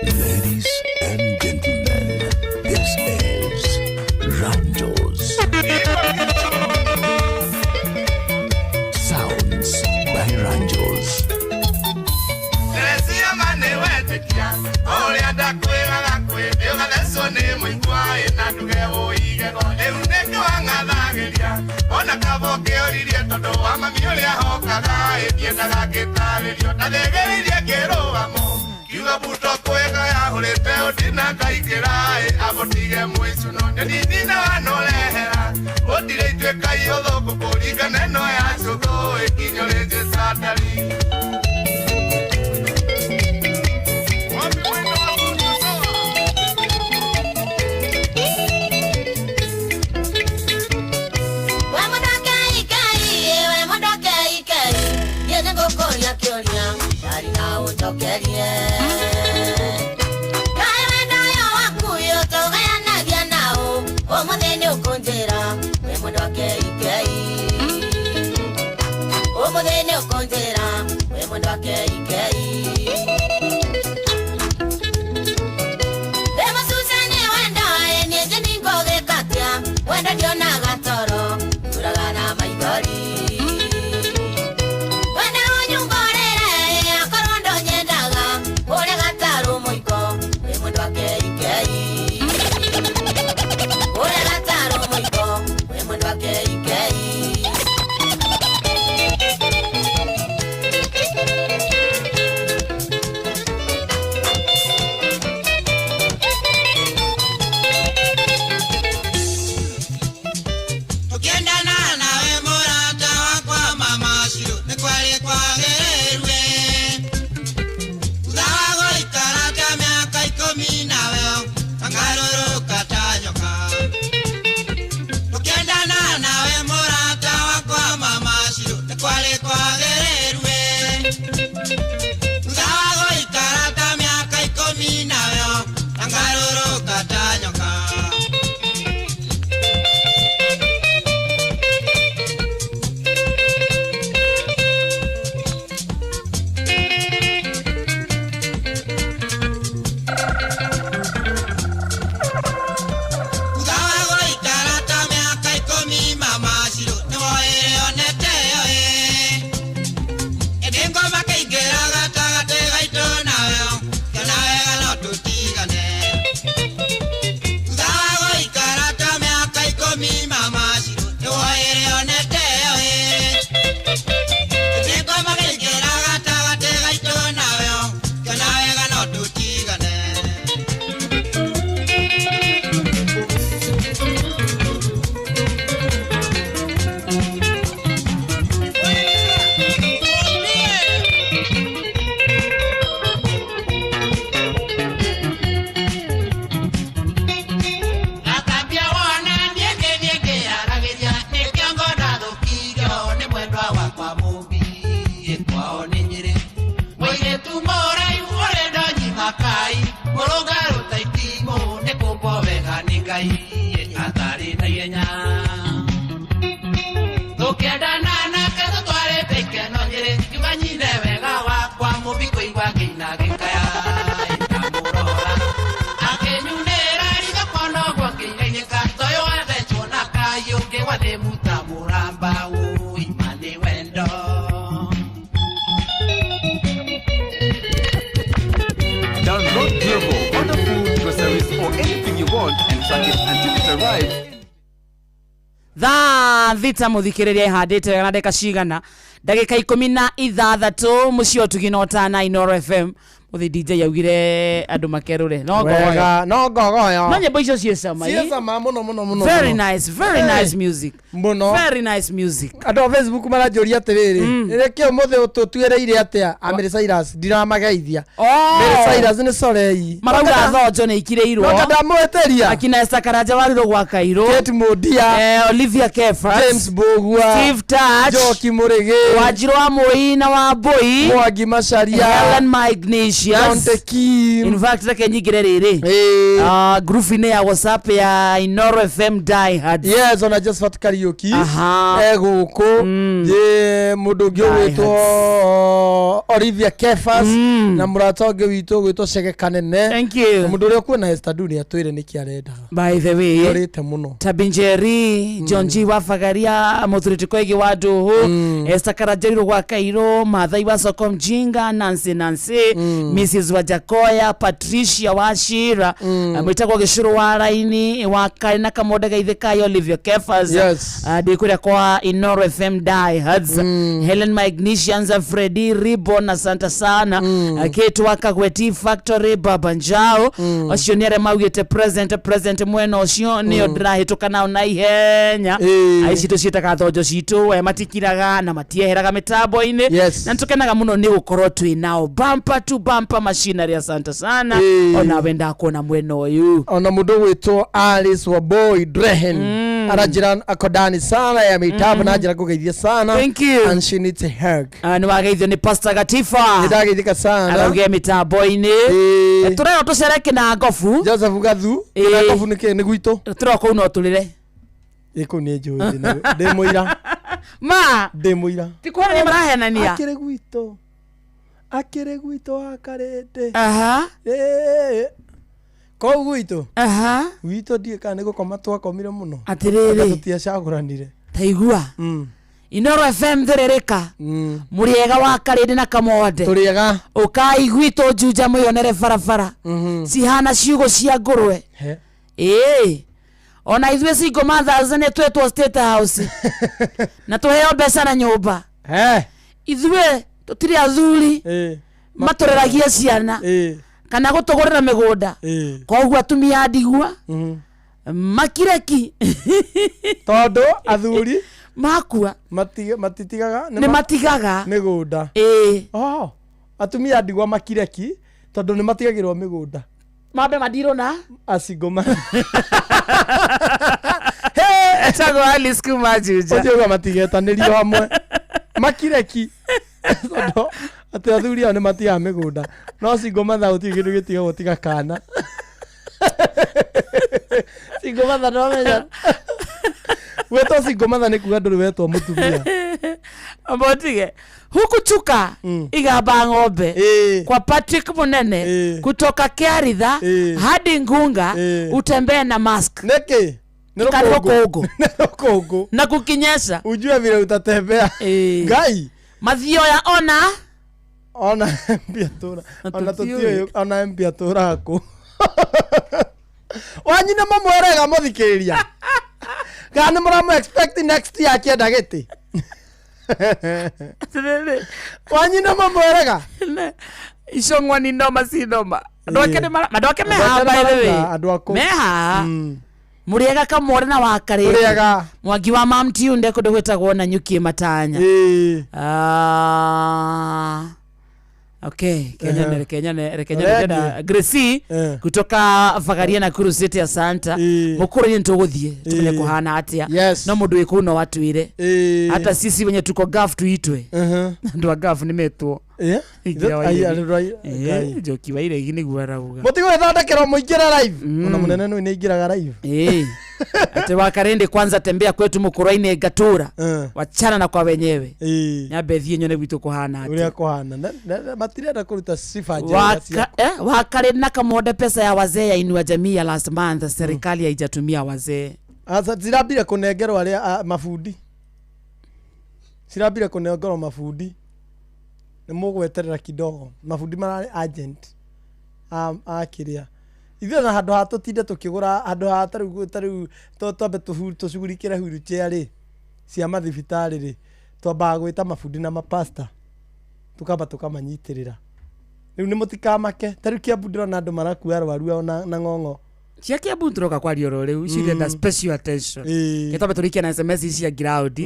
Ladies and gentlemen, this is Ranjos. Sounds by Ranjos. Teresia ma nĩ wetĩkia ũrĩa ndakwĩraga kwĩ ũgathecwo nĩ mũigua ĩ na nduge ũigego rĩu nĩkĩ wang'athagĩria ona kabo kĩoririe tondũ wa mami ũrĩa hokaga ĩthiendaga ngĩtarĩrio ndathĩgĩrĩirie ngĩrũgamo kiuga buto kwega yahũrĩte ũtina ngaingĩra ĩ amũtige mwĩcuno nyonithina wanorehera gũtirĩ ituĩka iũthũkũ kũringana ĩno ya cũgũ ĩkinyũrĩte candari. We mũndũ ikei, we mũndũ ikei, niĩ nĩngũkũria kĩũria, ndari na ũnjokerie. Kaĩ wendo ũyũ waku ũyũ tũgayanagia naũ, ũmũthĩ nĩũkũnjĩra, we mũndũ ikei. Ũmũthĩ nĩũkũnjĩra, we mũndũ ikei. Ndĩ mũcuce nĩ wendo, ĩ niĩ njĩ nĩngũgĩka atĩa, wendo ndionaga toro, nduraga na maithori. Wenda ũnyungũrĩre, akorwo ndũnyendaga, ũrĩa gatarũ mũiko, wĩ mũndũ wa keikei. Ũrĩa gatarũ mũiko, wĩ mũndũ wa keikei. Tukiendana nawe mũrata wakwa mama Shiro nĩ kwarĩ kwagĩrĩirwe thutha wa gũikara ta mĩaka 10 nawe angarũrũka ta nyoka. Tukiendana nawe mũrata wakwa mama Shiro nĩ kwarĩ kwagĩrĩirwe thutha wa gũikara ta mĩaka 10 nawe angarũrũka ta nyoka. Thutha wa gũikara ta mĩaka 10 mama Shiro nĩwoire onete ĩ ĩndĩ ngoma kĩingĩra gatagatĩ gaitũ nawe kĩona wega no tũtigane. Thutha wa gũikara ta mĩaka 10 mama Shiro nĩwoire onete ĩ ĩndĩ ngoma kĩingĩra gatagatĩ gaitũ nawe kĩona wega no tũtigane. Atambia wona niĩ niĩ ngĩaragĩria nĩkĩo ndathũkirio nĩ mwendwa wakwa mũmbi kwao nĩ Nyĩrĩ mũirĩtu mũraihu ũrĩ ndonyima kai mũrũngarũ ta itimũ nĩ kũmbwo wega nĩ Ngai atarĩ na ihenya tũkĩendana nake tũtwarĩte ikeno Nyĩrĩ ngiuga nyine wega wakwa mũmbi kũigua ngĩina ngĩkaya ndamũrora akĩnyunĩra ritho kuona ũguo ngĩinainĩka toyũ wathecwo na kayũ ngĩgwa thĩ muta mũramba ũima nĩ wendo. Download Glovo, order food, groceries, or anything you want and track it until it arrives. Thaa thita mũthikĩrĩria ĩhandĩte wega na ndagĩka cigana ndagĩka 16 mũciĩ ũtugi na ũtana Inoro FM mũthĩ DJ augire andũ makerũre no ngogoyo Wega, no ngogoyo. No nyĩmbo icio ciĩ cama Ciĩ cama mũno mũno mũno very mũno. nice, very Hey. nice music Mũno. very nice music. Andũ a Facebook maranjũria atĩrĩrĩ, rĩkĩ ũmũthĩ tũtuĩrĩire atĩa a Miley Cyrus ndiramageithia. Miley Cyrus nĩ sorei. Marauga thonjo nĩ ikirĩirwo Noka ndamwĩtĩria. Akina Esther Karanja warirwo gwa Kairũ, Kate Mundia, Olivia Kefas, James Mbugua, Steve Touch, Njoki Mũrĩgĩ, Wanjirũ wa Moi na wa Mbui, Mwangi Macharia, Helen Ma Ignatius, Dante Kim. In fact reke nyingĩre rĩrĩ grupu-inĩ ya WhatsApp ya Inoro FM Diehards. Yes, ona Josephat Kariuki Aha. egũkũ ye mũndũ ũngĩ ũgwĩtwo Olivia Kefas na mũrata ũngĩ witũ ũgwĩtwo Chege Kanene. Thank you. Na mũndũ ũrĩa ũkuona Esther Du nĩ atwĩre nĩkĩ arendaga. By the way, Nĩorĩte mũno. Tabinjeri John G wa Fagaria Muthuriti Koigi wa Nduhu, Esther Karajairũ gwa Kairũ, Mathai wa Soko Mjinga, Nancy Nancy, Mrs Wajakoya, Patricia wa Shira, mwĩtagwo Gĩcũrũ wa Raini wa Kaĩ na Kamonde Gaithe Kai, Olivia Kefas. Yes. Ndĩ kũrĩa kwa Inoro FM Diehards, Helen Magnesians, Freddy Ribbon, asante sana, Kate wa Kagwe Tea Factory, Baba Njao, acio nĩ arĩa maugĩte present present mwena ũcio nĩo ndĩrahĩtũka nao na ihenya. Aici tũciĩtaga thonjo citũ, we matikiraga na matieheraga mĩtambo-inĩ. Yes. Na nĩtũkenaga mũno nĩ gũkorwo twĩ nao bumper to bumper machinery, asante sana. Onawe ndakuona mwena ũyũ. Ona mũndũ ũgwĩtwo Alice Waboi Drehen aranjĩra akodani sana ya mitambo na njĩra ngũgeithie sana. Thank you. And she needs a hug. Nĩ wageithio nĩ Pastor Gatifa. Nĩndageithĩka sana. Arauge mĩtambo-inĩ tũrerwo tũcere kĩnangobu. Joseph Gathu. Kĩnangobu nĩ kĩ? Nĩ gwitũ. Tũrerwo kũu no tũrĩre. Ĩ kũu nĩ njũĩ ndĩ mũira. Ma ndĩ mũira. Ti kũhenania marahenania. Akĩrĩ gwitũ. Akĩrĩ gwitũ wa Karĩndĩ. Aha. Ĩĩ. Kũu gwitũ. Aha. Gwitũ ndiũĩ kana nĩ gũkoma twakomire mũno. Atĩrĩrĩ. Anga tũtiacagũranire. Taigua Inoro FM thĩrĩrĩka mũrĩega wa Karĩndĩ na Kamonde. Tũrĩega. Ũkai gwitũ Juja mwĩonere barabara cihana ciugũ cia ngũrwe. He. Ĩĩ, ona ithuĩ single mothers nĩ twĩtwo State House na tũheo mbeca na nyũmba. Ithuĩ tũtirĩ athuri matũreragie ciana kana gũtũgũrĩra mĩgũnda, koguo atumia a ndigwa makireki tondũ athuri makua matitigaga nĩ matigaga mĩgũnda. Ĩĩ. Oh, atumia a ndigwa makireki tondũ nĩ matigagĩrwo mĩgũnda. Mambe madirwo na acingoma. Etagwo Alice kuma Juja. Ũcio uga matigetanĩrio hamwe makireki tondũ atĩ athuri ao nĩ matigaga mĩgũnda, no single mother gũtirĩ kĩndũ gĩtigagwo tiga kana. Single mother no menya gwĩtwo single mother nĩ kuga ndũrĩ wetwo mũtumia. Ambotige huku chuka igamba ng'ombe kwa Patrick Munene kutoka Kiaritha hadi Ngunga, utembee na mask. Nĩkĩ? Nĩ rũkũngũ. Nĩ rũkũngũ. Na kukinyesha ujue vile utatembea. Ngai mathioya ona ona mbia tũra ona tũtiũĩ ona mbia tũraga kũ. Wanyu nĩ mũmwerega mũthikĩrĩria kana nĩ mũramũ expect next year akĩenda gĩtĩ. Wanyu nĩ mũmwerega. Icong'wa ni noma si noma. Andũ ake nĩ andũ ake me haha by the way. Andũ akũ me haha. Mũrĩega Kamore na wa Karĩndĩ. Mũrĩega. Mwangi wa Mamtiunde kũndũ gwĩtagwo na Nyuki Matanya. Okay, Kenya Kenya Kenya Kenya Gracie kutoka Fagaria na Kuru City, asante. Mukuru ni tũgũthiĩ tumenye kũhana atĩa. No mũndũ wĩ kũu no atwĩre. Hata sisi wenye tuko gaf tuitwe. Andũ a gaf nĩ metwo. Njoki wa Iregi nĩguo arauga. Mũtigwĩthondekerwo mũingĩre live. Ona mũnene nĩ aingĩraga live. Ati wa Karĩndĩ kwanza tembea kwetu Mũkũrwe-inĩ Gatura. Wachana na kwa wenyewe. Nyambe thiĩ nyone gwitũ kũhana atĩa. Ũrĩa kũhana. Matirenda kũruta sifa njega cia Wa Karĩndĩ na Kamonde, pesa ya wazee ya Inua Jamii ya last month serikali haijatumia wazee. Asa cirambire kũnengerwo arĩa mabundi. Cirambire kũnengerwo mabundi. Nĩ mũgweterera kidogo. Mabundi mararĩ agent a kĩrĩa. Ithuĩ na handũ ha tũtinde tũkĩgũra handũ ha tarĩu twambe tũcugurikĩre wheelchair rĩ cia mathibitarĩ rĩ, twambaga gwĩta mabundi na mapasta tukamba tũkamanyitĩrĩra. Rĩu nĩ mũtikamake. Tarĩu Kiambu ndĩrona andũ marakua arwaru ao na ng'ong'o. Cia Kiambu turoka kwaria oro riu cirenda special attention. Ketwambe turikie na SMS ici cia ground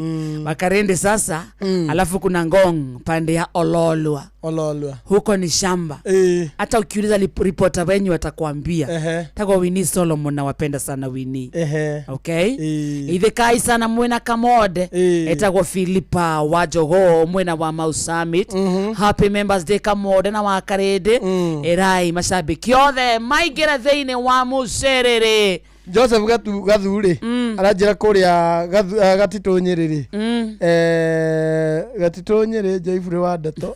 Wakarende sasa. Alafu kuna Ngong pande ya Ololwa. Ololwa huko ni shamba. Hata ukiuliza reporter wenyu atakwambia. Tagwo Winnie Solomon, nawapenda sana Winnie. Okay, ithikai sana mwena Kamode. Etagwo Philipa wa Jogoo mwena wa Mau Summit. Happy Members Day Kamode na Wakarende. Erai mashabiki othe maingĩre thĩinĩ wa mũcerere. Joseph Gatu Gathuri aranjĩra kũrĩa Gatitũ Nyĩrĩ rĩ, Gatitũ Nyĩrĩ Jaiburi wa Ndeto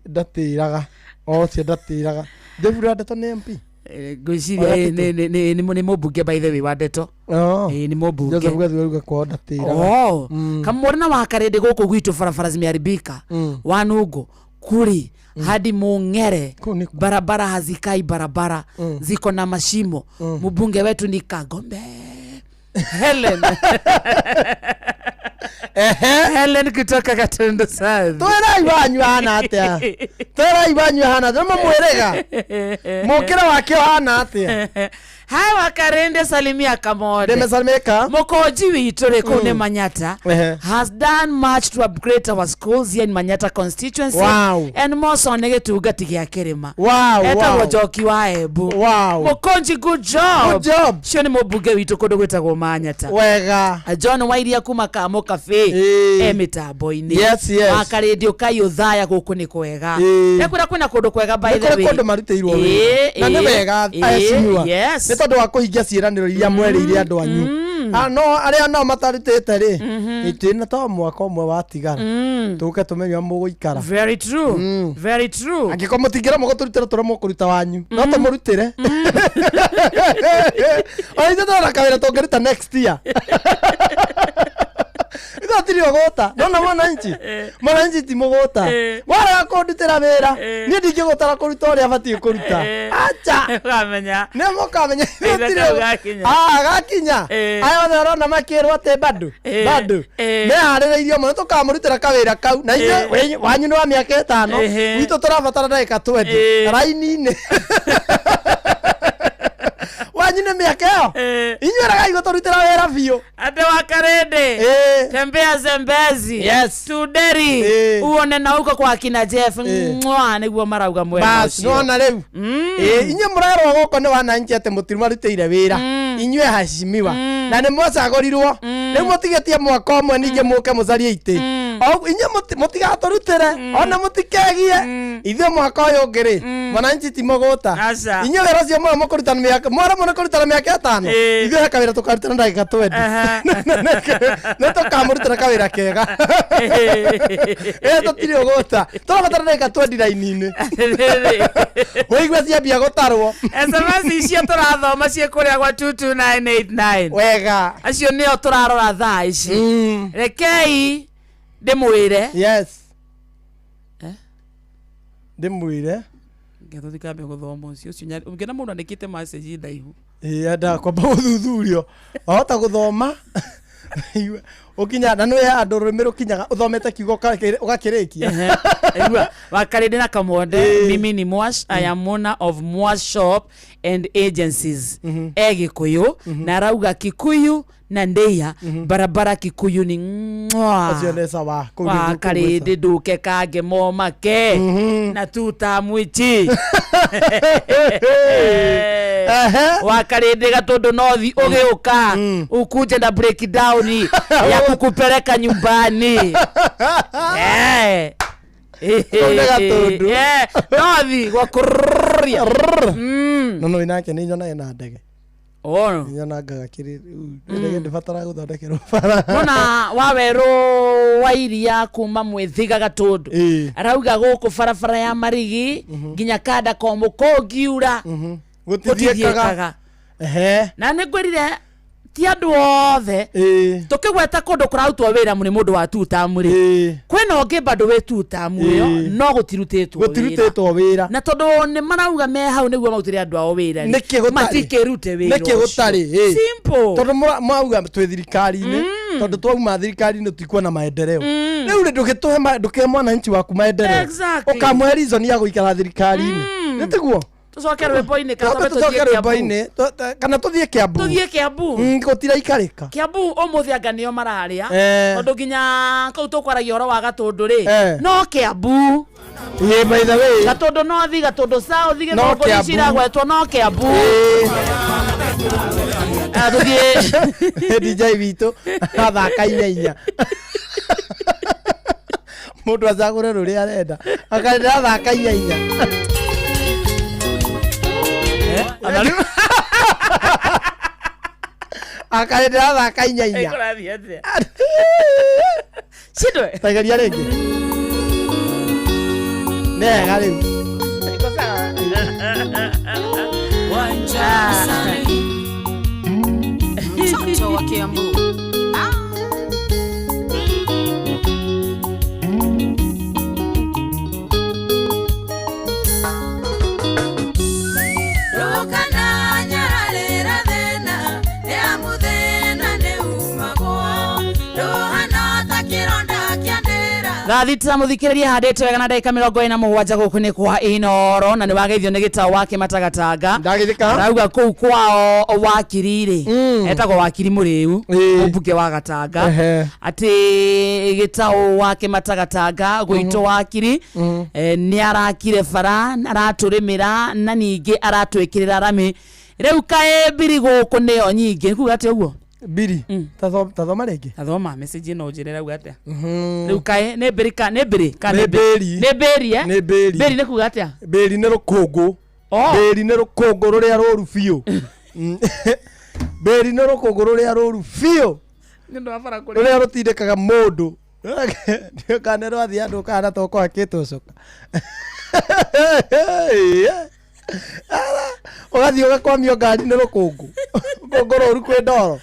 ndatĩraga o ũcio ndatĩraga. Jaiburi wa Ndeto nĩ MP. Ngwĩciria nĩ mũmbunge, by the way, wa Ndeto. Nĩ mũmbunge. Joseph Gathuri auga kwao ndatĩraga. Oh, Kamwona na Wakarende gũkũ gwitũ barabara zimeharibika. Wanungu kuri hadi Mungere barabara hazikai, barabara ziko na mashimo. Mbunge wetu ni Kagombe Helen. Helen kutoka Gatundu South. Twerai wanyu hana atia? Twerai wanyu hana atia? Nĩmũmwĩrĩga mũkĩra wake ũhana atia? Hai Wakarende, salimia Kamode. Nimesalimika. Mokoji witũ rĩ kũu nĩ Manyata has done much to upgrade our schools here in Manyata constituency and more so nĩ gĩtungati gĩa kĩrĩma. Etagwo Njoki wa Embu. Mũkonji, good job. Good job. Cio nĩ mũmbunge witũ kũndũ gwĩtagwo Manyata. Wega. John Wairia kuma Kamo Cafe e mĩtambo-inĩ. Yes. Wakarĩndio kaiũthaya gũkũ nĩ kwega. Nĩkwĩra kwĩna kũndũ kwega, by Nĩ the kũrĩ way. kũndũ marutĩirwo wĩra na nĩ wega aheshimiwa nĩ tondũ wa kũhingia ciĩranĩro iria mwerĩire andũ anyu. Ah, no arĩa nao matarutĩte rĩ, ĩtĩ to mwaka ũmwe watigara tũke tũmenye ũrĩa mũgũikara. Very true. Very true. Angĩkorwo mũtingĩra mũgũtũrutĩra tũrĩa mũkũruta wanyu, no tũmũrutĩre ona ithuĩ tũrona kawĩra tũngĩruta next year. Ithuĩ tũtirĩ ũgũta nona mwananchi, mwananchi ti mũgũta. Warega kũndutĩra wĩra, niĩ ndingĩgũtara kũruta ũrĩa batiĩ kũruta, acha. Ũkamenya. Nĩ mũkamenya. Ithe kau gakinya. Ah, gakinya. Aya othe arona makĩrwo atĩ bado bado meharĩrĩirio mũno tũkamũrutĩra kawĩra kau na inyuĩ wanyu nĩ wa mĩaka 5, witũ tũrabatara ndagĩka 20 raini-inĩ. Wanyu nĩ mĩaka ĩyo, inyuĩ regai gũtũrutĩra wĩra biũ. Ate Wakarende, tembea Zembezi Tuderi uone na huko kwa kina Jeff. Mwa nĩguo marauga mwena Bas ũcio. Nona rĩu. Inyuĩ mũrerwo gũkũ nĩ wananchi atĩ mũtimarutĩire wĩra inyuĩ hacimiwa na nĩ mwacagũrirwo, rĩu mũtigĩtie mwaka ũmwe ningĩ mũke mũcarie itĩ. Inyuĩ mũtigatũrutĩre ona mũtikegie ithuĩ mwaka ũyũ ũngĩ rĩ, mwananchi ti mũgũta. Aca. Inyuĩ wĩra ũcio mwe mũkũruta na mĩaka mwaremwo nĩ kũruta na mĩaka 5, ithuĩ he kawĩra tũkaruta na ndagĩka 20 nĩ tũkamũrutĩra kawĩra kega. Tũtirĩ ũgũta, tũrabatara ndagĩka 20 raini-inĩ wĩigue ciambia gũtarwo. SMS icio tũrathoma ciĩ kũrĩa gwa 22989. Wega. Acio nĩo tũrarora thaa ici. Rekei ndĩmwĩre. Yes, ndĩmwĩre. Ngetũtikambe gũthoma ũcio ũcio ũngĩona mũndũ andĩkĩte message ndaihu. Ĩĩ, endaga kwamba gũthuthurio wahota gũthoma ũkinya na nĩ handũ rũrĩmĩ rũkinyaga ũthomete kiugo ũgakĩrĩkia. Igua, Wakarende na Kamode, mimi ni Mwash. I am owner of Mwash Shop and Agencies e Gikuyu na arauga Kikuyu na Ndeia barabara Kikuyu ni mwa. Ũcio nĩ sawa kũu nĩguo Wakarende nduke kange momake na tuta mwichi Wakarende Gatundu North ũgĩũka ukuje na breakdown ya kukupeleka nyumbani. Kũu nĩ Gatundu. North gwa kũrũria. No no inake nĩ nyonaga na ndege. Oh. Nĩ nyonangaga kĩrĩ ndege ndĩbataraga gũthondekerwo bara. Nona wawerũ wa iria kuma Mwithiga Gatundu arauga gũkũ barabara ya Marigi nginya kanda komũ kũngiura gũtithiĩkaga. Na nĩ ngwĩrire ti andũ othe tũkĩgweta kũndũ kũrarutwo wĩra nĩ mũndũ wa tutamu rĩ, kwĩna ũngĩ bado wĩ tutamu ĩyo no gũtirutĩtwo wĩra. Gũtirutĩtwo wĩra. Na tondũ nĩ marauga me hau nĩguo marutĩre andũ ao wĩra rĩ, Nĩkĩ gũtarĩ? matikĩrute wĩra Nĩkĩ ũcio. gũtarĩ? Simple. Tondũ mwauga twĩ thirikari-inĩ, tondũ twauma thirikari-inĩ tikuona maendeleo. Rĩu rĩ, ndũgĩtũhe ndũkĩhe mwananchi waku maendeleo. Ũkamũhe reason ya gũikara thirikari-inĩ, nĩ tiguo? Tũcoke rwĩmbo-inĩ kana Tũcoke twambe tũcoke tũthiĩ Kiambu? rwĩmbo-inĩ kana tũthiĩ Kiambu. Tũthiĩ Kiambu. Gũtiraikarĩka. Kiambu ũmũthĩ anga nĩo mararĩa, Eh. tondũ nginya kũu tũkwaragia ũhoro wa Gatũndũ rĩ, Eh. no Kiambu. Ĩĩ, by the way. Gatũndũ no thi, Gatũndũ South, No Gĩthũngũri Kiambu. ciragwetwo no Kiambu. Ah, tũthiĩ. DJ witũ athaka inya inya, mũndũ acagũre rũrĩa arenda, akarenda athaka inya inya. Akarenda athaka inya inya. Kũrathiĩ atĩa? Cindwe. Tageria rĩngĩ, nĩ wega rĩu. Iko sawa. Mtoto wa Kiambu. Rũkana nyararĩra thĩna, nĩ amu thĩna nĩ umagwo, rũhana ta kĩronda kĩa ndĩra. Thaa thita mũthikĩrĩria handĩte wega na ndagĩka 47 gũkũ nĩ kwa Inoro, na nĩ wageithio nĩ gĩtao wa Kĩmatagatanga. Arauga kũu kwao wakiri rĩ, etagwo wakiri Mũrĩu, mũmbunge wa Gatanga, atĩ gĩtao wa Kĩmatagatanga gwitũ wakiri nĩ arakire bara, aratũrĩmĩra na ningĩ aratwĩkĩrĩra rami. Rĩu kaĩ mbiri gũkũ nĩyo nyingĩ, nĩ kuga atĩa ũguo? Mbiri tathoma rĩngĩ. Tathoma message ĩno ũnjĩre rauga atĩa. Rĩu kaĩ nĩ mbĩri ka nĩ mbĩrĩ ka Nĩ mbĩri. Nĩ mbĩri, eh? Nĩ mbĩri. Mbĩri nĩ kuga atĩa? Mbĩri nĩ rũkũngũ. Mbĩri nĩ rũkũngũ rũrĩa rũru biũ. Mbĩri nĩ rũkũngũ rũrĩa rũru biũ, Nĩ ũndũ wa bara kũrĩ. Rũrĩa rũtindĩkaga mũndũ. Kana rwathiĩ andũ kana tũkũhakĩtwo coka, ũgathiĩ ũgakwamio ngari nĩ rũkũngũ, rũkũngũ rũru kwĩ ndoro.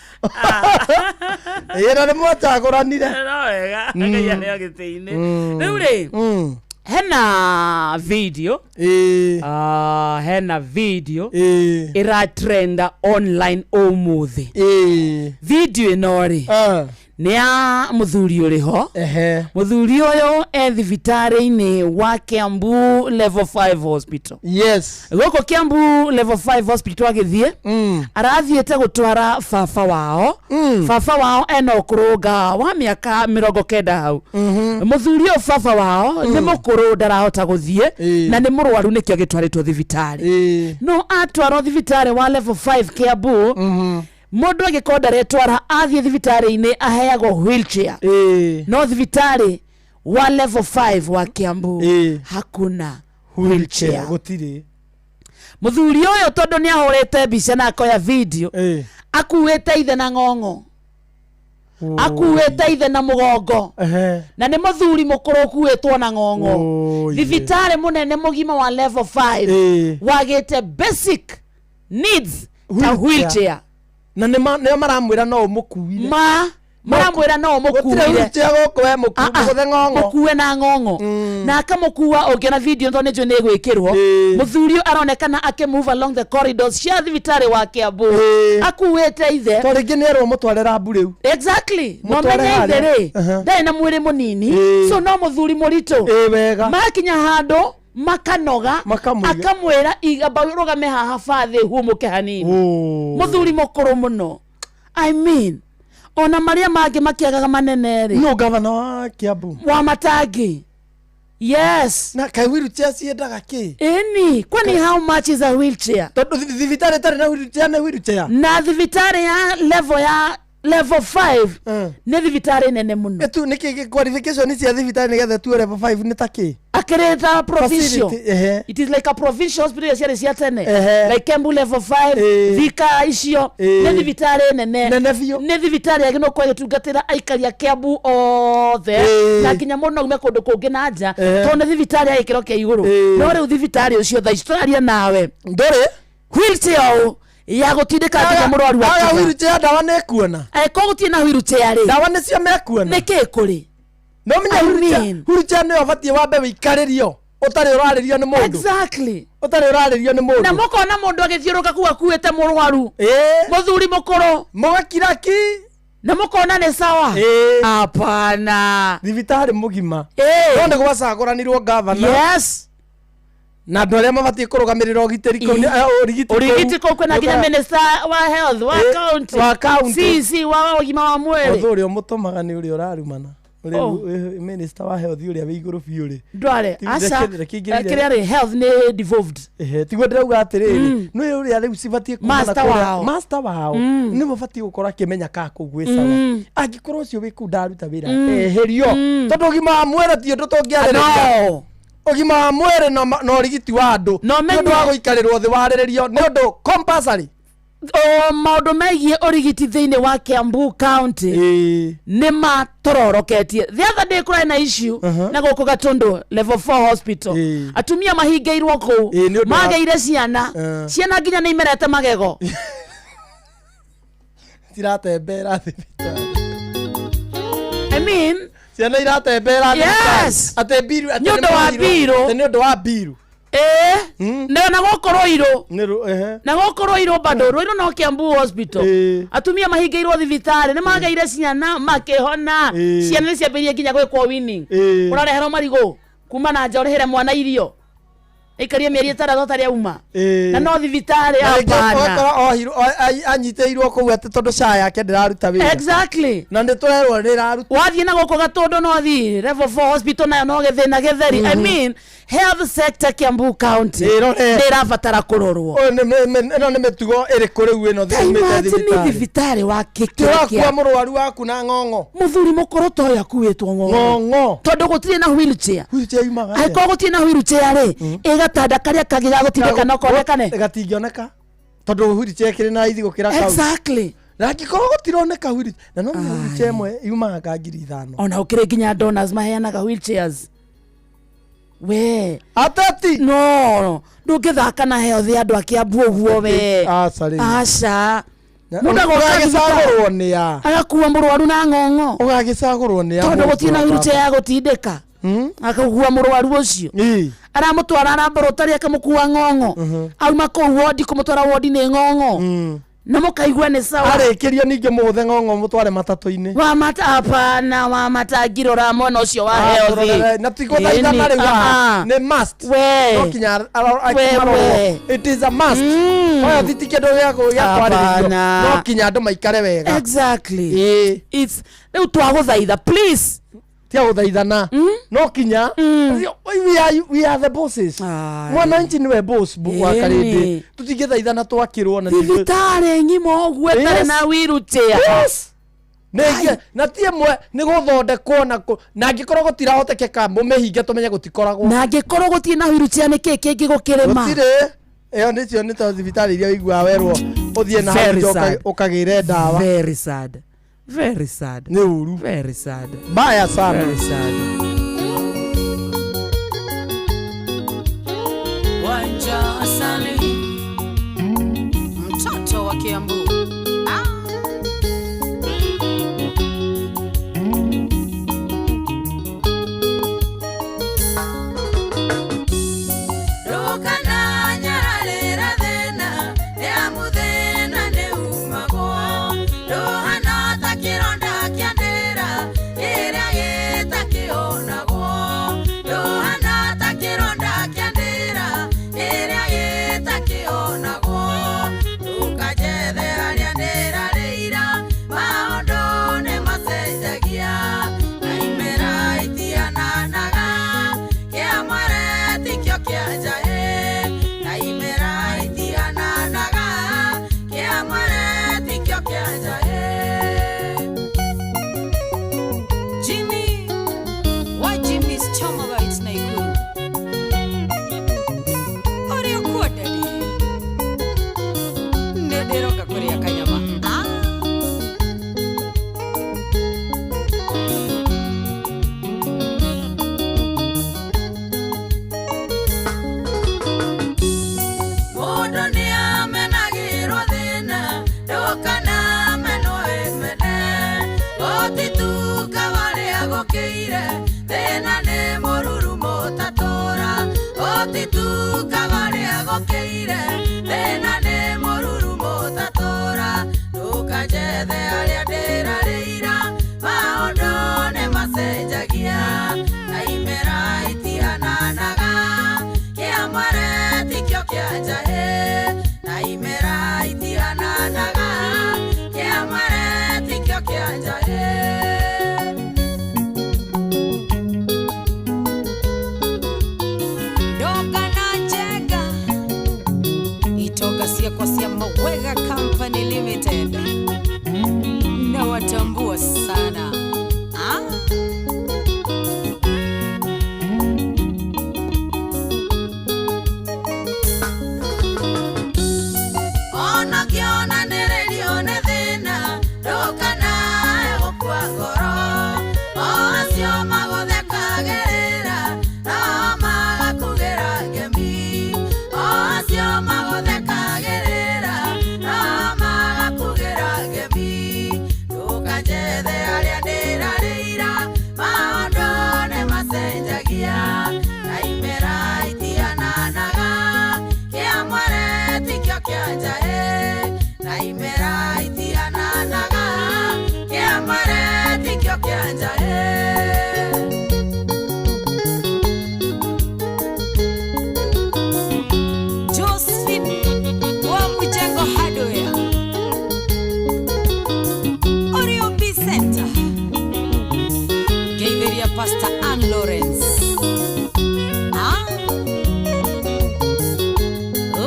Ĩĩ, na nĩ mwacagũranire. No wega, Ngai arĩ o gĩtĩ-inĩ. Rĩu rĩ, hena video, hena video ĩratrenda online ũmũthĩ. Video ĩno rĩ, nĩ ya mũthuri ũrĩ ho. Mũthuri ũyũ e thibitarĩ-inĩ wa Kiambu Level 5 Hospital. Yes. Gũkũ Kiambu Level 5 Hospital agĩthiĩ, arathiĩte gũtwara baba wao. Baba wao ena ũkũrũnga wa mĩaka 90 hau. Mũthuri ũyũ baba wao nĩ mũkũrũ, ndarahota gũthiĩ na nĩ mũrwaru, nĩkĩo agĩtwarĩtwo thibitarĩ. No atwarwo thibitarĩ wa Level 5 Kiambu, mũndũ angĩkorwo ndaretwara athiĩ thibitarĩ-inĩ aheagwo wheelchair. No thibitarĩ wa Level 5 wa Kiambu hakuna wheelchair. Gũtirĩ. Mũthuri ũyũ tondũ nĩ ahũrĩte mbica na akoya video, akuĩte ithe na ng'ong'o, akuĩte ithe na mũgongo, na nĩ mũthuri mũkũrũ ũkuĩtwo na ng'ong'o. Thibitarĩ mũnene mũgima wa Level 5 wagĩte basic needs ta wheelchair. Na nĩo maramwĩra no ũmũkuire. Ma maramwĩra no Gũtirĩ ũmũkuire. wheelchair gũkũ, we mũgũthe ng'ong'o. Mũkue na ng'ong'o na akamũkua. Ũngĩona video, tondũ nĩ njũĩ nĩ ĩgwĩkĩrwo, mũthuri ũyũ aronekana akĩmove along the corridors cia thibitarĩ wa Kiambu akuĩte ithe. To rĩngĩ nĩ erwo mũtware rambu rĩu. Exactly. No Mũtware menye ithe harĩa. rĩ, ndarĩ na mwĩrĩ mũnini, so no mũthuri mũritũ. Wega. Makinya handũ makanoga, akamwĩra amba rũgame haha bathĩ humũke hanini. Mũthuri mũkũrũ mũno, I mean, ona marĩa mangĩ makĩagaga manene rĩ. No gavana wa Kiambu. Wa Matangi, yes. Na kaĩ wheelchair ciendaga kĩ? Ĩni, kwani how much is a wheelchair? Tondũ thibitarĩ ĩtarĩ na wheelchair nĩ wheelchair. Na thibitarĩ ya level ya level 5 nĩ thibitarĩ nene mũno. Ĩtu nĩkĩ qualification cia thibitarĩ nĩgetha tuo level 5 nĩ ta kĩ? Akĩrĩ ta provincial. Facility, ehe. It is like a provincial hospital iria ciarĩ cia tene, Ehe. like Kembu Level 5, Thika icio. Nĩ thibitarĩ nene nene biũ, nĩ thibitarĩ yagĩrĩirwo gũkorwo ĩgĩtungatĩra aikari a Kiambu othe, na nginya mũndũ no aume kũndũ kũngĩ na nja, tondũ nĩ thibitarĩ ya gĩkĩro kĩa igũrũ. No rĩu thibitarĩ ũcio thaa ici tũraria nawe ndũrĩ wheelchair ũ ya gũtindĩka nginya mũrwaru Aga akinya. wheelchair, ndawa nĩ kuona. Angĩkorwo gũtirĩ na wheelchair rĩ, ndawa nĩcio mekuona. Nĩ kĩ kũrĩ? No menya I wheelchair mean. wheelchair nĩyo ũbatiĩ wambe wĩikarĩrio ũtarĩ ũrarĩrio nĩ mũndũ. Exactly. Ũtarĩ ũrarĩrio nĩ mũndũ. Na mũkona mũndũ agĩthiũrũka kuu akuĩte mũrwaru mũthuri mũkũrũ, mũgakira ki, na mũkona nĩ sawa. Hapana. Thibitarĩ mũgima no nĩ gwacagũranirwo gavana. Yes. Na andũ arĩa mabatiĩ kũrũgamĩrĩra ũgitĩri kũu ũrigiti kũu. Urigiti kũu kwĩna nginya Nĩũkora- minister wa health wa county. Wa county. CC wa ũgima wa mwĩrĩ. Ũthũ ũrĩa ũmũtũmaga nĩ ũrĩa ũrarumana. Ũrĩa Oh. minister wa health ũrĩa wĩ igũrũ biũ rĩ. Ndware aca Reke ingĩrire- kĩrĩa rĩ health nĩ devolved. Ehe, tiguo ndĩrauga atĩrĩrĩ, nĩ ũrĩa rĩu cibatiĩ kumana Master kũrĩa- wao. master wao nĩwe ũbatiĩ gũkorwo akĩmenya ka kũu gwĩ sawa. Angĩkorwo ũcio wĩ kũu ndaruta wĩra, eherio, tondũ ũgima wa mwĩrĩ ti ũndũ tũngĩarĩrĩria. No. Ũgima wa mwĩrĩ na ũrigiti wa andũ No ti ũndũ wa gũikarĩrwo thĩ warĩrĩrio nĩ ũndũ compulsory. O maũndũ megiĩ ũrigiti thĩinĩ wa Kiambu County nĩ matororoketie. The other day kũrarĩ na issue na gũkũ Gatundu level 4 hospital, atumia mahingĩirwo kũu nĩ ũndũ wa- magĩire ciana, ciana nginya nĩ imerete magego. Ciratembera thibitarĩ. I mean, ciana iratembera thibitarĩ. Yes. Atĩ mbiru, atĩ Nĩ ũndũ wa nĩmairwo. mbiru. Atĩ nĩ ũndũ wa mbiru. Na gũkũ Rũirũ, Nĩ ehe. na gũkũ Rũirũ bado, Rũirũ no Kiambu hospital, atumia mahingĩirwo thibitarĩ nĩ magĩire ciana makĩhona. Ciana nĩ ciambĩrĩirie nginya gwĩkwo winning. Ũrareherwo marigũ kuma na nja ũrĩhĩre mwana irio ikarie mĩeri ĩtandatũ atarĩ auma na no thibitarĩ. Na rĩngĩ Hapana. ũgakora anyitĩirwo kũu atĩ tondũ SHA yake ndĩraruta wĩra. Exactly. Na nĩ tũrerwo nĩ ĩraruta. Wathiĩ na gũkũ Gatũndũ no thiĩ level 4 hospital nayo no gĩthĩna gĩtheri. I mean, health sector Kiambu County Ĩrore. nĩ ĩrabatara kũrorwo. Ũyũ ĩno nĩ mĩtugo ĩrĩkũ rĩu ĩno Ta umĩte imagine thibitarĩ? thibitarĩ wa kĩkĩro Ũrakua kĩa mũrwaru waku na ng'ong'o. Mũthuri mũkũrũ ta ũyũ akuĩtwo ng'ong'o tondũ gũtirĩ na wheelchair. Wheelchair yumaga atĩa? Angĩkorwo gũtirĩ na wheelchair rĩ, ĩ gatanda karĩa kangĩ ga gũtindĩka no konekane? Gatingĩoneka tondũ wheelchair kĩrĩ na raithi gũkĩra kau. Exactly. Na angĩkorwo gũtironeka wheelchair, na no wheelchair ĩmwe yumaga ka 5,000. Ona gũkĩrĩ nginya donors maheanaga wheelchairs we. Ateti no ndũngĩthaka na health ya andũ a Kiambu ũguo we. Aca rĩu. Aca. Mũndũ agoka Ũgagĩcagũrwo nĩ a? Agakua mũrwaru na ng'ong'o. Ũgagĩcagũrwo nĩ a? Tondũ gũtirĩ na wheelchair ya gũtindĩka, akagua mũrwaru ũcio, aramũtwara laboratory akamũkua ng'ong'o, auma kũu wondi kũmũtwara wondi nĩ ng'ong'o, na mũkaigua nĩ sawa. Arĩkĩrio ningĩ mũgũthe ng'ong'o mũtware matatũ-inĩ. Wamata hapana, wamata ngirora mwena ũcio wa Ah, health. tũrorere, na ti gũthaithana rĩu haha, nĩ must. We. No kinya We, arorwo. we. It is a must. Oyo ti kĩndũ gĩa kwarĩrĩrio. Hapana. No kinya andũ maikare wega. Exactly. It's rĩu twagũthaitha, please. Tia gũthaithana, no kinya we are the bosses. Mwananchi niwe boss wa Ĩni. Karĩndĩ, tũtingĩthaithana twakĩrwo na Thibitarĩ ng'ima ũguo ĩtarĩ Yes. na wheelchair. Yes. Nĩ na ti ĩmwe nĩ gũthondekwo na angĩkorwo gũtirahotekeka mũmĩhinge tũmenye gũtikoragwo. Na angĩkorwo gũtirĩ na wheelchair nĩ kĩĩ kĩngĩ gũkĩrĩma? Gũtirĩ. Ĩyo nĩcio nĩ ta thibitarĩ iria ũiguaga werwo ũthiĩ na hau Very nja sad. ũkagĩre ndawa. Very sad, very sad. Nĩ ũru. Very sad. Mbaya sana. Very sad. Wanja Asali, mtoto wa Kiambu. Ndũkana nyararĩra thĩna, nĩ amu thĩna nĩumagwo. Ndũhana ta kĩronda kĩa ndĩra, kĩrĩa gĩtakĩonagwo. Ndũhana ta kĩronda kĩa ndĩra, kĩrĩa gĩtakĩonagwo. Ndũkanjethe harĩa ndĩrarĩira, maũndũ nĩmacenjagia. Na imera itihananaga, kĩa mwere tikĩo kĩa njaĩ. Na imera itihananaga, kĩa mwere tikĩo kĩa njaĩ. Jimmy, wa Jimmy's Choma Bites Nakuru. Ũrĩa ũkuo daddy? Nĩ ndĩroka kũrĩa kanyama. Ah. Mũndũ nĩamenagĩrwo thĩna, ndũkana menwo ĩmene. Gũtituka warĩa gũkĩire, thĩna nĩ mũruru mũtatũra. Gũtituka warĩa gũkĩire, thĩna nĩ mũruru mũtatũra. Ndũkanjethe harĩa ndĩrarĩira, maũndũ nĩmacenjagia. Na imera itihananaga, kĩa mwere Company Limited. Nawatambua sana. Ah? Ona kĩonanĩrĩrio nĩ thĩna ndũkanae gũkua ngoro o acio magũthekagĩrĩra no magakugĩra ngemi o acio magũthekagĩrĩra no magakugĩra ngemi ndũkanjethe arĩa ndĩrarĩira maũndũ nĩ macenjagia na imera itihananaga kĩa mwere tikĩo kĩa njaĩ na imera itihananaga kĩa mwere tikĩo kĩa njaĩ. Josephine wa Mjengo Hardware. Oreo B Center. Geitheria Pastor Ann Lawrence. Ah.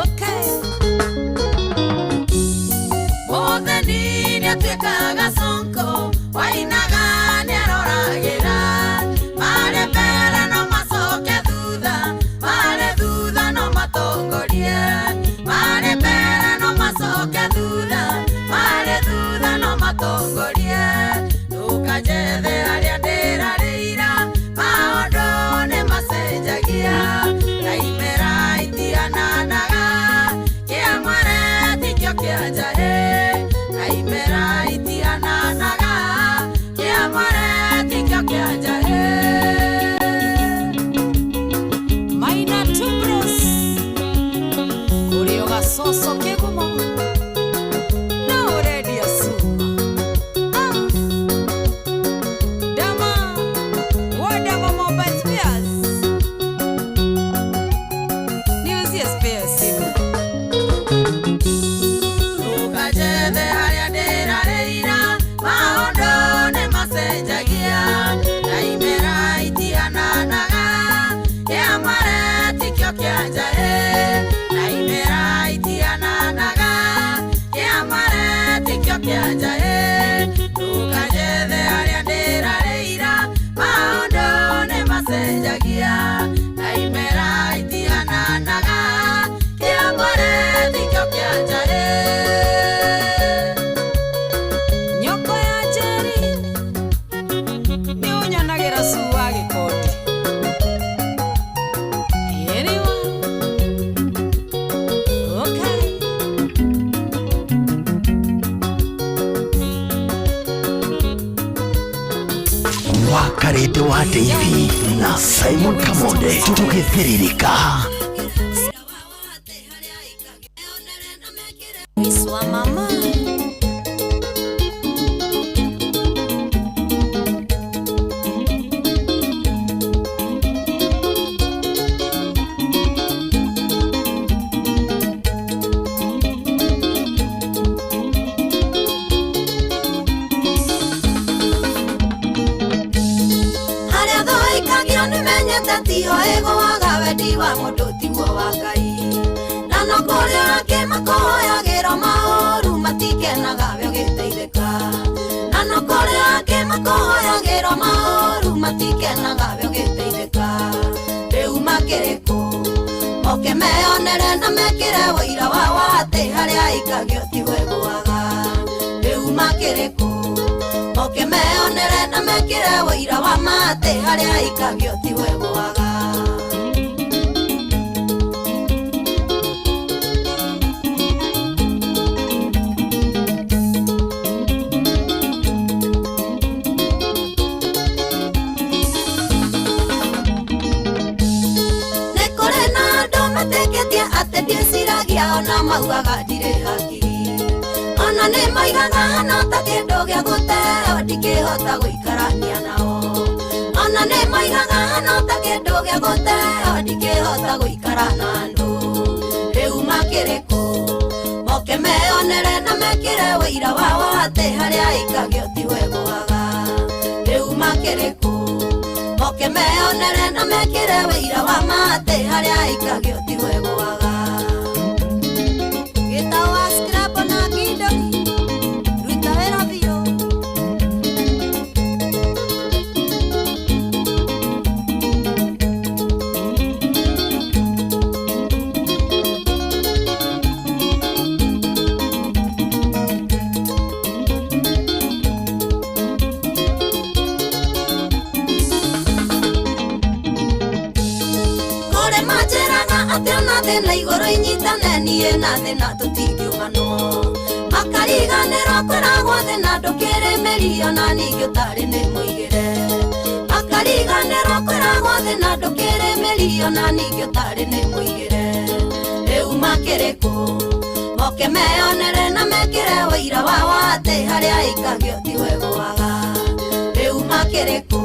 Okay. Mũtheni nĩatuĩkaga sonko wainaga nĩaroragĩra marĩ mbere no macoke thutha marĩ thutha no matongorie marĩ mbere no macoke thutha marĩ thutha no matongorie ndũkanjethe arĩa ndĩrarĩira maũndũ nĩ macenjagia na imera itihananaga kĩa mwere tikĩo kĩa njaĩ na imera itihananaga kĩa mwere tikĩo kĩa njaĩ. Maina Tubros. Kurio gacoco kĩgumo. Na ũrendia cuma. Ah. Dama. Wa Dama Mobile Spares. Niuzie spare simu. Ndũkanjethe arĩa ndĩrarĩira maũndũ nĩ macenjagia na imera itihananaga kĩa mwere tikĩo kĩa njaĩ na imera itihananaga kĩa mwere tikĩo kĩa njaĩ ndũkanjethe arĩa ndĩrarĩira maũndũ nĩ macenjagia na imera itihananaga kĩa mwere tikĩo kĩa njaĩ. Nyoko ya Njeri nĩ ũnyonagira cu wa gĩkondi. Ĩriwa. Okay. Wakarĩte wa Davy na Simon Kamonde tũgĩthĩrĩrĩka. Iswa mama. Harĩa thũikagio nĩmenyete tiho ĩgũaga wendi wa mũndũ tiguo wa Ngai na no kũrĩ angĩ makũhoyagĩra maũru matikenaga we ũgĩteithĩka na no kũrĩ angĩ makũhoyagĩra maũru matikenaga we ũgĩteithĩka rĩu makĩrĩ kũ moke meyonere na mekĩre ũira wao atĩ harĩa aikagio tiho ĩgũaga rĩu makĩrĩ kũ moke meyonere na mekĩre ũira wa ma atĩ harĩa aikagio tiho ĩgũaga. Nĩ kũrĩ na andũ metĩkĩtie atĩ ndiĩciragia ona maugaga ndirĩ hakiri ona nĩ maigaga hana ta kĩndũ gĩa gũteo ndingĩhota gũikarania nao ona nĩ maigaga hana ta kĩndũ gĩa gũteo ndingĩhota gũikara na andũ rĩu makĩrĩ kũ moke meyonere na mekĩre ũira wao atĩ harĩa aikagio tiho ĩgũaga rĩu makĩrĩ kũ moke meyonere na mekĩre ũira wa ma atĩ harĩa aikagio tiho ĩgũaga. Gĩtawa scrap na kindo. thĩ na igũrũ inyitane niĩ na thĩ na tũtingiumanwo makariganĩrwo kwĩragwo thĩ na ndũkĩrĩ mĩrio na ningĩ ũtarĩ nĩ mũigĩre makariganĩrwo kwĩragwo thĩ na ndũkĩrĩ mĩrio na ningĩ ũtarĩ nĩ mũigĩre rĩu makĩrĩ kũ moke meyonere na mekĩre ũira wao atĩ harĩa aikagio tiwe gwaga rĩu makĩrĩ kũ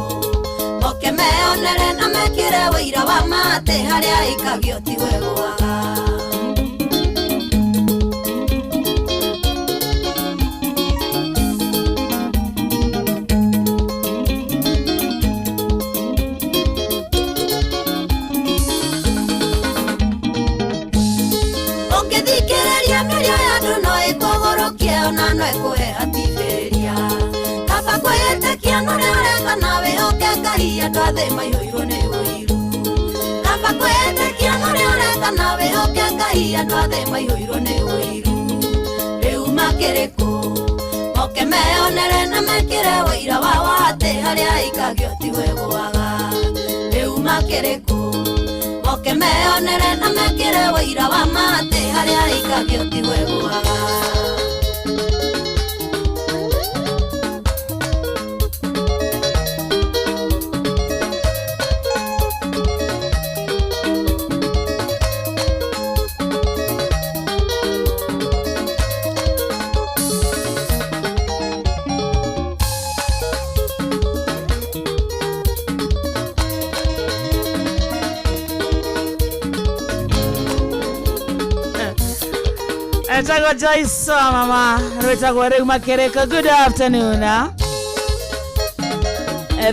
moke meyonere na mekĩre ũira wa ma atĩ harĩa aikagio tiwe gwaga. Ũngĩthikĩrĩria mĩario ya andũ no ĩkũgũrũkie ona no ĩkũhe hatibĩria kaba kwĩĩtĩkia norĩa ũreka na wĩhoke Ngai andũ a thĩ maiyũirwo nĩ ũiru kaba kwĩĩtĩkia norĩa ũreka na wĩhoke Ngai andũ a thĩ maiyũirwo nĩ ũiru rĩu makĩrĩ kũ moke meyonere na mekĩre ũira wao atĩ harĩa aikagio tiwe gwaga rĩu makĩrĩ kũ moke meyonere na mekĩre ũira wa ma atĩ harĩa aikagio tiwe gwaga. Etagwo Joyce mama rwĩtagwo rĩu makĩrĩko. Good afternoon ah.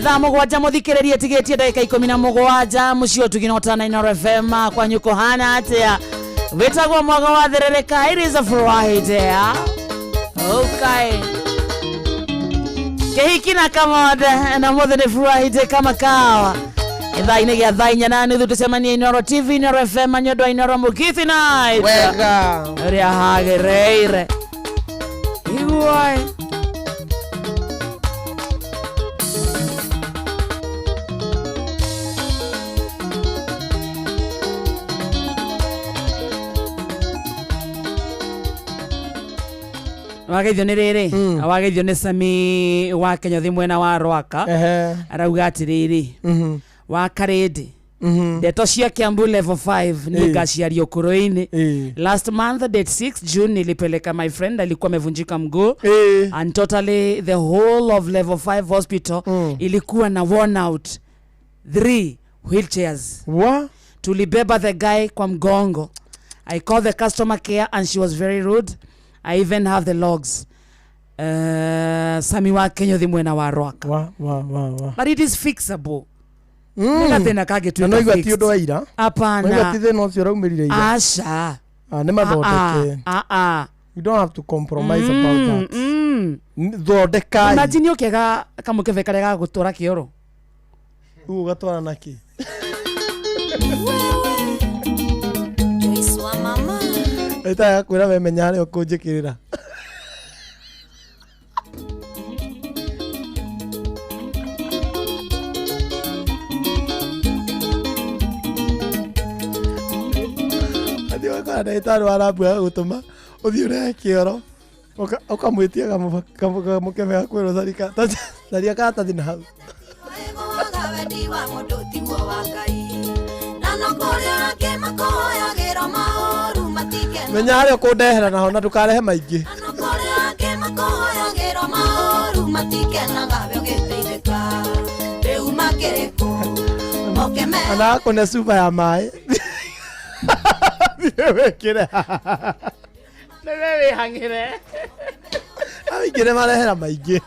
Thaa mũgwanja mũthikĩrĩrie tigĩtie ndagĩka 17 mũciĩ ũtugi na ũtana Inooro FM kwanyu kũhana atĩa wĩtagwo mwaga wa thĩrĩrĩka. It is a Friday ah. Okay, kĩhiki na kamonde na mũthĩ nĩ Friday kama kawa ithaa-inĩ gĩa thaa 4:30 tũcemanie Inooro TV, Inooro FM nĩ ũndũ wa Inooro Mũgithi Night. Wega. Ũrĩa hagĩrĩire iguai. Wageithio nĩ rĩrĩ, wageithio nĩ Sami wa Kenya thĩ mwena wa Rwaka. Arauga atĩrĩrĩ, wa Karĩndĩ, ndeto cia Kiambu level 5 niĩ ngaciaria ũkũrũ-inĩ. Last month date 6 June nilipeleka my friend alikuwa amevunjika mguu and totally the whole of level 5 hospital ilikuwa na worn out 3 wheelchairs. Tulibeba the guy kwa mgongo. I called the customer care and she was very rude. I even have the logs. Sami wa Kenya thi mwena wa Rwaka. Wa wa wa wa. But it is fixable. Nĩ gathĩna kangĩtuĩka Na no igua ti fixed. ũndũ wa ira. Hapana. No igua ti thĩna ũcio ũraumĩrire ira. Aca. Ah, nĩ mathondeke. Ah, ah. You don't have to compromise about that. Thondekai. Imagine ũkĩaga kamũkebe karĩa ga gũtwara kĩoro. Ũguo ũgatwara nakĩ? Joyce wa mama. Ĩtaga kwĩra we menya harĩa ũkũnjĩkĩrĩra. Athiĩ ũgakora ndagĩtarĩ wa rambu agagũtũma ũthiĩ ũrehe kĩoro ũkamwĩtia kamũkebe gakwĩrwo caria karatathi na hau. Waga wendi wa mũndũ tiguo wa Ngai na no kũrĩ angĩ makũhoyagĩra maũru matikena Menya harĩa ũkũndehera naho na ndũkarehe maingĩ. na kũrĩ angĩ makũhoyagĩra maũru matikenaga we ũgĩteithĩka rĩu makĩrĩ kũ moke me Kana akũne cuba ya maĩ. Thiĩ wĩkĩre haha. Nĩwe wĩhang'ĩre. Aingĩ nĩ marehera maingĩ.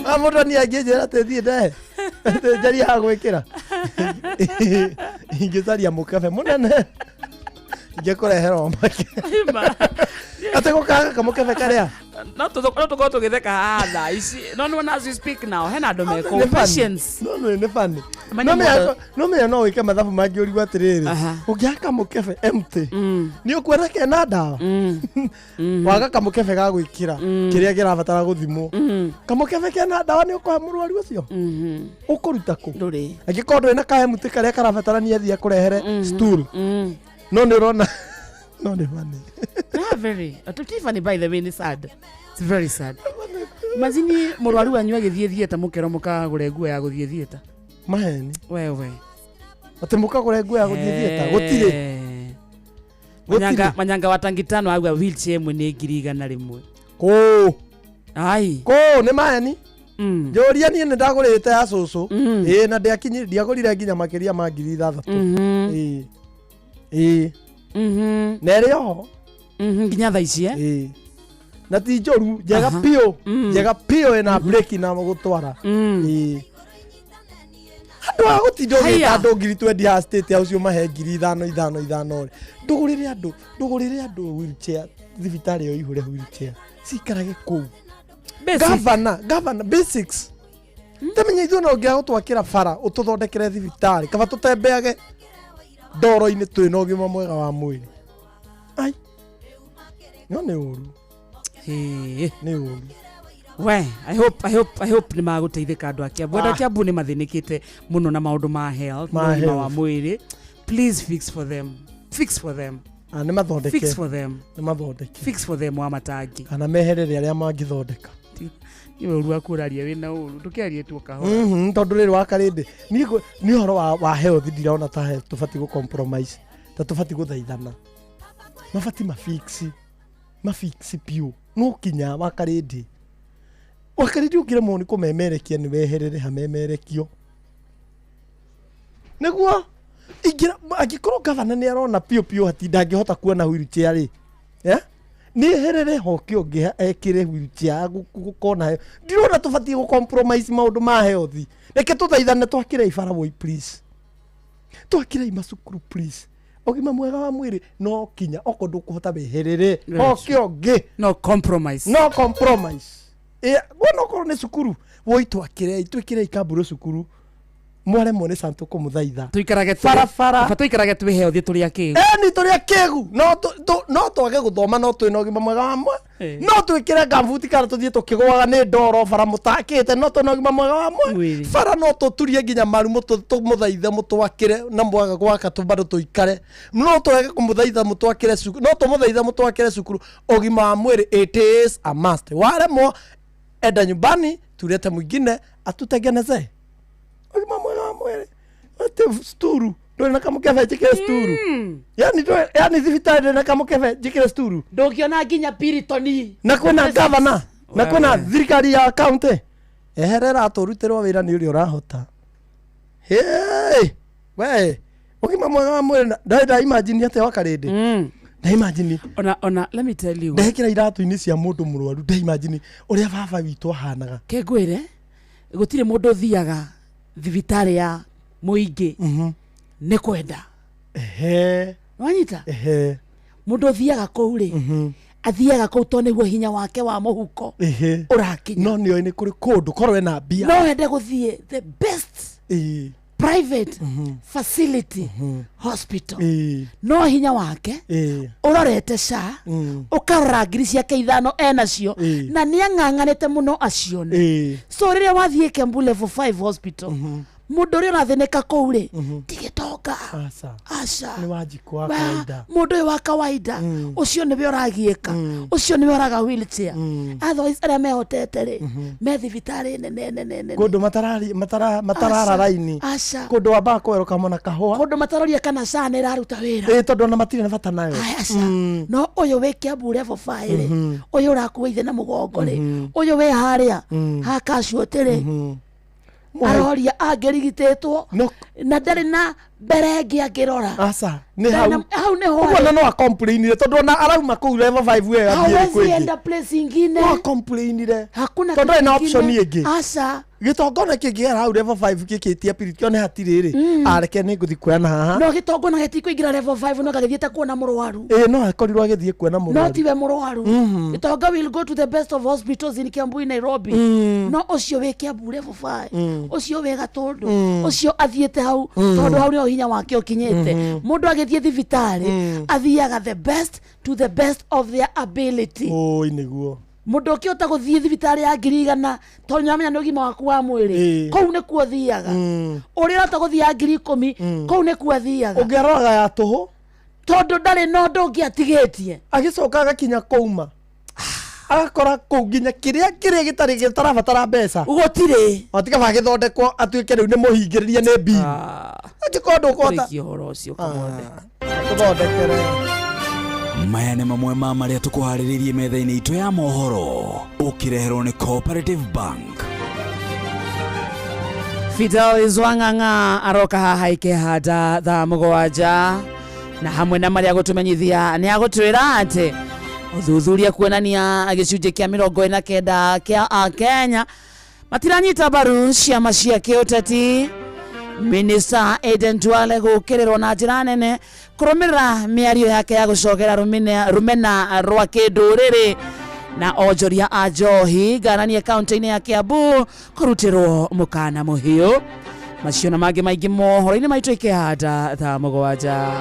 Ah, mũndũ niĩ angĩnjĩra atĩ thiĩ ndehe atĩ njarie ha gwĩkĩra ingĩcaria mũkebe mũnene ingĩkũrehera o make atĩ gũkaga kamũkebe karĩa No tũkorwo tũgĩtheka haha thaa ici no nĩ wona as we speak now hena andũ mekũu Nĩ funny. patience No, no, nĩ funny. Manya No menya- mũndũ- no menya no wĩke mathabu mangĩ ũrigwo atĩrĩrĩ ũngĩaka kamũkebe empty nĩ ũkuona kena ndawa waga kamũkebe ga gwĩkĩra kĩrĩa kĩrabatara gũthimwo kamũkebe kena ndawa nĩ ũkũhe mũrwaru ũcio ũkũruta kũ angĩkorwo ndũrĩ na kaemutĩ karĩa karabatarania thiĩ akũrehere stool no nĩ ũrona no nĩ funny. Ah, very. Ti funny by the way nĩ sad. It's very sad. Imagine mũrwaru wanyu agĩthiĩ theatre mũkerwo mũkagũre nguo ya gũthiĩ theatre. Maheni. Wewe. Atĩ mũkagũre nguo ya gũthiĩ theatre gũtirĩ. Manyanga, Gũtirĩ. manyanga wa tangitano auga wheelchair ĩmwe nĩ 100,000. Kũ. Ai. Kũ nĩ maheni. Njũria niĩ nĩ ndagũrĩte ya cũcũ. Ĩĩ na ndiakinyire ndiagũrire nginya makĩria ma 6,000. Ĩĩ. Ĩĩ. Na ĩrĩ oho. Nginya thaa ici eh? Ĩĩ. Na ti njũru njega biũ njega biũ ĩna breki na gũtwara. Ĩĩ. Andũ a gũtinda ũgĩta Haiya. andũ ngiri twendi haha state house ũmahe 5,000 5 5 rĩ ndũgũrĩre andũ ndũgũrĩre andũ wheelchair thibitarĩ ĩyo ihũre wheelchair ciikarage kũu Basic. gavana gavana basics tamenya ithuĩ no ũngĩaga gũtwakĩra bara ũtũthondekere thibitarĩ kaba tũtembeage ndoro-inĩ twĩ na ũgima mwega wa mwĩrĩ ai no nĩ ũru nĩ ũru We, I hope, I hope, I hope nĩ magũteithĩka andũ a Kiambu. Andũ a Ah. Kiambu nĩ mathĩnĩkĩte mũno na maũndũ ma health, Ma na ũgima wa health. mwĩrĩ. Please fix for them. Fix for them. Ah, nĩ mathondeke Fix for them. nĩ mathondeke Fix for them wa matangi. kana meherere arĩa mangĩthondeka Iwe ũru waku ũraria wĩna ũru. Ndũkĩarie tu o kahora. Tondũ rĩrĩ wakarĩndĩ niĩ nĩ ũhoro wa, wa health ndirona ta health tũbatiĩ gũ compromise ta tũbatiĩ gũthaithana mabatiĩ mafiksi mafiksi biũ no kinya wakarĩndĩ wakarĩndĩ ũngĩremwo nĩ kũmemerekia nĩ weherere hamemerekio nĩguo ingĩra angĩkorwo gavana nĩ arona piũ piũ hati ndangĩhota kuona wheelchair rĩ eh? nĩ eherere hoke ũngĩ ekĩre wheelchair gũkona health ndirona tũbatiĩ gũ compromise maũndũ ma health reke tũthaithane twakĩre ibara woi please twakĩrei macukuru please ũgima mwega wa mwĩrĩ no kinya okorwo ndũkũhota weherere hoke ũngĩ no compromise no compromise ĩ wona okorwo nĩ cukuru woi twakĩrei twĩkĩrei kamburu cukuru mwaremwo nĩ santũ kũmũthaitha Tũikarage barabara Baba tũikarage twĩ healthy tũrĩ akĩgu. eni tũrĩ akĩgu no no twage gũthoma no twĩna ũgima mwega wa mwĩrĩ Eh. no twĩkĩre ngambuti kana tũthiĩ tũkĩgũaga nĩ ndoro bara mũtakĩte no twĩna ũgima mwega wa mwĩrĩ bara no tũturie nginya maru tũmũthaithe mũtwakĩre na mwaga gwaka tũ bado tũikare no twage kũmũthaitha mũtwakĩre cukuru no tũmũthaithe mũtwakĩre cukuru ũgima wa mwĩrĩ it is a must waremwo enda nyumbani tulete mwingine atutengeneze ũgima mwega wa mwĩrĩ atĩ sturu ndũrĩ na kamũkebe njĩkĩre sturu yani ndũrĩ- yani thibitarĩ ndũrĩ na kamũkebe njĩkĩre sturu Ndũngĩona nginya Piriton. na kwĩna gavana na kwĩna thirikari ya kaunti eherera tũrutĩrwo wĩra nĩ ũrĩa ũrahota Hey, we ũgima mwega wa mwĩrĩ ndarĩ ndaimagine atĩa wakarĩndĩ ndaimagine ona ona let me tell you ndekĩra iratũ-inĩ cia mũndũ mũrwaru ndaimagine ũrĩa baba witũ ahanaga Ke ngwĩre gũtirĩ mũndũ ũthiaga thibitarĩ ya mũingĩ nĩ kwenda ehe wanyita ehe mũndũ ũthiaga kũu rĩ athiaga kũu tondũ nĩguo hinya wake wa mũhuko ehe ũrakinya no nĩoĩ nĩ kũrĩ kũndũ korwo ena mbia no ende gũthiĩ the best Ĩĩ. private facility hospital Ĩĩ. no hinya wake Ĩĩ. ũrorete SHA ũkarora 5,000 enacio Ĩĩ. na nĩ ang'ang'anĩte mũno acione Ĩĩ. so rĩrĩa wathiĩ Kiambu level 5 hospital mũndũ ũrĩa ũrathĩnĩka kũu rĩ ti gĩtonga aca aca nĩ wanjikũ wa Wa- kawaida mũndũ ũyũ wa kawaida ũcio nĩwe ũragiĩka ũcio nĩwe ũraga wheelchair otherwise arĩa mehotete rĩ me thibitarĩ nene nene nene kũndũ matarara Aca, raini aca. kũndũ wambaga kwerũka mona kahũa kũndũ mataroria kana SHA nĩ ĩraruta wĩra ĩĩ tondũ ona matirĩ na bata nayo aca no ũyũ wĩ Kiambu level 5 rĩ ũyũ ũrakua ithe na mũgongo rĩ ũyũ wĩ harĩa ha casualty rĩ aroria angĩrigitĩtwo na ndarĩ na mbere ĩngĩ angĩrora aca nĩ Ndarĩ hau na- hau nĩho ũguo arĩ. ona no acomplainire tondũ ona arauma kũu level 5 we athiĩ hawezi kwĩngĩ enda place ingine no acomplainire hakuna tondũ kitu ena option ingine. ĩngĩ aca Gĩtonga ona kĩngĩgera hau level 5 gĩkĩtie piri kĩone hatirĩ rĩ, areke nĩ ngũthiĩ kuona haha. No gĩtongo na gĩtikũingĩra level 5 no gagĩthiĩte kuona mũrwaru. Ĩĩ, no akorirwo agĩthiĩ kuona No mũrwaru. Tiwe mũrwaru. Gĩtonga will go to the best of hospitals in Kiambu, in Nairobi. No ũcio wĩ Kiambu level 5, ũcio wĩ Gatũndũ, ũcio athiĩte hau tondũ hau nĩho hinya wake ũkinyĩte. Mũndũ agĩthiĩ thibitarĩ athiaga the best to the best of their ability. Ũĩ nĩguo. Mũndũ ũkĩhota gũthiĩ thibitarĩ ya 100,000 tondũ nĩũramenya nĩ ũgima waku wa mwĩrĩ, kũu nĩkuo thiaga. Ũrĩa ũrahota gũthiĩ ya 10,000, kũu nĩkuo athiaga. Ũngĩ aroraga ya tũhũ tondũ ndarĩ na ũndũ ũngĩ atigĩtie. Agĩcoka agakinya kũuma agakora kũu nginya kĩrĩa kĩrĩa gĩtarĩ gĩtarabatara mbeca gũtirĩ. Watigaba agĩthondekwo atuĩke rĩu nĩ mũhingĩrĩrie nĩ mbini angĩkorwo ndũkũhota. Tũrĩkie ũhoro ũcio, Kamothe. Tũthondekere. Maya nĩ mamwe ma marĩa tũkũharĩrĩirie metha-inĩ itũ ya mohoro, ũkĩreherwo nĩ Cooperative Bank. Fidel Zwang'ang'a aroka haha ikĩhanda thaa 7, na hamwe na marĩa agũtũmenyithia nĩ agũtwĩra atĩ ũthuthuria kuonania gĩcunjĩ kĩa 49 kĩa Akenya matiranyita mbaru ciama cia kĩũteti. Minista Aden Duale gũkĩrĩrwo na njĩra nene kũrũmĩrĩra mĩario yake ya gũcogera rũmena rwa kĩndũrĩrĩ, na onjoria a njohi ngananie kaunti-inĩ ya Kiambu kũrutĩrwo mũkana mũhiũ. Macio na mangĩ maingĩ mohoro-inĩ maitũ ikĩhanda thaa 7.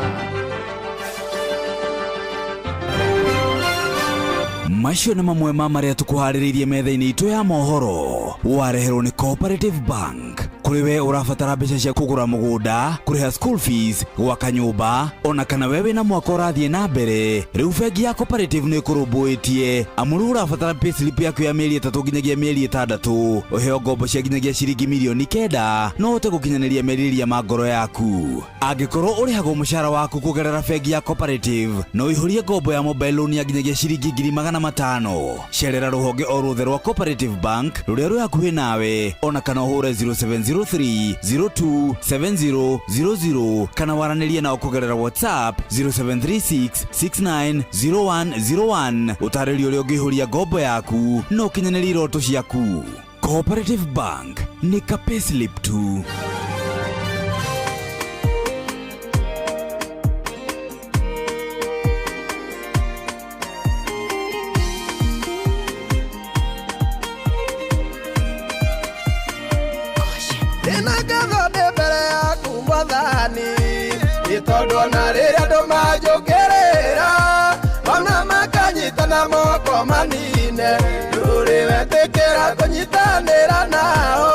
Macio nĩ mamwe ma marĩa tũkũharĩrĩirie metha-inĩ itũ ya mohoro, wareherwo nĩ Cooperative Bank. Kũrĩ we ũrabatara mbeca cia kũgũra mũgũnda, kũrĩha school fees, gwaka nyũmba, ona kana we wĩna mwaka ũrathiĩ na mbere, rĩu bengi ya Cooperative nĩ ĩkũrũmbũĩtie, amu rĩu ũrabatara payslip yaku ya mĩeri 3 nginyagia mĩeri 6, ũheo ngombo cia nginyagia ciringi mirioni 9 no ũhote gũkinyanĩria merirĩria ma ngoro yaku. Angĩkorwo ũrĩhagwo mũcara waku kũgerera bengi ya Cooperative, no ũihũrie ngombo ya mobile loan ya nginyagia ciringi 500,000. Cerera rũhonge o ruothe rwa Cooperative Bank rũrĩa rwĩ hakuhĩ nawe, ona kana ũhũre 0703 027000 kana waranĩrie nao kũgerera WhatsApp 0736 690101, ũtarĩrio ũrĩa ũngĩihũria ngombo yaku na ũkinyanĩrie iroto ciaku. Cooperative Bank nĩ ka payslip tu. Ndĩna ngatho ndĩ mbere yaku Mwathani, nĩ tondũ ona rĩrĩa andũ manjũkĩrĩra ona makanyita na moko manine, ndũrĩ wetĩkĩra kũnyitanĩra nao.